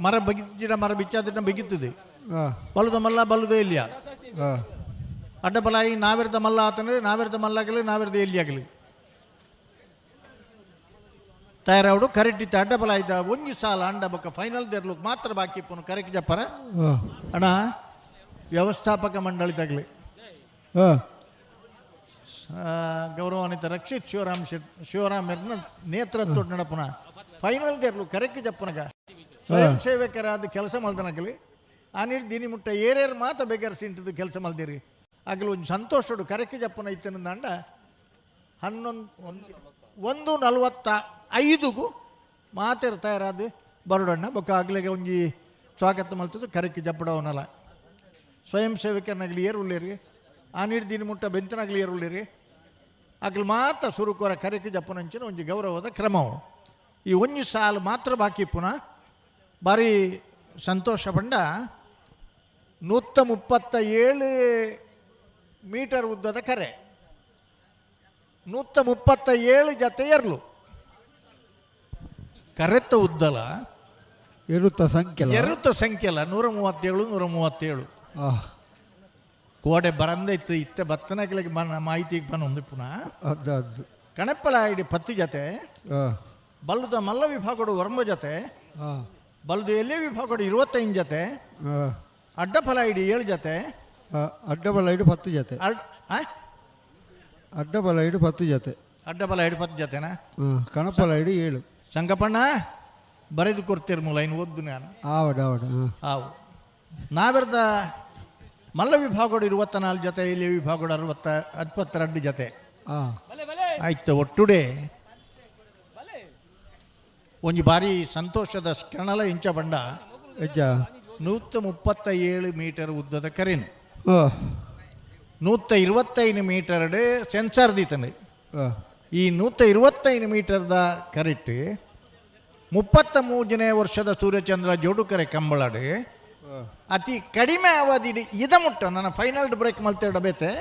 Speaker 12: ಮರ ಬಗಿಚಿಡ ಮರ ಬಿಚ್ಚಾದಿನ ಬಿಗಿತ್ತದೆ ಬಲದ ಮಲ್ಲ ಬಲದ ಎಲ್ಲಿಯ ಅಡ್ಡಬಲಾಯಿ ನಾವಿರದ ಮಲ್ಲ ಆತನ ನಾವಿರದ ಮಲ್ಲಾಗಲಿ ನಾವಿರದ ಎಲ್ಲಿಯಾಗಲಿ ತಯಾರಾವಡು ಕರೆಕ್ಟ್ ಇತ್ತು ಅಡ್ಡಬಲಾಯ್ದ ಒಂದು ಸಾಲ ಅಂಡ ಬಕ್ಕ ಫೈನಲ್ ದೇರ್ಲು ಮಾತ್ರ ಬಾಕಿ ಪುನಃ ಕರೆಕ್ಟ್ ಜಪ್ಪರ ಅಣ್ಣ ವ್ಯವಸ್ಥಾಪಕ ಮಂಡಳಿ ತಗಲಿ ಗೌರವಾನ್ವಿತ ರಕ್ಷಿತ್ ಶಿವರಾಮ್ ಶೆಟ್ ಶಿವರಾಮ್ ನೇತೃತ್ವ ನಡಪುನ ಫೈನಲ್ ದೇರ್ಲು ಕರೆಕ್ಟ್ ಜಪ್ಪನಗ ಸ್ವಯಂ ಸೇವಕರಾದ ಕೆಲಸ ಮಲ್ದನಗಲಿ ಆ ನೀರು ದಿನಿ ಮುಟ್ಟ ಏರೇರು ಮಾತ ಬೇಗಾರ ಸಿಂಟದ ಕೆಲಸ ಮಲ್ದಿರಿ ಆಗಲು ಒಂದು ಸಂತೋಷಡು ಕರೆಕ್ಟ್ ಜಪ್ಪನ ಇತ್ತನಂದ 11 1:45 ಮಾತೇರು ತಯಾರಾದ ಬರೋಡಣ್ಣ ಬೊಕ್ಕ ಆಗ್ಲಿಗೆ ಒಂಜಿ ಸ್ವಾಗತ ಮಲ್ತದ್ದು ಕರೆಕ್ಟ್ ಜಪ್ಪಡವನಲ್ಲ ಸ್ವಯಂ ಸೇವಕರನ್ನಾಗಲಿ ಏರುಳ್ಳೇರಿ ಆ ನೀರು ದಿನ ಮುಟ್ಟ ಬೆಂತನಾಗಲಿ ಏರುಳ್ಳೇರಿ ಆಗಲಿ ಮಾತ್ರ ಸುರುಕೋರ ಕರೆಕ್ಟ್ ಜಪ್ಪನಂಚಿನ ಒಂಜಿ ಗೌರವದ ಕ್ರಮವು ಈ ಒಂಜಿ ಸಾಲು ಮಾತ್ರ ಬಾಕಿ ಪುನಃ ಭಾರಿ ಸಂತೋಷ ಪಂಡ 137 ಮೀಟರ್ ಉದ್ದದ ಕರೆ 137 ಜತೆ ಎರಲು ಕರೆತ್ತ ಉದ್ದಲ
Speaker 10: ಎರುತ್ತ ಸಂಖ್ಯೆ
Speaker 12: ಎರುತ್ತ ಸಂಖ್ಯೆ ಅಲ್ಲ 137 137 ಕೋಡೆ ಬರಂದ ಇತ್ತು ಇತ್ತ ಬತ್ತನಕಲಿಗೆ ಮಾಹಿತಿಗೆ ಬನ್ನ ಒಂದು ಪುನಃ ಕಣಪ್ಪಲ ಇಡಿ 10 ಜತೆ ಬಲ್ಲದ ಮಲ್ಲ ವಿಭಾಗಡು ವರ್ಮ ಜತೆ ಬಲ್ಲದ ಎಲೆ ವಿಭಾಗಡು 25 ಜತೆ ಅಡ್ಡಫಲ ಇಡಿ 7 ಜತೆ
Speaker 10: ಅಡ್ಡಬಲ ಇಡು 10 ಜತೆ ಅಡ್ಡಬಲ ಇಡು 10 ಜತೆ
Speaker 12: ಅಡ್ಡಬಲ ಇಡು 10 ಜತೆನಾ
Speaker 10: ಕಣಪ್ಪಲ ಇಡು 7
Speaker 12: ಸಂಗಪ್ಪಣ್ಣ ಬರೆದು ಕೊಡ್ತೀರ ಮೂಲ ಇನ್ನು ಓದ್ದು ನಾನು.
Speaker 10: ಆವಡ ಆವಡ.
Speaker 12: ಆವು ನಾವೆರ್ದ ಮಲ್ಲ ವಿಭಾಗಡು 24 ಜೊತೆ, ಇಲ್ಲಿ ವಿಭಾಗಡು 62 ಜೊತೆ ಆಯ್ತು. ಒಟ್ಟುಡೆ ಒಂಜಿ ಬಾರಿ ಸಂತೋಷದ ಕಣಲ ಇಂಚ ಬಂಡ 137 ಮೀಟರ್ ಉದ್ದದ ಕರೆನು 125 ಮೀಟರ್ ಸೆನ್ಸಾರ್ ದೀತನು. ಈ 125 ಮೀಟರ್ದ ಕರೆಕ್ಟ್ 33ನೇ ವರ್ಷದ ಸೂರ್ಯಚಂದ್ರ ಜೋಡುಕರೆ ಕಂಬಳಡು ಅತಿ ಕಡಿಮೆ ಅವಧಿಡು ಇದ ಮುಟ್ಟ ನನ್ನ ಫೈನಲ್ ಬ್ರೇಕ್ ಮಲ್ತೇಡ ಬೇತೆ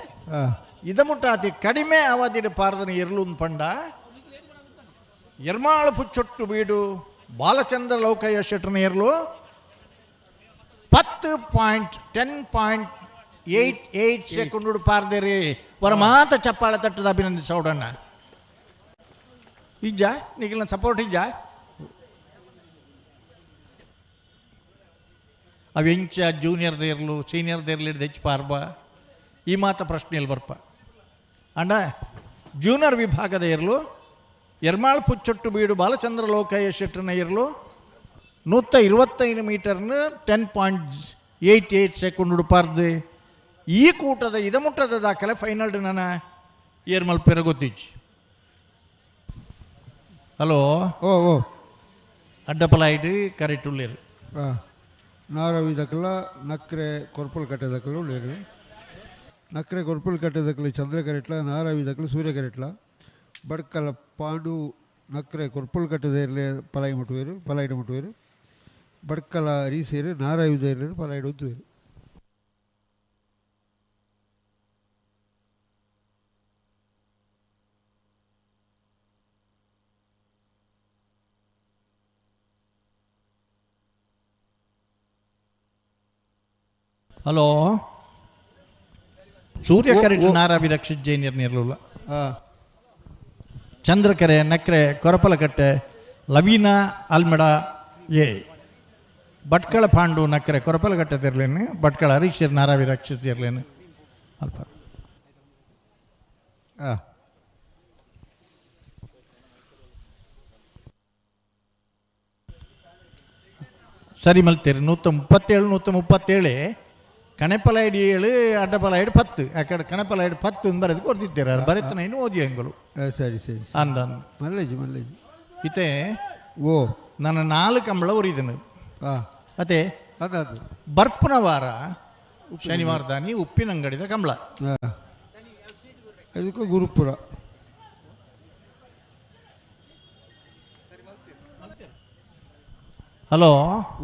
Speaker 12: ಇದ ಮುಟ್ಟ ಅತಿ ಕಡಿಮೆ ಅವಧಿಡು ಪಾರದನ ಇರ್ಲುನ್ ಪಂಡ ಎರ್ಮಾಳು ಪುಚ್ಚೊಟ್ಟು ಬೀಡು ಬಾಲಚಂದ್ರ ಲೌಕಯ್ಯ ಶೆಟ್ಟರ್ನ ಇರ್ಲು 10.10.88 ಸೆಕೆಂಡ್ ಪಾರ್ದೇರಿ. ವರ ಮಾತ ಚಪ್ಪಾಳೆ ತಟ್ಟದ ಅಭಿನಂದಿಸೋಡಣ್ಣ. ಇಜ್ಜ ನಿಖಿಲ್ನ ಸಪೋರ್ಟ್ ಇಜ್ಜ ಅವೆಂಚ ಜೂನಿಯರ್ದ ಇರಲು ಸೀನಿಯರ್ದ ಇರಲಿ ಹಿಡ್ದು ಹೆಚ್ಚು ಪಾರ್ಬ ಈ ಮಾತ ಪ್ರಶ್ನೆಯಲ್ಲಿ ಬರ್ಪ. ಅಂಡ ಜೂನಿಯರ್ ವಿಭಾಗದ ಇರಲು ಎರ್ಮಾಳ್ ಪುಚ್ಚೊಟ್ಟು ಬೀಡು ಬಾಲಚಂದ್ರ ಲೋಕಯ್ಯ ಶೆಟ್ಟರ್ನ ಇರಲು 125 ಮೀಟರ್ನ 10.88 ಸೆಕೆಂಡ್ ಪಾರ್ದು. ಈ ಕೂಟದ ಇದಮುಟ್ಟದ ದಾಖಲೆ ಫೈನಲ್ ನನ್ನ ಏರ್ಮಲ್ ಪೆರ ಗೊತ್ತಿಜ್ಜಿ. ಹಲೋ
Speaker 10: ಓ ಓ
Speaker 12: ಅಡ್ಡಪಲಾಯ್ಡು ಕರೆಕ್ಟ್ ಉಳ್ಳೇರು.
Speaker 10: ನಾರವಿ ದಕ್ಕಲ ನಕ್ರೆ ಕೊರ್ಪಲ್ ಕಟ್ಟೆ ದಕ್ಕಲು ಉಳ್ಳೇರು. ನಕ್ರೆ ಕೊರ್ಪಲ್ ಕಟ್ಟೆ ದಕ್ಕಲು ಚಂದ್ರ ಕರೆಟ್ಲ, ನಾರವಿ ದಕ್ಕಲು ಸೂರ್ಯ ಕರೆಟ್ಲ, ಬಡ್ಕಲ ಪಾಂಡು ನಕ್ರೆ ಕೊರ್ಪಲ್ ಕಟ್ಟೆದೇರ್ಲೆ ಪಲಾಯಿ ಮುಟ್ಟುವೇರು ಪಲಾಯಿಡು ಮುಟ್ಟುವೇರು, ಬಡ್ಕಲ ರೀಸೇರು ನಾರವಿ ದೇರ್ಲೇರು ಪಲಾಯಿಡು ಒತ್ತುವೇರು.
Speaker 12: ಹಲೋ ಸೂರ್ಯ ಕರೆಟ್ ನಾರಾವಿ ರಕ್ಷಿತ್ ಜೈನಿಯರ್ ನೀರ್ಲುಲ್ಲ. ಚಂದ್ರಕೆರೆ ನಕ್ರೆ ಕೊರಪಲಕಟ್ಟೆ ಲವೀನಾ ಆಲ್ಮೆಡ ಎ ಭಟ್ಕಳ ಪಾಂಡು ನಕ್ರೆ ಕೊರಪಲಕಟ್ಟೆ ತಿರ್ಲೇನು, ಭಟ್ಕಳ ಹರೀಶರ್ ನಾರಾವಿ ರಕ್ಷಿತ್ ಇರ್ಲೇನು ಅಲ್ಪ. ಸರಿ ಮಲ್ತೀರಿ 137 137 ಕಣಪಲಾಯ್ಡು 7 ಅಡ್ಡಪಲಾಯ್ಡು 10 ಆ ಕಡೆ ಕಣಪಲಾಯ್ಡು 10 ಅಂತ ಬರೆದು ಕೊಡ್ತಿದ್ದೀರ ಬರೆತನ ಇನ್ನು ಓದಿ ಹೆಂಗಳು.
Speaker 10: ಸರಿ ಸರಿ
Speaker 12: ಅಂದ
Speaker 10: ಮಲ್ಲೇಜಿ ಮಲ್ಲೇಜಿ
Speaker 12: ಇತ್ತೆ
Speaker 10: ಓ
Speaker 12: ನನ್ನ 4 ಕಂಬಳ ಉರಿದನು. ಮತ್ತೆ
Speaker 10: ಅದು
Speaker 12: ಬರ್ಪನ ವಾರ ಶನಿವಾರ ದಾನಿ ಉಪ್ಪಿನಂಗಡಿದ ಕಂಬಳ
Speaker 10: ಅದಕ್ಕೂ ಗುರುಪುರ.
Speaker 12: ಹಲೋ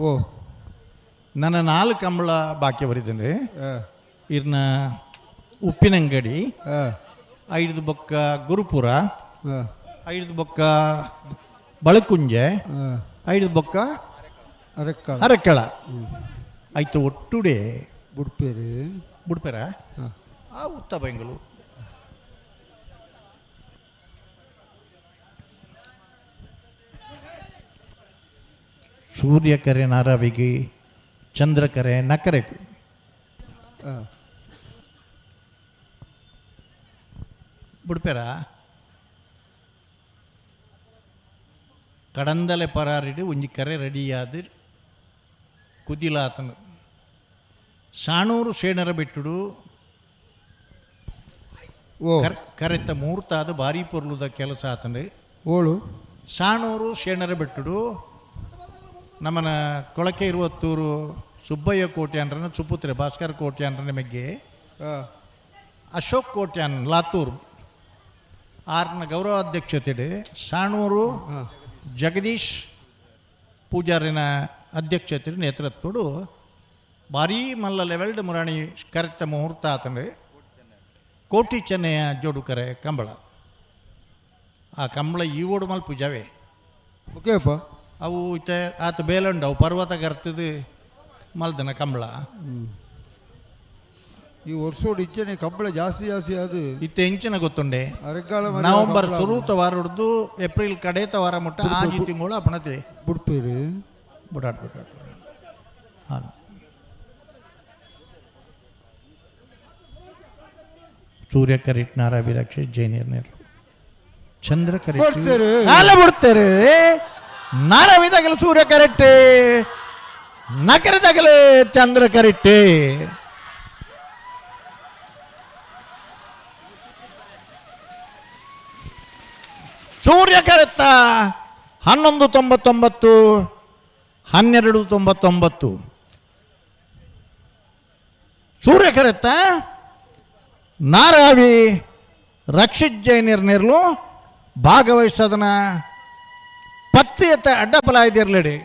Speaker 10: ಓ
Speaker 12: ನನ್ನ 4 ಕಂಬಳ ಬಾಕಿ ಬರಿದ್ದೇನೆ. ಇರ್ನ ಉಪ್ಪಿನಂಗಡಿ, 5 ಬೊಕ್ಕ ಗುರುಪುರ, 5 ಬೊಕ್ಕ ಬಳಕುಂಜೆ, 5 ಬೊಕ್ಕ ಅರೆಕ್ಕಳ. ಆಯ್ತು ಒಟ್ಟುಡೆ
Speaker 10: ಬುಡ್ಪೇರು
Speaker 12: ಬುಡ್ಪೇರ ಆ ಉತ್ತ ಬೆಂಗಳೂರು. ಸೂರ್ಯಕರೆ ನಾರಾವಿಗೆ ಚಂದ್ರಕರೆ ನಕರೆ ಬುಡ್ಪೇರ ಕಡಂದಲೆ ಪರಾರಿಡು ಒಂಜಿ ಕರೆ ರೆಡಿಯಾದ ಕುದಿಲಾತನು. ಸಾಣೂರು ಸೇಣರ ಬಿಟ್ಟುಡು ಕರೆತ ಮೂರ್ತಾದ ಭಾರಿ ಪೊರ್ಲುದ ಕೆಲಸ ಆತನು.
Speaker 10: ಓಳು
Speaker 12: ಸಾಣೂರು ಶೇಣರ ಬಿಟ್ಟುಡು ನಮ್ಮನ ಕೊಳಕೆ ಇರುವತ್ತೂರು ಸುಬ್ಬಯ್ಯ ಕೋಟ್ಯಾನ್ರನ್ನ ಸುಪುತ್ರೆ ಭಾಸ್ಕರ್ ಕೋಟ್ಯಾನ್ರ ನಿಮಗೆ ಅಶೋಕ್ ಕೋಟ್ಯಾನ್ ಲಾತೂರ್ ಆರ್ನ ಗೌರವಾಧ್ಯಕ್ಷತೆ ಸಾಣೂರು ಜಗದೀಶ್ ಪೂಜಾರಿನ ಅಧ್ಯಕ್ಷತೆ ನೇತೃತ್ವಡು ಭಾರೀ ಮಲ್ಲ ಲೆವೆಲ್ಡ್ ಮುರಾಣಿ ಕರೆತ ಮುಹೂರ್ತ ಆತಂಡು. ಕೋಟಿ ಚೆನ್ನಯ್ಯ ಜೋಡುಕರೆ ಕಂಬಳ ಆ ಕಂಬಳ ಈ ಓಡು ಮಲ್ ಪೂಜಾವೆ
Speaker 10: ಓಕೆಪ್ಪ.
Speaker 12: ಅವು ಇತ್ತೆ ಆತ ಬೇಲಂಡು ಅವು ಪರ್ವತ ಕರ್ತದು ಮಲ್ದನ ಕಂಬಳ.
Speaker 10: ಈ ವರ್ಷೋಡು ಇಚ್ಚನೆ ಕಂಬಳ ಜಾಸ್ತಿ ಜಾಸ್ತಿ ಅದು
Speaker 12: ಇತ್ತೆ ಇಂಚಿನ ಗೊತ್ತುಂಡೆ ನವಂಬರ್ ಸುರೂತ ವಾರ ಹಿಡ್ದು ಏಪ್ರಿಲ್ ಕಡೇತ ವಾರ ಮುಟ್ಟ ಆಜಿ ತಿಂಗಳು ಅಪಣತೆ
Speaker 10: ಬುಡ್ಪೇರು
Speaker 12: ಬುಡಾಟ್ ಬುಡಾಟ್ ಹಾಂ. ಸೂರ್ಯ ಕರಿಟ್ ನಾರಾವಿ ರಕ್ಷೆ ಜೈನಿಯರ್ ನೇರ್ಲು ಚಂದ್ರ ಕರಿಟ್ ಅಲ್ಲ ಬಿಡ್ತಾರೆ. ನಾರವಿದಗಲು ಸೂರ್ಯ ಕರೆಕ್ಟೇ, ನಕರದಗಲು ಚಂದ್ರ ಕರೆಕ್ಟೇ. ಸೂರ್ಯ ಕರೆತ್ತ 11.99, 12.99. ಸೂರ್ಯ ಕರೆತ್ತ ನಾರಾವಿ ರಕ್ಷಿತ್ ಜೈನರ್ ನೆರ್ಲು ಭಾಗವಹಿಸದನ ಪತ್ತಿಯತ್ತ ಅಡ್ಡಪಲಾಯ್ದಿರ್ಲಡಿ.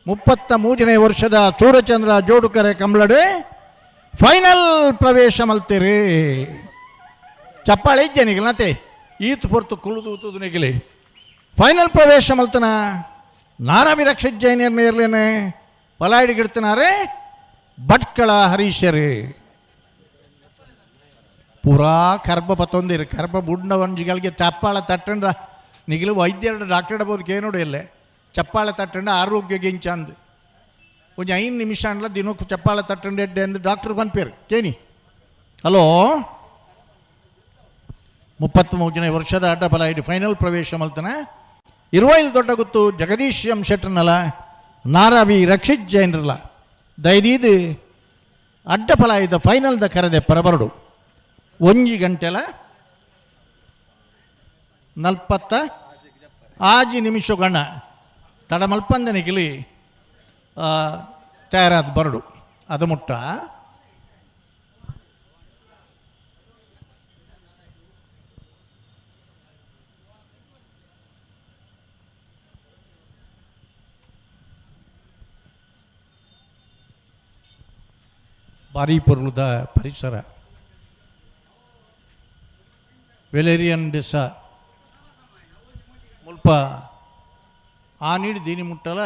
Speaker 12: 33ನೇ ವರ್ಷದ ಸೂರ್ಯಚಂದ್ರ ಜೋಡುಕರೆ ಕಂಬಳಡೆ ಫೈನಲ್ ಪ್ರವೇಶ ಮಲ್ತೀರಿ. ಚಪ್ಪಾಳೆ ಇಜ್ಜನಿಗಲತೆ ಈತ್ ಪೊರ್ತು ಕುಳುದು ಊತುದು ನೆಗಿಲಿ. ಫೈನಲ್ ಪ್ರವೇಶ ಮಲ್ತನ ನಾರಾವಿ ರಕ್ಷಿತ್ ಜೈನರ್ ನೇರ್ಲೇನೆ ಪಲಾಯಿಡಿಗಿಡ್ತನಾರೆ ಭಟ್ಕಳ ಹರೀಶರೇ. ಪೂರಾ ಕರ್ಬ ಪತ್ತೊಂದಿರು ಕರ್ಬ ಬುಡ್ನ ಒಂಜಿಗಳಿಗೆ ಚಪ್ಪಾಳ ತಟ್ಟಂಡ ನಿಗಿಲು ವೈದ್ಯರ ಡಾಕ್ಟರ್ ಇಡಬಹುದು ಕೇನೋಡು ಎಲ್ಲೆ ಚಪ್ಪಾಳ ತಟ್ಟಂಡ ಆರೋಗ್ಯ ಗಿಂಚ ಅಂದು ಒಂಜಿ 5 ನಿಮಿಷ ಅಂಡ್ಲ ದಿನಕ್ಕೂ ಚಪ್ಪಾಳ ತಟ್ಟಂಡ ಎಡ್ಡೆ ಅಂದು ಡಾಕ್ಟರ್ ಪನ್ಪೇರು ಕೇನಿ. ಹಲೋ, 33ನೇ ವರ್ಷದ ಅಡ್ಡಬಲ ಇಡು ಫೈನಲ್ ಪ್ರವೇಶ ಮಲ್ತನ ಇರುವೈಲ್ ದೊಡ್ಡ ಗುತ್ತು ಜಗದೀಶ್ ಎಂ ಶೆಟ್ಟರ್ನಲ ನಾರಾವಿ ರಕ್ಷಿತ್ ಜೈನ್ರಲ್ಲ ದಯದೀದು ಅಡ್ಡಫಲ ಇದ್ದ ಫೈನಲ್ದ ಕರೆದೆ ಪರಬರಡು. 1 ಗಂಟೆಲ 46 ನಿಮಿಷಗಣ ತಡಮಲ್ಪಂದನಿಗಿಲಿ ತಯಾರಾದ ಬರಡು. ಅದು ಮುಟ್ಟ ಭಾರೀ ಪೊರುಳುದ ಪರಿಸರ ವೆಲೇರಿಯನ್ ಡಿಸ ಮುಲ್ಪ ಆ ನೀಡು ದೀನಿ ಮುಟ್ಟಲ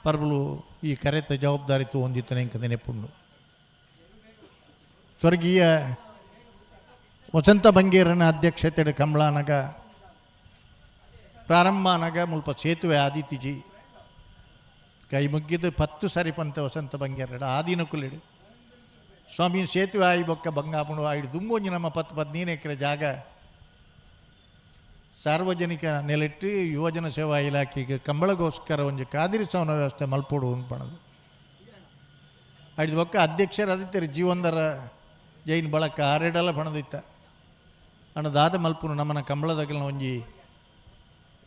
Speaker 12: ಪರ್ಬಲು ಈ ಕರೆತ ಜವಾಬ್ದಾರಿ ಹೊಂದಿತ್ತನೆ ಇಂಕ ನೆನಪುಂಡು. ಸ್ವರ್ಗೀಯ ವಸಂತ ಬಂಗೇರನ ಅಧ್ಯಕ್ಷತೆ ಕಮಲಾನಗ ಪ್ರಾರಂಭನಗ ಮುಲ್ಪ ಸೇತುವೆ ಆದಿತ್ಯಜಿ ಕೈ ಮುಗ್ಗಿದ್ದು 10 ಸರಿ ಪಂತ ವಸಂತ ಬಂಗೇರಡ ಆದಿನಕುಲಿಡು ಸ್ವಾಮಿ ಸೇತುವೆ ಆಯಿ ಬೊಕ್ಕ ಬಂಗಾಪುಣು ಆಯ್ಡು ದುಂಬೊಂಜಿ ನಮ್ಮ 10 15 ಎಕರೆ ಜಾಗ ಸಾರ್ವಜನಿಕ ನೆಲೆಟ್ಟು ಯುವಜನ ಸೇವಾ ಇಲಾಖೆಗೆ ಕಂಬಳಗೋಸ್ಕರ ಒಂಜಿ ಕಾದಿರಿಸವನ ವ್ಯವಸ್ಥೆ ಮಲ್ಪೋಡು ಪಣದು. ಐದು ಬೊಕ್ಕ ಅಧ್ಯಕ್ಷರು ಅದಿತ್ತರು ಜೀವನದರ ಜೈನ್ ಬಳಕ ಆರೆಡಲ ಪಣದಿತ್ತ ಅಣ್ಣ ದಾದ ಮಲ್ಪುನು ನಮ್ಮನ ಕಂಬಳದಾಗಲ ಒಂಜಿ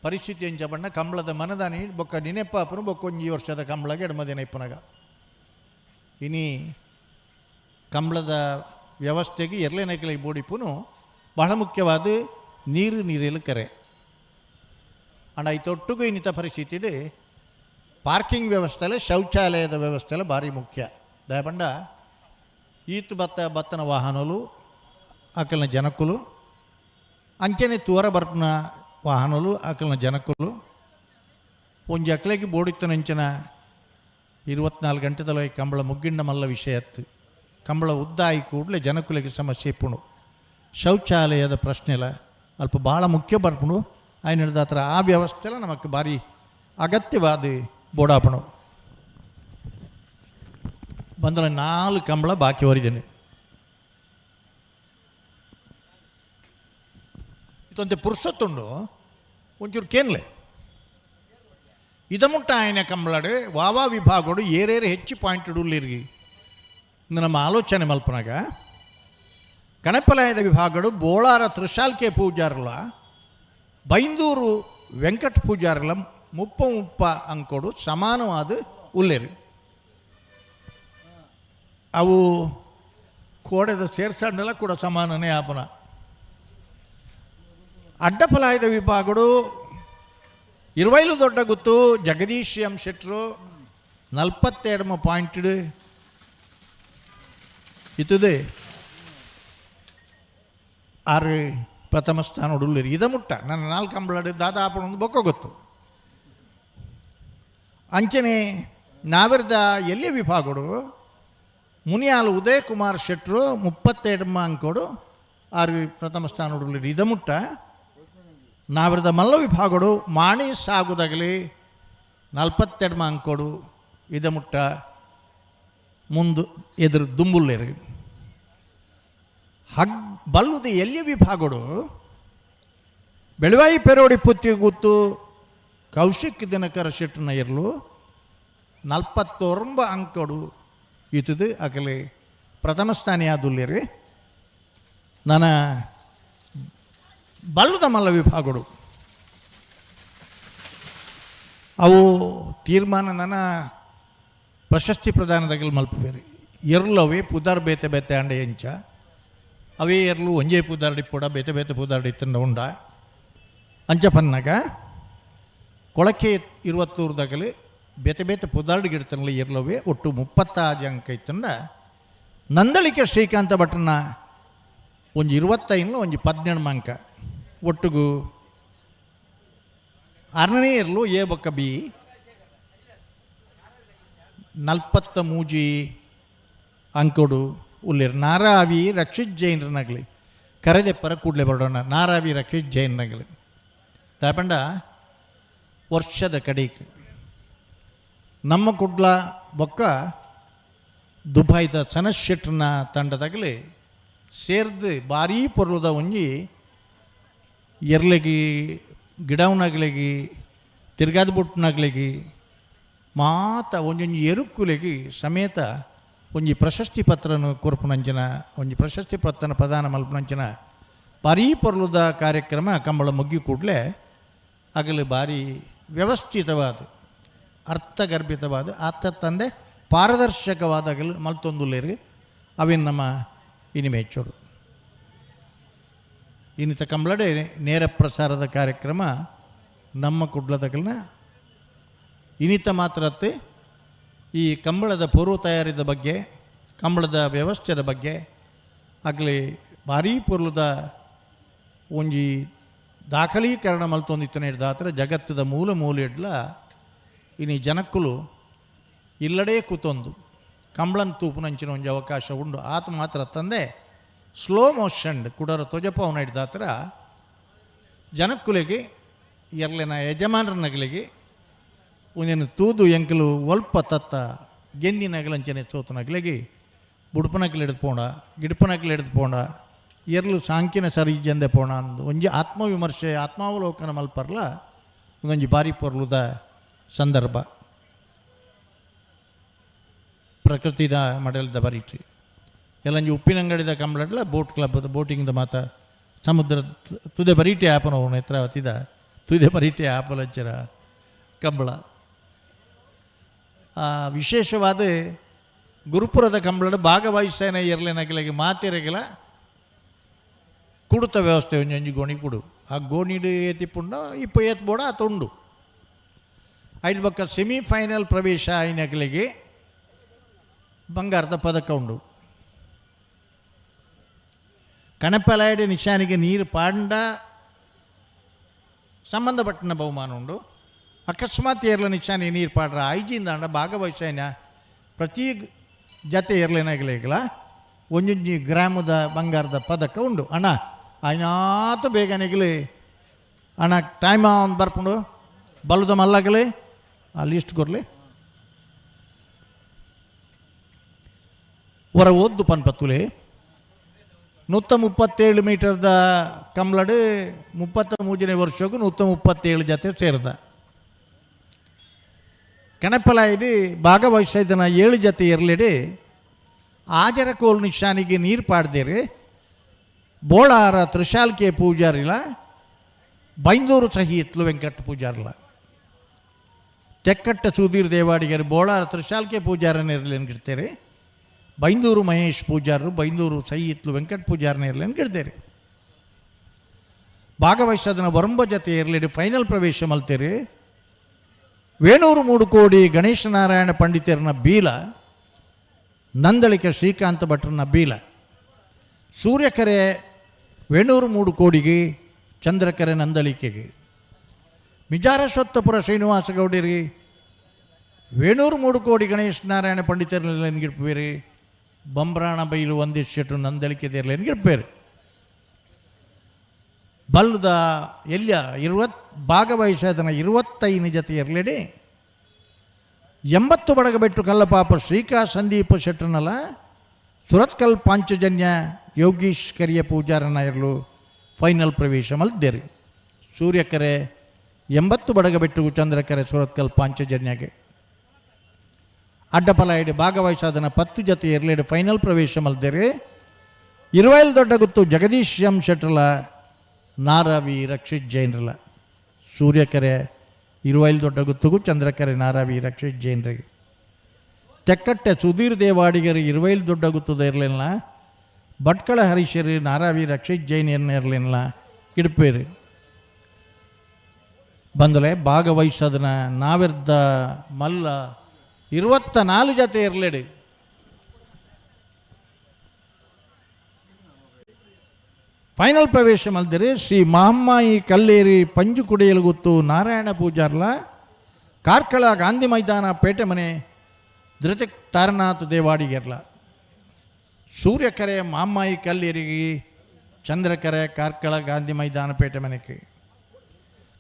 Speaker 12: ಪರಿಸ್ಥಿತಿ ಎಂಚ ಬಣ್ಣ ಕಂಬಳದ ಮನದಾನಿ ಬೊಕ್ಕ ನಿನೆಪ್ಪಾಪನು ಬೊಕ್ಕ ಒಂಜಿ ವರ್ಷದ ಕಂಬಳಗೆ ಎಡಮದಿನ ಇಪ್ಪನಾಗ ಇನಿ ಕಂಬಳದ ವ್ಯವಸ್ಥೆಗೆ ಎರಲೇನಕಲೆ ಬೋಡಿಪುನು ಬಹಳ ಮುಖ್ಯವಾದ ನೀರು ನೀರೆಲ್ಲ ಕರೆ. ಅಂಡ್ ಐತೊಟ್ಟುಗು ಇನ್ನಿತ ಪರಿಸ್ಥಿತಿ ಪಾರ್ಕಿಂಗ್ ವ್ಯವಸ್ಥೆ ಶೌಚಾಲಯದ ವ್ಯವಸ್ಥೆ ಭಾರಿ ಮುಖ್ಯ. ದಯಪಂಡ ಈತು ಬತ್ತನ ವಾಹನಲು ಆಕಲ್ನ ಜನಕ್ಕುಲು ಅಂಚನೆ ತೂರ ಬರ್ಪನ ವಾಹನಲು ಆಕಲ್ನ ಜನಕ್ಕುಲು ಒಂಜಿ ಅಕ್ಲೆಗೆ ಬೋಡಿತ್ತನಂಚಿನ 24 ಗಂಟೆದಲ್ಲ ಕಂಬಳ ಮುಗ್ಗಿಂಡ ಮಲ್ಲ ವಿಷಯ ಅತ್ತು. ಕಂಬಳ ಉದ್ದಾಯಿ ಕೂಡಲೇ ಜನಕುಲೆಗೆ ಸಮಸ್ಯೆ ಇಪ್ಪುಣು. ಶೌಚಾಲಯದ ಪ್ರಶ್ನೆಲ ಅಲ್ಪ ಭಾಳ ಮುಖ್ಯ ಬರ್ಪುಣು. ఆయన ಹಿಡಿದ ಆ ವ್ಯವಸ್ಥೆಲ ನಮಕ್ ಭಾರಿ ಅಗತ್ಯವಾದ ಬೋಡಾಪಣು. ಬಂದಲ 4 ಕಂಬಳ ಬಾಕಿ ಹೊರಿದ್ದೇನೆ. ಇದೊಂದು ಪುರುಷತ್ತುಂಡು ಒಂಚೂರು ಕೇನ್ಲೆ ಇದಮುಟ್ಟ ఆయన ಕಂಬಳಡು ವಾವಾ ವಿಭಾಗಡು ಏರೇರು ಹೆಚ್ಚು ಪಾಯಿಂಟ್ ಇಡುಲ್ಲಿರ್ಗಿ ನಮ್ಮ ಆಲೋಚನೆ ಮಲ್ಪನಾಗ ಗಣಪಲಯದ ವಿಭಾಗಡು ಬೋಳಾರ ತ್ರಿಶಾಲ್ಕೆ ಪೂಜಾರಲ ಬೈಂದೂರು ವೆಂಕಟ ಪೂಜಾರಲ ಮುಪ್ಪ ಮುಪ್ಪ ಅಂಕೋಡು ಸಮಾನವಾದ ಉಲ್ಲೇರು. ಅವು ಕೋಡೆದ ಸೇರ್ಸಂಡೆಲ್ಲ ಕೂಡ ಸಮಾನನೇ ಆಪನ. ಅಡ್ಡಫಲಾಯದ ವಿಭಾಗಡು ಇರುವೈಲು ದೊಡ್ಡ ಗುತ್ತು ಜಗದೀಶ್ ಎಂ ಶೆಟ್ರು 42 ಪಾಯಿಂಟ್ ಇತ್ತದೆ 6 ಪ್ರಥಮ ಸ್ಥಾನ ಉಡುಲ್ಲಿರಿ. ಇದ ಮುಟ್ಟ ನನ್ನ 4 ಕಂಬಳಡು ದಾದಾಪಣ ಒಂದು ಬೊಕ್ಕ ಗೊತ್ತು. ಅಂಚನೆ ನಾವಿರದ ಎಲ್ಲಿ ವಿಭಾಗಡು ಮುನಿಯಾಲು ಉದಯ್ ಕುಮಾರ್ ಶೆಟ್ರು 32 ಅಂಕೋಡು 6 ಪ್ರಥಮ ಸ್ಥಾನ ಉಡುಲ್ಲಿರಿ. ಇದ ಮುಟ್ಟ ನಾವಿರದ ಮಲ್ಲ ವಿಭಾಗಡು ಮಾಣಿ ಸಾಗುದಾಗಲಿ 42 ಅಂಕೋಡು ಇದ ಮುಟ್ಟ ಮುಂದು ಎದುರು ದುಂಬುಲ್ಲೇರಿ. ಹಗ್ ಬಲ್ಲುದು ಎಲ್ಲಿ ವಿಭಾಗಡು ಬೆಳವಾಯಿ ಪೆರೋಡಿ ಪುತ್ತಿ ಗುತ್ತು Kaushik Dinakara ಶೆಟ್ಟನ ಇರಲು 49 ಅಂಕಡು ಇತ್ತದು ಅಕಲೆ ಪ್ರಥಮ ಸ್ಥಾನಿಯಾದುಲ್ಲೇರಿ. ನನ್ನ ಬಲ್ಲದ ಮಲ್ಲ ವಿಭಾಗಡು ಅವು ತೀರ್ಮಾನ ನನ್ನ ಪ್ರಶಸ್ತಿ ಪ್ರದಾನದಾಗಲು ಮಲ್ಪಬೇರಿ. ಎರ್ಲವೇ ಪುದಾರ್ ಬೇತೆ ಬೇತೆ ಅಂಡೆ ಎಂಚ ಅವೇ ಎರ್ಲು ಒಂಜೇ ಪುದಾರ್ಡಿ ಪೂಡ ಬೇತೆ ಬೇತೆ ಪುದಾರ್ಡಿ ಇತ್ತಂಡ ಉಂಡ ಅಂಚ ಪನ್ನಾಗ ಕೊಳಕೆ ಇರುವತ್ತೂರ್ದಾಗಲಿ ಬೇತೆ ಬೇತೆ ಪುದಾರ್ಡಿ ಗಿಡ್ತನಲ್ಲಿ ಎರ್ಲವೇ ಒಟ್ಟು 36 ಅಂಕ ಇತ್ತಂಡ ನಂದಳಿಕೆ ಶ್ರೀಕಾಂತ ಭಟ್ರನ ಒಂಜಿ 25 ಒಂಜಿ 18 ಅಂಕ ಒಟ್ಟುಗು 6ನೇ ಇರಲು ಎ ಬೊಕ್ಕ ಬಿ 43 ಅಂಕೋಡು ಉಲ್ಲೇರು. ನಾರಾವಿ ರಕ್ಷಿತ್ ಜೈನರನಾಗಲಿ ಕರೆದೆಪ್ಪರ ಕೂಡಲೇ ಬರೋಣ. ನಾರಾವಿ ರಕ್ಷಿತ್ ಜೈನನಾಗಲಿ ತಾಪಂಡ ವರ್ಷದ ಕಡೆಗೆ ನಮ್ಮ ಕುಡ್ಲ ಬೊಕ್ಕ ದುಬಾಯ್ದ ಸನತ್ ಶೆಟ್ರನ ತಂಡದಾಗಲಿ ಸೇರ್ದು ಭಾರೀ ಪೊರ್ಲುದ ಒಂಜಿ ಎರ್ಲೆಗಿ ಗಿಡವನಾಗ್ಲಿಗಿ ತಿರ್ಗಾದ ಬುಟ್ಟನಾಗ್ಲಿಗಿ ಮಾತ ಒಂಜೊಂಜಿ ಎರುಕ್ಕುಲೆಗಿ ಸಮೇತ ಒಂಜಿ ಪ್ರಶಸ್ತಿ ಪತ್ರನು ಕೊರ್ಪುನಂಚಿನ ಒಂಜಿ ಪ್ರಶಸ್ತಿ ಪತ್ರನ ಪ್ರದಾನ ಮಲ್ಪುನಂಚಿನ ಭಾರೀ ಪೊರ್ಲುದ ಕಾರ್ಯಕ್ರಮ ಕಂಬಳ ಮುಗ್ಗಿ ಕೂಡಲೇ ಆಗಲು ಭಾರಿ ವ್ಯವಸ್ಥಿತವಾದ ಅರ್ಥಗರ್ಭಿತವಾದ ಆತ ತಂದೆ ಪಾರದರ್ಶಕವಾದ ಅಗಲು ಮಲ್ತೊಂದುಲ್ಲೇರಿ ಅವೇನು ನಮ್ಮ ಇನಿಮೆ ಹೆಚ್ಚೋಡು. ಇನ್ನಿತ ಕಂಬಳಡೆ ನೇರ ಪ್ರಸಾರದ ಕಾರ್ಯಕ್ರಮ ನಮ್ಮ ಕುಡ್ಲದಗಲನ ಇನ್ನಿತ ಮಾತ್ರತ್ತೆ ಈ ಕಂಬಳದ ಪೂರ್ವ ತಯಾರಿದ ಬಗ್ಗೆ ಕಂಬಳದ ವ್ಯವಸ್ಥೆದ ಬಗ್ಗೆ ಆಗಲಿ ಭಾರೀ ಪೊರ್ಲುದ ಒಂಜಿ ದಾಖಲೀಕರಣ ಮಲ್ತೊಂದಿತ್ತನೆ ಹಿಡ್ದಾತ್ರ ಜಗತ್ತದ ಮೂಲ ಮೂಲೆ ಇಡ್ಲ ಇನಿ ಜನಕ್ಕುಲು ಇಲ್ಲಡೇ ಕೂತೊಂದು ಕಂಬಳನ್ ತೂಪುನಂಚಿನ ಒಂಜಿ ಅವಕಾಶ ಉಂಡು. ಆತ ಮಾತ್ರ ತಂದೆ ಸ್ಲೋ ಮೋಷನ್ ಕುಡರ ತೊಜಪವನ ಹಿಡ್ದಾತ್ರ ಜನಕ್ಕುಲೆಗೆ ಎರ್ಲೆನ ಯಜಮಾನರನಗಲಿಗೆ ಒಂದೇನು ತೂದು ಎಂಕಲು ಒಲ್ಪ ತತ್ತ ಗೆಂದಿನಗಲಂಚನೆ ಸೋತನಗಲಿಗೆ ಬುಡ್ಪನಗಲು ಹಿಡಿದು ಪೋಣ ಗಿಡ್ಪನಗಲು ಹಿಡಿದು ಪೋಣ ಎರ್ಲು ಸಾಂಕಿನ ಸರಿ ಜಂದೆ ಪೋಣ ಅಂದು ಒಂಜಿ ಆತ್ಮವಿಮರ್ಶೆ ಆತ್ಮಾವಲೋಕನ ಮಲ್ಪರ್ಲ ಒಂದೊಂಜಿ ಬಾರಿ ಪೊರ್ಲುದ ಸಂದರ್ಭ ಪ್ರಕೃತಿದ ಮಡಲ್ದ ಬರೀಟ್ರಿ. ಎಲ್ಲಂಜಿ ಉಪ್ಪಿನಂಗಡಿದ ಕಂಬಳಡ್ಲ ಬೋಟ್ ಕ್ಲಬ್ದ ಬೋಟಿಂಗ್ದ ಮಾತ ಸಮುದ್ರ ತುದೆ ಬರೀಟೆ ಆಪನ ನೇತ್ರಾವತಿದ ತುದೆ ಬರೀಟೆ ಆಪಲಂಚರ ಕಂಬಳ. ವಿಶೇಷವಾದ ಗುರುಪುರದ ಕಂಬಳದ ಭಾಗವಹಿಸ್ತೇನೆ ಇರಲಿನಗಲಿಗೆ ಮಾತಿರಗಿಲ್ಲ ಕುಡುತ ವ್ಯವಸ್ಥೆ ಒಂಜೊಂಜಿ ಗೋಣಿ ಕುಡು ಆ ಗೋಣಿಡು ಏತಿಪುಂಡ ಇಪ್ಪ ಏತ್ ಬೋಡ ಆ ತುಂಡು ಐದು ಬಕ್ಕ ಸೆಮಿಫೈನಲ್ ಪ್ರವೇಶ ಐನಗಲಿಗೆ ಬಂಗಾರದ ಪದಕ ಉಂಡು. ಕಣಪಲಾಯಡಿ ನಿಶಾನಿಗೆ ನೀರು ಪಾಂಡ ಸಂಬಂಧಪಟ್ಟನ ಬಹುಮಾನ ಉಂಡು. ಅಕಸ್ಮಾತ್ ಏರ್ಲ ನಿಶಾನಿ ನೀರು ಪಾಡ್ರ ಐಜಿಂದ ಅಂಡ ಭಾಗವಹಿಸೈನ ಪ್ರತಿ ಜತೆ ಏರ್ಲೇನಾಗಲಿಲ್ಲ ಒಂಜೊಂಜಿ ಗ್ರಾಮದ ಬಂಗಾರದ ಪದಕ ಉಂಡು. ಅಣ್ಣ ಆಯ್ನಾತ ಬೇಗನೆಗಲಿ ಅಣ್ಣ ಟೈಮ್ ಒಂದು ಬರ್ಪುಂಡು ಬಲದ ಮಲ್ಲಾಗಲಿ ಆ ಲಿಸ್ಟ್ ಕೊರ್ಲಿ ಹೊರ ಓದ್ದು ಪನ್ಪತ್ತುಲೆ 137 ಮೀಟರ್ದ ಕಂಬ್ಲಡು 33ನೇ ವರ್ಷಕ್ಕೂ 137 ಜತೆ ಸೇರಿದ ಕಣಪಲಾಯಿಡಿ ಭಾಗವಹಿಸಿದನ 7 ಜತೆ ಇರಲಿಡಿ ಆಜರಕೋಲ್ ನಿಶಾನಿಗೆ ನೀರು ಪಾಡ್ದಿರಿ ಬೋಳಾರ ತ್ರಿಶಾಲ್ಕೆ ಪೂಜಾರಿಲ ಬೈಂದೂರು ಸಹಿತ್ಲು ವೆಂಕಟ ಪೂಜಾರಿಲ ತೆಕ್ಕಟ್ಟ ಸುಧೀರ್ ದೇವಾಡಿಗರು ಬೋಳಾರ ತ್ರಿಶಾಲ್ಕೆ ಪೂಜಾರನ ಇರಲಿ ಬೈಂದೂರು ಮಹೇಶ್ ಪೂಜಾರರು ಬೈಂದೂರು ಸಹಿತ್ಲು ವೆಂಕಟ ಪೂಜಾರನ ಇರಲಿ ಗಿಡ್ತೇರಿ ಭಾಗವಹಿಸೋದನ್ನ ಬರಂಬ ಜೊತೆ ಇರಲಿ ಫೈನಲ್ ಪ್ರವೇಶ ಮಲ್ತೀರಿ. ವೇಣೂರು ಮೂಡುಕೋಡಿ ಗಣೇಶ ನಾರಾಯಣ ಪಂಡಿತರನ ಬೀಲ ನಂದಳಿಕೆ ಶ್ರೀಕಾಂತ ಭಟ್ರನ ಬೀಲ ಸೂರ್ಯಕರೆ ವೇಣೂರು ಮೂಡುಕೋಡಿಗೆ ಚಂದ್ರಕರೆ ನಂದಳಿಕೆಗೆ ಮಿಜಾರಶ್ವತ್ಥಪುರ ಶ್ರೀನಿವಾಸ ಗೌಡರಿ ವೇಣೂರು ಮೂಡುಕೋಡಿ ಗಣೇಶ ನಾರಾಯಣ ಪಂಡಿತರನ್ನ ಬಂಬ್ರಾಣ ಬೈಲು ಒಂದಿಷ್ಟು ನಂದಳಿಕೆದಿರಲೇನು ಬಲ್ಲದ ಎಲ್ಲಿಯ ಭಾಗವಹಿಸೋದನ್ನ 25 ಜೊತೆ ಇರಲಿಡಿ 80 ಬಡಗಬೆಟ್ಟು ಕಲ್ಲಪಾಪ ಶ್ರೀಕಾ ಸಂದೀಪ ಶೆಟ್ಟರ್ನಲ್ಲ ಸುರತ್ಕಲ್ ಪಾಂಚಜನ್ಯ ಯೋಗೀಶ್ ಕರಿಯ ಪೂಜಾರನ ಇರಲು ಫೈನಲ್ ಪ್ರವೇಶ ಮಲ್ದೇರಿ. ಸೂರ್ಯಕರೆ 80 ಬಡಗಬೆಟ್ಟು ಚಂದ್ರಕರೆ ಸೂರತ್ಕಲ್ ಪಾಂಚಜನ್ಯಗೆ ಅಡ್ಡಪಲಾಯಿಡು ಭಾಗವಹಿಸಾದನ 10 ಜತೆ ಎರ್ಲೇಡು ಫೈನಲ್ ಪ್ರವೇಶ ಮಲ್ದೇರಿ. ಇರುವೈಲ್ ದೊಡ್ಡಗುತ್ತು ಜಗದೀಶ್ ಎಂ ಶೆಟ್ರಲ ನಾರಾವಿ ರಕ್ಷಿತ್ ಜೈನ್ರಲ. ಸೂರ್ಯಕೆರೆ ಇರುವೈಲ್ ದೊಡ್ಡಗುತ್ತುಗು ಚಂದ್ರಕೆರೆ ನಾರಾವಿ ರಕ್ಷಿತ್ ಜೈನ್ರಿಗೆ. ತೆಕ್ಕಟ್ಟೆ ಸುಧೀರ್ ದೇವಾಡಿಗರು ಇರುವೈಲ್ ದೊಡ್ಡಗುತ್ತದ ಇರಲಿಲ್ಲ. ಭಟ್ಕಳ ಹರೀಶರು ನಾರಾವಿ ರಕ್ಷಿತ್ ಜೈನ್ ಇರಲಿಲ್ಲ ಕಿಡ್ಪೇರು. ಬಂದಲೆ ಭಾಗವಹಿಸೋದನ್ನ ನಾವೆರ್ದ ಮಲ್ಲ 24 ಜತೆ ಇರಲೇಡಿ. ಫೈನಲ್ ಪ್ರವೇಶ ಮಲ್ದಿರಿ ಶ್ರೀ ಮಹಮ್ಮಾಯಿ ಕಲ್ಲೇರಿ ಪಂಜುಕುಡಿಯಲುಗುತ್ತು ನಾರಾಯಣ ಪೂಜಾರ್ಲ, ಕಾರ್ಕಳ ಗಾಂಧಿ ಮೈದಾನ ಪೇಟೆ ಮನೆ ಧೃತಿಕ್ ತಾರನಾಥ್ ದೇವಾಡಿಗೆರ್ಲ. ಸೂರ್ಯಕರೆ ಮಾಮ್ಮಾಯಿ ಕಲ್ಲೇರಿಗೆ, ಚಂದ್ರಕರೆ ಕಾರ್ಕಳ ಗಾಂಧಿ ಮೈದಾನ ಪೇಟೆ ಮನೆಗೆ.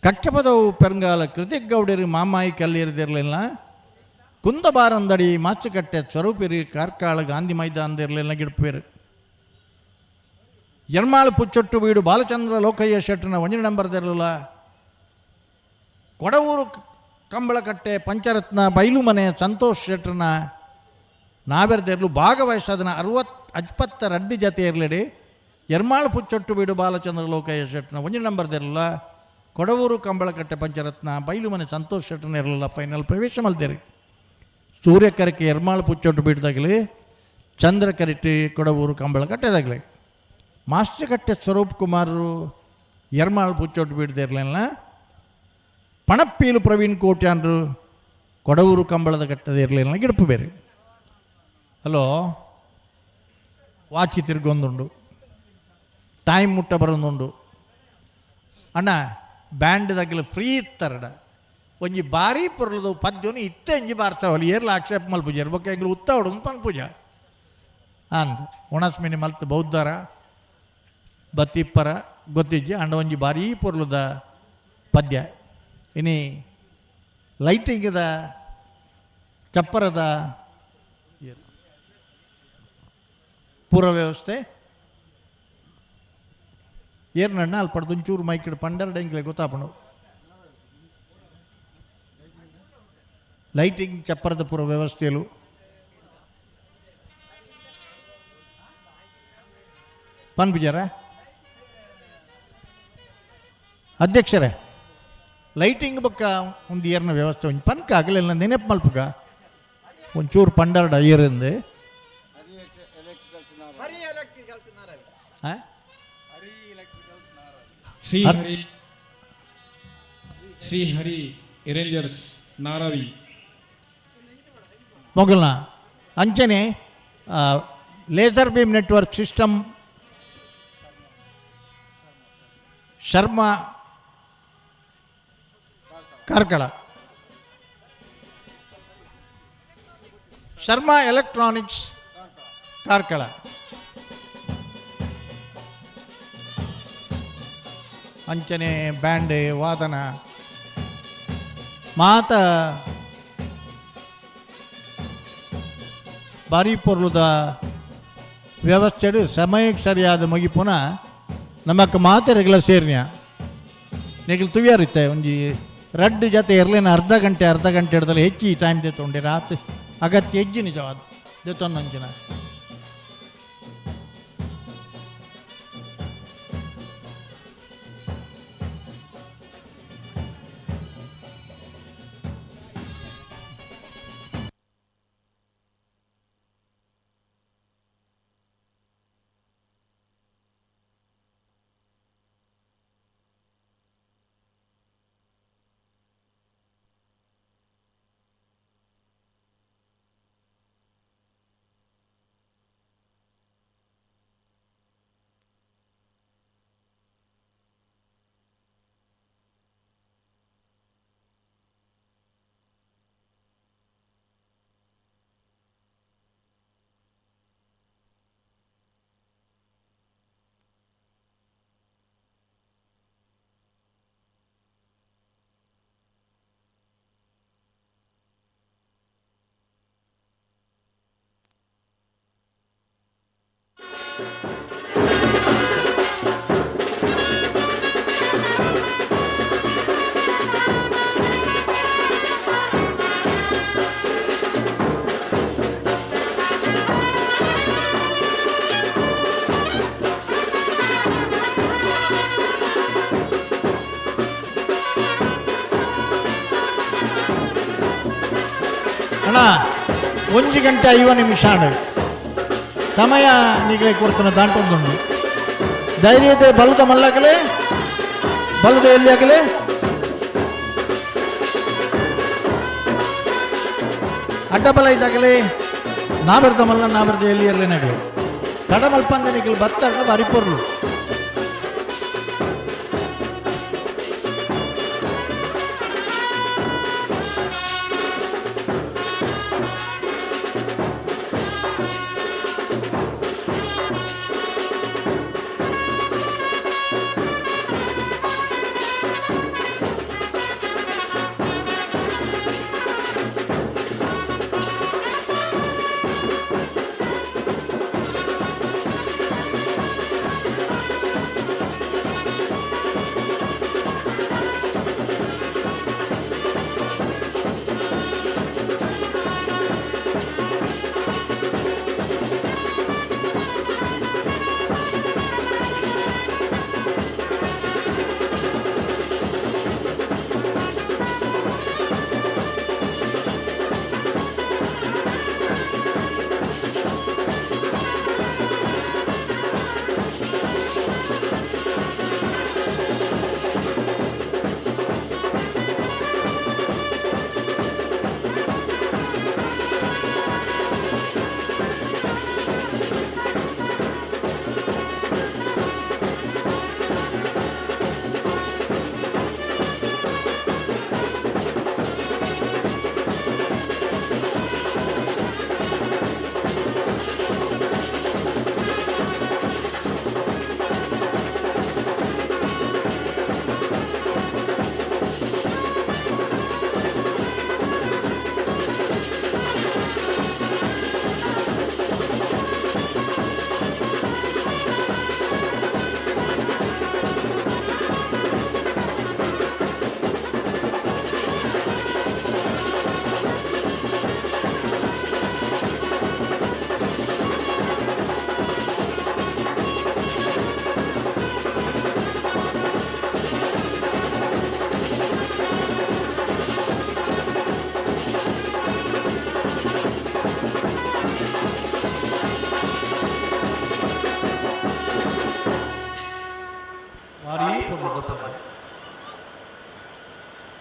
Speaker 12: ಕಕ್ಕೆಪದವು ಪೆರಂಗಾಲ ಕೃತಿಕ್ ಗೌಡರಿ ಮಾಮಾಯಿ ಕಲ್ಲೇರಿದಿರಲಿಲ್ಲ. ಕುಂದಬಾರಂದಡಿ ಮಾಚುಕಟ್ಟೆ ಸ್ವರೂಪಿರಿ ಕಾರ್ಕಳ ಗಾಂಧಿ ಮೈದಾನದಿರಲಿಲ್ಲ ಗಿಡ್ಪೇರು. ಎರ್ಮಾಳು ಪುಚ್ಚೊಟ್ಟು ಬೀಡು ಬಾಲಚಂದ್ರ ಲೋಕಯ್ಯ ಶೆಟ್ಟನ ಒಂಜಿ ನಂಬರ್ದಿರಲಿಲ್ಲ. ಕೊಡವೂರು ಕಂಬಳಕಟ್ಟೆ ಪಂಚರತ್ನ ಬೈಲುಮನೆ ಸಂತೋಷ್ ಶೆಟ್ಟನ ನಾವೆರ್ದೆರ್ಲು ಭಾಗವಹಿಸೋದನ್ನ 62 ಜತೆ ಇರಲಿಡಿ. ಎರ್ಮಾಳು ಪುಚ್ಚೊಟ್ಟು ಬೀಡು ಬಾಲಚಂದ್ರ ಲೋಕಯ್ಯ ಶೆಟ್ಟನ ಒಂಜಿ ನಂಬರ್ದಿರಲಿಲ್ಲ. ಕೊಡವೂರು ಕಂಬಳಕಟ್ಟೆ ಪಂಚರತ್ನ ಬೈಲುಮನೆ ಸಂತೋಷ್ ಶೆಟ್ಟನ ಇರಲಿಲ್ಲ ಫೈನಲ್ ಪ್ರವೇಶ ಮಲ್ದೇರಿ. ಸೂರ್ಯಕರಕ್ಕೆ ಎರ್ಮಾಳು ಪುಚ್ಚೊಟ್ಟು ಬೀಡ್ದಾಗಲಿ, ಚಂದ್ರಕರಿಟಿ ಕೊಡವೂರು ಕಂಬಳಕಟ್ಟೆದಾಗಲಿ. ಮಾಸ್ಟರ್ಕಟ್ಟೆ ಸ್ವರೂಪ್ ಕುಮಾರರು ಎರ್ಮಾಳು ಪುಚ್ಚೊಟ್ಟು ಬೀಡ್ದಿರಲಿಲ್ಲ. ಪಣಪ್ಪೀಲು ಪ್ರವೀಣ್ ಕೋಟ್ಯಾನ್ರು ಕೊಡವೂರು ಕಂಬಳದ ಕಟ್ಟದ ಇರಲಿಲ್ಲ ಗಿಡಪು ಬೇರೆ. ಹಲೋ ವಾಚಿ ತಿರ್ಗೊಂದುಂಡು, ಟೈಮ್ ಮುಟ್ಟ ಬರೋದುಂಡು. ಅಣ್ಣ ಬ್ಯಾಂಡ್ ದಗ್ಲ ಫ್ರೀ ಇತ್ತರಡ ಒಂಜಿ ಬಾರಿ ಪೊರ್ಲದು ಪದ್ಯನು ಇತ್ತೆ ಒಂಜಿ ಬಾರ್ಸವಲ್ಲಿ ಏರ್ಲ ಆಕ್ಷೇಪ ಮಲ್ಪುಜ ಬೊಕ್ಕ ಎಂಗ್ಲು ಉತ್ತ ಹೊಡೋದು ಪನ್ಪುಜ ಅಂದ್ ಒಣಸ್ಮಿನಿ ಮಲ್ತ್ ಬೌದ್ಧರ ಬತ್ತಿಪ್ಪರ ಗೊತ್ತಿಜ್ಜಿ ಅಂಡ ಒಂಜಿ ಬಾರಿ ಪೊರ್ಲುದ ಪದ್ಯ. ಇನಿ ಲೈಟಿಂಗ್ದ ಚಪ್ಪರದ ಪೂರ ವ್ಯವಸ್ಥೆ ಏರ್ನಣ್ಣ ಅಲ್ಲಿ ಪಡ್ದು ಒಂಚೂರು ಮೈಕಿಡು ಪಂಡೆರಡು ಎಂಕ್ಲೆ ಗೊತ್ತಾಪಣು. ಲೈಟಿಂಗ್ ಚಪ್ಪರದ ಪೂರ ವ್ಯವಸ್ಥೆಯಲು ಪನ್ಪುಜಾರ ಅಧ್ಯಕ್ಷರೇ ಲೈಟಿಂಗ್ ಬೊಕ್ಕ ಒಂದು ಏರ್ನ ವ್ಯವಸ್ಥೆ ಒಂಜಿ ಪನ್ಕ ಆಗಲಿಲ್ಲ ನೆನಪು ಮಲ್ಪುಗ ಒಂಚೂರು ಪಂಡರಡ ಏರಿಂದು.
Speaker 6: ಶ್ರೀ ಹರಿ ಶ್ರೀ ಹರಿ ಎರೇಂಜರ್ಸ್ ನಾರಾವಿ
Speaker 12: ಮೊಗಲ್ನ ಅಂಚನೆ laser beam network system Sharma Karkala, Sharma electronics Karkala. ಅಂಚನೆ ಬ್ಯಾಂಡ್ ವಾದನ ಮಾತ ಬಾರಿ ಪೊರ್ಲುದ ವ್ಯವಸ್ಥೆಡು ಸಮಯಕ್ಕೆ ಸರಿಯಾದ ಮುಗಿಪುನ ನಮಕ್ ಮಾತೆರೆಗ್ಲ ಸೇರ್ನ್ಯ ನಿಗಲ್ ತುವಿಯಾರಿತ್ತೆ ಒಂಜಿ ರಡ್ಡು ಜೊತೆ ಇರ್ಲೇನ ಅರ್ಧ ಗಂಟೆ ಹಿಡ್ದಲ್ಲ ಹೆಚ್ಚಿ ಟೈಮ್ ದೇತೊಂಡೆ ರಾತ್ ಅಗತ್ಯ ಹೆಜ್ಜೆ ನಿಜವಾದ ದೇತೊಂದಂಚಿನ. ಅಣ್ಣ 1 ಗಂಟೆ 50 ನಿಮಿಷ ಸಮಯ ನಿಗಲೆ ಕೊಡ್ತಾನೆ ದಾಂಟೊಂದುಂಡು. ಧೈರ್ಯದ ಬಲದ ಮಲ್ಲಾಗಲೇ ಬಲದ ಎಲ್ಲಿ ಆಗಲೇ ಅಡ್ಡಬಲ ಇದ್ದಾಗಲೇ ನಾಬರ್ದ ಮಲ್ಲ ನಾಬರ್ದ ಎಲ್ಲಿ ಇರಲಿನಾಗಲಿ ತಡಮಲ್ಪಂದ ನಿಗಲು ಭತ್ತ ಬಾರಿ ಪೊರ್ಲು.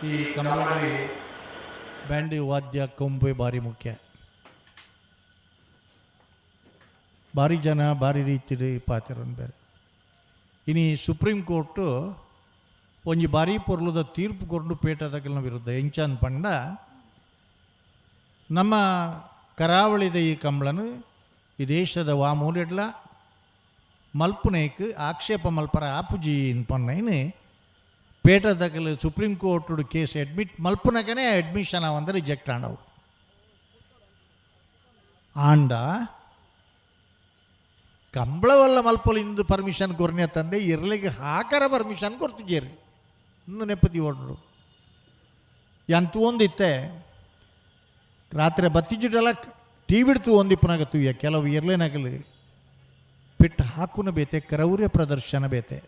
Speaker 12: ಈ ಕಂಬಳಡಿ ಬ್ಯಾಂಡ್ ವಾದ್ಯ ಕೊಂಬೆ ಭಾರಿ ಮುಖ್ಯ. ಭಾರಿ ಜನ ಭಾರಿ ರೀತಿ ಪಾತ್ರ ಬೇರೆ. ಇನಿ ಸುಪ್ರೀಂ ಕೋರ್ಟು ಒಂಜಿ ಭಾರಿ ಪೊರ್ಲುದ ತೀರ್ಪು ಕೊರ್ಡು ಪೇಟದಕಲ್ನ ವಿರುದ್ಧ ಎಂಚಾನ್ ಪಂಡ ನಮ್ಮ ಕರಾವಳಿದ ಈ ಕಂಬಳನು ಈ ದೇಶದ ವಾಮೂಲೆಡ್ಲ ಮಲ್ಪುನೇಕ್ ಆಕ್ಷೇಪ ಮಲ್ಪರ ಆಪುಜಿ ಪನ್ನೈನು ಪೇಟದಕಲು supreme court case admit ಮಲ್ಪುನಕನೇ admission ಅವಂದ್ರೆ reject ಆಂಡವು. ಆಂಡ ಕಂಬಳವಲ್ಲ ಮಲ್ಪಲು ಇಂದು ಪರ್ಮಿಷನ್ ಕೊರ್ನೆ ತಂದೆ ಇರ್ಲಿಗೆ ಹಾಕರ ಪರ್ಮಿಷನ್ ಕೊರ್ತಿದ್ದೀರಿ ಇಂದು ನೆಪದಿ ಓಡ್ರು ಎಂತ ಒಂದಿತ್ತೆ ರಾತ್ರಿ ಬತ್ತಿಜಿಟೆಲ್ಲ ಟೀ ಬಿಡ್ತು ಒಂದಿಪ್ಪನಾಗ ತೂಯ ಕೆಲವು ಇರ್ಲೇನಾಗಲಿ ಪೆಟ್ಟು ಹಾಕುನ ಬೇತೆ ಕ್ರೌರ್ಯ ಪ್ರದರ್ಶನ ಬೇತೆ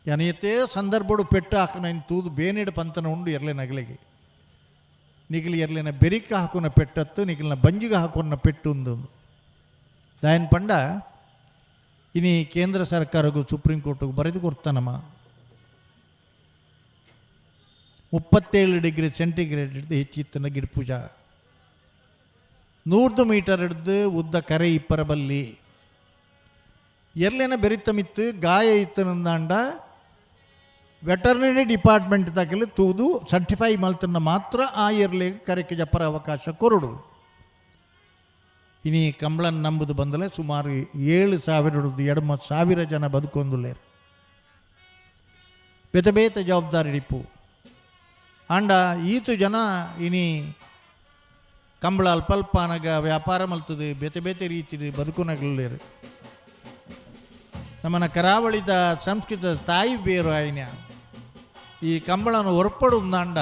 Speaker 12: ಯಾನೀತೇ ಸಂದರ್ಭಡು ಪೆಟ್ಟು ಹಾಕುನ ಇನ್ನು ತೂದು ಬೇನಿಡ ಪಂತನ ಉಂಡು ಎರ್ಲೇನಗಲಿಗೆ ನಿಗಿಲಿ ಎರ್ಲೇನ ಬೆರಿಕ ಹಾಕುನ ಪೆಟ್ಟತ್ತು ನಿಗಿಲಿನ ಬಂಜಿಗೆ ಹಾಕುನ ಪೆಟ್ಟು ಉಂದು ದಾಯನ್ ಪಂಡ ಇನಿ ಕೇಂದ್ರ ಸರ್ಕಾರಕ್ಕೂ ಸುಪ್ರೀಂ ಕೋರ್ಟ್ಗೂ ಬರೆದು ಕೊಡ್ತಾನಮ್ಮ 37 ಡಿಗ್ರಿ ಸೆಂಟಿಗ್ರೇಡ್ ಹಿಡಿದು ಹೆಚ್ಚಿತ್ತನ ಗಿಡಪೂಜಾ 100 ಮೀಟರ್ ಹಿಡಿದು ಉದ್ದ ಕರೆ ಇಪ್ಪರ ಬಲ್ಲಿ ಎರ್ಲೇನ ಬೆರಿತಮಿತ್ತು ಗಾಯ ಇತ್ತನಂದಾಂಡ ವೆಟರ್ನರಿ ಡಿಪಾರ್ಟ್ಮೆಂಟ್ ತಗಲಿ ತೂದು ಸರ್ಟಿಫೈ ಮಲ್ತನ್ನ ಮಾತ್ರ ಆ ಎರ್ಲೆ ಕರೆಕ್ಕೆ ಜಪ್ಪರ ಅವಕಾಶ ಕೊರಡು. ಇನಿ ಕಂಬಳನ್ ನಂಬುದು ಬಂದಲೆ ಸುಮಾರು 7,000 2,000 ಜನ ಬದುಕೊಂದುಲ್ಲೇರು ಬೇತೆ ಬೇತೆ ಜವಾಬ್ದಾರಿ ಡಿಪ್ಪು ಆಂಡ ಈತು ಜನ ಇನಿ ಕಂಬಳ ಅಲ್ಪಲ್ಪ ಅನಗ ವ್ಯಾಪಾರ ಮಲ್ತದೆ ಬೇತೆ ಬೇತೆ ರೀತಿ ಬದುಕುನಗಲೇರು. ನಮ್ಮನ್ನ ಕರಾವಳಿದ ಸಂಸ್ಕೃತ ತಾಯಿ ಬೇರು ಆಯ್ನ ಈ ಕಂಬಳನ ಹೊರಪಡು ಅಂಡ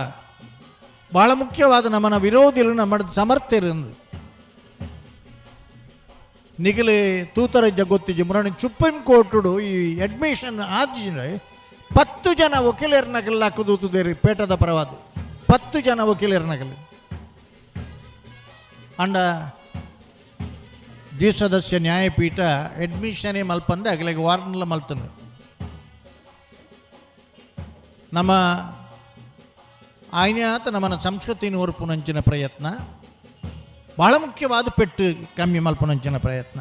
Speaker 12: ಭಾಳ ಮುಖ್ಯವಾದ ನಮ್ಮನ್ನ ವಿರೋಧಿಗಳು ನಮ್ಮ ಸಮರ್ಥಿರಂದು ನಿಗಲಿ ತೂತರ ಜಗೊತ್ತಿಜಿ ಮುರಣಿ ಸುಪ್ರೀಂ ಕೋರ್ಟುಡು ಈ ಅಡ್ಮಿಷನ್ ಆದ 10 ಜನ ವಕೀಲರನಗಲ್ಲ ಕೂತುದೇರಿ ಪೇಟದ ಪರವಾದ 10 ಜನ ವಕೀಲರನಗಲಿ ಅಂಡ ದ್ವಿಸದಸ್ಯ ನ್ಯಾಯಪೀಠ ಅಡ್ಮಿಷನೇ ಮಲ್ಪಂದೆ ಅಗಲಿಗೆ ವಾರ್ನ್ಲ ಮಲ್ತನು. ನಮ್ಮ ಆಯ್ನಾತ ನಮ್ಮನ ಸಂಸ್ಕೃತಿನ ಒರ್ಪುನಂಚಿನ ಪ್ರಯತ್ನ ಭಾಳ ಮುಖ್ಯವಾದ ಪೆಟ್ಟು ಕಮ್ಮಿ ಮಲ್ಪುನಂಚಿನ ಪ್ರಯತ್ನ.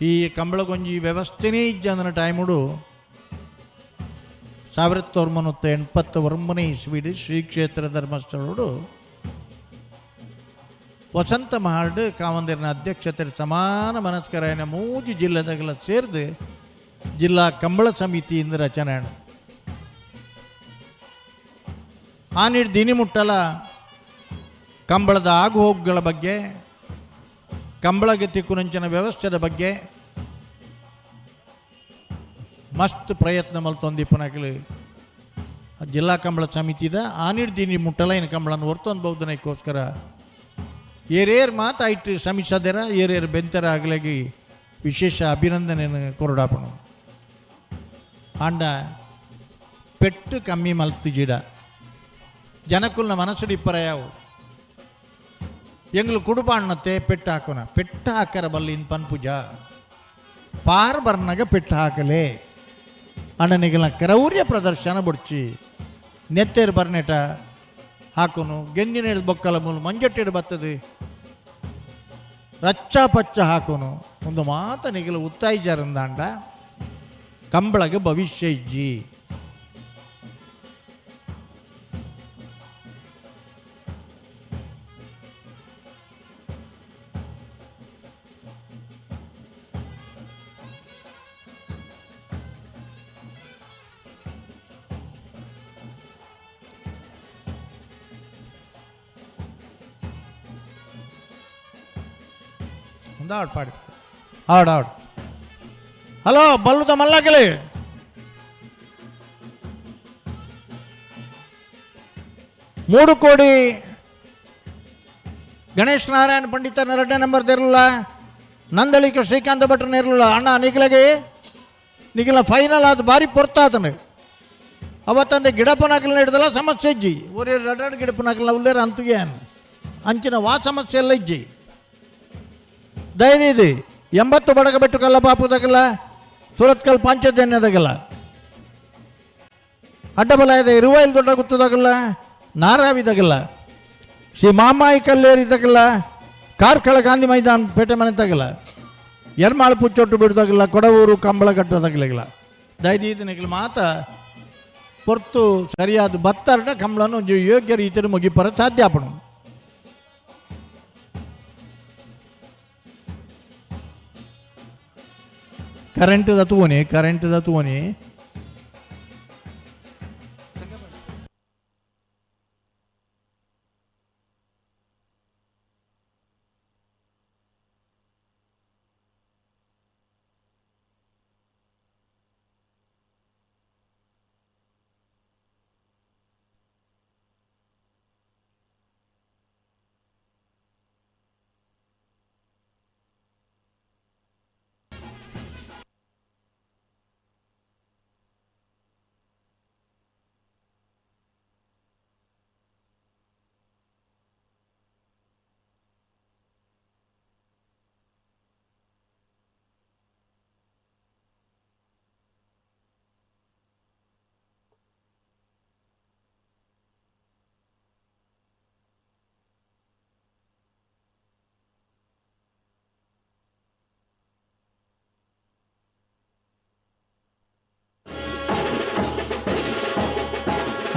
Speaker 12: ಈ ಕಂಬಳಗೊಂಜಿ ವ್ಯವಸ್ಥೆನೇ ಇಜ್ಜಂದನ ಟೈಮುಡು 1989 ಇಸ್ವಿಡ್ ಶ್ರೀ ಕ್ಷೇತ್ರ ಧರ್ಮಸ್ಥಳೋಡು ವಸಂತ ಮಹಾಲ್ಡ್ ಕಾವಂದಿರಿನ ಅಧ್ಯಕ್ಷತೆ ಸಮಾನ ಮನಸ್ಕರಾಯನ ಮೂಜು ಜಿಲ್ಲೆದಗಲ ಸೇರಿದು ಜಿಲ್ಲಾ ಕಂಬಳ ಸಮಿತಿಯಿಂದ ರಚನೆ. ಆ ನೀಡು ದಿನಿ ಮುಟ್ಟಲ ಕಂಬಳದ ಆಗುಹೋಗುಗಳ ಬಗ್ಗೆ, ಕಂಬಳಗೆ ತಿಕ್ಕುನಂಚಿನ ವ್ಯವಸ್ಥೆದ ಬಗ್ಗೆ ಮಸ್ತ್ ಪ್ರಯತ್ನ ಮಲ್ತೊಂದಿಪ್ಪನಕಲು ಜಿಲ್ಲಾ ಕಂಬಳ ಸಮಿತಿದ ಆ ನೀಡು ದಿನಿ ಮುಟ್ಟಲ ಇನ್ನು ಕಂಬಳನ್ನು ಹೊರ್ತೊಂದು ಬಹುದನಕ್ಕೋಸ್ಕರ ಏರೇರು ಮಾತಾಯ್ತು ಶ್ರಮಿಸದೆರ ಏರೇರು ಬೆಂತರ ಆಗಲಾಗಿ ವಿಶೇಷ ಅಭಿನಂದನೆಯನ್ನು ಕೊರಡಾಪಣ. ಆಂಡ ಪೆಟ್ಟು ಕಮ್ಮಿ ಮಲ್ತು ಜಿಡ ಜನಕುಲ್ನ ಮನಸ್ಸುಡು ಇಪ್ಪರ ಯಾವು ಎಂಗ್ಲು ಕುಡುಬಾಣ್ಣತ್ತೆ ಪೆಟ್ಟು ಹಾಕೋಣ, ಪೆಟ್ಟು ಹಾಕರ ಬಲ್ಲಿ ಇನ್ ಪನ್ಪುಜ ಪಾರ್ ಬರ್ನಾಗ ಪೆಟ್ಟು ಹಾಕಲೆ ಅಣ್ಣನಿಗೆಲ್ಲ ಕ್ರೌರ್ಯ ಪ್ರದರ್ಶನ ಬುಡ್ಚಿ ನೆತ್ತೇರು ಬರ್ನೆಟ ಹಾಕೋನು ಗೆಂಜಿನ ಹಿಡ್ದು ಬೊಕ್ಕಲ ಮೂಲು ಮಂಜಟ್ಟಿಡು ಬರ್ತದೆ ರಚ್ಚ ಪಚ್ಚ ಹಾಕೋನು ಒಂದು ಮಾತ ನಿಗಲು ಉತ್ತಾಯಿಜಾರಂದಾಂಡ ಕಂಬಳಗೆ ಭವಿಷ್ಯ ಇಜ್ಜಿ. ಆಡ್ ಪಾಡಿ add add hello ಬಲ್ಲುದ ಮಲ್ಲಾಗಲಿ 3 Kodi Ganesh Narayana ಪಂಡಿತ ಎರಡನೇ ನಂಬರ್ ಇರಲಿಲ್ಲ, ನಂದಳಿಕ ಶ್ರೀಕಾಂತ ಭಟ್ರನ ಇರಲಿಲ್ಲ. ಅಣ್ಣ ನಿಗಲಗೆ ನಿಗಲ ಫೈನಲ್ ಅದು ಭಾರಿ ಪೊರ್ತಾತನು ಅವತ್ತಂದೆ ಗಿಡಪನಾಕಲ್ನ ಹಿಡ್ದಲ್ಲ ಸಮಸ್ಯೆ ಇಜ್ಜಿ ಒರೇ ಎರಡು ಗಿಡಪನಾಕಲ್ನ ಉಳ್ಳೇರ ಅಂತುಗೆ ಅಂಚಿನ ವಾ ಸಮಸ್ಯೆ ಎಲ್ಲ ಇಜ್ಜಿ. ದಯದೀದಿ 80 ಬಡಗ ಬೆಟ್ಟು ಕಲ್ಲ ಪಾಪುದಾಗಲ್ಲ ಸೂರತ್ಕಲ್ ಪಾಂಚಜನ್ಯದಾಗಲ್ಲ ಅಡ್ಡಬಲಾಯದ ಇರುವೈಲ್ ದೊಡ್ಡ ಗುತ್ತದಾಗಲ್ಲ ನಾರಾವಿದಾಗಲ್ಲ ಶ್ರೀ ಮಾಮಾಯಿ ಕಲ್ಲೇರಿದಾಗಲ್ಲ ಕಾರ್ಕಳ ಗಾಂಧಿ ಮೈದಾನ ಪೇಟೆ ಮನೆ ತಗಲ್ಲ ಎರ್ಮಾಳು ಪುಚ್ಚೊಟ್ಟು ಬಿಡ್ದಾಗಲ್ಲ ಕೊಡವೂರು ಕಂಬಳ ಕಟ್ಟದಾಗಲಿಲ್ಲ. ದಯದೀದಿನಗಳು ಮಾತ ಪೊರ್ತು ಸರಿಯಾದ ಬತ್ತರಟ ಕಂಬಳನ್ನು ಯೋಗ್ಯ ರೀತಿಯಲ್ಲಿ ಮುಗಿಪರ ಸಾಧ್ಯ ಆಪಣು. ಕರೆಂಟ್ ತೂವನಿ ಕರೆಂಟ್ ತೂವನಿ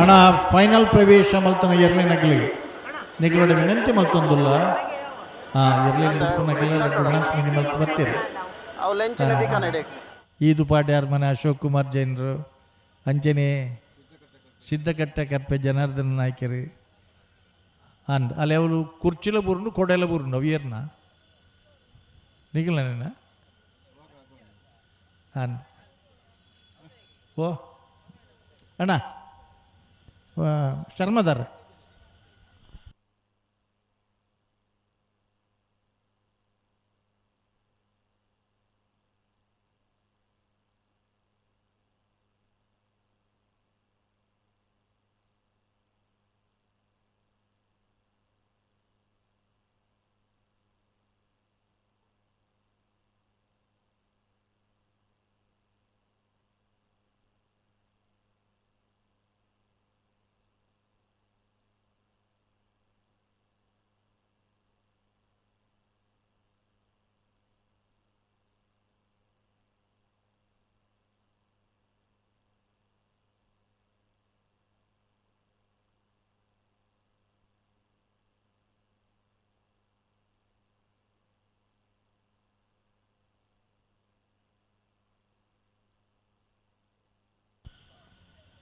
Speaker 12: ಅಣ್ಣ ಫೈನಲ್ ಪ್ರವೇಶ ಮಲ್ತನ ಎರ್ಲಿ ನಗಲಿ ನಿಗಲೋಡ ವಿನಂತಿ ಮಲ್ತೊಂದುಲ್ಲ. ಹಾಂ ಎರ್ಲಿ ನಗಲ ಅಡ್ವಾನ್ಸ್ ಮಿನಿ ಮಲ್ತು ಬರ್ತೀರಿ. ಈದು ಪಾಡ್ಯಾರ ಮನೆ ಅಶೋಕ್ ಕುಮಾರ್ ಜೈನರು ಅಂಚನೆ ಸಿದ್ಧಕಟ್ಟೆ ಕರ್ಪೆ ಜನಾರ್ದನ ನಾಯ್ಕರಿ ಅಂದ್ ಅಲ್ಲಿ ಅವಳು ಕುರ್ಚಿಲ ಬೂರುಂಡು ಕೊಡೆಲ ಬೂರುಂಡು ಅವು ಏರ್ನ ನಿಗಲ ಅಂದ್ ಓ ಅಣ್ಣ ಶರ್ಮದಾರ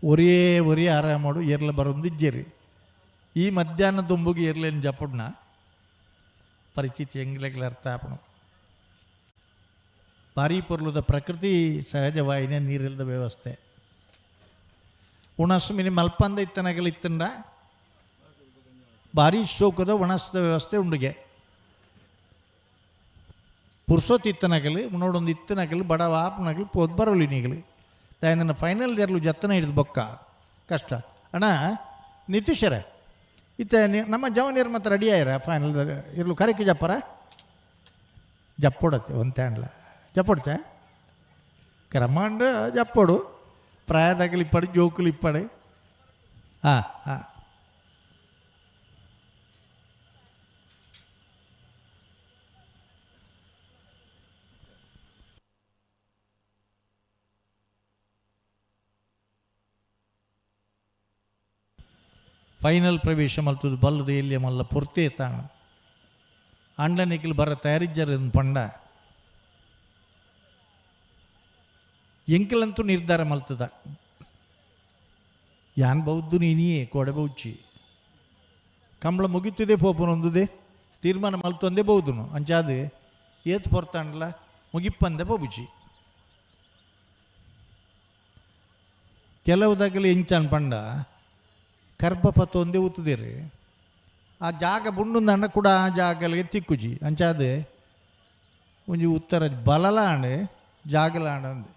Speaker 12: ಒರೇ ಒರೇ ಆರಾಮೋಡು ಏರ್ಲ ಬರೊಂದು ಇಜ್ಜೇರಿ. ಈ ಮಧ್ಯಾಹ್ನ ದುಂಬುಗೆ ಏರ್ಲೇನು ಜಪುಡ್ನ ಪರಿಸ್ಥಿತಿ ಎಂಗ್ಲೆಗ್ಲ ಅರ್ಥ ಆಪಣು. ಭಾರೀ ಪೊರ್ಲುದ ಪ್ರಕೃತಿ ಸಹಜವಾಯಿನ ನೀರಿಲ್ಲದ ವ್ಯವಸ್ಥೆ. ಉಣಸು ಮಿನಿ ಮಲ್ಪಂದ ಇತ್ತನಗಲ ಇತ್ತಂಡ ಭಾರೀ ಶೋಕದ ಒಣಸದ ವ್ಯವಸ್ಥೆ ಉಂಡುಗೆ. ಪುರ್ಸೊತ್ತು ಇತ್ತನಗಲು ಉಣೋಡೊಂದು ಇತ್ತನಗಲು ಬಡವ ಆಪನಗಲು ಪೋದ್ ಬರೋಲಿ ನೀಗಲು ತಾಯಂದನ ಫೈನಲ್ ಜರ್ಲು ಜತ್ತನ ಹಿಡಿದು ಬೊಕ್ಕ ಕಷ್ಟ. ಅಣ್ಣ ನಿತೀಶರ ಇತ್ತ ನಮ್ಮ ಜವನಿಯರು ಮತ್ತೆ ರೆಡಿ ಆಯ್ರ ಫೈನಲ್ ಇರ್ಲು ಕರೆಕ್ಟ್ ಜಪ್ಪರ ಜಪ್ಪೊಡತ್ತೆ ಒಂತೆ ಜಪ್ಪೊಡ್ತೆ ಕ್ರಮಾಂಡ ಜಪ್ಪೊಡು ಪ್ರಾಯದಾಗಲಿ ಇಪ್ಪಡು ಜೋಕುಲು ಇಪ್ಪಡು. ಹಾಂ ಹಾಂ ಫೈನಲ್ ಪ್ರವೇಶ ಮಲ್ತದ್ದು ಬಲ್ಲದ ಎಲ್ಲಿಯ ಮಲ್ಲ ಪೊರ್ತೆ ತಾಣ ಅಂಡನಿಕ್ಲು ಬರ ತಯಾರಿಜ್ಜರ ಪಂಡ ಎಂಕಲಂತೂ ನಿರ್ಧಾರ ಮಲ್ತದ ಯಾನ್ ಬೌದ್ದು ನೀನಿಯೇ ಕೋಡೆ ಬೌಚಿ ಕಂಬಳ ಮುಗಿತಿದೆ ಪೋಪನೊಂದುದೆ ತೀರ್ಮಾನ ಮಲ್ತೊಂದೇ ಬೌದುನು ಅಂಚಾದ ಏತ್ ಪೊರ್ತಾಂಡ್ಲ ಮುಗಿಪ್ಪಂದೆ ಪೋಬುಚಿ. ಕೆಲವು ದಗಲಿ ಎಂಚಾನ್ ಪಂಡ ಕರ್ಬಪತ್ತ ಒಂದೇ ಉತ್ತದಿರಿ ಆ ಜಾಗ ಬುಂಡುಂದಂಡ ಕೂಡ ಆ ಜಾಗಲಿಗೆ ತಿಕ್ಕುಜಿ ಅಂಚಾದ ಒಂಜಿ ಉತ್ತರ ಬಲಲಾಂಡ್ ಜಾಗಲಾಂಡ್ ಅಂದು.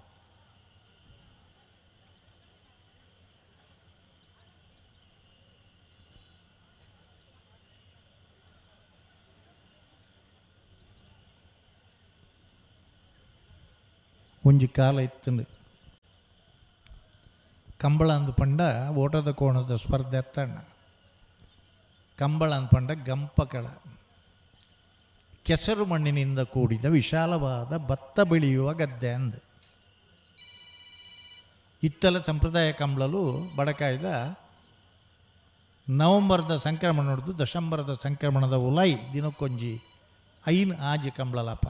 Speaker 12: ಒಂಜಿ ಕಾಲ ಇತ್ತಂಡು ಕಂಬಳ ಅಂದು ಪಂಡ ಓಟದ ಕೋಣದ ಸ್ಪರ್ಧೆ ಅತ್ತಣ್ಣ. ಕಂಬಳ ಅಂದು ಪಂಡ ಗಂಪಕಳ ಕೆಸರು ಮಣ್ಣಿನಿಂದ ಕೂಡಿದ ವಿಶಾಲವಾದ ಭತ್ತ ಬೆಳೆಯುವ ಗದ್ದೆ ಅಂದು. ಇತ್ತಲ ಸಂಪ್ರದಾಯ ಕಂಬಳಲು ಬಡಕಾಯ್ದ ನವಂಬರದ ಸಂಕ್ರಮಣ ನೋಡ್ದು ದಶಂಬರದ ಸಂಕ್ರಮಣದ ಉಲೈ ದಿನಕ್ಕೊಂಜಿ 5 ಆಜಿ ಕಂಬಳಲಪ್ಪ.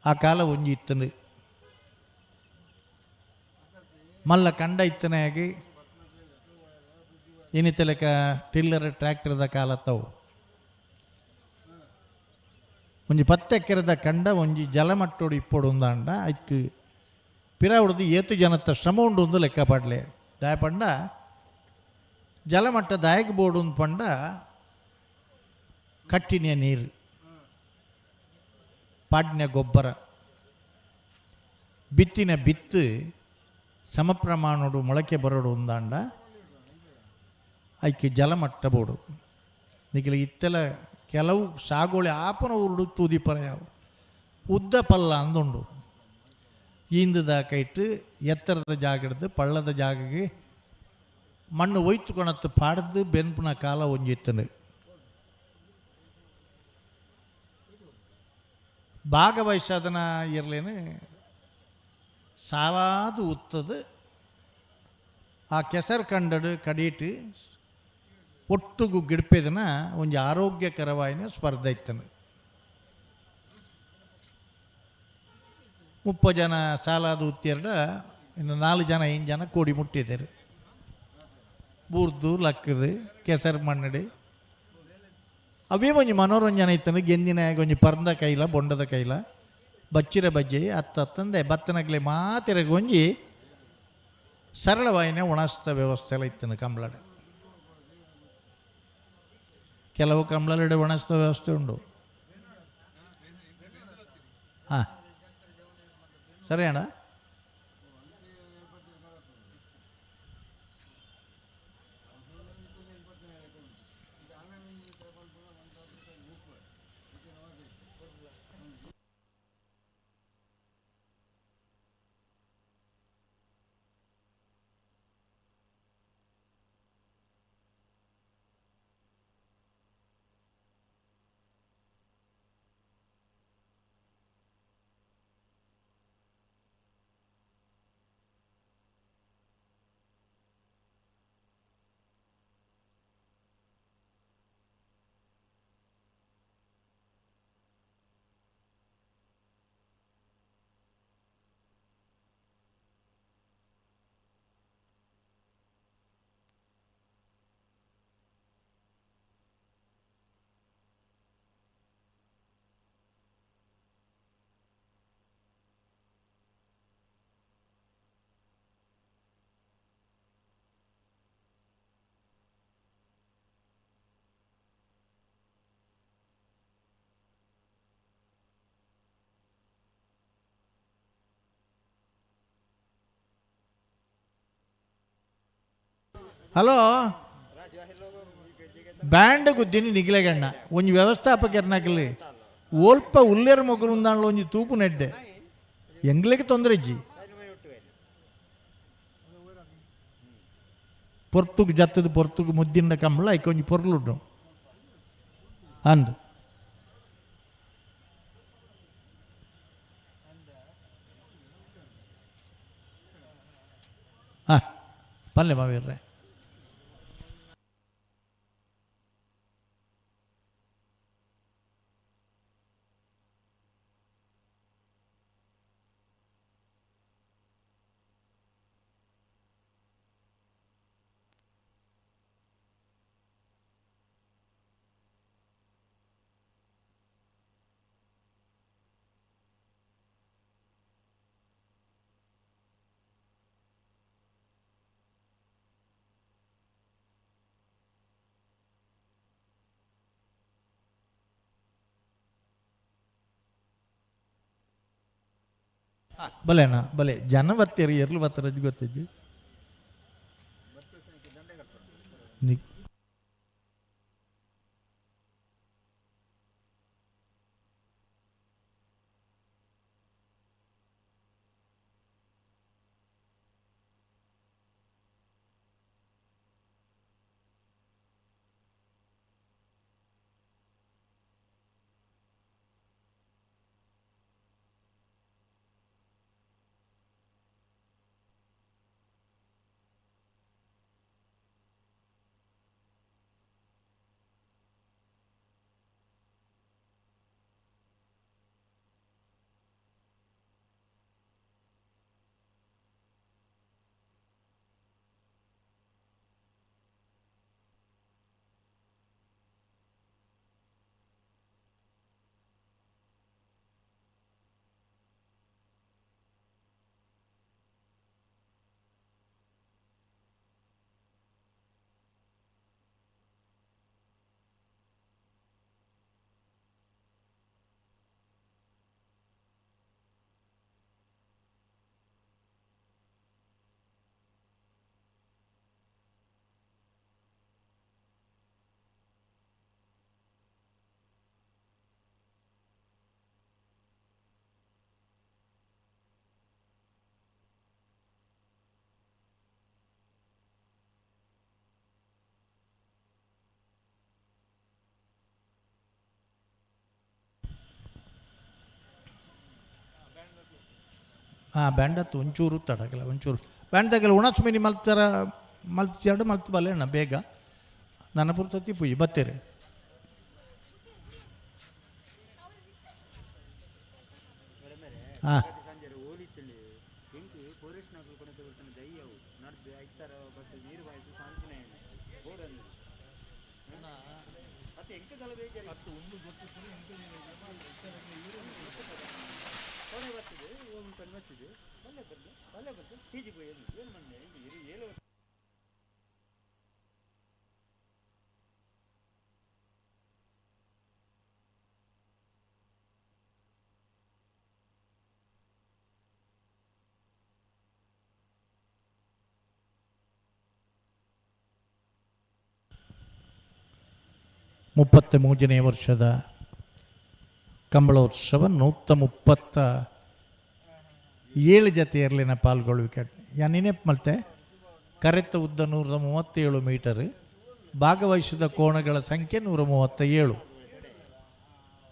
Speaker 12: ಆ ಕಾಲ ಒಂಜಿ ಇತ್ತಂಡು ಮಲ್ಲ ಕಂಡ ಇತ್ತನಾಗಿ ಏನಿತ್ತಲೆಕ್ಕ ಟಿಲ್ಲರ್ ಟ್ರ್ಯಾಕ್ಟರ್ದ ಕಾಲ ತಾವು ಒಂಜಿ 10 ಎಕರೆದ ಕಂಡ ಒಂಜಿ ಜಲಮಟ್ಟೋಡು ಇಪ್ಪೋಡು ಒಂದಾಂಡ ಅದಕ್ಕೆ ಪಿರ ಹೊಡೆದು ಏತು ಜನತ್ತ ಶ್ರಮ ಉಂಡು ಒಂದು ಲೆಕ್ಕ ಪಡ್ಲೆ ದಾಯ ಪಂಡ ಜಲಮಟ್ಟ ದಾಯಕ ಬೋರ್ಡು ಒಂದು ಪಂಡ ಕಟ್ಟಿನ ನೀರು ಪಾಡ್ನ ಗೊಬ್ಬರ ಬಿತ್ತಿನ ಬಿತ್ತು ಸಮ ಪ್ರಮಾಣೋಡು ಮೊಳಕೆ ಬರೋಡು ಒಂದಾಂಡ ಅದಕ್ಕೆ ಜಲಮಟ್ಟ ಬೋಡು. ನಿಖಿಲ ಇತ್ತೆಲ್ಲ ಕೆಲವು ಸಾಗುವಳಿ ಆಪನ ಉರುಡು ತೂದಿಪರ ಯಾವ ಉದ್ದ ಪಲ್ಲ ಅಂದುಂಡು ಈಂದದ ಕೈಟ್ಟು ಎತ್ತರದ ಜಾಗಡ್ದು ಪಳ್ಳದ ಜಾಗಕ್ಕೆ ಮಣ್ಣು ಒಯ್ತು ಕೊಣತ್ತು ಪಾಡ್ದು ಬೆನ್ಪುನ ಕಾಲ ಒಂಜಿತ್ತನು. ಭಾಗವಹಿಸೋದನ್ನ ಇರಲೇನು ಸಾಲಾದು ಉತ್ತದು ಆ ಕೆಸರು ಕಂಡಡು ಕಡೀಟು ಒಟ್ಟುಗು ಗಿಡ್ಪೆದನ ಒಂಜಿ ಆರೋಗ್ಯಕರವಾಯಿನ ಸ್ಪರ್ಧೆ ಇತ್ತನು. 30 ಜನ ಸಾಲಾದ ಉತ್ತೆರಡ ಇನ್ನು 4 ಜನ 5 ಜನ ಕೂಡಿ ಮುಟ್ಟಿದ್ದಾರೆ. ಬೂರ್ದು ಲಕ್ಕದು ಕೆಸರು ಮಣ್ಣಡಿ ಅವೇ ಒಂಜಿ ಮನೋರಂಜನೆ ಇತ್ತಂದ್ರೆ ಗೆಂದಿನ ಒಂಜಿ ಪರ್ಂದ ಕೈಲ ಬೊಂಡದ ಕೈಲ ಬಚ್ಚಿರ ಬಜ್ಜೆ ಅತ್ತ ಅತ್ತಂದೆ ಬತ್ತನಗ್ಲೆ ಮಾತಿರಗ ಒಂಜಿ ಸರಳವಾಯಿನ ಒಣಸ್ತ ವ್ಯವಸ್ಥೆ ಎಲ್ಲ ಇತ್ತನು ಕಂಬಳಡೆ. ಕೆಲವು ಕಂಬಳಡೆ ಒಣಸ್ತ ವ್ಯವಸ್ಥೆ ಉಂಡು. ಹಾಂ ಸರಿ ಅಣ್ಣ. Hello band ಗುದ್ದಿನಿ ನಿಗಿಲೆಗಣ್ಣ ಒಂಜಿ ವ್ಯವಸ್ಥಾಪಕರ್ನಾಕಲಿ ಓಲ್ಪ ಉಲ್ಲೇರ ಮೊಗಲು ಉಂದಾಣಲು ಒಂಜಿ ತೂಪು ನೆಡ್ಡೆ ಎಂಗ್ಲಿಗೆ ತೊಂದರೆ ಇಜ್ಜಿ ಪೊರ್ತುಗು ಜತ್ತದ ಪೊರ್ತುಗು ಮುದ್ದಿನ ಕಂಬಳ ಐಕೆ ಒಂಜಿ ಪೊರ್ಲುಡ್ಡು ಅಂದು ಹಾಂ ಪಲ್ಲೆ ಮಾವೀರ್ರೆ. ಬಲೆನಾ ಬಲೆ ಜನ ಬತ್ತೀರಿ ಎರ್ಲು ಬತ್ತರ ಗೊತ್ತಿದ್ದು ಹಾಂ ಬ್ಯಾಂಡತ್ತು ಒಂಚೂರು ತಡಕಲ್ಲ ಒಂಚೂರು ಬ್ಯಾಂಡ್ ತಗಲ್ಲ ಉಣಸ್ ಮಿನಿ ಮಲ್ತರ ಮಲ್ತ್ ಮಲ್ತ್ ಬಲ್ಲೆ ಬೇಗ ನನ್ನ ಪುರ್ತತಿ ಪೂಜೆ ಬತ್ತೀರಿ. ಹಾಂ ಮುಪ್ಪತ್ತ ಮೂರನೇ ವರ್ಷದ ಕಂಬಳೋತ್ಸವ 137 ಜತೆಯರ್ಲಿನ ಪಾಲ್ಗೊಳ್ಳುವಿಕೆ. ನೆನಪು ಮಲ್ತೆ ಕರೆತ ಉದ್ದ 137 ಮೀಟರ್, ಭಾಗವಹಿಸಿದ ಕೋಣಗಳ ಸಂಖ್ಯೆ 137.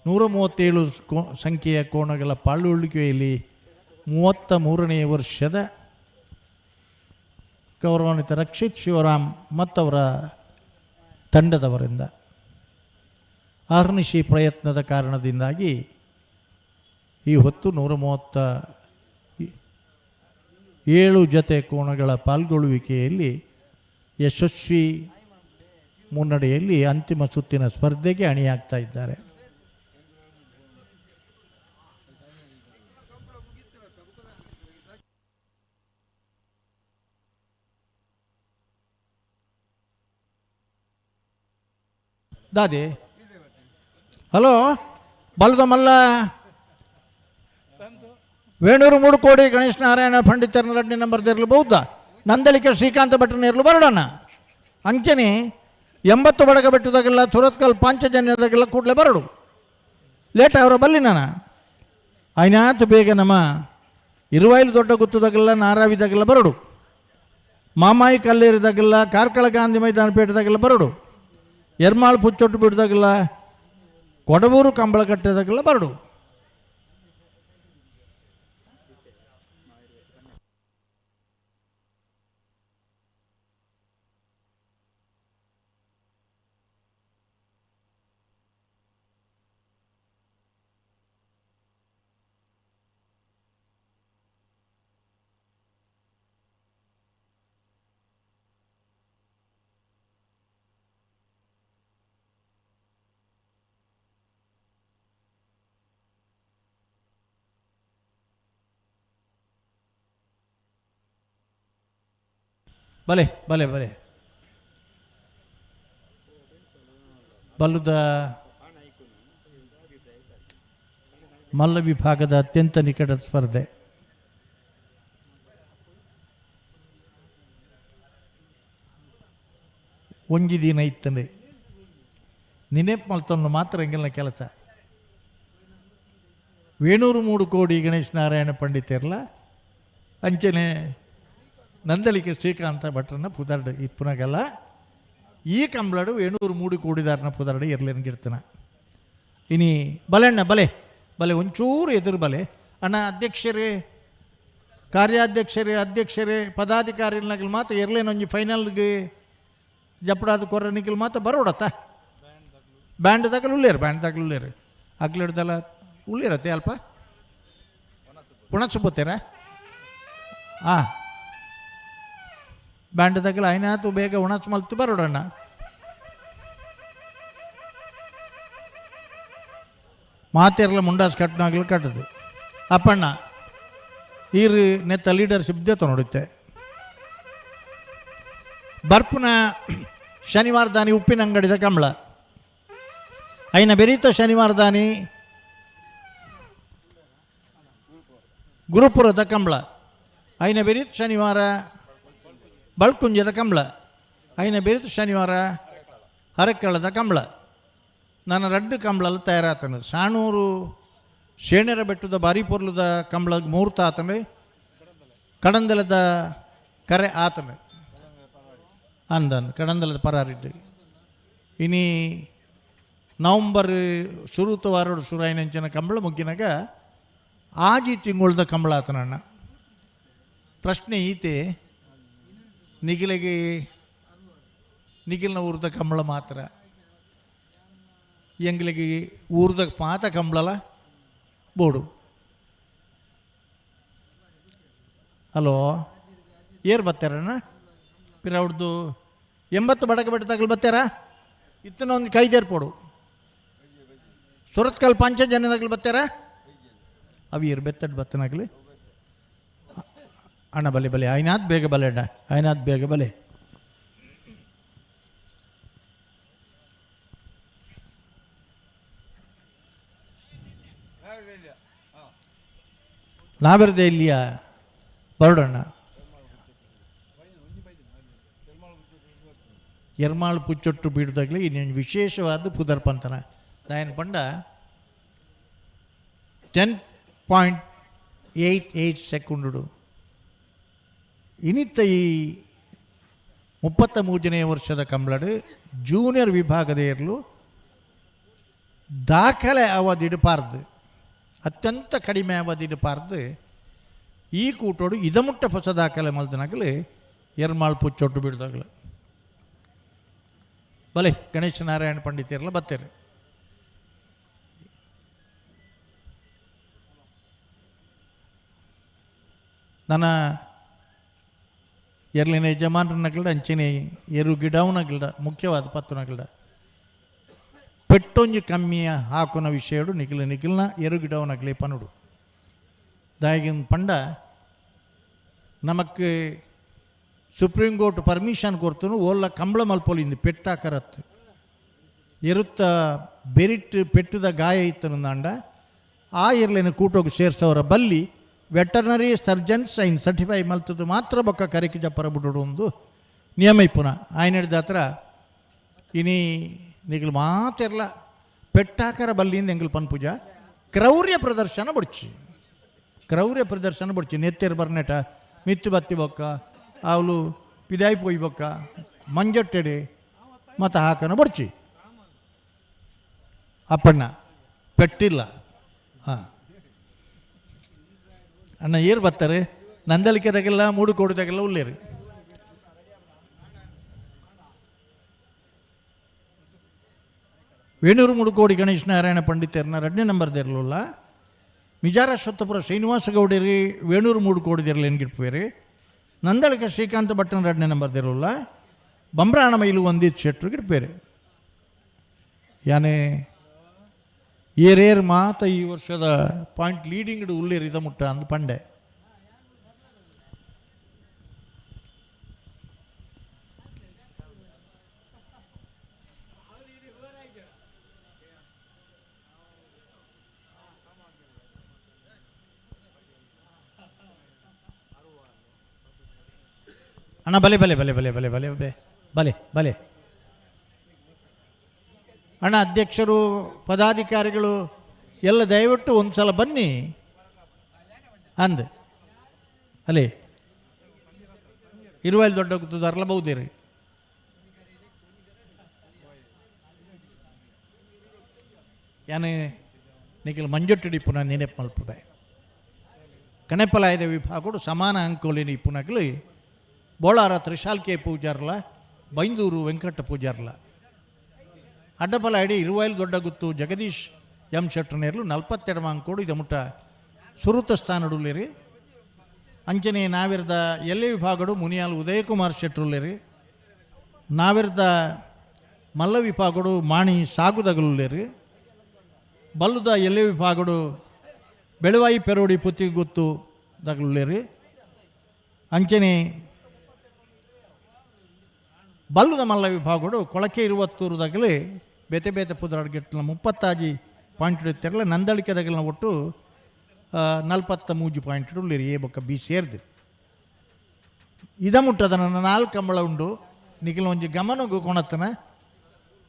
Speaker 12: 137 ಸಂಖ್ಯೆಯ ಕೋಣಗಳ ಪಾಲ್ಗೊಳ್ಳುವಿಕೆಯಲ್ಲಿ 33ನೇ ವರ್ಷದ ಗೌರವಾನ್ವಿತ ರಕ್ಷಿತ್ ಶಿವರಾಮ್ ಮತ್ತವರ ತಂಡದವರಿಂದ ಅಹರ್ನಿಶಿ ಪ್ರಯತ್ನದ ಕಾರಣದಿಂದಾಗಿ ಈ ಹೊತ್ತು 137 ಜತೆ ಕೋಣಗಳ ಪಾಲ್ಗೊಳ್ಳುವಿಕೆಯಲ್ಲಿ ಯಶಸ್ವಿ ಮುನ್ನಡೆಯಲ್ಲಿ ಅಂತಿಮ ಸುತ್ತಿನ ಸ್ಪರ್ಧೆಗೆ ಅಣಿಯಾಗ್ತಾ ಇದ್ದಾರೆ. ದಾದಿ ಹಲೋ ಬಲದ ಮಲ್ಲ ವೇಣೂರು ಮೂಡುಕೋಡಿ ಗಣೇಶ್ ನಾರಾಯಣ ಪಂಡಿತರನ್ನ 2ನೇ ನಂಬರ್ ಇರಲು ಬೌದ್ಧ ನಂದಳಿಕೆ ಶ್ರೀಕಾಂತ ಭಟ್ರನ ಇರಲು ಬರೋಣ. ಅಂಚನೆ 80 ಬಡಗ ಬೆಟ್ಟದಾಗೆಲ್ಲ ಸುರತ್ಕಲ್ ಪಾಂಚಜನ್ಯದಾಗೆಲ್ಲ ಕೂಡಲೇ ಬರಡು ಲೇಟ್ ಅವರ ಬಲ್ಲಿ ನಾನು ಐನಾತು ಬೇಗ ನಮ್ಮ ಇರುವಾಯಿಲು ದೊಡ್ಡ ಗುತ್ತದಾಗೆಲ್ಲ ನಾರಾವಿದಾಗೆಲ್ಲ ಬರಡು ಮಾಮಾಯಿ ಕಲ್ಲೇರಿದಾಗೆಲ್ಲ ಕಾರ್ಕಳ ಗಾಂಧಿ ಮೈದಾನ ಪೇಟದಾಗೆಲ್ಲ ಬರಡು ಎರ್ಮಾಳು ಪುಚ್ಚೊಟ್ಟು ಬಿಡ್ದಾಗೆಲ್ಲ ಕೊಡಬೂರು ಕಂಬಳ ಕಟ್ಟದಾಗೆಲ್ಲ ಬರಡು. ಬಲೆ ಬಲೆ ಬಲೆ ಬಲ್ಲದ ಮಲ್ಲ ವಿಭಾಗದ ಅತ್ಯಂತ ನಿಕಟ ಸ್ಪರ್ಧೆ. ಒಂಜಿ ದಿನ ಇತ್ತಂದೆ ನಿನೆಪ್ ಮಲ್ತನ್ನು ಮಾತ್ರ ಎಂಗಿಲ್ಲ ಕೆಲಸ. ವೇಣೂರು 3 ಕೋಡಿ ಗಣೇಶ್ ನಾರಾಯಣ ಪಂಡಿತರ್ಲ ಅಂಚನೆ ನಂದಳಿಕೆ ಶ್ರೀಕಾಂತ ಭಟ್ರನ್ನ ಪುದರ್ಡು ಇಪ್ಪುನಗಲ್ಲ ಈ ಕಂಬ್ಳಡು ವೇಣೂರು 3 ಕೋಡಿದಾರನ ಪುದರ್ಡು ಇರ್ಲೇನ್ಗಿರ್ತನ. ಇನಿ ಬಲೆಣ್ಣ ಬಲೆ ಬಲೆ ಒಂಚೂರು ಎದುರು ಬಲೆ ಅಣ್ಣ. ಅಧ್ಯಕ್ಷರೇ ಕಾರ್ಯಾಧ್ಯಕ್ಷರೇ ಅಧ್ಯಕ್ಷರೇ ಪದಾಧಿಕಾರಿನಾಗಲಿ ಮಾತ್ರ ಇರ್ಲೇನೊಂಜಿ ಫೈನಲ್ಗೆ ಜಪ್ಪಡಾದ ಕೊರ್ರ ನಿಖಲ್ ಮಾತ್ರ ಬರೋಡತ್ತ. ಬ್ಯಾಂಡ್ ದಾಗಲು ಉಳ್ಳೇರು ಬ್ಯಾಂಡ್ ದಾಗಲು ಉಳ್ಳೇರು ಅಗ್ಲಿಡ್ದಲ್ಲ ಉಳ್ಳೇರತ್ತೆ ಅಲ್ಪ ಪುಣಚು ಬೋತೀರಾ ಹಾಂ ಬ್ಯಾಂಡ್ ದಾಗಲು ಐನಾತು ಬೇಗ ಉಣಚು ಮಲ್ತು ಬರೋಡಣ್ಣ. ಮಾತೆರ್ಲ ಮುಂಡಾಸ್ ಕಟ್ಟನಾಗಲು ಕಟ್ಟದು ಅಪ್ಪಣ್ಣ ಈರು ನೆತ್ತ ಲೀಡರ್ಶಿಪ್ ದೇತ ನೋಡುತ್ತೆ. ಬರ್ಪುನ ಶನಿವಾರ ದಾನಿ ಉಪ್ಪಿನ ಅಂಗಡಿದ ಕಂಬಳ ಐನ ಬೆರೀತ ಶನಿವಾರ ದಾನಿ ಗುರುಪುರದ ಕಂಬಳ ಐನ ಬೆರೀತ ಶನಿವಾರ ಬಳ್ಕುಂಜದ ಕಂಬಳ ಐನ ಬೆರೀತ ಶನಿವಾರ ಹರಕ್ಕಳದ ಕಂಬಳ. ನನ್ನ ರಡ್ಡು ಕಂಬಳಲ್ಲಿ ತಯಾರಾತನು. ಸಾಣೂರು ಶೇಣರ ಬೆಟ್ಟದ ಬಾರಿಪೊರ್ಲದ ಕಂಬಳ ಮುಹೂರ್ತ ಆತನು, ಕಡಂದಲದ ಕರೆ ಆತನು ಅಂದನು ಕಡಂದಲದ ಪರಾರಿದ್ದು. ಇನಿ ನವಂಬರ್ ಶುರುತ ವಾರೋಡು ಶುರುವಾಯಿನಂಚಿನ ಕಂಬಳ ಮುಗ್ಗಿನಾಗ ಆಜಿ ತಿಂಗಳದ ಕಂಬಳ ಆತನಣ್ಣ. ಪ್ರಶ್ನೆ ಈತೆ ನಿಗಿಲಿಗೆ ನಿಗಿಲ್ನ ಊರ್ದ ಕಂಬಳ ಮಾತ್ರ ಎಂಗ್ಲಿಗೆ ಊರ್ದ ಮಾತ ಕಂಬಳಲ್ಲ ಬೋಡು. ಹಲೋ ಏರ್ ಬರ್ತಾರಣ್ಣ ಪಿರೌಡ್ದು 80 ಬಡಕ ಬೆಟ್ಟದಾಗಲು ಬರ್ತಾರಾ ಇತ್ತನ ಒಂದು ಕೈದೇರ್ಪೋಡು ಸುರತ್ಕಲ್ ಪಂಚಜನ್ಯದಾಗಲು ಬರ್ತಾರಾ ಅವು ಏರು ಬೆತ್ತಡ್ ಬತ್ತನಾಗಲಿ ಅಣ್ಣ. ಬಲೆ ಬಲೆ ಐನಾದ್ ಬೇಗ ಬಲೆ ಅಣ್ಣ ಐನಾದ್ ಬೇಗ ಬಲೆ. ನಾವೆರದೆ ಇಲ್ಲಿಯ ಬರೋಡಣ್ಣ. ಎರ್ಮಾಳು ಪುಚ್ಚೊಟ್ಟು ಬೀಡ್ದಾಗಲಿ ಇನ್ನೊಂದು ವಿಶೇಷವಾದ ಪುದರ್ಪಂತನ ದಾಯನ ಪಂಡ 10.88 ಸೆಕೆಂಡು ಇನಿತ್ತ ಈ 33ನೇ ವರ್ಷದ ಕಂಬಳಡು ಜೂನಿಯರ್ ವಿಭಾಗದ ಇರಲು ದಾಖಲೆ ಅವಧಿಡಪಾರ್ದು ಅತ್ಯಂತ ಕಡಿಮೆ ಅವಧಿಡಪಾರ್ದು ಈ ಕೂಟೋಡು ಇದಮುಟ್ಟ ಹೊಸ ದಾಖಲೆ ಮಲ್ದನಾಗಲಿ ಎರ್ಮಾಳು ಪುಚ್ಚೊಟ್ಟು ಬೀಡ್ದಾಗಲು. ಬಲೆ ಗಣೇಶ ನಾರಾಯಣ ಪಂಡಿತರೆಲ್ಲ ಬರ್ತಾರೆ. ನನ್ನ ಎರ್ಲಿನ ಯಜಮಾನ್ರನಗಲ್ಡ ಅಂಚಿನ ಎರು ಗಿಡವನಗಲ್ಡ ಮುಖ್ಯವಾದ ಪತ್ತುನಗಲ್ಡ ಪೆಟ್ಟೊಂಜಿ ಕಮ್ಮಿಯ ಹಾಕುನ ವಿಷಯಡು ನಿಖಿಲ ನಿಖಿಲ್ನ ಎರು ಗಿಡವನಗಲೇ ಪನುಡು ದಾಯಿಗಿನ ಪಂಡ ನಮಕ್ supreme court permission ಕೊಡ್ತನು ಓಲ್ಲ ಕಂಬಳ ಮಲ್ಪೊಲಿಂದು ಪೆಟ್ಟಾಕರತ್ತು ಎರುತ್ತ ಬೆರಿಟ್ ಪೆಟ್ಟದ ಗಾಯ ಇತ್ತನಂದಾಂಡ ಆ ಎರ್ಲಿನ ಕೂಟೋಗಿ ಸೇರ್ಸವರ ಬಲ್ಲಿ ವೆಟರ್ನರಿ ಸರ್ಜನ್ಸ್ ಐನ್ ಸರ್ಟಿಫೈ ಮಲ್ತದ್ದು ಮಾತ್ರ ಬೊಕ್ಕ ಕರಿಕಿ ಜಪ್ಪರ ಬಿಡೋಡು ಒಂದು ನಿಯಮ ಇಪ್ಪುನ ಆಯ್ನೆಡ್ದ ಹತ್ರ ಇನಿ ನಿಗಲು ಮಾತೆರ್ಲ ಪೆಟ್ಟಾಕರ ಬಲ್ಲಿಂದ ಎಂಗಲ್ ಪನ್ಪುಜ ಕ್ರೌರ್ಯ ಪ್ರದರ್ಶನ ಬುಡ್ಚಿ, ಕ್ರೌರ್ಯ ಪ್ರದರ್ಶನ ಬುಡ್ಚಿ. ನೆತ್ತೆರ್ ಬರ್ನೆಟ ಮಿತ್ತು ಬತ್ತಿ ಬೊಕ್ಕ ಅವಳು ಪಿದಾಯಿ ಪೋಯಿ ಬೊಕ್ಕ ಮಂಜಟ್ಟೆಡೆ ಮತ್ತು ಹಾಕನ ಬಡ್ಚಿ. ಅಪ್ಪಣ್ಣ ಪೆಟ್ಟಿಲ್ಲ. ಹಾಂ ಅಣ್ಣ ಏರು ಬರ್ತಾರೆ ನಂದಳಿಕೆದಾಗೆಲ್ಲ ಮೂಡುಕೋಡುದಾಗೆಲ್ಲ ಉಲ್ಲೇರಿ. ವೇಣೂರು ಮುಡುಕೋಡಿ ಗಣೇಶ್ ನಾರಾಯಣ ಪಂಡಿತರ್ನ ಎರಡನೇ ನಂಬರ್ ಇರಲಿಲ್ಲ. ಮಿಜಾರ ಸ್ವತ್ತಪುರ ಶ್ರೀನಿವಾಸ ಗೌಡರಿ ವೇಣೂರು ಮೂಡುಕೋಡಿದಿರಲಿ ಎನ್ಗಿಟ್ಪೇರಿ. ನಂದಳಿಕೆ ಶ್ರೀಕಾಂತ ಭಟ್ಟನ ಎರಡನೇ ನಂಬರ್ ಇರಲಿಲ್ಲ. ಬಂಬ್ರಾಣ ಮೈಲು ಒಂದಿತ್ತು ಶೆಟ್ರು ಗಿಡ್ಪೇರಿ. ಯಾನೆ ಏರೇರ್ ಮಾತ ಈ ವರ್ಷದ ಪಾಯಿಂಟ್ ಲೀಡಿಂಗ್ ಉಲ್ಲೇರಿ ಇದ ಮುಟ್ಟ ಅಂದ್ ಪಂಡೆ. ಅಣ್ಣ ಬಲೆ ಬಲೆ ಬಲೆ ಬಲೆ ಬಲೆ ಬಲೆ ಬಲೆ ಬಲೆ ಬಲೆ ಅಣ್ಣ. ಅಧ್ಯಕ್ಷರು ಪದಾಧಿಕಾರಿಗಳು ಎಲ್ಲ ದಯವಿಟ್ಟು ಒಂದು ಸಲ ಬನ್ನಿ ಅಂದ. ಅಲ್ಲಿ ಇರುವಲ್ಲಿ ದೊಡ್ಡ ಗೊತ್ತದ ಅರ್ಲಬಹುದೇರಿ. ಯಾನೆ ನಿಖಿಲ್ ಮಂಜೊಟ್ಟಿಡಿ ಪುನಃ ನೆನಪು ಮಲ್ಪುಬೆ. ಕಣೆಪಲಾಯದ ವಿಭಾಗಡು ಸಮಾನ ಅಂಕೋಲಿನಿ ಪುನಗ್ಲಿ ಬೋಳಾರ ತ್ರಿಶಾಲ್ಕೆ ಪೂಜಾರ್ಲ, ಬೈಂದೂರು ವೆಂಕಟ ಪೂಜಾರ್ಲ. ಅಡ್ಡಬಲ ಅಡಿ ಇರುವಾಯಿಲ್ ದೊಡ್ಡ ಗುತ್ತು ಜಗದೀಶ್ ಎಂ ಶೆಟ್ಟರ್ನೇರ್ಲು 42 ಅಂಕೋಡು ಇದು ಮುಟ್ಟ ಸುರುತ ಸ್ಥಾನಡುಲ್ಲೇರಿ. ಅಂಚನೆ ನಾವಿರದ ಎಲ್ಲೆ ವಿಭಾಗಡು ಮುನಿಯಾಲ್ ಉದಯಕುಮಾರ್ ಶೆಟ್ಟರುಲ್ಲೇರಿ. ನಾವಿರದ ಮಲ್ಲ ವಿಭಾಗಡು ಮಾಣಿ ಸಾಗುದಗಲುಲ್ಲೇರಿ. ಬಲ್ಲುದ ಎಲ್ಲೆ ವಿಭಾಗಡು ಬೆಳವಾಯಿ ಪೆರೋಡಿ ಪುತ್ತಿ ಗುತ್ತು ದಗಲುಲ್ಲೇರಿ. ಅಂಚನೆ ಬಲ್ಲುದ ಮಲ್ಲ ವಿಭಾಗಡು ಕೊಳಕೆ ಇರುವತ್ತೂರು ದಗಲಿ ಬೇತೆ ಬೇತೆ ಪುದರಾಡ್ಗೆಟ್ಲ 35 ಪಾಯಿಂಟ್ ಇಡ್ತಿರಲ್ಲ. ನಂದಳಿಕೆ ದಗಲಿನ ಒಟ್ಟು 43 ಪಾಯಿಂಟ್ ಉಳ್ಳಿರಿ ಎ ಬೊಕ್ಕ ಬಿ ಸೇರ್ದು. ಇದ ಮುಟ್ಟದ ನನ್ನ 4 ಕಂಬಳ ಉಂಡು. ನಿಖಿಲ ಒಂಜಿ ಗಮನಗು ಕೊಣತನ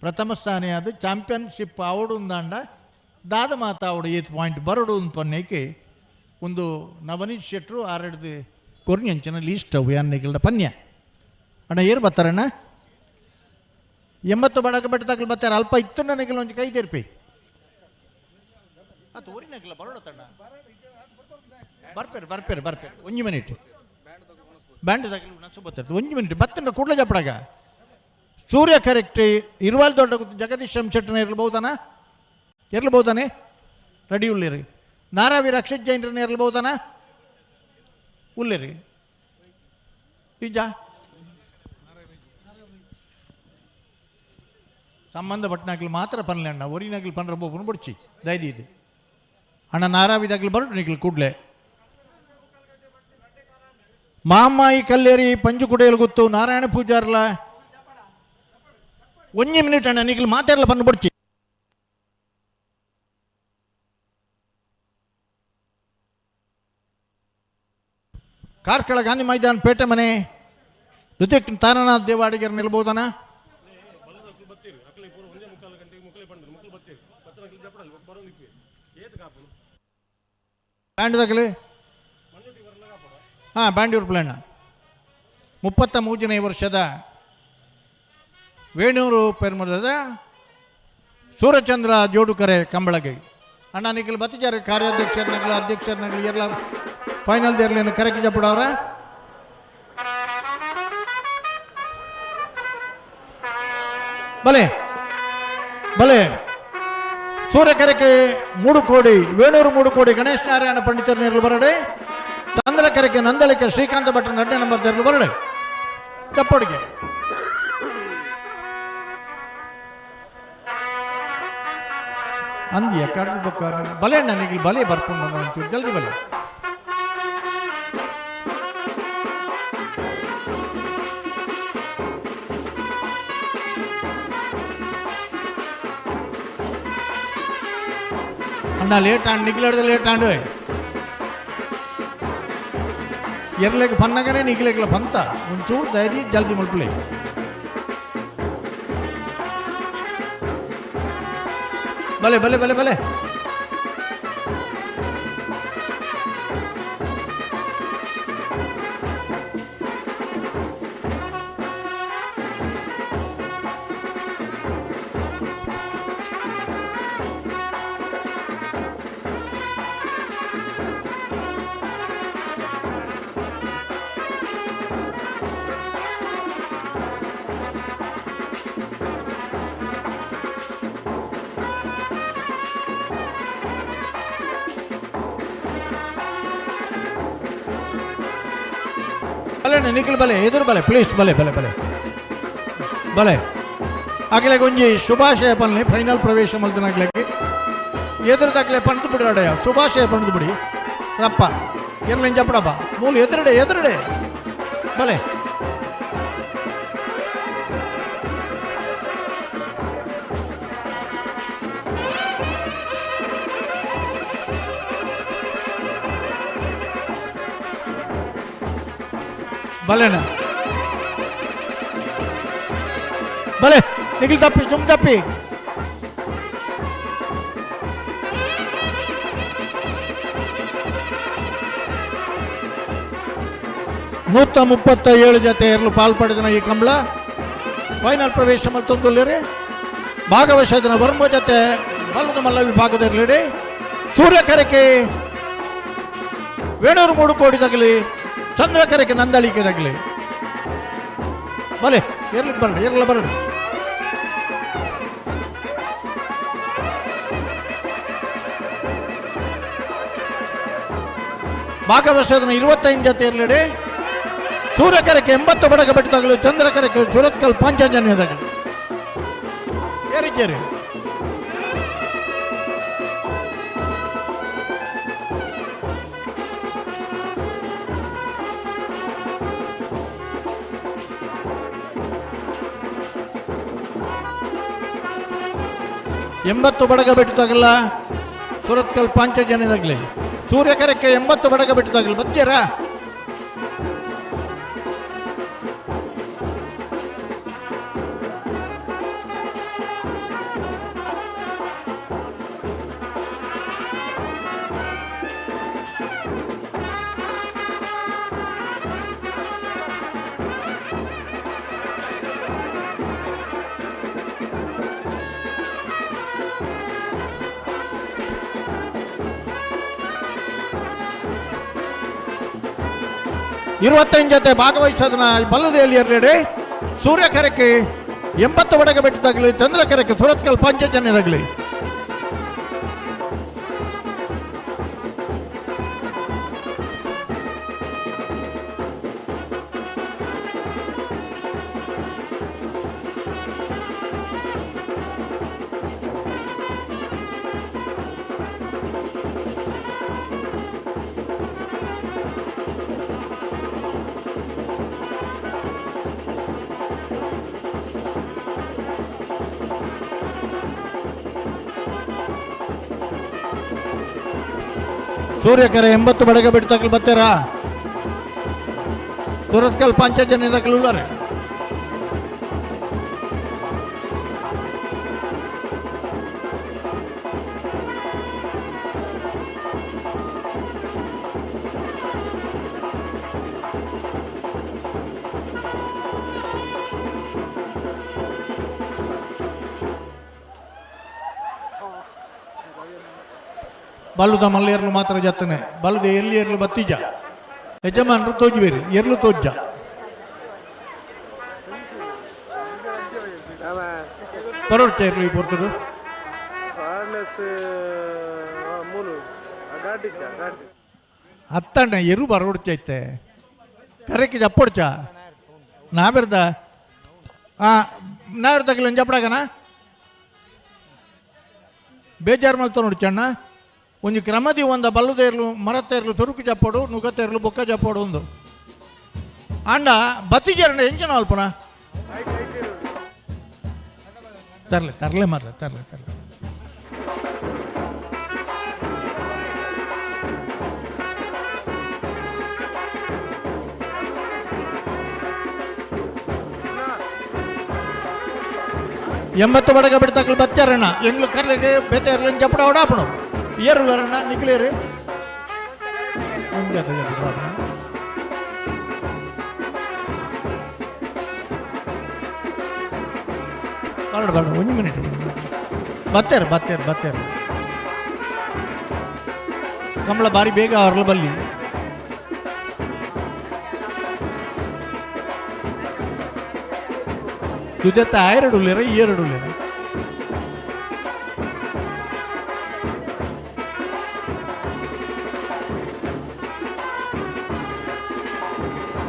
Speaker 12: ಪ್ರಥಮ ಸ್ಥಾನ ಅದು ಚಾಂಪಿಯನ್ಶಿಪ್ ಆವಡು ಉಂದಾಂಡ ದಾದ ಮಾತ ಆವಡು ಏತ್ ಪಾಯಿಂಟ್ ಬರಡು ಒಂದು ಪನ್ನೇಕೆ ಒಂದು ನವನೀತ್ ಶೆಟ್ರು ಆರಡ್ದು ಕೊರ್ನಿ ಅಂಚನ ಲೀಸ್ಟ್ ಅವು ಯಾನ್ ನಿಖಿಲ್ದ ಪನ್ಯ. ಅಣ್ಣ ಏರು ಬರ್ತಾರಣ್ಣ? 80 ಬಡಕ ಬೆಟ್ಟ ತಗಲು ಬರ್ತಾರೆ. ಅಲ್ಪ ಇತ್ತು ನನಗೆ ಒಂಜಿ ಕೈ ತೆರ್ಪಿ ಆತು ಊರಿನಗಿಲ್ಲ ಬರೋಣ ತಣ್ಣ. ಬರ್ಪೇರು ಬರ್ಪೇರು ಬರ್ಪೇರು ಒಂಜಿ ಮಿನಿಟ್ ಬ್ಯಾಂಡ್ ತಗಲು ನಸು ಬತ್ತಿರ್ತದೆ. ಒಂಜಿ ಮಿನಿಟ್ ಬತ್ತಂಡ ಕೂಡಲೇ ಜಪ್ಪಡಾಗ. ಸೂರ್ಯ ಕರೆಕ್ಟ್ ಇರುವಾಲ್ ದೊಡ್ಡ ಗೊತ್ತು ಜಗದೀಶ್ ಎಂ ಶೆಟ್ಟನ ಇರ್ಲಬಹುದಾನ? ಇರ್ಲಬಹುದಾನೆ? ರೆಡಿ ಉಳ್ಳಿರಿ. ನಾರಾವಿ ರಕ್ಷಿತ್ ಜೈನ್ರನ್ನ ಇರ್ಲಬಹುದಾನ? ಉಳ್ಳಿರಿ. ನಿಜ ಸಂಬಂಧಪಟ್ಟನಾಗ್ಲಿ ಮಾತ್ರ ಪನ್ಲೆ ಅಣ್ಣ, ಒರಿನಾಗ್ಲಿ ಪನ್ರ ಬೋಪನು ಬುಡ್ಚಿ ದಯದೀದು ಅಣ್ಣ. ನಾರಾವಿದಾಗ್ಲಿ ಬರಡು ನಿಗ್ಲು ಕೂಡ್ಲೆ. ಮಾಮಾಯಿ ಕಲ್ಲೇರಿ ಪಂಜು ಕುಡಿಯಲು ಗೊತ್ತು ನಾರಾಯಣ ಪೂಜಾರ್ಲ. ಒಂಜಿ ಮಿನಿಟ್ ಅಣ್ಣ ನಿಗ್ಲು ಮಾತಾಡಲ ಪನ್ನು ಬುಡ್ಚಿ. ಕಾರ್ಕಳ ಗಾಂಧಿ ಮೈದಾನ ಪೇಟೆ ಮನೆ ಋತಿಕ್ ತಾರನಾಥ್ ದೇವಾಡಿಗರ್ ನಿಲ್ಬೋದನ? ಬ್ಯಾಂಡ್ ತಗಲಿ. ಹಾಂ ಬ್ಯಾಂಡ್ ಪ್ಲಾನ್. 33ನೇ ವರ್ಷದ ವೇಣೂರು ಪೆರ್ಮದ ಸೂರ್ಯಚಂದ್ರ ಜೋಡುಕರೆ ಕಂಬಳಗೈ. ಅಣ್ಣ ನಿಖಿಲ್ ಬತ್ತಿಜಾರ ಕಾರ್ಯಾಧ್ಯಕ್ಷರನ್ನಾಗಲಿ ಅಧ್ಯಕ್ಷರನ್ನಾಗಲಿ ಎಲ್ಲ ಫೈನಲ್ ದೇರ್ಲೇನು ಕರೆಕ್ಟ್ ಜಪ್ಪಡವ್ರ. ಬಲೆ ಬಲೆ ಸೂರ್ಯಕರೆಗೆ 3 ಕೋಡಿ, ವೇಣೂರು 3 ಕೋಡಿ ಗಣೇಶ್ ನಾರಾಯಣ ಪಂಡಿತರ ನೇರಲು ಬರಡೆ. ಚಂದ್ರಕರೆಗೆ ನಂದಳಿಕೆ ಶ್ರೀಕಾಂತ ಭಟ್ಟನ 2ನೇ ನಂಬರ್ ದೇರ್ಲು ಬರಡೆ. ಚಪ್ಪಡಿಗೆ ಅಂದಿಯ ಕಡ್ದು ಬೊಕ್ಕ ಬಲೆ ಅಣ್ಣ ನಿಗಿಲ್ ಬಲೆ ಬರ್ಕೊಂಡು ಒಂಚೂರು ಜಲ್ದಿ ಬಲೆ. ಅಣ್ಣ ಲೇಟ್ ಆಂಡ್ ನಿಗ್ಲಾಡ್ದೆ ಲೇಟ್ ಆಂಡ್. ಎರ್ಲೆಗ್ ಪನ್ನಗನೆ ನಿಗ್ಲೆಗ್ಲ ಪಂತ ಒಂಚೂರು ದಯದಿ ಜಲ್ದಿ ಮಲ್ಪುಲೆ. ಬಲೆ ಬಲೆ ಬಲೆ ಬಲೆ ಬಲೆ ನಿಖಿಲ್ ಬಲೆ ಎದುರು ಬಲೆ ಪ್ಲೀಸ್ ಬಲೆ ಬಲೆ ಬಲೆ ಬಲೆ ಅಗಲೆ ಒಂಜಿ ಶುಭಾಶಯ ಪನ್ನಿ ಫೈನಲ್ ಪ್ರವೇಶ ಮಲ್ತನಾಗ್ಲಿಕ್ಕೆ ಎದುರು ದಾಖಲೆ ಪಂಡ್ದು ಬಿಡಾಡಯ್ಯ ಶುಭಾಶಯ ಪಂಡ್ದು ಬಿಡಿ ರಪ್ಪ ಎರ್ಲೆಂಜ ಜಪ್ಪಡಪ್ಪ ಮೂಲು ಎದುರುಡೆ ಎದುರುಡೆ ಬಲೆ ಬಲೆನ ಬಲೆ ನಿಖಿಲ್ ತಪ್ಪಿ ಜುಮ್ ತಪ್ಪಿ 137 ಜೊತೆ ಎರಲು ಪಾಲ್ಪಡೆದನ ಈ ಕಂಬಳ ಫೈನಲ್ ಪ್ರವೇಶ ಮಲ್ತೊಂದುಲ್ಲೇರಿ. ಭಾಗವಹಿಸಿದನ ವರ್ಮ ಜೊತೆ ಬಲ್ಲದ ಮಲ್ಲ ವಿಭಾಗದಲ್ಲಿ ಸೂರ್ಯಕರಕ್ಕೆ ವೇಣೂರು ಮೂಡು ಕೋಡಿ ತಗಲಿ, ಚಂದ್ರಕರಕ್ಕೆ ನಂದಳಿಕೆ ತಗಲಿ. ಬಲೆ ಎರ್ಲಿಕ್ಕೆ ಬರಲಿ, ಎರ್ಲ ಬರಲಿ. ಭಾಗವಹಿಸಿದನ 25 ಜೊತೆ ಇರಲಿಡಿ. ಸೂರ್ಯಕರಕ್ಕೆ 80 ಬಡಗ ಬೆಟ್ಟ ತಗಲು, ಚಂದ್ರಕರಕ್ಕೆ ಸುರತ್ಕಲ್ ಪಂಚಜನ್ಯ ತಗಲು. ಏರಿಚೇರಿ 80 ಬಡಗ ಬೆಟ್ಟು ತಗಲ್ಲ, ಸುರತ್ಕಲ್ ಪಂಚಜನ್ಯ ತಗಲಿ. ಸೂರ್ಯಕರಕ್ಕೆ 80 ಬಡಗ ಬೆಟ್ಟು ತಗಲು. ಬತ್ತೀರಾ? 25 ಜೊತೆ ಭಾಗವಹಿಸೋದನ್ನ ಬಲ್ಲದೆಯಲ್ಲಿ ಇರಲಿಡಿ. ಸೂರ್ಯಕರಕ್ಕೆ 80 ಬಡಗ ಬೆಟ್ಟು ತಗಲಿ, ಚಂದ್ರಕರಕ್ಕೆ ಸುರತ್ಕಲ್ ಪಂಚಜನ್ಯ ತಗಲಿ. ಸೂರ್ಯಕರೆ 80 ಬಡಗ ಬಿಟ್ಟು ತಗಲು ಬರ್ತೀರಾ? ಸುರತ್ಕಲ್ ಪಂಚಜನ್ಯ ತಗಲು ಉಳ್ಳಾರೆ. ಬಲ್ಲುದ ಮಲ್ಲೇರ್ಲು ಮಾತ್ರ ಜತ್ತನೆ, ಬಲ್ಲದ ಎಲ್ಲಿ ಎರ್ಲು ಬತ್ತಿಜ, ಯಜಮಾನರು ತೋಜ್ಬೇರಿ ಎರ್ಲು ತೋಜ್ಜ. ಬರೋಡ್ಚ ಎರ್ಲು ಈ ಪೊರ್ತುಡು ಅತ್ತಣ್ಣ ಎರು ಬರೋಡ್ಚೈತೆ ಕರೆಕ್ಕೆ ಜಪ್ಪೊಡ್ಚ ನಾವೆರ್ದ ನಾವೆರ್ದಾಗಲ ಜಪ್ಪಡಾಗನ ಬೇಜಾರು ಮಲ್ತ ನೋಡ್ಚಣ್ಣ. ಒಂಜಿ ಕ್ರಮದಿ ಒಂದ ಬಲ್ಲುದೇರ್ಲು ಮರತೇರ್ಲು ತುರುಕು ಜಪ್ಪಡು ನುಗತೇರ್ಲು ಬೊಕ್ಕ ಜಪ್ಪಡು ಒಂದು ಅಂಡ ಬತ್ತಿಜರಣ ಎಂಚಿನ ಅಲ್ಪನ ತರಲೆ ತರಲೆ ಮಾರ್ಲೆ ತರಲೆ ತರಲೆ. 80 ಬಡಗ ಬಿಡ್ತಕ್ಕಲು ಬಚ್ಚಾರಣ್ಣ ಎಂಗ್ಲು ಕರ್ಲಿಗೆ ಬೇತೆ ಇರ್ಲಿನ ಜಪ್ಪಡ ಓಡಾಪಣು ಏರುಲರಣ್ಣ ನಿಕ್ಲೇರು ಒಂಜಾತ ಜಪ್ಪಡ ಬರಡು ಬರಡು ಒಂದು ಮಿನಿಟ್ ಬತ್ತೇರು ಬತ್ತೇರು ಬತ್ತೇರು ಕಂಬಳ ಬಾರಿ ಬೇಗ ಅವ್ರಲ್ಲ ಬಲ್ಲಿ ದುದೆತ್ತ ಆಯರಡು ಉಲ್ಲೇರ ಈ ಎರಡು ಉಲ್ಲೇರ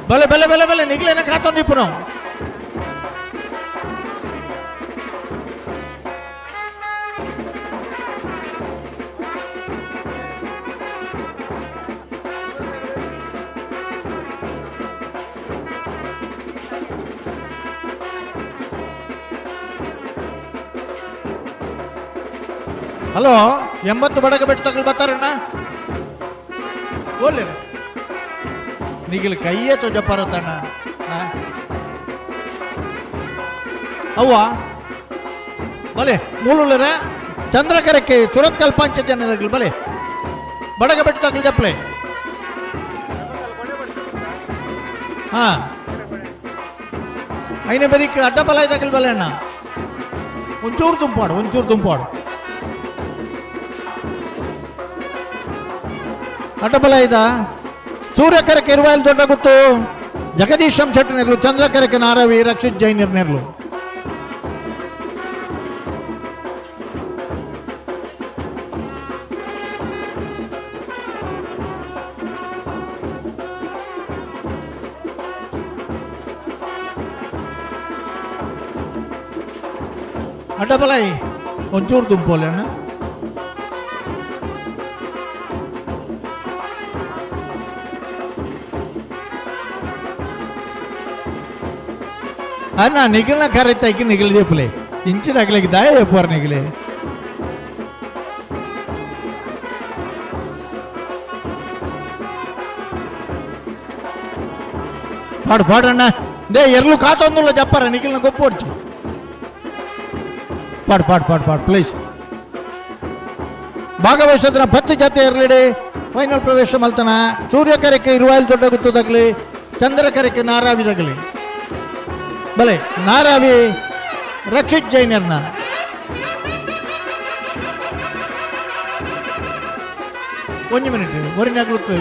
Speaker 12: ಬಲೆ ಬಲೆ ಬಲೆ ಬಲೆ ನಿಗ್ಲೇನ ಕಾತೊಂದು ಇಪ್ಪು ನಾವು. ಹಲೋ, 80 ಬಡಗ ಬೆಟ್ಟು ತಗಲ್ ಬರ್ತಾರಣ್ಣ. ಓಲಿ ನಿಗಿಲ್ ಕೈಯೇ ತೊಜಪ್ಪರತಣ್ಣ. ಅವ್ವ ಬಲೆ ಮೂಲುಳ್ಳರ ಚಂದ್ರಕರಕ್ಕೆ ಸುರತ್ಕಲ್ ಪಂಚಾಯತ್ ಜನ ಬಲೆ ಬಡಗ ಬೆಟ್ಟು ತಗಲ್ ಜಪ್ಲೆ. ಹಾ ಐನ ಬರೀಕ್ ಅಡ್ಡ ಬಲ ತಗಲ್ ಬಲೆ ಅಣ್ಣ. ಒಂಚೂರು ತುಂಪಾಡು, ಒಂಚೂರು ತುಂಪಾಡು. ಅಡ್ಡಬಲ ಇದ ಸೂರ್ಯಕರಕ್ಕೆ ಇರುವಾಯಿಲ್ ದೊಡ್ಡ ಗುತ್ತು ಜಗದೀಶ್ ಶೆಟ್ಟಿ ನೆರ್ಲು, ಚಂದ್ರಕರಕ್ಕೆ ನಾರವಿ ರಕ್ಷಿತ್ ಜೈನ್ ನೆರ್ಲು. ಅಡ್ಡಬಲಾಯಿ ಒಂಚೂರು ತುಂಬೋಲೆ ಅಣ್ಣ. ಅಣ್ಣ ನಿಗಲ್ನ ಕರೆತಾಕಿ ನಿಗಲ್ ದೇಪಲೆ ಇಂಚಿದಾಗಲಿಕ್ಕೆ ದಾಯ ದೇಪುವಾರ ನಿಗಲೆ. ಪಾಡು ಪಾಡಣ್ಣ they ಎರ್ಲು ಕಾತೊಂದುಲ್ಲ ಜಪ್ಪಾರ ನಿಖಿಲ್ನ ಗೊಪ್ಪೋಡ್ಚಿ. ಪಾಡು ಪಾಡು ಪಾಡು ಪಾಡು ಪ್ಲೀಸ್. ಭಾಗವಹಿಸಿದ್ರ 10 ಜತೆ ಇರಲಿಡಿ ಫೈನಲ್ ಪ್ರವೇಶ ಮಲ್ತನ. ಸೂರ್ಯಕರಕ್ಕೆ ಇರುವಾಯಿಲ್ ದೊಡ್ಡ ಗುತ್ತು ತಗಲಿ, ಚಂದ್ರಕರಕ್ಕೆ ನಾರಾವಿ ತಗಲಿ. ಬಲೆ ನಾರಾವಿ ರಕ್ಷಿತ್ ಜೈನರ್ನ. ಒಂದು ಮಿನಿಟ್ ಒರಿನಾಗ್ಲುತ್ತೆ.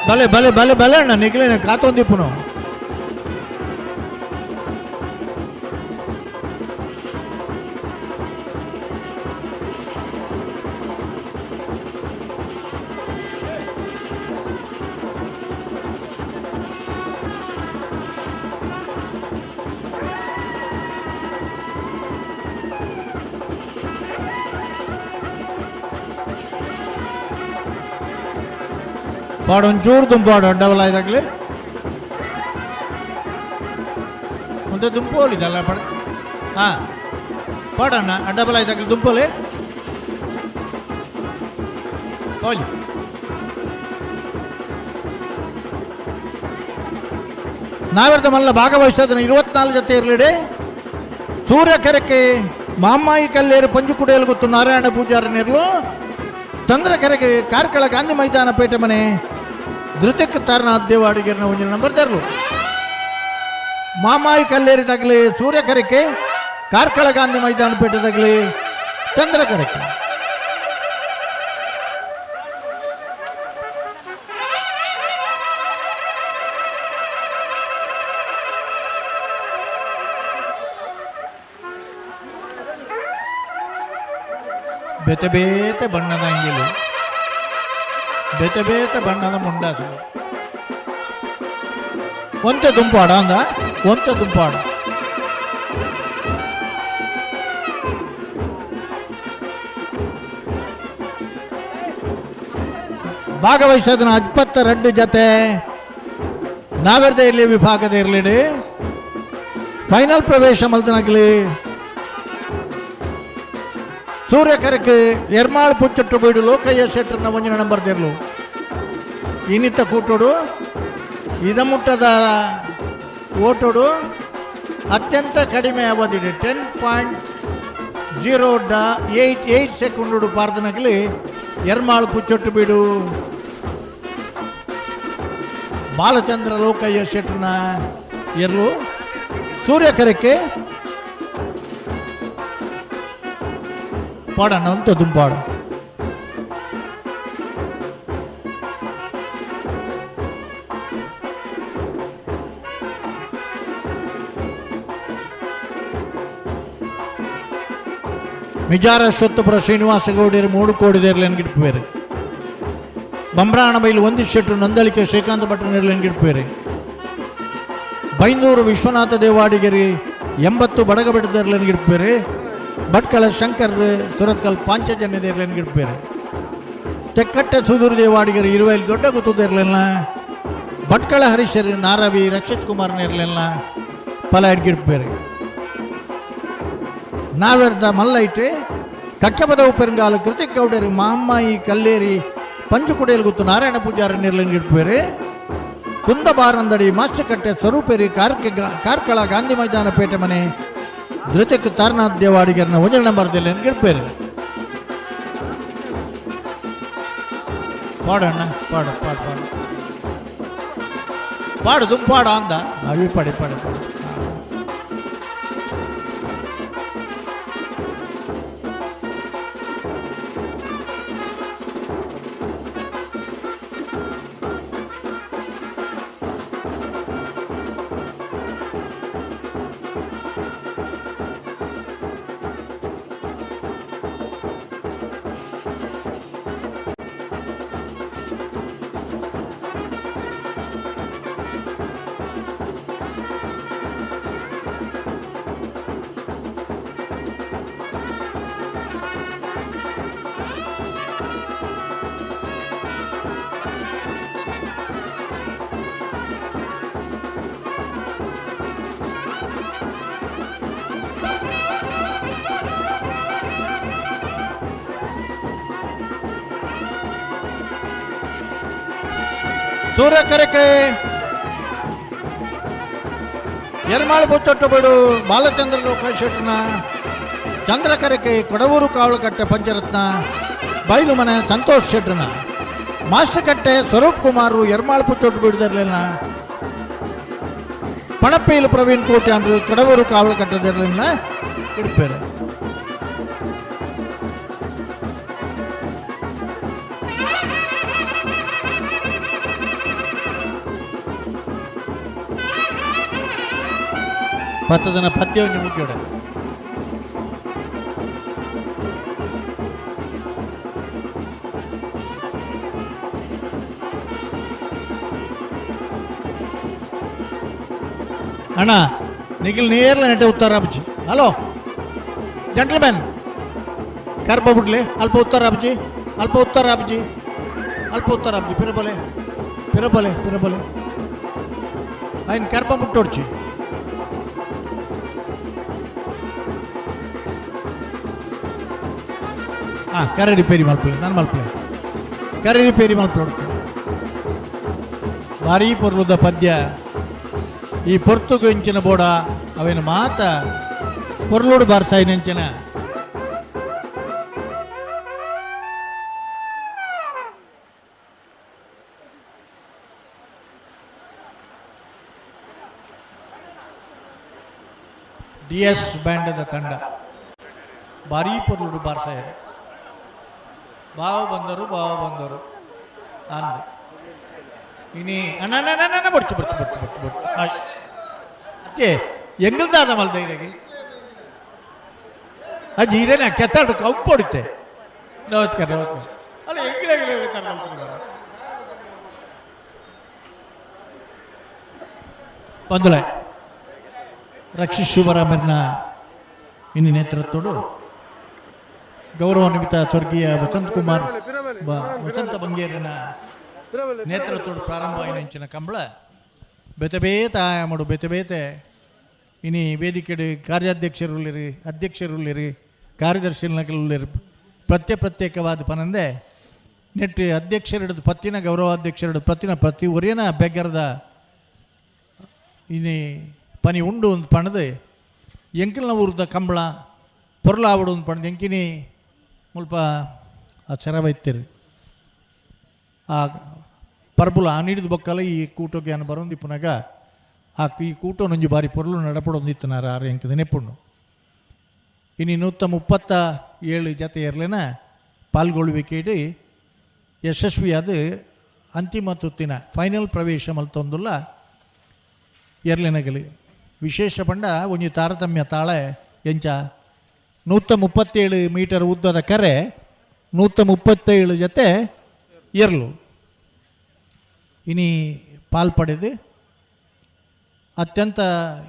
Speaker 12: ಬಲೆ ಬಲೆ ಬಲೆ ಬಲೆ ಅಣ್ಣ ನಿಗ್ಲೇನೆ ಕಾತೊಂದಿಪ್ಪುನು. ಪಾಡು ಒಂಚೂರು ದುಂಪಾಡು ಡಬಲ್ ಆಯ್ದಾಗಲಿ ಮುಂದೆ ದುಂಪೋಲಿದಲ್ಲ ಪಡ. ಹಾಂ ಪಾಡಣ್ಣ ಡಬಲ್ ಆಯ್ದಾಗಲಿ ದುಂಪೋಲಿ ಹೋಲಿ. ನಾವೆರ್ದ ಮಲ್ಲ ಭಾಗವಹಿಸೋದನ್ನ 24 ಜೊತೆ ಇರಲಿಡಿ. ಸೂರ್ಯಕೆರೆಕ್ಕೆ ಮಾಮ್ಮಾಯಿ ಕಲ್ಲೇರು ಪಂಜುಕುಡಿಯಲು ಗೊತ್ತು ನಾರಾಯಣ ಪೂಜಾರಿ ನೆರಳು. ಚಂದ್ರಕೆರೆಗೆ ಕಾರ್ಕಳ ಗಾಂಧಿ ಮೈದಾನ ಪೇಟೆ ಮನೆ ಧೃತಕ್ಕೆ ತಾರನಾಥ್ ದೇವಾಡಿಗೆರ್ನ ಒಂಜಿನ ನಂಬರ್ ತರಲು. ಮಾಮಾಯಿ ಕಲ್ಲೇರಿ ತಗಲಿ ಸೂರ್ಯಕೆರೆಗೆ, ಕಾರ್ಕಳ ಗಾಂಧಿ ಮೈದಾನ ಪೇಟೆ ತಗಲಿ ಚಂದ್ರಕೆರೆಗೆ. ಬೇತೆ ಬೇತೆ ಬಣ್ಣದ ಅಂಗಿಲು, ಬೇತೆ ಬೇತೆ ಬಣ್ಣದ ಮುಂಡಾಸು. ಒಂತೆ ದುಂಪಾಡ ಅಂದ, ಒಂತೆ ದುಂಪಾಡ. ಭಾಗವಹಿಸೋದನ್ನ 22 ಜೊತೆ ನಾವೆರ್ದ ಇರಲಿ ವಿಭಾಗದ ಇರಲಿಡಿ. ಫೈನಲ್ ಪ್ರವೇಶ ಮಲ್ತನಾಗಲಿ ಸೂರ್ಯಕರಕ್ಕೆ ಎರ್ಮಾಳ್ ಪುಚ್ಚಟ್ಟು ಬೀಡು ಲೋಕಯ್ಯ ಶೆಟ್ಟರ್ನ ಒಂಜಿನ ನಂಬರ್ ದೇರ್ಲು. ಇನ್ನಿತ ಕೂಟೋಡು ಇದಮುಟ್ಟದ ಓಟೋಡು ಅತ್ಯಂತ ಕಡಿಮೆ ಅವಧಿ 10.088 ಸೆಕೆಂಡು ಪಾರ್ದನಗಲಿ ಎರ್ಮಾಳ್ ಪುಚ್ಚೊಟ್ಟು ಬೀಡು ಬಾಲಚಂದ್ರ ಲೋಕಯ್ಯ ಶೆಟ್ಟರ್ನ ಎರ್ಲು. ಸೂರ್ಯಕರಕ್ಕೆ ಪಾಡಣ್ಣ ಅಂತ ದುಂಪಾಡ. ಮಿಜಾರ ಸ್ವತ್ತಪುರ ಶ್ರೀನಿವಾಸ ಗೌಡರು 3 ಕೋಟಿ ದೇರ್ಲೆನ್ ಗಿಡ್ಪೇರು. ಬಂಬ್ರಾಣ ಬೈಲು ಒಂದು ಶೆಟ್ರು ನಂದಳಿಕೆ ಶ್ರೀಕಾಂತ ಭಟ್ರ ನೇರ್ಲೆನ್ ಗಿಡ್ಪೇರು. ಬೈಂದೂರು ವಿಶ್ವನಾಥ ದೇವಾಡಿಗರಿ 80 ಬಡಗಬೆಟ್ಟದೇರ್ಲೆನ್ ಗಿಡ್ಪೇರು. ಭಟ್ಕಳ ಶಂಕರ್ ಸುರತ್ಕಲ್ ಪಾಂಚಜನ್ಯ ದೇರ್ಲೆನ್ ಗಿಡ್ಪೇರು. ತೆಕ್ಕಟ್ಟೆ ಸುಧೂರು ದೇವಾಡಿಗರಿ ಇರುವೈಲ್ ದೊಡ್ಡ ಗುತ್ತದೇರ್ಲೆಲ್ಲ. ಭಟ್ಕಳ ಹರೀಶರ್ ನಾರವಿ ರಕ್ಷಿತ್ ಕುಮಾರ್ ನೇರ್ಲೆಲ್ಲ ಫಲ ಗಿಡ್ಪೇರು. ನಾವೆರ್ದ ಮಲ್ಲೈಟೆ ಕಕ್ಕಪದವು ಪೆರುಂಗಾಲು ಕೃತಿಕ್ ಗೌಡರು ಮಾಮ್ಮಾಯಿ ಕಲ್ಲೇರಿ ಪಂಚುಕುಡಿಯಲ್ ಗುತ್ತು ನಾರಾಯಣ ಪೂಜಾರಿ ನೇರ್ಲೆನ್ ಗಿಡ್ಪೇರು. ಕುಂದ ಬಾರಂದಡಿ ಮಾಸ್ಟರ್ಕಟ್ಟೆ ಸ್ವರೂಪೇರಿ ಕಾರ್ಕಳ ಗಾಂಧಿ ಮೈದಾನ ಪೇಟೆ ಮನೆ ಧೃತಕ್ಕೆ ತಾರನಾಥ್ ದೇವಾಡಿಗರನ್ನ ಒಂದೇ ನಂಬರ್ ಗಿಡ್ಪೇರು. ಪಾಡಣ್ಣ ಪಾಡು ಪಾಡು ಪಾಡು ಪಾಡು ದುಂಪಾಡ ಅಂದ ಅವಿ ಪಾಡಿ ಪಾಡಿ ಪಾಡು. ಸೂರ್ಯಕರಕ್ಕೆ ಎರ್ಮಾಳು ಬೊಚ್ಚೊಟ್ಟು ಬಿಡು ಬಾಲಚಂದ್ರ ಲೋಕ ಶೆಟ್ಟನ ಚಂದ್ರಕರಕ್ಕೆ ಕೊಡವೂರು ಕಾವಲಕಟ್ಟೆ ಪಂಚರತ್ನ ಬೈಲು ಮನೆ ಸಂತೋಷ್ ಶೆಟ್ಟನ ಮಾಸ್ಟರ್ ಕಟ್ಟೆ ಸ್ವರೂಪ್ ಕುಮಾರ್ ಎರ್ಮಾಳು ಪುಚ್ಚೊಟ್ಟು ಬಿಡದಿರಲಿಲ್ಲ. ಪಣಪ್ಪೇಲು ಪ್ರವೀಣ್ ಕೋಟಿ ಅಂದ್ರು ಕೊಡವೂರು ಕಾವಲಕಟ್ಟದಿರಲಿಲ್ಲ ಇಡ್ಪೇರು. ಪತ್ತದನ ಪದ್ಯ ಒಂಜಿ ಮುಖ್ಯೋಡ. ಅಣ್ಣ ನಿಖಿಲ್ ನೇರ್ಲ ನೆಟ್ಟೆ ಉತ್ತರ ಅಬ್ಜಿ. ಹಲೋ ಜೆಂಟಲ್ಮ್ಯಾನ್ ಕರ್ಪ ಬಿಡ್ಲಿ ಅಲ್ಪ ಉತ್ತರ ಅಬ್ಜಿ ಅಲ್ಪ ಉತ್ತರ ಅಬ್ಜಿ ಅಲ್ಪ ಉತ್ತರ ಅಬ್ಜಿ ಪಿರಬಲೆ ಪಿರಬಲೆ ಪಿರಬಲೆ ఆయన ಕರ್ಪ ಮುಟ್ಟೋಡ್ಚಿ. ಹಾಂ ಕರೆ ರಿಪೇರಿ ಮಲ್ಪಲೆ ನಾನು ಮಲ್ಪಲೆ ಕರೆ ರಿಪೇರಿ ಮಲ್ಪಲೆ. ಭಾರೀ ಪೊರ್ಲುದ ಪದ್ಯ ಈ ಪೊರ್ತುಗು ಇಂಚಿನ ಬೋಡ ಅವೇನು ಮಾತ ಪೊರ್ಲುಡು ಬಾರ್ಸಾಯಿನಂಚಿನ ಡಿ ಎಸ್ ಬ್ಯಾಂಡದ ತಂಡ ಭಾರೀ ಪೊರ್ಲುಡು ಬಾರ್ಸಾಯರು. ಬಾವ ಬಂದರು ಬಾವ ಬಂದರು ಅಂದು ಇನಿ ಅಣ್ಣ ಬಡ್ಚು ಬಡ್ಚು ಬಡ್ಚು ಬಡ್ಚು ಬಡ್ಚು ಅತ್ತೆ ಎಂಗಲ್ದಾದ ಮಲ್ದ ಇರಗೆ ಅಜ್ಜಿ ಇರೇನೆ ಕೆತ್ತಾಡು ಕಂಪು ಹೊಡಿತೆ. ನಮಸ್ಕಾರ ನಮಸ್ಕಾರ. ಅಲ್ಲ ಎಂಗಿಲ ಬಂದುಲೆ ರಕ್ಷಿತ್ ಶಿವರಾಮರ್ನ ಇನ್ನು ನೇತೃತ್ವಡು ಗೌರವಾನ್ವಿತ ಸ್ವರ್ಗೀಯ ವಸಂತ್ ಕುಮಾರ್ ವಸಂತ ಬಂಗೇರಿನ ನೇತೃತ್ವದ ಪ್ರಾರಂಭ ಇಂಚಿನ ಕಂಬಳ ಬೇತೆ ಬೇತೆ ಆಯಾಮಡು ಬೇತೆ ಬೇತೆ ಇನಿ ವೇದಿಕೆಡು ಕಾರ್ಯಾಧ್ಯಕ್ಷರುಲ್ಲಿರಿ ಅಧ್ಯಕ್ಷರುಲ್ಲಿರಿ ಕಾರ್ಯದರ್ಶಿ ಪ್ರತ್ಯೇಕವಾದ ಪನಂದೆ ನೆಟ್ಟು ಅಧ್ಯಕ್ಷರಿಡದು ಪತ್ತಿನ ಗೌರವಾಧ್ಯಕ್ಷರಿಡದು ಪ್ರತಿನ ಪ್ರತಿ ಒರಿಯನ ಬೆಗ್ಗರದ ಇನಿ ಪನಿ ಉಂಡು ಒಂದು ಪಣದು ಎಂಕಿಲ್ನ ಊರ್ದ ಕಂಬಳ ಪೊರ್ಲಾವಡು ಒಂದು ಪಣದು ಎಂಕಿನಿ ಮುಲ್ಪ ಆ ಚರವೈತಿರು ಆ ಪರ್ಬುಲ ಆ ನೀಡಿದ ಬೊಕ್ಕಲ ಈ ಕೂಟೋಗೆ ಅನ್ನ ಬರೋಂದಿಪ್ಪುನಾಗ ಆ ಈ ಕೂಟನೊಂಜಿ ಬಾರಿ ಪೊರ್ಲು ನಡಪಡೊಂದಿತ್ತನಾರ ಆರು ಎಂಕದ ನೆಪ್ಪುಣ್ಣು. ಇನ್ನು 137 ಜತೆ ಇರಲಿನ ಪಾಲ್ಗೊಳ್ಳುವಿಕೆ ಯಶಸ್ವಿಯಾದ ಅಂತಿಮ ತುತ್ತಿನ ಫೈನಲ್ ಪ್ರವೇಶ ಮಲ್ತೊಂದುಲ್ಲ ಎರ್ಲಿನಗಲಿ ವಿಶೇಷ ಪಂಡ ಒಂಜಿ ತಾರತಮ್ಯ ತಾಳೆ ಎಂಚ 137 ಮೀಟರ್ ಉದ್ದದ ಕರೆ 137 ಜತೆ ಎರ್ಲು ಇನಿ ಪಾಲ್ಪಡೆದು ಅತ್ಯಂತ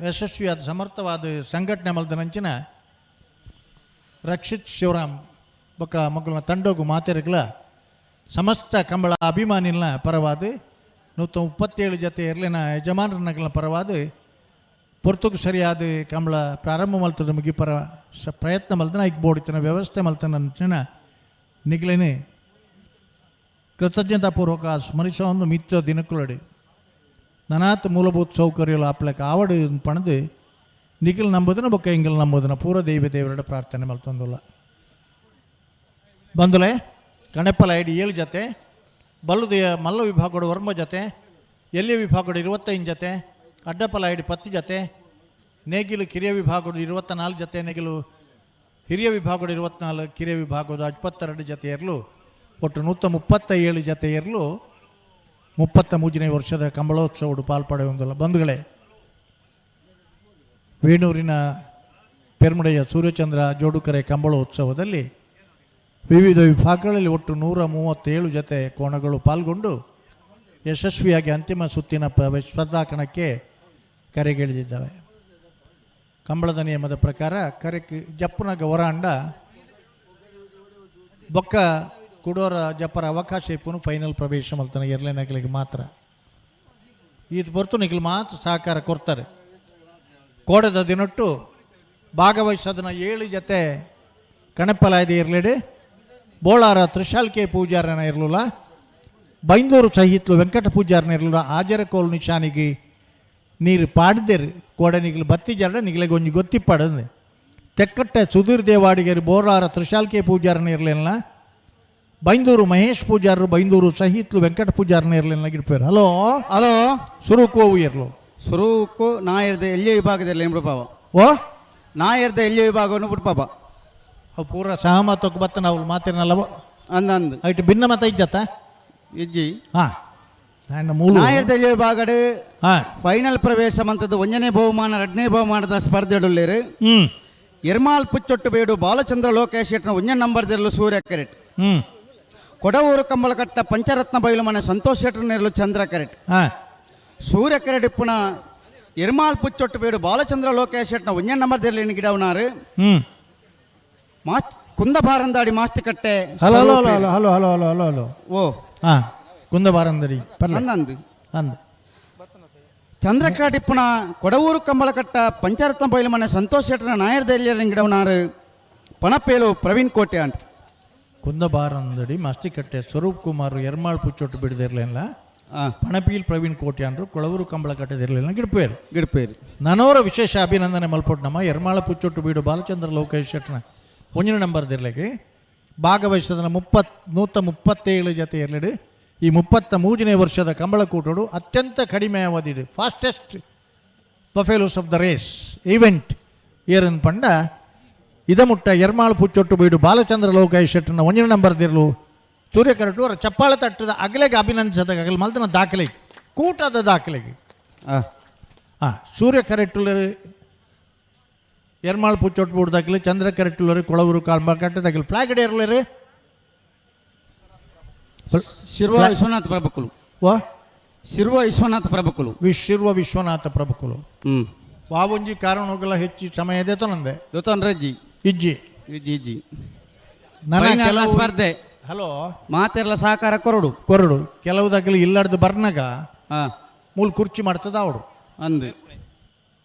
Speaker 12: ಯಶಸ್ವಿಯಾದ ಸಮರ್ಥವಾದ ಸಂಘಟನೆ ಮಲ್ದನಂಚಿನ ರಕ್ಷಿತ್ ಶಿವರಾಮ್ ಬೊಕ್ಕ ಮಗುಲ ತಂಡೋಗು ಮಾತೆರಗ್ಲ ಸಮಸ್ತ ಕಂಬಳ ಅಭಿಮಾನಿನ ಪರವಾದ 137 ಜತೆ ಎರ್ಲಿನ ಯಜಮಾನರನಗಲ ಪರವಾದ ಪೊರ್ತುಗು ಸರಿಯಾದ ಕಂಬಳ ಪ್ರಾರಂಭ ಮಲ್ತದ ಮುಗಿಪರ ಪ್ರಯತ್ನ ಮಲ್ದನ ಐಕ್ ಬೋಡಿತನ ವ್ಯವಸ್ಥೆ ಮಲ್ತನ ನಿಗ್ಲೇನೆ ಕೃತಜ್ಞತಾಪೂರ್ವಕ ಸ್ಮರಿಸ ಒಂದು ಮಿತ್ತ ದಿನಕ್ಕುಲಡಿ ನನಾತ್ ಮೂಲಭೂತ ಸೌಕರ್ಯలు ಆಪ್ಲಕ ಆವಡು ಪಣದು ನಿಖಿಲ್ ನಂಬುದನ ಬೊಕ್ಕ ಇಂಗಿಲ್ ನಂಬುದನ ಪೂರ ದೈವ ದೇವರ ಪ್ರಾರ್ಥನೆ ಮಲ್ತೊಂದುಲ್ಲ. ಬಂದುಲೆ ಕಣಪ್ಪಲ ಐಡಿ 7 ಜತೆ ಬಲ್ಲುದೆಯ ಮಲ್ಲ ವಿಭಾಗದ 9 ಜತೆ ಎಲ್ಲಿ ವಿಭಾಗದ 25 ಜತೆ ಅಡ್ಡಪಲ ಐಡಿ 10 ಜತೆ ನೇಗಿಲು ಕಿರಿಯ ವಿಭಾಗದ 24 ಜತೆ ನೇಗಿಲು ಹಿರಿಯ ವಿಭಾಗದ 24 ಕಿರಿಯ ವಿಭಾಗದ 22 ಜತೆ ಇರಲು ಒಟ್ಟು 137 ಜತೆ ಇರಲು 33ನೇ ವರ್ಷದ ಕಂಬಳೋತ್ಸವಡು ಪಾಲ್ಪಡೆಯುವುದಿಲ್ಲ. ಬಂಧುಗಳೇ, ವೇಣೂರಿನ ಪೆರ್ಮಡೆಯ ಸೂರ್ಯಚಂದ್ರ ಜೋಡುಕರೆ ಕಂಬಳೋತ್ಸವದಲ್ಲಿ ವಿವಿಧ ವಿಭಾಗಗಳಲ್ಲಿ ಒಟ್ಟು 137 ಜತೆ ಕೋಣಗಳು ಪಾಲ್ಗೊಂಡು ಯಶಸ್ವಿಯಾಗಿ ಅಂತಿಮ ಸುತ್ತಿನ ಸ್ಪರ್ಧಾಕಣಕ್ಕೆ ಕರೆಗೆಳೆದಿದ್ದಾವೆ. ಕಂಬಳದ ನಿಯಮದ ಪ್ರಕಾರ ಕರೆಕ್ ಜಪ್ಪುನ ಗೌರಾಂಡ ಬೊಕ್ಕ ಕುಡೋರ ಜಪ್ಪರ ಅವಕಾಶ ಇಪ್ಪನು ಫೈನಲ್ ಪ್ರವೇಶ ಮಲ್ತಾನೆ ಎರ್ಲೆನಗಲಿಗೆ ಮಾತ್ರ. ಇದು ಹೊರತು ನಿಗಲು ಮಾತ್ರ ಸಹಕಾರ ಕೊಡ್ತಾರೆ. ಕೋಡದ ದಿನೊಟ್ಟು ಭಾಗವಹಿಸೋದನ್ನ 7 ಜತೆ ಕಣಪ್ಪಲಾಯ್ದ ಇರ್ಲೇಡಿ ಬೋಳಾರ ತ್ರಿಶಾಲ್ಕೆ ಪೂಜಾರನ ಇರಲಿಲ್ಲ, ಬೈಂದೂರು ಸಹಿತ್ಲು ವೆಂಕಟ ಪೂಜಾರನ ಇರಲಿಲ್ಲ. ಆಜರಕೋಲು ನಿಶಾನಿಗೆ ನೀರು ಪಾಡ್ದೇರು ಕೋಡ ನಿಗಲು ಬತ್ತಿ ಜರಡ ನಿಗಲಿಗೆ ಒಂಜಿ ಗೊತ್ತಿಪ್ಪಾಡಂದು ತೆಕ್ಕಟ್ಟೆ ಸುಧೀರ್ ದೇವಾಡಿಗರು ಬೋಳಾರ ತ್ರಿಶಾಲ್ಕೆ ಪೂಜಾರನ ಇರಲಿಲ್ಲ, ಬೈಂದೂರು ಮಹೇಶ್ ಪೂಜಾರರು ಬೈಂದೂರು ಸಹಿತ್ಲು ವೆಂಕಟ ಪೂಜಾರನ ಇರಲಿಲ್ಲ ಗಿಡ್ಪೇರು. ಹಲೋ ಹಲೋ ಸುರುಕು ಹೋವು ಇರ್ಲು
Speaker 1: ಸುರುಕು ನಾ ಇರ್ದೆ ಎಲ್ಲಿ ವಿಭಾಗದಲ್ಲಿ ಬಿಡ್ಪಾವ
Speaker 12: ಓ
Speaker 1: ನಾ ಇರ್ದೆ ಎಲ್ಲಿ ವಿಭಾಗವನ್ನು ಬಿಡ್ಪಾಪ
Speaker 12: ಅವು ಪೂರ ಸಹಮತಕ್ಕೆ ಬತ್ತ ನಾವು ಮಾತಿನಲ್ಲವ
Speaker 1: ಅಂದಂದು
Speaker 12: ಐಟ್ ಭಿನ್ನ ಮತ ಇಜ್ಜತ್ತ
Speaker 1: ಇಜ್ಜಿ
Speaker 12: ಹಾಂ ನನ್ನ ಮೂಲ
Speaker 1: ನಾ ಇರ್ದೆ ಎಲ್ಲಿ ವಿಭಾಗಡೆ
Speaker 12: ಹಾಂ
Speaker 1: ಫೈನಲ್ ಪ್ರವೇಶ ಮಂತದ್ದು 1ನೇ ಬಹುಮಾನ 2ನೇ ಬಹುಮಾನದ ಸ್ಪರ್ಧೆ ಇಡಲಿರು. ಎರ್ಮಾಲ್ ಪುಚ್ಚೊಟ್ಟು ಬೇಡು ಬಾಲಚಂದ್ರ ಲೋಕೇಶ್ ಶೆಟ್ನ 1ನೇ ನಂಬರ್ ದಿರಲು ಸೂರ್ಯ ಕೆರೆಟ್. ಕೊಡವೂರು ಕಂಬಳಕಟ್ಟ ಪಂಚರತ್ನ ಬೈಲು ಮನೆ ಸಂತೋಷ್ ಶೆಟ್ಟರ್ ಚಂದ್ರ ಕೆರೆಟ್. ಸೂರ್ಯ ಕೆರೆಟ್ ಇಪ್ಪುನ ಎರ್ಮಾಲ್ ಪುಚ್ಚೊಟ್ಟು ಬೇಡು ಬಾಲಚಂದ್ರ ಲೋಕೇಶ್ ಶೆಟ್ನ 1ನೇ ನಂಬರ್ ದಿರಲಿನ ಗಿಡವನಾರು ಮಾಸ್ ಕುಂದಬಾರಂದಾಡಿ Mastikatte.
Speaker 12: Hello hello hello hello hello hello hello hello
Speaker 1: ಓ
Speaker 12: ಹಾಂ ಕುಂದಬಾರಂದಡಿ
Speaker 1: ಅಂದು
Speaker 12: ಅಂದು
Speaker 1: ಚಂದ್ರಕಾಟಿಪ್ಪುನ ಕೊಡವೂರು ಕಂಬಳಕಟ್ಟ ಪಂಚರತ್ನ ಬೈಲು ಮನೆ ಸಂತೋಷ್ ಶೆಟ್ಟರ್ನ ನಾಯರ್ ದೆಲ್ಲಿಯ ಗಿಡವನಾರು ಪಣಪೇಲು ಪ್ರವೀಣ್ ಕೋಟೆ ಅಂಟ.
Speaker 12: ಕುಂದಬಾರಂದಡಿ ಮಾಸ್ತಿಕಟ್ಟೆ ಸ್ವರೂಪ್ ಕುಮಾರ್ ಎರ್ಮಾಳ್ ಪುಚ್ಚೊಟ್ಟು ಬಿಡದಿರಲಿಲ್ಲ, ಪಣಪೀಲ್ ಪ್ರವೀಣ್ ಕೋಟೆ ಅಂದರು ಕೊಳವೂರು ಕಂಬಳ ಕಟ್ಟದಿರಲಿಲ್ಲ ಗಿಡ್ಪೇರು
Speaker 1: ಗಿಡ್ಪೇರು.
Speaker 12: ನನವರ ವಿಶೇಷ ಅಭಿನಂದನೆ ಮಲ್ಪೊಟ್ಟು ನಮ್ಮ ಎರ್ಮಾಳ ಪುಚ್ಚೊಟ್ಟು ಬೀಡು ಬಾಲಚಂದ್ರ ಲೋಕೇಶ್ ಶೆಟ್ಟನ 1ನೇ ನಂಬರ್ ದಿರ್ಲಿಗೆ ಭಾಗವಹಿಸಿದ 137 ಜತೆ ಇರಲಿಡು. ಈ 33ನೇ ವರ್ಷದ ಕಂಬಳಕೂಟೋಡು ಅತ್ಯಂತ ಕಡಿಮೆ ಅವಧಿಡು fastest buffaloes of the race event Aaron ಪಂಡ ಇದಮುಟ್ಟ ಎರ್ಮಾಳು ಪುಚ್ಚೊಟ್ಟು ಬೀಡು ಬಾಲಚಂದ್ರ ಲೋಕೇಶ್ ಶೆಟ್ಟನ 1ನೇ ನಂಬರ್ ದಿರ್ಲು ಸೂರ್ಯಕರಟು ಅವರ ಚಪ್ಪಾಳೆ ತಟ್ಟದ ಅಗಲೆಗೆ ಅಭಿನಂದಿಸದ ಅಗಲ ಮಲ್ತನ ದಾಖಲೆಗೆ ಕೂಟದ ದಾಖಲೆಗೆ ಹಾಂ ಸೂರ್ಯ ಕರೆಟ್ಟುಲರು ಎರ್ಮಾಳು ಪುಚ್ಚೊಟ್ಟು ಬೂಡ್ದಾಗಲಿ ಚಂದ್ರ ಕರೆಟ್ಟುಲರು ಕೊಳವೂರು ಕಾಲ್ಬ ಕಟ್ಟದಾಗಲಿ ಫ್ಲಾಗ್ ಇರಲಿರಿ
Speaker 1: ಶಿರ್ವ ವಿಶ್ವನಾಥ ಪ್ರಭುಕುಲು
Speaker 12: ವಾ
Speaker 1: ಶಿರ್ವ ವಿಶ್ವನಾಥ ಪ್ರಭುಕುಲು
Speaker 12: ಶಿರ್ವ ವಿಶ್ವನಾಥ ಪ್ರಭುಕುಲು ವಾವೊಂಜಿ ಕಾರಣಗಳ ಹೆಚ್ಚು ಸಮಯ ಇದೆ ತೊಂದೆ
Speaker 1: ದೊತೊಂಡ್ರಜ್ಜಿ
Speaker 12: ಇಜ್ಜಿ
Speaker 1: ಇಜ್ಜಿ ಇಜ್ಜಿ
Speaker 12: ನನ್ನ
Speaker 1: ಸ್ಪರ್ಧೆ
Speaker 12: ಹಲೋ
Speaker 1: ಮಾತೆಲ್ಲ ಸಹಕಾರ ಕೊರಡು
Speaker 12: ಕೊರಡು ಕೆಲವುದಾಗಲಿ ಇಲ್ಲಾರ್ದು ಬರ್ನಾಗ ಮೂಲ ಕುರ್ಚಿ ಮಾಡ್ತದ ಅವಡು
Speaker 1: ಅಂದು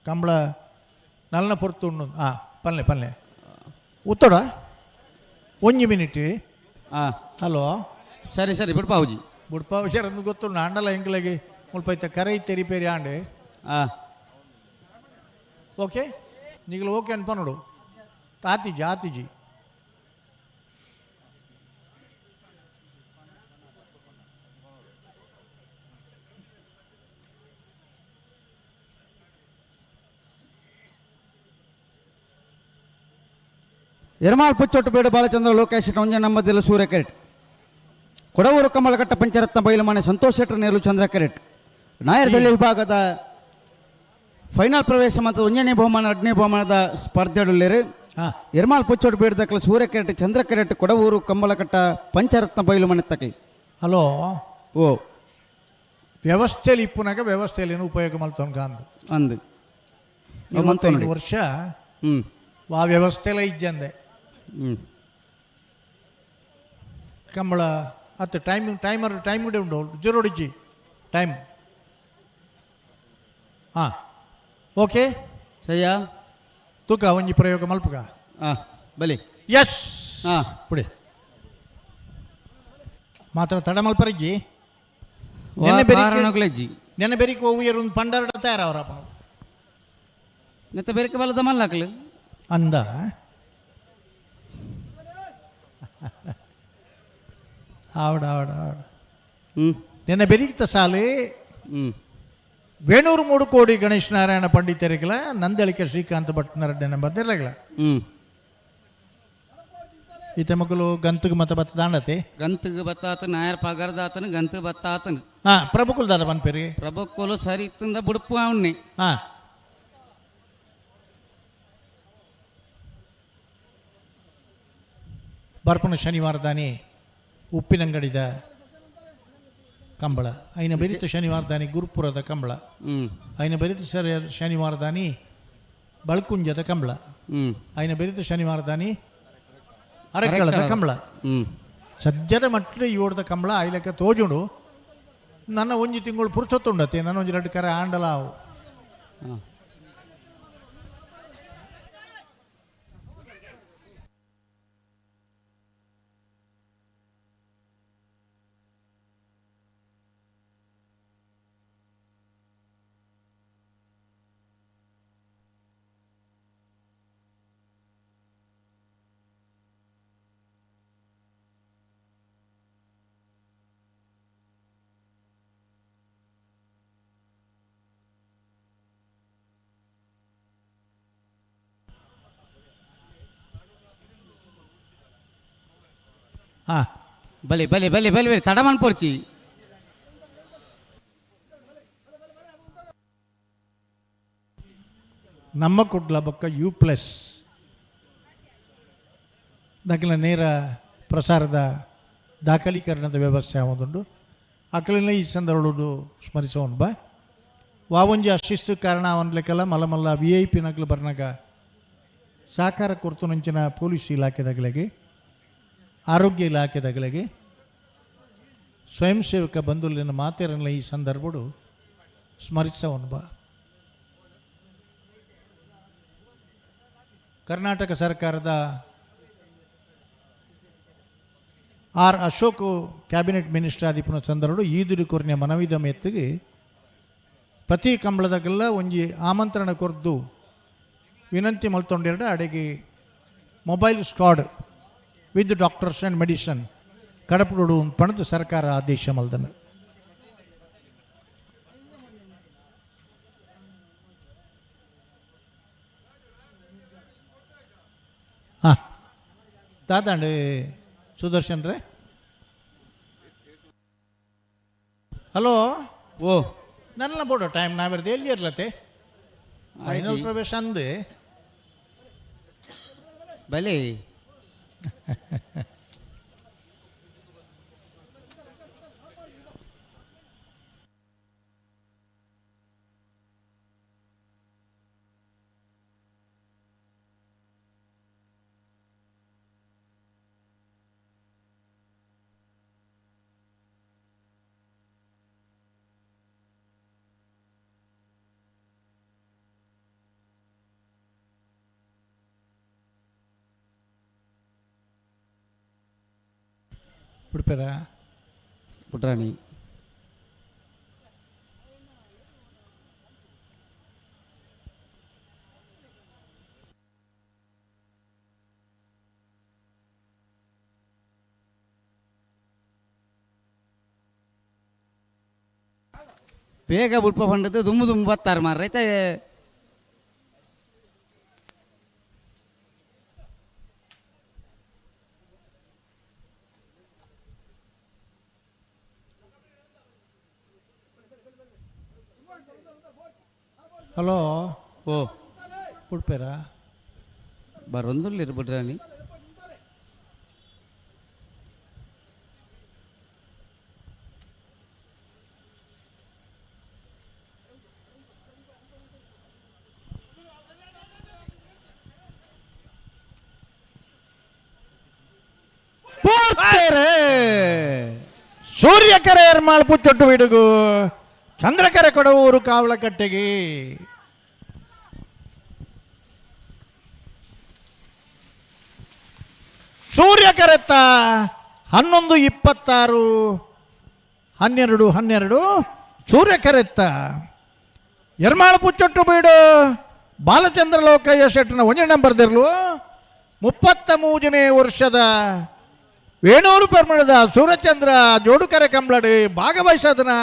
Speaker 12: ಕಂಬಳ ನಲ್ನ ಪೊರ್ತು ಉಣ್ಣು ಹಾಂ ಪಲ್ಲೆ ಪಲ್ಲೆ. ಉತ್ತಡ ಒಂಜಿ ಮಿನಿಟ್. ಹಲೋ.
Speaker 1: ಸರಿ ಸರಿ ಬುಡ್ಪಾವುಜಿ.
Speaker 12: ಬುಡ್ಪಾವು ಸರ್ ಅಂದು ಗೊತ್ತುಂಡು ಆಂಡಲ ಎಂಕ್ಲೆಗೆ ಮುಲ್ಪ ಇತ್ತ ಕರೈ ತೆರಿಪೇರಿ ಆಂಡೆ. ಓಕೆ ನಿಗಲು ಓಕೆ ಅನ್ಪನೋಡು ಆತಿಜಿ ಆತಿಜಿ.
Speaker 1: ಎರ್ಮಾಲ್ ಪುಚ್ಚೊಟ್ಟು ಬೇಡು ಬಾಲಚಂದ್ರ ಲೋಕೇಶ್ ಒಂಜೆ ನಮ್ಮದಿಲ್ಲ ಸೂರ್ಯ ಕೆರೆಟ್. ಕೊಡವೂರು ಕಮಲಘಟ್ಟ ಪಂಚರತ್ನ ಬೈಲುಮನೆ ಸಂತೋಷ್ ಶೆಟ್ಟರ್ ನೇರು ಚಂದ್ರ ಕೆರೆಟ್. ನಾಯರ್ದಳ್ಳಿ ವಿಭಾಗದ ಫೈನಲ್ ಪ್ರವೇಶ ಮತ್ತು ಒಂಜನೇ ಬಹುಮಾನ ಎರಡನೇ ಬಹುಮಾನದ ಸ್ಪರ್ಧೆಡುಳ್ಳೇರು. ಎರ್ಮಾಲ್ ಪುಚ್ಚೊಟ್ಟು ಬೇಡದಕ್ಕಲ ಸೂರ್ಯ ಕೆರೆಟ್ ಚಂದ್ರ ಕೆರೆಟ್ ಕೊಡವೂರು ಕಮಲಘಟ್ಟ ಪಂಚರತ್ನ ಬೈಲುಮನೆ ತಕೈ.
Speaker 12: ಹಲೋ.
Speaker 1: ಓ
Speaker 12: ವ್ಯವಸ್ಥೆಯಲ್ಲಿ ಇಪ್ಪುನಾಗ ವ್ಯವಸ್ಥೆಯಲ್ಲಿ ಉಪಯೋಗ ಮಲ್ತೊನ್ಕ ಅಂದು
Speaker 1: ಅಂದು
Speaker 12: ವರ್ಷ ಆ ವ್ಯವಸ್ಥೆಲ್ಲ ಇಜ್ಜಂದೆ. ಕಂಬಳ ಅತ್ತು ಟೈಮ್ ಟೈಮರ್ ಟೈಮ್ ಕೂಡ ಉಂಟು ಜೋರೋಡಿಜ್ಜಿ ಟೈಮ್. ಹಾಂ ಓಕೆ
Speaker 1: ಸರಿಯಾ
Speaker 12: ತೂಕ ಒಂಜಿ ಪ್ರಯೋಗ ಮಲ್ಪುಗ.
Speaker 1: ಹಾಂ ಬಲಿ
Speaker 12: ಎಸ್.
Speaker 1: ಹಾಂ
Speaker 12: ಪುಡಿ ಮಾತ್ರ ತಡ ಮಲ್ಪರಿಜ್ಜಿ. ನೆನ್ನೆ ಬೆರಿಕ್ ಹೋಗಿ ಒಂದು ಪಂಡಾರಡ ತಯಾರವರಪ್ಪ.
Speaker 1: ನೆತ್ತ ಬೆರಿಕೆ ಬಲದ ಮಲ್ಲಾಕ್ಲು
Speaker 12: ಅಂದ. ಆವಡ ಆವಡ ಆವಡ. ನಿನ್ನೆ ಬೆರಿಕ್ತ ಸಾಲಿ ವೇಣೂರು ಮೂಡುಕೋಡಿ ಗಣೇಶ್ ನಾರಾಯಣ ಪಂಡಿತರಿಗಲ ನಂದಳಿಕೆ ಶ್ರೀಕಾಂತ ಭಟ್ನರಡ್ಡೆ ಬಂದಿರಲಿಲ್ಲ. ಈತ ಮಕ್ಕಳು ಗಂತುಗೆ ಮತ ಬತ್ತ ದಾಂಡತೆ
Speaker 1: ಗಂತುಗೆ ಬತ್ತಾತನ ನಾಯರ್ ಪಗರ್ದಾತನ ಗಂತು ಬತ್ತಾತನ.
Speaker 12: ಹಾಂ ಪ್ರಭುಕುಲ್ ದಾದ ಪನ್ಪೇರಿ.
Speaker 1: ಪ್ರಭುಕುಲು ಸರಿ ಇತ್ತಂದ ಬುಡುಪು ಅವನ್ನೇ.
Speaker 12: ಹಾಂ ಬರ್ಪುನ ಶನಿವಾರ ದಾನಿ ಉಪ್ಪಿನಂಗಡಿದ ಕಂಬಳ ಐನ ಬೆರಿತ ಶನಿವಾರ ದಾನಿ ಗುರುಪುರದ ಕಂಬಳ ಐನ ಬೆರಿತ ಸರಿ ಶನಿವಾರ ದಾನಿ ಬಳ್ಕುಂಜದ ಕಂಬಳ ಐನ ಬೆರಿತ ಶನಿವಾರ ದಾನಿ ಅರಕಳದ ಕಂಬಳ. ಸದ್ಯದ ಮಟ್ಟಿಗೆ ಇವಡ್ದ ಕಂಬಳ ಐಲಕ್ಕ ತೋಜುಂಡು. ನನ್ನ ಒಂಜಿ ತಿಂಗಳು ಪುರುಷತ್ತುಂಡತೆ ನನ್ನ ಒಂಜಿ ಎರಡು ಕರೆ ಆಂಡಲ ಅವು. ಹಾಂ
Speaker 1: ಬಲಿ ಬಲಿ ಬಲಿ ಬಲಿ ಬಲಿ ತಡ ಮನ್ಪೊರ್ಚಿ.
Speaker 12: ನಮ್ಮ ಕುಡ್ಲ ಬೊಕ್ಕ you plus ದಾಖಲೆ ನೇರ ಪ್ರಸಾರದ ದಾಖಲೀಕರಣದ ವ್ಯವಸ್ಥೆ ಆವೊಂದುಂಡು. ಅಕಲಿನ ಈ ಸಂದರ್ಭಡು ಸ್ಮರಿಸೋನ್ ಬಾ ವಾವಂಜಿ ಅಶಿಸ್ತು ಕಾರಣ ಅವನ್ಲೆಕ್ಕಲ್ಲ ಮಲ್ಲ ಮಲ್ಲ ವಿ I P ನಕಲು ಬರ್ನಾಗ ಸಹಕಾರ ಕೊರತು ಪೊಲೀಸ್ ಇಲಾಖೆದಾಗಲಿಗೆ ಆರೋಗ್ಯ ಇಲಾಖೆದಾಗಲಿಗೆ ಸ್ವಯಂ ಸೇವಕ ಬಂಧುಲಿನ ಮಾತೇರನ್ನ ಈ ಸಂದರ್ಭಡು ಸ್ಮರಿಸವನ್ ಬಾ. ಕರ್ನಾಟಕ ಸರ್ಕಾರದ ಆರ್ ಅಶೋಕ್ ಕ್ಯಾಬಿನೆಟ್ ಮಿನಿಸ್ಟರ್ ಆದಿಪ್ಪುನ ಸಂದರ್ಭಡು ಈದುಡು ಕೊರ್ನೆ ಮನವಿದ ಮೇತ್ತಿಗೆ ಪ್ರತಿ ಕಂಬಳದಾಗೆಲ್ಲ ಒಂಜಿ ಆಮಂತ್ರಣ ಕೊರ್ದು ವಿನಂತಿ ಮಲ್ತೊಂಡೆರಡು ಅಡೆಗೆ mobile squad with doctors and medicine ಕಡಪುಡು ಪಣದು ಸರ್ಕಾರ ಆದೇಶ ಮಲ್ದನ. ಹಾಂ ದಾದಾಂಡು ಸುದರ್ಶನ್ ರೇ. ಹಲೋ.
Speaker 1: ಓ
Speaker 12: ನನ್ನ ಬೋಡು ಟೈಮ್ ನಾವಿರ್ದು ಎಲ್ಲಿ ಇರ್ಲತ್ತೆ ಫೈನಲ್ ಪ್ರವೇಶ ಅಂದೆ
Speaker 1: ಬಲಿ.
Speaker 12: ಬಿಡ್ಪೇರ
Speaker 1: ಪುಟ್ರಾಣಿ ಬೇಗ ಬುಡ್ಪ ಪಂಡದ್ದು ದುಮ್ಮು ದುಮ್ಮು ಬತ್ತಾರೆ ಮಾರ್ರೆ
Speaker 12: ಹಲೋ
Speaker 1: ಓ
Speaker 12: ಬುಡ್ಪೇರ
Speaker 1: ಬರೊಂದುಲ್ಲೆರ್ ಬುಡ್ರಾಣಿ
Speaker 12: ಸೂರ್ಯಕರೆ ಎರ್ಮಾಳ್ ಪುಚ್ಚೊಟ್ಟು ಬಿಡುಗು ಚಂದ್ರಕರೆ ಕೊಡವೂರು ಕಾವಲಕಟ್ಟೆಗೆ ಸೂರ್ಯಕರೆತ್ತ 11:26 12 12 ಸೂರ್ಯಕರೆತ್ತ ಎರ್ಮಾಳ್ ಪುಚ್ಚೊಟ್ಟು ಬೀಡು ಬಾಲಚಂದ್ರ ಲೋಕಯ್ಯ ಶೆಟ್ಟನ ಒಂದೇ ನಂಬರ್ ದಿರ್ಲು 33ನೇ ವರ್ಷದ ವೇಣೂರು ಪೆರ್ಮಳದ ಸೂರ್ಯಚಂದ್ರ ಜೋಡುಕರೆ ಕಂಬ್ಳಡಿ ಭಾಗವಹಿಸದನ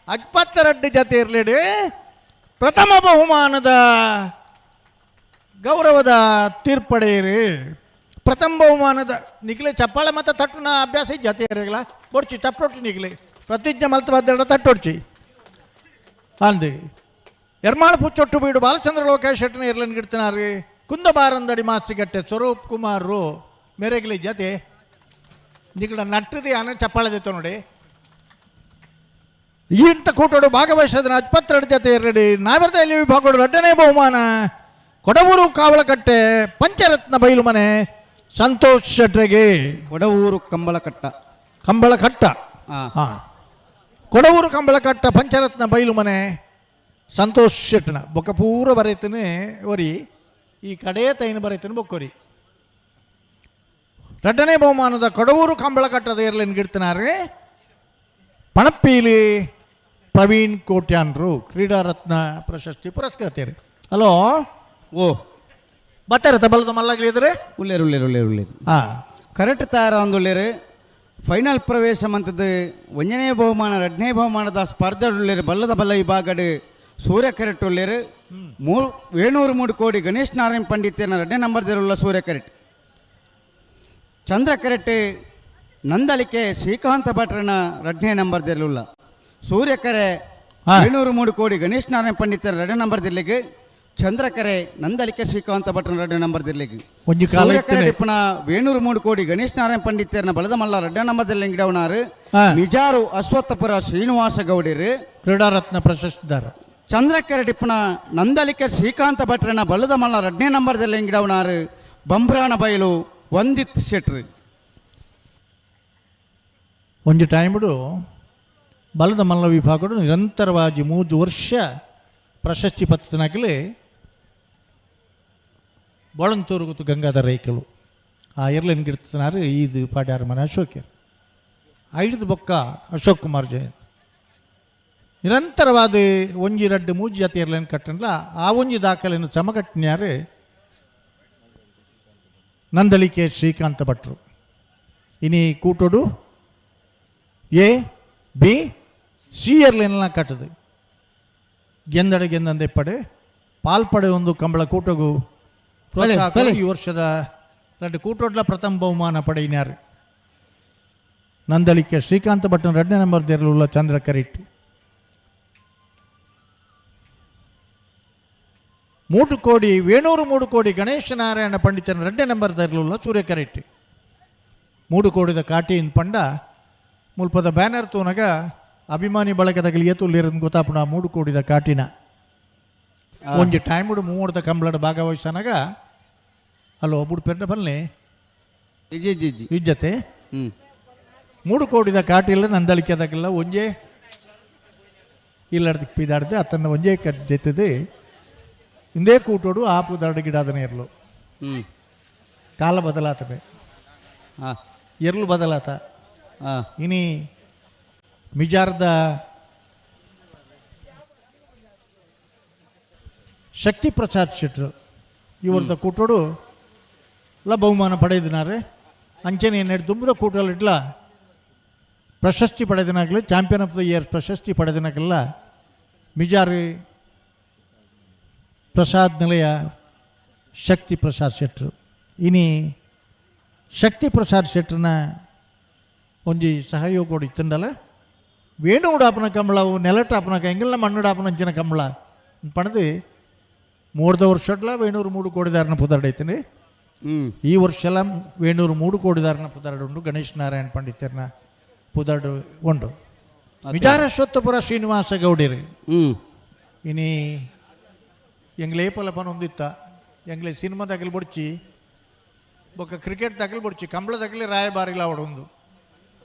Speaker 12: ಅಜ್ಪತ್ತರಡ್ಡಿ ಜತೆ ಇರಲಿಡಿ ಪ್ರಥಮ ಬಹುಮಾನದ ಗೌರವದ ತೀರ್ಪಡೆಯಿರಿ. ಪ್ರಥಮ ಬಹುಮಾನದ ನಿಗಲೆ ಚಪ್ಪಾಳೆ ಮತ್ತು ತಟ್ಟುನ ಅಭ್ಯಾಸ ಜತೆ ಇರಲಿಲ್ಲ ಬೊಡ್ಚಿ ಚಪ್ಪೊಟ್ಟು ನಿಗಲಿ ಪ್ರತಿಜ್ಞೆ ಮಲ್ತ ಬದ್ದ ತಟ್ಟೊಡ್ಚಿ ಅಂದು ಎರ್ಮಾಳು ಪುಚ್ಚೊಟ್ಟು ಬೀಡು ಬಾಲಚಂದ್ರ ಲೋಕೇಶ್ ಶೆಟ್ಟನ ಇರ್ಲನ್ ಗಿಡ್ತನಾರಿ ಕುಂದಬಾರಂದಡಿ ಮಾಸ್ತಿಗಟ್ಟೆ ಸ್ವರೂಪ್ ಕುಮಾರು ಮೇರೆಗಲಿ ಜತೆ ನಿಗಳ ನಟ್ಟದಿ ಅನ್ನ ಚಪ್ಪಾಳೆ ಜೊತೆ ನೋಡಿ ಇಂಥ ಕೂಟೋಡು ಭಾಗವಹಿಸೋದನ್ನ 22 ಜೊತೆ ಇರಲಿ ನಾವಿರದಲ್ಲಿ ವಿಭಾಗಗಳು ಎರಡನೇ ಬಹುಮಾನ ಕೊಡವೂರು ಕಾವಲಕಟ್ಟೆ ಪಂಚರತ್ನ ಬೈಲುಮನೆ ಸಂತೋಷ್ ಶೆಟ್ರಿಗೆ.
Speaker 1: ಕೊಡವೂರು ಕಂಬಳಕಟ್ಟ
Speaker 12: ಕಂಬಳಕಟ್ಟ ಹಾಂ ಕೊಡವೂರು ಕಂಬಳಕಟ್ಟ ಪಂಚರತ್ನ ಬೈಲುಮನೆ ಸಂತೋಷ್ ಶೆಟ್ಟನ ಬೊಕ್ಕ ಪೂರ ಬರೀತೀನಿ ಒರಿ ಈ ಕಡೆ ತೈನ ಬರೀತೀನಿ ಬೊಕ್ಕೊರಿ. ಎರಡನೇ ಬಹುಮಾನದ ಕೊಡವೂರು ಕಂಬಳಕಟ್ಟದ ಏರ್ಲೈನ್ ಗಿಡ್ತನಾರೆ ಪಣಪ್ಪೀಲಿ ಪ್ರವೀಣ್ ಕೋಟ್ಯಾನ್ರು ಕ್ರೀಡಾರತ್ನ ಪ್ರಶಸ್ತಿ ಪುರಸ್ಕೃತರು. ಹಲೋ
Speaker 1: ಓ
Speaker 12: ಬರ್ತಾರೆ ತಬಲದ ಮಲ್ಲಾಗ್ಲಿದ್ರೆ
Speaker 1: ಉಳ್ಳೇರು ಉಳ್ಳೇರು ಉಳ್ಳೇರು ಉಳ್ಳೇರು
Speaker 12: ಹಾಂ
Speaker 1: ಕರೆಕ್ಟ್ ತಯಾರ ಒಂದುಳ್ಳೇರು ಫೈನಲ್ ಪ್ರವೇಶ ಮಂತದ್ದು ಒಂದನೇ ಬಹುಮಾನ ಎರಡನೇ ಬಹುಮಾನದ ಸ್ಪರ್ಧೆ ಉಳ್ಳೇರು ಬಲ್ಲದ ಬಲ್ಲ ವಿಭಾಗಡು ಸೂರ್ಯ ಕರೆಕ್ಟ್ ಉಳ್ಳೇರು 703 ಕೋಟಿ ಗಣೇಶ್ ನಾರಾಯಣ್ ಪಂಡಿತನ ಎರಡನೇ ನಂಬರ್ದಿರುಳ್ಳ ಸೂರ್ಯ ಕರೆಕ್ಟ್ ಚಂದ್ರ ಕರೆಕ್ಟ್ ನಂದಳಿಕೆ ಶ್ರೀಕಾಂತ ಭಟ್ರನ ಎರಡನೇ ನಂಬರ್ದಿರಲಿಲ್ಲ ಸೂರ್ಯಕರೆ 703 ಕೋಟಿ ಗಣೇಶ್ ನಾರಾಯಣ ಪಂಡಿತರ ಎರಡನೇ ನಂಬರ್ದಿರ್ಲಿಕ್ಕೆ ಚಂದ್ರಕರೆ ನಂದಳಿಕೆ ಶ್ರೀಕಾಂತ ಭಟ್ರನ ಎರಡನೇ ನಂಬರ್ದಿರ್ಲಿಕ್ಕೆ ಸೂರ್ಯಕರೆ ಟಿಪ್ಪಣ 703 ಕೋಟಿ ಗಣೇಶ್ ನಾರಾಯಣ ಪಂಡಿತರನ ಬಲದ ಮಲ್ಲ ಎರಡನೇ ನಂಬರ್ದಲ್ಲಿ ಗಿಡವನಾರು ನಿಜಾರು ಅಶ್ವತ್ಥಪುರ ಶ್ರೀನಿವಾಸ ಗೌಡರು
Speaker 12: ಕ್ರೀಡಾರತ್ನ ಪ್ರಶಸ್ತಿದಾರ
Speaker 1: ಚಂದ್ರಕರೆ ಟಿಪ್ಪಣ ನಂದಳಿಕೆ ಶ್ರೀಕಾಂತ ಭಟ್ರನ ಬಲದ ಮಲ್ಲ ಎರಡನೇ ನಂಬರ್ದಲ್ಲಿ ಗಿಡವನಾರು ಬಂಬ್ರಾಣ ಬಯಲು ವಂದಿತ್ ಶೆಟ್ರು.
Speaker 12: ಒಂದು ಟೈಮ್ಡು ಬಲದ ಮಲ್ಲ ವಿಭಾಗಡು ನಿರಂತರವಾಗಿ 3 ವರ್ಷ ಪ್ರಶಸ್ತಿ ಪತ್ರನಾಗಲಿ ಬೊಳಂತೂರು ಗೊತ್ತು ಗಂಗಾಧರ ರೈಕಲು ಆ ಎರ್ಲನ್ ಗಿಡ್ತನಾರು ಈದು ಪಾಡ್ಯಾರ ಮನೆ ಅಶೋಕ್ಯರು ಐದು ಬೊಕ್ಕ ಅಶೋಕ್ ಕುಮಾರ್ ಜೈನ್ ನಿರಂತರವಾದ ಒಂಜಿ ರಡ್ಡು ಮೂಜಿ ಜಾತಿ ಎರ್ಲನ್ ಕಟ್ಟನ್ಲ ಆ ಒಂಜಿ ದಾಖಲೆಯನ್ನು ಚಮಕಟ್ಟಿನ್ಯಾರು ನಂದಳಿಕೆ ಶ್ರೀಕಾಂತ ಭಟ್ರು. ಇನಿ ಕೂಟೋಡು A B C ಎರ್ಲೆಲ್ಲ ಕಟ್ಟದು ಗೆಂದಡೆ ಗೆಂದಂದೆಪ್ಪಡೆ ಪಾಲ್ಪಡೆ ಒಂದು ಕಂಬಳ ಕೂಟಗೂ ಪ್ರೋತ್ಸಾಹ ಈ ವರ್ಷದ ಎರಡು ಕೂಟೋಡ್ಲ ಪ್ರಥಮ ಬಹುಮಾನ ಪಡೆಯಿನಾರು ನಂದಳಿಕೆ ಶ್ರೀಕಾಂತ ಭಟ್ಟನ ಎರಡನೇ ನಂಬರ್ ದೇರಲುಳ್ಳ ಚಂದ್ರ ಕರಿಟ್ 3 ಕೋಡಿ ವೇಣೂರು 3 ಕೋಡಿ ಗಣೇಶ ನಾರಾಯಣ ಪಂಡಿತನ ಎರಡನೇ ನಂಬರ್ ದೇರಲುಳ್ಳ ಸೂರ್ಯ ಕರಿಟ್ 3 ಕೋಡಿದ ಕಾಟಿನ ಪಂಡ ಮುಲ್ಪದ ಬ್ಯಾನರ್ ತೂನಗ ಅಭಿಮಾನಿ ಬಳಗದಗಲಿ ಏತುಲ್ಲಿರೋದು ಗೊತ್ತಾಪುಣ 3 ಕೋಡಿದ ಕಾಟಿನ ಒಂಜಿ ಟೈಮುಡು ಮೂವರ್ದ ಕಂಬಳಡ್ ಭಾಗವಹಿಸನಾಗ ಅಲ್ಲೋ ಒಬ್ಬಡು ಪೆರ್ನ ಬಲ್ಲೆ
Speaker 1: G G G
Speaker 12: ಇಜ್ಜತೆ 3 ಕೋಡಿದ ಕಾಟಿಲ್ಲ ನಂದಳಿಕೆದಾಗೆಲ್ಲ ಒಂಜೇ ಇಲ್ಲಡ್ದಕ್ಕೆ ಪಿದಾಡ್ದೆ ಅತನ್ನ ಒಂಜೇ ಕಟ್ ಜೆತ್ತದೆ ಇಂದೇ ಕೂಟೋಡು ಆಪು ದಾಡು ಗಿಡಾದನೆ ಇರಲು ಕಾಲ ಬದಲಾತದೆ ಎರ್ಲು ಬದಲಾತ. ಇನಿ ಮಿಜಾರ್ದ ಶಕ್ತಿ ಪ್ರಸಾದ್ ಶೆಟ್ರು ಇವರದ ಕೂಟೋಡು ಲ ಬಹುಮಾನ ಪಡೆದಿದ್ದಾರೆ. ಅಂಚನೆ ನೆಡ್ ದುಂಬುದ ಕೂಟಲಿಡ್ಲ ಪ್ರಶಸ್ತಿ ಪಡೆದಿನಾಗಲಿ ಚಾಂಪಿಯನ್ ಆಫ್ the year ಪ್ರಶಸ್ತಿ ಪಡೆದಿನಾಗಲ್ಲ ಮಿಜಾರಿ ಪ್ರಸಾದ್ ನಿಲಯ ಶಕ್ತಿ ಪ್ರಸಾದ್ ಶೆಟ್ರು. ಇನಿ ಶಕ್ತಿ ಪ್ರಸಾದ್ ಶೆಟ್ರನ ಒಂಜಿ ಸಹಯೋಗ ಇತ್ತಂಡಲ್ಲ ವೇಣುಡಾಪನ ಕಂಬಳವು ನೆಲಟಾಪನ ಎಂಗಲ್ನ ಮಣ್ಣುಡಾಪನ ಅಂಚಿನ ಕಂಬಳ ಪಣದು ಮೂರ್ದ ವರ್ಷಡ್ಲ ವೇಣೂರು 3 ಕೋಡಿದಾರನ ಪುದರ್ಡೈತೀನಿ. ಈ ವರ್ಷಲ ವೇಣೂರು 3 ಕೋಡಿದಾರನ ಪುದರ್ಡು ಉಂಡು, ಗಣೇಶ್ ನಾರಾಯಣ ಪಂಡಿತರನ ಪುದರ್ಡು ಉಂಡು. ವಿಚಾರಶ್ವತ್ಥಪುರ ಶ್ರೀನಿವಾಸ ಗೌಡಿರಿ ಇನಿ ಎಂಗ್ಲೇ ಪಲಪನ ಒಂದಿತ್ತ ಎಂಗ್ಲೇ ಸಿನಿಮಾ ತಗಲು ಬೊಡ್ಚಿ ಬೊಕ್ಕ ಕ್ರಿಕೆಟ್ ತಗಲು ಬೊಡ್ಚಿ ಕಂಬಳ ತಗಲಿ ರಾಯಬಾರಿಲ ಅವಡೊಂದು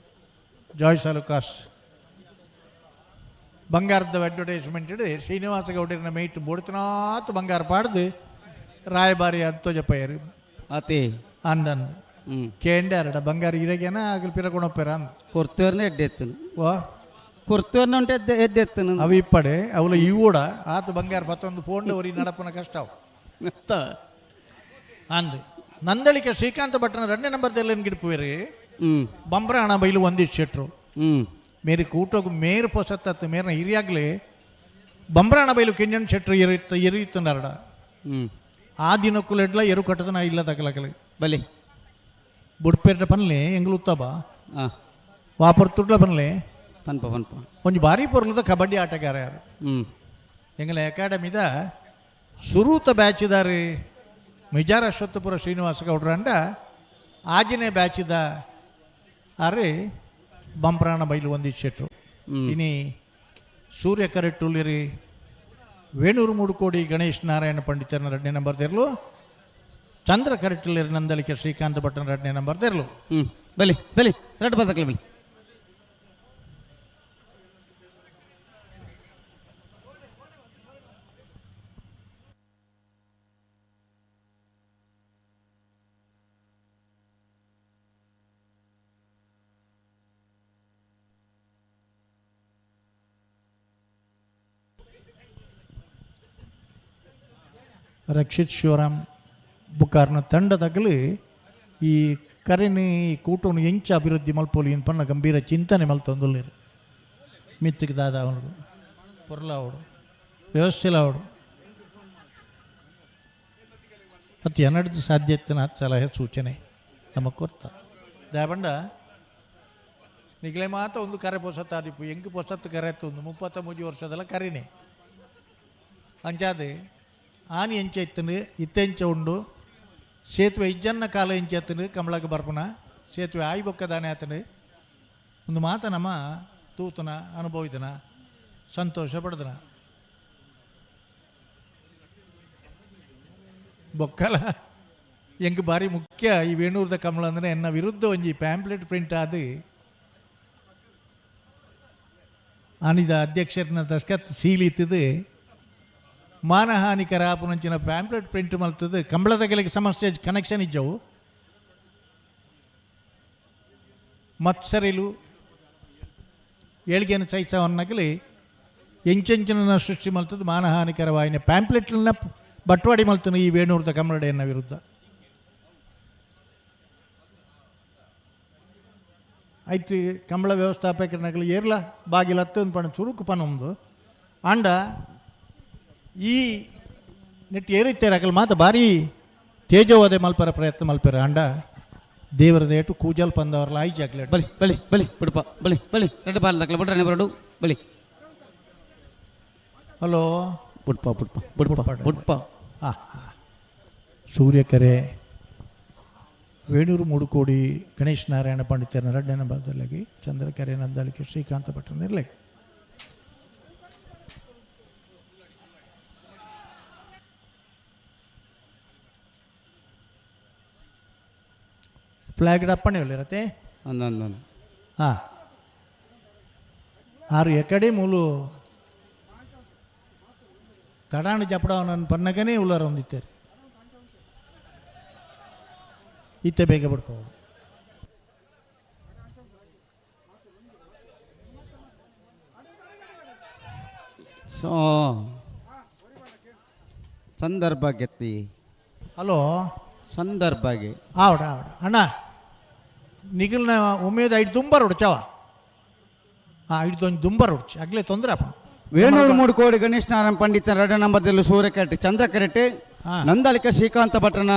Speaker 12: ಜಾಯ್ ಸಾಲುಕಾಸ್ ಬಂಗಾರದ ಅಡ್ವರ್ಟೈಸ್ಮೆಂಟ್ ಶ್ರೀನಿವಾಸ ಗೌಡರಿನ ಮೇಯ್ಟ್ ಬೋಡ್ತನಾತ್ ಬಂಗಾರ ಪಾಡ್ದು ರಾಯಬಾರಿ ಅಂತೋಜಪ್ಪಯ್ಯರು
Speaker 13: ಅತಿ
Speaker 12: ಅಂದನ್ ಕೇಂಡಾರಡ ಬಂಗಾರ ಇರಗೇನ ಆಗಲಿ ಪಿರಕೊಣಪ್ಪೇರ ಅಂದ
Speaker 13: ಕೊರ್ತೇರ್ನ ಎಡ್ಡೆತ್ತನು
Speaker 12: ವಾ
Speaker 13: ಕೊರ್ತೇರ್ನ ಉಂಟು ಎಡ್ಡೆತ್ತನು
Speaker 12: ಅವು ಇಪ್ಪಡೆ ಅವಲ ಇವು ಆತ ಬಂಗಾರ ಪತ್ತೊಂದು ಫೋನ್ ಒರಿ ನಡಪನ ಕಷ್ಟ ಅವು ಅಂದು ನಂದಳಿಕೆ ಶ್ರೀಕಾಂತ ಭಟ್ಟನ 2ನೇ ನಂಬರ್ದಲ್ಲಿ ಗಿಡ್ಪುವೇರಿ ಬಂಬ್ರಾಣ ಬೈಲು ಒಂದಿಷ್ಟು ಶೆಟ್ರು ಮೇರಿ ಕೂಟೋಗು ಮೇರು ಪೊಸತ್ತತ್ತು ಮೇರಿನ ಹಿರಿಯಾಗಲಿ ಬಂಬ್ರಾಣ ಬೈಲು ಕಿಂಜನ್ ಶೆಟ್ರು ಎರಿಯುತ್ತನಾರಡ ಆ ದಿನಕ್ಕೂ ಎಡ್ಲ ಎರು ಕಟ್ಟದನ ಇಲ್ಲ ತಗಲಕಲಿ
Speaker 13: ಬಲಿ
Speaker 12: ಬುಡ್ಪೇಟ ಪನ್ಲೆ ಎಂಗ್ಲು ಉತ್ತಬ ವಾಪರ್ ತುಡ್ಲ ಪನ್ಲೆ
Speaker 13: ಪನ್ಪ ಪನ್ಪ
Speaker 12: ಒಂಜಿ ಭಾರಿ ಪೊರ್ಲದ ಕಬಡ್ಡಿ ಆಟಗಾರ ಯಾರು ಎಂಗಲ ಅಕಾಡೆಮಿದ ಸುರೂತ ಬ್ಯಾಚಿದಾರಿ ಮಿಜಾರ ಅಶ್ವತ್ಥಪುರ ಶ್ರೀನಿವಾಸ ಗೌಡ್ರಂಡ ಆಜಿನೇ ಬ್ಯಾಚಿದ ಆರೆ ಬಂಪ್ರಾಣ ಬೈಲು ಒಂದಿಷ್ಟು ಶೆಟ್ರು. ಇನಿ ಸೂರ್ಯ ಕರೆಟ್ಟುಲಿರಿ ವೇಣೂರು 3 ಕೋಡಿ ಗಣೇಶ್ ನಾರಾಯಣ ಪಂಡಿತರನ 2ನೇ ನಂಬರ್ ತೆರಲು, ಚಂದ್ರ ಕರೆಟ್ಟುಲಿರಿ ನಂದಳಿಕೆ ಶ್ರೀಕಾಂತ ಭಟ್ಟನ 2ನೇ ನಂಬರ್ ತೆರಲು.
Speaker 13: ಬಲಿ ಬಲಿ ಎರಡು ಬದಕಲಿ ಬಲಿ.
Speaker 12: ರಕ್ಷಿತ್ ಶಿವರಾಮ್ ಬುಕ್ಕಾರ್ನ ತಂಡದಾಗಲಿ ಈ ಕರೆನಿ ಈ ಕೂಟವನ್ನು ಎಂಚ ಅಭಿವೃದ್ಧಿ ಮಲ್ಪೋಲಿ ಪನ್ನ ಗಂಭೀರ ಚಿಂತನೆ ಮಲ್ತೊಂದುಲ್ಲೇರು. ಮಿತ್ತಿಗೆ ದಾದ ಅವನು ಪೊರ್ಲಾವಡು ವ್ಯವಸ್ಥೆಲ ಅವಡು ಅತಿ ಎನ್ನಡ್ದು ಸಾಧ್ಯತೆನ ಸಲಹೆ ಸೂಚನೆ ನಮ್ಮ ಕೊರ್ತ ದಾಬಂಡ ನಿಗಲೆ ಮಾತ ಒಂದು ಕರೆ ಪೊಸತ್ತಾದಿಪ್ಪು ಎಂಕ್ ಪೊಸತ್ತು ಕರೆ ಒಂದು 33 ವರ್ಷದಲ್ಲ ಕರೆನೆ ಅಂಚಾದೆ ಆನಿ ಎಂಚ ಇತ್ತನು ಇತ್ತೆಂಚ ಉಂಡು ಸೇತುವೆ ಇಜ್ಜನ್ನ ಕಾಲ ಎಂಚ ಎತ್ತನು ಕಮಲಕ್ಕೆ ಬರ್ಪುನ ಸೇತುವೆ ಆಯಿ ಬೊಕ್ಕದಾನೆ ಆತನು ಒಂದು ಮಾತ ನಮ್ಮ ತೂತನ ಅನುಭವಿತನ ಸಂತೋಷ ಪಡ್ದನ ಬೊಕ್ಕಲ ಎಂಕ್ ಭಾರಿ ಮುಖ್ಯ ಈ ವೇಣೂರ್ದ ಕಮಲ ಅಂದರೆ ಎನ್ನ ವಿರುದ್ಧ ಒಂಜಿ ಪ್ಯಾಂಪ್ಲೆಟ್ ಪ್ರಿಂಟ್ ಆದು ಆನಿದ ಅಧ್ಯಕ್ಷರನ್ನ ದಸ್ಕತ್ ಸೀಲಿತ್ತದು ಮಾನಹಾನಿಕರ ಆಪುನಂಚಿನ ಪ್ಯಾಂಪ್ಲೆಟ್ ಪ್ರಿಂಟ್ ಮಲ್ತದ್ದು ಕಂಬಳದ ಕೆಲಕ್ಕೆ ಸಮಸ್ಯೆ ಕನೆಕ್ಷನ್ ಇಜ್ಜವು ಮತ್ಸರಿಲು ಏಳಿಗೆನ ಸಹಿಸವನ್ನಗಲಿ ಎಂಚೆಂಚಿನ ಸೃಷ್ಟಿ ಮಲ್ತದ್ದು ಮಾನಹಾನಿಕರವಾಯಿನ ಪ್ಯಾಂಪ್ಲೆಟ್ನ ಬಟ್ವಾಡಿ ಮಲ್ತನು ಈ ವೇಣೂರ್ದ ಕಮಲಡೆಯನ್ನ ವಿರುದ್ಧ. ಆಯ್ತು ಕಂಬಳ ವ್ಯವಸ್ಥಾಪಕರನಗಲಿ ಏರ್ಲ ಬಾಗಿಲ ಹತ್ತು ಪಣ ಚುರುಕು ಪನೊಂದು ಆಂಡ ಈ ನೆಟ್ಟು ಏರಿತ್ತೇರಾಗಲ್ಲ ಮಾತ ಭಾರಿ ತೇಜವಾದ ಮಲ್ಪರ ಪ್ರಯತ್ನ ಮಲ್ಪರ ಅಂಡ ದೇವರದ ಏಟು ಕೂಜಲ್ ಪಂದವರಲ್ಲ ಐಜಾಕ್ಲೆ
Speaker 13: ಬಲಿ ಬಲಿ ಬಲಿ ಬಿಡಪ್ಪ ಬಲಿ ಬಲಿ ಎರಡು ಬಾಲ್ ದಾಖಲೆ ಬಿಡ್ರೆ ಬರಡು ಬಲಿ
Speaker 12: ಹಲೋ
Speaker 13: ಬುಡ್ಪ ಬುಡ್ಪ ಬುಡ್ಪ ಬುಡ್ಪ.
Speaker 12: ಹಾಂ ಸೂರ್ಯಕೆರೆ ವೇಣೂರು 3 ಕೋಡಿ ಗಣೇಶ್ ನಾರಾಯಣ ಪಂಡಿತರ 2ನೇ ನಂಬರ್ದಲ್ಲಿ ಚಂದ್ರಕೆರೆ ನಂದಳಿಕೆ ಶ್ರೀಕಾಂತ ಭಟ್ಟನ ಇರಲಿ. ಫ್ಲಾಗ್ ಅಪ್ಪಣೆ ಇರತ್ತೆ ಹಾಂ ಆರು ಎಕಡೆ ಮೂಲು ತಡಾಣ ಜಪಡವನನ್ನು ಪನ್ನಗನೇ ಉಳ್ಳಾರ ಹೊಂದಿತ್ತಾರೆ ಇತ್ತೆ ಬೇಗ ಬಿಡ್ಬೋದು.
Speaker 13: So ಸಂದರ್ಭ ಗೆತ್ತಿ.
Speaker 12: ಹಲೋ.
Speaker 13: ಸಂದರ್ಭಗೆ
Speaker 12: ಆವಡ ಆವಡ ಅಣ್ಣ ನಿಗಲ್ನ ಉಮೇದ್ ಐದು ದುಂಬರ್ ಹೊಡ್ಚಾವ. ಹಾಂ, ಐದು ದುಂಬರ್ ಹೊಡ್ಚಿ ಆಗ್ಲೇ ತೊಂದರೆ ಅಪ್ಪ.
Speaker 13: ವೇಣೂರು ಮೂಡು ಕೋಡಿ ಗಣೇಶ್ ನಾರಾಯಣ ಪಂಡಿತ ಎರಡನೇ ನಂಬರ್ದಲ್ಲಿ ಸೂರ್ಯ ಕರೆಟ್ ಚಂದ್ರ ಕರೆಟ್ ನಂದಾಲಿಕ ಶ್ರೀಕಾಂತ ಭಟ್ರನ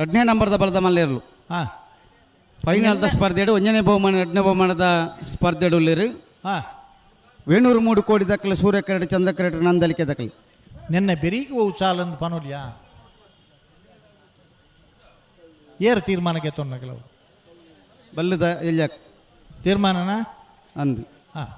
Speaker 13: ಎರಡನೇ ನಂಬರ್ದ ಬಲದ ಮಲ್ಲೇರ್ಲು.
Speaker 12: ಹಾಂ.
Speaker 13: ಫೈನಲ್ದ ಸ್ಪರ್ಧೆಡು ಒಂಜನೇ ಬಹುಮಾನ ಎರಡನೇ ಬಹುಮಾನದ ಸ್ಪರ್ಧೆಡು ಉಳ್ಳೇರು.
Speaker 12: ಹಾಂ.
Speaker 13: ವೇಣೂರು ಮೂಡು ಕೋಡಿ ದಕ್ಕಲು ಸೂರ್ಯ ಕರೆಟ್ ಚಂದ್ರ ಕರೆಟ್ ನಂದಲಿಕೆ ದಕ್ಕಲು.
Speaker 12: ನಿನ್ನೆ ಬೆರೀಗೆ ಹೋವು ಚಾಲಂದು ಪನೋಲ್ಯಾ ಏರ್ ತೀರ್ಮಾನಕ್ಕೆ ತೊಂದ ಕೆಲವು
Speaker 13: ಬಲ್ಲದ ಎಲ್ಯಾಕ್
Speaker 12: ತೀರ್ಮಾನನ
Speaker 13: ಅಂದು.
Speaker 12: ಹಾಂ.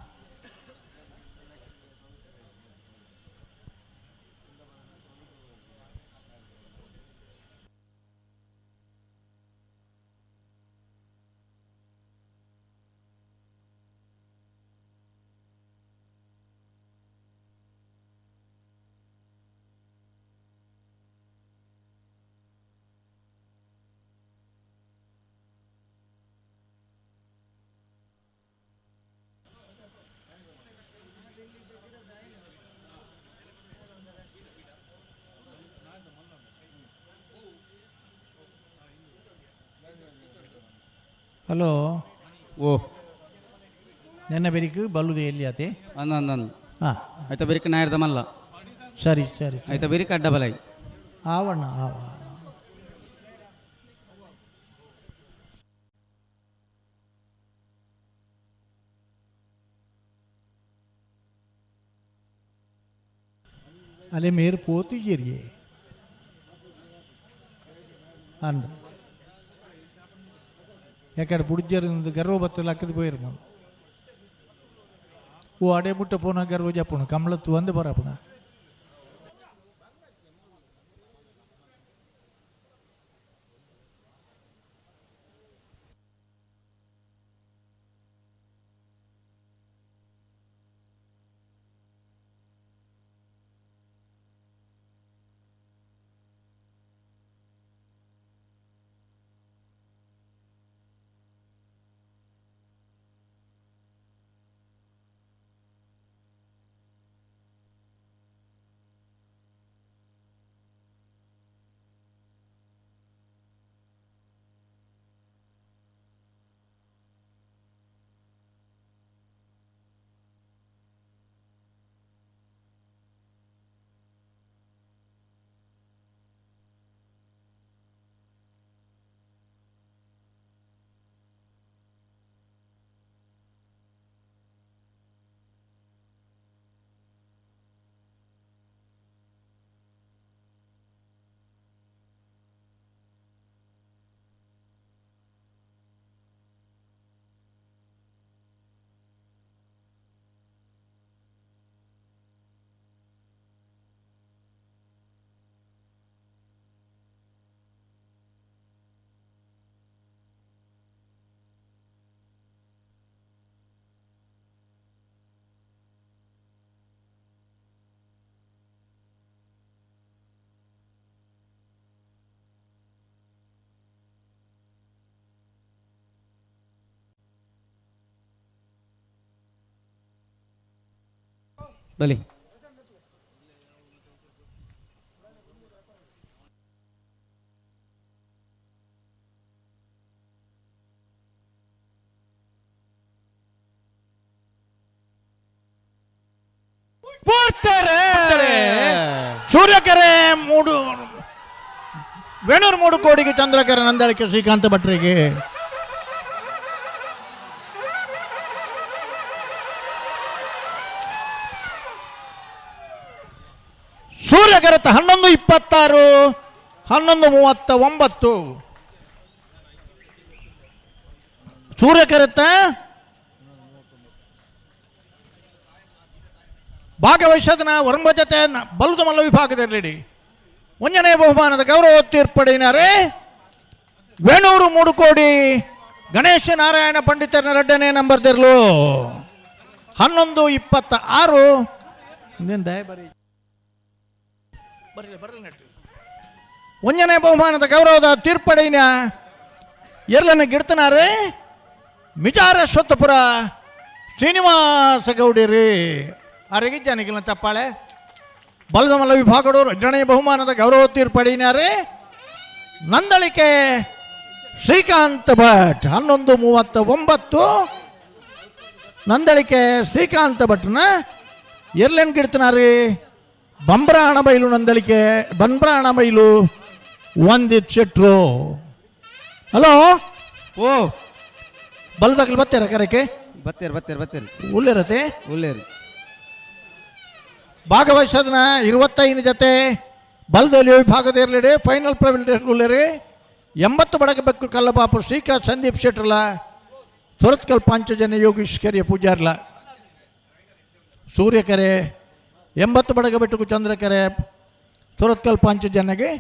Speaker 12: ಹಲೋ.
Speaker 13: ಓ
Speaker 12: ನೆನ್ನೆ ಬೆರಿಕು ಬಲ್ಲುದು ಎಲ್ಲಿ ಆತೆ?
Speaker 13: ಅಂದ ಅಂದ ಅಂದ.
Speaker 12: ಹಾಂ.
Speaker 13: ಆಯ್ತಾ ಬೆರಿಕ ನಾಯರ್ದ ಮಲ್ಲ.
Speaker 12: ಸರಿ ಸರಿ.
Speaker 13: ಆಯ್ತಾ ಬೆರಿಕ ಅಡ್ಡ ಬಲೈ.
Speaker 12: ಆವಣ್ಣ ಆವ. ಅಲ್ಲೇ ಮೇರು ಪೋತಿಜೇರಿಗೆ ಅಂದ ಯಾಕಡೆ ಬುಡ್ಜರಿಂದ ಗರ್ವ ಬತ್ತಲ ಹಾಕಿದ್ ಪೋಯಿರು ಮನು. ಓ ಅಡೆ ಮುಟ್ಟ ಪೋನ ಗರ್ವ ಜಪ್ಪುಣ ಕಮಲತ್ತು ಒಂದು ಬರಪುಣ.
Speaker 13: ಬಲಿ
Speaker 12: ಸೂರ್ಯಕೆರೆ ಮೂಡು ವೇಣೂರು ಮೂಡು ಕೋಡಿಗೆ ಚಂದ್ರಕೆರೆ ನಂದಳಿಕೆ ಶ್ರೀಕಾಂತ ಭಟ್ರಿಗೆ. ಸೂರ್ಯಕೆರೆ 11:26 11:39. ಸೂರ್ಯಕೆರೆತ ಭಾಗವಹಿಸದನ ವರ್ಮ ಜೊತೆ ಬಲದ ಮಲ್ಲ ವಿಭಾಗದಲ್ಲಿ ಒಂದನೇ ಬಹುಮಾನದ ಗೌರವ ತೀರ್ಪಡಿನಾರೆ ವೇಣೂರು ಮೂಡುಕೋಡಿ ಗಣೇಶ ನಾರಾಯಣ ಪಂಡಿತರನ ಎರಡನೇ ನಂಬರ್ ದಿರ್ಲು 11:26. ದಯ ಬರೀ ಬರಲಿ ಬರಲಿ ನೆಟ್ಟು ಒಂದನೇ ಬಹುಮಾನದ ಗೌರವದ ತೀರ್ಪಡಿನ ಎರಡನೇ ಗಿಡ್ತನಾರೆ ಮಿಜಾರ ಸ್ವತ್ತಪುರ ಶ್ರೀನಿವಾಸ ಗೌಡಿರಿ. ಅರಗಿದ್ದಾನಿಗಿಲ್ಲ ಚಪ್ಪಾಳೆ. ಬಲದಮಲ್ಲ ವಿಭಾಗಡು ರಡ್ಡನೇ ಬಹುಮಾನದ ಗೌರವ ತೀರ್ಪಡಿನಾರೆ ನಂದಳಿಕೆ ಶ್ರೀಕಾಂತ್ ಭಟ್ 11:39. ನಂದಳಿಕೆ ಶ್ರೀಕಾಂತ್ ಭಟ್ನ ಎರ್ಲೆನ್ ಗಿಡ್ತನಾರಿ ಬಂಬ್ರಾಣ ಬೈಲು ನಂದಳಿಕೆ ಬಂಬ್ರಾಣ ಬೈಲು ವಂದಿತ್ ಶೆಟ್ರು. ಹಲೋ ಓ ಬಲದಾಗಲಿ ಬತ್ತೀರ ಕರೆಕೆ?
Speaker 13: ಬತ್ತೀರಿ ಬತ್ತೀರಿ ಬತ್ತೀರಿ.
Speaker 12: ಉಳ್ಳೇರತೆ?
Speaker 13: ಉಳ್ಳೇರಿ.
Speaker 12: ಭಾಗವಹಿಸೋದನ್ನ 25 ಜೊತೆ ಬಲದಲ್ಲಿ ವಿಭಾಗದ ಇರಲಿಡಿ ಫೈನಲ್ ಪ್ರವಿಲ್ ಉಳ್ಳೇರಿ 80 ಬಡಗಬೇಕು ಕಲ್ಲಬಾಪು ಶ್ರೀಕಾಂತ್ ಸಂದೀಪ್ ಶೆಟ್ರಲ ಸುರತ್ಕಲ್ ಪಾಂಚಜನ್ಯ ಯೋಗೀಶ್ ಕೆರೆಯ ಪೂಜಾರ್ಲ ಸೂರ್ಯಕೆರೆ 80 ಬಡಗಬೆಟ್ಟುಕು ಚಂದ್ರಕೆರೆ ಸುರತ್ಕಲ್ ಪಾಂಚಜನ್ಯಗೆ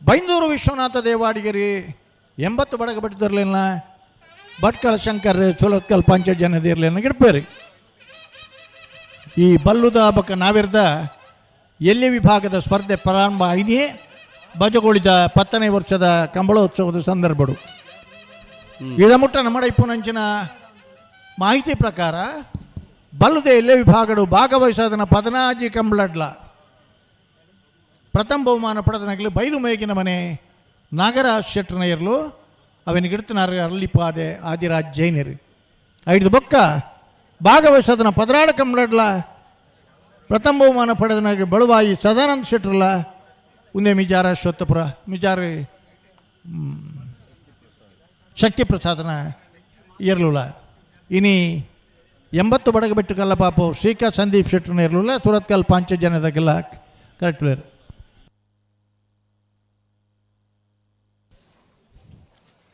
Speaker 12: ಬೈಂದೂರು ವಿಶ್ವನಾಥ ದೇವಾಡಿಗೆರಿ 80 ಬಡಗಬೆಟ್ಟದಿರಲಿಲ್ಲ ಭಟ್ಕಳ ಶಂಕರ್ ಸುರತ್ಕಲ್ ಪಾಂಚಜನ್ಯದಿರಲಿಲ್ಲ ಗಿಡ್ಪೇರಿ. ಈ ಬಲ್ಲುದ ಬಕ್ಕ ನಾವಿರ್ದ ಎಲ್ಲಿ ವಿಭಾಗದ ಸ್ಪರ್ಧೆ ಪ್ರಾರಂಭ ಐನೇ ಬಜಗೊಳಿದ 10ನೇ ವರ್ಷದ ಕಂಬಳೋತ್ಸವದ ಸಂದರ್ಭಡು. ಇದ ಮುಟ್ಟ ನಮ್ಮ ಇಪ್ಪುನಂಚಿನ ಮಾಹಿತಿ ಪ್ರಕಾರ ಬಲ್ಲುದ ಎಲ್ಲೆ ವಿಭಾಗಡು ಭಾಗವಹಿಸೋದನ್ನ 14 ಕಂಬಳಡ್ಲ ಪ್ರಥಮ ಬಹುಮಾನ ಪಡೆದನಾಗಲಿ ಬೈಲು ಮೇಗಿನ ಮನೆ ನಾಗರಾಜ್ ಶೆಟ್ಟರ್ನ ಇರಲು ಅವನಿಗೆ ಗಿಡ್ತನಾರ ಅರಳಿಪಾದೆ ಆದಿರಾಜ್ ಜೈನರು. ಐದು ಬೊಕ್ಕ ಭಾಗವಹಿಸೋದನ್ನ 16 ಕಂಬಳಡ್ಲ ಪ್ರಥಮ ಬಹುಮಾನ ಪಡೆದನಾಗಿ ಬಳುವಾಯಿ ಸದಾನಂದ ಶೆಟ್ಟರ್ಲ ಉಂದೆ ಮಿಜಾರ ಅಶ್ವತ್ಥಪುರ ಮಿಜಾರ ಶಕ್ತಿ ಪ್ರಸಾದನ ಇರಲಿಲ್ಲ. ಇನಿ 80 ಬಡಗಬೆಟ್ಟು ಕಲ್ಲಪಾಪು ಶ್ರೀಕಾ ಸಂದೀಪ್ ಶೆಟ್ಟರ್ನ ಇರಲಿಲ್ಲ ಸುರತ್ಕಲ್ ಪಾಂಚಜನ್ಯದಾಗೆಲ್ಲ ಕರೆಕ್ಟ್ ಬೇರೆ.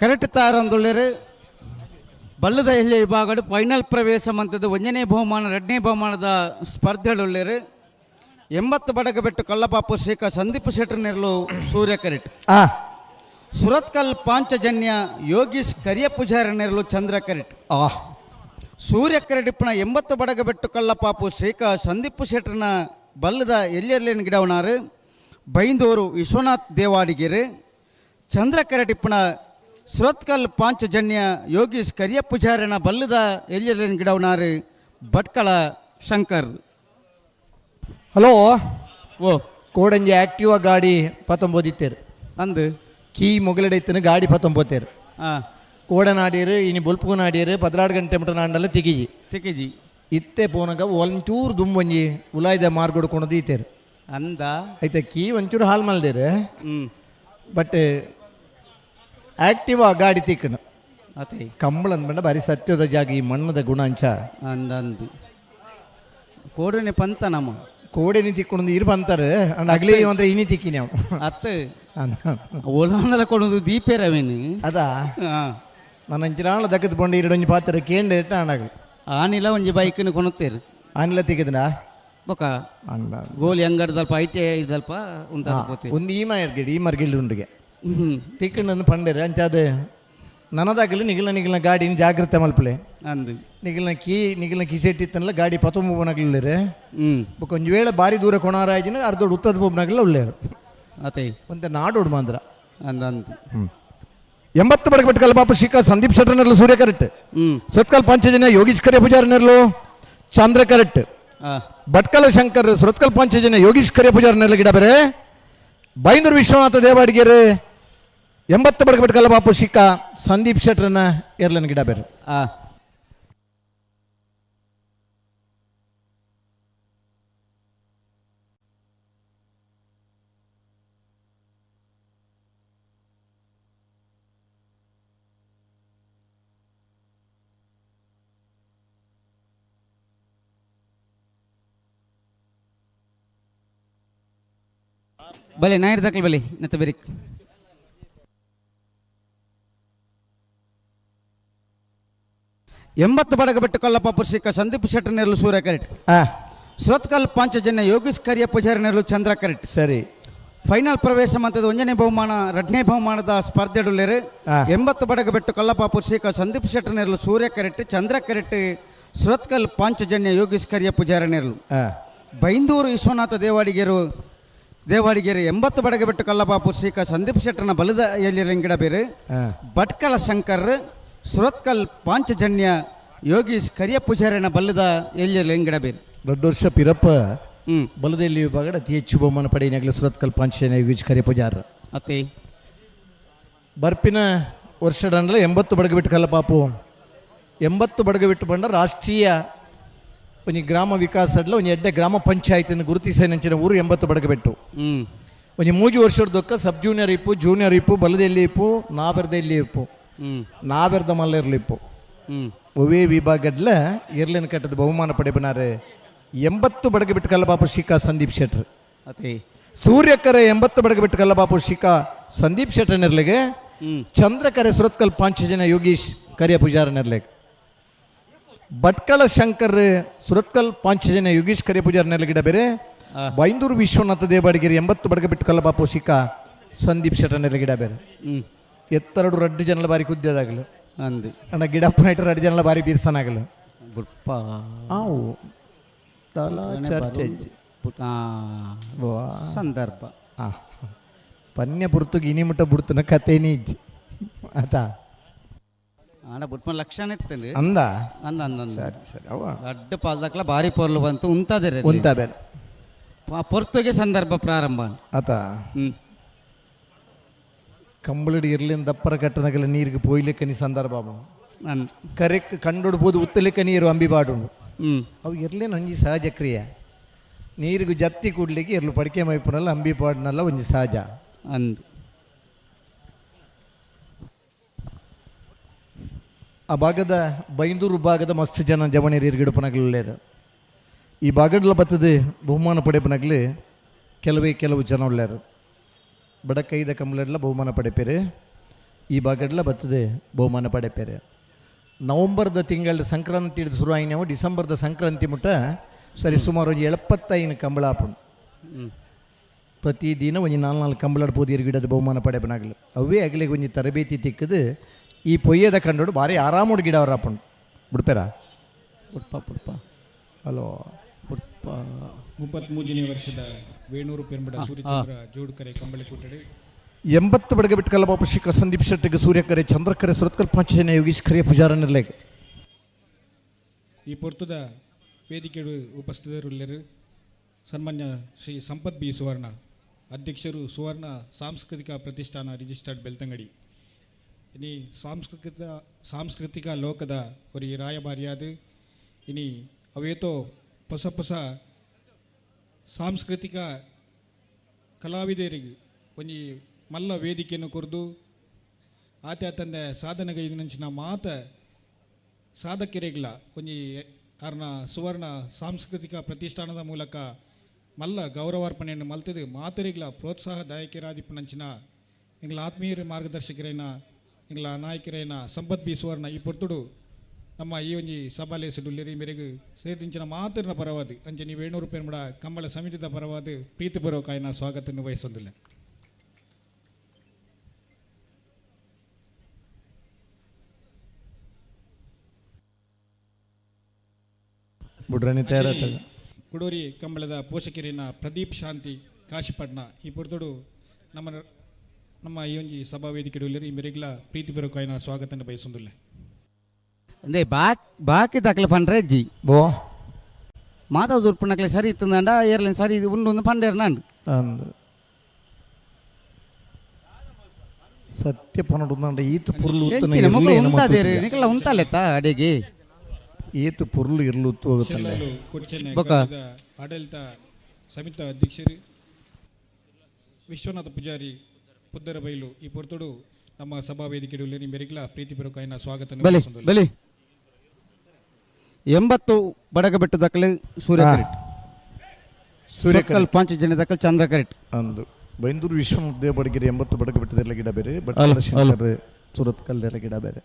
Speaker 13: ಕರೆಕ್ಟ್ ತಾರೊಂದುಳ್ಳೇರು ಬಲ್ಲದ ಎಲ್ಲಿ ವಿಭಾಗಡು ಫೈನಲ್ ಪ್ರವೇಶ ಮಂತದ್ದು 1ನೇ ಬಹುಮಾನ 2ನೇ ಬಹುಮಾನದ ಸ್ಪರ್ಧೆಳುಳ್ಳೇರು 80 ಬಡಗಬೆಟ್ಟು ಕಲ್ಲಪಾಪು ಶ್ರೀಕಾ ಸಂದೀಪ್ ಶೆಟ್ಟರ್ನೆರಲು ಸೂರ್ಯ ಕರೆಟ್ ಸುರತ್ಕಲ್ ಪಾಂಚಜನ್ಯ ಯೋಗೀಶ್ ಕರಿಯ ಪೂಜಾರನೆರಲು ಚಂದ್ರ ಕರೆಟ್ ಸೂರ್ಯ ಕರೆಡಿಪ್ಪನ 80 ಬಡಗಬೆಟ್ಟು ಕಲ್ಲಪಾಪು ಶ್ರೀಕಾ ಸಂದೀಪ್ ಶೆಟ್ಟರ್ನ ಬಲ್ಲದ ಎಲ್ಲೆರ್ಲೇನು ಗಿಡವನಾರು ಬೈಂದೂರು ವಿಶ್ವನಾಥ್ ದೇವಾಡಿಗೆರೆ ಚಂದ್ರ ಕರೆಟಿಪ್ಪನ ಸುರತ್ಕಲ್ ಪಾಂಚಜನ್ಯ ಯೋಗೀಶ್ ಕರಿಯ ಪೂಜಾರನ ಬಲ್ಲದ ಎಲ್ಲೆರ್ಲೇನು ಗಿಡವನಾರು ಭಟ್ಕಳ ಶಂಕರ್.
Speaker 14: ಹಲೋ
Speaker 13: ಓ
Speaker 14: ಕೋಡಂಜಿ ಆಕ್ಟಿವಾ ಗಾಡಿ ಪತ್ತೊಂಬೋದಿತ್ತೇರು
Speaker 13: ಅಂದು
Speaker 14: ಕೀ ಮೊಗಲಡೈತನ ಗಾಡಿ ಪತ್ತೊಂಬೋತೇರು ಕೋಡನಾಡಿಯರು ಇನಿ ಬೊಲ್ಪುನಾಡಿಯರು 14 ಗಂಟೆ ಮಟ್ಟ ನಾಂಡಲ್ಲ ತಿಕಿಜಿ
Speaker 13: ತಿಕಿಜಿ
Speaker 14: ಇತ್ತೆ ಪೋನಗ ಒಂಚೂರು ದುಂಬೊಂಜಿ ಉಲಾಯ್ದ ಮಾರ್ಗೋಡು ಕೊಣದು ಈತೇರು
Speaker 13: ಅಂದ
Speaker 14: ಐತೆ ಕೀ ಒಂಚೂರು ಹಾಲು ಮಲ್ದೇರು ಬಟ್ ಆಕ್ಟಿವಾ ಗಾಡಿ ತಿಕ್ಕಣ
Speaker 13: ಅದೇ
Speaker 14: ಕಂಬಳ ಅಂದ್ಬಂಡ ಬಾರಿ ಸತ್ಯದ ಜಾಗ ಈ ಮಣ್ಣದ ಗುಣಾಂಚ
Speaker 13: ಅಂದಂದು ಕೋಡನೆ ಪಂತ ನಮ್ಮ
Speaker 14: ಕೋಡೆನಿ ತಿಕ್ಕೊಂಡು ಇರು ಬಂತಾರೆ ಅಂಡ್ ಅಗ್ಲೇ ಅಂದ್ರೆ ಇನಿ ತಿಕ್ಕಿ ನಾವು
Speaker 13: ಅತ್ತ ಓಲಾಂದಲ ಕೊಡೋದು ದೀಪೇರ ಅವೇನು
Speaker 14: ಅದಾ ನನ್ನ ಅಂಚಿನಾಳ ದಕ್ಕದ ಬಂಡು ಎರಡೊಂಜಿ ಪಾತ್ರ ಕೇಂದ್ರ ಇಟ್ಟ ಆಣಾಗಲಿ
Speaker 13: ಆನಿಲ ಒಂಜಿ ಬೈಕ್ನ ಕೊಣತ್ತೇರು
Speaker 14: ಆನಿಲ ತಿಕ್ಕಿದ್ನಾ
Speaker 13: ಬೊಕ ಗೋಲಿ ಅಂಗಡ್ದಲ್ಪ I T I ದಲ್ಪ ಉಂತಾದ
Speaker 14: ಒಂದು ಈ ಮಾರ್ಗಿಡ್ ಈ ಮಾರ್ಗಿಲ್ ಉಂಡಿಗೆ ತಿಕ್ಕಂಡು ಪಂಡೇರು ಅಂಚಾದ ನನದಾಗಲಿ ನಿಗಿಲ ನಿಗಿಲ ಗಾಡಿನ ಜಾಗ್ರತೆ ಮಲ್ಪಲೆ
Speaker 13: ಅಂದು
Speaker 14: ನಿಗಿಲ್ನ ಕೀ ನಿಗಿಲ್ನ ಕಿಸೆಟ್ಟಿತ್ತನಲ್ಲ ಗಾಡಿ ಪತ್ತೊಂಬನಗಲಿರು ಬೊಕ ಒಂಜಿ ವೇಳೆ ಬಾರಿ ದೂರ ಕೊಣಾರಾಜಿನ ಅರ್ಧ ಉತ್ತದ ಪೊಬ್ಬನಗಲ ಉಳ್ಳೇರು
Speaker 13: ಅದೇ
Speaker 14: ಒಂತೆ ನಾಡೋಡು ಮಾಂದ್ರ
Speaker 13: ಅಂದಂದು
Speaker 7: 80 ಬಡಗಬೆಟ್ಟು ಕಲ್ಲಪಾಪು ಶ್ರೀಕಾ ಸಂದೀಪ್ ಶೆಟ್ಟರ್ನೆರಲು ಸೂರ್ಯ ಕರೆಕ್ಟ್ ಸುರತ್ಕಲ್ ಪಾಂಚಜನ್ಯ ಯೋಗೀಶ್ ಕರೆ ಪೂಜಾರನೆರಲು ಚಂದ್ರ ಕರೆಕ್ಟ್ ಭಟ್ಕಲ ಶಂಕರ್ ಸುರತ್ಕಲ್ ಪಾಂಚಜನ್ಯ ಯೋಗೀಶ್ ಕರೆ ಪೂಜಾರನೆರಲು ಗಿಡ ಬೇರೆ ಬೈಂದೂರು ವಿಶ್ವನಾಥ ದೇವಾಡಿಗೆರೆ 80 ಬಡಗಬೆಟ್ಟು ಕಲ್ಲಪಾಪು ಶ್ರೀಕಾ ಸಂದೀಪ್ ಶೆಟ್ಟರ್ನ ಎರ್ಲನ್ ಗಿಡ ಬೇರೆ.
Speaker 13: ಬಲೆ ನಾಯರ್ ದಾಖಲೆ ಬಲೆ ನತ್ತ ಬೆರಿಕ್ 80 ಬಡಗಬೆಟ್ಟು ಕಲ್ಲಪಾಪು ಶ್ರೀಕ ಸಂದೀಪ್ ಶೆಟ್ಟರ್ನೆರಲು ಸೂರ್ಯ ಕರೆಕ್ಟ್ ಸುರತ್ಕಲ್ ಪಾಂಚಜನ್ಯ ಯೋಗೀಶ್ ಕರಿಯ ಪೂಜಾರಿನೆರಲು ಚಂದ್ರ ಕರೆಕ್ಟ್
Speaker 14: ಸರಿ
Speaker 13: ಫೈನಲ್ ಪ್ರವೇಶ ಮಂತದ 1ನೇ ಬಹುಮಾನ 2ನೇ ಬಹುಮಾನದ ಸ್ಪರ್ಧೆಡುಳ್ಳೇರು 80 ಬಡಗಬೆಟ್ಟು ಕಲ್ಲಪಾಪು ಶ್ರೀಕ ಸಂದೀಪ್ ಶೆಟ್ಟರ್ನೆರಲು ಸೂರ್ಯ ಕರೆಕ್ಟ್ ಚಂದ್ರ ಕರೆಕ್ಟ್ ಸುರತ್ಕಲ್ ಪಾಂಚಜನ್ಯ ಯೋಗೀಶ್ ಕರಿಯ ಪೂಜಾರಿನೆರಲು ಬೈಂದೂರು ವಿಶ್ವನಾಥ ದೇವಾಡಿಗೆರು ದೇವಾಡಿಗೆರೆ 80 ಬಡಗಬೆಟ್ಟು ಕಲ್ಲಪಾಪು ಶ್ರೀಕ ಸಂದೀಪ್ ಶೆಟ್ಟರ್ನ ಬಲದ ಎಲ್ಲಿ ಬೇರೆ ಭಟ್ಕಳ ಶಂಕರ್ ಸುರತ್ಕಲ್ ಪಾಂಚಜನ್ಯ ಯೋಗೀಶ್ ಕರಿಯ ಪೂಜಾರಿನ ಬಲ್ಲದ ಎಲ್ಲಿ ಲಿಂಗಡ ಬೇರೆ.
Speaker 7: ದೊಡ್ಡ ವರ್ಷ ಪಿರಪ್ಪ
Speaker 14: ಬಲದಲ್ಲಿ ವಿಭಾಗದ ಅತಿ ಹೆಚ್ಚು ಬಹುಮಾನ ಪಡೆಯಿನಾಗಲೇ ಸುರತ್ಕಲ್ ಪಾಂಚಜನ್ಯ ಯೋಗೀಶ್ ಕರೆ ಪೂಜಾರ್.
Speaker 13: ಅತಿ
Speaker 14: ಬರ್ಪಿನ ವರ್ಷಡಂಡ್ಲ 80 ಬಡಗಬಿಟ್ಟು ಕಲ್ಲಪಾಪು 80 ಬಡಗಬಿಟ್ಟು ಬಂಡ ರಾಷ್ಟ್ರೀಯ ಒಂಜಿ ಗ್ರಾಮ ವಿಕಾಸ ಅಡ್ಲ ಒಂಜಿ ಎಡ್ಡೆ ಗ್ರಾಮ ಪಂಚಾಯತಿನ ಗುರುತಿಸೈನಂಚಿನ ಊರು 80 ಬಡಗಬೆಟ್ಟು. ಒಂಜಿ 3 ವರ್ಷದ ಸಬ್ ಜೂನಿಯರ್ ಇಪ್ಪು, ಜೂನಿಯರ್ ಇಪ್ಪು, ಬಲದೆಲ್ಲಿ ಇಪ್ಪು, ನಾಬೆರ್ದೆಲ್ಲಿ ಇಪ್ಪು, ನಾಬೆರ್ದ ಮಲ್ಲೆರ್ಲಿ ಇಪ್ಪು, ಒವೇ ವಿಭಾಗಡ್ಲ ಎರ್ಲಿನ ಕಟ್ಟದ ಬಹುಮಾನ ಪಡೆಬನಾರೆ 80 ಬಡಗಬಿಟ್ಟು ಕಲ್ಲಬಾಪು ಶಿಖಾ ಸಂದೀಪ್ ಶೆಟ್ರ್.
Speaker 13: ಅತಿ
Speaker 14: ಸೂರ್ಯಕರೆ 80 ಬಡಗಬಿಟ್ಟು ಕಲ್ಲಬಾಪು ಶಿಖಾ ಸಂದೀಪ್ ಶೆಟ್ಟರ್ ನೆರ್ಲಿಗೆ, ಚಂದ್ರಕರೆ ಸುರತ್ಕಲ್ ಪಾಂಚಜನ ಯೋಗೀಶ್ ಕರಿಯ ಪೂಜಾರ ನೆರ್ಲಿಗೆ, ಭಟ್ಕಳ ಶಂಕರ್ ಸುರತ್ಕಲ್ ಪಾಂಚಜನ ಯೋಗೀಶ್ ಕರಿಯ ಪೂಜಾರ ನೆರ್ಲಿಗಿಡ ಬೇರೆ, ಬೈಂದೂರು ವಿಶ್ವನಾಥ ದೇವಾಡಿಗೆರೆ 80 ಬಡಗಬಿಟ್ಟು ಕಲ್ಲಬಾಪು ಶಿಖಾ ಸಂದೀಪ್ ಶೆಟ್ಟರ್ ನೆರ್ಲಿಗಿಡ ಬೇರೆ. ಎತ್ತರಡು ರಡ್ಡು ಜನಲ ಬಾರಿ ಕುದ್ದದಾಗಲು
Speaker 13: ಅಂದು
Speaker 14: ಅಣ್ಣ ಗಿಡಪ್ಪ ಇಟ್ಟು ರಡ್ಡು ಜನಲ ಬಾರಿ ಬೀರ್ಸನಾಗಲು
Speaker 13: ಬುಡ್ಪ
Speaker 14: ಆವು ಚರ್ಚೆ
Speaker 13: ಸಂದರ್ಭ
Speaker 14: ಪನ್ಯ ಪುರ್ತುಗೆ ಇನಿ ಮುಟ್ಟ ಬುಡ್ತನ ಕತೆ ನೀಜ್ ಆತ
Speaker 13: ಆಂಡ ಬುಟ್ಪ ಲಕ್ಷಣ ಇತ್ತಂದು
Speaker 14: ಅಂದ
Speaker 13: ಅಂದ ಅಂದ ಅಂದ.
Speaker 14: ಸರಿ ಸರಿ ಅವ
Speaker 13: ಅಡ್ಡ ಪಾಲ್ದಕ್ಲ ಬಾರಿ ಪೊರ್ಲು ಬಂತು ಉಂತಾದರೆ
Speaker 14: ಉಂತ ಬೇರೆ
Speaker 13: ಪೊರ್ತುಗೆ ಸಂದರ್ಭ ಪ್ರಾರಂಭ
Speaker 14: ಆತ. ಕಂಬಳಡಿ ಇರ್ಲಿಂದ ದಪ್ಪರ ಕಟ್ಟನಗಲ ನೀರಿಗೆ ಪೋಯ್ಲಿಕ್ಕೆ ನೀ ಸಂದರ್ಭ ಕರೆಕ್ ಕಂಡುಡ್ಬೋದು ಉತ್ತಲಿಕ್ಕೆ ನೀರು ಅಂಬಿಬಾಡು ಅವು ಇರ್ಲಿನ ಒಂಜಿ ಸಹಜ ಕ್ರಿಯೆ. ನೀರಿಗೆ ಜತ್ತಿ ಕೂಡ್ಲಿಕ್ಕೆ ಇರ್ಲು ಪಡಿಕೆ ಮೈಪುನಲ್ಲ ಅಂಬಿಪಾಡಿನಲ್ಲ ಒಂಜಿ ಸಹಜ
Speaker 13: ಅಂದು.
Speaker 14: ಆ ಭಾಗದ ಬೈಂದೂರು ಭಾಗದ ಮಸ್ತ್ ಜನ ಜವಣಿಯರು ಗಿಡಪನಗಲೇರು. ಈ ಭಾಗಡ್ಲ ಬತ್ತದ ಬಹುಮಾನ ಪಡೆಪನಗಲಿ ಕೆಲವೇ ಕೆಲವು ಜನ ಉಳ್ಳಾರು. ಬಡಕೈದ ಕಂಬಳೆಲ್ಲ ಬಹುಮಾನ ಪಡೆಪೇರು. ಈ ಭಾಗಡ್ಲ ಬತ್ತದೆ ಬಹುಮಾನ ಪಡೆಪೇರು. ನವಂಬರ್ದ ತಿಂಗಳ ಸಂಕ್ರಾಂತಿ ಹಿಡಿದು ಶುರು ಆಗಿ ನಾವು ಡಿಸೆಂಬರ್ದ ಸಂಕ್ರಾಂತಿ ಮುಟ್ಟ ಸರಿ ಸುಮಾರು ಒಂದು 75 ಕಂಬಳ ಆಪುಂಡು. ಪ್ರತಿದಿನ ಒಂಜಿ 4 ಕಂಬಳ ಪೋದಿಯರು ಗಿಡದ ಬಹುಮಾನ ಪಡೆಪನಾಗಲು ಅವೇ ಅಗಲಿಗೆ ಒಂಜಿ ತರಬೇತಿ ತಿಕ್ಕದು ಈ ಪೊಯ್ಯದ ಕಂಡೋಡು ಭಾರಿ ಆರಾಮೋಡು ಗಿಡ ಅವರ ಆಪುಂಡು. ಬಿಡ್ಪೇರಾ
Speaker 13: ಬುಡ್ಪ ಬುಡ್ಪ
Speaker 14: ಹಲೋ
Speaker 13: ಬುಡ್ಪ.
Speaker 6: 33ನೇ ವರ್ಷದ ವೇಣೂರು ಪೆರ್ಮಡ ಸೂರ್ಯಚಂದ್ರ ಜೋಡುಕರೆ ಕಂಬಳಿ ಕೂಟಡಿ
Speaker 14: 80 ಬಡಗ ಬಿಟ್ಕಲ್ಲ ಬಾಪು ಶಿಖ ಸಂದೀಪ್ ಶೆಟ್ಟಿಗೆ ಸೂರ್ಯಕರೆ ಚಂದ್ರಕರೆ ಸುರತ್ಕಲ್ ಪಾಂಚಜನ್ಯ ಯೋಗೀಶ್ ಖರೆ ಪೂಜಾರನಿರ್ಲೇಕ್.
Speaker 6: ಈ ಪೊರ್ತುದ ವೇದಿಕೆ ಉಪಸ್ಥಿತರುಳ್ಳರು ಸನ್ಮಾನ್ಯ ಶ್ರೀ ಸಂಪತ್ ಬಿ ಸುವರ್ಣ ಅಧ್ಯಕ್ಷರು ಸುವರ್ಣ ಸಾಂಸ್ಕೃತಿಕ ಪ್ರತಿಷ್ಠಾನ ರಿಜಿಸ್ಟರ್ಡ್ ಬೆಳ್ತಂಗಡಿ. ಇನಿ ಸಾಂಸ್ಕೃತಿಕ ಲೋಕದ ಒಂದು ರಾಯಭಾರಿಯಾದ ಇನಿ ಅವೇತೋ ಹೊಸ ಹೊಸ ಸಾಂಸ್ಕೃತಿಕ ಕಲಾವಿದರಿಗೆ ಒಂಜಿ ಮಲ್ಲ ವೇದಿಕೆಯನ್ನು ಕೊರ್ದು ಆತೆ ತಂದೆ ಸಾಧನೆಗೆ ಇದನ್ನಂಚಿನ ಮಾತ ಸಾಧಕರಿಗ್ಲ ಒಂಜಿ ಅರ್ನ ಸುವರ್ಣ ಸಾಂಸ್ಕೃತಿಕ ಪ್ರತಿಷ್ಠಾನದ ಮೂಲಕ ಮಲ್ಲ ಗೌರವಾರ್ಪಣೆಯನ್ನು ಮಲ್ತದು ಮಾತರಿಗ್ಲ ಪ್ರೋತ್ಸಾಹದಾಯಕರಾದಿಪ್ಪನಂಚಿನ ಎಂಗ್ಲ ಆತ್ಮೀಯರ ಮಾರ್ಗದರ್ಶಕರೇನ ಎಂಗ್ಲ ನಾಯಕರೇನ ಸಂಪತ್ ಬಿ ಸುವರ್ಣ ಈ ಪೊರ್ತುಡು ನಮ್ಮ ಈ ಒಂಜಿ ಸಭಾಲೇಸುಡುಲ್ಲೇರಿ ಮೇರೆಗೆ ಸೇರಿಂಚಿನ ಮಾತರಿನ ಪರವಾದ ಅಂಚನೆ ವೇಣೂರು ಪೆರ್ಮಡ ಕಂಬಳ ಸಮಿತಿದ ಪರವಾದ ಪ್ರೀತಿಪೂರ್ವಕ ಸ್ವಾಗತವನ್ನು ವಹಿಸೊಂದಿಲ್ಲ. ಕುಡೋರಿ ಕಂಬಳದ ಪೋಷಕರಿನ ಪ್ರದೀಪ್ ಶಾಂತಿ ಕಾಶಿಪಟ್ನ ಈ ಪೊರ್ತುಡು ನಮ್ಮ ನಮ್ಮ ಈ ಒಂಜಿ ಸಭಾ ವೇದಿಕೆ ಈ ಮೇರೆಗ್ಲ ಪ್ರೀತಿಪೂರ್ವಕ ಸ್ವಾಗತವನ್ನು ಬಯಸೊಂದಿಲ್ಲ.
Speaker 13: ಅಂದೇ ಬಾಕಿ ದಾಖಲೆ ಪಂಡ್ರೆ ಜಿ
Speaker 14: ಬೋ
Speaker 13: ಮಾತಾ ದುರ್ಪಣಕ್ಲೆ ಸರಿ ಇತ್ತಂದ ಏರ್ಲೈನ್ ಸರಿ ಇದು ಉಂಡು ಒಂದು ಪಂಡೇರ್ ನಾಂಡು
Speaker 14: ಅಂದು ಸತ್ಯ ಪನಡು ಈತು ಪುರ್ಲು
Speaker 13: ನಿಕಲ ಉಂತಾಲೆತ್ತ ಅಡಿಗೆ
Speaker 14: ಏತು ಪುರ್ಲು ಇರ್ಲು ಹೋಗುತ್ತಲ್ಲ.
Speaker 6: ಆಡಳಿತ ಸಮಿತಿ ಅಧ್ಯಕ್ಷರು ವಿಶ್ವನಾಥ ಪೂಜಾರಿ ಪುದ್ದರಬೈಲು ಈ ಪೊರ್ತುಡು ನಮ್ಮ ಸಭಾ ವೇದಿಕೆ ಮೇರೆಗ್ಲ ಪ್ರೀತಿಪೂರ್ವಕ ಸ್ವಾಗತ.
Speaker 13: ಬಲಿ ಬಲಿ 80 ಬಡಗಬೆಟ್ಟು ದಾಖಲೆ ಸೂರ್ಯ ಕರೆಕ್ಟ್, ಸೂರ್ಯಕಲ್ ಪಾಂಚಜನ್ಯ ದಾಖಲೆ ಚಂದ್ರ ಕರೆಕ್ಟ್
Speaker 7: ಅಂದು ಬೈಂದೂರು ವಿಶ್ವನಾಥ ದೇವಬಡಗಿರಿ 80 ಬಡಗಬೆಟ್ಟದೆಲ್ಲ ಗಿಡ ಬೇರೆ, ಭಟ್ಕಳ ಶಂಕರ್ ಸುರತ್ಕಲ್ದೆಲ್ಲ ಗಿಡ ಬೇರೆ.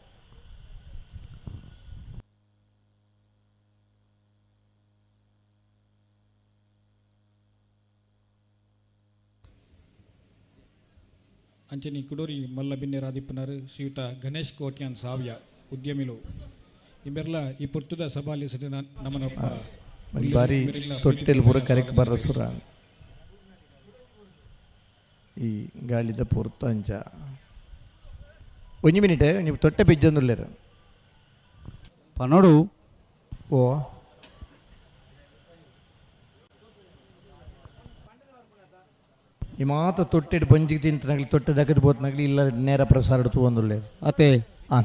Speaker 6: ಅಂಚನಿ ಕುಡೋರಿ ಮಲ್ಲ ಬಿನ್ನೆರಾದಿಪ್ಪನರು ಶ್ರೀಯುತ ಗಣೇಶ್ ಕೋಟ್ಯಾನ್ ಸಾವ್ಯ ಉದ್ಯಮಿಲು ಇಂಬೆರ್ಲ ಈ ಪುರ್ತುದ ಸಭಾಲಿ ನಮ್ಮನ
Speaker 7: ಬಾರಿ ತೊಟ್ಟೆಲ್ ಪೂರ ಕರೆಕ್ ಬರ ಸುರ ಈ ಗಾಳಿದ ಪೊರ್ತು ಅಂಚ ಒಂಜಿ ಮಿನಿಟ್ ನೀವು ತೊಟ್ಟೆ ಬಿಜ್ಜೊಂದುಲ್ಲೇರು
Speaker 13: ಪನೋಡು
Speaker 7: ಓ
Speaker 14: ಈ ಮಾತ ತೊಟ್ಟಿಡ್ ಪಂಜಿಗೆ ತಿಂತನಾಗಲಿ ತೊಟ್ಟೆ ದಗದು ಬೋತ್ನಾಗಲಿ ಇಲ್ಲ ನೇರ ಪ್ರಸಾರ ತೂವೊಂದುಲ್ಲೆ
Speaker 13: ಅತೆ.
Speaker 14: ಆ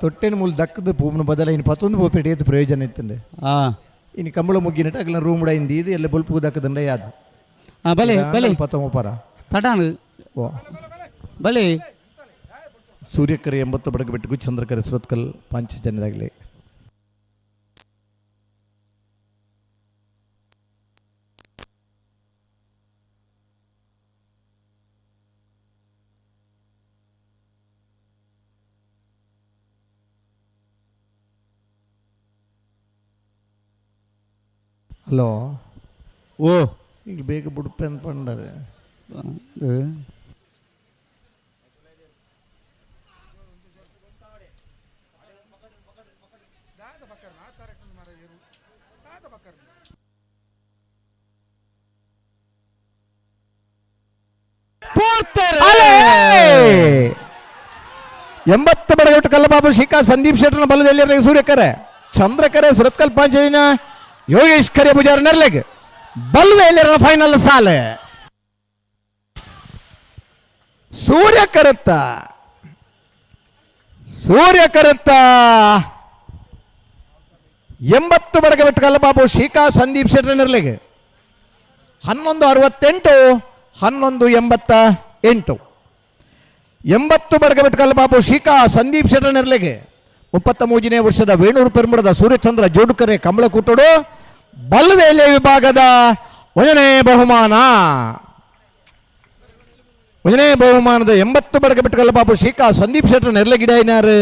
Speaker 14: ತೊಟ್ಟೆನ ಮೂಲ ದಕ್ಕದ ಪೂಮನ ಬದಲ ಇನ್ನು ಪತ್ತೊಂದು ಪೋಪೇಟೆ ಏತ್ ಪ್ರಯೋಜನ ಇತ್ತಂಡೆ. ಇನ್ನು ಕಂಬಳ ಮುಗ್ಗಿನಟ ಅಗಲ ರೂಮ್ ಇಂದಿ ಇದು ಎಲ್ಲ ಬೊಲ್ಪು ದಕ್ಕದಂಡ ಯಾದು.
Speaker 13: ಬಲೆ ಬಲೆ.
Speaker 14: ಪತ್ತೊಂಬ
Speaker 13: ತಡಾನು.
Speaker 14: ಓ.
Speaker 13: ಬಲೆ.
Speaker 7: ಸೂರ್ಯಕರೆ 80 ಬಡಗಬೆಟ್ಟಿಗೂ ಚಂದ್ರಕರೆ ಸುರತ್ಕಲ್ ಪಾಂಚಜನ್ಯದಾಗಲಿ.
Speaker 14: ಹಲೋ.
Speaker 13: ಓ.
Speaker 14: ಈಗ ಬೇಗ ಬುಡುಪೆ ಅಂತ ಪಂಡದೆ.
Speaker 7: 80 ಬಡಗಟ್ಟು ಕಲ್ಲಬಾಬು ಶಿಖಾ ಸಂದೀಪ್ ಶೆಟ್ಟರ್ನ ಬಲದಲ್ಲಿ ಸೂರ್ಯಕರೆ ಚಂದ್ರಕರೆ ಸುರತ್ಕಲ್ ಪಾಂಚಜನ್ಯ ಯೋಗೇಶ್ ಕರೆ ಪೂಜಾರಿ ನೆರ್ಲೆಗ್ ಬಲದ ಫೈನಲ್ ಸಾಲೆ. ಸೂರ್ಯ ಕರೆತ್ತ ಸೂರ್ಯ ಕರೆತ್ತ 80 ಬಡಗಬೆಟ್ಟು ಕಲ್ಲಬಾಬು ಶಿಖಾ ಸಂದೀಪ್ ಶೆಟ್ಟರ್ ನೆರ್ಲೆಗ್ 11:68 11:88. 80 ಬಡಗಬೆಟ್ಟು ಕಲ್ಲಬಾಬು ಶಿಖಾ ಸಂದೀಪ್ ಶೆಟ್ಟರ್ ನೆರ್ಲೆಗೆ 33ನೇ ವರ್ಷದ ವೇಣೂರು ಪೆರುಮಡದ ಸೂರ್ಯಚಂದ್ರ ಜೋಡುಕರೆ ಕಮಲಕೂಟಡು ಬಲ್ವೇಲೆ ವಿಭಾಗದ ಒಂದನೇ ಬಹುಮಾನ. ಒಂದನೇ ಬಹುಮಾನದ 80 ಬಡಗಬೆಟ್ಟು ಕಲ್ಲಬಾಬು ಶಿಖಾ ಸಂದೀಪ್ ಶೆಟ್ಟರ್ ನೆರ್ಲೆಗಿಡೈನಾರು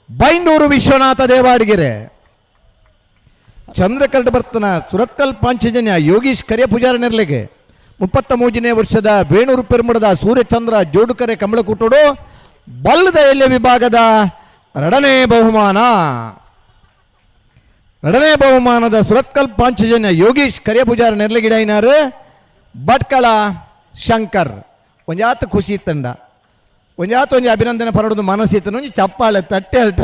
Speaker 7: ಬೈಂದೂರು ವಿಶ್ವನಾಥ ದೇವಾಡಿಗೆರೆ. ಚಂದ್ರಕರಡು ಬರ್ತನ ಸುರತ್ಕಲ್ ಪಾಂಚಜನ್ಯ ಯೋಗೀಶ್ ಕರಿಯ ಪೂಜಾರಿ ನೆರ್ಲೆಗೆ 33ನೇ ವರ್ಷದ ವೇಣೂರು ಪೆರುಮಡದ ಸೂರ್ಯಚಂದ್ರ ಜೋಡುಕರೆ ಕಮಲಕೂಟಡು ಬಲ್ಲದ ಎಲೆ ವಿಭಾಗದ ಎರಡನೇ ಬಹುಮಾನ. ಎರಡನೇ ಬಹುಮಾನದ ಸುರತ್ಕಲ್ ಪಾಂಚಜನ್ಯ ಯೋಗೀಶ್ ಕರಿಯ ಪೂಜಾರಿ ನೆರ್ಲೆಗಿಡೈನಾರು ಭಟ್ಕಳ ಶಂಕರ್. ಒಂಜಾತ ಖುಷಿ ತಂಡ ಒಂಜಾತ ಒಂಜಿ ಅಭಿನಂದನೆ ಪರಡೋದು ಮನಸ್ಸಿತ್ತನ ಒಂಜಿ ಚಪ್ಪಾಳೆ ತಟ್ಟೆ ಅಲ್ಟ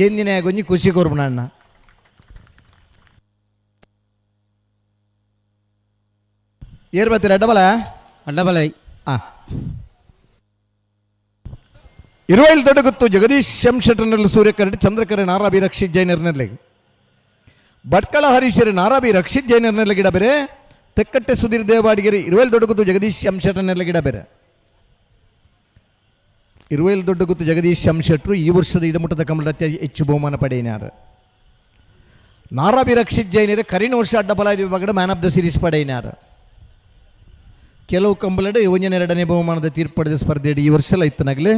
Speaker 7: ಗೆಂದಿನ ಒಂಜಿ ಖುಷಿ ಕೊರ್ಬಣ್ಣ. ಏರ್ ಬರ್ತೀರ ಅಡ್ಡಬಲ?
Speaker 13: ಅಡ್ಡಬಲ.
Speaker 7: ಇರುವೈಲ್ ದೊಡ್ಡಗುತ್ತು ಜಗದೀಶ್ ಎಂ ಶೆಟ್ಟರ್ನಲ್ಲಿ ಸೂರ್ಯಕರಡಿ ಚಂದ್ರಕರೆ ನಾರಾಬಿ ರಕ್ಷಿತ್ ಜೈನರ್ನಲ್ಲಿ ಭಟ್ಕಳ ಹರೀಶರು ನಾರಾಬಿ ರಕ್ಷಿತ್ ಜೈನರ್ನಲ್ಲಿ ಗಿಡ ಬೇರೆ. ತೆಕ್ಕಟ್ಟೆ ಸುಧೀರ್ ದೇವಾಡಿಗೆರೆ ಇರುವೈಲ್ ದೊಡ್ಡಗುತ್ತು ಜಗದೀಶ್ ಎಂ ಶೆಟ್ಟರ್ನಲ್ಲಿ ಗಿಡ ಬೇರೆ. ಇರುವೈಲ್ ದೊಡ್ಡಗುತ್ತು ಜಗದೀಶ್ ಎಂ ಶೆಟ್ಟರು ಈ ವರ್ಷದ ಇದಮುಟ್ಟದ ಕಮಲದ ಅತ್ಯ ಹೆಚ್ಚು ಬಹುಮಾನ ಪಡೆಯಿನಾರು. ನಾರಾಬಿ ರಕ್ಷಿತ್ ಜೈನರು ಕರಿನ ವರ್ಷ ಅಡ್ಡಬಲ ವಿಭಾಗದ ಮ್ಯಾನ್ ಆಫ್ the series ಪಡೆಯಿನಾರು. ಕೆಲವು ಕಂಬಲಡೆ ಒಂದನೇ ಎರಡನೇ ಬಹುಮಾನದ ತೀರ್ಪು ಪಡೆದ ಸ್ಪರ್ಧೆ ಈ ವರ್ಷ ಇತ್ತನಾಗಲೇ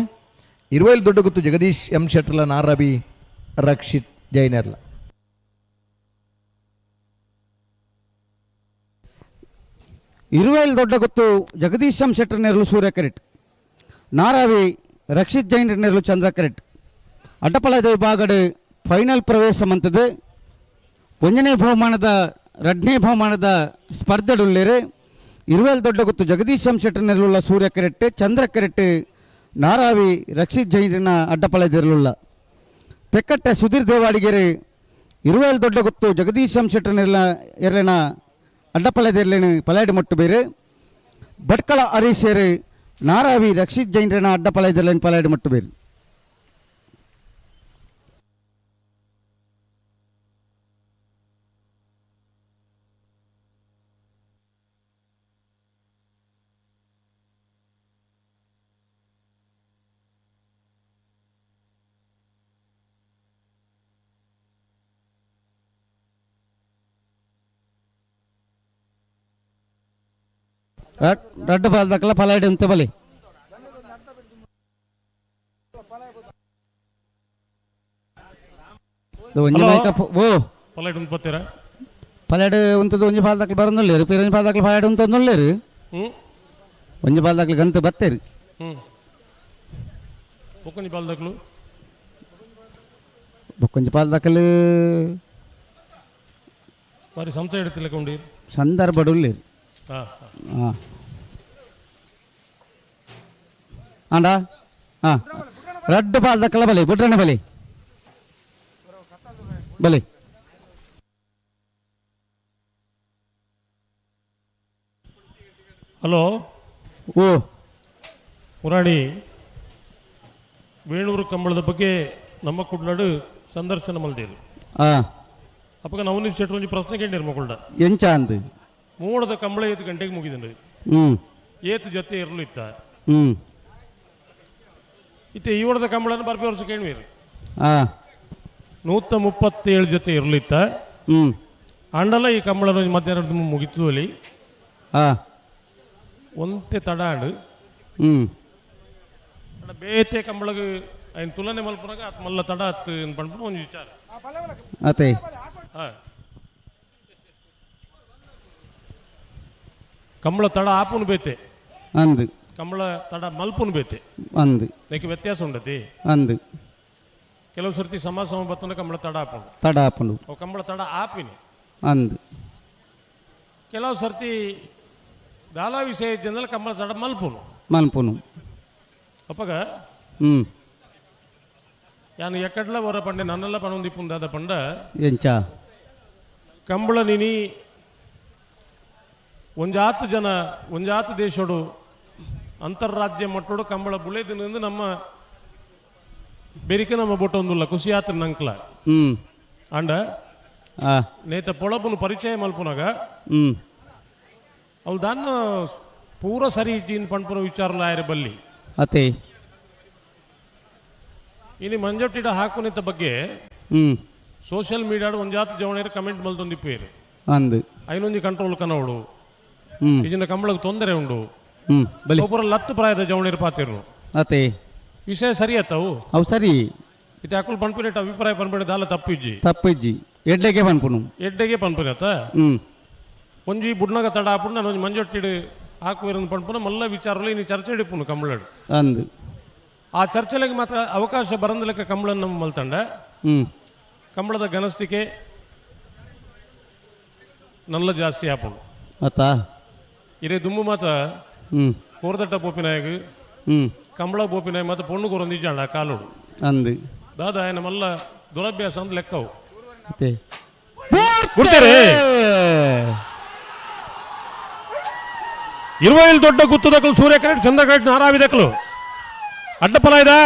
Speaker 7: ಇರುವೈಲ್ ದೊಡ್ಡಗುತ್ತು ಜಗದೀಶ್ ಎಂ ಶೆಟ್ಟರ್ಲ ನಾರಾಬಿ ರಕ್ಷಿತ್ ಜೈನರ್ಲ.
Speaker 13: ಇರುವೈಲ್ ದೊಡ್ಡಗುತ್ತು ಜಗದೀಶ್ ಎಂ ಶೆಟ್ಟರ್ ನೆರಳು ಸೂರ್ಯ ಕರೆಟ್ ನಾರಾವಿ ರಕ್ಷಿತ್ ಜೈನ್ ನೆರಳು ಚಂದ್ರ ಕರೆಟ್ ಅಡ್ಡಪಳದ ವಿಭಾಗದ ಫೈನಲ್ ಪ್ರವೇಶ ಮಂತದ್ದು. ಒಂದನೇ ಬಹುಮಾನದ ಎರಡನೇ ಬಹುಮಾನದ ಸ್ಪರ್ಧೆಡುಳ್ಳೇರು ಇರುವೇಲ್ ದೊಡ್ಡಗುತ್ತು ಜಗದೀಶ್ ಎಂ ಶೆಟ್ಟರ್ ನೆರಳುಳ್ಳ ಸೂರ್ಯ ಕರೆಟ್ ಚಂದ್ರ ಕರೆಟ್ ನಾರಾವಿ ರಕ್ಷಿತ್ ಜೈನನ ಅಡ್ಡಪಳದಿರಲುಳ್ಳ. ತೆಕ್ಕಟ್ಟೆ ಸುಧೀರ್ ದೇವಾಡಿಗೆರೆ ಇರುವೇಲ್ ದೊಡ್ಡಗುತ್ತು ಜಗದೀಶ್ ಎಂ ಶೆಟ್ಟರ್ ನೆರಳ ಎರಲಿನ ಅಡ್ಡಪಳದಿರಲಿನ ಪಲಾಡಿ ಮೊಟ್ಟು ಬೇರೆ. ಭಟ್ಕಳ ಹರೀಶೇರು ನಾರಾವಿ ರಕ್ಷಿತ್ ಜೈನರನ ಅಡ್ಡಪಳದಿರಲಿನ ಪಲಾಡಿ ಮೊಟ್ಟು ಬೇರೆ. ರಡ್ಡು ಬಾಲ್ ದಕ್ಕಲ ಪಲಾಡಿ ಅಂತ ಬಲಿ. ಒಂಜಿ ಮೈಕಪ್ ಓ
Speaker 8: ಪಲಾಡಿ ಉಂಟು ಬತ್ತೀರ?
Speaker 13: ಪಲಾಡು ಉಂತದ್ದು ಒಂಜಿ ಬಾಲ್ ದಕ್ಕಲ ಬರೋന്നുಳ್ಳೇರು ಪೇರು ಒಂಜಿ ಬಾಲ್ ದಕ್ಕಲ ಪಲಾಡಿ ಉಂತೊಂದುಳ್ಳೇರು ಒಂಜಿ ಬಾಲ್ ದಕ್ಕಲ ಗಂತ ಬತ್ತೇರು.
Speaker 8: ಬೊಕ್ಕೊಂಜಿ ಬಾಲ್ ದಕ್ಕಲು
Speaker 13: ಬೊಕ್ಕೊಂಜಿ ಬಾಲ್ ದಕ್ಕಲು
Speaker 8: ಬಾರಿ ಸಂಶಯ ಇಡ್ತಿಲ್ಲ ಕೊಂಡಿ
Speaker 13: ಸಂದರ್ಭ ಉಳ್ಳೇರು. ಆಂಡ ಹಾಂ ರಡ್ಡು ಬಾಲ್ ದಕ್ಕಲ ಬಲಿ ಬುಡ್ರಣ ಬಲಿ ಬಲಿ.
Speaker 8: Hello.
Speaker 13: ಓ
Speaker 8: ಮುರಾಣಿ, ವೇಣೂರು ಕಂಬಳದ ಬಗ್ಗೆ ನಮ್ಮ ಕುಡ್ಲಾಡು ಸಂದರ್ಶನ ಮಲ್ದೇರು. ಅಪ್ಪಗ ನವನೀತ್ ಶೆಟ್ಟರ್ ಒಂಜಿ ಪ್ರಶ್ನೆ ಕೇಂಡಿರ್ ಮಗುಳ್ಡ.
Speaker 13: ಎಂಚ ಅಂದು?
Speaker 8: ಮೂಡದ ಕಂಬಳ 8 ಗಂಟೆಗೆ ಮುಗಿದಂಡು. ಏತು ಜೊತೆ ಇರಲು ಇತ್ತ. ಇತ್ತೆ ಈ ಒಡದ ಕಂಬಳನ ಬರ್ಪಿ ವರ್ಷ ಕೇಳ್ವೀರಿ. 137 ಜೊತೆ ಇರಲಿತ್ತ. ಅಂಡಲ ಈ ಕಂಬಳನ ಮಧ್ಯಾಹ್ನ ಮುಗಿತು ಅಲ್ಲಿ. ಒಂತೆ ತಡ ಅಂಡು. ಬೇತೆ ಕಂಬಳಗ ಐನ್ ತುಲನೆ ಮಲ್ಪುನಾಗ ಆತ್ ಮಲ್ಲ ತಡ ಆತ್ ಪಂಡ್ಪುನ ಒಂಜಿ ವಿಚಾರ.
Speaker 13: ಅತೆ.
Speaker 8: ಕಂಬಳ ತಡ ಆಪುನು ಬೇತೆ.
Speaker 13: ಅಂದು.
Speaker 8: ಕಂಬಳ ತಡ ಮಲ್ಪುನು ಬೇತೆ.
Speaker 13: ಅಂದು.
Speaker 8: ಏಕೆ ವ್ಯತ್ಯಾಸ ಉಂಡತಿ?
Speaker 13: ಅಂದು.
Speaker 8: ಕೆಲವು ಸರ್ತಿ ಸಮ ಸಮ ಬತ್ತನ ಕಂಬಳ ತಡ ಆಪುಂಡು.
Speaker 13: ತಡ ಆಪುಂಡು.
Speaker 8: ಅವು ಕಂಬಳ ತಡ ಆಪಿನಿ.
Speaker 13: ಅಂದು.
Speaker 8: ಕೆಲವು ಸರ್ತಿ ದಾಲಾ ವಿಷಯ ಇದ್ದಂದ್ರೆ ಕಂಬಳ ತಡ ಮಲ್ಪುನು.
Speaker 13: ಮಲ್ಪುನು.
Speaker 8: ಅಪ್ಪಗ ಯಾನು ಎಕ್ಕಡ್ಲ ವರ ಪಂಡೆ ನನ್ನೆಲ್ಲ ಪಣೊಂದಿಪ್ಪುಂದು ದಾದ ಪಂಡ
Speaker 13: ಎಂಚ
Speaker 8: ಕಂಬಳ ನಿನಿ ಒಂಜಾತು ಜನ ಒಂಜಾತು ದೇಶೋಡು ಅಂತರ್ರಾಜ್ಯ ಮಟ್ಟೋಡು ಕಂಬಳ ಬುಳೆದಿನಿಂದ ನಮ್ಮ ಬೆರಿಕೆ ನಮ್ಮ ಬೊಟ್ಟೊಂದುಲ್ಲ ಖುಷಿ ಆತ ನಂಕ್ಲ. ಅಂಡ ನೇತ ಪೊಳಪುನು ಪರಿಚಯ ಮಲ್ಪುನಾಗ ಅವ್ಳು ದಾನ್ನ ಪೂರ ಸರಿ ಇಜ್ಜಿನ್ ಪಣ್ಪುನ ವಿಚಾರಲ ಆಯರೆ ಬಲ್ಲಿ.
Speaker 13: ಅತೆ.
Speaker 8: ಇನಿ ಮಂಜೊಟ್ಟಿಡ ಹಾಕುನಿತ ಬಗ್ಗೆ ಸೋಷಿಯಲ್ ಮೀಡಿಯಾಡು ಒಂಜಾತು ಜವಣೇರು ಕಮೆಂಟ್ ಮಲ್ತೊಂದಿಪ್ಪೇರು.
Speaker 13: ಅಂದು.
Speaker 8: ಐನೊಂಜಿ ಕಂಟ್ರೋಲ್ ಕನವಡು. ಇಜಿನ ಕಂಬಳಕ್ಕೆ ತೊಂದರೆ ಉಂಡು. ಒಬ್ಬರ ಲತ್ತು ಪ್ರಾಯದ ಜವಣೇರು ಪಾತಿರು.
Speaker 13: ಅತೆ.
Speaker 8: ವಿಷಯ ಸರಿ ಆತವು?
Speaker 13: ಅವು ಸರಿ.
Speaker 8: ಇತ್ತೆ ಅಕುಲ್ ಪನ್ಪಿನೇಟ ಅಭಿಪ್ರಾಯ ಪನ್ಪಿನ ದಾಲ ತಪ್ಪಿಜ್ಜಿ.
Speaker 13: ತಪ್ಪಿಜ್ಜಿ. ಎಡ್ಡೆಗೆ ಪನ್ಪುನು.
Speaker 8: ಎಡ್ಡೆಗೆ ಪನ್ಪಿನತ್ತ? ಒಂಜಿ ಬುಡ್ನಗ ತಡ ಆಪುಂಡು ನಾನು ಒಂಜಿ ಮಂಜೊಟ್ಟಿಡು ಹಾಕುವೇರು ಪನ್ಪುನ ಮಲ್ಲ ವಿಚಾರಲು ಇನ್ನು ಚರ್ಚೆ ಇಡಿಪುನು ಕಂಬಳಡು.
Speaker 13: ಅಂದು.
Speaker 8: ಆ ಚರ್ಚೆಲೆಗೆ ಮಾತ್ರ ಅವಕಾಶ ಬರಂದಲೆಕ್ಕ ಕಂಬಳನ್ನು ನಮ್ಮ ಮಲ್ತಂಡ. ಕಂಬಳದ ಘನಸ್ಥಿಕೆ ನಲ್ಲ ಜಾಸ್ತಿ ಆಪುಂಡು.
Speaker 13: ಅತ್ತಾ.
Speaker 8: ಇರೇ ದುಮ್ಮು ಮಾತ ಕೋರ್ದಟ್ಟ ಬೋಪಿನಾಯಕ್ ಕಂಬಳ ಬೋಪಿನಾಯಕ್ ಮಾತ ಪೊಣ್ಣು ಕೊರೊಂದು ಇಜ್ಜಾಂಡ ಕಾಲೋಡು.
Speaker 13: ಅಂದು.
Speaker 8: ದಾದಾ ನಮ್ಮಲ್ಲ ದುರಭ್ಯಾಸ ಅಂದ್ ಲೆಕ್ಕವು.
Speaker 13: ಗುರ್ತಾರೆ.
Speaker 8: ಇರುವೈಲ್ ದೊಡ್ಡ ಗುತ್ತದಕ್ಕಲು ಸೂರ್ಯ ಕರೆಕ್ಟ್ ಚಂದ್ರ ಕರೆಕ್ಟ್ ನಾರಾವಿದಕ್ಕಲು ಅಡ್ಡಫಲ ಇದೆ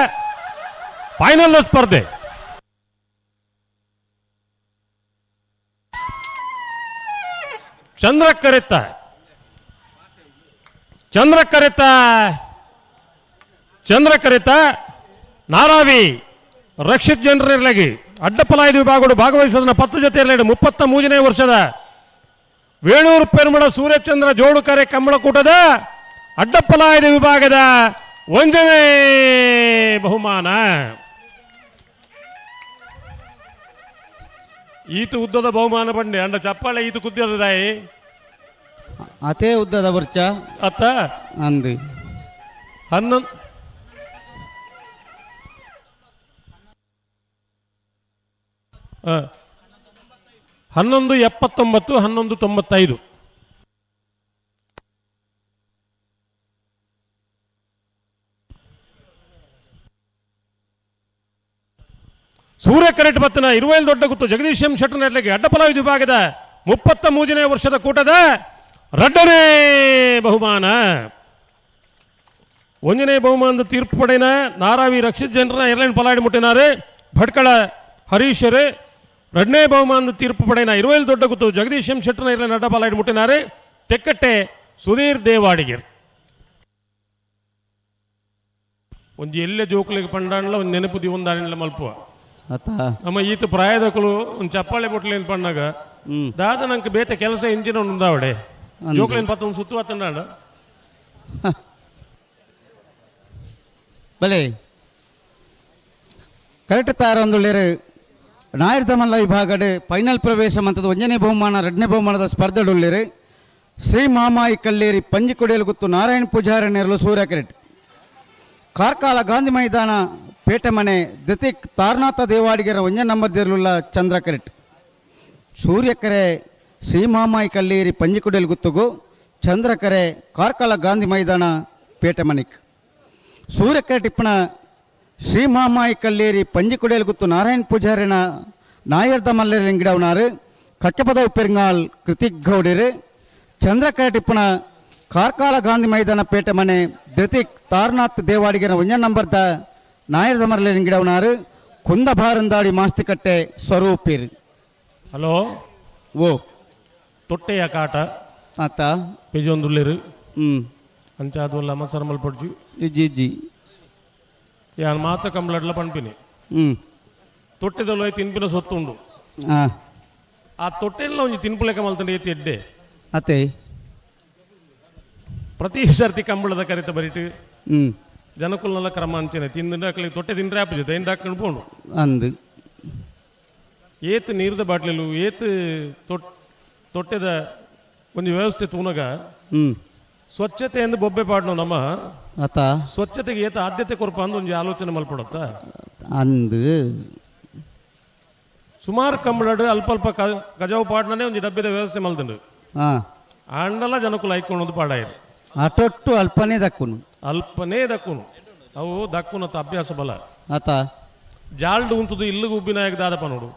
Speaker 8: ಫೈನಲ್ ಸ್ಪರ್ಧೆ. ಚಂದ್ರ ಕರೆತ್ತ ಚಂದ್ರ ಕರೆತ್ತ ಚಂದ್ರ ಕರೆತ್ತ ನಾರಾವಿ ರಕ್ಷಿತ್ ಜನರಲ್ಲಿ ಅಡ್ಡಫಲಾಯ್ದು ವಿಭಾಗಗಳು ಭಾಗವಹಿಸೋದನ್ನ 10 ಜೊತೆ ಇರಲಿ. 33ನೇ ವರ್ಷದ ವೇಣೂರು ಪೆರ್ಮಡ ಸೂರ್ಯಚಂದ್ರ ಜೋಡುಕರೆ ಕಂಬಳಕೂಟದ ಅಡ್ಡಪ್ಪಲಾಯದ ವಿಭಾಗದ 1ನೇ ಬಹುಮಾನ. ಈತ ಉದ್ದದ ಬಹುಮಾನ ಬಂಡೆ ಅಂಡ ಚಪ್ಪಾಳೆ ಈತ ಕುದ್ಯದ ದಾಯಿ
Speaker 13: ಅತೇ ಉದ್ದದ ಬರ್ಚ
Speaker 8: ಅತ್ತ
Speaker 13: ಅಂದು
Speaker 8: 11 11.79 11.95. ಸೂರ್ಯ ಕರೆಟ್ ಬತ್ತನ ಇರುವೈಲ್ ದೊಡ್ಡ ಗುತ್ತು ಜಗದೀಶ್ ಎಂ ಶೆಟ್ಟರ್ ನೆಟ್ಲಿಗೆ ಅಡ್ಡಪಲ ವಿಭಾಗದ 33ನೇ ವರ್ಷದ ಕೂಟದ 2ನೇ ಬಹುಮಾನ. 1ನೇ ಬಹುಮಾನದ ತೀರ್ಪು ಪಡೆಯನ ನಾರಾವಿ ರಕ್ಷಿತ್ ಜನರ ಏರ್ಲೈನ್ ಪಲಾಡಿ ಮುಟ್ಟಿನಾರೆ ಭಟ್ಕಳ ಹರೀಶರೇ. 2ನೇ ಬಹುಮಾನದ ತೀರ್ಪು ಪಡೆಯನ ಇರುವೈಲ್ ದೊಡ್ಡ ಗುತ್ತು ಜಗದೀಶ್ ಎಂ ಶೆಟ್ಟರ್ನ ಏರ್ಲೈನ್ ಅಡ್ಡಪಲಾಡಿ ಮುಟ್ಟಿನಾರೆ ತೆಕ್ಕಟ್ಟೆ ಸುಧೀರ್ ದೇವಾಡಿಗರ್. ಒಂಜಿ ಎಲ್ಲೆ ಜೋಕುಲಿಗೆ ಪಂಡಾಂಡ್ಲ ಒಂದು ನೆನಪು ದಿವೊಂದಾಂಡ್ಲ ಮಲ್ಪುವ. ನಮ್ಮ ಈತ ಪ್ರಾಯದಕಲು ಒಂದು ಚಪ್ಪಾಳೆ ಬೊಟ್ಲಿ ಅಂತ ಪಂಡಾಗ ದಾದ ನಂಗೆ ಬೇತೆ ಕೆಲಸ ಇಂಜಿನ ಉಂದಾವಡೆ ಜೋಕುಲಿನ ಪತ್ತ ಒಂದು ಸುತ್ತು ಆತಂಡಾಂಡ.
Speaker 13: ಬಲೆ ಕರೆಕ್ಟ್ ತಾರೊಂದುಳ್ಳೇರು ನಾಯರ್ದಮಲ್ಲ ವಿಭಾಗಡೆ ಫೈನಲ್ ಪ್ರವೇಶ ಮಂತದ 1ನೇ ಬಹುಮಾನ 2ನೇ ಬಹುಮಾನದ ಸ್ಪರ್ಧೆಡುಳ್ಳೇರು ಶ್ರೀ ಮಾಮಾಯಿ ಕಲ್ಲೇರಿ ಪಂಜಿಕೊಡಿಯಲು ಗುತ್ತು ನಾರಾಯಣ ಪೂಜಾರಿ ನೇರಲು ಸೂರ್ಯ ಕರೆಟ್ ಕಾರ್ಕಾಲ ಗಾಂಧಿ ಮೈದಾನ ಪೇಟೆಮನೆ ದಿತಿಕ್ ತಾರನಾಥ ದೇವಾಡಿಗರ 1ನೇ ನಂಬರ್ ದೇರ್ಲುಳ್ಳ ಚಂದ್ರ ಕರೆಟ್ ಸೂರ್ಯಕರೆ ಶ್ರೀ ಮಾಮಾಯಿ ಕಲ್ಲೇರಿ ಪಂಜಿಕೊಡಿಯಲು ಗುತ್ತುಗು ಚಂದ್ರಕರೆ ಕಾರ್ಕಳ ಗಾಂಧಿ ಮೈದಾನ ಪೇಟೆಮನಿಕ್ ಸೂರ್ಯಕರೆ ಟಿಪ್ಪಣ ಶ್ರೀ ಮಾಮಾಯಿ ಕಲ್ಲೇರಿ ಪಂಜಿಕೊಡಿಯಲು ಗುತ್ತು ನಾರಾಯಣ ಪೂಜಾರಿನ ನಾಯರ್ದ ಮಲ್ಲರಿಂಗಿಡವನಾರು ಕಕ್ಕಪದ ಉಪ್ಪೆರಿಂಗಾಲ್ ಕೃತಿಕ್ ಗೌಡಿರು ಚಂದ್ರಕರೆ ಟಿಪ್ಪಣ ಕಾರ್ಕಾಲ ಗಾಂಧಿ ಮೈದಾನ ಪೇಟೆ ಮನೆ ಧೃತಿಕ್ ತಾರನಾಥ್ ದೇವಾಡಿಗರ ಒಂಜ ನಂಬರ್ದ ನಾಯರ್ ದಮರ್ಲೆ ಗಿಡವನಾರು ಕುಂದ ಭಾರಂದಾಡಿ ಮಾಸ್ತಿಕಟ್ಟೆ ಸ್ವರೂಪಿರ್.
Speaker 8: ಹಲೋ
Speaker 13: ಓ
Speaker 8: ತೊಟ್ಟೆಯ ಕಾಟ
Speaker 13: ಆತ
Speaker 8: ಪೇಜೊಂದುಲ್ಲೇರು ಅಂಚ ಅದು ಅಮಸರ ಮಲ್ಪಡ್ಜು
Speaker 13: ಇಜ್ಜಿ ಇಜ್ಜಿ
Speaker 8: ಯಾನ್ ಮಾತ ಕಂಬ್ಲಡ್ಲ ಪನ್ಪಿನಿ ತೊಟ್ಟೆದೊಲ ತಿನ್ಪಿನ ಸೊತ್ತುಂಡು ಆ ತೊಟ್ಟೆಲ್ಲ ಒಂಜಿ ತಿನ್ಪುಲೆಕ ಮಲ್ತಂಡೆ ಏತಿ ಎಡ್ಡೆ
Speaker 13: ಅತ್ತೆ
Speaker 8: ಪ್ರತಿ ಸರ್ತಿ ಕಂಬಳದ ಕರಿತ ಬರಿಟು ಜನಕುಲ್ನೆಲ್ಲ ಕ್ರಮ ಅಂಚನೆ ತಿಂದು ಅಕ್ಲಿ ತೊಟ್ಟೆ ತಿಂದ್ರೆ ಆಪು ಜೊತೆ ಇಂದ ಹಾಕೊಂಡು ಪೋಂಡು
Speaker 13: ಅಂದು
Speaker 8: ಏತ್ ನೀರ್ದ ಬಾಟ್ಲಿಲು ಏತ್ ತೊಟ್ಟೆದ ಒಂದು ವ್ಯವಸ್ಥೆ ತೂನಗ ಸ್ವಚ್ಛತೆ ಎಂದು ಬೊಬ್ಬೆ ಪಾಡ್ನು ನಮ್ಮ
Speaker 13: ಅತ
Speaker 8: ಸ್ವಚ್ಛತೆಗೆ ಏತ ಆದ್ಯತೆ ಕೊರಪ ಅಂದು ಒಂದು ಆಲೋಚನೆ ಮಲ್ಪಡತ್ತ
Speaker 13: ಅಂದು
Speaker 8: ಸುಮಾರು ಕಂಬಳಡು ಅಲ್ಪ ಅಲ್ಪ ಗಜಾವು ಪಾಡ್ನೇ ಒಂದು ಡಬ್ಬೆದ ವ್ಯವಸ್ಥೆ ಮಲ್ತಂಡು ಆಂಡಲ ಜನಕುಲ ಐಕೊಂಡು ಪಾಡಾಯಿರು
Speaker 13: ಅಟೊಟ್ಟು ಅಲ್ಪನೇ ದಕ್ಕುನು
Speaker 8: ಅಲ್ಪನೇ ದಕ್ಕುನು ಅವು ದಕ್ಕುನತ್ತ ಅಭ್ಯಾಸ ಬಲ
Speaker 13: ಆತ
Speaker 8: ಜಾಲ್ಡು ಉಂತುದು ಇಲ್ಲಿಗೆ ಉಬ್ಬಿನಾಯಕ ದಾದಪ್ಪ ನೋಡು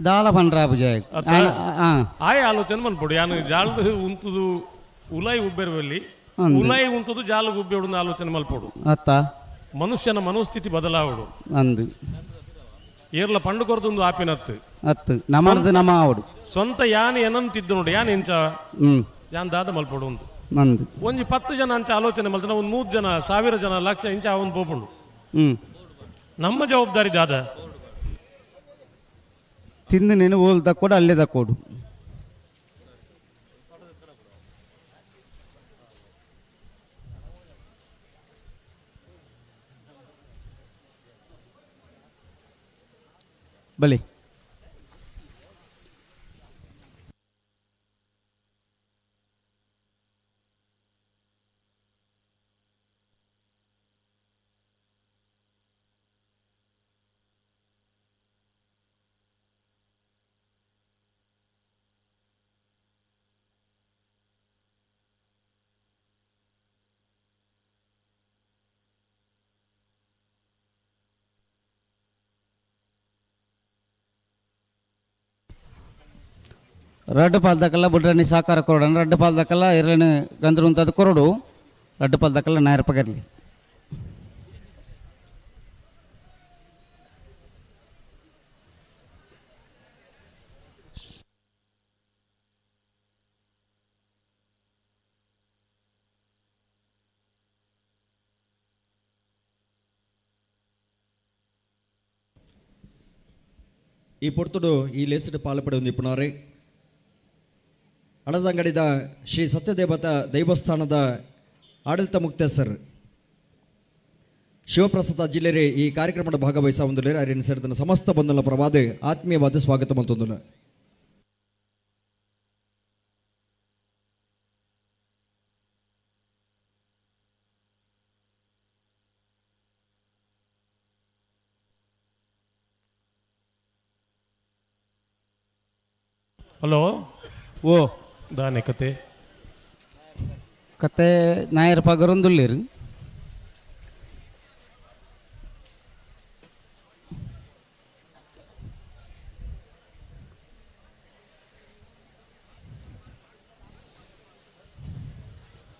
Speaker 13: ದಾಲ ಪನ್ರಾಬು ಜಯ
Speaker 8: ಆಯ ಆಲೋಚನೆ ಮನ್ಪೊಡು ಯಾನು ಜಾಲ್ಡು ಉಂತುದು ಉಲಾಯಿ ಉಬ್ಬೇರುವಲ್ಲಿ ಉಲಾಯಿ ಉಂತುದು ಜಾಲು ಉಬ್ಬೇಡು ಆಲೋಚನೆ ಮಲ್ಪೊಡು
Speaker 13: ಅತ್ತ
Speaker 8: ಮನುಷ್ಯನ ಮನೋಸ್ಥಿತಿ ಬದಲಾವಡು
Speaker 13: ಅಂದು
Speaker 8: ಏರ್ಲ ಪಂಡು ಕೊರದೊಂದು ಆಪಿನತ್ತು
Speaker 13: ಅತ್ತು ನಮರ್ದು ನಮ ಆವಡು
Speaker 8: ಸ್ವಂತ ಯಾನ್ ಏನಂತಿದ್ದು ನೋಡು ಯಾನ್ ಎಂಚ ಯಾನ್ ದಾದ ಮಲ್ಪೊಡು ಒಂದು ಒಂಜಿ 10 ಜನ ಅಂಚ ಆಲೋಚನೆ ಮಲ್ತನ ಒಂದು 100 ಜನ 1000 ಜನ ಲಕ್ಷ ಇಂಚ ಅವನು ಪೋಪುಂಡು ನಮ್ಮ ಜವಾಬ್ದಾರಿ ದಾದ
Speaker 13: ತಿಂದು ನೀನು ಓಲ್ ದಕ್ಕೋಡು ಅಲ್ಲೇ ದಕ್ಕೋಡು ಬಲಿ ರಡ್ಡು ಪಾಲ್ದಕ್ಕೆಲ್ಲ ಬುಡ್ರನಿ ಸಾಕಾರ ಕೊರಡನ್ ರಡ್ಡು ಪಾಲ್ದಕ್ಕೆಲ್ಲ ಎರಡನೇ ಗಂದ್ರ ಕೊರಡು ರಡ್ಡು ಪಾಲ್ದಕ್ಕೆಲ್ಲ ನಾಯರ ಪಗರ್ಲಿ
Speaker 9: ಈ ಪೊರ್ತುಡು ಈ ಲೇಸಿಡ್ ಪಾಲ್ಪಡೆ ನಿಪುಣರೇ ಹಳದಂಗಡಿದ ಶ್ರೀ ಸತ್ಯದೇವತ ದೈವಸ್ಥಾನದ ಆಡಳಿತ ಮುಕ್ತೇಸರ್ ಶಿವಪ್ರಸಾದ ಜಿಲ್ಲೆರೆ ಈ ಕಾರ್ಯಕ್ರಮದ ಭಾಗವಹಿಸ ಹೊಂದಲೇರು ಅರಿನ ಸೇರಿದ ಸಮಸ್ತ ಬಂಧುల ಪ್ರವಾದ ಆತ್ಮೀಯವಾದ ಸ್ವಾಗತ ಮಂತೊಂದುಲ.
Speaker 8: ಹಲೋ
Speaker 13: ಓ
Speaker 8: ದಾನೆ ಕತೆ
Speaker 13: ಕತೆ ನಾಯರ್ ಪಗರೊಂದುಲ್ಲೇರು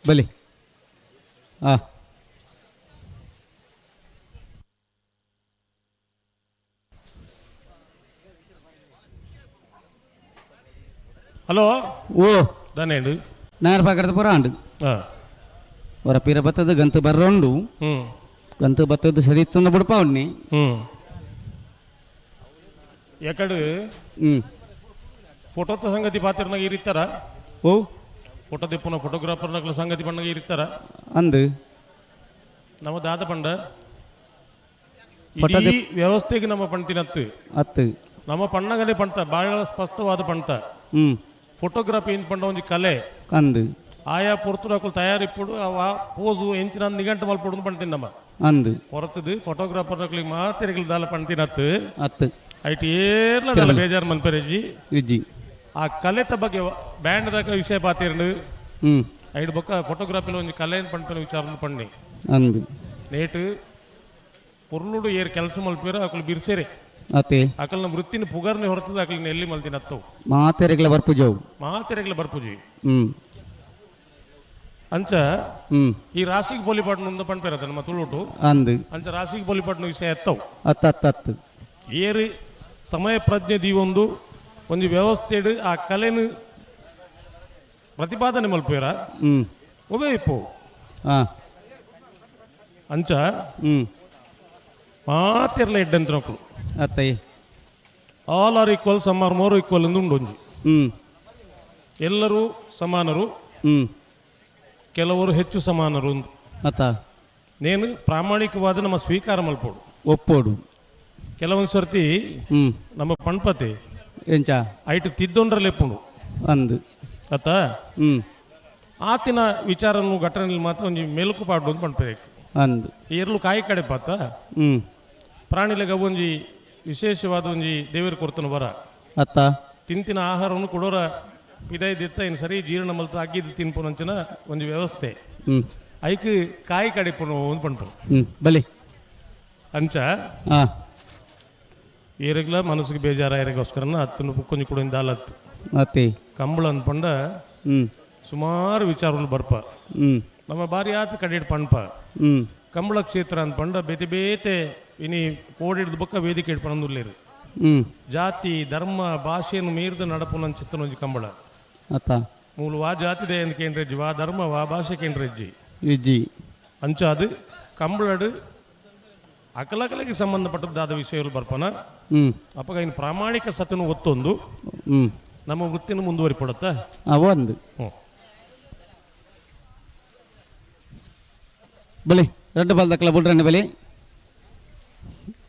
Speaker 13: ಬಲಿ ಆ
Speaker 8: ಹಲೋ
Speaker 13: ಓ
Speaker 8: ದಾನೇಂಡು
Speaker 13: ನಾಯರ್ ಪಗರದ ಪೂರ ಅಂಡು ಹೊರ ಪೀರ ಬತ್ತದ ಗಂತು ಬರ್ರೋಂಡು ಗಂತು ಬತ್ತದ ಸರಿ ಇತ್ತು ಬುಡ್ಪ ಉಣ್ಣಿ
Speaker 8: ಯಾಕಡೆ ಫೋಟೋತ ಸಂಗತಿ ಪಾತ್ರನಾಗ ಇರಿತ್ತಾರ
Speaker 13: ಓ
Speaker 8: ಫೋಟೋ ದಿಪ್ಪುನ ಫೋಟೋಗ್ರಾಫರ್ನಾಗ್ಲ ಸಂಗತಿ ಪಣ್ಣಗ ಇರಿತ್ತಾರ
Speaker 13: ಅಂದು
Speaker 8: ನಮ್ಮ ದಾದ ಪಂಡ ಇಡೀ ವ್ಯವಸ್ಥೆಗೆ ನಮ್ಮ ಪಣ್ತಿನತ್ತು
Speaker 13: ಅತ್ತು
Speaker 8: ನಮ್ಮ ಪಣ್ಣಗನೇ ಪಣ್ತ ಭಾಳ ಸ್ಪಷ್ಟವಾದ ಪಣ್ತ ಫೋಟೋಗ್ರಫಿ ಏನ್ ಪಂಡ ಒಂಜಿ ಕಲೆ
Speaker 13: ಅಂದು
Speaker 8: ಆಯಾ ಪೊರ್ತುಡಕುಲು ತಯಾರಿಪ್ಪುಡು ಆ ಪೋಸು ಎಂಚಿನ ನಿಘಂಟು ಮಲ್ಪೊಡು ಪಣ್ತೀನಿ ನಮ್ಮ
Speaker 13: ಅಂದು
Speaker 8: ಹೊರತದು ಫೋಟೋಗ್ರಾಫರ್ನಕ್ಲಿಗೆ ಮಾತಿರಗಳು ದಾಲ ಪಣ್ತಿನತ್ತು
Speaker 13: ಅತ್ತು
Speaker 8: ಐಟ್ ಏರ್ಲ ದಾಲ ಬೇಜಾರು ಮನ್ಪೆರೆಜ್ಜಿ
Speaker 13: ಇಜ್ಜಿ
Speaker 8: ಆ ಕಲೆತ ಬಗ್ಗೆ ಬ್ಯಾಂಡ್ ದಾಕ ವಿಷಯ ಪಾತಿರಂಡು ಐಡ್ ಬೊಕ್ಕ ಫೋಟೋಗ್ರಫಿಲ ಒಂಜಿ ಕಲೆ ಪಣ್ಪಿನ ವಿಚಾರ ಪಣ್ಣಿ
Speaker 13: ಅಂದು
Speaker 8: ನೇಟು ಪೊರ್ಲುಡು ಏರ್ ಕೆಲಸ ಮಲ್ಪೇರು ಅಕಲು ಬಿರ್ಸೇರೆ
Speaker 13: ಅತೆ
Speaker 8: ಅಕಲ್ನ ವೃತ್ತಿನ ಪುಗರ್ನೆ ಹೊರತದ ಅಕಲಿನ ಎಲ್ಲಿ ಮಲ್ತಿನ ಅತ್ತವು
Speaker 13: ಮಾತೆರೆಗ್ಲ ಬರ್ಪುಜವು
Speaker 8: ಮಾತೆರೆಗ್ಲ ಬರ್ಪುಜಿ ಅಂಚ ಈ ರಾಶಿಗೆ ಪೊಲಿಪಾಟ್ನು ಪಣ್ಪೇರತ್ತ ನಮ್ಮ ತುಳುಟು
Speaker 13: ಅಂದು
Speaker 8: ಅಂಚ ರಾಶಿಗೆ ಪೊಲಿಪಾಟ್ನು ವಿಷಯ ಎತ್ತವು
Speaker 13: ಅತ್ತ ಅತ್ತ ಅತ್ತು
Speaker 8: ಏರು ಸಮಯ ಪ್ರಜ್ಞೆ ದೀವೊಂದು ಒಂದು ವ್ಯವಸ್ಥೆಡು ಆ ಕಲೆನು ಪ್ರತಿಪಾದನೆ ಮಲ್ಪೇರ ಒಬ್ಬೇ ಇಪ್ಪು ಅಂಚ ಮಾತಿರ್ಲ ಎಡ್ಡಂತ ನಕ್ಕಳು
Speaker 13: Attai
Speaker 8: all are equal some are more equal ಎಂದು ಉಂಡು ಒಂಜಿ ಎಲ್ಲರೂ ಸಮಾನರು ಕೆಲವರು ಹೆಚ್ಚು ಸಮಾನರು ಅಂತ
Speaker 13: ಅತ್ತ
Speaker 8: ನೇನು ಪ್ರಾಮಾಣಿಕವಾದ ನಮ್ಮ ಸ್ವೀಕಾರ ಮಲ್ಪೋಡು
Speaker 13: ಒಪ್ಪೋಡು
Speaker 8: ಕೆಲವೊಂದು ಸರ್ತಿ ನಮ್ಮ ಪಣ್ಪತಿ
Speaker 13: ಎಂಚ
Speaker 8: ಐಟು ತಿದ್ದೊಂಡ್ರಲೆಪ್ಪುಂಡು
Speaker 13: ಅಂದು
Speaker 8: ಅತ್ತ ಆತಿನ ವಿಚಾರನು ಘಟನೆಯಲ್ಲಿ ಮಾತ್ರ ಒಂಜಿ ಮೆಲುಕು ಪಾಡು ಅಂತ ಪಣ್ಪೇಕು
Speaker 13: ಅಂದು
Speaker 8: ಎರ್ಲು ಕಾಯಿ ಕಡೆ ಪಾತ ಪ್ರಾಣಿಲೆಗ ಒಂಜಿ ವಿಶೇಷವಾದ ಒಂಜಿ ದೇವರ ಕೊರ್ತನ ಬರ
Speaker 13: ಅತ್ತ
Speaker 8: ತಿಂತಿನ ಆಹಾರವನ್ನು ಕೊಡೋರ ಪಿದೈದಿತ್ತ ಇನ್ನು ಸರಿ ಜೀರ್ಣ ಮಲ್ತ ಅಗ್ಗಿದ್ದು ತಿನ್ಪುನಂಚಿನ ಒಂದು ವ್ಯವಸ್ಥೆ ಐಕ್ ಕಾಯಿ ಕಡಿಪುನು ಅಂತ ಪಂಟು
Speaker 13: ಬಲಿ
Speaker 8: ಅಂಚ ಏರಿಗ್ಲ ಮನಸ್ಸಿಗೆ ಬೇಜಾರಾಯರಿಗೋಸ್ಕರನ ಹತ್ತನ್ನು ಪುಕ್ಕೊಂಜಿ ಕೂಡ ದಾಲತ್ತು
Speaker 13: ಅತ್ತಿ
Speaker 8: ಕಂಬಳ ಅಂದ್ಪಂಡ ಸುಮಾರು ವಿಚಾರಗಳು ಬರ್ಪ ನಮ್ಮ ಬಾರಿ ಆತ ಕಡೆ ಪಣ್ಪ ಕಂಬಳ ಕ್ಷೇತ್ರ ಅಂದ್ಪಂಡ ಬೇತೆ ಬೇತೆ ಇನಿ ಕೋಡಿಡ್ದು ಬೊಕ್ಕ ವೇದಿಕೆ ಇಡ್ಪಣಂದುಲ್ಲೇರು ಜಾತಿ ಧರ್ಮ ಭಾಷೆಯನ್ನು ಮೀರಿದ ನಡಪುನ ಚಿತ್ತನೊಂಜಿ ಕಂಬಳ
Speaker 13: ಅತ್ತ
Speaker 8: ಮೂಲ ವಾ ಜಾತಿ ದೇಯಂದ ಕೇಂದ್ರಜ್ಜಿ ವಾ ಧರ್ಮ ವಾ ಭಾಷೆ ಕೇಂದ್ರಜ್ಜಿ
Speaker 13: ಇಜ್ಜಿ
Speaker 8: ಅಂಚ ಅದು ಕಂಬಳಡು ಅಕಲಕಲೆಗೆ ಸಂಬಂಧಪಟ್ಟದ್ದಾದ ವಿಷಯಗಳು ಬರ್ಪನ ಅಪ್ಪಗ ಇನ್ನು ಪ್ರಾಮಾಣಿಕ ಸತ್ಯನು ಒತ್ತೊಂದು ನಮ್ಮ ವೃತ್ತಿಯನ್ನು ಮುಂದುವರಿಪಡುತ್ತಾ
Speaker 13: ಒಂದು ಬಲಿ ரெண்டு பால் தக்கல போட்டு ரெண்டு பலி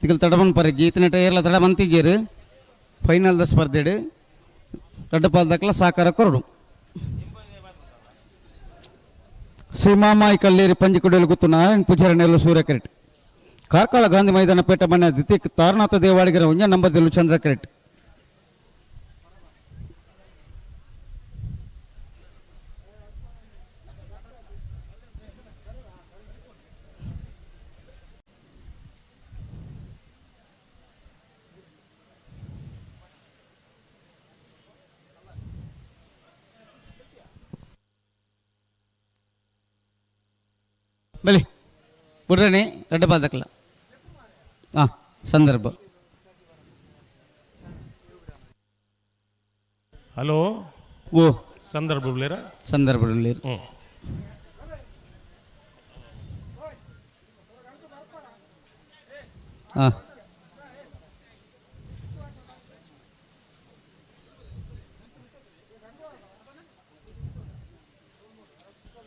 Speaker 13: ತಿಗಲ್ ತಡಮನ್ ಪರಿ ಈತನ ಏರ್ಲ ತಡಮಂತಿಜೇರು ಫೈನಲ್ the ಸ್ಪರ್ಧೆಡು ರಡ್ಡು ಪಾಲ್ ದಕ್ಕಲ ಸಾಕಾರ ಕೊರಡು ಶ್ರೀಮಾಮಾಯಿ ಕಲ್ಲೇರಿ ಪಂಜಿಕುಡಿಯಲ್ಲಿ ಗುತ್ತು ನಾರಾಯಣ ಪೂಜಾರಿ ನೆಲ್ಲು ಸೂರ್ಯ ಕೆರೆಟ್ ಕಾರ್ಕಳ ಗಾಂಧಿ ಮೈದಾನ ಪೇಟೆ ಮನೆ ದ್ವಿತೀಯ ತಾರನಾಥ ದೇವಾಳಿಗರ ಒಂಜ ನಂಬರ್ ದೆಲ್ಲು ಚಂದ್ರ ಕೆರೆಟ್ ಬಲಿ ಬುಡ್ರಣಿ ರಡ್ಡು ಬಾದಕಲ ಹಾಂ ಸಂದರ್ಭ
Speaker 8: ಹಲೋ
Speaker 13: ಓ
Speaker 8: ಸಂದರ್ಭ ಉಳ್ಳೇರ
Speaker 13: ಸಂದರ್ಭ ಉಳ್ಳೇರು
Speaker 8: ಹ್ಞೂ
Speaker 13: ಹಾಂ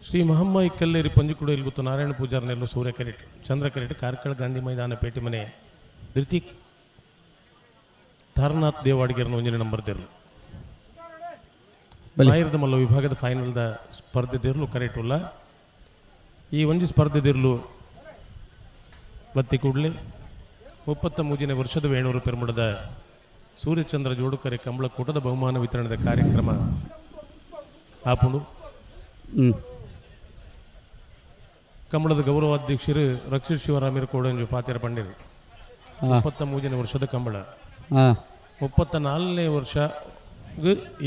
Speaker 8: ಶ್ರೀ ಮಹಮ್ಮಾಯಿ ಕಲ್ಲೇರಿ ಪಂಜಿಕುಡಿಯಲ್ಲಿ ಗೊತ್ತು ನಾರಾಯಣ ಪೂಜಾರನೆಲ್ಲೂ ಸೂರ್ಯ ಕರೆಟ್ ಚಂದ್ರ ಕರೆಟ್ ಕಾರ್ಕಳ ಗಾಂಧಿ ಮೈದಾನ ಪೇಟೆ ಮನೆ ಧೃತಿ ತಾರನಾಥ್ ದೇವಾಡಿಗೆರನ ಒಂಜನೇ ನಂಬರ್ ದೇರ್ಲು ಆಯಿರದ ಮಲ್ಲ ವಿಭಾಗದ ಫೈನಲ್ದ ಸ್ಪರ್ಧೆ ದೇರ್ಲು ಕರೆಟುಲ್ಲ ಈ ಒಂಜಿ ಸ್ಪರ್ಧೆ ದೇರ್ಲು ಬತ್ತಿ ಕೂಡಲೇ 33ನೇ ವರ್ಷದ ವೇಣೂರು ಪೆರ್ಮುಡದ ಸೂರ್ಯಚಂದ್ರ ಜೋಡುಕರೆ ಕಂಬಳಕೂಟದ ಬಹುಮಾನ ವಿತರಣೆದ ಕಾರ್ಯಕ್ರಮ ಆಪುಂಡು. ಕಂಬಳದ ಗೌರವಾಧ್ಯಕ್ಷರು ರಕ್ಷಿತ್ ಶಿವರಾಮೀರ್ ಕೋಡಂಜು ಪಾತ್ಯರ ಪಂಡಿರು. 33ನೇ ವರ್ಷದ ಕಂಬಳ, 34ನೇ ವರ್ಷ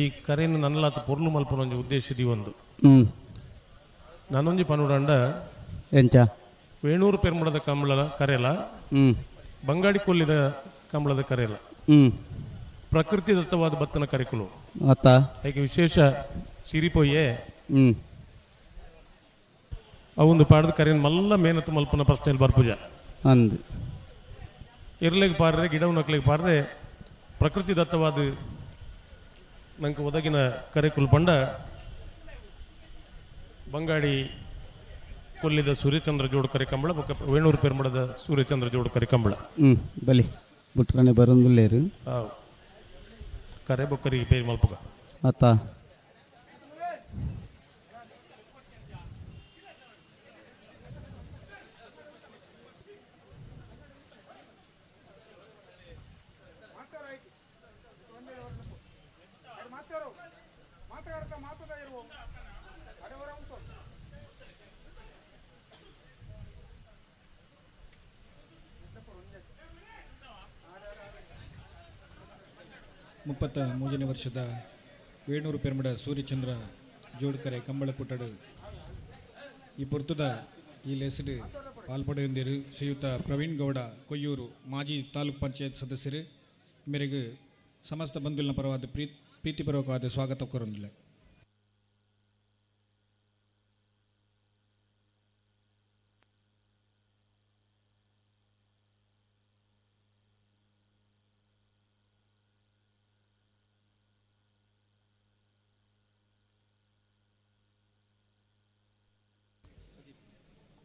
Speaker 8: ಈ ಕರೆಯನ್ನು ನನ್ನಲಾತ ಪೊರ್ಲು ಮಲ್ಪನೊಂಜಿ ಉದ್ದೇಶ ಒಂದು. ನಾನೊಂಜಿ ಪನುಡಂಡ
Speaker 13: ಎಂಚ
Speaker 8: ವೇಣೂರು ಪೆರ್ಮುಡದ ಕಂಬಳದ ಕರೆಯಲ, ಬಂಗಾಡಿ ಕೊಲ್ಲಿದ ಕಂಬಳದ ಕರೆಯಲ, ಪ್ರಕೃತಿ ದತ್ತವಾದ ಬತ್ತನ ಕರೆಕುಲು ಅದಕ್ಕೆ ವಿಶೇಷ ಸಿರಿಪೊಯ್ಯೆ ಅವೊಂದು ಪಾಡದ ಕರೆಯನ್ನು ಮಲ್ಲ ಮೇನತ್ತು ಮಲ್ಪನ ಪ್ರಶ್ನೆಯಲ್ಲಿ ಬರ್ಪೂಜ
Speaker 13: ಅಂದು
Speaker 8: ಇರ್ಲಿಗೆ ಪಾರ್ರೆ ಗಿಡವು ನಕ್ಲಿಗೆ ಪಾರ್ರೆ ಪ್ರಕೃತಿ ದತ್ತವಾದ ನಂಗೆ ಒದಗಿನ ಕರೆಕುಲು ಪಂಡ ಬಂಗಾಡಿ ಕೊಲ್ಲಿದ ಸೂರ್ಯಚಂದ್ರ ಜೋಡು ಕರಿಕಂಬಳ, ವೇಣೂರು ಪೆರ್ಮಡದ ಸೂರ್ಯಚಂದ್ರ ಜೋಡು ಕರಿಕಂಬಳ.
Speaker 13: ಬಲಿ ಬುಟ್ರನೆ ಬರೋದಿಲ್ಲೇರು
Speaker 8: ಕರೆ ಬೊಕ್ಕರಿಗೆ ಪೇರು ಮಲ್ಪುಗ
Speaker 13: ಅತ್ತ
Speaker 6: ಮುಪ್ಪತ್ತ ಮೂರನೇ ವರ್ಷದ ವೇಣೂರು ಪೆರ್ಮಡ ಸೂರ್ಯಚಂದ್ರ ಜೋಡ್ಕರೆ ಕಂಬಳಕೂಟಡು ಈ ಪೊರ್ತುದ ಈ ಲೇಸ್ಡ್ ಪಾಲ್ಪಡೆಯೊಂದಿರು ಶ್ರೀಯುತ ಪ್ರವೀಣ್ ಗೌಡ ಕೊಯ್ಯೂರು ಮಾಜಿ ತಾಲೂಕ್ ಪಂಚಾಯತ್ ಸದಸ್ಯರು ಮೇರೆಗೆ ಸಮಸ್ತ ಬಂಧುವಿನ ಪರವಾದ ಪ್ರೀತಿಪೂರ್ವಕವಾದ ಸ್ವಾಗತ ಕೋರೊಂದಿಲ್ಲ.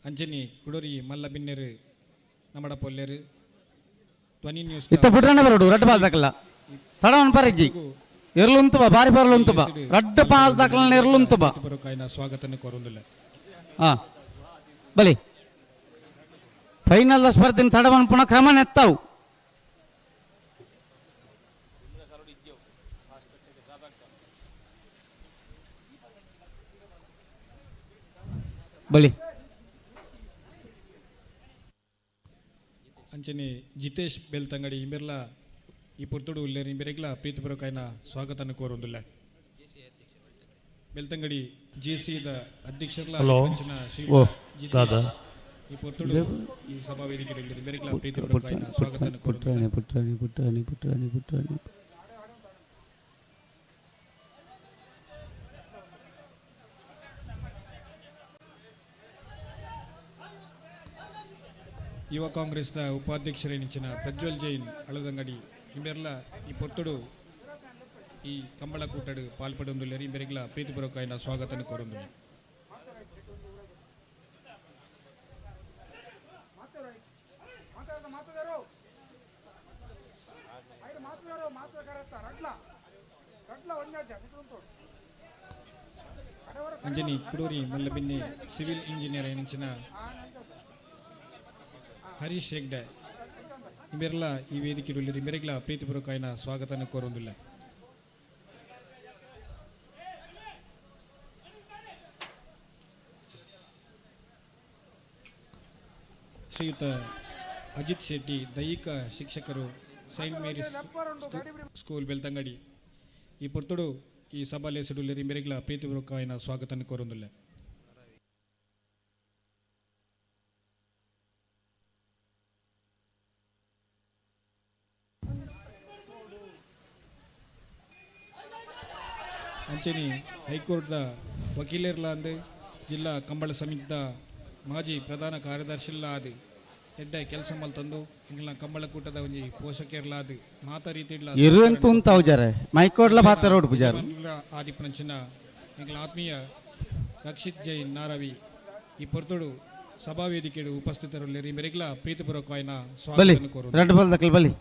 Speaker 6: ಅಂಜನಿ ಕುಡೋರಿ ಮಲ್ಲ ಬಿನ್ನೆರು ನಮಡ ಪೊಲ್ಲೆರು ಧ್ವನಿ ನ್ಯೂಸ್
Speaker 13: ಇತ್ತ ಪುಟ್ರಣ್ಣ ಬರೋಡು ರಡ್ಡು ಬಾಲ್ ದಾಕಲ್ಲ ತಡವನ್ ಪರಿಜ್ಜಿ ಎರ್ಲುಂತು ಬಾ ಬಾರಿ ಬರಲುಂತು ಬಾ ರಡ್ಡು ಪಾಲ್ ದಾಕಲ ಎರ್ಲುಂತು ಬಾ
Speaker 6: ಬರೋಕಾಯಿನ ಸ್ವಾಗತನ ಕೋರೊಂದಿಲ್ಲ.
Speaker 13: ಹಾ ಬಲಿ ಫೈನಲ್ ಸ್ಪರ್ಧೆ ತಡವನ್ ಪುನಃ ಕ್ರಮ ನೆತ್ತಾವು. ಬಲಿ
Speaker 6: ಅಂಚನೆ ಜಿತೇಶ್ ಬೆಲ್ತಂಗಡಿ ಇಂಬೆರ್ಲ ಈ ಪೊರ್ತುಡು ಉಲ್ಲೇರಿ ಇಂಬೆರೆಗ್ಲ ಪ್ರೀತಿಪೂರ್ವಕಾಯಿನ ಸ್ವಾಗತನ ಕೋರೊಂದುಲ್ಲ. ಬೆಲ್ತಂಗಡಿ ಜೆ ಸಿದ ಅಧ್ಯಕ್ಷರ್ಲ ಅಂಚಿನ ಶ್ರೀ ಜಿತೇಶ್ ಈ ಪೊರ್ತುಡು ಈ ಸಭಾ ವೇದಿಕೆ ಇಂಬೆರೆಗ್ಲ ಪ್ರೀತಿಪೂರ್ವಕಾಯಿನ ಸ್ವಾಗತನ ಕೋರೊಂದುಲ್ಲ.
Speaker 13: ಪುಟ್ರಾಣಿ ಪುಟ್ರಾಣಿ ಪುಟ್ರಾಣಿ ಪುಟ್ರಾಣಿ
Speaker 6: ಯುವ ಕಾಂಗ್ರೆಸ್ನ ಉಪಾಧ್ಯಕ್ಷರೇನಿಂಚಿನ ಪ್ರಜ್ವಲ್ ಜೈನ್ ಅಳದಂಗಡಿ ಇಂಬೆರ್ಲ ಈ ಪೊರ್ತುಡು ಈ ಕಂಬಳ ಕೂಟಡು ಪಾಲ್ಪಡೊಂದುಲ್ಲೆರ್ ಇಂಬೆರೆಗ್ಲ ಪ್ರೀತಿಪೂರ್ವಕಾಯಿನ ಸ್ವಾಗತನ ಕೋರೊಂದುಲ್ಲೆ. ಅಂಜನಿ ಕುಡೂರಿ ಮಲ್ಲಬಿನ್ನೆ ಸಿವಿಲ್ ಇಂಜಿನಿಯರ್ ಏನಿಂಚಿನ ಹರೀಶ್ ಹೆಗ್ಡೆ ಇಂಬೆರ್ಲ ಈ ವೇದಿಕೆ ಇಂಬೆರೆಗ್ಲ ಪ್ರೀತಿಪೂರ್ವಕಾಯಿನ ಸ್ವಾಗತನ ಕೋರೊಂದುಲ್ಲ. ಶ್ರೀಯುತ ಅಜಿತ್ ಶೆಟ್ಟಿ ದೈಹಿಕ ಶಿಕ್ಷಕರು Saint Mary's school Belthangady ಈ ಪೊರ್ತುಡು ಈ ಸಭಾಲೇಸಿಡುಲ್ಲೆರ್ ಇಂಬೆರೆಗ್ಲ ಪ್ರೀತಿಪೂರ್ವಕಾಯಿನ ಸ್ವಾಗತನ ಕೋರೊಂದುಲ್ಲ. ಅಂಚನಿ ಹೈಕೋರ್ಟ್ದ ವಕೀಲರ್ಲಾಂದು ಜಿಲ್ಲಾ ಕಂಬಳ ಸಮಿತಿದ ಮಾಜಿ ಪ್ರಧಾನ ಕಾರ್ಯದರ್ಶಿಲ್ಲಾದು ಎಡ್ಡೆ ಕೆಲಸ ಮಲ್ತಂದು ಇಂಗ್ಲ ಕಂಬಳಕೂಟದ ಒಂಜಿ ಪೋಷಕರ್ಲಾದು ಮಾತ ರೀತಿಡ್ಲ
Speaker 13: ಮೈಕೋಡ್ಲ ಬಾತ ರೋಡ್ ಪೂಜಾರು
Speaker 6: ಆದಿಪನಂಚಿನ ಎಂಕ್ಲ ಆತ್ಮೀಯ ರಕ್ಷಿತ್ ಜೈನ್ ನಾರವಿ ಈ ಪೊರ್ತುಡು ಸಭಾವೇದಿಕೆಡು ಉಪಸ್ಥಿತರುಲ್ಲೆರ್ ಇಂಬೆರೆಗ್ಲ ಪ್ರೀತಿಪೂರ್ವಕವಾಯಿನ
Speaker 13: ಬಲಿ
Speaker 6: ಸ್ವಾಗತ ಕೋರು.
Speaker 13: ರಡ್ಡು ಬಾಲ್ ದಾಖಲೆ ಬಲಿ.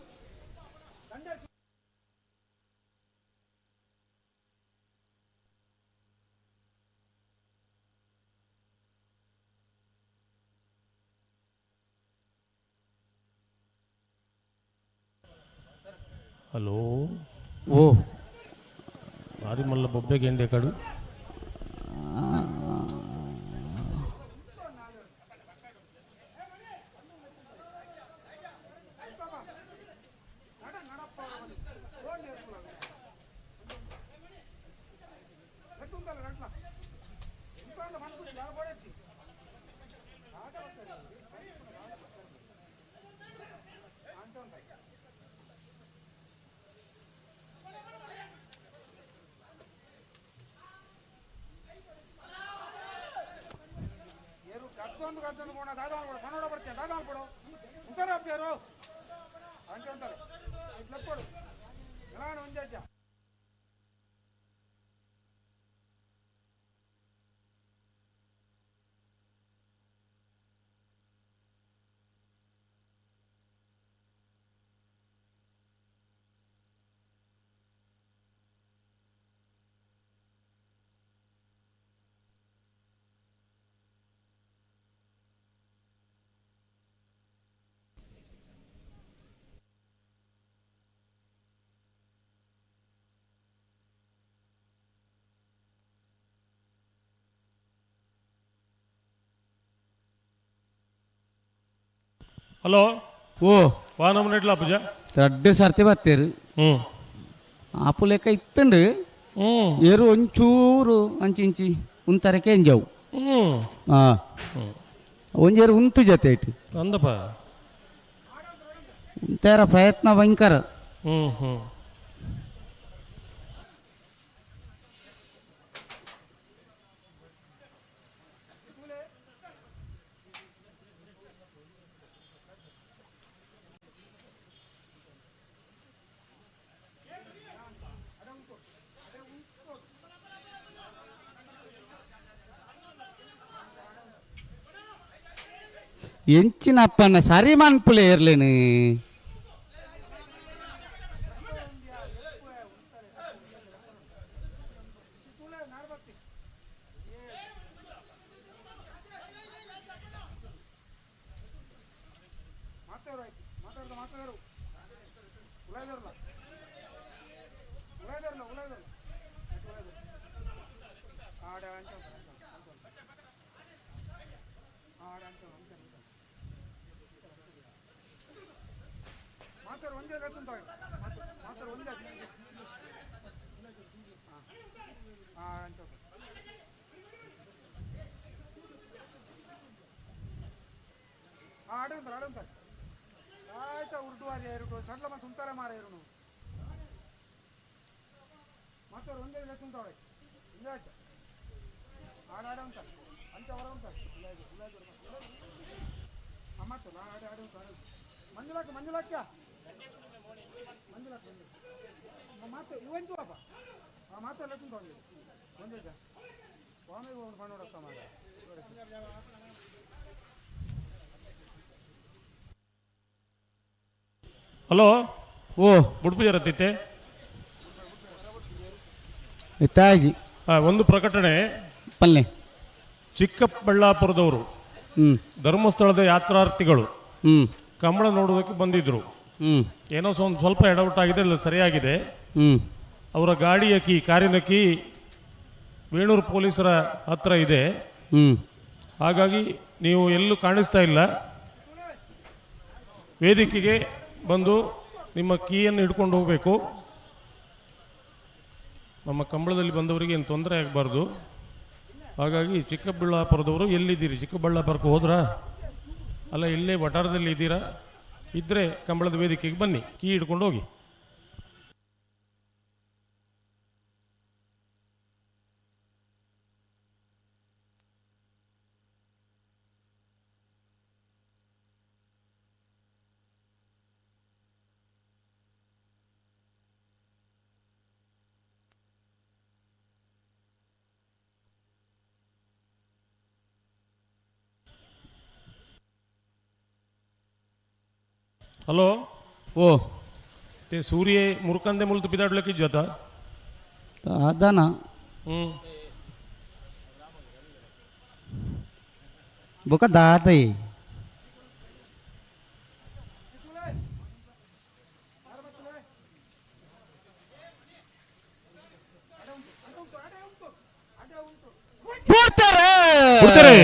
Speaker 8: ಹಲೋ
Speaker 13: ಓ
Speaker 8: ಭಾರಿ ಮಲ್ಲ ಬೊಬ್ಬೆಗೆ ಎಂಡೆ ಕಡು ಹಲೋ
Speaker 13: ಓ
Speaker 8: ವಾನ ಎಟ್ಲ ಪೂಜಾ
Speaker 13: ರಡ್ಡು ಸರ್ತಿ ಬತ್ತೇರು ಆಪು ಲೆಕ್ಕ ಇತ್ತಂಡು ಏರು ಒಂಚೂರು ಅಂಚಿಂಚಿ ಉಂತರಕ್ಕೆ ಎಂಜವು. ಹಾಂ ಒಂಜೇರು ಉಂತು ಜೊತೆ ಇಟ್ಟು
Speaker 8: ಅಂದಪ್ಪ
Speaker 13: ಉಂತಾರ ಪ್ರಯತ್ನ ಭಯಂಕರ.
Speaker 8: ಹ್ಞೂ ಹ್ಞೂ
Speaker 13: ಎಂಚಿನ ಅಪ್ಪನ ಸರಿ ಮನ್ಪುಲೆ ಇರ್ಲೇನು.
Speaker 8: ಹಲೋ
Speaker 13: ಓ
Speaker 8: ಬುಡ್ಪುಜರತ್ತಿತ್ತೆ
Speaker 13: ತಾಜಿ
Speaker 8: ಒಂದು ಪ್ರಕಟಣೆ
Speaker 13: ಪಲ್ಲೆ.
Speaker 8: ಚಿಕ್ಕಬಳ್ಳಾಪುರದವರು ಧರ್ಮಸ್ಥಳದ ಯಾತ್ರಾರ್ಥಿಗಳು ಕಂಬಳ ನೋಡೋದಕ್ಕೆ ಬಂದಿದ್ರು. ಏನೋ ಒಂದು ಸ್ವಲ್ಪ ಎಡವಟ್ಟಾಗಿದೆ, ಇಲ್ಲ ಸರಿಯಾಗಿದೆ. ಅವರ ಗಾಡಿಯ ಕೀ, ಕಾರಿನ ಕೀ ವೇಣೂರು ಪೊಲೀಸರ ಹತ್ರ ಇದೆ. ಹಾಗಾಗಿ ನೀವು ಎಲ್ಲೂ ಕಾಣಿಸ್ತಾ ಇಲ್ಲ, ವೇದಿಕೆಗೆ ಬಂದು ನಿಮ್ಮ ಕೀಯನ್ನು ಹಿಡ್ಕೊಂಡು ಹೋಗಬೇಕು. ನಮ್ಮ ಕಂಬಳದಲ್ಲಿ ಬಂದವರಿಗೆ ಏನು ತೊಂದರೆ ಆಗಬಾರ್ದು. ಹಾಗಾಗಿ ಚಿಕ್ಕಬಳ್ಳಾಪುರದವರು ಎಲ್ಲಿದ್ದೀರಿ? ಚಿಕ್ಕಬಳ್ಳಾಪುರಕ್ಕೆ ಹೋದ್ರಾ? ಅಲ್ಲ, ಇಲ್ಲೇ ವಠಾರದಲ್ಲಿ ಇದ್ದೀರಾ? ಇದ್ದರೆ ಕಂಬಳದ ವೇದಿಕೆಗೆ ಬನ್ನಿ, ಕೀ ಹಿಡ್ಕೊಂಡು ಹೋಗಿ. ಹಲೋ
Speaker 13: ಓ
Speaker 8: ते सूर्य मुरकंदे मुलत पिदाडले की जाता
Speaker 13: ಅದಾನ ಬೊಕ ದಾತೈ
Speaker 8: ಬಿಡ್ತಾರೆ.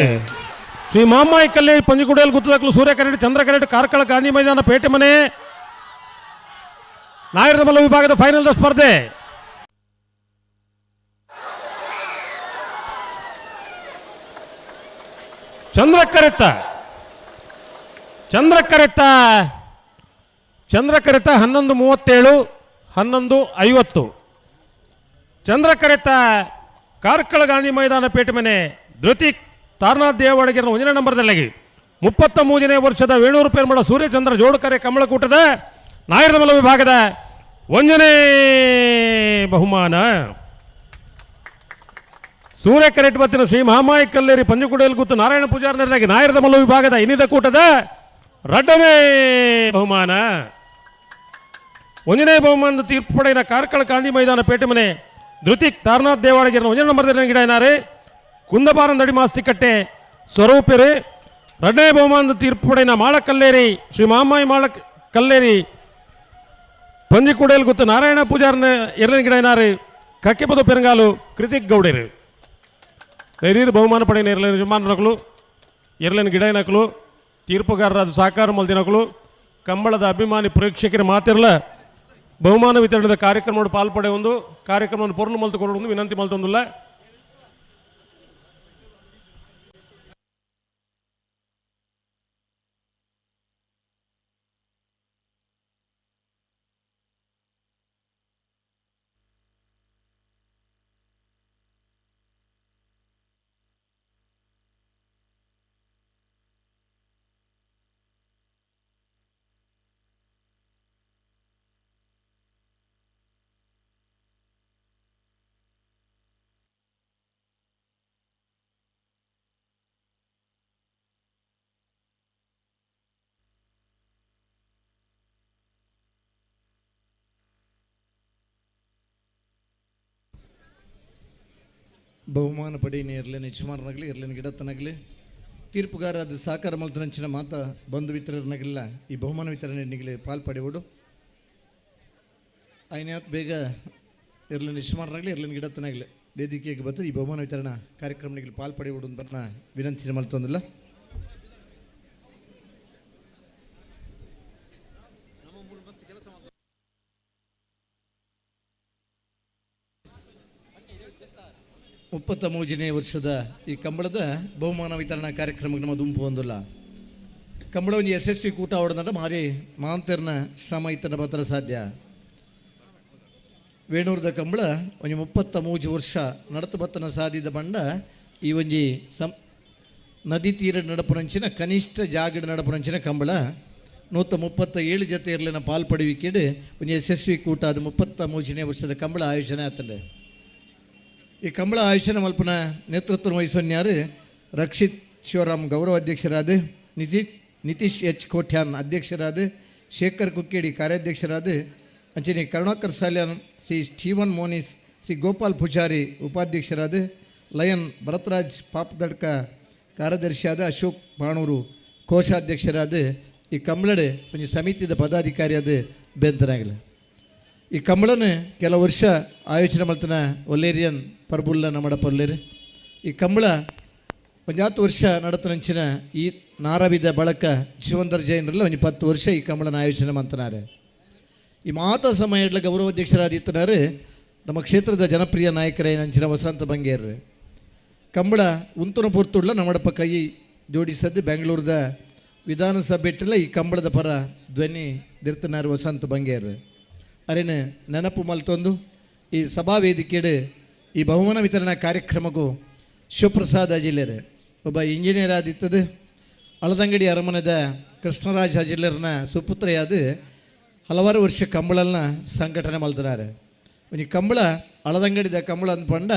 Speaker 8: ಶ್ರೀ ಮಾಮಾಯಿ ಕಲ್ಲೆ ಪಂಜಿಕುಡಿಯಲ್ಲಿ ಗುತ್ತದಾಕಲು ಸೂರ್ಯ ಕರೆಟ್ ಚಂದ್ರ ಕರೆಟ್ ಕಾರ್ಕಳ ಗಾಂಧಿ ಮೈದಾನ ಪೇಟೆ ಮನೆ ನಾಯರದಮಲ್ಲ ವಿಭಾಗದ ಫೈನಲ್ ಸ್ಪರ್ಧೆ. ಚಂದ್ರಕರೆತ್ತ ಚಂದ್ರಕರೆತ್ತ ಚಂದ್ರಕರೆತ್ತ 11:37 11:50. ಚಂದ್ರಕರೆತ್ತ ಕಾರ್ಕಳ ಗಾಂಧಿ ಮೈದಾನ ಪೇಟೆ ಮನೆ ಧೃತಿಕ್ ತಾರನಾಥ್ ದೇವಾಡಿಗೆರ 1ನೇ ನಂಬರ್ದಲ್ಲಿ 33ನೇ ವರ್ಷದ ವೇಣೂರು ಪೇರ್ಮಡ ಸೂರ್ಯಚಂದ್ರ ಜೋಡುಕರೆ ಕಮಲಕೂಟದ ನಾಯರದಮಲ ವಿಭಾಗದ 1ನೇ ಬಹುಮಾನ. ಸೂರ್ಯ ಕರೆಟ್ ಬತ್ತಿನ ಶ್ರೀ ಮಹಾಮಾಯಿ ಕಲ್ಲೇರಿ ಪಂಜುಕುಡಿಯಲ್ಲಿ ಗುತ್ತು ನಾರಾಯಣ ಪೂಜಾರ ನೆರದಾಗಿ ನಾಯರದಮಲ ವಿಭಾಗದ ಇನ್ನಿದ ಕೂಟದ 2ನೇ ಬಹುಮಾನ. 1ನೇ ಬಹುಮಾನದ ತೀರ್ಪು ಪಡೆಯಿನ ಕಾರ್ಕಳ ಗಾಂಧಿ ಮೈದಾನ ಪೇಟೆ ಮನೆ ಧೃತಿಕ್ ತಾರನಾಥ್ ದೇವಾಡಿಗೆರ 1ನೇ ನಂಬರ್ದಲ್ಲಿ ಗಿಡ ಏನಾರೆ ಕುಂದಬಾರಂದಡಿ ಮಾಸ್ತಿಕಟ್ಟೆ ಸ್ವರೂಪರು. 2ನೇ ಬಹುಮಾನದ ತೀರ್ಪು ಪಡೆಯಿನ ಮಾಳಕಲ್ಲೇರಿ ಶ್ರೀ ಮಹಾಮಾಯಿ ಮಾಳ ಕಲ್ಲೇರಿ ಪಂಜಿಕುಡೇಲ್ ಗುತ್ತು ನಾರಾಯಣ ಪೂಜಾರನ ಎರಡನೇ ಗಿಡ ಏನಾರು ಕಕ್ಕೆಪದ ಪೆರಂಗಾಲು ಕೃತಿಕ್ ಗೌಡೇರು. ದೈರ್ಯ ಬಹುಮಾನ ಪಡೆಯಿನ ಎರಲೈನ ಯಜಮಾನರಕಲು ಎರಲೈನ ಗಿಡ ಏನಕಲು ತೀರ್ಪುಗಾರರಾದ ಸಾಕಾರ ಮಲ್ದಿನಕಲು ಕಂಬಳದ ಅಭಿಮಾನಿ ಪ್ರೇಕ್ಷಕರ ಮಾತಿರಲ ಬಹುಮಾನ ವಿತರಣೆದ ಕಾರ್ಯಕ್ರಮವನ್ನು ಪಾಲ್ಪಡೆ ಒಂದು ಕಾರ್ಯಕ್ರಮವನ್ನು ಪೊರ್ಲು ಮಲ್ತು ಕೊಡೋದು ವಿನಂತಿ ಮಲ್ತೊಂದುಲ್ಲ.
Speaker 14: ಬಹುಮಾನ ಪಡೆಯಿನ ಇರ್ಲೇನು ಯಜಮಾನರಾಗಲಿ ಇರ್ಲೇನು ಗಿಡತನಾಗಲಿ ತೀರ್ಪುಗಾರ ಅದು ಸಾಕಾರ ಮಲ್ತನಂಚಿನ ಮಾತ ಬಂಧು ವಿತರಣೆಗಿಲ್ಲ ಈ ಬಹುಮಾನ ವಿತರಣೆ ನಿಗಲಿ ಪಾಲ್ ಪಡೆಯೋಡು ಐನಾತ್ ಬೇಗ ಇರ್ಲೇನು ಯಜಮಾನರಾಗಲಿ ಇರ್ಲೇನು ಗಿಡತನಾಗಲಿ ವೇದಿಕೆಗೆ ಬಂದು ಈ ಬಹುಮಾನ ವಿತರಣಾ ಕಾರ್ಯಕ್ರಮನಿಗೆ ಪಾಲ್ ಪಡೆಯೋಡು ಅಂತ ವಿನಂತಿ ಮಲ್ತೊಂದಿಲ್ಲ. 33ನೇ ವರ್ಷದ ಈ ಕಂಬಳದ ಬಹುಮಾನ ವಿತರಣಾ ಕಾರ್ಯಕ್ರಮಕ್ಕೆ ನಮ್ಮ ದುಂಪು ಹೊಂದಿಲ್ಲ. ಕಂಬಳ ಒಂದು ಯಶಸ್ವಿ ಕೂಟ ಹೊಡೆದಂದ್ರೆ ಮಾರಿ ಮಾಂತರ್ನ ಶ್ರಮ ಇತ್ತನ ಮಾತ್ರ ಸಾಧ್ಯ. ವೇಣೂರದ ಕಂಬಳ ಒಂಜಿ 33 ವರ್ಷ ನಡತು ಬತ್ತನ ಸಾಧಿದ ಬಂಡ ಈ ಒಂಜಿ ನದಿ ತೀರ ನಡಪುನಂಚಿನ ಕನಿಷ್ಠ ಜಾಗಡ ನಡಪುನಂಚಿನ ಕಂಬಳ 137 ಜೊತೆ ಇರಲಿನ ಪಾಲ್ಪಡುವಿಕೆಡು ಒಂಜಿ ಯಶಸ್ವಿ ಕೂಟ ಅದು 33ನೇ ವರ್ಷದ ಕಂಬಳ ಆಯೋಜನೆ ಆತಂಡೆ. ಈ ಕಂಬಳ ಆಯೋಜನೆ ಮಲ್ಪನ ನೇತೃತ್ವ ವಹಿಸೋನ್ಯಾರು ರಕ್ಷಿತ್ ಶಿವರಾಮ್ ಗೌರವ ಅಧ್ಯಕ್ಷರಾದ, ನಿತೀಶ್ ಎಚ್ ಕೋಠ್ಯಾನ್ ಅಧ್ಯಕ್ಷರಾದ, ಶೇಖರ್ ಕುಕ್ಕೇಡಿ ಕಾರ್ಯಾಧ್ಯಕ್ಷರಾದ, ಅಂಚನೆ ಕರುಣಾಕರ್ ಸಾಲ್ಯಾನ್, ಶ್ರೀ ಸ್ಟೀವನ್ ಮೋನಿಸ್, ಶ್ರೀ ಗೋಪಾಲ್ ಪೂಜಾರಿ ಉಪಾಧ್ಯಕ್ಷರಾದ, ಲಯನ್ ಭರತರಾಜ್ ಪಾಪದಡ್ಕ ಕಾರ್ಯದರ್ಶಿಯಾದ, ಅಶೋಕ್ ಬಾಣೂರು ಕೋಶಾಧ್ಯಕ್ಷರಾದ, ಈ ಕಂಬಳಡೆ ಒಂಜಿ ಸಮಿತಿದ ಪದಾಧಿಕಾರಿಯಾದ ಬೆಂತನಾಗಲ. ಈ ಕಂಬಳನ ಕೆಲ ವರ್ಷ ಆಯೋಜನೆ ಮಲ್ತನ ಒಲ್ಲೇರಿಯನ್ ಪರ್ಬುಲ್ಲ ನಮ್ಮಡ ಪೊಲ್ಲೇರಿ. ಈ ಕಂಬಳ ಒಂಜಾತು ವರ್ಷ ನಡತನಂಚಿನ ಈ ನಾರವಿದ ಬಳಕ ಜೀವಂಧರ್ ಜೈನರಲ್ಲ ಒಂಜಿ 10 ವರ್ಷ ಈ ಕಂಬಳನ ಆಯೋಜನೆ ಮಂತನಾರೆ. ಈ ಮಾತಾ ಸಮಯ ಗೌರವಾಧ್ಯಕ್ಷರಾದಿತ್ತನಾರು ನಮ್ಮ ಕ್ಷೇತ್ರದ ಜನಪ್ರಿಯ ನಾಯಕರೇನಂಚಿನ ವಸಂತ ಬಂಗೇರ್. ಕಂಬಳ ಉಂತನ ಪೊರ್ತುಳ್ಳ ನಮ್ಮಡಪ್ಪ ಕೈ ಜೋಡಿಸದ್ದು ಬೆಂಗಳೂರದ ವಿಧಾನಸಭೆ ಈ ಕಂಬಳದ ಪರ ಧ್ವನಿ ದಿರ್ತನಾರು ವಸಂತ ಬಂಗೇರ್. ಅರೇನ ನೆನಪು ಮಲ್ತೊಂದು ಈ ಸಭಾ ವೇದಿಕೆಡು ಈ ಬಹುಮಾನ ವಿತರಣಾ ಕಾರ್ಯಕ್ರಮಕ್ಕೂ ಶಿವಪ್ರಸಾದ್ ಅಜಿಲೇರ್ ಒಬ್ಬ ಇಂಜಿನಿಯರ್ ಆದಿತ್ತದು, ಅಳದಂಗಡಿ ಅರಮನೆದ ಕೃಷ್ಣರಾಜ್ ಅಜಿಲೇರ್ನ ಸುಪುತ್ರೆಯಾದ ಹಲವಾರು ವರ್ಷ ಕಂಬಳನ್ನ ಸಂಘಟನೆ ಮಲ್ತನಾರೆ. ಒಂಜಿ ಕಂಬಳ ಅಳದಂಗಡಿದ ಕಂಬಳ ಅಂದ್ಪಂಡ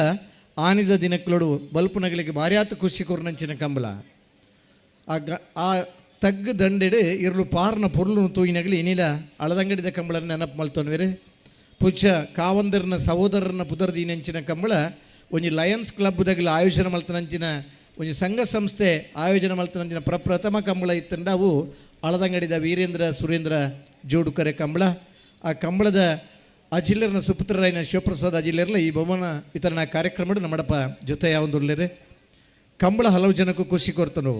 Speaker 14: ಆನಿದ ದಿನಕ್ಲೋಡು ಬಲ್ಪುನಗಳಿಗೆ ಭಾರ್ಯಾತ ಖುಷಿ ಕೊರ್ನಂಚಿನ ಕಂಬಳ. ಆ ತಗ್ಗು ದಂಡೆಡು ಇರ್ಲು ಪಾರ್ನ ಪೊರ್ಲು ತೂಯಿನಗಲಿ ಇನಿಲ ಅಳದಂಗಡಿದ ಕಂಬಳನ ನೆನಪು ಮಲ್ತೊನ್ವೇರು. ಪೂಜ್ಯ ಕಾವಂದರ್ನ ಸಹೋದರನ ಪುದರ್ದೀನಂಚಿನ ಕಂಬಳ ಒಂಜಿ ಲಯನ್ಸ್ ಕ್ಲಬ್ ದಗಲ ಆಯೋಜನೆ ಮಲ್ತನಂಚಿನ ಒಂಜಿ ಸಂಘ ಸಂಸ್ಥೆ ಆಯೋಜನೆ ಮಲ್ತನಂಚಿನ ಪ್ರಪ್ರಥಮ ಕಂಬಳ ಇತ್ತಂಡ ಅವು ಅಳದಂಗಡಿದ ವೀರೇಂದ್ರ ಸುರೇಂದ್ರ ಜೋಡುಕರೆ ಕಂಬಳ. ಆ ಕಂಬಳದ ಅಜಿಲ್ಲರ್ನ ಸುಪುತ್ರರಾಯನ ಶಿವಪ್ರಸಾದ್ ಅಜಿಲ್ಲರ್ಲ ಈ ಬಹುಮಾನ ವಿತರಣಾ ಕಾರ್ಯಕ್ರಮ ನಮ್ಮಡಪ್ಪ ಜೊತೆ ಯಾವೊಂದುರ್ಲೇರೆ. ಕಂಬಳ ಹಲವು ಜನಕ್ಕೂ ಖುಷಿ ಕೊಡ್ತನು,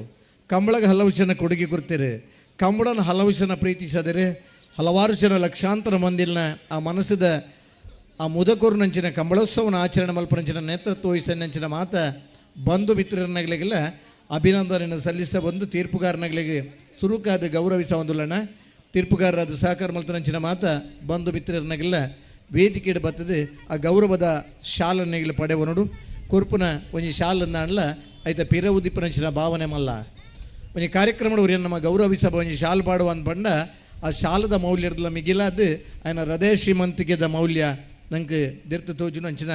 Speaker 14: ಕಂಬಳಗೆ ಹಲವು ಜನ ಕೊಡುಗೆ ಕೊಡ್ತೀರಿ, ಕಂಬಳನ ಹಲವು ಜನ ಪ್ರೀತಿಸದಿರಿ, ಹಲವಾರು ಜನ ಲಕ್ಷಾಂತರ ಮಂದಿಲ್ನ ಆ ಮನಸ್ಸದ ಆ ಮುದಕೂರಿನಂಚಿನ ಕಂಬಳೋತ್ಸವನ ಆಚರಣೆ ಮಲ್ಪನಂಚಿನ ನೇತೃತ್ವ ವಹಿಸನಂಚಿನ ಮಾತ ಬಂಧು ಮಿತ್ರರನ್ನಗಳಿಗೆಲ್ಲ ಅಭಿನಂದನೆಯನ್ನು ಸಲ್ಲಿಸ ಬಂದು ತೀರ್ಪುಗಾರನಗಳಿಗೆ ಸುರುಕಾದ ಗೌರವಿಸ ಒಂದುಲಣ್ಣ. ತೀರ್ಪುಗಾರರಾದ ಸಹಕಾರ ಮಲ್ತನಂಚಿನ ಮಾತ ಬಂಧು ಮಿತ್ರರನ್ನಗೆಲ್ಲ ವೇದಿಕೆಡು ಬರ್ತದೆ ಆ ಗೌರವದ ಶಾಲನ್ನೆಗಿಲ ಪಡೆವನುಡು ಕೊರ್ಪುನ ಒಂಜಿ ಶಾಲನ್ನ ಅನ್ಲ ಐತ ಪಿರ ಉದಿಪನಂಚಿನ ಭಾವನೆ ಮಲ್ಲ ಒಂಜಿ ಕಾರ್ಯಕ್ರಮದ ಉರಿಯನ್ ನಮ್ಮ ಗೌರವಿಸ ಒಂಜಿ ಶಾಲ್ ಪಾಡುವ ಅಂದ್ ಆ ಶಾಲದ ಮೌಲ್ಯದ ಮಿಗಿಲಾದ ಆಯನ ಹೃದಯ ಶ್ರೀಮಂತಿಗೆದ ಮೌಲ್ಯ ನಂಗೆ ದಿರ್ತ ತೋಜುನು ಅಂಚಿನ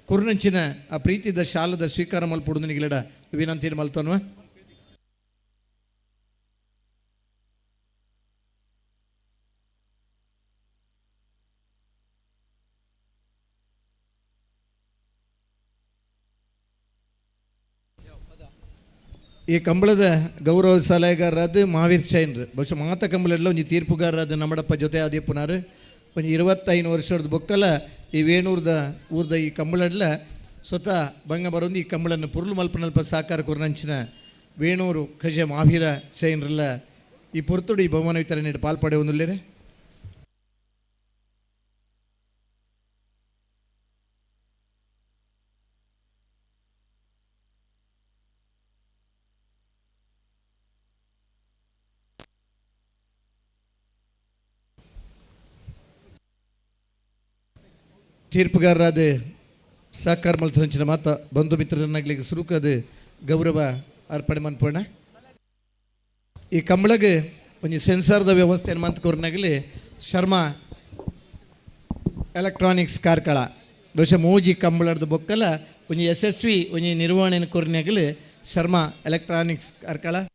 Speaker 14: ಕುರ್ನಂಚಿನ ಆ ಪ್ರೀತಿದ ಶಾಲದ ಸ್ವೀಕಾರ ಮಲ್ಪುಡು ನಿಗಿಲಡ ವಿನಂತಿ ಮಲ್ತನ್ವ. ಈ ಕಂಬಳದ ಗೌರವ ಸಲಹೆಗಾರರಾದ ಮಹಾವೀರ್ ಚೈನ್ರು ಬಹುಶಃ ಮಾತ ಕಂಬಳೆಲ್ಲ ಒಂಜಿ ತೀರ್ಪುಗಾರರಾದ ನಮ್ಮಡಪ್ಪ ಜೊತೆ ಆದಿಪ್ಪುನಾರು ಒಂಜಿ 25 ವರ್ಷದ ಬೊಕ್ಕಲ ಈ ವೇಣೂರ್ದ ಊರ್ದ ಈ ಕಂಬಳಡ್ಲ ಸ್ವತಃ ಬಂಗ ಬರೊಂದು ಈ ಕಂಬಳನ್ನು ಪುರುಳು ಮಲ್ಪನಲ್ಪ ಸಾಕಾರ ಕೊರ್ನಂಚಿನ ವೇಣೂರು ಖಜೆ ಮಹಾವೀರ ಚೈನ್ರಲ್ಲ ಈ ಪೊರ್ತುಡು ಈ ಬಹುಮಾನ ವಿತರಣೆ ಪಾಲ್ಪಡೆ ಒಂದುಲ್ಲೇರೆ. ತೀರ್ಪುಗಾರರಾದ ಸಹಕಾರ ಮಲ್ತಂಚಿನ ಮಾತ ಬಂಧು ಮಿತ್ರರನ್ನಾಗ್ಲಿಕ್ಕೆ ಸುರುಕದ ಗೌರವ ಅರ್ಪಣೆ ಮನ್ಪೋಣ. ಈ ಕಂಬಳಗೆ ಒಂಜಿ ಸೆನ್ಸಾರ್ದ ವ್ಯವಸ್ಥೆಯನ್ನು ಮಂತ್ಕೊರ್ನಾಗಲಿ ಶರ್ಮಾ ಎಲೆಕ್ಟ್ರಾನಿಕ್ಸ್ ಕಾರ್ಕಳ ಬಹುಶಃ ಮೂಜಿ ಕಂಬಳದ ಬೊಕ್ಕಲ ಒಂಜಿ ಯಶಸ್ವಿ ಒಂಜಿ ನಿರ್ವಹಣೆಯನ್ನು ಕೊರ್ನಾಗಲಿ Sharma electronics Karkala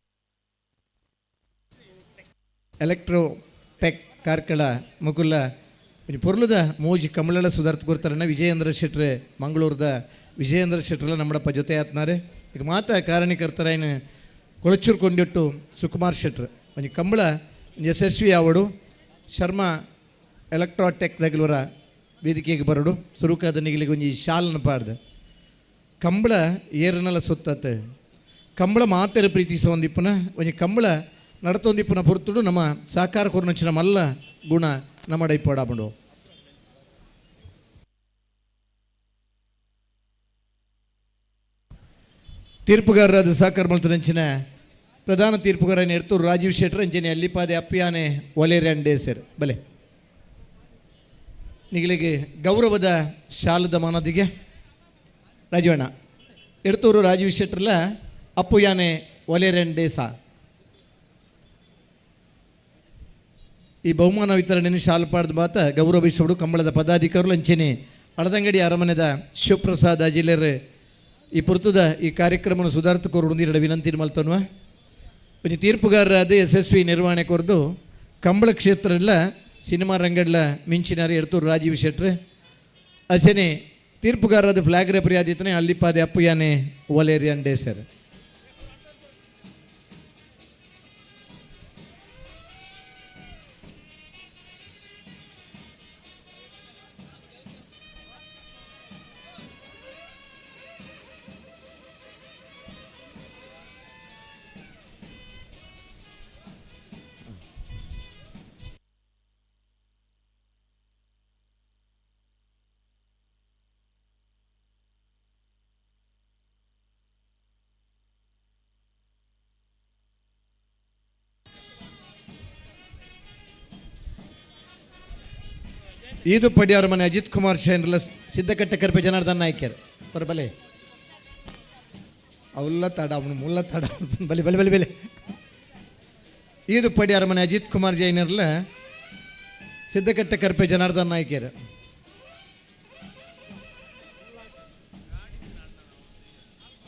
Speaker 14: electro tech Karkala Mukul ಒಂಜಿ ಪೊರ್ಲುದ ಮೂಜಿ ಕಮಲಳ ಸುಧಾರ್ಥ ಕೊರ್ತಾರಣ್ಣ ವಿಜಯೇಂದ್ರ ಶೆಟ್ರೆ ಮಂಗಳೂರದ ವಿಜಯೇಂದ್ರ ಶೆಟ್ರೆಲ್ಲ ನಮ್ಮಡಪ್ಪ ಜೊತೆ ಆತ್ನಾರೆ. ಈಗ ಮಾತ ಕಾರಣೀಕರ್ತರಾಯನ ಕೊಳಚೂರು ಕೊಂಡಿಟ್ಟು ಸುಕುಮಾರ್ ಶೆಟ್ರ್ ಒಂಜಿ ಕಂಬಳ ಯಶಸ್ವಿ ಆವಡು ಶರ್ಮಾ ಎಲೆಕ್ಟ್ರಾಟೆಕ್ ದಗಲುವರ ವೇದಿಕೆಗೆ ಬರಡು ಸುರುಕಾದ ನಿಗಲಿಗೆ ಒಂಜಿ ಶಾಲನ್ನು ಪಾಡ್ದು ಕಂಬಳ ಏರನಲ ಸುತ್ತತ್ತೆ ಕಂಬಳ ಮಾತೆರ ಪ್ರೀತಿಸ ಒಂದಿಪ್ಪನ ಒಂಜಿ ಕಂಬಳ ನಡತೊಂದಿಪ್ಪನ ಪೊರ್ತುಡು ನಮ್ಮ ಸಾಕಾರ ಕೊರ್ನಂಚಿನ ಮಲ್ಲ ಗುಣ ನಮ್ಮ ಇಪ್ಪಡಾಪುಂಡು. ತೀರ್ಪುಗಾರರಾದ ಸಾಕಾರ ಮಲ್ತನಂಚಿನ ಪ್ರಧಾನ ತೀರ್ಪುಗಾರನ ಎಡ್ತೂರು ರಾಜೀವ್ ಶೆಟ್ಟರ್ ಅಂಚನೆ ಅಲ್ಲಿಪಾದೆ ಅಪ್ಪಿಯಾನೆ ಒಲೇರಿಯನ್ ಡೇಸರ್ ಬಲೆ ನಿಗಲಿಗೆ ಗೌರವದ ಶಾಲದ ಮಾನದಿಗೆ ರಾಜೀವಣ್ಣ ಎಡ್ತೂರು ರಾಜೀವ್ ಶೆಟ್ಟರ್ಲ ಅಪ್ಪುಯಾನೆ ಒಲೇರಿಯನ್ ಡೇಸಾ ಈ ಬಹುಮಾನ ವಿತರಣೆಯನ್ನು ಶಾಲು ಪಾಡ್ದ ಮಾತ ಗೌರವಿಸುವುದು ಕಂಬಳದ ಪದಾಧಿಕಾರಿಗಳು ಅಂಚನೆ ಅಳದಂಗಡಿ ಅರಮನೆದ ಶಿವಪ್ರಸಾದ್ ಅಜಿಲೆರ್ ಈ ಪುರ್ತದ ಈ ಕಾರ್ಯಕ್ರಮವನ್ನು ಸುಧಾರ್ಥ ಕೋರುಡು ಎರಡು ವಿನಂತಿ ಮಲ್ತನ್ವ. ಒಂಜಿ ತೀರ್ಪುಗಾರರಾದ ಯಶಸ್ವಿ ನಿರ್ವಹಣೆ ಕೊರ್ದು ಕಂಬಳ ಕ್ಷೇತ್ರಲ್ಲ ಸಿನಿಮಾ ರಂಗಡ್ಲ ಮಿಂಚಿನಾರಿ ಎಡ್ತೂರು ರಾಜೀವ್ ಶೆಟ್ರ್ ಅಚನೆ ತೀರ್ಪುಗಾರರಾದ ಫ್ಲಾಗ್ ರೆಫರಿ ಆದಿತ್ತನೆ ಅಲ್ಲಿಪಾದೆ ಅಪ್ಪುಯಾನೆ ವಲೇರಿಯನ್ ಡೇಸರ್. ಈದು ಪಡಿಯವರ ಮನೆ ಅಜಿತ್ ಕುಮಾರ್ ಶೇನ್ರಲ್ಲ ಸಿದ್ದಕಟ್ಟೆ ಕರ್ಪೆ ಜನಾರ್ದನ್ ನಾಯ್ಕರ್ ಪರ ಬಲೆ ಅವೆಲ್ಲ ತಡ ಅವನು ಮುಲ್ಲ ತಡ ಬಲೆ ಬಲೆ ಬಲೆ ಬಲೆ ಈದು ಪಡಿಯಾರ ಮನೆ ಅಜಿತ್ ಕುಮಾರ್ ಜೈನರ್ಲ ಸಿದ್ದಕಟ್ಟೆ ಕರ್ಪೆ ಜನಾರ್ದನ್ ನಾಯ್ಕರ್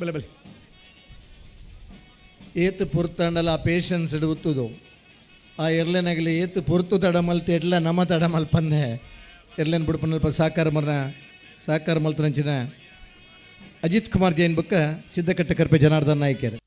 Speaker 14: ಬಲೆ ಬಲೆ ಏತು ಪೊರ್ತಂಡಲ ಆ ಪೇಷನ್ಸ್ ಇಡುತ್ತದು ಆ ಎರ್ಲೆನಾಗಲಿ ಏತು ಪೊರ್ತು ತಡ ಮಲ್ತೆ ಎಡ್ಲ ನಮ್ಮ ತಡ ಮಲ್ಪಂದೆ ಎರ್ಲೆನ್ ಬುಡ್ಪನಲ್ಪ ಸಾಕಾರ ಮರ್ನ ಸಾಕಾರ ಮಲ್ತನಂಚಿನ ಅಜಿತ್ ಕುಮಾರ್ ಜೈನ್ ಬೊಕ್ಕ ಸಿದ್ದಕಟ್ಟೆ ಕರ್ಪೆ ಜನಾರ್ದನ್ ನಾಯ್ಕರ್.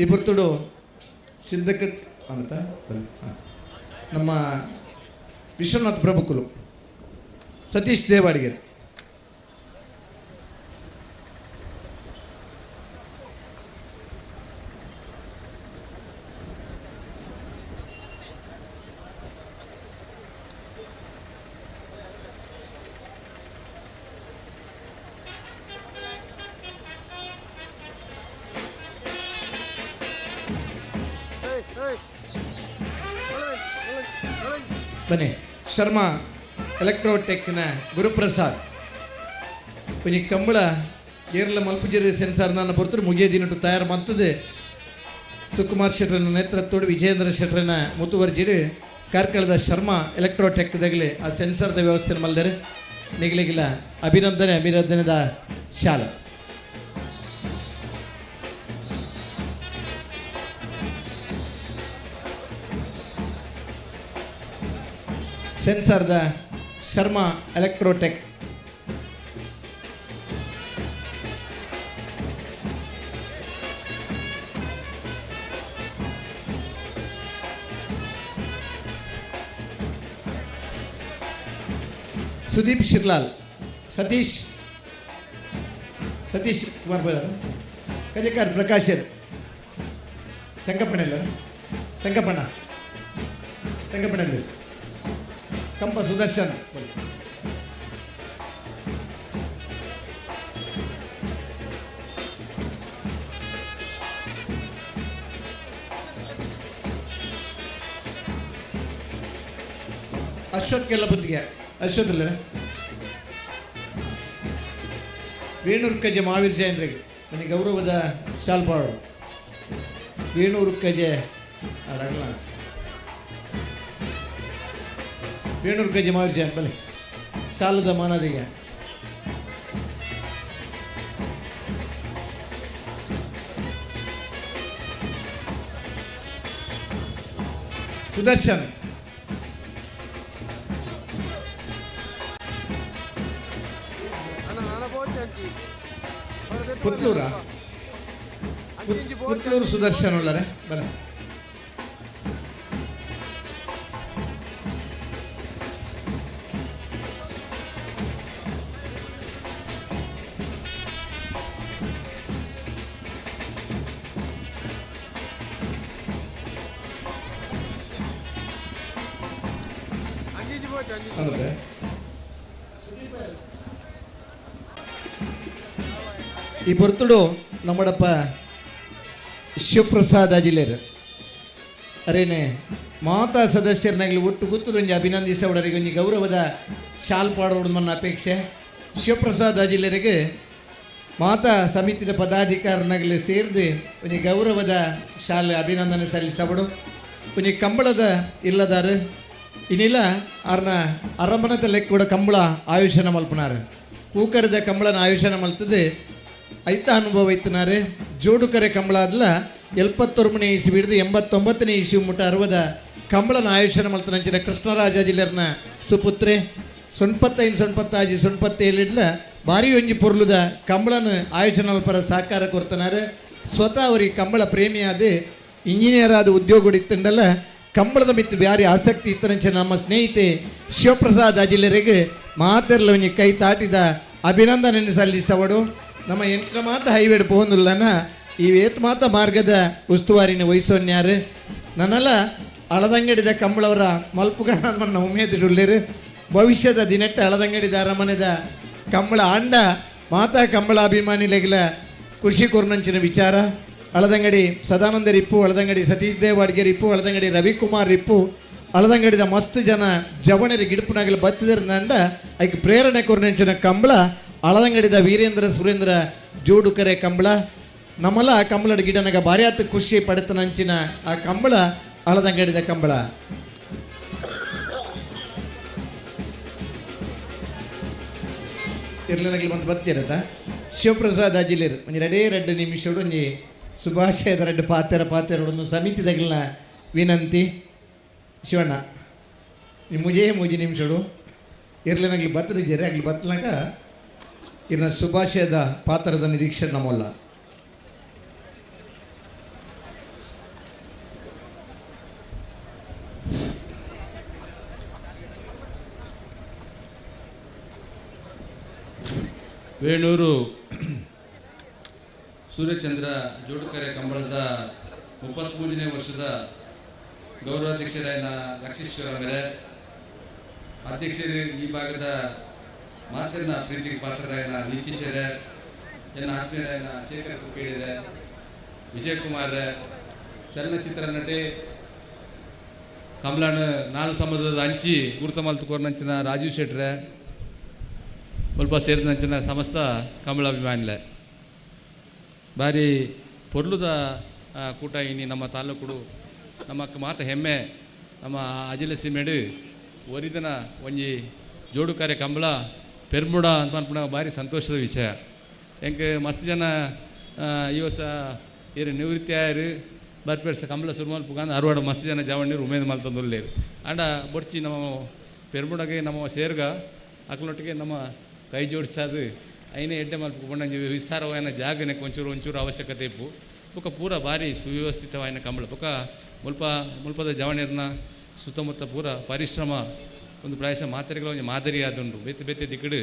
Speaker 14: ಈ ಪೊರ್ತುಡು ಸಿದ್ದಕಟ್ ಅಂತ ನಮ್ಮ ವಿಶ್ವನಾಥ್ ಪ್ರಭುಕುಲು ಸತೀಶ್ ದೇವಾಡಿಗೆರೆ ಬನ್ನಿ. ಶರ್ಮಾ ಎಲೆಕ್ಟ್ರೋಟೆಕ್ನ ಗುರುಪ್ರಸಾದ್ ಒಂಜಿ ಕಂಬಳ ಏರ್ಲ ಮಲ್ಪುಜೇರಿ ಸೆನ್ಸಾರ್ ನಾನು ಪೊರ್ತುಡು ಮುಜೆ ದಿನಟ್ಟು ತಯಾರು ಮಂತದೆ ಸುಕುಮಾರ್ ಶೆಟ್ಟರನ ನೇತೃತ್ವಡು ವಿಜಯೇಂದ್ರ ಶೆಟ್ಟರನ ಮುತುವರ್ಜಿಡು ಕಾರ್ಕಳದ ಶರ್ಮಾ ಎಲೆಕ್ಟ್ರೋಟೆಕ್ ದಗಲಿ ಆ ಸೆನ್ಸಾರ್ದ ವ್ಯವಸ್ಥೆ ಮಲ್ದರೆ ನಿಗಲಿಗಿಲ್ಲ ಅಭಿನಂದನೆ ಅಭಿನಂದನೆದ ಶಾಲ. ಸೆನ್ಸಾರ್ದ ಶರ್ಮಾ ಎಲೆಕ್ಟ್ರೋಟೆಕ್ ಸುದೀಪ್ ಶಿರ್ಲಾಲ್ ಸತೀಶ್ ಸತೀಶ್ ಕುಮಾರ್ ಬದಾರ ಕಜಕಾರ್ ಪ್ರಕಾಶರ್ ಸಂಕಪ್ಪಣ್ಣ ಸಂಕಪ್ಪಣ್ಣ ಸಂಕಪ್ಪಣ್ಣ ಕಂಪ ಸುದರ್ಶನ್. ಅಶ್ವಥ್ ಕೆಲ್ಲಪುತ್ತಿಗೆ ಅಶ್ವಥ್ ಇಲ್ಲ ವೇಣೂರು ಕಜೆ ಮಹಾವೀರ್ ಜೈನ್ರಿಗೆ ನನಗೆ ಗೌರವದ ಶಾಲ್ಪಾಡು ವೇಣೂರು ಕಜೆ ಅಡಗಲ ವೇಣೂರು ಕಜೆ ಮಹಾವೀರ್ ಜೈನ್ ಬಲೆ ಸಾಲದ ಮಾನದಿಗೆ. ಸುದರ್ಶನ್ ಪುತ್ಲೂರ ಪುತ್ಲೂರು ಸುದರ್ಶನ್ ಉಳ್ಳರೆ ಬಲೆ. ಅಲ್ಲದೆ ಈ ಪೊರ್ತುಡು ನಮ್ಮಡಪ್ಪ ಶಿವಪ್ರಸಾದ್ ಅಜಿಲೇರ್ ಅರೇನೆ ಮಾತಾ ಸದಸ್ಯರನಾಗಲಿ ಒಟ್ಟು ಗುತ್ತುದೊಂಜಿ ಅಭಿನಂದಿಸವಡರಿಗೆ ಒಂಜಿ ಗೌರವದ ಶಾಲ್ ಪಾಡೋಡು ಮನ್ನ ಅಪೇಕ್ಷೆ. ಶಿವಪ್ರಸಾದ್ ಅಜಿಲೇರಿಗೆ ಮಾತಾ ಸಮಿತಿಯ ಪದಾಧಿಕಾರನಾಗಲಿ ಸೇರಿದು ಒಂಜಿ ಗೌರವದ ಶಾಲೆ ಅಭಿನಂದನೆ ಸಲ್ಲಿಸಬಡು. ಒಂಜಿ ಕಂಬಳದ ಇಲ್ಲದಾರು ಇನ್ನಿಲ್ಲ ಅರ್ನ ಅರಮನದ ಲೆಕ್ಕ ಕೂಡ ಕಂಬಳ ಆಯುಷನ ಮಲ್ಪನಾರು. ಕೂಕರದ ಕಂಬಳನ ಆಯುಷನ ಮಲ್ತದೆ ಐತ ಅನುಭವ ಇತ್ತನಾರೆ. ಜೋಡುಕರೆ ಕಂಬಳ ಆದ್ಲ 79ನೇ ಇಸ್ವಿ ಹಿಡಿದು 89ನೇ ಇಸ್ವಿ ಮುಟ್ಟ 60 ಕಂಬಳನ ಆಯುಷನ ಮಲ್ತನಂಚಿನ ಕೃಷ್ಣರಾಜ ಜಿಲ್ಲೆರ್ನ ಸುಪುತ್ರೆ ಸೊನ್ಪತ್ತೈದು ಸೊನ್ಪತ್ತಾಜಿ ಸೊನ್ಪತ್ತೇಳಿಡ್ಲ ಭಾರಿ ಒಂಜಿ ಪೊರ್ಲುದ ಕಂಬಳನ ಆಯೋಜನ ಮಲ್ಪರ ಸಹಕಾರ ಕೊರ್ತನಾರೆ. ಸ್ವತಃ ಅವರಿಗೆ ಕಂಬಳ ಪ್ರೇಮಿಯಾದ ಇಂಜಿನಿಯರ್ ಆದ ಉದ್ಯೋಗ ಇತ್ತಂಡಲ್ಲ ಕಂಬಳದ ಮಿತ್ತು ಬ್ಯಾರಿ ಆಸಕ್ತಿ ಇತ್ತನಂಚ ನಮ್ಮ ಸ್ನೇಹಿತೆ ಶಿವಪ್ರಸಾದ್ ಅಜಿಲರಿಗೆ ಮಾತೆರ್ಲ ಒಂಜಿ ಕೈ ತಾಟಿದ ಅಭಿನಂದನೆ ಸಲ್ಲಿಸವಡು. ನಮ್ಮ ಎಂಟ್ರ ಮಾತ ಹೈವೇಡ್ ಪೋಂದುಲ್ಲನ ಈ ಏತ್ ಮಾತ ಮಾರ್ಗದ ಉಸ್ತುವಾರಿನ ವಹಿಸೋನ್ಯಾರು ನನ್ನೆಲ್ಲ ಅಳದಂಗಡಿದ ಕಂಬಳವರ ಮಲ್ಪುಗಾರನ್ನ ಉಮೇದಿಡುಳ್ಳೇರು. ಭವಿಷ್ಯದ ದಿನಟ್ಟ ಅಳದಂಗಡಿದ ಅರಮನೆದ ಕಂಬಳ ಆಂಡ ಮಾತಾ ಕಂಬಳ ಅಭಿಮಾನಿಲೆಗಿಲ ಖುಷಿ ಕೊರ್ನಂಚಿನ ವಿಚಾರ. ಅಳದಂಗಡಿ ಸದಾನಂದ ರಿಪ್ಪು, ಅಳದಂಗಡಿ ಸತೀಶ್ ದೇವ್ ಅಡ್ಗೆ ರಿಪ್ಪು, ಅಳದಂಗಡಿ ರವಿಕುಮಾರ್ ರಿಪ್ಪು, ಅಳದಂಗಡಿದ ಮಸ್ತ್ ಜನ ಜವಣರಿ ಗಿಡಪುನಾಗಲು ಬತ್ತಿದರಂಡ ಐಕ್ ಪ್ರೇರಣೆ ಕೊರ್ನಂಚಿನ ಕಂಬಳ ಅಳದಂಗಡಿದ ವೀರೇಂದ್ರ ಸುರೇಂದ್ರ ಜೋಡುಕರೆ ಕಂಬಳ. ನಮ್ಮಲ್ಲ ಆ ಕಂಬಳದ ಗಿಡನಾಗ ಭಾರಿ ಆತ ಖುಷಿ ಪಡೆತನಂಚಿನ ಆ ಕಂಬಳ ಅಳದಂಗಡಿದ ಕಂಬಳ. ಇರ್ಲನಗಲಿ ಬಂದು ಬತ್ತಿರತ್ತ ಶಿವಪ್ರಸಾದ್ ಅಜಿಲೇರ್ ಒಂಜಿ ರಡೇ ರಡ್ಡು ನಿಮಿಷಡು ಒಂಜಿ ಸುಭಾಷಯದ ರಡ್ಡು ಪಾತೆರ ಪಾತೆರೊಂದು ಸಮಿತಿದಗಲ್ನ ವಿನಂತಿ. ಶಿವಣ್ಣ ಮುಜೇ ಮೂಜಿ ನಿಮಿಷಡು ಇರ್ಲನಗಲಿ ಬತ್ತದಿದ್ದೀರಿ ಆಗ್ಲಿ ಬತ್ತನಾಗ ಇರ್ನ ಸುಭಾಷಯದ ಪಾತ್ರದ ನಿರೀಕ್ಷೆ ನಮ್ಮಲ್ಲ.
Speaker 15: ವೇಣೂರು ಸೂರ್ಯಚಂದ್ರ ಜೋಡುಕರೆ ಕಂಬಳದ 33ನೇ ವರ್ಷದ ಗೌರವಾಧ್ಯಕ್ಷರಾಯನ ಲಕ್ಷೇಶ್ವರ ಮೇರೆ, ಅಧ್ಯಕ್ಷರು ಈ ಭಾಗದ ಮಾತಿನ ಪ್ರೀತಿಗೆ ಪಾತ್ರರಾಯನ ನಿತೀಶರೇ, ಎನ್ನ ಆತ್ಮೀಯರಾಯನ ಶೇಖರ್ ಕುಕ್ಕೇಡಿರೆ, ವಿಜಯಕುಮಾರ್, ಚಲನಚಿತ್ರ ನಟಿ ಕಮಲಾನ ನಾಲ್ ಸಮುದ್ರದ ಅಂಚಿ ಗುರುತಮಲ್ತುಕೋರ್ನಂಚಿನ ರಾಜೀವ್ ಶೆಟ್ರೆ, ಮುಲ್ಪ ಸೇರಿದಂಚಿನ ಸಮಸ್ತ ಕಮಲಾಭಿಮಾನಿಲೆ. ಭಾರಿ ಪೊರ್ಲುದ ಕೂಟ ಇನಿ ನಮ್ಮ ತಾಲೂಕುಡು ನಮ್ಮ ಮಾತ ಹೆಮ್ಮೆ ನಮ್ಮ ಅಜಿಲ ಸೀಮೆಡು ಒರಿದನ ಒಂಜಿ ಜೋಡುಕಾರೆ ಕಂಬಳ ಪೆರ್ಮುಡ ಅಂತ ಅನ್ಪುಣ ಭಾರಿ ಸಂತೋಷದ ವಿಷಯ. ಎಂಕ್ ಮಸ್ತ್ ಜನ ಈ ವರ್ಷ ಏರು ನಿವೃತ್ತಿ ಆಯರು ಬರ್ಪೇರ್ಸ ಕಂಬಳ ಸುರುಮಲ್ ಪುಗಾಂದ್ ಅರವಾಡ ಮಸ್ತ್ ಜನ ಜವಣ್ಣೀರು ಉಮೇದ್ ಮಲ್ತೊಂದುಲ್ಲೇರು. ಆಂಡ ಬೊಡ್ಚಿ ನಮ್ಮ ಪೆರ್ಮುಡಗೆ ನಮ್ಮ ಸೇರ್ಗ ಅಕ್ಲೊಟ್ಟಿಗೆ ನಮ್ಮ ಕೈ ಜೋಡಿಸೋದು ಐನೇ ಎಡ್ಡೆ ಮಲ್ಪು ಒಂಜಿ ವಿಸ್ತಾರವಾಯಿನ ಜಾಗನೆ ಒಂಚೂರು ಒಂಚೂರು ಅವಶ್ಯಕತೆ ಇಪ್ಪು. ಬೊಕ ಪೂರ ಭಾರಿ ಸುವ್ಯವಸ್ಥಿತವಾಯಿನ ಕಂಬಳ ಬೊಕ ಮುಲ್ಪ ಮುಲ್ಪದ ಜವಣಿರ್ನ ಸುತ್ತಮುತ್ತ ಪೂರ ಪರಿಶ್ರಮ ಒಂದು ಪ್ರಾಯಶಃ ಮಾತೆರೆಗಳ ಒಂಜಿ ಮಾದರಿ ಆದುಂಡು. ಬೇತೆ ಬೇತೆ ದಿಕ್ಕಡು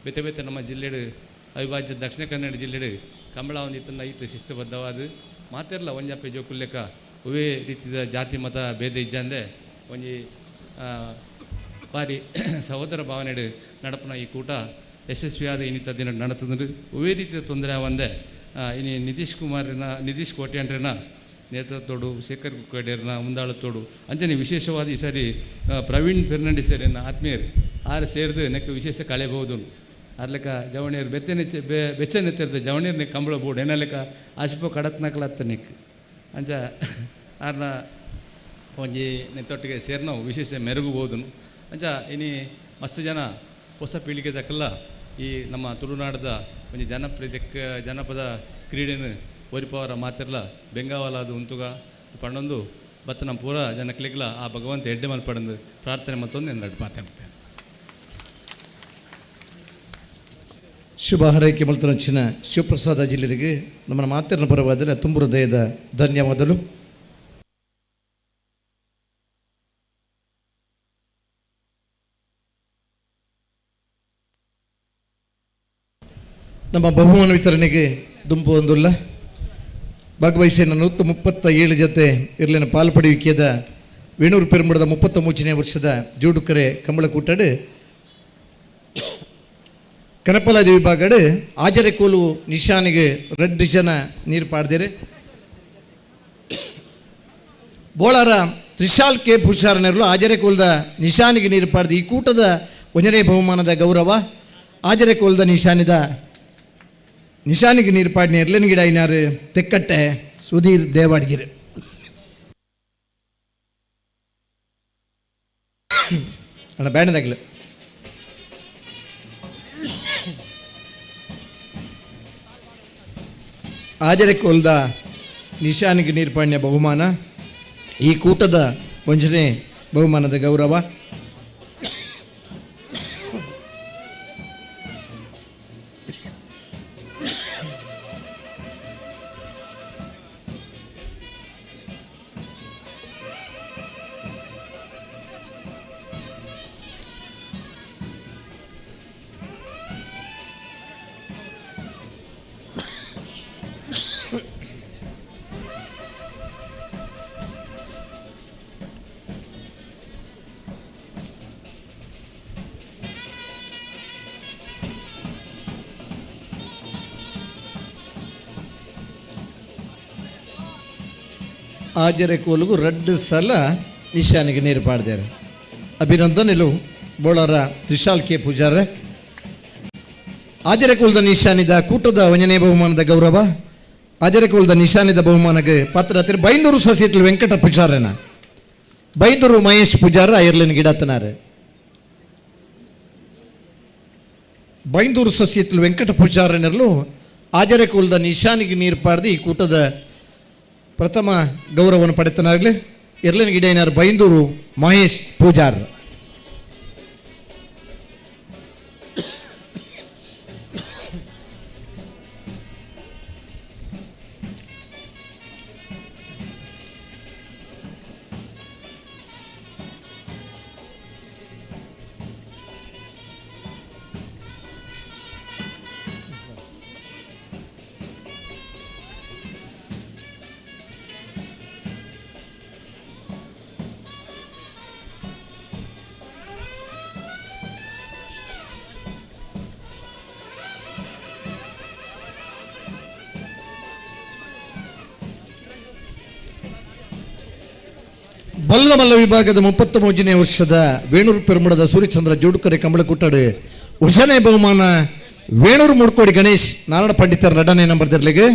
Speaker 15: ಬೇತೆ ಬೇತೆ ನಮ್ಮ ಜಿಲ್ಲೆಡು ಅವಿಭಾಜ್ಯ ದಕ್ಷಿಣ ಕನ್ನಡ ಜಿಲ್ಲೆಡು ಕಂಬಳ ಒಂದು ಇತ್ತನ್ನ ಐತು ಶಿಸ್ತುಬದ್ಧವಾದ ಮಾತೆರ್ಲ ಒಂಜಪ್ಪೆ ಜೋಕುಲ್ಲೆಕ್ಕ ಒವೇ ರೀತಿಯ ಜಾತಿ ಮತ ಭೇದ ಇಜ್ಜಂದೆ ಒಂಜಿ ಭಾರಿ ಸಹೋದರ ಭಾವನೆಡು ನಡಪುನ ಈ ಕೂಟ ಯಶಸ್ವಿಯಾದ ಇನ್ನಿತ ದಿನ ನಡತಂದ್ರೆ ಒವೇ ರೀತಿಯ ತೊಂದರೆ ಆವಂದೆ ಇನಿ ನಿತೀಶ್ ಕುಮಾರ್ನ ನಿತೀಶ್ ಕೋಟ್ಯಾಂಡ್ರನ ನೇತೃತ್ವಡು ಶೇಖರ್ ಕುಕ್ಕಡೇರ್ನ ಮುಂದಾಳತೋಡು ಅಂಚನೆ ವಿಶೇಷವಾದ ಈ ಸಾರಿ ಪ್ರವೀಣ್ ಫೆರ್ನಾಂಡಿಸ್ ಎನ್ನ ಆತ್ಮೀಯರು ಆರು ಸೇರ್ದು ನೆಕ್ ವಿಶೇಷ ಕಳೆಬಹುದು ಅರ್ಲೆಕ ಜವಣಿಯರು ಬೆತ್ತನೆ ಬೆಚ್ಚನೆತ್ತಿರ್ದ ಜವಣಿಯರ್ನೆ ಕಂಬಳ ಬೋರ್ಡ್ ಎನ್ನಲೆಕ ಆಶಿಪೋ ಕಡತ್ನಕಲತ್ತ ನೆಕ್ ಅಂಚ ಆರ್ನ ಒಂಜಿ ನೆತ್ತೊಟ್ಟಿಗೆ ಸೇರ್ನವು ವಿಶೇಷ ಮೆರುಗುಬಹುದು. ಅಂಚ ಇನಿ ಮಸ್ತ್ ಜನ ಹೊಸ ಪೀಳಿಗೆ ದಕ್ಕಲ್ಲ ಈ ನಮ್ಮ ತುಳುನಾಡದ ಒಂಜಿ ಜನಪ್ರಿಯ ಜನಪದ ಕ್ರೀಡೆನು ಒರಿಪವರ ಮಾತಿರ್ಲ ಬೆಂಗಾವಲಾದ ಉಂತುಗ ಪಂಡೊಂದು ಬತ್ತ ನಮ್ಮ ಪೂರ ಜನಕ್ಲೆಗ್ಲ ಆ ಭಗವಂತ ಎಡ್ಡೆ ಮಲ್ಪಡಂದು ಪ್ರಾರ್ಥನೆ ಮತ್ತೊಂದು ಎರಡು ಮಾತಾಡ್ತೇನೆ.
Speaker 14: ಶುಭ ಹಾರೈಕೆ ಮಲ್ತನಚ್ಚಿನ ಶಿವಪ್ರಸಾದ ಜಿಲ್ಲೆಗೆ ನಮ್ಮ ಮಾತಿನ ಪರವಾದರೆ ತುಂಬ ಹೃದಯದ ಧನ್ಯವಾದಗಳು. ನಮ್ಮ ಬಹುಮಾನ ವಿತರಣೆಗೆ ದುಂಪು ಒಂದುಲ್ಲ ಭಾಗವಹಿಸಿ 137 ಜೊತೆ ಇರ್ಲಿನ ಪಾಲು ಪಡೆಯುವಿಕೆದ ವೇಣೂರು ಪೆರುಂಬಡದ 33ನೇ ವರ್ಷದ ಜೋಡುಕರೆ ಕಂಬಳಕೂಟಡು ಕನಪಲಾದಿ ವಿಭಾಗಡು ಆಜರೆಕೋಲು ನಿಶಾನಿಗೆ 2 ಜನ ನೀರು ಪಾಡ್ದಿರಿ. ಬೋಳಾರ ತ್ರಿಶಾಲ್ ಕೆ ಪುಷಾರನೆರಲು ಆಜರೆಕೋಲ್ದ ನಿಶಾನಿಗೆ ನೀರು ಪಾಡ್ದು ಈ ಕೂಟದ ಒಂದನೇ ಬಹುಮಾನದ ಗೌರವ ಆಜರೆಕೋಲ್ದ ನಿಶಾನಿದ ನಿಶಾನಿಗೆ ನೀರು ಪಾಡಿನ ಎರ್ಲನ್ ಗಿಡ ಐನಾರು ತೆಕ್ಕಟ್ಟೆ ಸುಧೀರ್ ದೇವಾಡ್ಗಿರಿ. ಅಣ್ಣ ಬ್ಯಾಂಡ್ದಾಗಲು ಆಜರೆಕೋಲ್ದ ನಿಶಾನಿಗೆ ನೀರ್ಪಾಣ್ಯ ಬಹುಮಾನ ಈ ಕೂಟದ ಒಂಜನೇ ಬಹುಮಾನದ ಗೌರವ. ಆಜರೆ ಕೋಲುಗು 2 ಸಲ ನಿಶಾನಿಗೆ ನೀರು ಪಾಡ್ದಾರೆ. ಅಭಿನಂದನೆಲು ಬೋಳಾರ ತ್ರಿಶಾಲ್ ಕೆ ಪೂಜಾರ. ಆಜರೆ ಕೋಲ್ದ ನಿಶಾನಿದ ಕೂಟದ ಒಂಜನೇ ಬಹುಮಾನದ ಗೌರವ ಆಜರೆ ಕೋಲ್ದ ನಿಶಾನಿದ ಬಹುಮಾನಕ್ಕೆ ಪಾತ್ರ ಬೈಂದೂರು ಸಸಿತ್ಲು ವೆಂಕಟ ಪೂಜಾರನ ಬೈಂದೂರು ಮಹೇಶ್ ಪೂಜಾರ ಐರ್ಲಿನ್ ಗಿಡತನಾರೆ. ಬೈಂದೂರು ಸಸಿತ್ಲು ವೆಂಕಟ ಪೂಜಾರನೆರಲು ಆಜರೆ ಕೋಲ್ದ ನಿಶಾನಿಗೆ ನೀರು ಪಾಡ್ದು ಈ ಕೂಟದ ಪ್ರಥಮ ಗೌರವವನ್ನು ಪಡೆತನಾಗಲಿ ಎರ್ಲಿನ ಗಿಡೈನಾರ್ ಬೈಂದೂರು ಮಹೇಶ್ ಪೂಜಾರ್. ಬಲ್ಲಮಲ್ಲ ವಿಭಾಗದ 33ನೇ ವರ್ಷದ ವೇಣೂರು ಪೆರುಮಡದ ಸೂರ್ಯಚಂದ್ರ ಜೋಡುಕರೆ ಕಂಬಳಕುಟ್ಟಾಡು ಉಜನೆ ಬಹುಮಾನ ವೇಣೂರು ಮುಡ್ಕೋಡಿ ಗಣೇಶ್ ನಾರಾಯಣ ಪಂಡಿತರ 2ನೇ ನಂಬರ್ ದಿರ್ಲಿಗೆ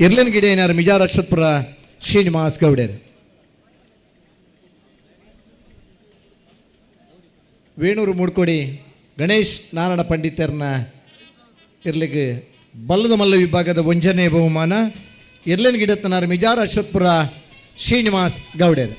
Speaker 14: ಇರ್ಲಿನ ಗಿಡ ಮಿಜಾರ್ ಅಶ್ವತ್ಪುರ ಶ್ರೀನಿವಾಸ್ ಗೌಡೇರು. ವೇಣೂರು ಮುಡ್ಕೋಡಿ ಗಣೇಶ್ ನಾರಾಯಣ ಪಂಡಿತರನ್ನ ಇರ್ಲಿಗೆ ಬಲ್ಲದ ಮಲ್ಲ ವಿಭಾಗದ 1ನೇ ಬಹುಮಾನ ಇರ್ಲಿನ ಗಿಡತನಾರ ಮಿಜಾರ್ ಅಶ್ವತ್ಪುರ ಶ್ರೀನಿವಾಸ್ ಗೌಡೇರು.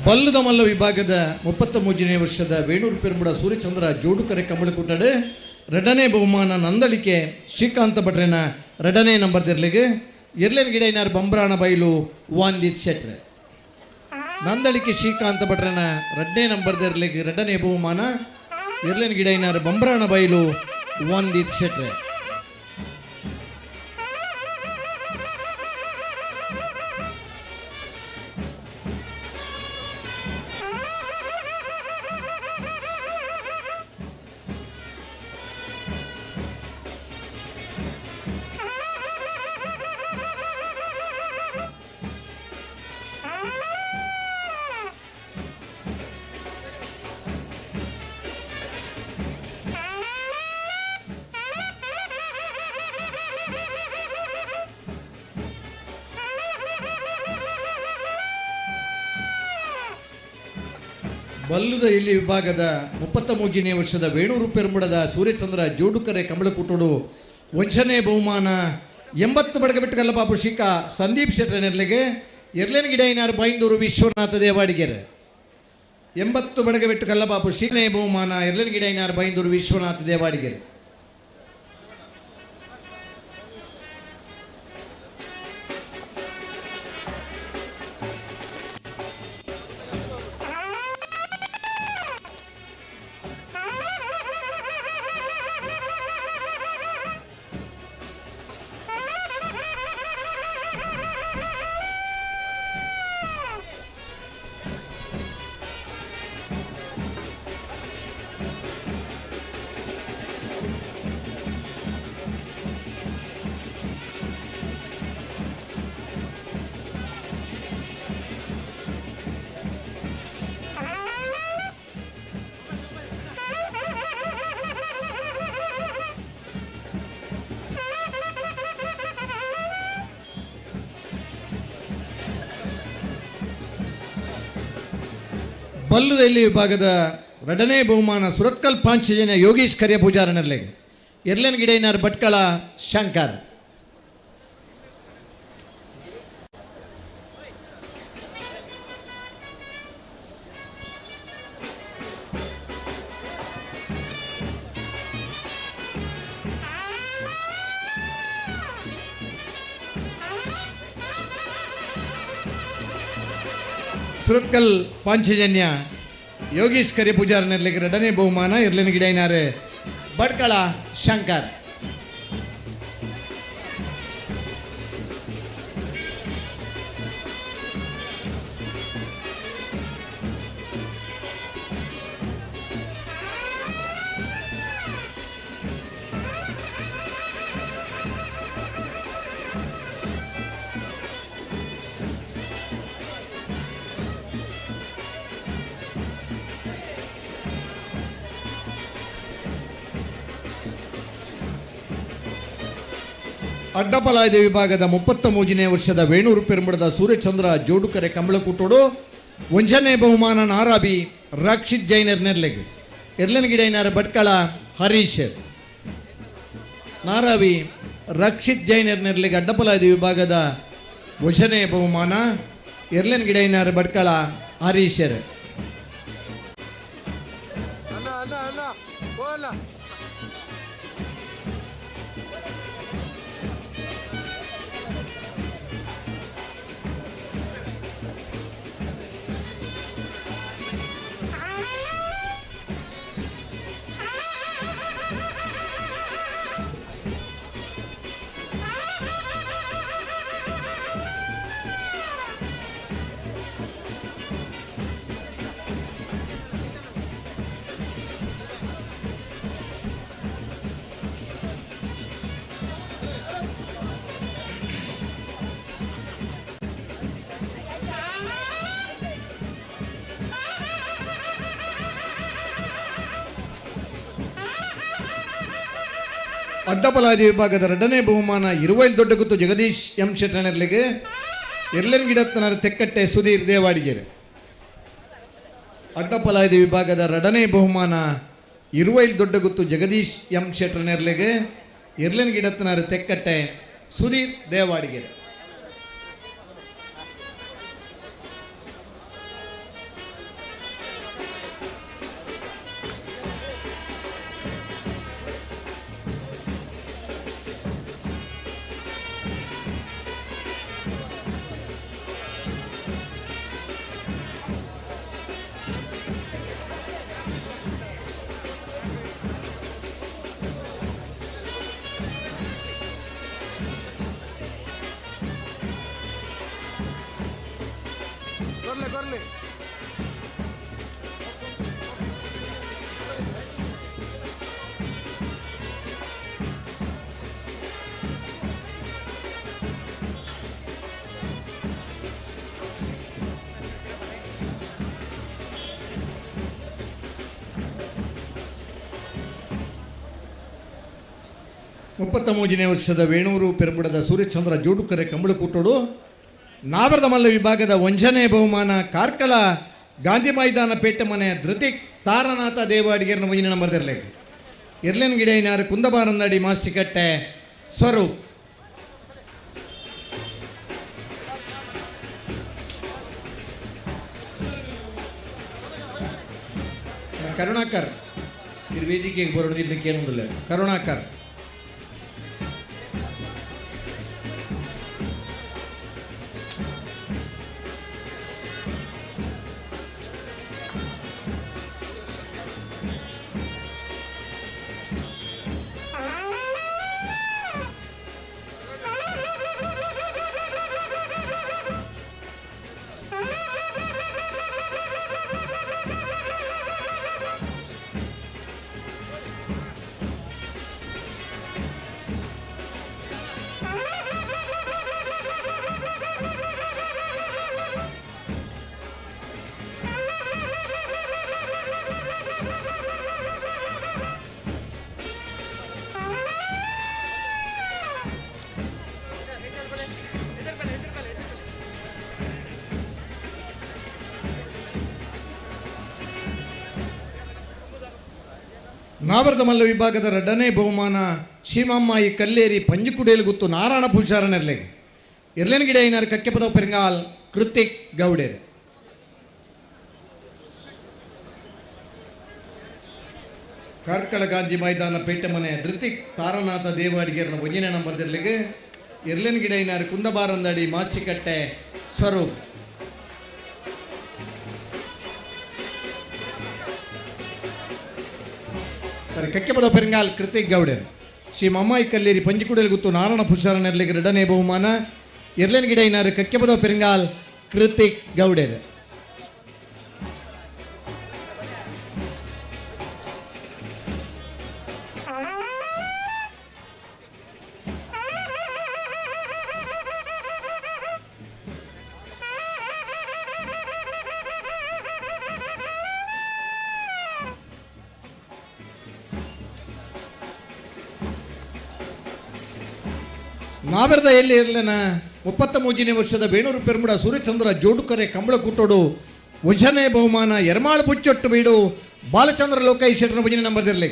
Speaker 14: ಬಲ್ಲದ ಮಲ್ಲ ವಿಭಾಗದ 33ನೇ ವರ್ಷದ ವೇಣೂರು ಪೆರುಂಬುಡ ಸೂರ್ಯಚಂದ್ರ ಜೋಡುಕರೆ ಕಂಬಳಕೂಟಡು ಎರಡನೇ ಬಹುಮಾನ ನಂದಳಿಕೆ ಶ್ರೀಕಾಂತ ಭಟ್ರೆನ ಎರಡನೇ ನಂಬರ್ ದಿರ್ಲಿಗೆ ಎರ್ಲೇನ್ ಗಿಡೈನಾರ್ ಬಂಬ್ರಾಣ ಬೈಲು ವಾಂದಿತ್ ಶೆಟ್ರೆ. ನಂದಳಿಕೆ ಶ್ರೀಕಾಂತ ಭಟ್ರನ ಎರಡನೇ ನಂಬರ್ ದಿರ್ಲಿಗೆ ಎರಡನೇ ಬಹುಮಾನ ಎರ್ಲೇನ್ ಗಿಡೈನಾರ್ ಬಂಬ್ರಾಣ ಬೈಲು ವಾಂದಿತ್ ಶೆಟ್ರೆ. ಬಲ್ಲದ ಇಲ್ಲಿ ವಿಭಾಗದ 33ನೇ ವರ್ಷದ ವೇಣೂರು ಪೆರುಂಬುಡದ ಸೂರ್ಯಚಂದ್ರ ಜೋಡುಕರೆ ಕಮಲಕುಟುಡು ವಂಚನೆ ಬಹುಮಾನ 80 ಬಡಗಬೆಟ್ಟು ಕಲ್ಲಪಾಪು ಶಿಕಾ ಸಂದೀಪ್ ಶೆಟ್ಟರ್ ನೆರ್ಲಿಗೆ ಎರ್ಲೇನ್ ಗಿಡೈನಾರ್ ಬೈಂದೂರು ವಿಶ್ವನಾಥ ದೇವಾಡಿಗೆರೆ. 80 ಬಡಗಬೆಟ್ಟು ಕಲ್ಲಪಾಪು ಶಿಕನೆ ಬಹುಮಾನ ಎರ್ಲೇನ್ ಗಿಡೈನಾರ್ ಬೈಂದೂರು ವಿಶ್ವನಾಥ ದೇವಾಡಿಗೆರೆ. ಬಲ್ಲದಲ್ಲಿ ವಿಭಾಗದ ಎರಡನೇ ಬಹುಮಾನ ಸುರತ್ಕಲ್ ಪಾಂಚಜನ್ಯ ಯೋಗೀಶ್ ಕರಿಯ ಪೂಜಾರನರ್ಲೆಗೆ ಎರ್ಲೆನ್ ಗಿಡೈನಾರ್ ಭಟ್ಕಳ ಶಂಕರ್. ಸುರತ್ಕಲ್ ಪಾಂಚಜನ್ಯ ಯೋಗೀಶ್ ಕರಿ ಪೂಜಾರನರ್ಲಿಗೆ ಎರಡನೇ ಬಹುಮಾನ ಎರ್ಲಿನ ಗಿಡೈನಾರೆ ಭಟ್ಕಳ ಶಂಕರ್. ಅಡ್ಡಪಲಾಯ್ದೆ ವಿಭಾಗದ 33ನೇ ವರ್ಷದ ವೇಣೂರು ಪೆರುಂಬುಡದ ಸೂರ್ಯಚಂದ್ರ ಜೋಡುಕರೆ ಕಂಬಳಕೂಟೋಡು ಒಂಜನೇ ಬಹುಮಾನ ನಾರಾಬಿ ರಕ್ಷಿತ್ ಜೈನರ್ ನೆರ್ಲೆಗ್ ಎರ್ಲನ್ ಗಿಡೈನಾರ್ ಭಟ್ಕಳ ಹರೀಶ್. ನಾರಾವಿ ರಕ್ಷಿತ್ ಜೈನರ್ ನೆರ್ಲೆಗ್ ಅಡ್ಡಪಲಾಯ್ದೆ ವಿಭಾಗದ ಒಂಜನೇ ಬಹುಮಾನ ಎರ್ಲನ್ ಗಿಡೈನಾರ್ ಭಟ್ಕಳ ಹರೀಶರ್. ಅಡ್ಡಪಲಾದಿ ವಿಭಾಗದ ಎರಡನೇ ಬಹುಮಾನ ಇರುವೈಲ್ ದೊಡ್ಡಗುತ್ತು ಜಗದೀಶ್ ಎಂ ಶೆಟ್ಟನರ್ಲಿಗೆ ಎರ್ಲನ್ ಗಿಡತ್ತನರ ತೆಕ್ಕಟ್ಟೆ ಸುಧೀರ್ ದೇವಾಡಿಗೆರೆ. ಅಡ್ಡಪಲಾದಿ ವಿಭಾಗದ ಎರಡನೇ ಬಹುಮಾನ ಇರುವೈಲ್ ದೊಡ್ಡಗುತ್ತು ಜಗದೀಶ್ ಎಂ ಶೆಟ್ಟರ್ನೆರ್ಲಿಗೆ ಎರ್ಲನ್ ಗಿಡತ್ತನರ ತೆಕ್ಕಟ್ಟೆ ಸುಧೀರ್ ದೇವಾಡಿಗೆರೆ.
Speaker 16: ಕೊರ್ಲೆ ಕೊರ್ಲೆ.
Speaker 14: 33ನೇ ವರ್ಷದ ವೇಣೂರು ಪೆರುಂಬುಡದ ಸೂರ್ಯಚಂದ್ರ ಜೋಡುಕರೆ ಕಂಬಳಕೂಟೋಡು ನಾವರದ ಮಲ್ಲ ವಿಭಾಗದ 1ನೇ ಬಹುಮಾನ ಕಾರ್ಕಳ ಗಾಂಧಿ ಮೈದಾನ ಪೇಟೆ ಮನೆ ಧೃತಿಕ್ ತಾರನಾಥ ದೇವಾಡಿಗರನ ಮುಂದಿನ ನಂಬರ್ ಇರಲಿ. ಇರ್ಲೆನ್ ಗಿಡೈನಾರು ಕುಂದಬಾರಂದಡಿ ಮಾಸ್ತಿಕಟ್ಟೆ ಸ್ವರೂಪ್. ಕರುಣಾಕರ್ ಇದು ವೇದಿಕೆಗೆ ಬರೋಣ ಇರ್ಲಿಕ್ಕೆ ಏನೊಂದಿಲ್ಲ. ಕರುಣಾಕರ್ ನಾವರದ ಮಲ್ಲ ವಿಭಾಗದ 2ನೇ ಬಹುಮಾನ ಶ್ರೀಮಮ್ಮಾಯಿ ಕಲ್ಲೇರಿ ಪಂಜಿಕುಡೇಲು ಗುತ್ತು ನಾರಾಯಣ ಪೂಜಾರನೆರ್ಲೆಗ್. ಇರ್ಲೆನ್ ಗಿಡ ಐನಾರು ಕಕ್ಕೆಪದ ಪೆರಂಗಾಲ್ ಕೃತಿಕ್ ಗೌಡೇರ್. ಕಾರ್ಕಳ ಗಾಂಧಿ ಮೈದಾನ ಪೇಟೆ ಮನೆ ಧೃತಿಕ್ ತಾರನಾಥ ದೇವಾಡಿಗೇರನ 1ನೇ ನಂಬರ್ ದಿರ್ಲಿಗೆ. ಇರ್ಲೆನ್ ಗಿಡ ಐನಾರು ಕುಂದಬಾರಂದಡಿ ಮಾಸ್ತಿಕಟ್ಟೆ ಸ್ವರೂಪ್. ಸರಿ ಕಕ್ಕೆಪದ ಪೆರಂಗಾಲ್ ಕೃತಿಕ್ ಗೌಡರ್. ಶ್ರೀ ಮಮ್ಮಾಯಿ ಕಲ್ಲೇರಿ ಪಂಜಿಕುಡೇಲು ಗುತ್ತು ನಾರಾಯಣ ಪುಷಾರನೆರ್ಲಿಗೆ 2ನೇ ಬಹುಮಾನ. ಇರ್ಲೆನ್ ಗಿಡ ಐನಾರು ಕಕ್ಕೆಪದ ಪೆರಂಗಾಲ್ ಕೃತಿಕ್ ಗೌಡರ್. ನಾವೆರದ ಎಲ್ಲಿ ಇರಲಿನ 33ನೇ ವರ್ಷದ ಬೇಣೂರು ಪೆರುಮುಡ ಸೂರ್ಯಚಂದ್ರ ಜೋಡುಕರೆ ಕಂಬಳಕೂಟೋಡು 1ನೇ ಬಹುಮಾನ ಎರ್ಮಾಳು ಬುಚ್ಚೊಟ್ಟು ಬೀಡು ಬಾಲಚಂದ್ರ ಲೋಕೈಶೆಟ್ಟನ ಭಜನೆ ನಂಬರ್ ಇರಲಿ.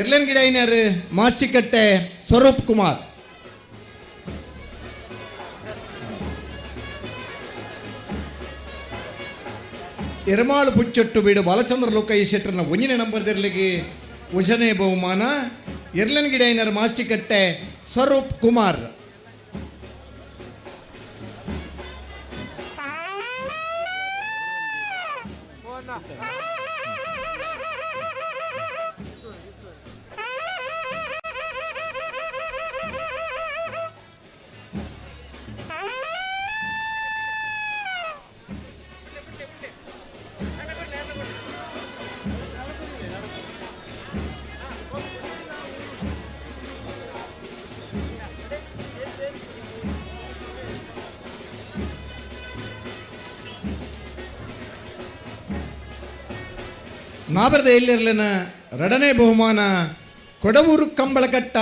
Speaker 14: ಎರ್ಲೆನ್ ಗಿಡ ಐನಾರು ಮಾಸ್ತಿಕಟ್ಟೆ ಸ್ವರೂಪ್ ಕುಮಾರ್. ಎರ್ಮಾಳು ಬುಚ್ಚೊಟ್ಟು ಬೀಡು ಬಾಲಚಂದ್ರ ಲೋಕೈಶೆಟ್ಟರನ 1ನೇ ನಂಬರ್ ಇರಲಿಗೆ 1ನೇ ಬಹುಮಾನ. ಎರ್ಲೆನ್ ಗಿಡ ಐನಾರು ಮಾಸ್ತಿಕಟ್ಟೆ ಸ್ವರೂಪ್ ಕುಮಾರ್. ನಾಬರದ ಎಲ್ಲಿರಲಿನ 2ನೇ ಬಹುಮಾನ ಕೊಡವೂರು ಕಂಬಳಕಟ್ಟ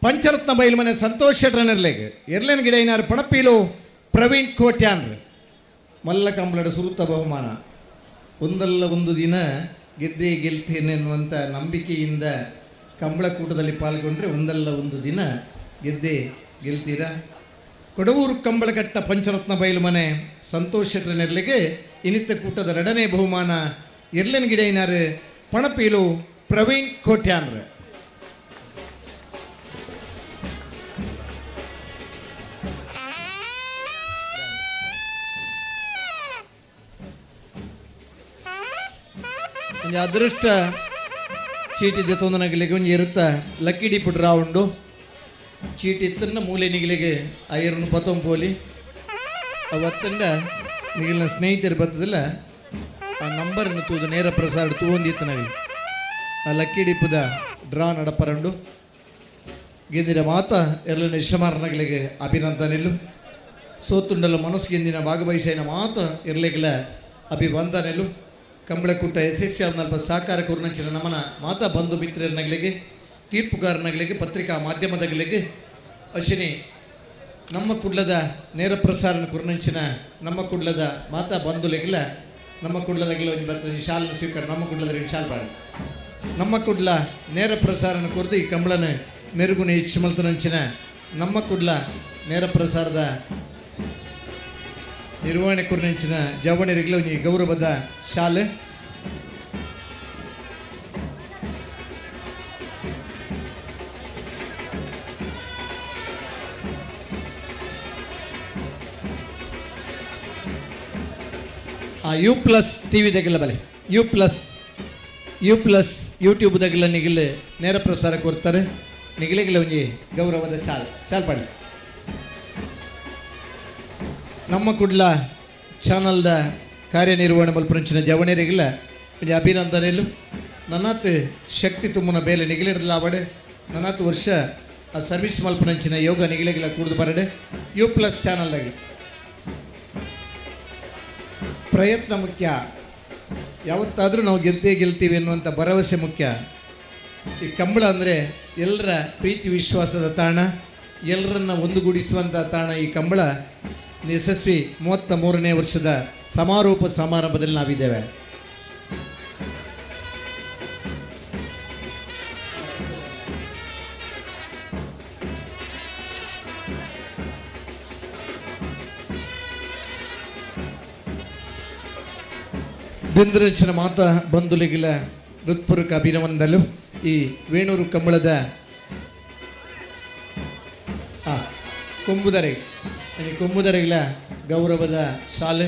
Speaker 14: ಪಂಚರತ್ನ ಬೈಲ್ಮನೆ ಸಂತೋಷ್ ಶೆಟ್ರನಿರ್ಲೆಗ್. ಎರ್ಲೆನ್ ಗಿಡ ಐನಾರು ಪಣಪೀಲು ಪ್ರವೀಣ್ ಕೋಟ್ಯಾನ್ರ್. ಮಲ್ಲ ಕಂಬಳಡ ಸುರುತ್ತ ಬಹುಮಾನ. ಒಂದಲ್ಲ ಒಂದು ದಿನ ಗೆದ್ದೇ ಗೆಲ್ತೇನೆ ಎನ್ನುವಂಥ ನಂಬಿಕೆಯಿಂದ ಕಂಬಳಕೂಟದಲ್ಲಿ ಪಾಲ್ಗೊಂಡ್ರೆ ಒಂದಲ್ಲ ಒಂದು ದಿನ ಗೆದ್ದೇ ಗೆಲ್ತೀರಾ. ಕೊಡವೂರು ಕಂಬಳಕಟ್ಟ ಪಂಚರತ್ನ ಬೈಲ್ಮನೆ ಸಂತೋಷ್ ಶೆಟ್ರನಿರ್ಲೆಗೆ ಇನ್ನಿತ್ತ ಕೂಟದ 2ನೇ ಬಹುಮಾನ. ಎರ್ಲೆನ್ ಗಿಡ ಐನಾರು ಪಣಪೀಲು ಪ್ರವೀಣ್ ಕೋಟ್ಯಾನ್ರ್. ಒಂಜಿ ಅದೃಷ್ಟ ಚೀಟಿ ದೆತ್ತೊಂದನಗಲಿಗೆ ಒಂಜಿ ಇರುತ್ತ ಲಕ್ಕಿ ಡಿಪ್ ಡ್ರಾ ಉಂಡು. ಚೀಟಿ ಇತ್ತನ್ನ ಮೂಲೆ ನಿಗಲಿಗೆ ಐರನ್ನು ಪತ್ತೊಂಪೋಲಿ ಅವತ್ತಂಡ ನಿಗಿಲ್ನ ಸ್ನೇಹಿತರು ಬರ್ತದಿಲ್ಲ ಆ ನಂಬರ್ನ ತೂದು ನೇರ ಪ್ರಸಾರ ತೂವೊಂದಿತ್ತನಗಲಿ ಆ ಲಕ್ಕಿ ಡಿಪ್ಪದ ಡ್ರಾ ನಡಪರಂಡು ಗೆದ್ದಿನ ಮಾತ ಎರಲನ ಯಶಮಾರನಗಳಿಗೆ ಅಭಿನಂದನೆಲ್ಲು ಸೋತುಂಡಲ ಮನಸ್ಸು ಗೆಂದಿನ ಭಾಗವಹಿಸೈನ ಮಾತ ಇರ್ಲಿಗಿಲ್ಲ ಅಭಿವಂದನೆಲು ಕಂಬಳಕೂಟ ಯಶಸ್ವಿ ನಲ್ಪ ಸಹಕಾರ ಕುರ್ನಂಚಿನ ನಮನ ಮಾತಾ ಬಂಧು ಮಿತ್ರರನಗಳಿಗೆ ತೀರ್ಪುಗಾರನಗಳಿಗೆ ಪತ್ರಿಕಾ ಮಾಧ್ಯಮದಗಳಿಗೆ ಅಶ್ವಿನಿ ನಮ್ಮ ಕುಡ್ಲದ ನೇರ ಪ್ರಸಾರಣ ಕುರ್ನಂಚಿನ ನಮ್ಮ ಕುಡ್ಲದ ಮಾತಾ ಬಂಧುಲೆಗಿಲ್ಲ ನಮ್ಮ ಕುಡ್ಲದಾಗಲ ಒಂದು ಬರ್ತದೆ ಶಾಲನ ಸ್ವೀಕಾರ ನಮ್ಮ ಕುಡ್ಲದ ಶಾಲ್ ಪಾಡ ನಮ್ಮ ಕುಡ್ಲ ನೇರ ಪ್ರಸಾರಣ ಕುರಿತು ಈ ಕಂಬಳನ ಮೆರುಗುನ ಹೆಚ್ಚು ಮಲ್ತನಂಚಿನ ನಮ್ಮ ಕುಡ್ಲ ನೇರ ಪ್ರಸಾರದ ನಿರ್ವಹಣೆ ಕುರ್ನಂಚಿನ ಜವಣಿರಿಗ್ಲ ಈ ಗೌರವದ ಶಾಲೆ. ಆ you plus T V ದಗಿಲ್ಲ ಬಲೆ you plus U plus YouTube ದಗಿಲ್ಲ ನಿಗಿಲ್ ನೇರ ಪ್ರಸಾರ ಕೊಡ್ತಾರೆ. ನಿಗಿಲಿಗಿಲ್ಲ ಒಂಜಿ ಗೌರವದ ಶಾಲ್ ಶಾಲ್ ಪಾಡಿ. ನಮ್ಮ ಕುಡ್ಲ ಚಾನಲ್ದ ಕಾರ್ಯನಿರ್ವಹಣೆ ಮಲ್ಪುನಂಚಿನ ಜವಣಿರಿಗಿಲ್ಲ ಒಂಜಿ ಅಭಿನಂದನೆಲು. ನನ್ನಾತ್ ಶಕ್ತಿ ತುಂಬುನ ಬೇಲೆ ನಿಗಿಲಿಡಲ ಅವಡೆ ನನ್ನಾತ್ ವರ್ಷ ಆ ಸರ್ವಿಸ್ ಮಲ್ಪುನಂಚಿನ ಯೋಗ ನಿಗಿಲಿಗಿಲ್ಲ ಕೂಡ್ದು ಬರಡೆ you plus ಚಾನಲ್ದಾಗಿ. ಪ್ರಯತ್ನ ಮುಖ್ಯ, ಯಾವತ್ತಾದರೂ ನಾವು ಗೆಲ್ತೇ ಗೆಲ್ತೀವಿ ಎನ್ನುವಂಥ ಭರವಸೆ ಮುಖ್ಯ. ಈ ಕಂಬಳ ಅಂದರೆ ಎಲ್ಲರ ಪ್ರೀತಿ ವಿಶ್ವಾಸದ ತಾಣ, ಎಲ್ಲರನ್ನ ಒಂದುಗೂಡಿಸುವಂಥ ತಾಣ ಈ ಕಂಬಳ. ಯಶಸ್ವಿ 33ನೇ ವರ್ಷದ ಸಮಾರೋಪ ಸಮಾರಂಭದಲ್ಲಿ ನಾವಿದ್ದೇವೆ. ಬಿಂದುರಂಚಿನ ಮಾತಾ ಬಂಧುಲಿಗಿಲ ಹೃತ್ಪೂರ್ವಕ ಅಭಿನವಂದಲು. ಈ ವೇಣೂರು ಕಂಬಳದ ಕೊಂಬುದರೆ ಕೊಂಬುದರೆಗಿಲ ಗೌರವದ ಶಾಲೆ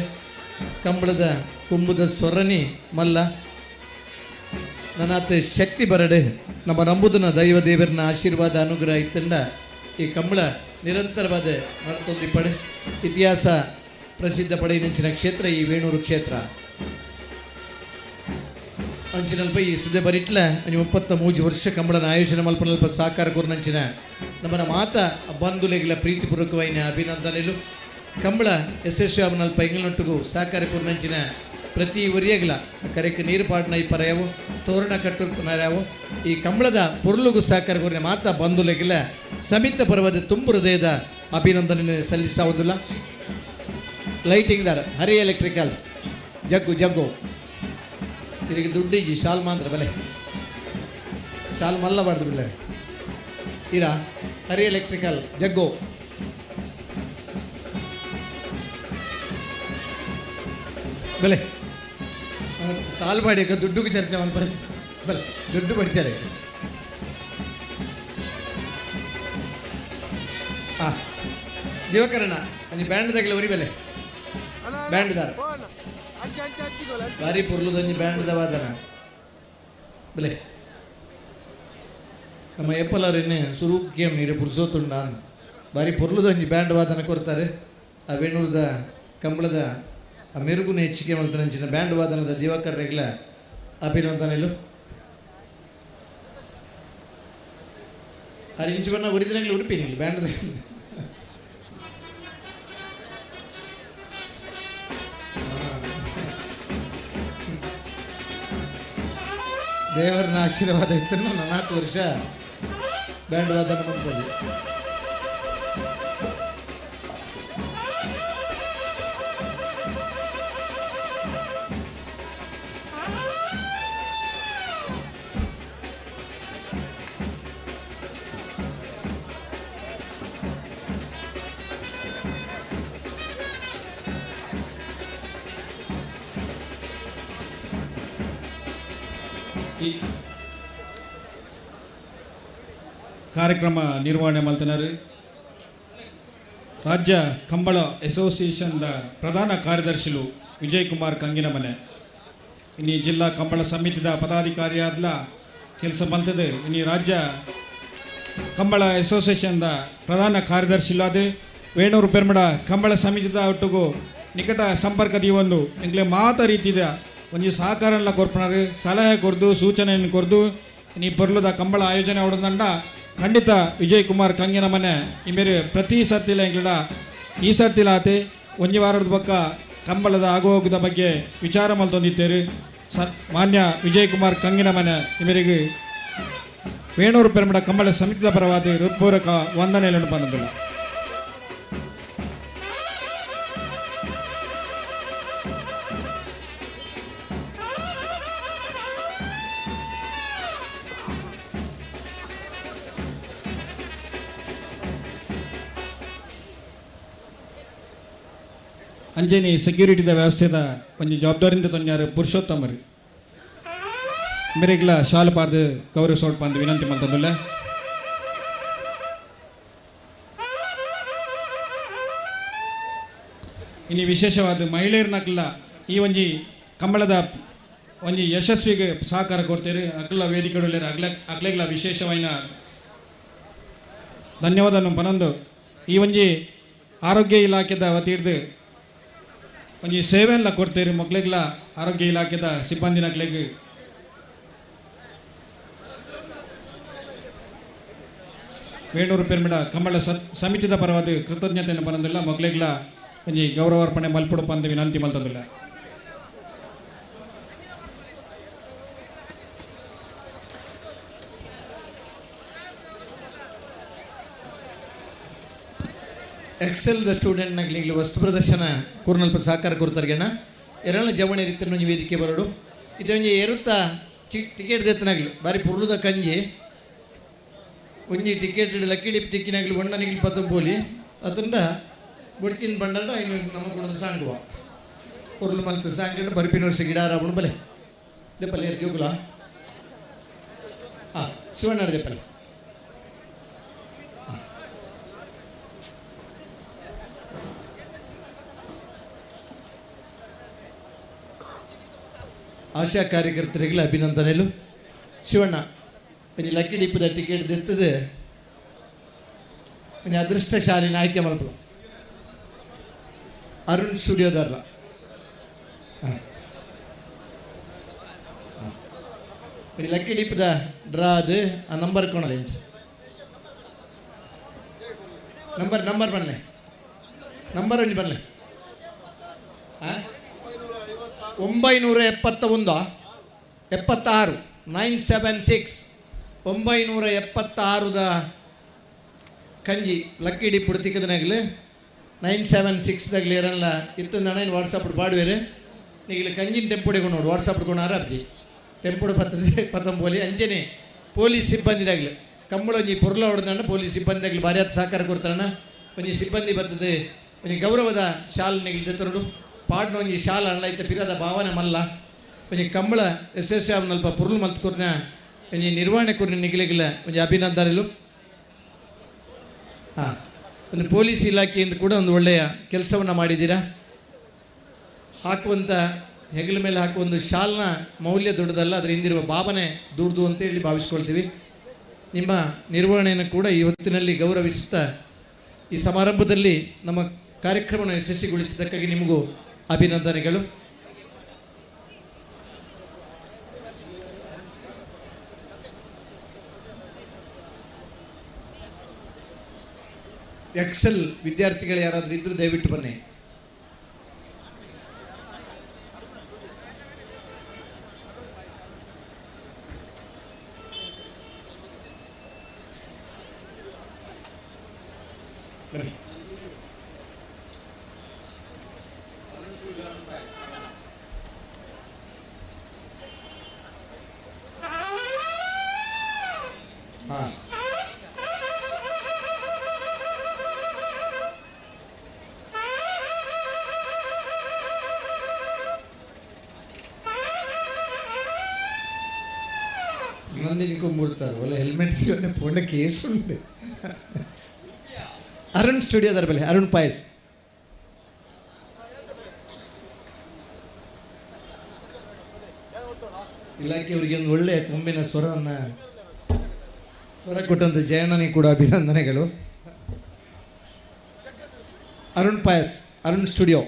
Speaker 14: ಕಂಬಳದ ಕೊಂಬುದ ಸೊರನಿ ಮಲ್ಲ ನನ್ನಾತ ಶಕ್ತಿ ಬರಡೆ ನಮ್ಮ ನಂಬುದನ ದೈವ ದೇವರನ್ನ ಆಶೀರ್ವಾದ ಅನುಗ್ರಹ ಇತ್ತಂಡ ಈ ಕಂಬಳ ನಿರಂತರವಾದ ನಡ್ತೊಂದಿಪ್ಪಡೆ ಇತಿಹಾಸ ಪ್ರಸಿದ್ಧ ಪಡೆಯಿನಂಚಿನ ಕ್ಷೇತ್ರ ಈ ವೇಣೂರು ಕ್ಷೇತ್ರ. ಅಂಚಿನಲ್ಪ ಈ ಸುದ್ದೆ ಬರಿಟ್ಲ ಅಂಚಿ 33 ವರ್ಷ ಕಂಬಳನ ಆಯೋಜನೆ ಮಲ್ಪನಲ್ಪ ಸಹಕಾರ ಕೂರ್ನಂಚಿನ ನಮ್ಮನ ಮಾತ ಬಂಧುಲೆಗಿಲ ಪ್ರೀತಿಪೂರ್ವಕವೈನ ಅಭಿನಂದನೆಲು. ಕಂಬಳ ಯಶಸ್ವಿ ಅವನಲ್ಪ ಇಂಗ್ಲಂಟುಗು ಸಹಕಾರ ಕೂರ್ನಂಚಿನ ಪ್ರತಿ ಒರಿಯಗಲ ಕರೆಕ್ ನೀರು ಪಾಡ್ನ ಈ ಪರ್ಯಾವು ತೋರಣ ಕಟ್ಟುನಾರ್ಯಾವು ಈ ಕಂಬಳದ ಪೊರ್ಲುಗು ಸಹಕಾರ ಕೂರ್ನ ಮಾತ ಬಂಧುಲೆಗಿಲ ಸಮಿತ ಪರ್ವದ ತುಂಬು ಹೃದಯದ ಅಭಿನಂದನೆ ಸಲ್ಲಿಸುವುದಿಲ್ಲ. ಲೈಟಿಂಗ್ ದಾರ ಹರಿ ಎಲೆಕ್ಟ್ರಿಕಲ್ಸ್ ಜಗ್ಗು ಜಗ್ಗು ತಿರುಗಿ ದುಡ್ಡಿಜಿ ಶಾಲ್ ಮಾತ್ರ ಬಲೆ ಶಾಲ್ ಮಲ್ಲಬಾರ್ದು ಬಿಡ್ಲೆ ಇರಾ ಹರಿ ಎಲೆಕ್ಟ್ರಿಕಲ್ ಜಗ್ಗು ಬೆಲೆ ಸಾಲ್ ಮಾಡಿ ದುಡ್ಡುಗೆ ಚರ್ಚೆ ಮಾಡ್ತಾರೆ ಬಲೆ ದುಡ್ಡು ಬಡಿತಾರೆ. ಹಾಂ ದಿವಕರಣ ಅಲ್ಲಿ ಬ್ಯಾಂಡ್ ಉರಿ ಬೆಲೆ ಬ್ಯಾಂಡ್ದಾರ ಬಾರಿ ಪೊರ್ಲುದಂಜಿ ಬ್ಯಾಂಡ್ದ ವಾದನ ಬೆಲೆ ನಮ್ಮ ಎಪ್ಪಲಾರಿನ್ನೇ ಸುರೂಕ್ ಕೇಮ್ ನೀರು ಪುರ್ಸೋತುಂಡ ಬಾರಿ ಪೊರ್ಲುದಂಜಿ ಬ್ಯಾಂಡ್ ವಾದನ ಕೊಡ್ತಾರೆ. ಆ ವೇಣೂರದ ಕಂಬಳದ ಆ ಮೆರುಗುನ ಹೆಚ್ಚಿಗೆ ಮಲ್ತನಂಚಿನ ಬ್ಯಾಂಡ್ ವಾದನದ ದಿವಾಕರ್ ರೆಗ್ಲ ಅಭಿನಂದನೆಲು. ಆ ಇಂಚು ಬಣ್ಣ ಒರಿದಿನಂಗ್ಲ ಉಡುಪಿ ನಿಂಗೆ ಬ್ಯಾಂಡ್ ದೇವರನ್ನ ಆಶೀರ್ವಾದ ಇತ್ತು. 40 ವರ್ಷ ಬ್ಯಾಂಡ್ ವಾದನ ಮಾಡ್ಕೊಳ್ಳಿ.
Speaker 6: ಈ ಕಾರ್ಯಕ್ರಮ ನಿರ್ವಹಣೆ ಮಲ್ತನರು ರಾಜ್ಯ ಕಂಬಳ ಅಸೋಸಿಯೇಷನ್ದ ಪ್ರಧಾನ ಕಾರ್ಯದರ್ಶಿಲು ವಿಜಯ್ ಕುಮಾರ್ ಕಂಗಿನಮನೆ, ಇನ್ನಿ ಜಿಲ್ಲಾ ಕಂಬಳ ಸಮಿತಿದ ಪದಾಧಿಕಾರಿಯಾದ್ಲ ಕೆಲಸ ಮಲ್ತದೆ. ಇನ್ನಿ ರಾಜ್ಯ ಕಂಬಳ ಅಸೋಸಿಯೇಷನ್ದ ಪ್ರಧಾನ ಕಾರ್ಯದರ್ಶಿಲಾದ ವೇಣೂರು ಪೆರ್ಮಡ ಕಂಬಳ ಸಮಿತಿದ ಒಟ್ಟಿಗೂ ನಿಕಟ ಸಂಪರ್ಕ ದೀವೊಂದು ಎಂಕ್ಲೆ ಮಾತ ರೀತಿದ ಒಂಜಿ ಸಹಕಾರನ್ಲ ಕೊರ್ಪುನಾರು ಸಲಹೆ ಕೊರ್ದು ಸೂಚನೆಯನ್ನು ಕೊರ್ದು ನೀ ಪೊರ್ಲುದ ಕಂಬಳ ಆಯೋಜನೆ ಅವಡದಂಡ ಖಂಡಿತ ವಿಜಯ್ ಕುಮಾರ್ ಕಂಗಿನ ಮನೆ ಇಮೇರು ಪ್ರತಿ ಸರ್ತಿಲ ಎಂಕ್ಲೆಡ ಈ ಸರ್ತಿಲಾತೆ ಒಂಜಿ ವಾರದ ಬೊಕ್ಕ ಕಂಬಳದ ಆಗುಹೋಗುದ ಬಗ್ಗೆ ವಿಚಾರ ಮಲ್ತೊಂದಿತ್ತೇರು. ಮಾನ್ಯ ವಿಜಯ್ ಕುಮಾರ್ ಕಂಗಿನ ಮನೆ ಇಮೇರಿಗೆ ವೇಣೂರು ಪೆರ್ಮಡ ಕಂಬಳ ಸಮಿತಿದ ಪರವಾದ ಹೃತ್ಪೂರ್ವಕ ವಂದನೆಯನ್ನು ಬಂದಿಲ್ಲ. ಅಂಜನಿ ಸೆಕ್ಯೂರಿಟಿದ ವ್ಯವಸ್ಥೆದ ಒಂಜಿ ಜವಾಬ್ದಾರಿಂದ ತೊಂಜಾರು ಪುರುಷೋತ್ತಮರು ಮೇರೆಗ್ಲ ಶಾಲು ಪಾರ್ದು ಗೌರವಿಸೋಡ್ ಪಂದ್ ವಿನಂತಿ ಮಲ್ತೊಂದುಲ್ಲೆ. ಇನ್ನು ವಿಶೇಷವಾದ ಮಹಿಳೆಯರ್ನಕ್ಲ ಈ ಒಂಜಿ ಕಂಬಳದ ಒಂಜಿ ಯಶಸ್ವಿಗೆ ಸಹಕಾರ ಕೊಡ್ತೇವೆ. ಅಕ್ಲ ವೇದಿಕೆ ಅಗ್ಲ ಅಕ್ಲೆಗ್ಲ ವಿಶೇಷವಾದ ಧನ್ಯವಾದ ಪನೊಂದು ಈ ಒಂಜಿ ಆರೋಗ್ಯ ಇಲಾಖೆದ ವತಿರ್ದು ಒಂಜಿ ಸೇವೆಲ್ಲ ಕೊಡ್ತೇರಿ ಮಕ್ಳಿಗ್ಲ ಆರೋಗ್ಯ ಇಲಾಖೆದ ಸಿಬ್ಬಂದಿನಕ್ಲೆಗ್. ವೇಣೂರು ಪೆರ್ಮಿಡ ಕಂಬಳ ಸಮಿತಿದ ಪರವಾದ ಕೃತಜ್ಞತೆಯನ್ನು ಪನೊಂದಿಲ್ಲ ಮಕ್ಳಿಗ್ಲ ಒಂಜಿ ಗೌರವಾರ್ಪಣೆ ಮಲ್ಪುಡು ಪಂದ್ ವಿನಂತಿ ಮಲ್ತೊಂದುಲ್ಲ.
Speaker 14: ಎಕ್ಸೆಲ್ the student ನಗ್ಲಿ ವಸ್ತು ಪ್ರದರ್ಶನ ಕೂರ್ನಲ್ಪ ಸಹಕಾರ ಕೊಡ್ತಾರ್ಗೆಣ್ಣ ಎರಳ ಜವಣಿ ರೀತಿಯ ಒಂಜಿ ವೇದಿಕೆ ಬರೋಡು ಇದೊಂಜಿ ಎರುತ್ತ ಟಿಕೆಟ್ ದೆತ್ತನಾಗ್ಲಿ ಬಾರಿ ಪುರ್ಲುದ ಕಂಜಿ ಒಂಜಿ ಟಿಕೆಟ್ ಲಕ್ಕಿ ಡಿಪ್ ತಿಕ್ಕಿನಾಗ್ಲಿ ಒಣ್ಣನಿಗ್ಲಿ ಪತ್ತಂಪೋಲಿ ಅದರಿಂದ ಬೊಡ್ಚಿನ ಬಂಡಲ್ಡ ಇನ್ನು ನಮ್ಮ ಕುಣದ ಸಾಂಗುವ ಪೊರ್ಲು ಮಲ್ತ ಸಾಂಗ್ ಬರ್ಪಿನ ವರ್ಷ ಗಿಡ ಆರಾಪುಂಡು ಬಲೆ ದೆಪ್ಪಲೆ ಜೋಗುಲ ಹಾಂ ಶಿವಣ್ಣ ದೆಪ್ಪಲೆ. ಆಶಾ ಕಾರ್ಯಕರ್ತರಿಗೆ ಅಭಿನಂದನೆಗಳು. ಶಿವಣ್ಣ ಒಂಜಿ ಲಕ್ಕಿ ಡಿಪ್ಪದ ಟಿಕೆಟ್ ದೆತ್ತದೆ ಒಂಜಿ ಅದೃಷ್ಟಶಾಲಿ ಆಯ್ಕೆ ಮಲ್ಪಲ ಅರುಣ್ ಸ್ಟುಡಿಯೋದಾರ್ಲ. ಹಾಂ ಒಂಜಿ ಲಕ್ಕಿ ಡಿಪ್ಪದ ಡ್ರಾ ಅದು ಆ ನಂಬರ್ ಕೊಣಲೆ ನಂಬರ್ ನಂಬರ್ ಬನ್ಲೆ ನಂಬರ್ ಒಂಜಿ ಬನ್ಲೆ ಹಾಂ 971 76 976 976 ಕಂಜಿ ಲಕ್ಕಿ ಡಿಪ್ಪು ತಿಕ್ಕದನಾಗಲಿ 976 ದಾಗಲಿ ಇರಲ್ಲ ಇತ್ತು ನಾನು ವಾಟ್ಸಪ್ ಪಾಡುವೇರು ನೀಗಿಲ್ಲ ಕಂಜಿನ ಟೆಂಪುಡೆ ನೋಡು ವಾಟ್ಸಪ್ ಕೊಣಾರ ಅಬ್ಜಿ ಟೆಂಪುಡು ಪತ್ತದೆ ಪತ್ತಂಬೋಲಿ ಅಂಚನೆ ಪೊಲೀಸ್ ಸಿಬ್ಬಂದಿದಾಗಲಿ ಕಂಬಳ ಒಂಜಿ ಪೊರ್ಲ ಹೊಡೆದಣ್ಣ ಪೊಲೀಸ್ ಸಿಬ್ಬಂದಿದಾಗಲಿ ಭಾರಿ ಆತ ಸಹಕಾರ ಕೊಡ್ತಾರಣ್ಣ ಒಂಜಿ ಸಿಬ್ಬಂದಿ ಬರ್ತದೆ ಒಂಜಿ ಗೌರವದ ಶಾಲ್ ನೆಗಲಿ ದೆತ್ತರುಡು ಪಾಡ್ನ ಒಂಜಿ ಶಾಲ ಅಣ್ಣ ಐತೆ ಪಿರದ ಭಾವನೆ ಮಲ್ಲ ಒಂಜಿ ಕಂಬಳ ಎಸ್ ಎಸ್ ಅವನಲ್ಪ ಪುರುಳು ಮಲ್ತ್ ಕೊರ್ನ ಒಂಜಿ ನಿರ್ವಹಣೆ ಕೊರ್ನ ನಿಗಲಿಗಿಲ್ಲ ಒಂಜಿ ಅಭಿನಂದನೆಗಳು. ಹಾಂ ಒಂದು ಪೊಲೀಸ್ ಇಲಾಖೆಯಿಂದ ಕೂಡ ಒಂದು ಒಳ್ಳೆಯ ಕೆಲಸವನ್ನು ಮಾಡಿದ್ದೀರಾ. ಹಾಕುವಂಥ ಹೆಗಲ ಮೇಲೆ ಹಾಕುವ ಒಂದು ಶಾಲ್ನ ಮೌಲ್ಯ ದೊಡ್ಡದಲ್ಲ, ಅದರ ಹಿಂದಿರುವ ಭಾವನೆ ದುಡ್ದು ಅಂತೇಳಿ ಭಾವಿಸ್ಕೊಳ್ತೀವಿ. ನಿಮ್ಮ ನಿರ್ವಹಣೆಯನ್ನು ಕೂಡ ಈ ಹೊತ್ತಿನಲ್ಲಿ ಗೌರವಿಸುತ್ತಾ ಈ ಸಮಾರಂಭದಲ್ಲಿ ನಮ್ಮ ಕಾರ್ಯಕ್ರಮವನ್ನು ಯಶಸ್ವಿಗೊಳಿಸಿದ್ದಕ್ಕಾಗಿ ನಿಮಗೂ ಅಭಿನಂದನೆಗಳು. ಎಕ್ಸೆಲ್ ವಿದ್ಯಾರ್ಥಿಗಳು ಯಾರಾದರೂ ಇದ್ದರೂ ದಯವಿಟ್ಟು ಬನ್ನಿ. ಬನ್ನಿ. ಹಾಂ ನಂದಿನಿ ಕುಂಬುಡ್ತಾರೆ ಒಳ್ಳೆ ಹೆಲ್ಮೆಟ್ ಸಿಗೋನೆ ಪೋಂಡ ಕೇಸ್ ಉಂಟು. ಅರುಣ್ ಸ್ಟುಡಿಯೋದರ ಬೆಲೆ ಅರುಣ್ ಪಾಯಸ್. ಇಲಾಖೆಯವರಿಗೆ ಒಂದು ಒಳ್ಳೆಯ ಕೊಂಬಿನ ಸ್ವರವನ್ನು ಸ್ವರ ಕೊಟ್ಟಂಥ ಜಯಣ್ಣನಿಗೆ ಕೂಡ ಅಭಿನಂದನೆಗಳು. ಅರುಣ್ ಪಾಯಸ್, ಅರುಣ್ ಸ್ಟುಡಿಯೋ.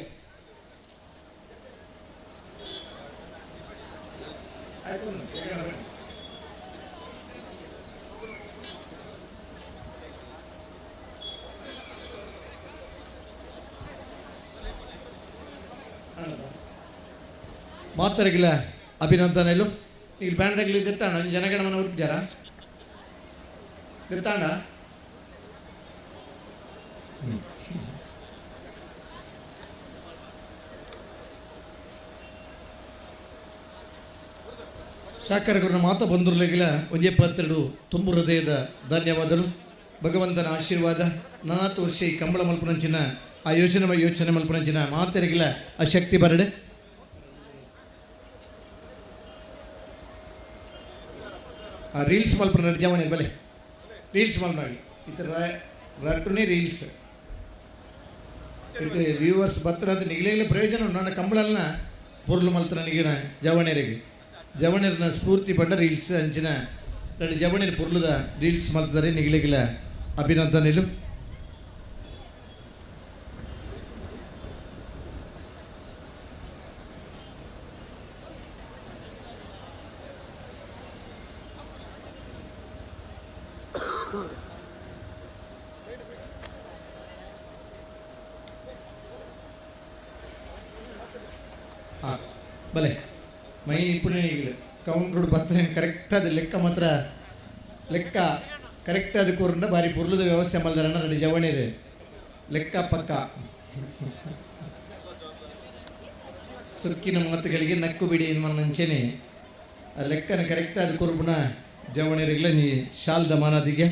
Speaker 14: ಮಾತರಿಗಿಲ್ಲ ಅಭಿನಂದನೆಲು. ಇಲ್ಲಿ ಬ್ಯಾಂಡ್ದಾಗಲಿ ದೆತ್ತಾಣ ಜನಗಣಮನ ಹುಟ್ಟಿದಾರ ದೆತ್ತಾಂಡ. ಸಾಕರಗುರನ ಮಾತ ಬಂದಿರಲಿಲ್ಲ ಒಂಜೇ ಪತ್ತೆರಡು ತುಂಬು ಹೃದಯದ ಧನ್ಯವಾದಗಳು. ಭಗವಂತನ ಆಶೀರ್ವಾದ ನಾನಾತು ವರ್ಷ ಈ ಕಂಬಳ ಮಲ್ಪನಂಚಿನ ಆ ಯೋಚನೆ ಯೋಚನೆ ಮಲ್ಪನಂಚಿನ ಮಾತರಿಗಿಲ್ಲ ಆ ಶಕ್ತಿ ಬರಡೆ. ಆ ರೀಲ್ಸ್ ಮಲ್ಪನ ಜವಣಿ ಬಲೆ ರೀಲ್ಸ್ ಮಲ್ಪನ ಈ ಥರ ರಟ್ಟುನೇ ರೀಲ್ಸ್ ಇದು ವ್ಯೂವರ್ಸ್ ಬತ್ತರ ಅಂತ ನಿಗಲೇಗಲೇ ಪ್ರಯೋಜನ. ನನ್ನ ಕಂಬಳಲ್ನ ಪೊರ್ಲು ಮಲ್ತನ ನಿಗಿನ ಜವಣರಿಗೆ ಜವಣರನ ಸ್ಫೂರ್ತಿ ಬಂಡ ರೀಲ್ಸ್ ಅಂಚಿನ ಎರಡು ಜವಣರ ಪೊರ್ಲುದ ರೀಲ್ಸ್ ಮಲ್ತಾರೆ ನಿಗಲಿಗಿಲ್ಲ ಅಭಿನಂದನೆಲು. ಬಲೆ ಮೈ ಇಪ್ಪುನೇ ಈಗಲೇ ಕೌಂಟ್ರುಡು ಬತ್ತನೆ ಕರೆಕ್ಟ್ ಅದು ಲೆಕ್ಕ ಮಾತ್ರ ಲೆಕ್ಕ ಕರೆಕ್ಟ್ ಅದು ಕೂರಂಡ ಭಾರಿ ಪೊರ್ಲುದ ವ್ಯವಸ್ಥೆ ಮಲ್ದಾರಣ್ಣ ರೆಡಿ ಜವಣಿರು ಲೆಕ್ಕ ಪಕ್ಕ. ಸುಕ್ಕಿನ ಮಾತುಗಳಿಗೆ ನಕ್ಕು ಬಿಡಿ ಎನ್ನುವ ಆ ಲೆಕ್ಕನ ಕರೆಕ್ಟ್ ಅದು ಕೂರ್ಬುನ ಜವಣಿರಿಗ್ಲ ನೀ ಶಾಲ್ದ ಮಾನದಿಗೆ.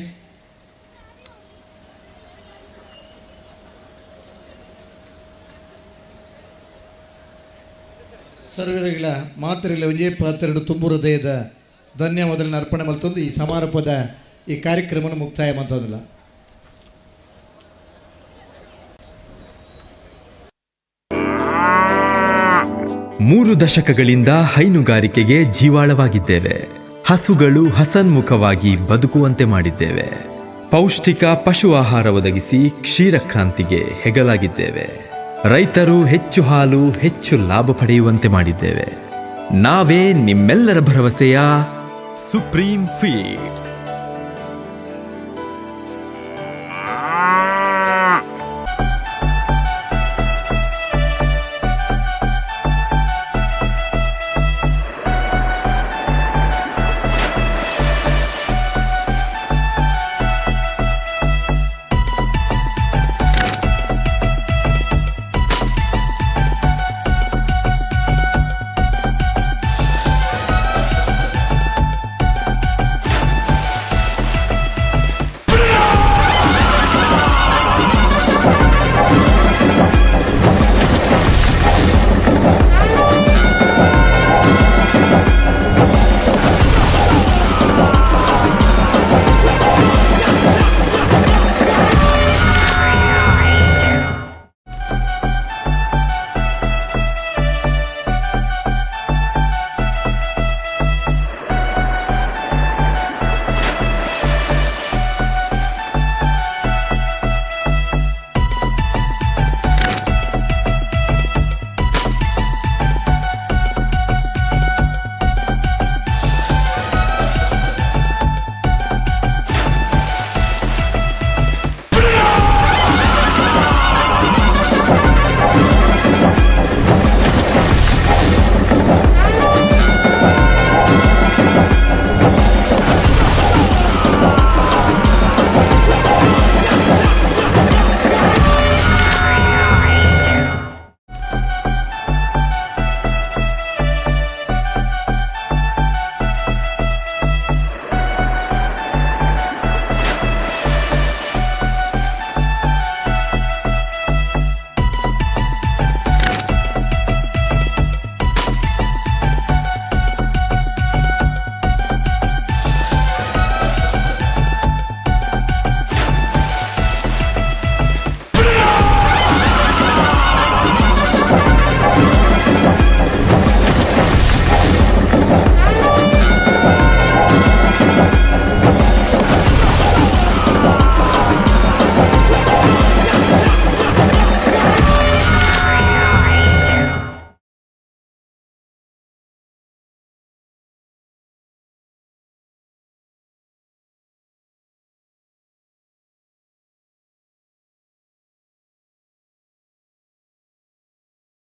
Speaker 14: ಸರ್ವರಿಗಳ ಮಾತರಿಗಳ ಒಂಜೇ ಪಾತ್ರೆಡು ತುಂಬು ಹೃದಯದ ಧನ್ಯವಾದಗಳನ್ನು ಅರ್ಪಣೆ ಮಲ್ತೊಂದು ಈ ಸಮಾರೋಪದ ಈ ಕಾರ್ಯಕ್ರಮವನ್ನು ಮುಕ್ತಾಯ ಮಾಡ್ತೋದಿಲ್ಲ.
Speaker 16: 3 ದಶಕಗಳಿಂದ ಹೈನುಗಾರಿಕೆಗೆ ಜೀವಾಳವಾಗಿದ್ದೇವೆ. ಹಸುಗಳು ಹಸನ್ಮುಖವಾಗಿ ಬದುಕುವಂತೆ ಮಾಡಿದ್ದೇವೆ. ಪೌಷ್ಟಿಕ ಪಶು ಆಹಾರ ಒದಗಿಸಿ ಕ್ಷೀರಕ್ರಾಂತಿಗೆ ಹೆಗಲಾಗಿದ್ದೇವೆ. ರೈತರು ಹೆಚ್ಚು ಹಾಲು ಹೆಚ್ಚು ಲಾಭ ಪಡೆಯುವಂತೆ ಮಾಡಿದ್ದೇವೆ. ನಾವೇ ನಿಮ್ಮೆಲ್ಲರ ಭರವಸೆಯ ಸುಪ್ರೀಂ ಫೀಡ್ಸ್.